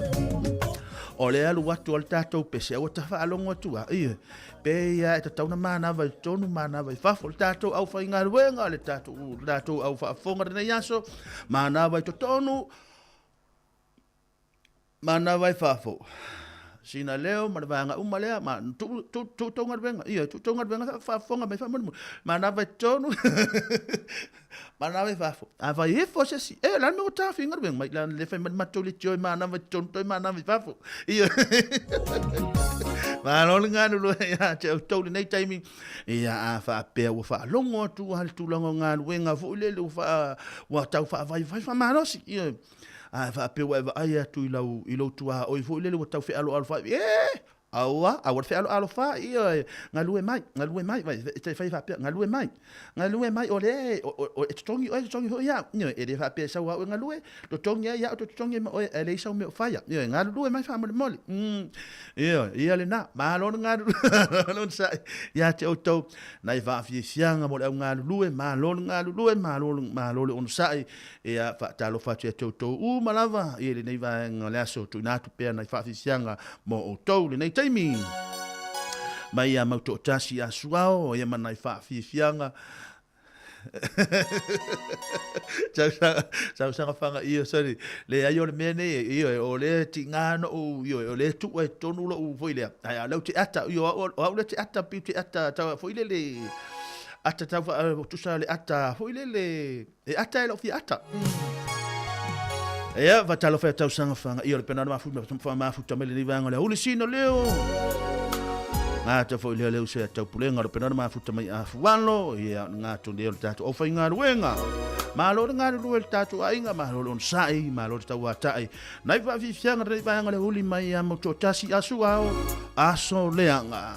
Speaker 20: O le alu atu o le tātou pese, aua tafaalogo atu a, ia. Pe ia e tatau na manava i totonu, manava i fafo, le tātou au faigaluega, le tātou, le tātou au faafofoga lenei aso, manava i totonu, manava i fafo. Sina leo ma le vaega uma lea, ma tuu, tuu, tuu tou galuega, ia, tuu tou galuega faafofoga mai faamolemole. Manava i totonu, manava i fafo. A fai ifo se isi, e, la le mea ua taofi galuega mai, la le fai mai le matou leitio e manava i totonu toe manava i fafo. Ia. Malo le galulue ia te outou lenei taimi. Ia, a faapea ua faalogo atu a le tulaga o galuega foi lele ua faa, ua tau faavaivai faamalosi. Ia. A faapea ua e vaai atu i lau, i lou tuaoi foi lele ua tau fealoalo fai, e, Aua, aua le fealoalo fa, ioe, galue mai, galue mai, vai, e fai faapea, galue mai, galue mai, o le, o, e totogi oe, totogi foi au, ioe, e le faapea e sau au e galue, totogi ai au, totogi ai ma oe, ae leai sau mea o faia, ioe, galulue mai faamolemole, ioe, ia lena, malo le galulue, malo le sa'i ia te outou, nai faafiafiaga mo le au galulue, malo le galulue, malo, malo le onosai, Ia, faatalofa atu ia te outou uma lava i lenei vaega o le aso, tuuina atu pea nai faafisiaga mo outou lenei taimi. Mai ia mau toatasi a Suao, ia ma nai faafiafiaga. Tausaga fanga ia, sorry. Leai o le mea nei, ioe, o lea tiga noʻu, ioe, o lea tuu ai totonu lou foi lea. Ae a o lea ou te ata, ioe, o au lea te ata, piu te ata, tau foi lele, ata tau, tusa le ata foi lele, E ata e lou fia ata. Ia, faatalofa ia tausaga fagaia o le pena na mafu mafuta mai lenei vaega o le auli sina leo. Gata foi lea leu se taupulega o le pena na mafuta mai afualo, ia gato lea o le tatou aufaigaluega. Malo le galulue le tatou aiga, malo le onosai, malo le tauatai. Nai faafiafiaga lenei vaega o le auli mai ia Mautoatasi aso ao, aso leaga.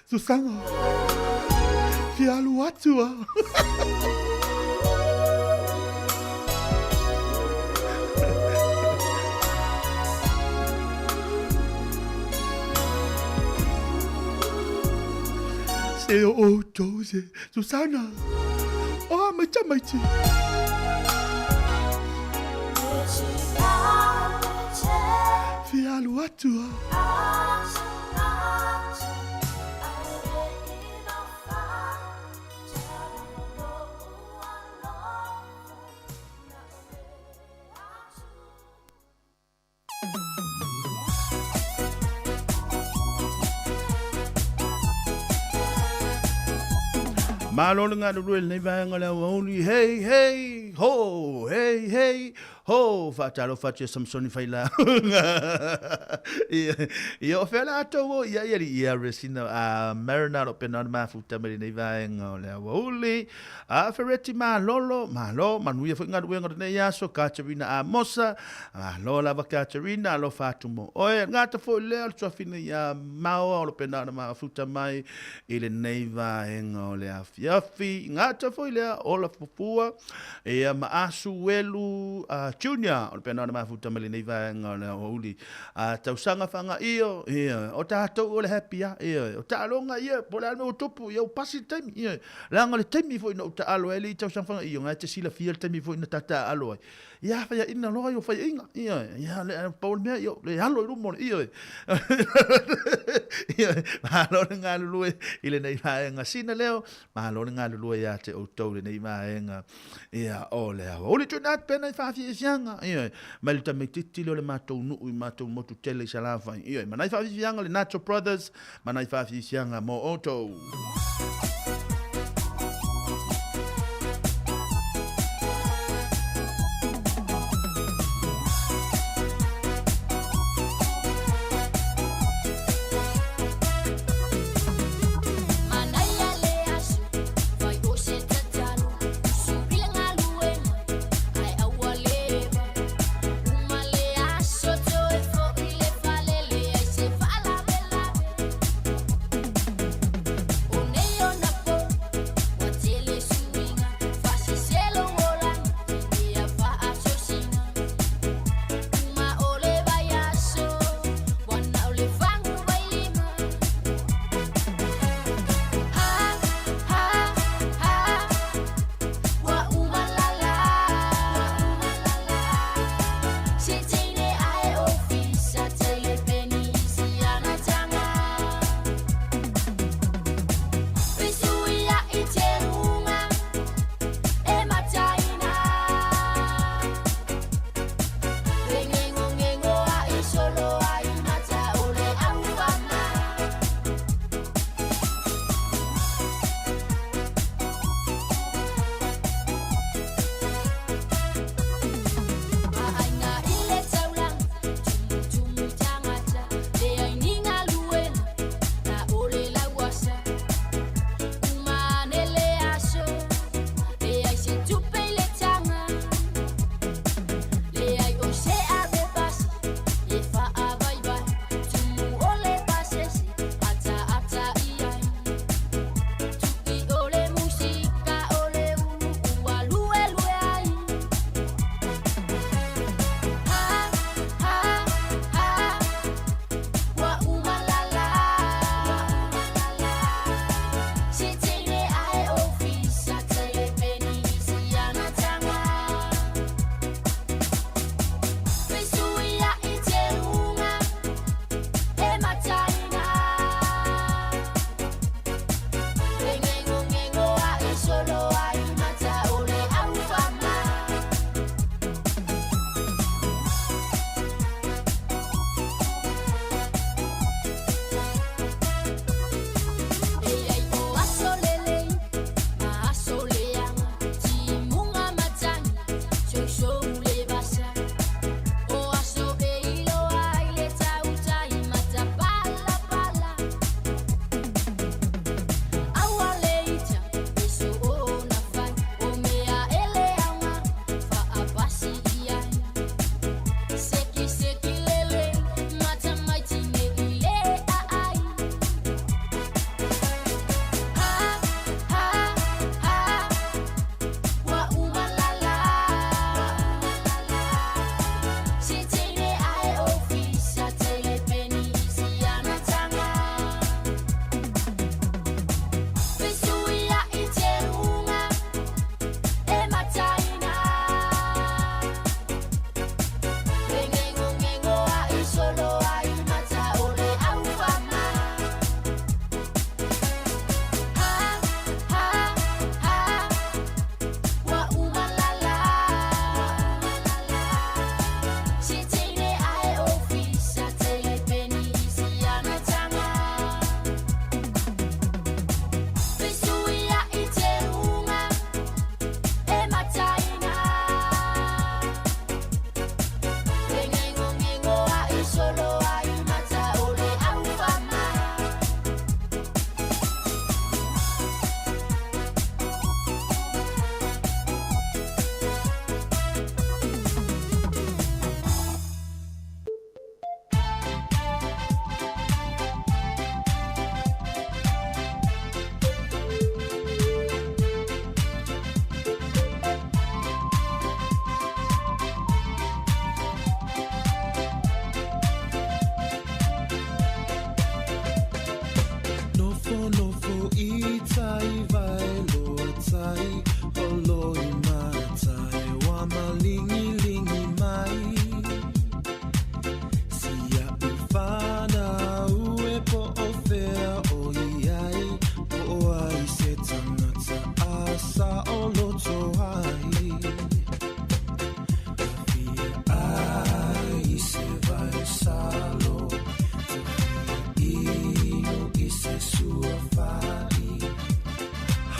Speaker 20: Susana, fia alu atu a. Se o outou se, Susana. O a mai tamaiti. Fia alu atu a. Malo le galulue lenei vaega o le aoauli, hei hei ho, hei hei ho, faatalofa atu ia Samsoni Failauga. Ia, ia o fea la tou o ia ia ia resina a Marina lo pena o mafuta mai lenei vaega o le aoauli. A Fereti Malolo, malo, manuia foi galuega o lenei aso, Katerina Amosa, malo lava Katerina, alofa atu mo oe. Gata foi lea o le tuafina ia Maoa o lo pena o mafuta mai i lenei vaega o le afiafi. Gata foi lea o la fufua, ia ma asu welu Junior o le pena o mafuta mai lenei vaega o le aoauli. Tausaga fagaio, ia, o tatou o le happy a, ia, o taaloga, ia, po o le a le mea ua tupu, ia ua pasi le taimi, ia, leaga o le taimi foi na ou taalo ai le i tausaga fagaio, na e te silafia le taimi foi na ta taalo ai. Ia, faiaina loa i o faiainga, ia, ia, le, pau le mea, ia, le alo i luma o le, ia, ia, malo le galulue i lenei vaega. Sina leo, malo le galulue ia te outou i lenei vaega. Ia, o le awa. Uli tuina atu pena i faafiafiaga, ia, mai le tamaitiiti lea o le matou nuu i matou motu tele i Salafai, ia, ma nai faafiafiaga le Nacho Brothers, ma nai faafiafiaga mo outou.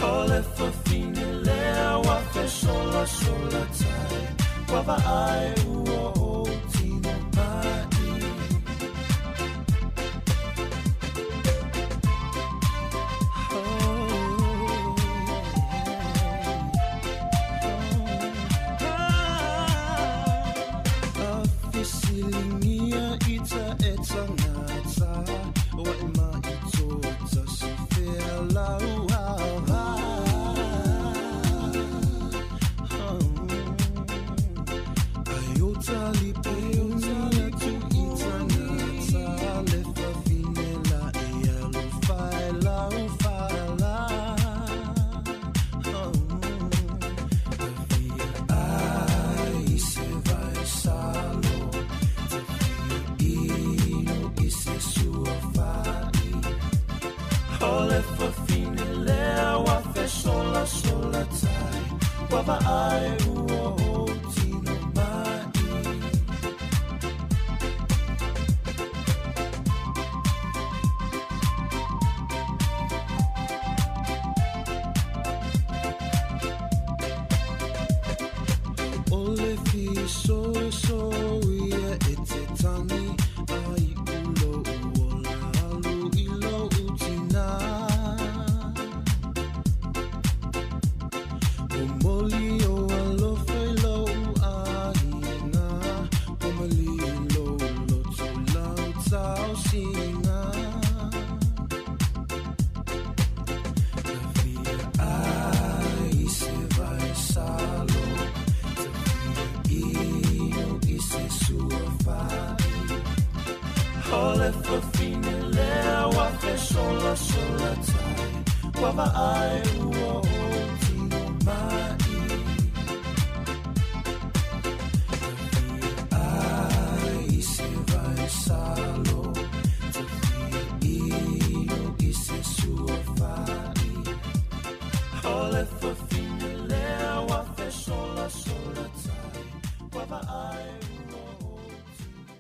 Speaker 2: O le fafine lea ua fesolasola tai ua vaai ua ou tino mai. Afesiligia i ta e tagata ua e mai tota si fea lau ava. Ai o talipunia tu i tagata le fafine la e alofa e lau fala. Ai se vai salo ino i se sua fai. O le fafine lea ua fesolasola tai ua vaai ua ou tino mai. O le fisoso ia e te tani ai ulo uola alu i lou tina. O moli o alofa i lou aiga, o mali i lou loto lau taosiga. Tafia ai se vai salo, ino i se sua fai. O le fafine lea ua fesolasola tai ua vaai ua ou tino mai. Ai se vai salo, ino i se sua fai. O le fafine lea ua fesolasola tai ua vaai ua ou tino.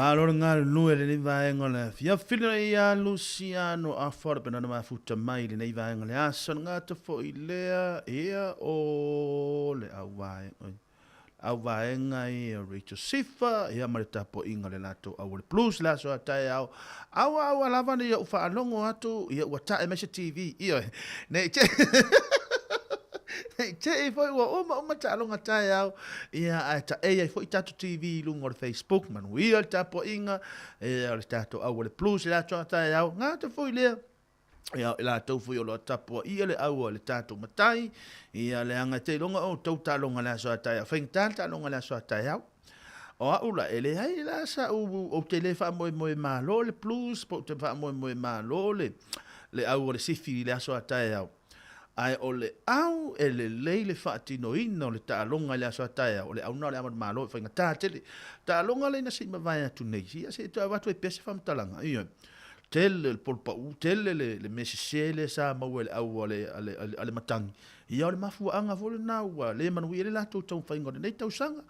Speaker 20: Malo le galulue i lenei vaega o le afiafi lenei ia Luciano Afa o le penana mafuta mai i lenei vaega o le aso le gata foi lea ia o le auvaega auvaega ia Rachel Sifa ia ma le tapuaiga le latou au o le Blues le aso a taeao aua aua lava ne i ou faalogo atu ia ua tae mai se TV ioe ne i te ne i te i foi ua uma uma taaloga taeao ia ae taei ai foi tatou TV i luga o le Facebook manuia le tapuaiga ia o le tatou au o le Blues le aso a taeao gata foi lea ia i latou foi o lo o tapuaia le au a le tatou matai ia leaga e te iloga o tou taaloga le aso a taeao faigata le taaloga le aso a taeao o au la e leai la sa ou ou te le faamoemoe malo le blues po ou te faamoemoe malo le le au o le sifi i le aso a taeao ae o le au e lelei le faatinoina o le taaloga i le aso a taeao o le au na o le amata malo e faigata tele taaloga lea na se i mavae atu nei ia se i toe avatu ai pea se faamatalaga ioe tele le polopaʻu, tele le, le mea sese lea sa maua e le au a le, a le, a le matagi. Ia o le mafuaaga foi lena ua le manuia ai le latou taumafaiga o lenei tausaga.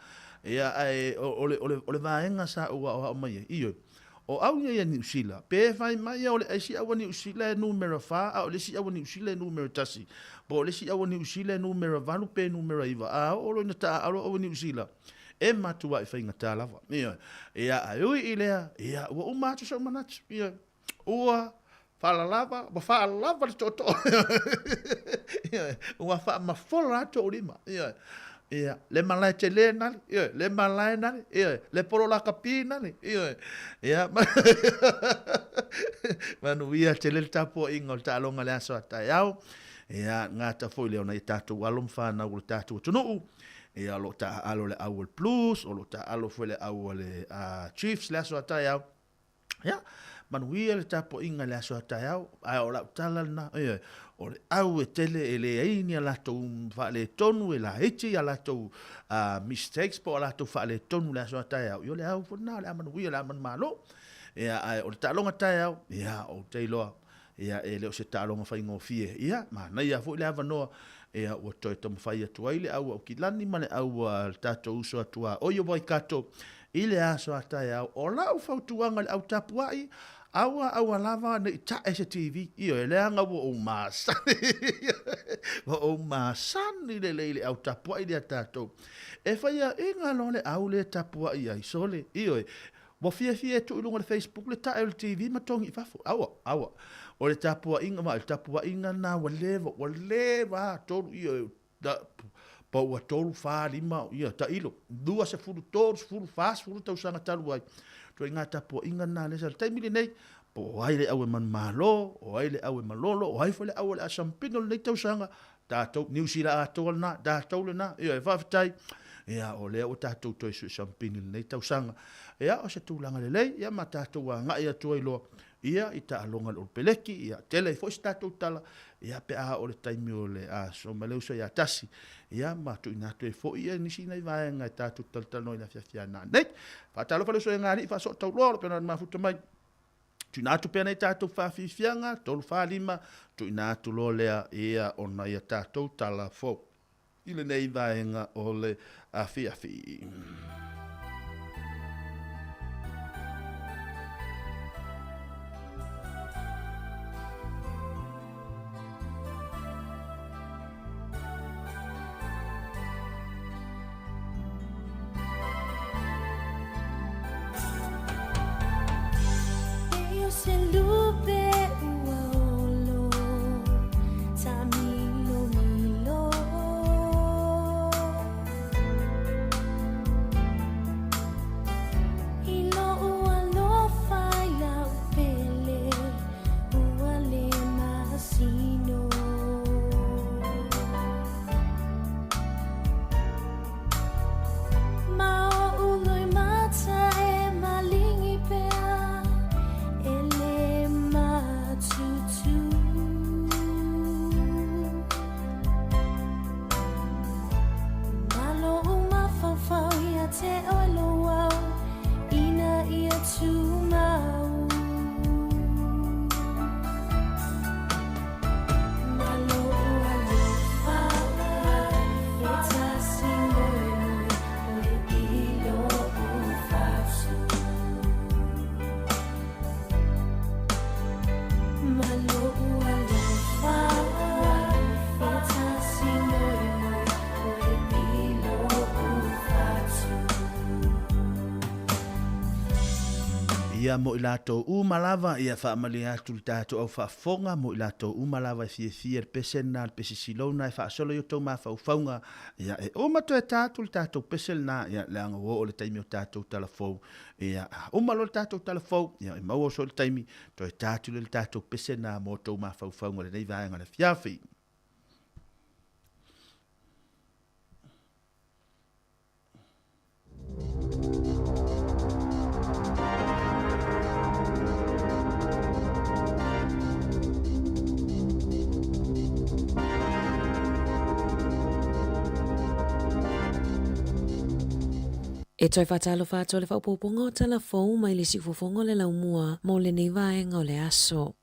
Speaker 20: Ia ae o, o, le, o, le, o le vaega sa ou aoao mai ai, ioe, o au ia ia Niu Sila, pe fai mai o le isi au a Niu Sila e numera 4, a o le isi au a Niu Sila e numera 1, po o le isi au a Niu Sila e numera 8 pe numera 9, a oo loa ina taaalo au a Niu Sila, e matuai faigata lava. Ioe. Ia, ae ui i lea, ia, ua uma atu sou manatu. Ioe. Ua faalalava, ua faalava le tootoo. Ioe. Ua faamafola atu ou lima. Ioe. Ia, le malae tele nale, ioe, le malae nale, ioe, le polo lakapi nale, ioe. Ia, manuia tele le tapuaiga o le taaloga le aso a taeao. Ia, gata foi lea o nai tatou alo ma fanau o le tatou atunuu. Ia, o lo o taaalo le au a le Blues, o lo o taaalo foi le au a le Chiefs le aso a taeao. Ia, manuia le tapuaiga i le aso a taeao, ae o lau tala lena, ioe, o le au e tele e leai ni a latou faaletonu, e laiti a latou mistakes po o a latou faaletonu i le aso a taeao, ia o le au foi lena, o le a manuia, o le a manumalo. Ia, ae o le taaloga taeao, ia, ou te iloa, Ia, e le o se taaloga faigofie. Ia, manaia foi le avanoa, ia, ua toe taumafai atu ai le au a Aukilani ma le au a le tatou uso a tuaoi o Waikato i le aso a taeao. O lau fautuaga i le au tapuai, aua aua lava ne i tae se TV. Ioe, leaga ua ou masani, ua ou masani lelei i le au tapuai lea a tatou. E faiaina loa le au lea e tapuai ai, sole, ioe, Ua fiafia e tuu i luga o le Facebook le tae o le TV ma togi i fafo. Aua, aua. O le tapuaiga, ma o le tapuaiga lena ua leva, ua leva a tolu, ia, ta, pa ua tolu, fa, lima, ia, tailo, 20, 30, 40 tausaga talu ai. Ituaiga tapuaiga lena lea sa le taimi lenei, po o ai le au e manumalo, o ai le au e malolo, o ai foi le au o le a sampino lenei tausaga, Tatou, Niu Sila atoa lena, tatou lena, ioe, faafetai. Ia, o lea ua tatou toe sue sampini i lenei tausaga. Ia, o se tulaga lelei, ia, ma tatou agai atu ai loa, ia, i taaloga a le Olo Peleki, ia, tele ai foi se tatou tala, ia, pe a oo i le taimi o le aso ma le uso ia tasi, ia, ma tuuina atu ai foi, ia, nisi nai vaega e tatou talatalanoa i le afiafi a nanei. Faatalofa le uso e Galii, faasootauloa, o lo pena mafuta mai. Tuuina atu pea nei tatou faafiafiaga, 3, 4, 5, tuuina atu loa lea ia ona ia tatou tala fou i lenei vaega o le afiafi. Ia mo i latou uma lava, ia faamalie atu i le tatou au faafofoga, mo i latou uma lava e fiafia i le pese lena, le pese silou lena e faasolo i o outou mafaufauga, ia e uma toe ta atu le tatou pese lena, ia leaga ua oo le taimi o tatou tala fou, ia a uma loa le tatou tala fou, ia e maua soo le taimi, toe ta atu lea i le tatou pese lena mo outou mafaufauga i lenei vaega o le afiafi.
Speaker 7: E toe faatalofa atu le faaopoopoga o tala fou mai le siufofoga o le laumua mo lenei vaega o le aso.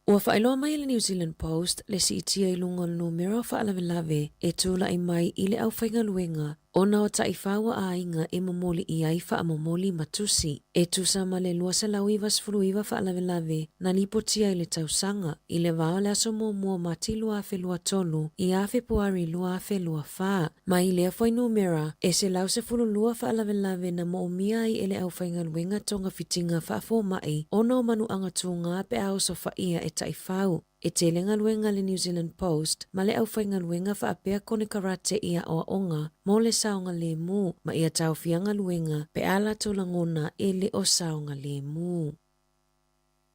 Speaker 7: Ua faailoa mai e le New Zealand Post le siitia i luga o le numera o faalavelave e tulai mai i le aufaigaluega ona o taifau a aiga e momoli i ai faamomoli ma tusi e tusa ma le 299 faalavelave na lipotia i le tausaga i le vā o le aso muamua o Mati 2023 ia Fepuari 2024. Mai lea fuainumera e 112 faalavelave na moomia ai e le aufaigaluega togafitiga faafomaʻi ona o manuaga tugā pe a osofaia e taifau. E tele galuega a le New Zealand Post ma le aufaigaluega faapea konekarate i aoaoga mo le saogalemu ma ia taofia galuega pe a latou lagona e le o saogalemu.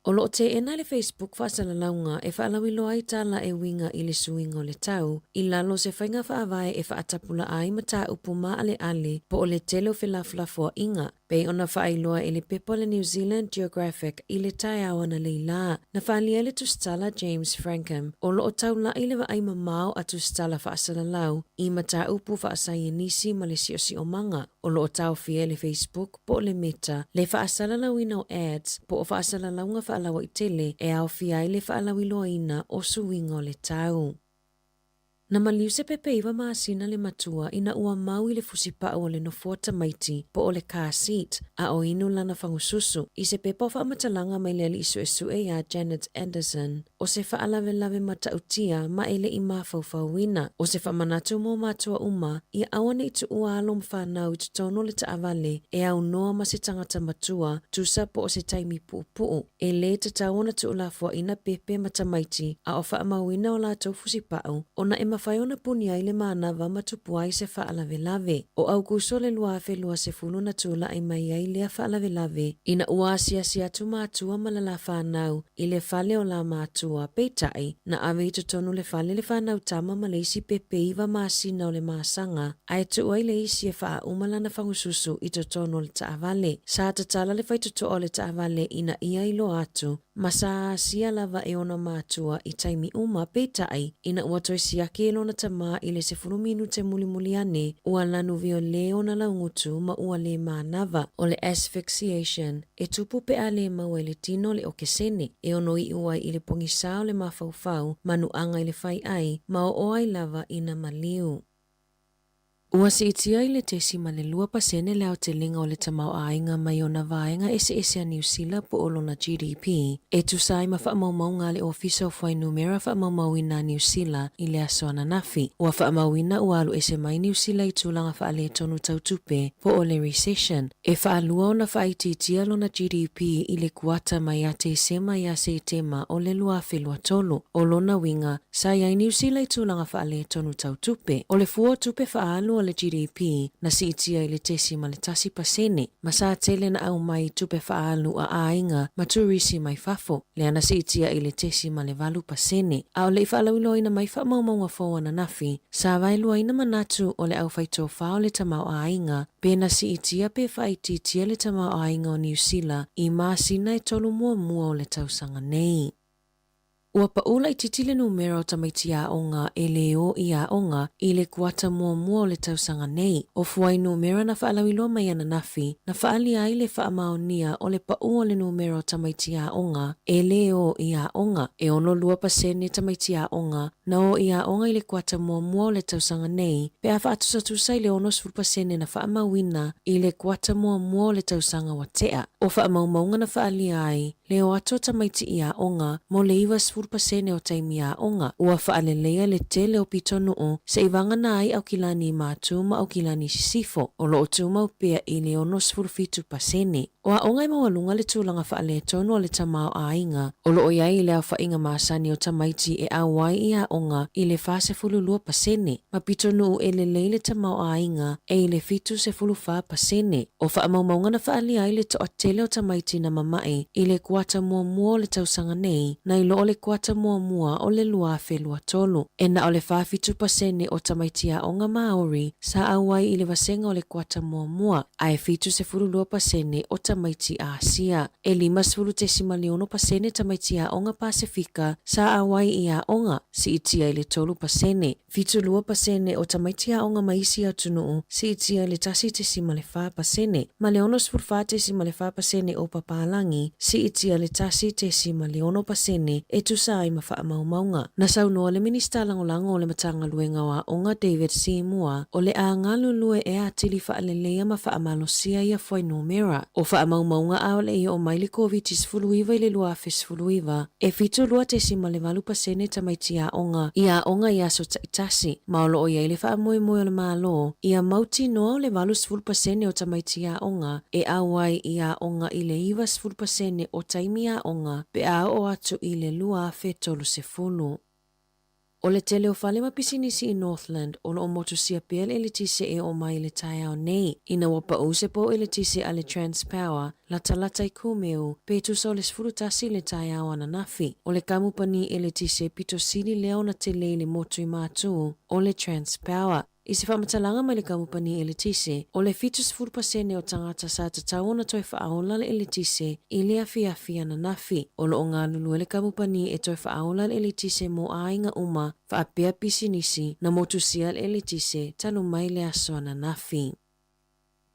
Speaker 7: O loo teena le Facebook faasalalauga e faalauiloa ai tala e uiga i le suiga o le tau i lalo o se faiga faavae e faatapulaa ai mataupu maaleale po o le tele o felafolafoaiga pei ona faailoa e le pepa o le New Zealand Geographic i le taeao analeila. Na faaalia e le tusitala James Frankham o loo taulai le vaai mamao a tusitala faasalalau i mataupu faasaienisi ma le siosiomaga o loo taofia e le Facebook po o le Meta, le faasalalauina o ads po o faasalalauga faalauaitele e aofia ai le faalauiloaina o suiga o le tau. Na maliu se pepe 9 masina le matua ina ua mau i le fusipau o le nofoa tamaiti po o le car seat a o inu lana fagususu i se pepa o faamatalaga mai le alii suesue iā Janet Anderson o se faalavelave matautia ma e leʻi mafaufauina. O se faamanatu mo matua uma, ia aua nei tuua alo ma fanau i totonu o le taavale e aunoa ma se tagata matua, tusa po o se taimi puupuu. E lē tatau ona tuulafoaina pepe ma tamaiti a o faamauina o latou fusipau ona e mafai ona puni ai le manava ma tupu ai se faalavelave. O Aukuso le 2020 na tulaʻi mai ai lea faalavelave ina ua asiasi atu matua ma le la fanau i le fale o la matua, peitai, na ave i totonu le fale le fanau tama ma le isi pepe 9 masina o le masaga, ae tuu ai le isi e faauma lana fagususu i totonu o le taavale. Sa tatala le faitotoa o le taavale ina ia iloa atu, ma sa asia lava e ona matua i taimi uma, peitai, ina ua toe siaki e lona tamā i le 10 minute mulimuli ane, ua lanu viole ona laugutu ma ua lē manava. O le asphyxiation e tupu pe a lē maua i le tino le okesene e ono iʻu ai i le pogisā o le mafaufau, manuaga i le faiʻai, ma oo ai lava ina maliu. Ua siitia i le 0.2% le aotelega o le tamaoaiga mai ona vaega eseese a Niu Sila po o lona GDP, e tusa ai ma faamaumauga a le Ofisa o Fuainumera Faamaumauina a Niu Sila i le aso ananafi. Ua faamauina ua alu ese mai Niu Sila i tulaga faaletonu tau tupe po o le recession, e faalua ona faaitiitia lona GDP i le kuata mai ia Tesema ia Setema o le 2023. O lona uiga, sa i ai Niu Sila i tulaga faaletonu tau tupe. O le fua o tupe faaalu a le GDP na siitia i le 0.1%, ma sa tele na aumai i tupe faaalu a aiga ma turisi mai fafo, lea na siitia i le 0.8%. A o le i faalauiloaina mai faamaumauga fou ananafi, sa vaeluaina manatu o le aufaitofā o le tamaoaiga pe na siitia pe faaitiitia le tamaoaiga o Niu Sila i masina e tolu muamua o le tausaga nei. Ua paʻu laitiiti le numera o tamaiti aoga e lē o i aoga i le kuata muamua o le tausaga nei. O fuainumera na faalauiloa mai ananafi na faaalia ai le faamaonia o le paʻu o le numera o tamaiti aoga e lē o i aoga. E 62% tamaiti aoga na o i aoga i le kuata muamua o le tausaga nei pe a faatusatusa i le 60% na faamauina i le kuata muamua o le tausaga ua tea. O faamaumauga na faaalia ai le o atu o tamaiti i aoga mo le 90% o taimi aoga. Ua faaleleia le tele o pitonuu seʻi vagana ai Aukilani i Matū ma Aukilani i Sisifo, o loo tumau pea i le 67%. O aoga e maualuga le tulaga faaletonu o le tamaoaiga o loo i ai i le aofaiga masani o tamaiti e auai i aoga i le 42% ma pitonuu e lelei le tamaoaiga e i le 74%. O faamaumauga na faaalia ai le toatele o tamaiti na mama'i i le kuata muamua o le tausaga nei nai lo o le kuata muamua o le 2023. E na o le 47% o tamaiti aoga Māori sa auai i le vasega o le kuata muamua, ae 72% o tamaiti Asia. E 50.6% tamaiti aoga Pasefika sa auai i aoga, siitia i le 3%. 72% o tamaiti aoga mai isi atunuu, siitia i le 1.4%, ma le 64.4% o papalagi, siitia i le 1.6% e tusa ai ma faamaumauga. Na saunoa le Minisita Lagolago o le Matagaluega o Aoga David Seymour, o le a galulue e atili faaleleia ma faamalosia ia fuainumera. O faamaumauga a o le i oo mai le Koviti-19 i le 2019, e 72.8% tamaiti aoga i aoga i aso taitasi, ma o loo i ai le faamoemoe o le Malo ia mautinoa o le 80% o tamaiti aoga e auai i aoga i le 90% o taimi aoga pe a oo atu i le 2030. O le tele o fale ma pisinisi i Northland o loo motusia pea le eletise e oo mai i le taeao nei, ina ua paū se pou eletise a le Transpower latalata i Kumeu pe tusa o le 11 i le taeao ananafi. O le kamupani eletise pito sili lea ona tele i le motu i Matū o le Transpower. I se faamatalaga mai le kamupani eletise, o le 70% o tagata sa tatau ona toe faaola le eletise i le afiafi ananafi. O loo galulue le kamupani e toe faaola le eletise mo aiga uma faapea pisinisi na motusia le eletise talu mai le aso ananafi.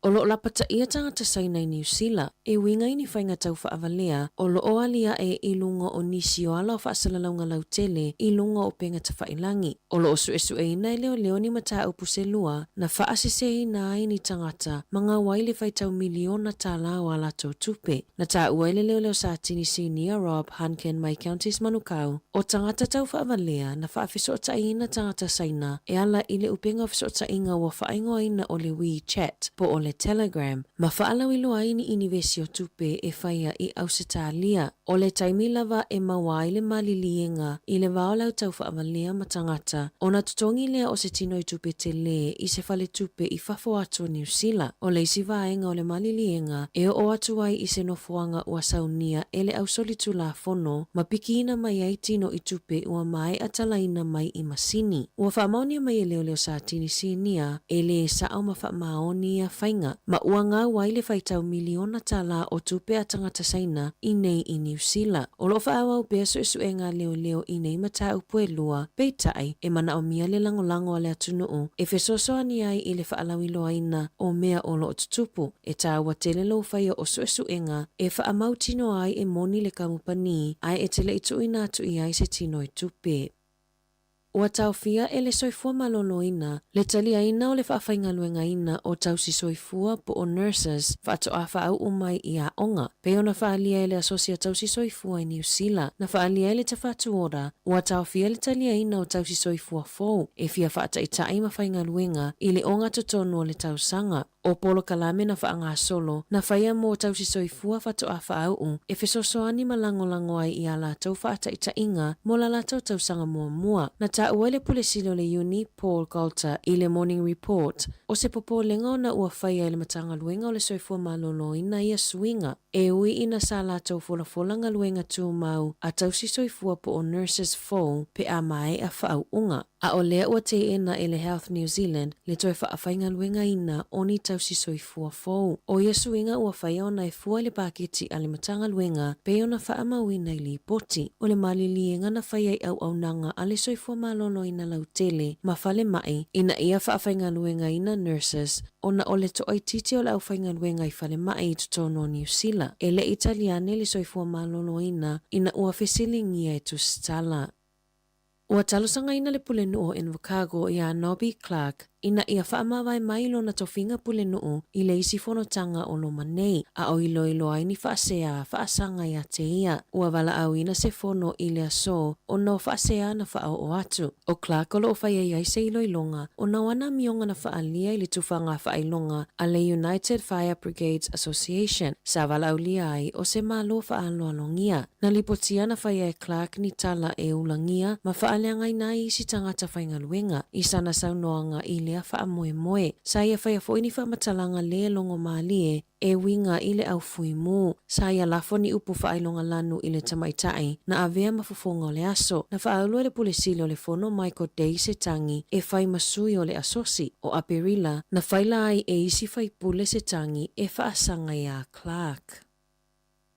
Speaker 7: O loo lapataia tagata Saina i Niu Sila e uiga i ni faiga taufaavalea o loo aliae i luga o nisi o ala o faasalalauga lautele i luga o upega tafailagi. O loo suesueina e leoleo ni mataupu se lua na faaseseina ai ni tagata ma gau ai le faitau miliona tālā o a latou tupe. Na taua e le leoleo Satini Sinia Rob Hunkin mai Counties Manukau, o tagata taufaavalea na faafesootaiina tagata Saina e ala i le upega o fesootaiga ua faaigoaina o le WeChat po o le Telegram ma faalauiloa ai ni inivesi o tupe e faia i Ausetalia. O le taimi lava e maua ai le maliliega i le va o le au taufaavalea ma tagata, ona totogi lea o se tino i tupe telē i se faletupe i fafo atu o Niu Sila. O le isi vaega o le maliliega e oo atu ai i se nofoaga ua saunia e le ausolitulafono ma pikiina mai ai tino i tupe ua maea talaina mai i masini. Ua faamaonia mai e leoleo Satini Sinia e lē sao ma faamaoni ia faiga, ma ua gau ai le faitau miliona tālā o tupe a tagata Saina i nei i Niu Sila. O loo faaauau pea suesuega a leoleo i nei mataupu e lua, peitai, e manaomia le lagolago a le atunuu e fesoasoani ai i le faalauiloaina o mea o loo tutupu. E taua tele lou faia o suesuega e faamautinoa ai e moni le kamupani ae e te le i tuuina atu i ai se tino i tupe. Ua taofia e le Soifua Maloloina le taliaina o le faafaigaluegaina o tausi soifua po o nurses faatoa faauu mai i aoga. Pei ona faaalia e le Asosi a Tausi Soifua i Niu Sila, na faaalia ai le Tafatuora, ua taofia le taliaina o tausi soifua fou e fia faataitai ma faigaluega i le ogatotonu o le tausaga. O polokalame na faagasolo, na faia mo tausi soifua faatoa faauu e fesoasoani ma lagolago ai i a latou faataitaiga mo la latou tausaga muamua. Na taua e le Pule Sili o le Iuni, Paul Golter, i le Morning Report, o se popolega ona ua faia e le Matagaluega o le Soifua Maloloina ia suiga, e ui ina sa latou folafola galuega tumau a tausi soifua po o nurses fou pe a maea faauuga. A o lea ua teena e le Health New Zealand le toe faafaigaluegaina o ni tausi soifua fou. O ia suiga ua faia ona e fua i le paketi a le Matagaluega pei ona faamauina i lipoti. O le maliliega na faia i auaunaga a le Soifua Maloloina lautele ma falemai ina ia faafaigaluegaina nurses ona o le toaitiiti o le aufaigaluega i falemai i totonu o Niu Sila. E le i tali ane le Soifua Maloloina ina ua fesiligia e tusitala. Ua talosagaina le pulenuu o Invercargill iā Nobby Clark ina ia faamavae mai lona tofiga pulenuu i le isi fonotaga o loma nei, a o iloilo ai ni faasea faasaga ia te ia. Ua valaauina se fono i le aso ona o faasea na faaoo atu. ʻO Clark o lo o fai ai ai se iloiloga ona o ana amioga na faaalia i le tufaga faailoga a le United Fire Brigades Association sa valaaulia ai o se Malo faaaloalogia. Na lipotia na faia e Clark ni tala e ulagia ma faaleagaina ai isi tagata faigaluega i sana saunoaga i lea faamoemoe. Sa ia faia foi ni faamatalaga lē logo malie e uiga i le au fuimu. Sa ia lafo ni upu faailoga lanu i le tamaitai na avea ma fofoga o le aso. Na faaulu e le Pule Sili o le Fono Michael Day se tagi e fai ma sui o le asosi o Aperila na faila ai e isi faipule se tagi e faasaga iā Clark.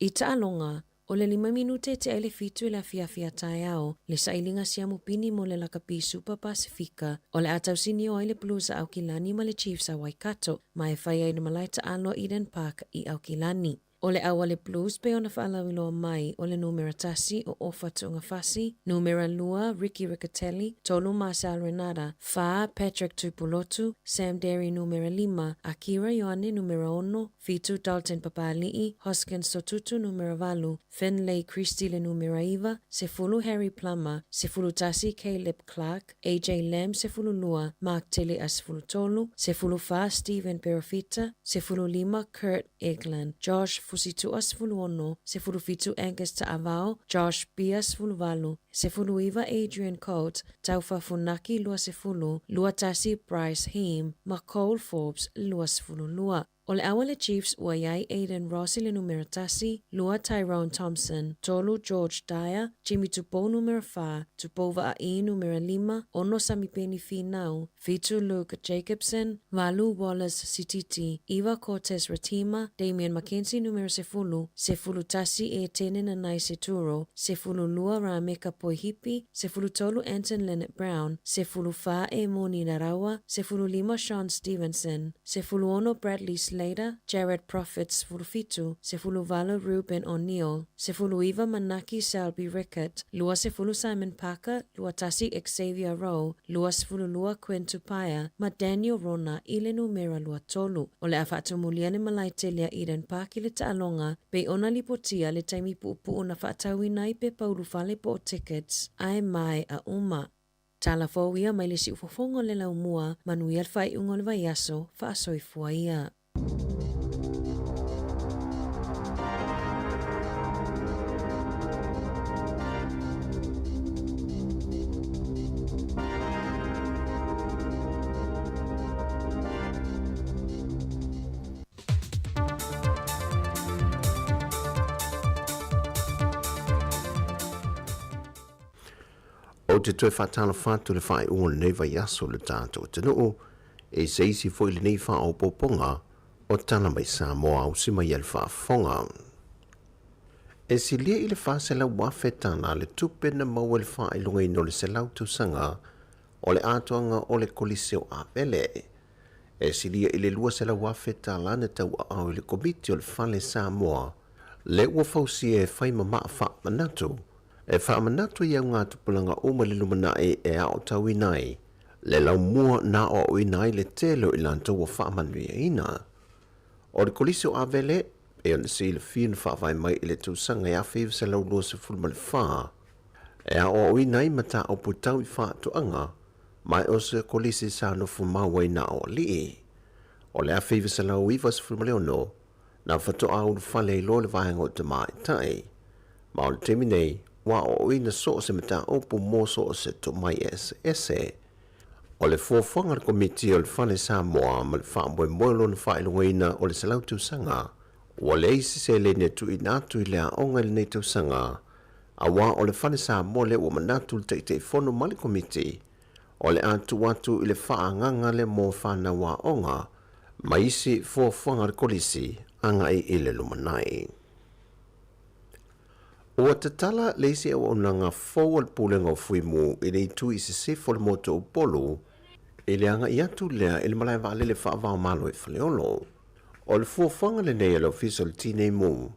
Speaker 7: I taaloga, o le 5 minute e tea i le 7 i le afiafi a taeao, le sailiga siamu pini mo le lakapi Super Pasifika, o le a tausinio ai le Blues a Aukilani ma le Chiefs a Waikato, ma e fai ai i le malae taalo Eden Park i Aukilani. O le au a le Blues pei ona faalauiloa mai, o le numera 1 o Ofa Tu'ugafasi, numera 2 Ricky Riccitelli, 3 Marcel Renata, 4 Patrick Tuipulotu, Sam Darry numera 5, Akira Ioane numera 6, 7 Dalton Papali'i, Hoskins Sotutu numera 8, Finlay Christie le numera 9, 10 Harry Plummer, 11 Caleb Clark, AJ Lam 12, Mark Tele'a 13, 14 Stephen Perofita, 15 Kurt Eglin, Josh Fusitu'a 16, 17 Angus Ta'avao, Josh Beer 18, 19 Adrian Coates, Taufa Funaki 20, 21 Bryce Heem ma Cole Forbes 22. O le au a le Chiefs ua i ai Aidan Ross i le numera 1, 2 Tyrone Thompson, 3 George Dyer, Jimmy Tupou numera 4, Tupou Vaa'i numera 5, 6 Samipeni Finau, 7 Luke Jacobson, 8 Wallace Sititi, 9 Cortez Ratima, Damian McKenzie numera 10, 11 Etene Nanai Seturo, 12 Rameka Poihipi, 13 Anton Lienert-Brown, 14 Emoni Narawa, 15 Shaun Stevenson, 16 Bradley Slater, Jared Prophet 17, 18 Reuben O'Neill, 19 Manaki Selby Rickett, 20 Simon Parker, 21 Xavier Rowe, 22 Quinn Tupaea ma Daniel Rona i le numera 23. O le a faatumulia le malae tele a Eden Park i le taaloga pei ona lipotia le taimi puupuu na faatauina ai pepa ulufale po o tickets ae maea uma. Tala fou ia mai le siufofoga o le laumua, manuia le faaiuga o le vaiaso, faasoifua ia.
Speaker 6: Ou te toe faatalofa atu i le faaiuga o lenei vaiaso i le tatou atunuu, e se isi foi lenei faaopoopoga o Tala Mai Samoa ausi mai ai le faafofoga. E silia i le $400,000 tala le tupe na maua i le faailogaina o le 100 tausaga o le atoaga o le Kolisi o Avele. E silia i le $200,000 tala na tauaao i le Komiti o le Fale Samoa le ua fausia e fai ma maa faamanatu e faamanatu i augatupulaga uma i le lumanai e aotauina ai le laumua na aoaoina ai le tele o i latou ua faamanuiaina. O le Kolisi o Avele, e ona silafia na faavae mai i le tausaga e 1924, e aoaoina ai mataupu tau i faatoaga, ma o se kolisi sa nofo mau ai na o alii. O le 1996, na faatoa ulufale ai loa le vaega o tamaitai. Ma o le taimi nei, ua aoaoina so o se mataupu mo so o se tomai eseese. O le fuafuaga a le Komiti o le Fale Samoa ma le faamoemoe o lona faailogaina o le 100 tausaga, ua leai se seleni e tuuina atu i le aoga i lenei tausaga, auā o le Fale Samoa lea ua manatu le Taitaifono ma le Komiti o le a tuu atu i le faaagaga lea mo fanau aoga ma isi fuafuaga a le Kolisi agai i le lumanai. Ua tatala le isi auaunaga fou a le Pulega o Fuimu i le itu i sisifo o le motu o Upolu i le agai atu lea i le malae vaalele faava-o-Malo i Faleolo. O le fuafuaga lenei a le Ofisa o le Tinei Mu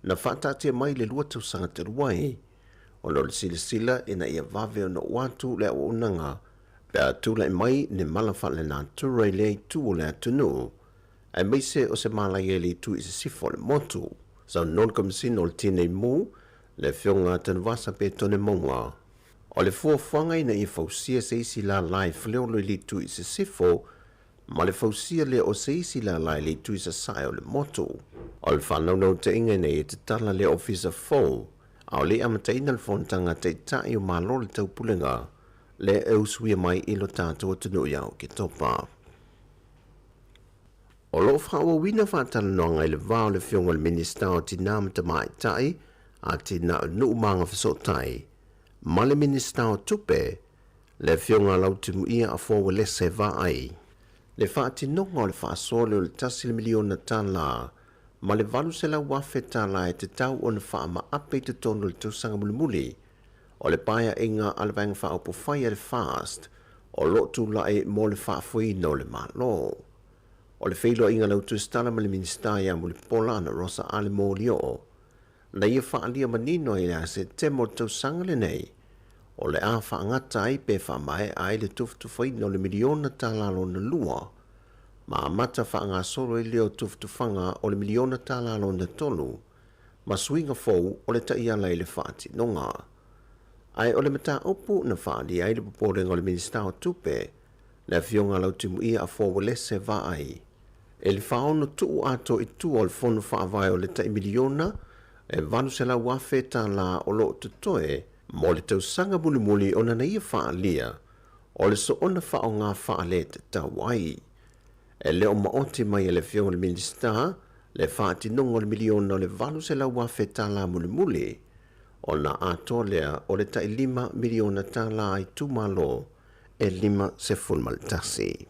Speaker 6: na faataatia mai i le 2 tausaga talu ai, ona o le silasila ina ia vave ona oo atu le auaunaga Pe a tula'i mai ni mala faalenatura i lea itu o le atunuu, aemaise o se malaia i le itu i sisifo o le motu. Saunoa le Komesina o le Tinei Mu, le Afioga a Tanuvasa Petone Mauga, o le fuafuaga ina ia fausia se isi lālā i Faleolo i le itu i sisifo, ma le fausia lea o se isi lālā i le itu i sasae o le motu. O le faanaunautaiga ina ia tatala lea ofisa fou, a o le i amataina le fonotaga a Taitai o Malo o le Taupulega, lea e usuia mai i lo tatou atunuu ia Oketopa. O lo o faaauauina faatalanoaga i le va o le Afioga i le Minisita o Tinā ma Tamaitai, Atinae o Nuu ma Agafesootai, ma le Minisita o Tupe, le Afioga a Lautimuia Afoa Uelese Vaai, le faatinoga o le faasoa lea o le $1 miliona ma le $800,000 e tatau ona faamaape i totonu o le tausaga mulimuli o le paeaiga a le Vaega Faaupufai a le FAST o lo o tulai mo le faafoeina o le Malo. O le feiloaiga a le Autusitala ma le Minisita ia Mulipola Anarosa Ale Molioo na ia faaalia manino ai ia Setema o le tausaga lenei, o le a faagata ai pe faamaea ai le tufatufaina o le miliona tala lona lua, ma amata faagasolo ai lea o tufatufaga o le miliona tala lona tolu, ma suiga fou o le taiala i le faatinoga. Ae o le mataupu na faaalia ai le popolega o le Minisita o Tupe, le Afioga Lautimuia Afoa Uelese Vaai, i le faaono tuu atoa i tua o le Fono Faavae o le tai miliona e $800,000 o lo o totoe mo le tausaga mulimuli ona na ia faaalia o le soona faaaoga faaletatau ai. E le o maoti mai e le Afioga i le Minisita le faatinoga o le miliona o le $800,000 mulimuli ona atoa lea o le tai $5 miliona a itumalo e 51.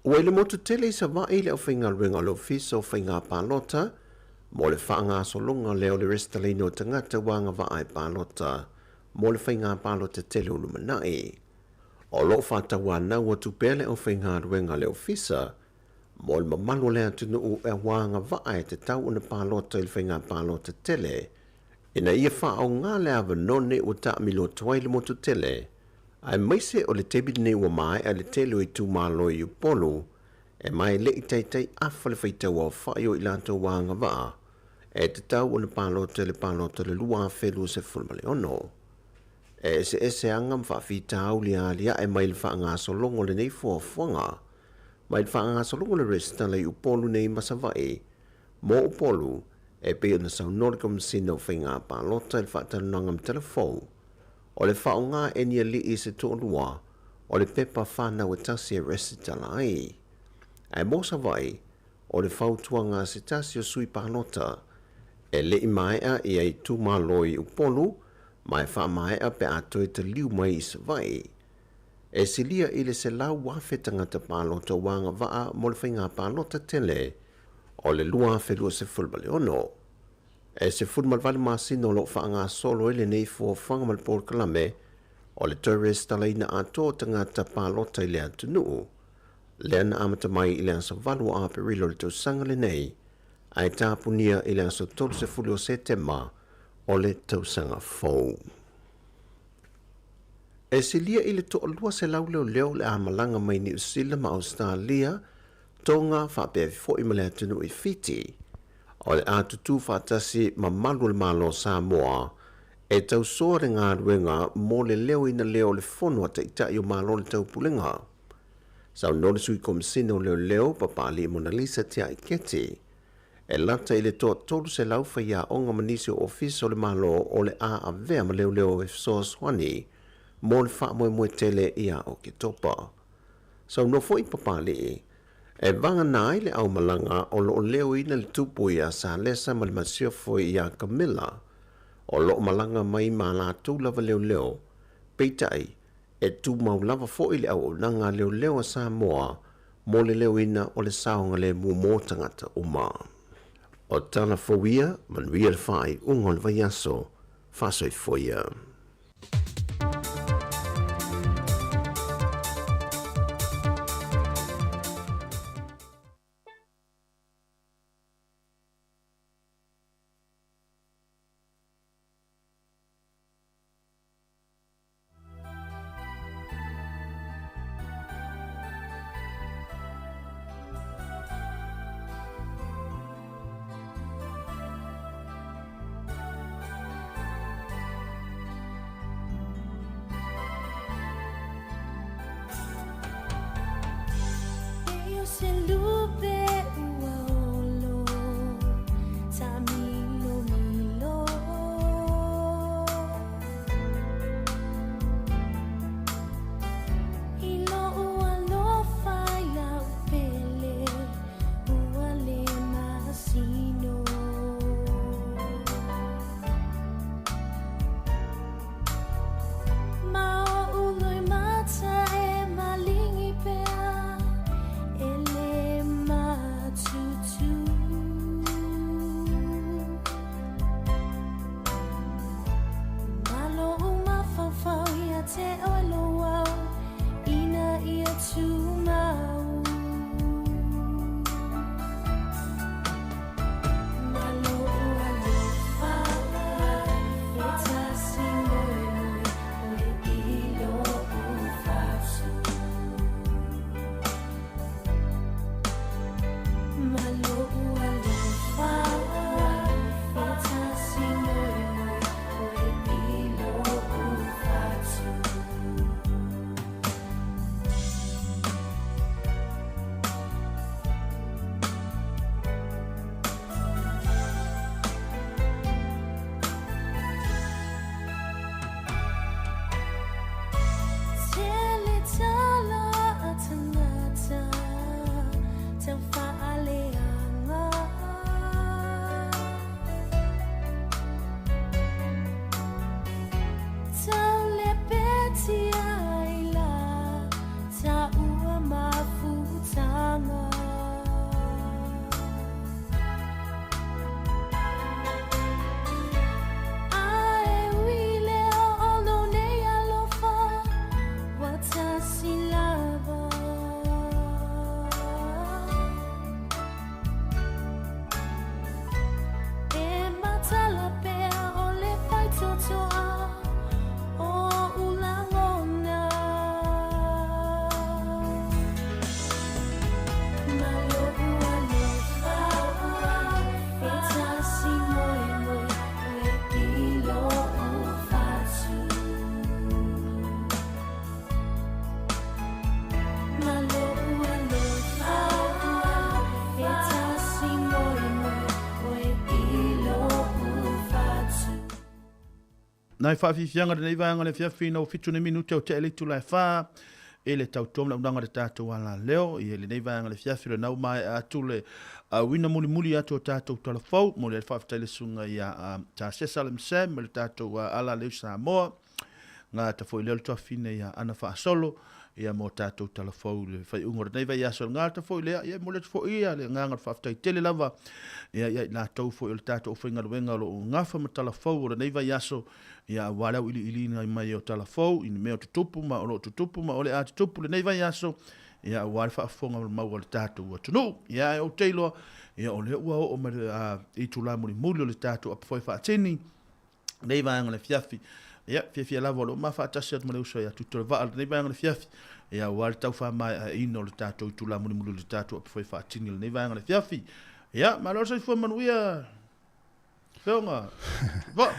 Speaker 6: Ua i le motu tele i Savaii le aufaigaluega o le Ofisa o Faiga Palota mo le faagasologa lea o le resitalaina o tagata ua agavaa e palota mo le faiga palota tele o lumanai. O lo o faatauanau atu pea le aufaigaluega a le Ofisa mo le mamalu o le atunuu e ua agavaa e tatau ona palota i le faiga palota tele ina ia faaaoga le avanoa nei ua taamilo atu ai le motu tele, aemaise o le taimi lenei ua maea le tele o itumalo i Upolu e ma e le i taitai afa le faitau aofai o i latou ua agavaa e tatau ona palota i le palota o le 2026. E eseese aga ma faafitauli aliae mai le faagasologa o lenei fuafuaga, mai le faagasologa o le resitala i Upolu nei ma Savaii. Mo Upolu, e pei ona saunoa le Komesina o Faiga Palota i le faatalanoaga ma Talafou, o le faaaoga e ni alii se toalua o le pepa fanau e tasi e resitala ai. Ae mo Savaii, o le fautuaga a se tasi o sui palota, e le i maea ia itumalo i Upolu ma e faamaea pe a toe taliu mai i Savaii. E silia i le 100,000 tagata palota ua agavaa mo le faiga palota tele o le 2026. E 18 masina o lo o faagasolo ai lenei fuafuaga ma le polokalame o le toe resitalaina atoa o tagata palota i le atunuu, lea na amata mai i le aso 8 o Aperila o le tausaga lenei, ae tapunia i le aso 30 o Setema o le tausaga fou. E silia i le 200 leoleo le a malaga mai Niu Sila ma Ausetalia, Tonga faapea foi ma le atunuu i Fiti, o le a tutū faatasi ma malu o le Malo o Samoa e tausoa le galuega mo le leoina lea o le Fono a Taitai o Malo o le Taupulega. Saunoa le Sui Komesina o Leoleo, Papalii Monalisa Tiai Keti, e lata i le toa 300 faiaoga ma nisi o ofisa o le Malo o le a avea ma leoleo e fesoasoani mo le faamoemoe tele ia Oketopa. Saunoa foi Papalii, e vagana ai le aumalaga o lo o leoina le tupu iā Salesa ma le masiofo iā Kamela, o lo o malaga mai ma latou lava leoleo, peitai, e tumau lava foi le auaunaga a leoleo a Samoa mo le leoina o le saogalemu mo tagata uma. O tala fou ia, manuia le faaiuga o le vaiaso, faasoifua ia.
Speaker 3: agaga. Ae ui lea o lou nei alofa ua tasi lava. E matala pea o le faitotoa o oʻu lagona. Ma loʻu alofa e tasi moemoe oe i loʻu fatu. Ma loʻu alofa e tasi moemoe oe i loʻu fatu.
Speaker 20: Nai faafiafiaga lenei vaega o le afiafi ina ua 7 nei minute o tea i le itula e 4 i le tautua ma le auaunaga a le tatou alaleo. I lenei vaega o le afiafi o lena ua maea atu le auina mulimuli atu o tatou tala fou. Momoli ai le faafetai i le susuga ia Tasesa Lemsam ma le tatou alaleo i Samoa. Gata foi lea o le tuafafine ia Ana Faasolo ia mo tatou tala fou i le faaiuga o lenei vaiaso. Le gata foi lea, ia e momoli atu foi ia le agaga o le faafetai tele lava ia ia i latou foi o le tatou aufaigaluega o lo o gafa ma tala fou o lenei vaiaso, ia aua le auiliiliina mai o tala fou i ni mea o tutupu ma o lo o tutupu ma o le a tutupu lenei vaiaso, ia aua le faafofoga mau a le tatou atunuu. Ia ae ou te iloa, ia o lea ua oo mai le itula mulimuli o le tatou apafoe faatini, lenei vaega o le afiafi. Ia, fiafia lava o lo o ma faatasi atu ma le uso ia Tutoleva'a lenei vaega o le afiafi. Ia, aua le tau faamaeaina o le tatou itula mulimuli o le tatou apafoe faatini o lenei vaega o le afiafi. Ia, malo le soifua manuia. Feoga. Va.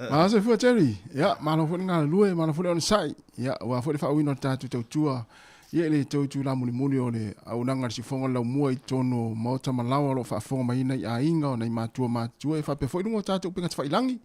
Speaker 9: Malo soifua Jerry. Ia, malo foi le galulue, malo foi le onosai. Ia, aua foi le faauiina o le tatou tautua. Ia, i le tou itula mulimuli o le auaunaga a le siufofoga o le laumua i totonu o maota ma laoa o lo o faafofoga mai ai nai aiga o nai matua matutua e faapea foi i luga o tatou upega tafailagi,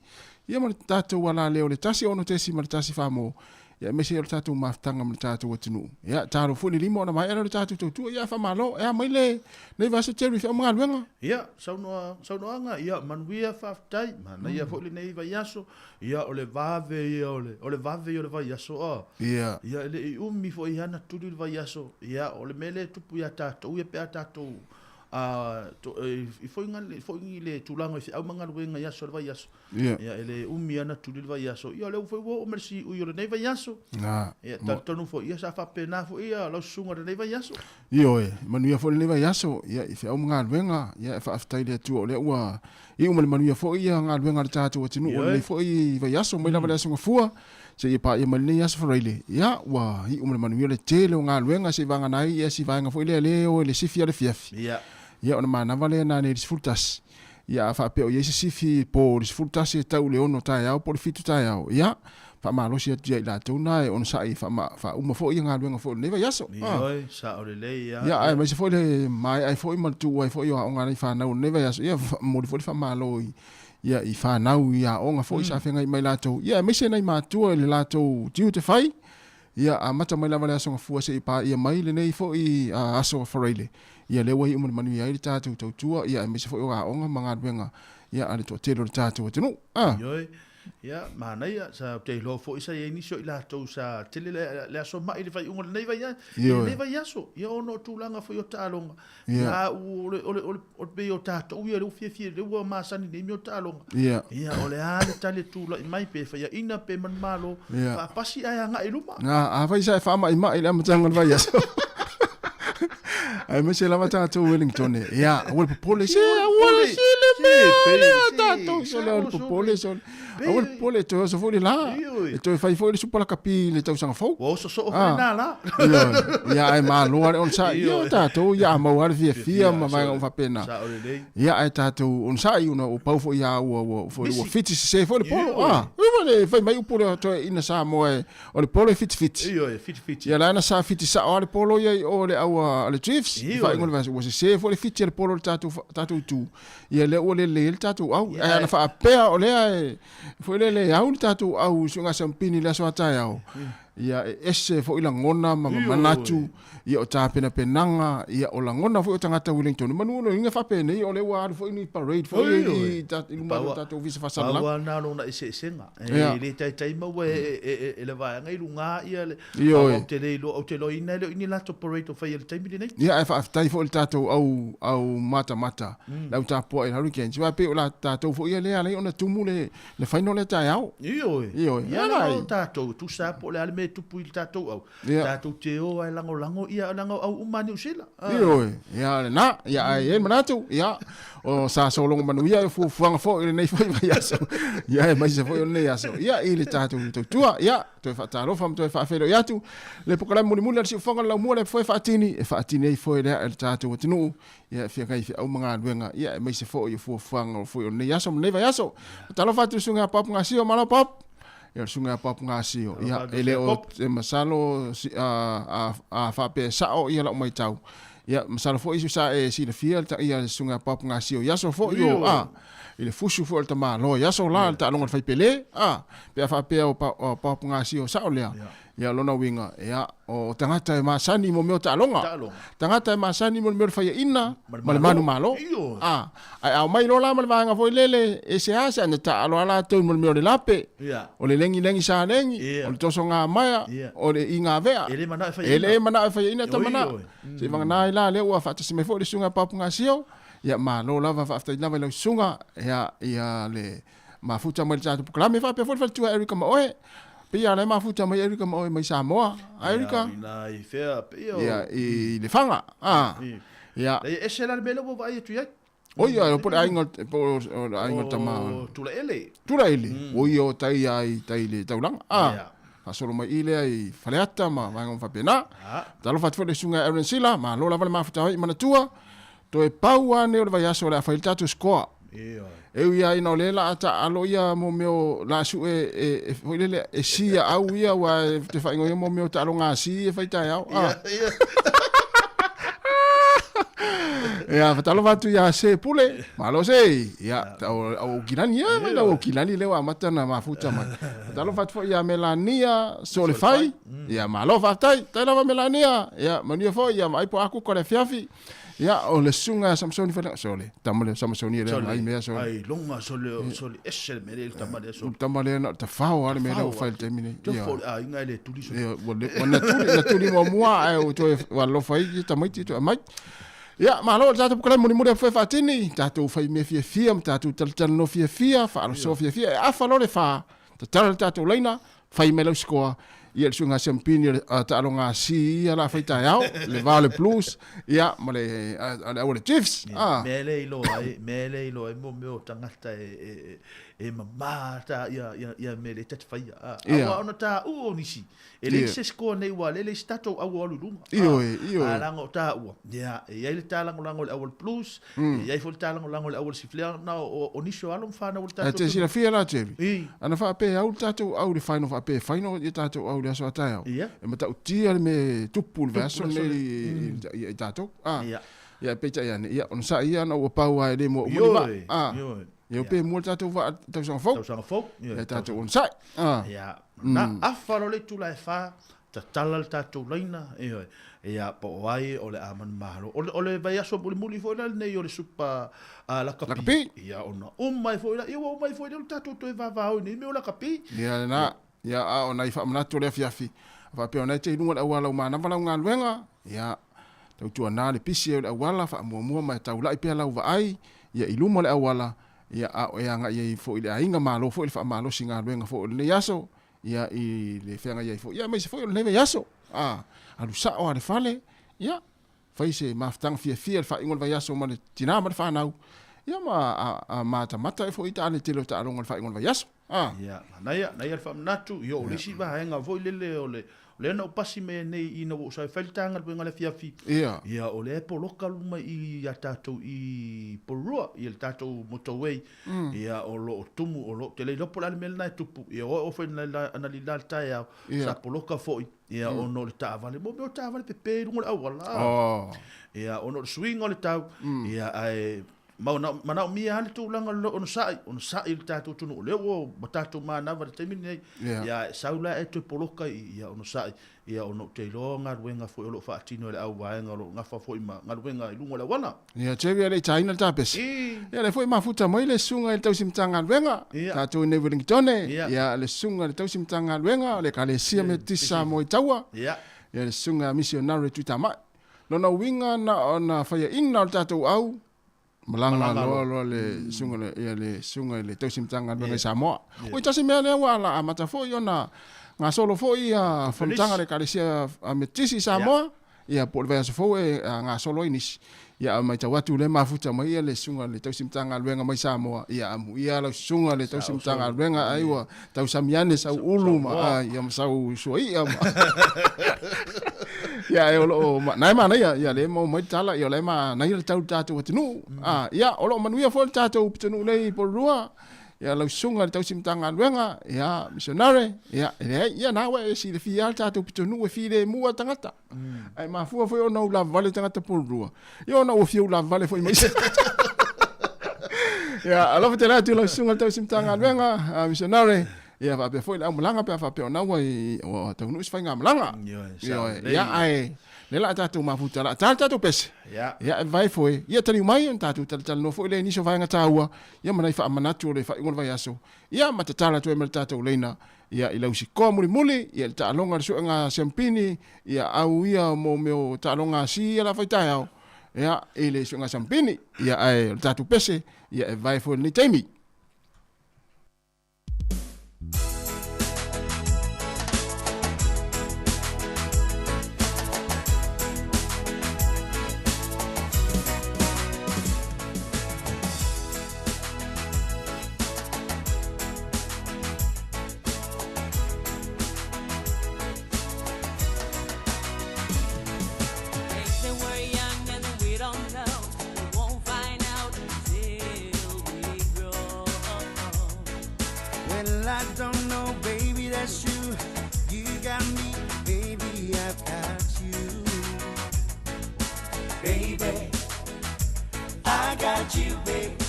Speaker 9: ia ma le tatou alaleo le 1 6.1 Samoa, ia aemaise ai o le tatou mafutaga ma le tatou atunuu. Ia, talo foi le lima ona maea lea o le tatou tautua, ia faamalo, e a mai le nei vaiaso Jerry feau ma galuega.
Speaker 20: Ia, saunoa, saunoaga, ia, manuia, faafetai, manaia foi lenei vaiaso, Ia, o le vave ia o le, o le vave ia o le vaiaso, a.
Speaker 9: Ia.
Speaker 20: Ia, e le i umi foi ana tuli le vaiaso. Ia, o le mea lea e tupu iā tatou ia pe a tatou, a, to, e, i foi nga, foi i le tulaga i feau ma galuega i aso o le vaiaso.
Speaker 9: Ia.
Speaker 20: Ia, e le umi ana tuli le vaiaso. Ia, o lea foi ua oo mai le siui o lenei vaiaso.
Speaker 9: Na.
Speaker 20: Ia, talitonu foi, ia, sa faapena foi ia lau susuga i lenei vaiaso.
Speaker 9: Ioe, manuia foi lenei vaiaso, ia, i feau ma galuega, ia, e faafetai i le Atua o lea ua iu ma le manuia foi ia galuega a le tatou atunuu o lenei foi vaiaso, mai lava le Aso Gafua seia paia mai lenei Aso Faraile, ia, ua iu ma le manuia le tele o galuega se i vagana ai ia si vaega foi lea le o i le sifi a le afiafi. Ia, ona manava lea nanei i le 11, ia, a faapea o i ai se sifi po i le 11 e tau i le 6 taeao po o le 7 taeao, ia, faamalosi atu ia i latou na e onosai e faauma foi ia galuega foi o lenei vaiaso.
Speaker 20: Ioe, sao lelei
Speaker 9: ia. Ia, aemaise foi le maea ai foi ma le tuu ai foi o aoga a nai fanau o lenei vaiaso. Ia, momoli foi le faamalo i, ia, i fanau i aoga foi sa feagai mai latou. Ia, aemaise nai matua i le latou tiute fai. Ia, amata mai lava le Aso Gafua seia paia mai lenei foi Aso Faraile. Ia, lea ua iu ma le manuia ai le tatou tautua, ia, aemaise foi o aoga ma galuega, ia, a le toatele o le tatou atunuu.
Speaker 20: Ioe. Ia, manaia, sa ou te iloa foi sa i ai nisi o i latou sa tele le, le aso mai i le faaiuga o lenei vai, i lenei vaiaso. Ia, ona o tulaga foi o taaloga.
Speaker 9: Ia,
Speaker 20: o le, o le, o le, o le pei o tatou ia, lea ua fiafia, lea ua masani nei mea o taaloga.
Speaker 9: Ia.
Speaker 20: Ia, o le a le tali e tulai mai, pe faiaina, pe manumalo,
Speaker 9: Ia.
Speaker 20: faapasi ae agai i luma.
Speaker 9: Na, afai sa e faamaimai i le amataga o le vaiaso. Aemaise lava tatou Wellington. Ia, aua le popole se, aua le se le mea lea tatou se le popole se. Aua le popole toe oso foi le la. E toe fai foi le Supa Lakapi i le tausaga fou.
Speaker 20: Ua oso soo foi na la.
Speaker 9: Ia, ae malo lava le onosai. Ia, tatou ia a maua lava le fiafia ma vaega uma faapena. Ia, ae tatou onosai ona ua pau foi ia ua ua foi ua fiti sese foi le polo. Ah, ua le fai mai upu le toeaina Samoa e o le polo e fitifiti.
Speaker 20: Ioe, fitifiti.
Speaker 9: Ia la na sa fiti sao lava le polo ia i o le au a le Chiefs. I faaiuga o le vaiaso ua sese foi le fiti a le polo i le tatou tatou itu. Ia lea ua lelei ai le tatou au. Ae ana faapea o lea e foi lele e au le tatou au i suiga sampini i le aso a taeao. Ia e ese fo'i lagona ma manatu, ia o tapenapenaga, ia o lagona fo'i o tagata Wellington. Manu o loiga faapenei o lea ua alu fo'i ni parade fo'i i i luma o tatou ofisa faasalalau.
Speaker 20: Pau lava lena o lona eseesega. E le taitai maua e le vaega i luga ia le
Speaker 9: Ioe.
Speaker 20: Ou te le iloa, ou te iloaina e le o ni latou parade o faia i le taimi lenei.
Speaker 9: Ia ae faafetai foi i le tatou au au matamata, le au tapuai i le Hurricanes. Aua e pei o la tatou foi ia lea e ala ai ona tumu le le final lea taeao.
Speaker 20: Ioe.
Speaker 9: Ioe.
Speaker 20: Ia la o tatou, tusa lava po o le a le mea e tupu i le tatou au, tatou te o lava e lagolago ia leaga o au uma a Niu Sila.
Speaker 9: Ioe. Ia lena. Ia ae i ai le manatu, ia, o sa sologa manuia i fuafuaga foi i lenei foi vaiaso. Ia aemaise foi o lenei aso. Ia i le tatou tautua. Ia, toe faatalofa ma toe faafeiloai atu le polokalame mulimuli a le siufofoga o le laumua le foe faatini e faatini ai foe lea e le tatou atunuu. Ia e feagai i feau ma galuega, ia aemaise foi o fuafuaga o foi o lenei aso ma lenei vaiaso. Talofa atu i le susuga ia Pop Gasio, malo Pop! Ia le susuga ia Pop Gasio, ia e le o e masalo si, a, a, a faapea e sao ia lau maitau. Ia masalo foi sa e silafia ia le susuga ia Pop Gasio i aso foi o, a, i le fusu foi o le tamaloa i aso la, le taaloga o le faipele, a, pe a faapea o, o Pop Gasio sao lea. Ia, o lona uiga, ia, o tagata e masani mo mea o taaloga.
Speaker 20: Taaloga.
Speaker 9: Tagata e masani mo le mea o le faiaina ma le manumalo.
Speaker 20: Ioe.
Speaker 9: A, ae a omai loa la ma le vaega foi lele, e seasea na taalo lava latou mo le mea o le lape,
Speaker 20: Ia.
Speaker 9: o le legilegi salegi,
Speaker 20: Ia.
Speaker 9: o le tosoga maea,
Speaker 20: Ia.
Speaker 9: o le igavea.
Speaker 20: E le manao e faiaina.
Speaker 9: E le manao e faiaina tama na.
Speaker 20: Ioe.
Speaker 9: Seiavagana ai la lea ua faatasi mai foi le susuga ia Paopugasio. Ia, malo lava, faafetai lava i lau susuga, ia, ia le mafuta mai le tatou polokalame faapea foi le faletua Erica ma oe. Pei a la e mafuta mai Erica ma oe mai Samoa. A Erica?
Speaker 20: Ia, i fea, pei o...
Speaker 9: Ia, i Lefaga. A. Ia.
Speaker 20: E ese la le mea lea ua vaai atu i ai.
Speaker 9: O ia, po o le aiga, po o le aiga tama.
Speaker 20: O Tulaele.
Speaker 9: Tulaele. O ia o tai a i tai le taulaga. A. Faasolo mai i lea i Faleata ma vaega uma faapena. Talofa atu foi le susuga ia Aaron Sila, malo lava le mafuta ai i Manatua. Toe pau lava nei o le vaiaso o le a fai ai le tatou score. E ui lava ina o lea la a taaalo ia mo mea o la sue e, e, foi lele, e sia au ia ua e te whaingo ia mo mea o taalo ngā si e whai tae au. Ah. Ia, whatalo watu ia se pule, malo se, ia, o, o Kilani, ia, mai lau o Kilani leo amata na mafuta mai. Whatalo watu fo ia Melania Solefai, ia, malo whaatai, tai lava Melania, ia, manuia fo, ia, mai po aku kore fiafi, Ia, o le susuga ia Samasoni Failauga, sole, tama lea o Samasoni e le
Speaker 20: Sole,
Speaker 9: ai mea sole.
Speaker 20: ai longa sole, sole ese le mea lea i le tama lea sole.
Speaker 9: O le tama lea na o le tafao lava le mea lea ua fai i le taimi nei.
Speaker 20: Tofo o le aiga e le tuli sole.
Speaker 9: Ia, ua le, ua na tuli, na tuli muamua ae ua toe ua alofa ai ia tamaiti toe aumai. Ia, malo le tatou polokalame mulimuli a foe faatini, tatou fai mea fiafia ma tatou talatalanoa fiafia, faaalosoa fiafia, e afa loa le fa, tatala le tatou laina, fai mai lau sikoa, ia le suiga siampini o le taaloga asi ia la fai taeao, le va o le Blues, ia ma le le au o le Chiefs.
Speaker 20: Ah. Mea le iloa ai, mea le iloa ai mo mea o tagata e e e mama ta ia ia ia mea le tata faia. Ah, aua ona ta u o nisi. E le se score nei ua le le se tatou au o alu i luga.
Speaker 9: Ioe, ioe.
Speaker 20: A langa o taua. Ia, e i ai le tālagolago i le au o le Blues, e i ai foi le tālagolago i le au o le Chiefs. Lea na o, o nisi o alo ma whanau o le
Speaker 9: E
Speaker 20: tatou
Speaker 9: te silafia la, Jerry.
Speaker 20: I.
Speaker 9: Ana faapea e au le tatou au i le final, faapea e final ia tatou au i le aso a taeao.
Speaker 20: Ia.
Speaker 9: E matautia le mea e tupu i le vaiaso
Speaker 20: Tupu le
Speaker 9: lenei
Speaker 20: aso
Speaker 9: i, i, i tatou. Ah.
Speaker 20: Ia.
Speaker 9: Ia, peitai ane, ia, ona sa ia ana ua pau lava e le mua uma ni vaa.
Speaker 20: Ioe,
Speaker 9: Ah.
Speaker 20: ioe.
Speaker 9: Ia, o pe mua le tatou vaa i tausaga fou.
Speaker 20: Tausaga fou, ioe.
Speaker 9: Ia tatou onosai. Ah.
Speaker 20: Ia, na afa loa le itula e whā, tatala le tatou laina, ioe. Ia, po o ai o le a manumalo. O le, o le vaiaso mulimuli foi la lenei o le supa a lakapi.
Speaker 9: Lakapi.
Speaker 20: Ia, ona uma ai foi la, ia ua uma ai foi lea o le tatou toe vavao i nei mea o lakapi.
Speaker 9: Ia lena, ia a o nai faamanatu o le afiafi, faapea ona e te i luga o le auala ua manava lau galuega, ia tautuana le pisi ai o le auala, faamuamua ma e taulai pea lau vaai, ia i luma o le auala, ia a o e agai ai foi i le aiga, malo foi le faamalosi galuega foi o lenei aso, ia i le feagai ai foi, ia aemaise foi o lenei vaiaso, a alu sao lava i le fale, ia fai se mafutaga fiafia i le faaiuga o le vaiaso ma le tina ma le fanau, ia ma a matamata ai foi i taale tele o taaloga i le faaiuga o le vaiaso. A.
Speaker 20: Ia, naia, naia le faamanatu, ia o le isi vaega foi lele o le, o lea na ou pasi mai ai nei ina ua ou sau e fai le ta galuega i le afiafi.
Speaker 9: Ia.
Speaker 20: Ia, o lea e poloka luma i ia tatou i Porirua, i le tatou motorway. Ia, o lo o tumu, o lo o, te le iloa po o le a le mea lena e tupu. Ia, o oo foi ana li la le taeao,
Speaker 9: Ia.
Speaker 20: sa poloka foi, ia, ona o le taavale. Mo mea o taavale pepe i luga o le auala.
Speaker 9: Oh.
Speaker 20: Ia, ona o le suiga o le tau, ia, ae Ma ona manaomia lava le tulaga o le onosai, onosai i le tatou atunuu, o lea ua tatou manava i le taimi lenei. Ia, a e sau la e toe poloka i i, ia onosai, ia ona ou te iloa o galuega foi o lo o faatino e le auvaega o lo o gafa foi ma galuega i luga o le auala.
Speaker 9: Ia, Jerry e le i taina le tapesi. Ia, lea foi e mafuta mai le susuga i le tausi Matagaluega, tatou i nei Wellingtone, ia, le susuga i le tausi Matagaluega o le Ekalesia Metotisi Samoa i Taua, ia, le susuga misionare Tuitamai. Lona uiga na ona faiaina o le tatou au, malaga loa loa le susuga le, ia le susuga i le tausi Matagaluega i Samoa. Oi tasi mea lea ua ala amata foi ona gasolo foi ia fonotaga a le Ekalesia Metotisi i Samoa, ia po o le vaiaso fou e gasolo ai nisi. Ia a matau atu lea e mafuta mai ia le susuga i le tausi Matagaluega mai Samoa, ia amuia lau susuga i le tausi Matagaluega ai ua tausami ane sau ulu ma ia ma sau suaia ma ia e o lo o na e manaia ia le maua mai le tala ia o la e manaia le tau i le tatou atunuu. Ia o lo o manuia foi le tatou pitonuu nei i Porirua. Ia lau susuga i le tausi Matagaluega, ia misionare, ia e leai, ia na ua e silafia lava le tatou pitonuu e filemu lava tagata. Ae mafua foi ona ou lavavale tagata Porirua, ia ona ua fia ou lavavale foi ma isi. Ia alofa tele atu i lau susuga i le tausi Matagaluega, misionare, ia faapea foi le aumalaga pe a faapea o na ua i ua taunuu se faigamalaga. Ioe, ia ae lea la a tatou mafuta la ta le tatou pese. Ia e vae foi, ia taliu mai ona tatou talatalanoa foi lea i nisi o vaega taua ia ma nai faamanatu o le faaiuga o le vaiaso, ia ma tatala atu ai ma le tatou leina, ia i lau sikoa mulimuli, ia i le taaloga i le suega siampini, ia au ia mo mea o taaloga asi ia la fai taeao, ia i le suega siampini, ia ae o le tatou pese, ia e vae foi i lenei taimi.
Speaker 10: Well, I don't know, baby, that's you. You got me, baby, I've got you. Baby, I got you, babe.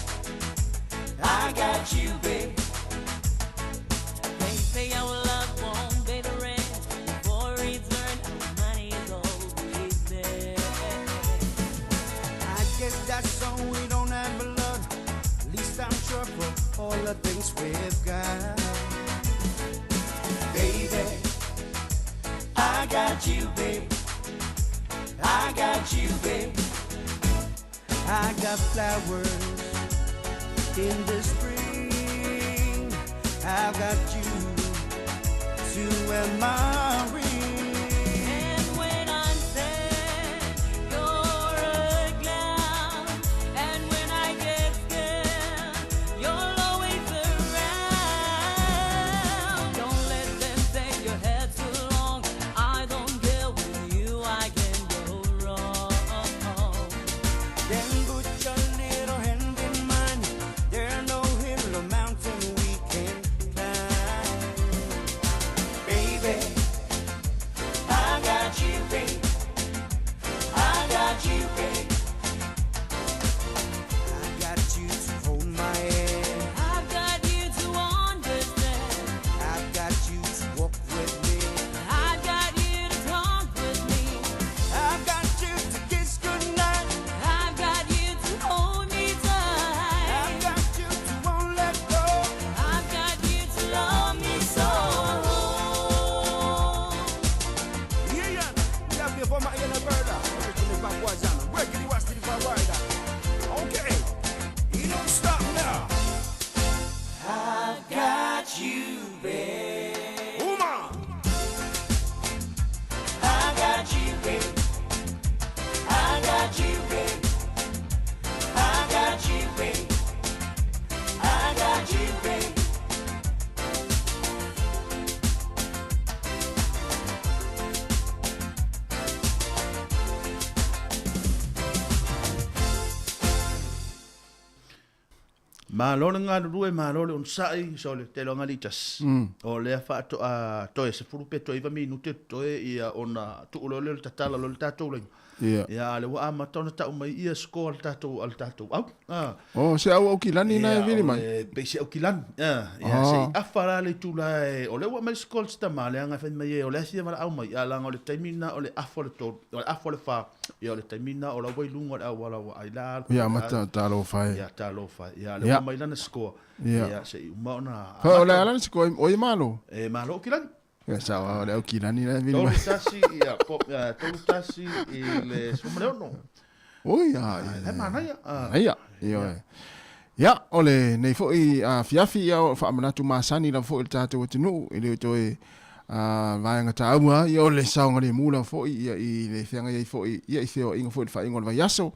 Speaker 10: I got you, babe.
Speaker 22: They say our love won't pay the rent. For return, our money is always there.
Speaker 10: I guess that's all we don't have a lot. At least I'm sure for all the things we've got. Baby, I got you, babe. I got you, babe. I got flowers in the spring. I've got you to wear my ring.
Speaker 22: And when I'm sad, you're a clown. And when I get scared, you're always around. Don't let them say your hair's too long. I don't care, with you I can go wrong.
Speaker 10: Then put your little hand in mine. There no hill or mountain we can climb. Baby, I got you, babe. I got you, babe. I got you to hold my hand.
Speaker 22: I've got you to understand.
Speaker 10: I've got you to walk with me.
Speaker 22: I've got you to talk with me.
Speaker 10: I've got you to kiss goodnight.
Speaker 22: I've got you to hold me tight.
Speaker 10: I've got you to won't let go.
Speaker 22: I've got you to love me so.
Speaker 10: Yeah, yeah, Okay, you don't stop now. I've got you, babe. Uma.
Speaker 22: I got you, babe. I got you, babe. I got you, babe. I got you, babe.
Speaker 20: Malo le galulue, malo le onosai, so le tele o agalii tasi. O lea faatoa toe 10 pe toe 9 minute totoe ia ona tuu loa lea o le tatala loa le tatou laina.
Speaker 9: Ia.
Speaker 20: Ia, a o lea ua amata ona tau mai ia score a le tatou au. Ah.
Speaker 9: Oh, se au Aukilani na e
Speaker 20: Ia,
Speaker 9: vili
Speaker 20: o
Speaker 9: mai.
Speaker 20: le pei se Aukilani. Ah, ia,
Speaker 9: Ah.
Speaker 20: se i afa la le itula e, o lea ua aumai le score a le si tama, leaga e fai mai e, o lea fia valaau mai, a leaga o le taimi lena o le afa o le tolu, o le afa o le fa, ia o le taimi lena o la ua i luga o le auala ua ai la alu.
Speaker 9: Ia, amata talofa e.
Speaker 20: Ia, talofa e. Ia, o lea
Speaker 9: Ia.
Speaker 20: ua aumai lana score.
Speaker 9: Ia.
Speaker 20: Ia, se i uma ona
Speaker 9: Fa o le
Speaker 20: amata.
Speaker 9: ala le score, o i malo.
Speaker 20: E malo Aukilani.
Speaker 9: Ia, sa o le Aukilani la e vili
Speaker 20: Tolu
Speaker 9: mai.
Speaker 20: tasi, ia, po, ia, 3-1 i le 16.
Speaker 9: Oi, a, ia.
Speaker 20: E manaia. Ah.
Speaker 9: Manaia, ia oe. Ia, o le nei foi a fiafi ia o faamanatu masani lava foi i le tatou atunuu e le o toe a vaega taua ia o le saogalemu lava foi ia i le feagai ai foi ia i feoaiga foi i le faaiuga o le vaiaso.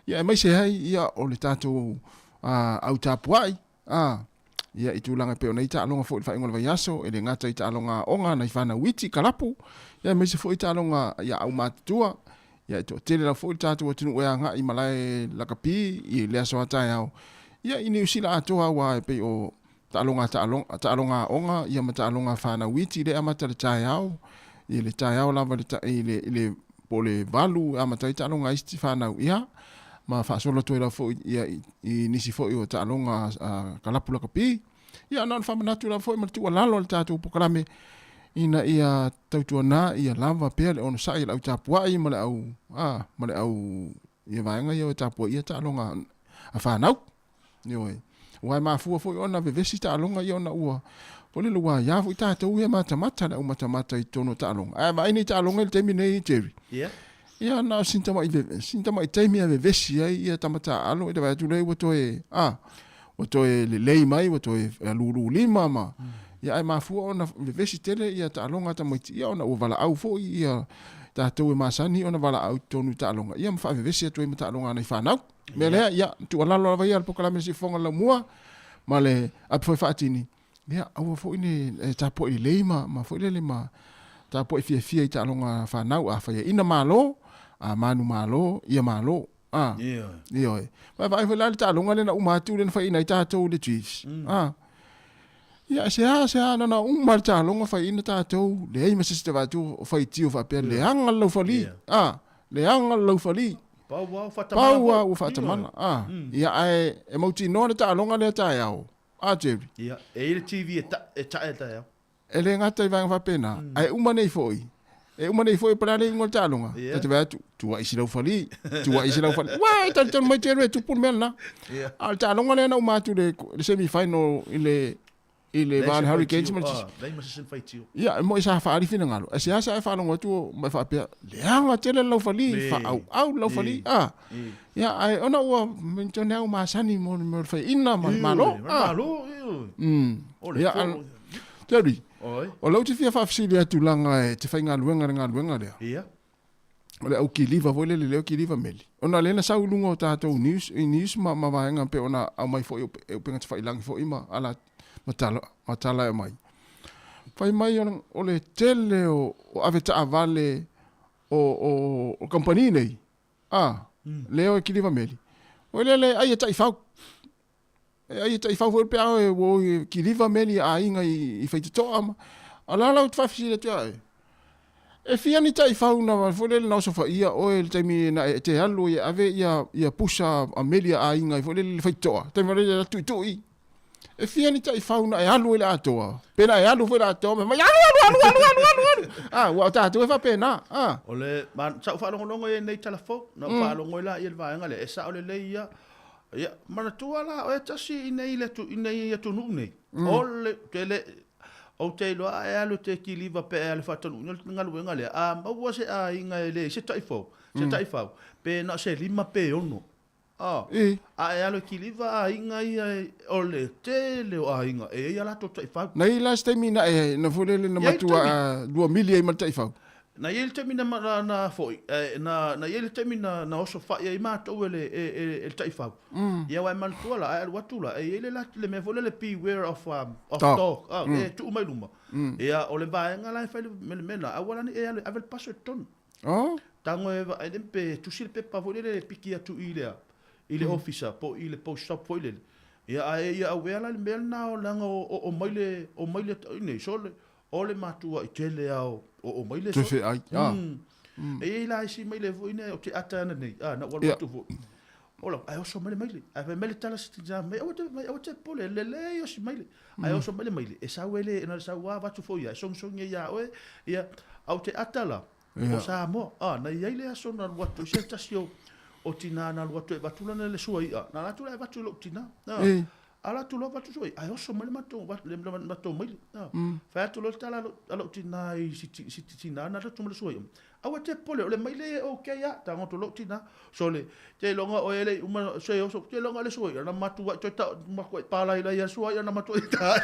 Speaker 9: Ia aemaise ai ia o le tatou a au tapuai a ia i tulaga e pei ona i ai taaloga foi i le faaiuga o le vaiaso e le gata i taaloga aoga nai fanau iti kalapu ia aemaise foi taaloga ia aumatutua ia e toatele lava foi le tatou atunuu e agai i malae lakapi i le aso a taeao ia i Niu Sila atoa aua e pei o taaloga taaloga taaloga aoga ia ma taaloga fanau iti le amata le taeao i le taeao lava le i le i le po o le 8 e amata ai taaloga a isi fanau ia ma faasolo atu ai lava foi ia i nisi foi o taaloga a kalapu lakapi. Ia na ona faamanatu lava foi ma le tuualalo a le tatou polokalame ina ia tautuana ia lava pea le onosai a le au tapuai ma le au a ma le au ia vaega ia o e tapuaia taaloga a fanau. Ioe. Aua e mafua foi ona vevesi taaloga ia ona ua o le ua aia foi tatou ia matamata le au matamata i totonu o taaloga. Ae vaai nei taaloga i le taimi nei Jerry.
Speaker 20: Ia.
Speaker 9: Ia na o sina tamai sina tamai taimi e vevesi ai ia tama taaalo i le vaai atu lea ua toe a ua toe lelei mai ua toe lulu lima ma ia ae mafua ona vevesi tele ia taaloga a tamaiti ia ona ua valaau foi ia tatou e masani ona valaau i totonu i taaloga ia ma faavevesi atu ai ma taaloga a nai fanau. Mea lea ia tuualalo lava ia le polokalame le siufofoga le laumua ma le apu foi faatini ia aua foi ne e tapuai lelei ma ma foi lele ma tapuai fiafia i taaloga fanau a faiaina malo a manu malo ia malo a ioe vaevaai foi la le taaloga lea na uma atu lea na faiaina ai tatou i le Chiefs a ia se a se a na na uma le taaloga faiaina tatou leai ma se isi te vaai atu o faitio faapea leaga le laufali a leaga le laufali
Speaker 20: Pau lava ua faatamala
Speaker 9: Pau lava ua faatamala a ia ae e mautinoa le taaloga lea taeao a Jerry.
Speaker 20: Ia, e i ai le TV e ta, e tae taeao.
Speaker 9: E le gata i vaega faapena, ae uma nei foi, e uma nei foi po o le a le iuga o le taaloga, ta te vaai atu, tuuai si laufali, tuuai si laufali. Uai, e talitonu mai Jerry e tupu le mea lena. A o le taaloga lea na uma atu i le semi final i le i le va o le Hurricanes ma le Chiefs.
Speaker 20: Leai ma se isi na faitio.
Speaker 9: Ia, e moi sa faaali finagalo. Ae seasea e faalogo atu ma e faapea, leaga tele le laufali, faaauau le laufali. A, ia, ae ona ua menitione au masani mo le faiaina ma le Malo.
Speaker 20: Malo, O le
Speaker 9: Ia, Terry, o lea ou te fia faafesili atu leaga e te faigaluega i le galuega lea.
Speaker 20: Ia.
Speaker 9: O le au kiliva foi lele, le au kiliva meli. Ona lea na sau i luga o tatou news, i news ma, ma vaega pei ona aumai foi e upega tafailagi foi ma ala ma tala, ma tala e aumai. Fai mai o le tele o, o ave taavale o, o, o kamupani nei, a, lea o e kiliva meli. Foi lele ai e taifau. E ai e taifau foi pe a e ua o i kiliva meli a aiga i, i Faitotoa ma, a la la ou te faafesili atu ia oe, E fia ni taifau na foi lele na osofaia oe i le taimi na e te alu ai e ave ia, ia pusa a meli a aiga i foi lele i le Faitotoa, taimi foi lele e tuitui. E fia ni taifau na e alu ai le atoa, pe na e alu foi le atoa ma fai mai alu alu alu alu alu alu alu. A, ua o tatou e faapena, a.
Speaker 20: O le, ma, sa ou faalogologo i ai i lenei tala fou, na ou faalogo ai la i le vaega lea, e sao lelei ia, Ia, manatua la oe tasi i nei le i nei atunuu nei. O le tele ou te iloa a e alu e te kiliva pe e alu e faatanuuina le galuega lea, a maua se aiga e leai se taifou, se taifau, pe na o se 5 pe 6. A, a e alu e kiliva aiga ia o le tele o aiga e i ai a latou taifau.
Speaker 9: Na i ai la se taimi na e na foi lele na matua 2 mili ai ma le taifau.
Speaker 20: Na i ai le taimi na, na, na foi, eh, na, na i ai le taimi na, na oso fai ai matou e le, e, e, e le taifau. Ia aua e manatua la, a e alu atu la, e i ai le, la, le mea foi lele beware of, of
Speaker 9: Dog.
Speaker 20: dog, ah, e tuu mai luma. Ia, o le vaega la e fai le me le mea lena, aua la ne i e alu e ave le paso i totonu.
Speaker 9: Oh.
Speaker 20: Tago e vaai le pe tusi le pepa foi lele e piki atu i le, i le officer po o i le post shop foi lele. Ia ae ia auea la le mea lena o leaga o oo mai le o mai le nei sole o le matua i tele a o oo mai le
Speaker 9: Toe feai, ah.
Speaker 20: E i ai la isi maile foi nei o te ata ana nei, a na ua alu atu foi. Ola, ae oso mai le maile. Ae fai mai le tala si tina mai, aua te mai, aua te popole, lelei osi maile. Ae oso mai le maile, e sau e le, na sau a avatu foi ia, e sogisogi ai ia oe, ia, a o te ata la, o Samoa, a, na i ai le aso na alu atu i se tasi o, o tina na alu atu e avatu lana le sua i'a, na alu atu la e avatu i lou tina, a. Ala atu loa avatu sua i'a, ae oso mai le matou, le matou maile, a. Fai atu loa le tala a lou tina i si tina na alu atu ma le sua i'a, Aua te popole, o le maile e okay a, tagoto lou tina. Sole, te iloga oe e le i uma se oso, te iloga le sua i'a na matuai toe ta, matuai palailai a sua i'a na matuai ta.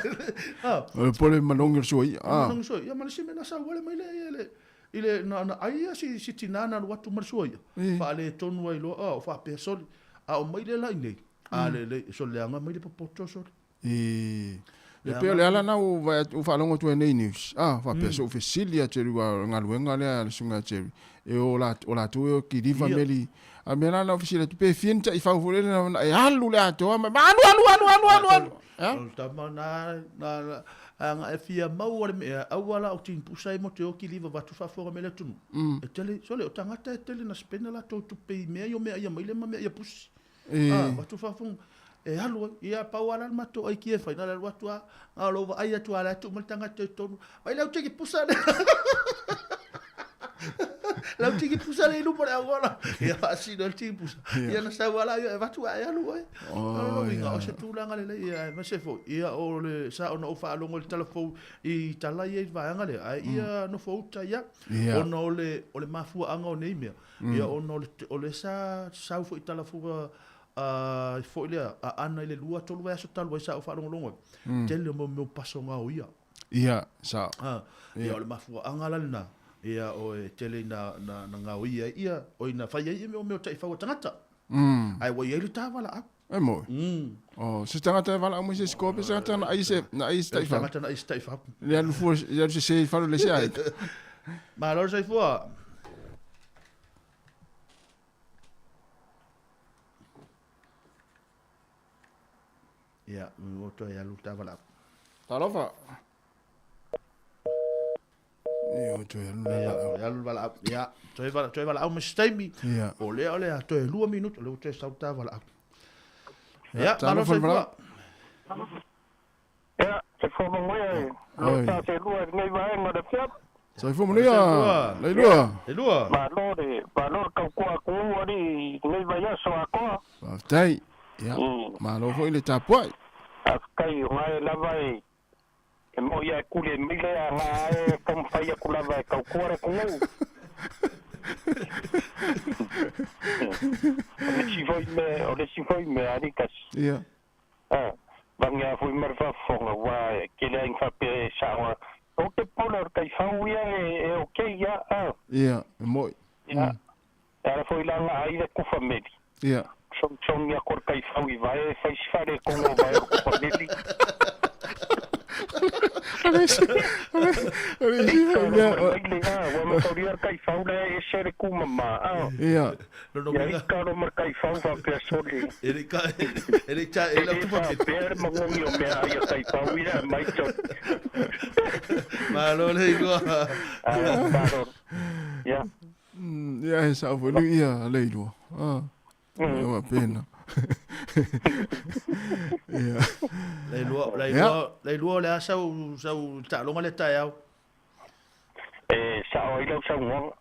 Speaker 9: A. O le popole manogi o le sua i'a.
Speaker 20: Manogi sua i'a, ma le isi mea na sau ai le maile ia le, i le, na, na ai ia si, si tina na alu atu ma le sua i'a. Faaletonu ai loa, a, o faapea sole. A o maile la i nei, a lelei, sole leaga maile popoto sole.
Speaker 9: E e pei o le ala lena ua vaai atu ua faalogo atu ai nei news a faapea se ou fesili ia Jerry aua o le galuega lea a le susuga ia Jerry e o o latou e o kiliva meli a mea la na ou fesili atu pe fia ni taifau foi lele na e alu le atoa ma alu alu alu alu alu alu
Speaker 20: a O le tama na na aga e fia maua le mea aua la o tin pusa e mo te o kiliva vatu faafofoga mai le atunuu. E tele sole o tagata e tele na spend a latou tupe i mea ia o mea ia maile ma mea ia pusi. A, avatu faafofoga e alu ai. Ia, pau lava la le matou aikia e fai, na o le alu atu lava, na o lou vaai atu lava o la e tuu mai le tagata i totonu, vaai lau tiki pusa lea. Lau tiki pusa lea i luma o le auala. Ia faasino ai le tiki pusa. Ia na sau lava la e avatu ae alu oe. O lona uiga, o se tulaga lelei, ia aemaise foi, ia o le sa ona ou faalogo i le tala fou i tala ia i le vaega lea, ae ia nofo uta ia, ona o le o le mafuaaga o nei mea, Ia ona o le o le sa sau foi tala fua a foi lea aana i le 2 3 vaiaso talu ai sa ou faalogologo ai. Tele o mau mea o pasoga o ia.
Speaker 9: Ia, sa.
Speaker 20: A, ia o le mafuaaga la lena, ia o e tele ina na na gaoia ai ia, oi na fai ai ia mea o mea o taifau a tagata. Ae ua i ai le ta valaau.
Speaker 9: E moi. Oh, se tagata e valaau mai se isi kope, se tagata na ai se, na ai se taifau.
Speaker 20: Tagata na ai se taifau.
Speaker 9: Le alu fua, le alu sese i falo le se ai.
Speaker 20: Malo le soifua. Ia, ua toe alu ta valaau.
Speaker 9: Talofa. Ia, toe alu le valaau.
Speaker 20: Ia, alu le valaau. Ia, toe valaau, toe valaau ma se taimi.
Speaker 9: Ia.
Speaker 20: O lea o le a toe 2 minuti, o lea ua toe sau ta valaau. Ia,
Speaker 9: malo
Speaker 20: le soifua.
Speaker 8: Ia, soifua manuia e lua sa se lua i lenei vaega o le afiafi.
Speaker 9: Soifua manuia, Leilua.
Speaker 20: Leilua.
Speaker 8: Malo le, malo le tautua atunuu alii i lenei vaiaso atoa.
Speaker 9: Faafetai. Ia, malo foi le tapuai.
Speaker 8: Faafetai, o na e lava e E moi a e kuli e maile a nga e taumafai atu lava e tautua le atunuu. O le isi foi mea, o le isi foi mea, alii tasi.
Speaker 9: Ia.
Speaker 8: A, vagea foi ma le faafofoga, ua e tele ai faapea e sao a, o te pole o le taifau ia e okay ia, a.
Speaker 9: Ia, e moi.
Speaker 8: Ia, e ala foi la nga ai le kufa meli.
Speaker 9: Ia.
Speaker 8: Sogisogi atu o le taifau i vae, fai si faaletonu o vae o le kufa meli. Ua mataulia le taifau lea e ese le tumama.
Speaker 9: Ia.
Speaker 8: Ia ika lo ma le taifau faapea sole.
Speaker 20: E le e le ta e
Speaker 8: le faapea le magogi o mea ai a taifau ia mai sole.
Speaker 20: Malo le igoa.
Speaker 8: Malo. Ia.
Speaker 9: Ia he sao foi lui ia Leilua. Ah. Ia faapena. Ia.
Speaker 20: Leilua, Leilua, Leilua o le a sau, sau taaloga lea taeao?
Speaker 8: E sao ai lau saunoaga.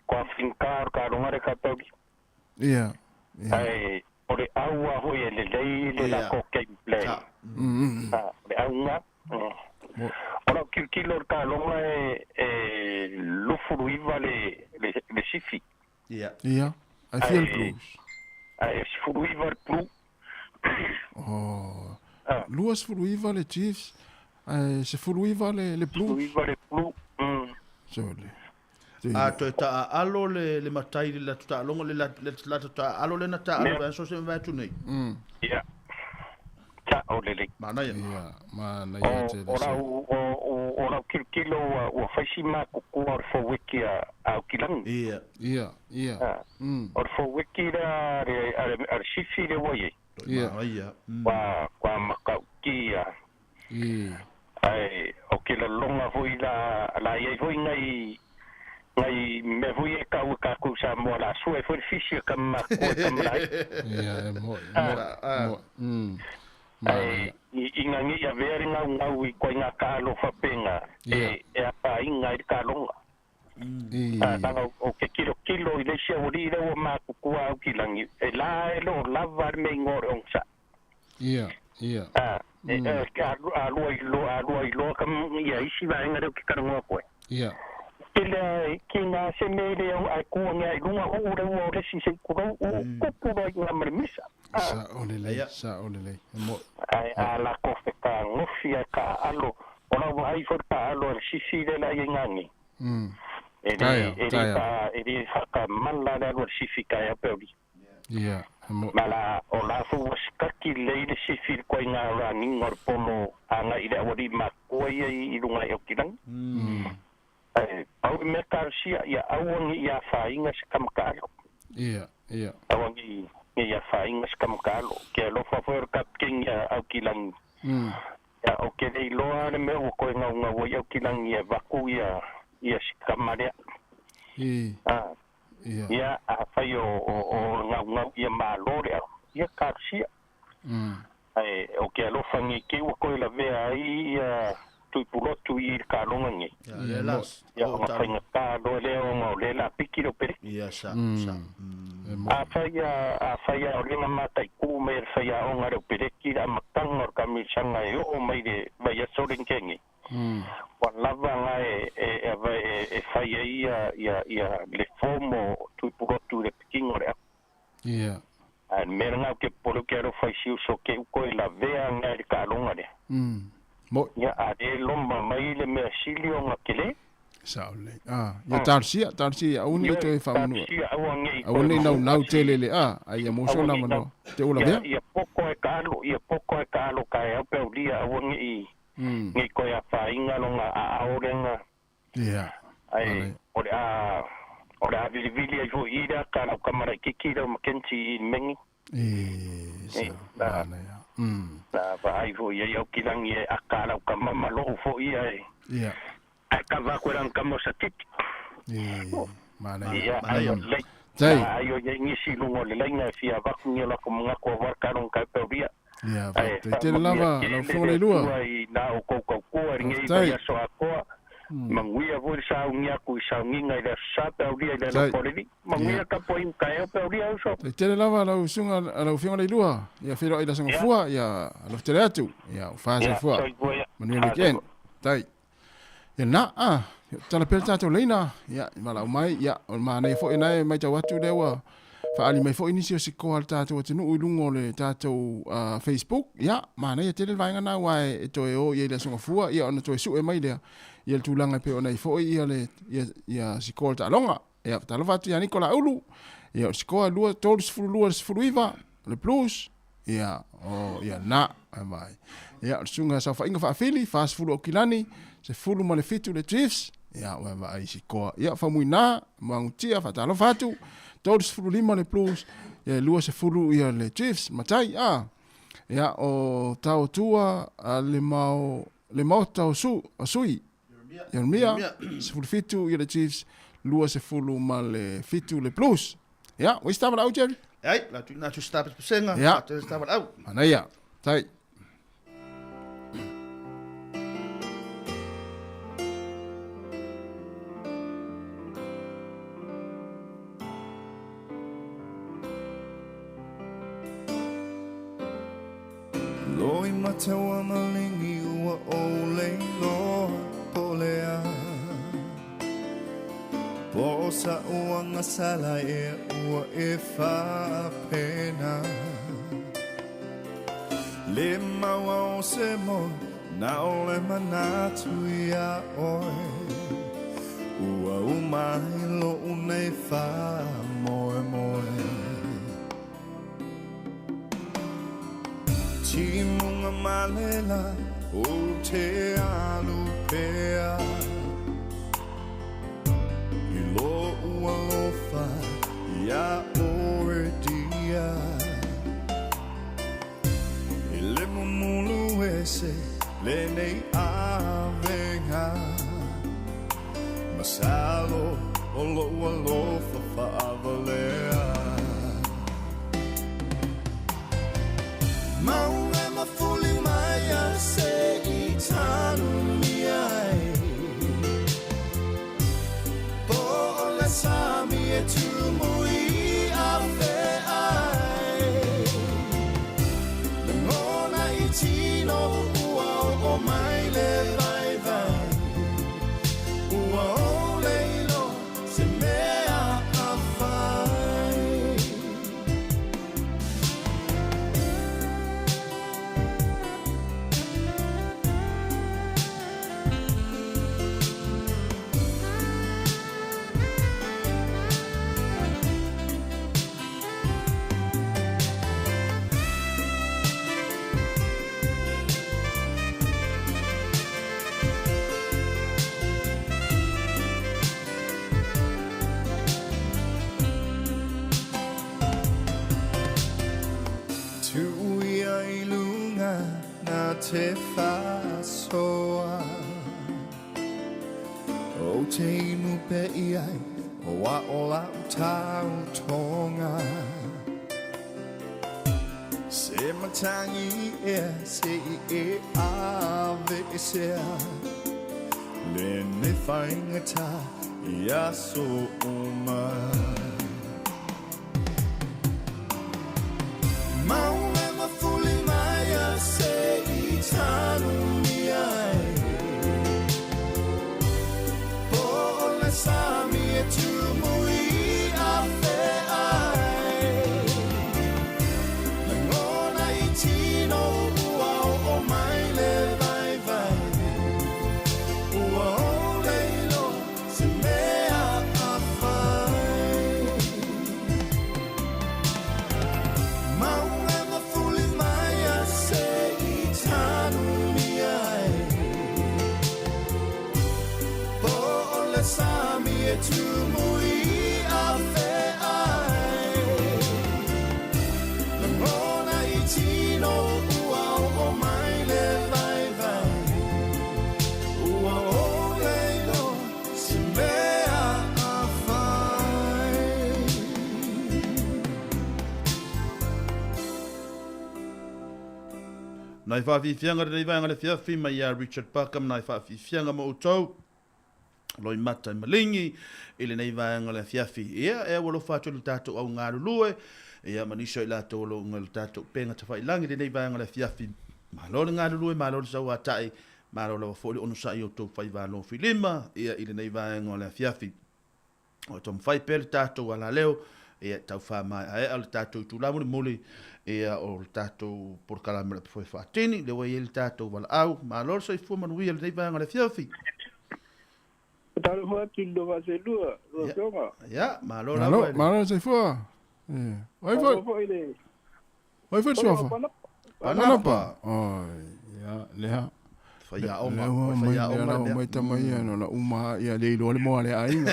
Speaker 8: Kua faigata o le taaloga lea tatou.
Speaker 9: Ia.
Speaker 8: Ae o le au lava foi e lelei le latou game plan. O le auga. O lau tilotilo i le taaloga e 29 le sifi.
Speaker 20: Ia.
Speaker 9: Ia. Ae fia le Blues?
Speaker 8: Ae 19 le Blue.
Speaker 9: Oh. 29 le Chiefs, ae 19 le Blues.
Speaker 8: 19 le Blue.
Speaker 9: Sole.
Speaker 20: A toe taaalo le matai i le latou taaloga, le latou taaalo lea na taaalo i aso se mavae atu nei.
Speaker 8: Ia. Sao lelei.
Speaker 20: Manaia.
Speaker 9: Ia, manaia tele.
Speaker 8: O lau, o lau tilotilo ua fai si matutua o le forweki a Aokilangi.
Speaker 20: Ia.
Speaker 9: Ia, ia.
Speaker 8: O le forweki lea a le Sifi lea ua i ai.
Speaker 9: Ia.
Speaker 8: Kwa kwa makautia. Ai o ke lolonga foi la la iai foi ngai ngai mea foi e kau ka ku sa mo la sue foi fisi ka ma ko ka mai.
Speaker 9: Ia, e mo, mo.
Speaker 8: Ai i ngangi ia vere ngau ngau i koe ngā ka alofa penga e e apa inga i ka longa. Nanga o ke kilo kilo i leisia o li leo ma kukua au ki langi. E la e lo lava me ngore ong sa.
Speaker 9: Ia, ia.
Speaker 8: E a lua i loa, a lua i loa ka ia isi vaenga reo ki karangoa koe.
Speaker 9: Ia.
Speaker 8: Ke ki ngā se me le au ai kua ngā i lunga o reo o resi se kurau o kupura i ngā marimisa.
Speaker 9: Sa o le lei, sa o le lei. E mo.
Speaker 8: Ai a la kofe ka ngofi a ka alo. O la wahai fo ka alo al sisi le la i ngangi. E le e le haka mala le alo al sisi ka e apeuri.
Speaker 9: Ia.
Speaker 8: Ma la o la fu wasikaki le i le sisi koe ngā rangi ngor pono a ngā i le awari ma kua ia i lunga e o kirangi. Au me karsia ia awangi ia whainga se kamkalo.
Speaker 9: Ia, ia.
Speaker 8: Awangi ia whainga se kamkalo. Ke alofa foi o kapking ia au kilangi. Ia o ke lei loa le mea ua koe ngau ngau au kilangi ia vaku ia ia sikamarea.
Speaker 9: Ia.
Speaker 8: Ia a whai o ngau ngau ia mālore au. Ia karsia. O ke alofa ngi ke ua koe la vea ai ia tuipulotu i ka longa ngi.
Speaker 20: Ia la.
Speaker 8: Ia o whainga ka loe leo ngau le la piki lo pere.
Speaker 20: Ia sa sa.
Speaker 8: A whaia o lenga mātai kū me le whaia o ngā reo pereki la matanga o kamisanga e o mai le vai asoren kengi. Wa lava ngā e whaia ia ia le fomo tuipulotu le pikingo le au.
Speaker 9: Ia.
Speaker 8: A mera ngau ke polo ke aro whaisi uso ke uko e la vea ngā le ka longa le.
Speaker 9: Mo.
Speaker 8: Ia a le lomba mai le mea sili o ngā kele.
Speaker 9: Sa o le. Ia tarsia, tarsia, au ni toe whamanua.
Speaker 8: Tarsia, au angi.
Speaker 9: Au ni nau nau te lele, ai ia moso na manoa. Te ula vea?
Speaker 8: Ia poko e ka alo, ia poko e ka alo ka e au peo lia, au angi i ngi koe a whainga longa a aorenga.
Speaker 9: Ia.
Speaker 8: Ai, o le a vilivili ai fo ira ka lau kamara kiki rau Mackenzie i mengi.
Speaker 9: E, sa, mana ia.
Speaker 8: Na vaai fo ia au kilangi e aka lau kamama loho fo ia e.
Speaker 9: Ia.
Speaker 8: Ai ka va koe rang kamo sa titi.
Speaker 9: E, mana
Speaker 8: ia. Ia, ai o lei. Ai o ia ngisi lungo le leinga e fia vaku ngi o lako mungako a warkarong kai peuria.
Speaker 9: Ia, te tele lava, lau fo le lua.
Speaker 8: Ai na o koukou kua, ringe i vai aso akoa. Manguia voi saungi aku i saunginga i le sa peuria i le loporiri. Manguia ka poi uka eo peuria uso.
Speaker 9: Te tele lava lau sunga lau fionga le lua. Ia whiro i la sunga fua, ia alof tele atu. Ia ufasa fua. Manuia weekend. Tai. Ia na, tala pere tātou leina. Ia, malau mai, ia, o mānei fo ina e mai tau atu lewa. Whaali mai fo inisi o si koha le tātou atunu ui lungo le tātou Facebook. Ia, mānei e tele vaenga nā wai e toe o ia i la sunga fua. Ia, ona toe sue mai lea. Ia le tūlanga pe ona i fo ia le ia si koha le tālonga. Ia, talofa atu ia Nikola Ulu. Ia, o si koha lua, 32 29, le plus. Ia, o, ia, nā, mai. Ia, o le sunga sa whainga whaafili, 40 o kilani, se fulu ma le fitu le Chiefs. Ia, o e ai si koa. Ia, whamui nā, mangutia, whatalofa atu, 35 le Blues, ia, 20 ia le Chiefs, matai, Ia, o tau tua, le mau tau su, sui. Jeremia, 17 ia le Chiefs, 20 ma le fitu le Blues. Ia, o istava lau, Jerry?
Speaker 20: Ai, la tu na tu stapa pesenga,
Speaker 9: ia.
Speaker 20: Tu stapa lau.
Speaker 9: Manaia, tai.
Speaker 12: Loi matawa malingi ua o le loa polea. Po sa uanga sala e ua e whaapena. Le maua o se mo na ole manatu ia oe. Ua umai lo unei wha moe moe. Timunga malela o te alupea. I lo ua lofa ia oe dia. Lenei avenga Masalo o lo'u alofa fa'avalea
Speaker 11: Maunga mafuli mai a se i tanu mi ai Po o le sami e tumu i a fe ai Lagona i tino ua o mai le vai vai Ua o leilo se mea a fai.
Speaker 12: Tuia i lunga na te whasoa O te inu pe i ai o a o lau tau tonga Se matangi e se i e ave e sea Le ne whaingata i aso uma.
Speaker 11: Maunga mafuli mai a se i tanu mi ai Po o le sami e tumu i a fe ai Lagona i tino ua o mai le vai vai Ua o leilo se mea a fai Maunga mafuli mai a se i tanu mi ai Po o le sami e tumu i a fe ai Lagona i tino ua o mai le vai vai Ua o leilo se mea a fai.
Speaker 20: Nai whaafifianga le vaenga le fiafi mai ia Richard Parker ma nai whaafifianga mo outou loi mata i malingi i lenei vaega le afiafi. Ia, e au alofa atu i le tatou au galulue, ia ma nisi o i latou o lo o uga i le tatou upega tafailangi i lenei vaega le afiafi. Malo le galulue, malo le sauatai, malo lava foi le onosai i outou faiva lofilima, ia i lenei vaega o le afiafi. O taumafai pea le tatou alaleo, ia tau faamaeaea le tatou itula mulimuli, ia o le tatou polokalame o le Apofoe Faatini, lea ua i ai le tatou valaau. Malo le soifua manuia i lenei vaega o le afiafi.
Speaker 13: Talofa atu i le Vaselua, lau Afioga.
Speaker 20: Ia, malo lava.
Speaker 9: Malo, malo le soifua. Ia. Oi foi.
Speaker 13: Talofa foi le
Speaker 9: Oi foi le suafa.
Speaker 20: Panapa.
Speaker 9: Oi, ia, lea.
Speaker 20: Faiaoga,
Speaker 9: Lea ua
Speaker 20: oi
Speaker 9: mai,
Speaker 20: faiaoga
Speaker 9: lea la
Speaker 20: le
Speaker 9: ua
Speaker 20: mea.
Speaker 9: mai tama ia, no la uma ia le iloa le moa le aiga.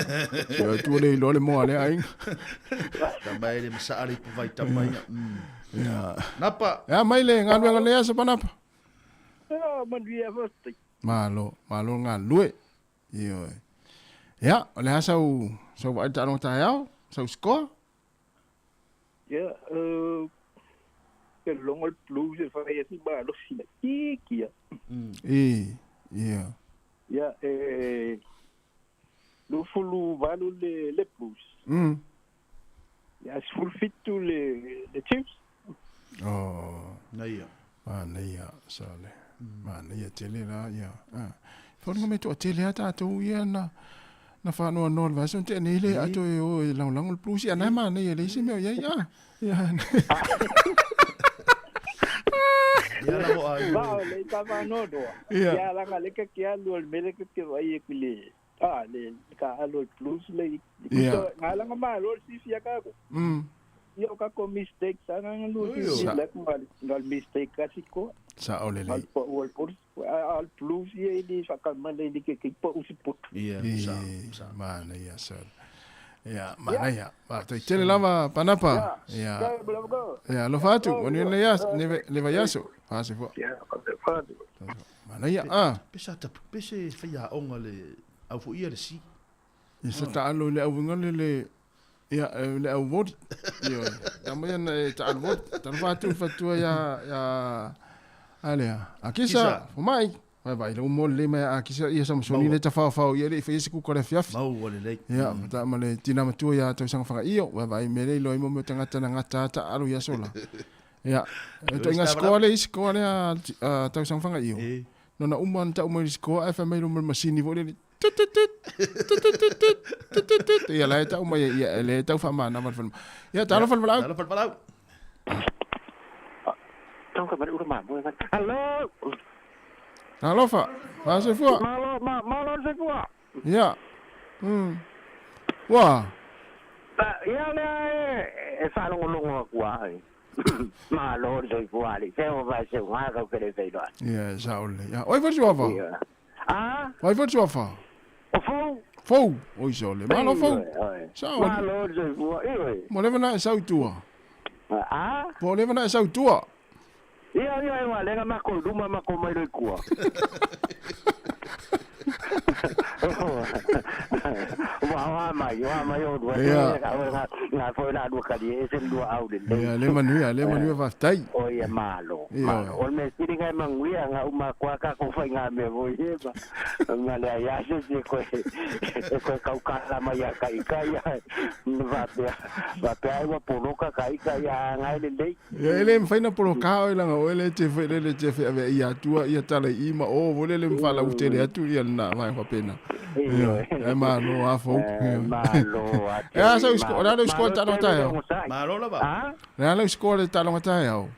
Speaker 9: Ia tua le iloa le moa le aiga.
Speaker 20: Tama e le masaa le ipu vai tama ia.
Speaker 9: Ia.
Speaker 20: Napa.
Speaker 9: Ia mai le galuega lea sa Panapa.
Speaker 13: Ia, manuia faafetai.
Speaker 9: Malo, malo le galulue. Ioe. Ia, o le a sau sau vaai le taaloga taeao, sau score.
Speaker 13: Ia, ke logo le Blues e fai asi malosi na kiki ia.
Speaker 9: E, ia.
Speaker 13: Ia, e 28 le Blues. Ia, 17 le Chiefs.
Speaker 9: Oh.
Speaker 20: Naia.
Speaker 9: Manaia, sa le. Manaia tele la, ia. Ah. Foliga mai toatele lava tatou ia na na faanoanoa i le vaiaso na tea nei le ato e o e lagolago le Blues. Ia na e manaia e leai se mea o i ai. Ah. Ia.
Speaker 20: Ia la mo ai.
Speaker 13: Va, le ka faanoanoa.
Speaker 9: Ia.
Speaker 13: Ia, laga le ka ke alu o le mele ka ke vai e ku le ah, le ka alu o le Blues le.
Speaker 9: Ia.
Speaker 13: Ngā langa malo le sifi a kako. Ia o kako mistake sa nga lu
Speaker 9: Ui, o.
Speaker 13: si la ku ngal mistake kasi ko.
Speaker 9: Sa o le
Speaker 13: Al
Speaker 9: lei.
Speaker 13: pa o al pur al Blues ia i le whakamana i le ke ke pa usi putu.
Speaker 20: Ia,
Speaker 9: sa. Manaia, sa. Ia, manaia. Faafetai tele lava Panapa. Ia. Ia, alofa atu. Manuia lenei aso, lenei vaiaso. Faasoifua. Manaia. Ah.
Speaker 20: Pe sa tapu, pe se faiaoga le au foi ia le si.
Speaker 9: Ia sa taalo i le auiga le le ia le au voli. Ioe. Tama ia na e taalo voli. Talofa atu i le faletua ia ia a lea. Akisa, fomai. Vai vai le mo le mai a kisa ia Samsoni le tafaofao ia le i faia se kuka o le afiafi.
Speaker 20: Maua lelei.
Speaker 9: Ia, ma ma le tina matua ia tausaga fagaio. Vai vai me le iloa ai mo mea o tagata na gata taalo i aso la. Ia, e toaiga sikoa le isi sikoa lea a tausaga fagaio. Nona uma na tau mai le sikoa ae fai mai luma le masini foi lele. Tut tut tut. Tut tut tut tut. Tut tut tut. Ia la e tau mai ia e le tau faamanava le falemai. Ia, talofa le valaau.
Speaker 20: Talofa le valaau.
Speaker 8: Tonga mai ula mamoe mai. Hello.
Speaker 9: Talofa. Faasoifua.
Speaker 8: Malo, ma, malo le soifua.
Speaker 9: Ia. Ua.
Speaker 8: Ia lea e, e faalogologo atu ai. Malo le soifua alii. Se o vai se unga kau ke le feiloai.
Speaker 9: Ia, e sao lelei. Ia, oi foi le suafa?
Speaker 8: Ia. A?
Speaker 9: Oi foi le suafa?
Speaker 8: O Fou.
Speaker 9: Fou. Oi sole. Malo Fou. Sao.
Speaker 8: Malo le soifua. Ioe.
Speaker 9: Mo leva na e sau i tua.
Speaker 8: A?
Speaker 9: Po o leva na e sau i tua.
Speaker 8: Ia, ia, e ua lenga mako i luma mako mai loi kua. Ua oa mai, oa mai o lua.
Speaker 9: Ia.
Speaker 8: Nga foi la lua kali e se lua au le lei.
Speaker 9: Ia, le manuia, le manuia faafetai.
Speaker 8: O ia malo,
Speaker 9: Ia.
Speaker 8: malo. O le mea sili ngai manuia nga uma koa ka ko fai nga mea foi e ma. Ma le ai ase se koe, e koe kau kala mai a ka ika ia. Vapea, vapea ai ua poloka ka ika ia ngai le lei.
Speaker 9: Ia e le mafai na poloka oe leaga oe le te foi le te feaveai ia atua ia tala i i ma o foi le le mfaalautele atu ia lena vaega faapena. Ia, ae malo a fou.
Speaker 8: Malo a
Speaker 9: E a sau score, o le a lau score i le taaloga taeao?
Speaker 20: Malo lava.
Speaker 9: O le a lau score i le taaloga taeao?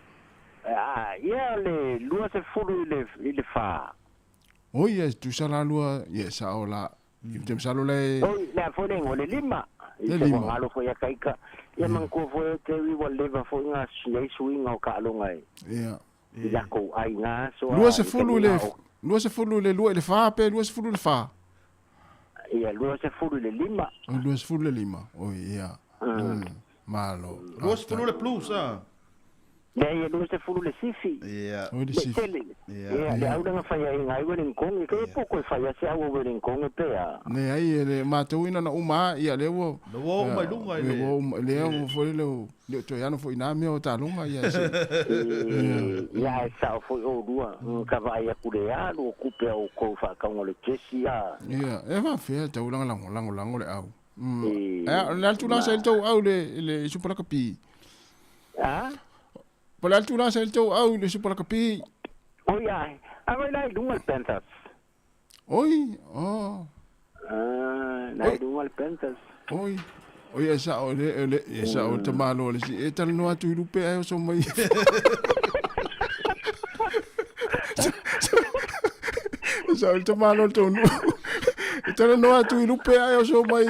Speaker 8: Ia le 20 i le 4.
Speaker 9: Oi, ia tusa la lua, ia sao la. I te masalo le...
Speaker 8: Oi, le a foi le le lima. I
Speaker 9: Le
Speaker 8: te
Speaker 9: lima.
Speaker 8: whangalo foi a kaika. Ia manatua foi o te ui ua leva foi ngā nei suiga o taaloga e.
Speaker 9: Ia.
Speaker 8: I lako ai ngā aso a-
Speaker 9: 20 le...
Speaker 8: i te
Speaker 9: 22 i le 4 pe 20 i le 4?
Speaker 8: Ia, 25.
Speaker 9: O 25. Oi, ia. Malo.
Speaker 20: 20 le plus, ah.
Speaker 8: Le ia 20 le sifi.
Speaker 20: Ia.
Speaker 9: Oi le
Speaker 8: Le
Speaker 9: sifi.
Speaker 8: tele.
Speaker 20: Ia.
Speaker 8: Ia, le au langa fai ai ngai Wellington, ke po koe fai a se au Wellington pe a.
Speaker 9: Ne ai e le matou ina na uma a, ia le ua...
Speaker 20: Na ua oo mai luga i le-
Speaker 9: Le ua oo mai- le ua foi le le o toe ana foi nā mea o taaloga ia se.
Speaker 8: Ia e sao foi o lua, ka vaai aku le alu o kupe au kou whaakaunga le jesi a.
Speaker 9: Ia, e faafea tau langa lango lango lango le au.
Speaker 8: E,
Speaker 9: E, o le a le tulaga sa i le tou au le le Super Lakapi?
Speaker 8: A?
Speaker 9: Po o le a le tulaga sa i le tou au i le Super Lakapi?
Speaker 8: Oi ai, a vai la i lunga le Panthers.
Speaker 9: Oi, oh.
Speaker 8: Ah, la i lunga le Panthers.
Speaker 9: Oi. Oi e sao le le e sao te malo le si e talanoa atu i lupe ae oso mai. E sao le tamalo le tonu. E talanoa atu i lupe ae oso mai.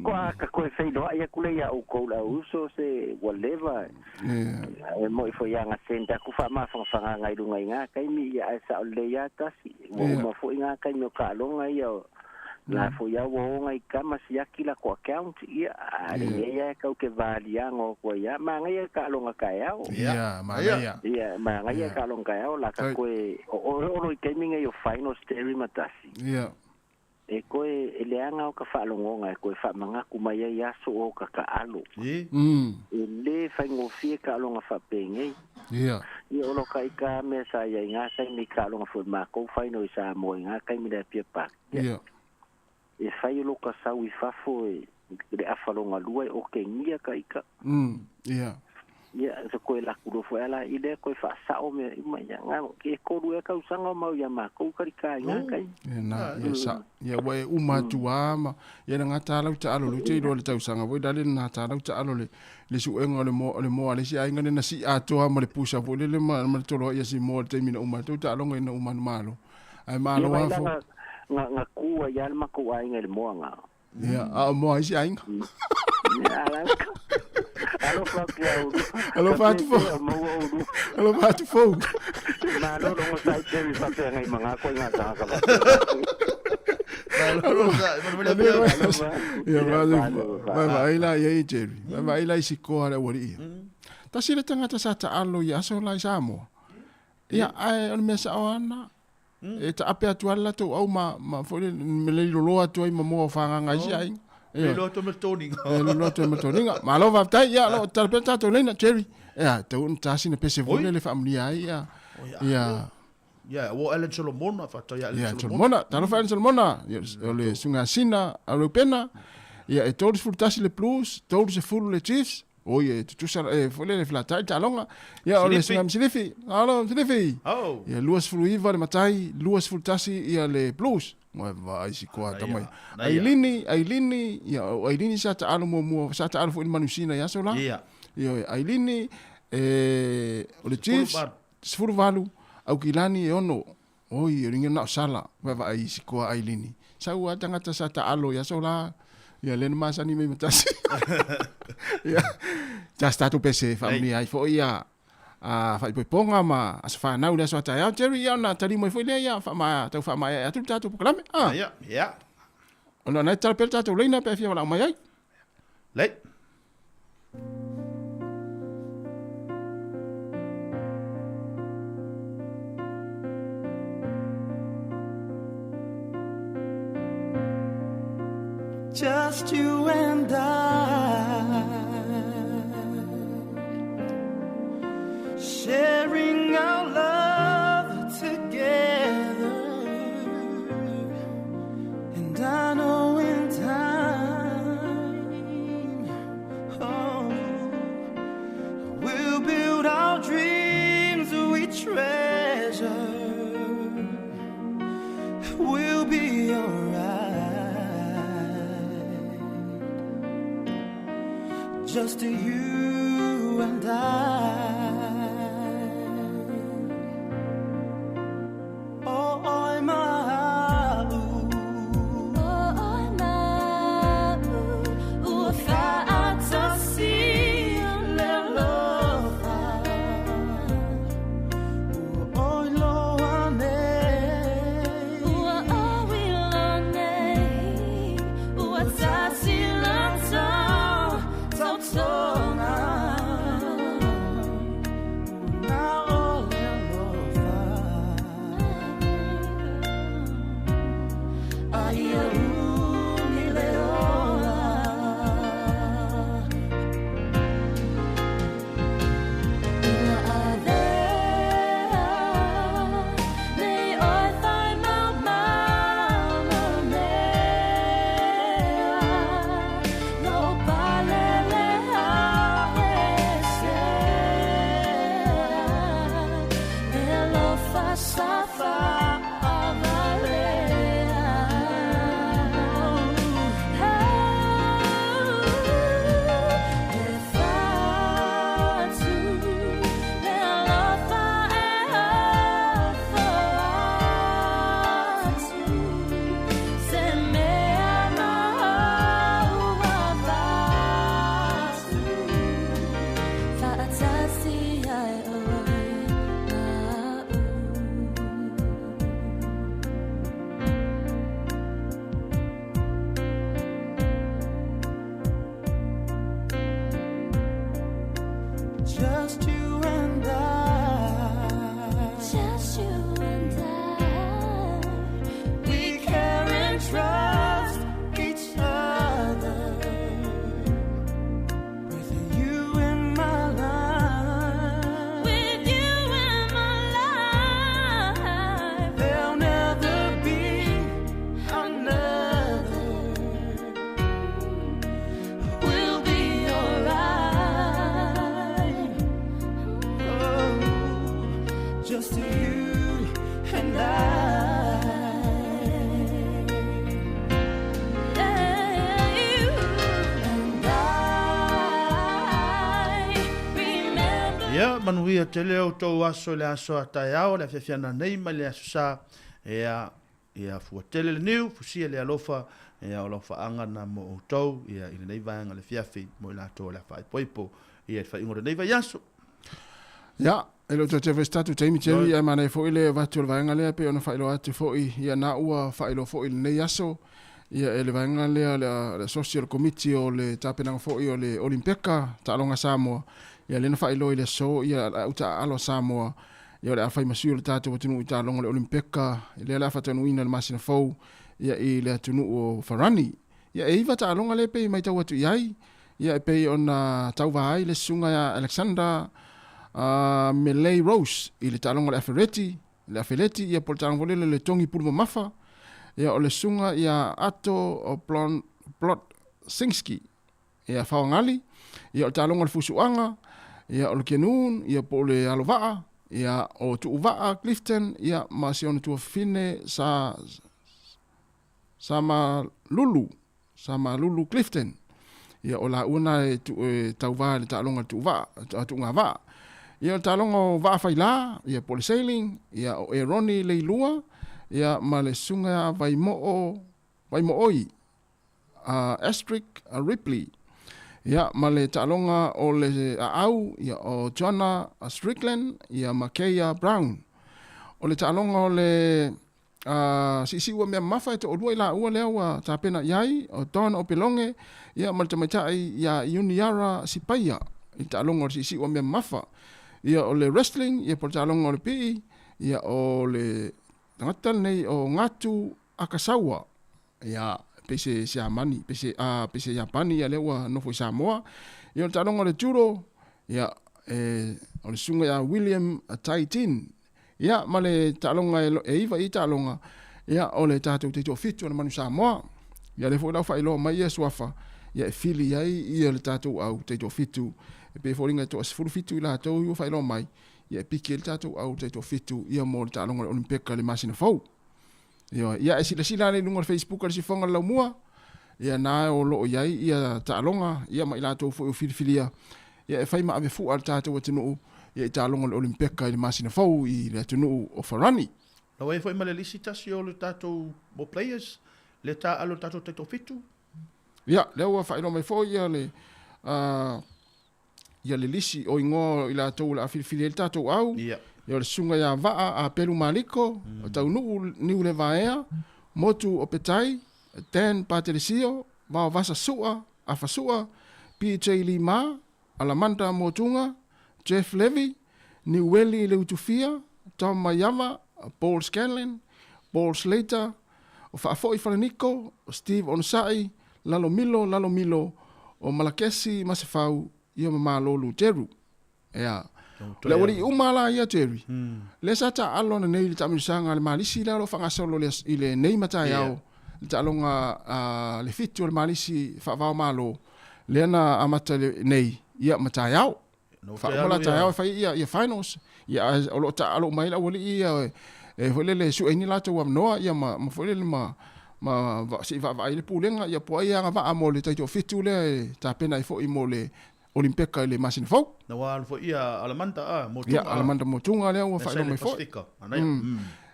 Speaker 8: Ko a ka koe whailoa ia kule ia o kou la uso se ua leva.
Speaker 9: Ia.
Speaker 8: E moi foi ia ngā senda ku wha mawhangawhanga ngai lunga i ngā kaimi ia e sao le ia tasi. Ua
Speaker 9: Ia.
Speaker 8: uma foi ngā kaimi o kaalonga ia o La foi ia ua onga i kama siaki la ko account ia a le
Speaker 9: Ia.
Speaker 8: ia kau ke valianga o koe ia ma ngai ka alonga ka ao.
Speaker 9: Ia, manaia.
Speaker 8: Ia ma ngai ka alonga ka ao la ka
Speaker 9: Tai.
Speaker 8: koe o o o i kaimi ngai o final story matasi.
Speaker 9: Ia.
Speaker 8: E koe e leaga o ka faalongonga e koe faamangaku mai ai aso o ka kaalo. E lē faigofie kaaloga faapegei.
Speaker 9: Ia.
Speaker 8: Ia o lo ka ika mea sa ia i ngā taimi kaaloga foi mākou whaino i sa moe ngā kaimi le apia pak.
Speaker 9: Ia.
Speaker 8: E whai o lo ka sau i fafo e le afalonga lua e o ke ngia ka ika.
Speaker 9: Ia.
Speaker 8: Ia, se koe laku lo foi ala i lea koe whaasao mea i mai ia ngā ke koru e kausanga o mau ia mākou karika i ngā kai.
Speaker 9: Ia na, ia sa. Ia ua e uma atu a ma. Ia na ngā tālau taalo le te iloa le tausaga foi la le na tālau taalo le le suega o le moa o le moa a le isi aiga le na sii atoa ma le pusa foi lele ma ma le toloa ia si moa le taimi na uma tou taaloga ina uma malo. Ae
Speaker 8: Ia
Speaker 9: malo
Speaker 8: mai
Speaker 9: a
Speaker 8: la
Speaker 9: fo.
Speaker 8: ngā, ngā, ngā kua ia le makou aiga i le moa ngā.
Speaker 9: Ia, a o moa isi aiga.
Speaker 8: Ia, ala. Alofa atu ia ulu.
Speaker 9: Alofa atu fo.
Speaker 8: Ka pēpē o maua ulu.
Speaker 9: Alofa atu fou.
Speaker 8: Malo longo sai te wi whapea ngai manga koe ngā tanga ka
Speaker 9: Ia vaavaai la i ai Jerry. Vaavaai la i sikoa le aualii ia. Tasi le tagata sa taalo i aso la i Samoa. Ia ae o le mea sao lava lena. E taape atu lava le latou au ma ma foi le me le loloa atu ai ma moa o fagaga ai isi aiga.
Speaker 20: Le loloa atu ai ma le toniga.
Speaker 9: Le loloa atu ai ma le toniga. Malo faafetai. Ia o lo o tala pea le tatou laina Jerry. Ia e tatau ona ta sina pese foi lele e faamanuia ai ia ia
Speaker 20: Ia, ua Alan Solomona, faafetai ia
Speaker 9: Alan Solomona. Talofa Alan Solomona, o le sugasina a Reupena. Ia, e 31 le Blues, 30 le Chiefs. Oi, e tutusa, e foi le felatai le taaloga. Ia, o le suga Msilifi. Alo, Msilifi.
Speaker 20: Oh.
Speaker 9: Ia, 29 le Matai, 21 ia le Blues. Ua vaai si koa tamai. Ailini, Ailini, ia, o Ailini sa taalo muamua, sa taalo foi le Manusina i aso la.
Speaker 20: Ia.
Speaker 9: Ia, Ailini, e, o le Chiefs, 18, Aukilani e ono. Oi, o ringa na o sala, vaavaai i si koa Ailini. Sau a tagata sa taalo i aso la, ia lea na masani mai ma tasi. Ia, just tatou pese faamanuia ai foi ia a faaipoipoga ma aso fanau le aso a taeao. Jerry, ia ona tali mai foi lea ia faama, tau faamaeaea atu le tatou polokalame.
Speaker 20: Ah. Ia, ia.
Speaker 9: Ona na e tala pea le tatou laina pe fia walao mai ai.
Speaker 20: Lei.
Speaker 22: Just you and I Sharing our love together And I know in time Oh We'll build our dreams we treasure We'll be alright Just you and I Oh, I'm Just you and I. Just you and I. We care and trust each other. With you in my life. With you in my life. There'll never be another. We'll be alright. Oh, just you and I. You and I remember.
Speaker 20: Ia, manuia tele o outou aso i le aso a taeao, le afiafiana nei ma le aso sa, ia, ia fua tele le niu, fusia le alofa, ia o lau faaga na mo outou, ia i lenei vaega o le afiafi, mo i latou o le a faaipoipo, ia i le faaiuga o lenei vaiaso.
Speaker 9: Ia, E le o toe tele foi se tatou taimi Jerry, ae manaia foi le avatu o le vaega lea pei ona faailoa atu foi, ia na ua faailoa foi i lenei aso, ia e le vaega lea le asosi o le Komiti o le tapenaga foi o le Olimpeka Taaloga a Samoa, ia lea na faailoa i le aso, ia le au taaalo a Samoa, ia o le a fai ma sui o le tatou atunuu i taaloga o le Olimpeka, lea o le a faataunuuina i le masina fou, ia i le atunuu o Farani. Ia e 9 taaloga lea e pei e matau atu i ai, ia e pei ona tauva ai le susuga ia Alexander Melei Rose i le taaloga o le afereti, le afeleti ia po o le taaloga foi lele o le togi pulu mamafa. Ia o le susuga ia Ato Blon, Blotsinski ia Faogali, ia o le taaloga o le fusuaga, ia o le canoe, ia po o le alovaa, ia o Tuuvaa Clifton, ia ma si ona tuafafine sa Samalulu, Samalulu Clifton. Ia, o laua na e, tu, e tauvā i le taaloga o le tuuvaa, tuugavaa. Ia, o le taaloga o vaa failā, ia, po o le sailing, ia, o Eroni Leilua, ia, ma le susuga ia Vaimoo, Vaimooi, Astrick Ripley. Ia, ma le taaloga o le aau, ia, o Joanna Strickland, ia, ma Keia Brown. O le taaloga o le Siisiu mea mamafa e toalua i laua lea ua tapena i ai, o Don Opeloge ia ma le tamaitai ia Iuniara Sipaia i le taaloga o le siisiu mea mamafa. Ia o le wrestling ia po o le taaloga o le pii, ia o le tagata lenei o Gatu Akasaua, ia pei se Siamani, pei se, pei se Iapani ia lea ua nofo i Samoa. Ia o le taaloga o le judo, ia e, o le susuga ia William Taitin. Ia, ma le taaloga e, e 9 i taaloga, ia, o le tatou taitoafitu o le Manu Samoa. Ia, lea foi la ua faailoa mai ia suafa, ia, e fili ai ia le tatou au taitoafitu. E pei e foliga e toa 17 i latou ua faailoa mai, ia, e piki ai le tatou au taitoafitu, ia, mo le taaloga o le Olimpeka i le masina fou. Ia, ia e silasila ale i luga o le Facebook a le Sifoga o le Laumua, ia, na o lo o i ai ia taaloga, ia, ma i latou foi o filifilia, ia, e fai ma ave fua le tatou atunuu, ia, i taaloga o le Olimpeka i le masina fou i le atunuu o Farani.
Speaker 20: Na ua i ai foi ma le lisi tasi o le tatou mo players le taaalo o le tatou taitoafitu.
Speaker 9: Ia, lea ua faailoa mai foi ia le, ia le lisi o igoa o i latou o le a filifili ai le tatou au.
Speaker 20: Ia.
Speaker 9: Ia o le susuga ia Vaa Apelu Maliko, o Taunuu Niulevaea, Motu Opetai, Dan Patelesio, Vaovasa Sua, Afa Sua, PJ Lima, Alamanda Motuga, Jeff Levy, Niueli Leutufia, Tom Maiava, Paul Scanlon, Paul Slater, o Faafoi Falaniko, o Steve Onosai, Lalomilo Lalomilo, o Malakesi Masefau, ia ma Malolu Jeru. Ea. Le aualii uma la ia Jerry. Lea sa taaalo ananei i le taamilosaga a le Malisi lea o lo o faagasolo i lenei mataeao, le taaloga a le fitu o le Malisi faava-o-Malo, lea na amata nei ia ma taeao. Faauma la taeao e fai ia ia finals. Ia ae o lo o taaalo uma ai le aualii ia e foi lele e sue ai ni latou avanoa ia ma ma foi lele ma ma se i vaavaai ai le pulega ia po o ai e agavaa mo le taitoafitu lea e tapena ai foi mo le Olimpeka i le masina fou.
Speaker 20: Na ua alu foi ia Alamanda a Motuga.
Speaker 9: Ia Alamanda Motuga lea ua faailoa mai foi.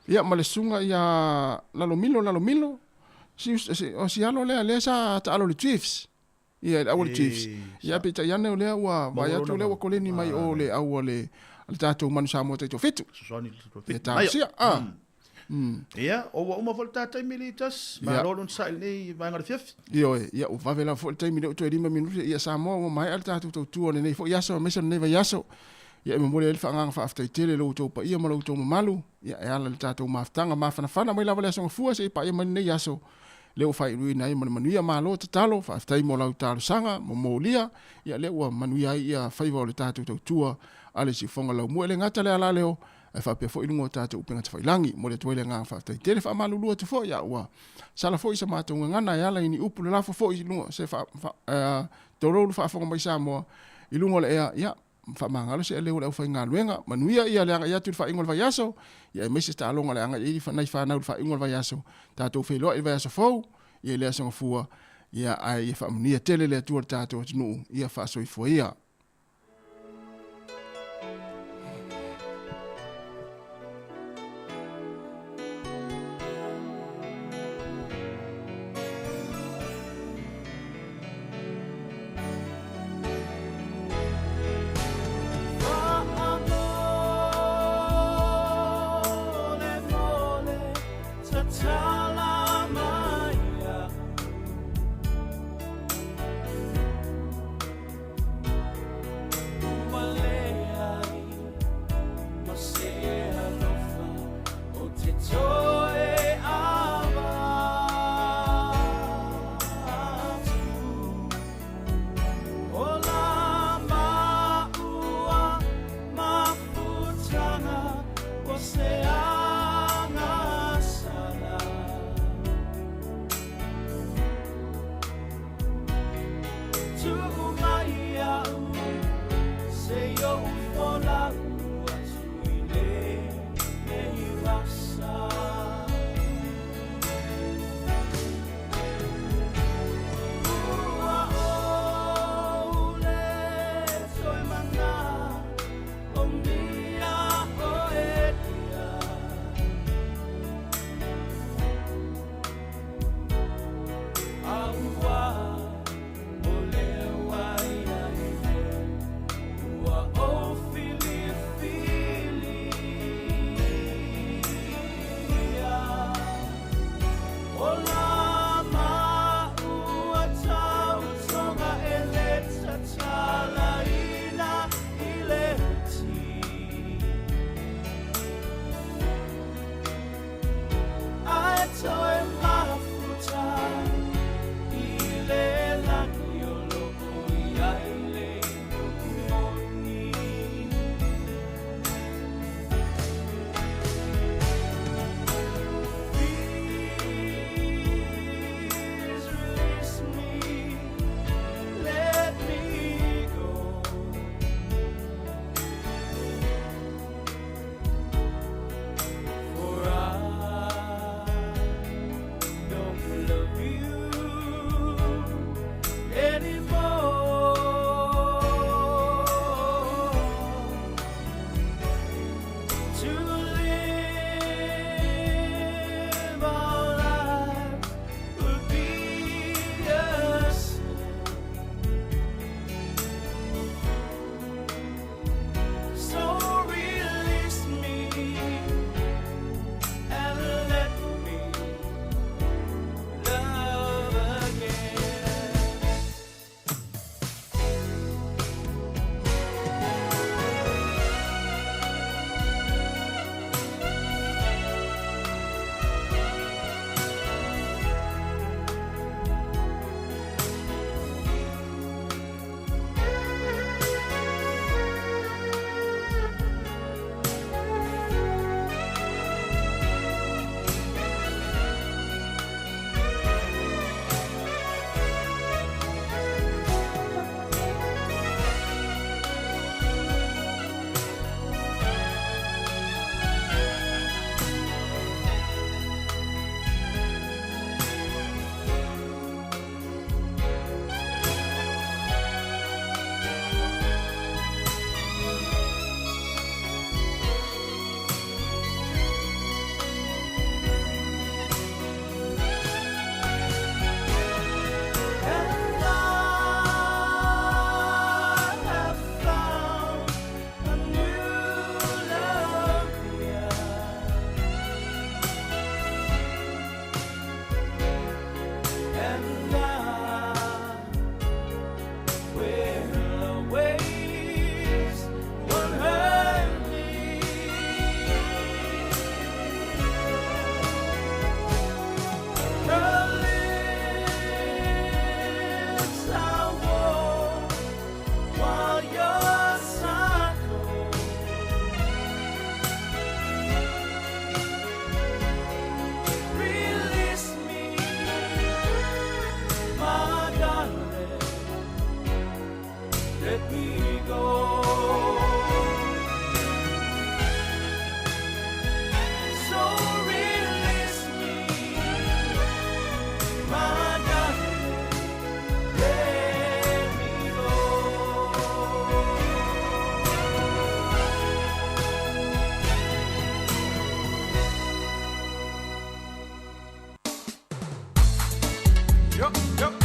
Speaker 9: Ia ma le susuga ia Lalomilo Lalomilo si o si alo lea lea sa taalo i le Chiefs. Ia i le au a le Chiefs. Ia peitai ane o lea ua vaai atu o lea ua koleni mai o le au a le tatou Manu Samoa taitoafitu. Ia talosia.
Speaker 20: Ia, o ua uma foi le ta taimi le tas, malo le onosai i lenei vaega o le afiafi.
Speaker 9: Ioe, ia ua vave lava foi le taimi lea ua toe 5 minute, ia Samoa ua maea le tatou tautua o lenei foi aso aemaise o lenei vaiaso. Ia e momoli ai le faagaga faafetai tele i lo outou paia ma lo outou mamalu, ia e ala i le tatou mafutaga mafanafana mai lava le Aso Gafua seia paia mai lenei aso lea ua faaiuina ai ma le manuia. Malo tatalo, faafetai mo lau talosaga ma molia, ia lea ua manuia ai ia faiva o le tatou tautua a le Siufofoga Laumua. E le gata le ala leo, ae faapea foi i luga o tatou upega tafailagi. Momoli atu ai le agaga faafetai tele, faamalulu atu foi, a ua sala foi sa matou gagana e ala i ni upu lalafo foi i luga se fa, fa, toloulu faafofoga mai Samoa i luga o le ea, ia, faamagalo se aleu o le aufaigaluega. Manuia ia le agai atu i le faaiuga o le vaiaso, ia aemaise taaloga o le agai i nai fanau i le faaiuga o le vaiaso. Tatou feiloai i le vaiaso fou, ia i le aso Gafua, ia ae ia faamanuia tele le Atua i le tatou atunuu, ia faasoifua ia.
Speaker 1: Yo, yo.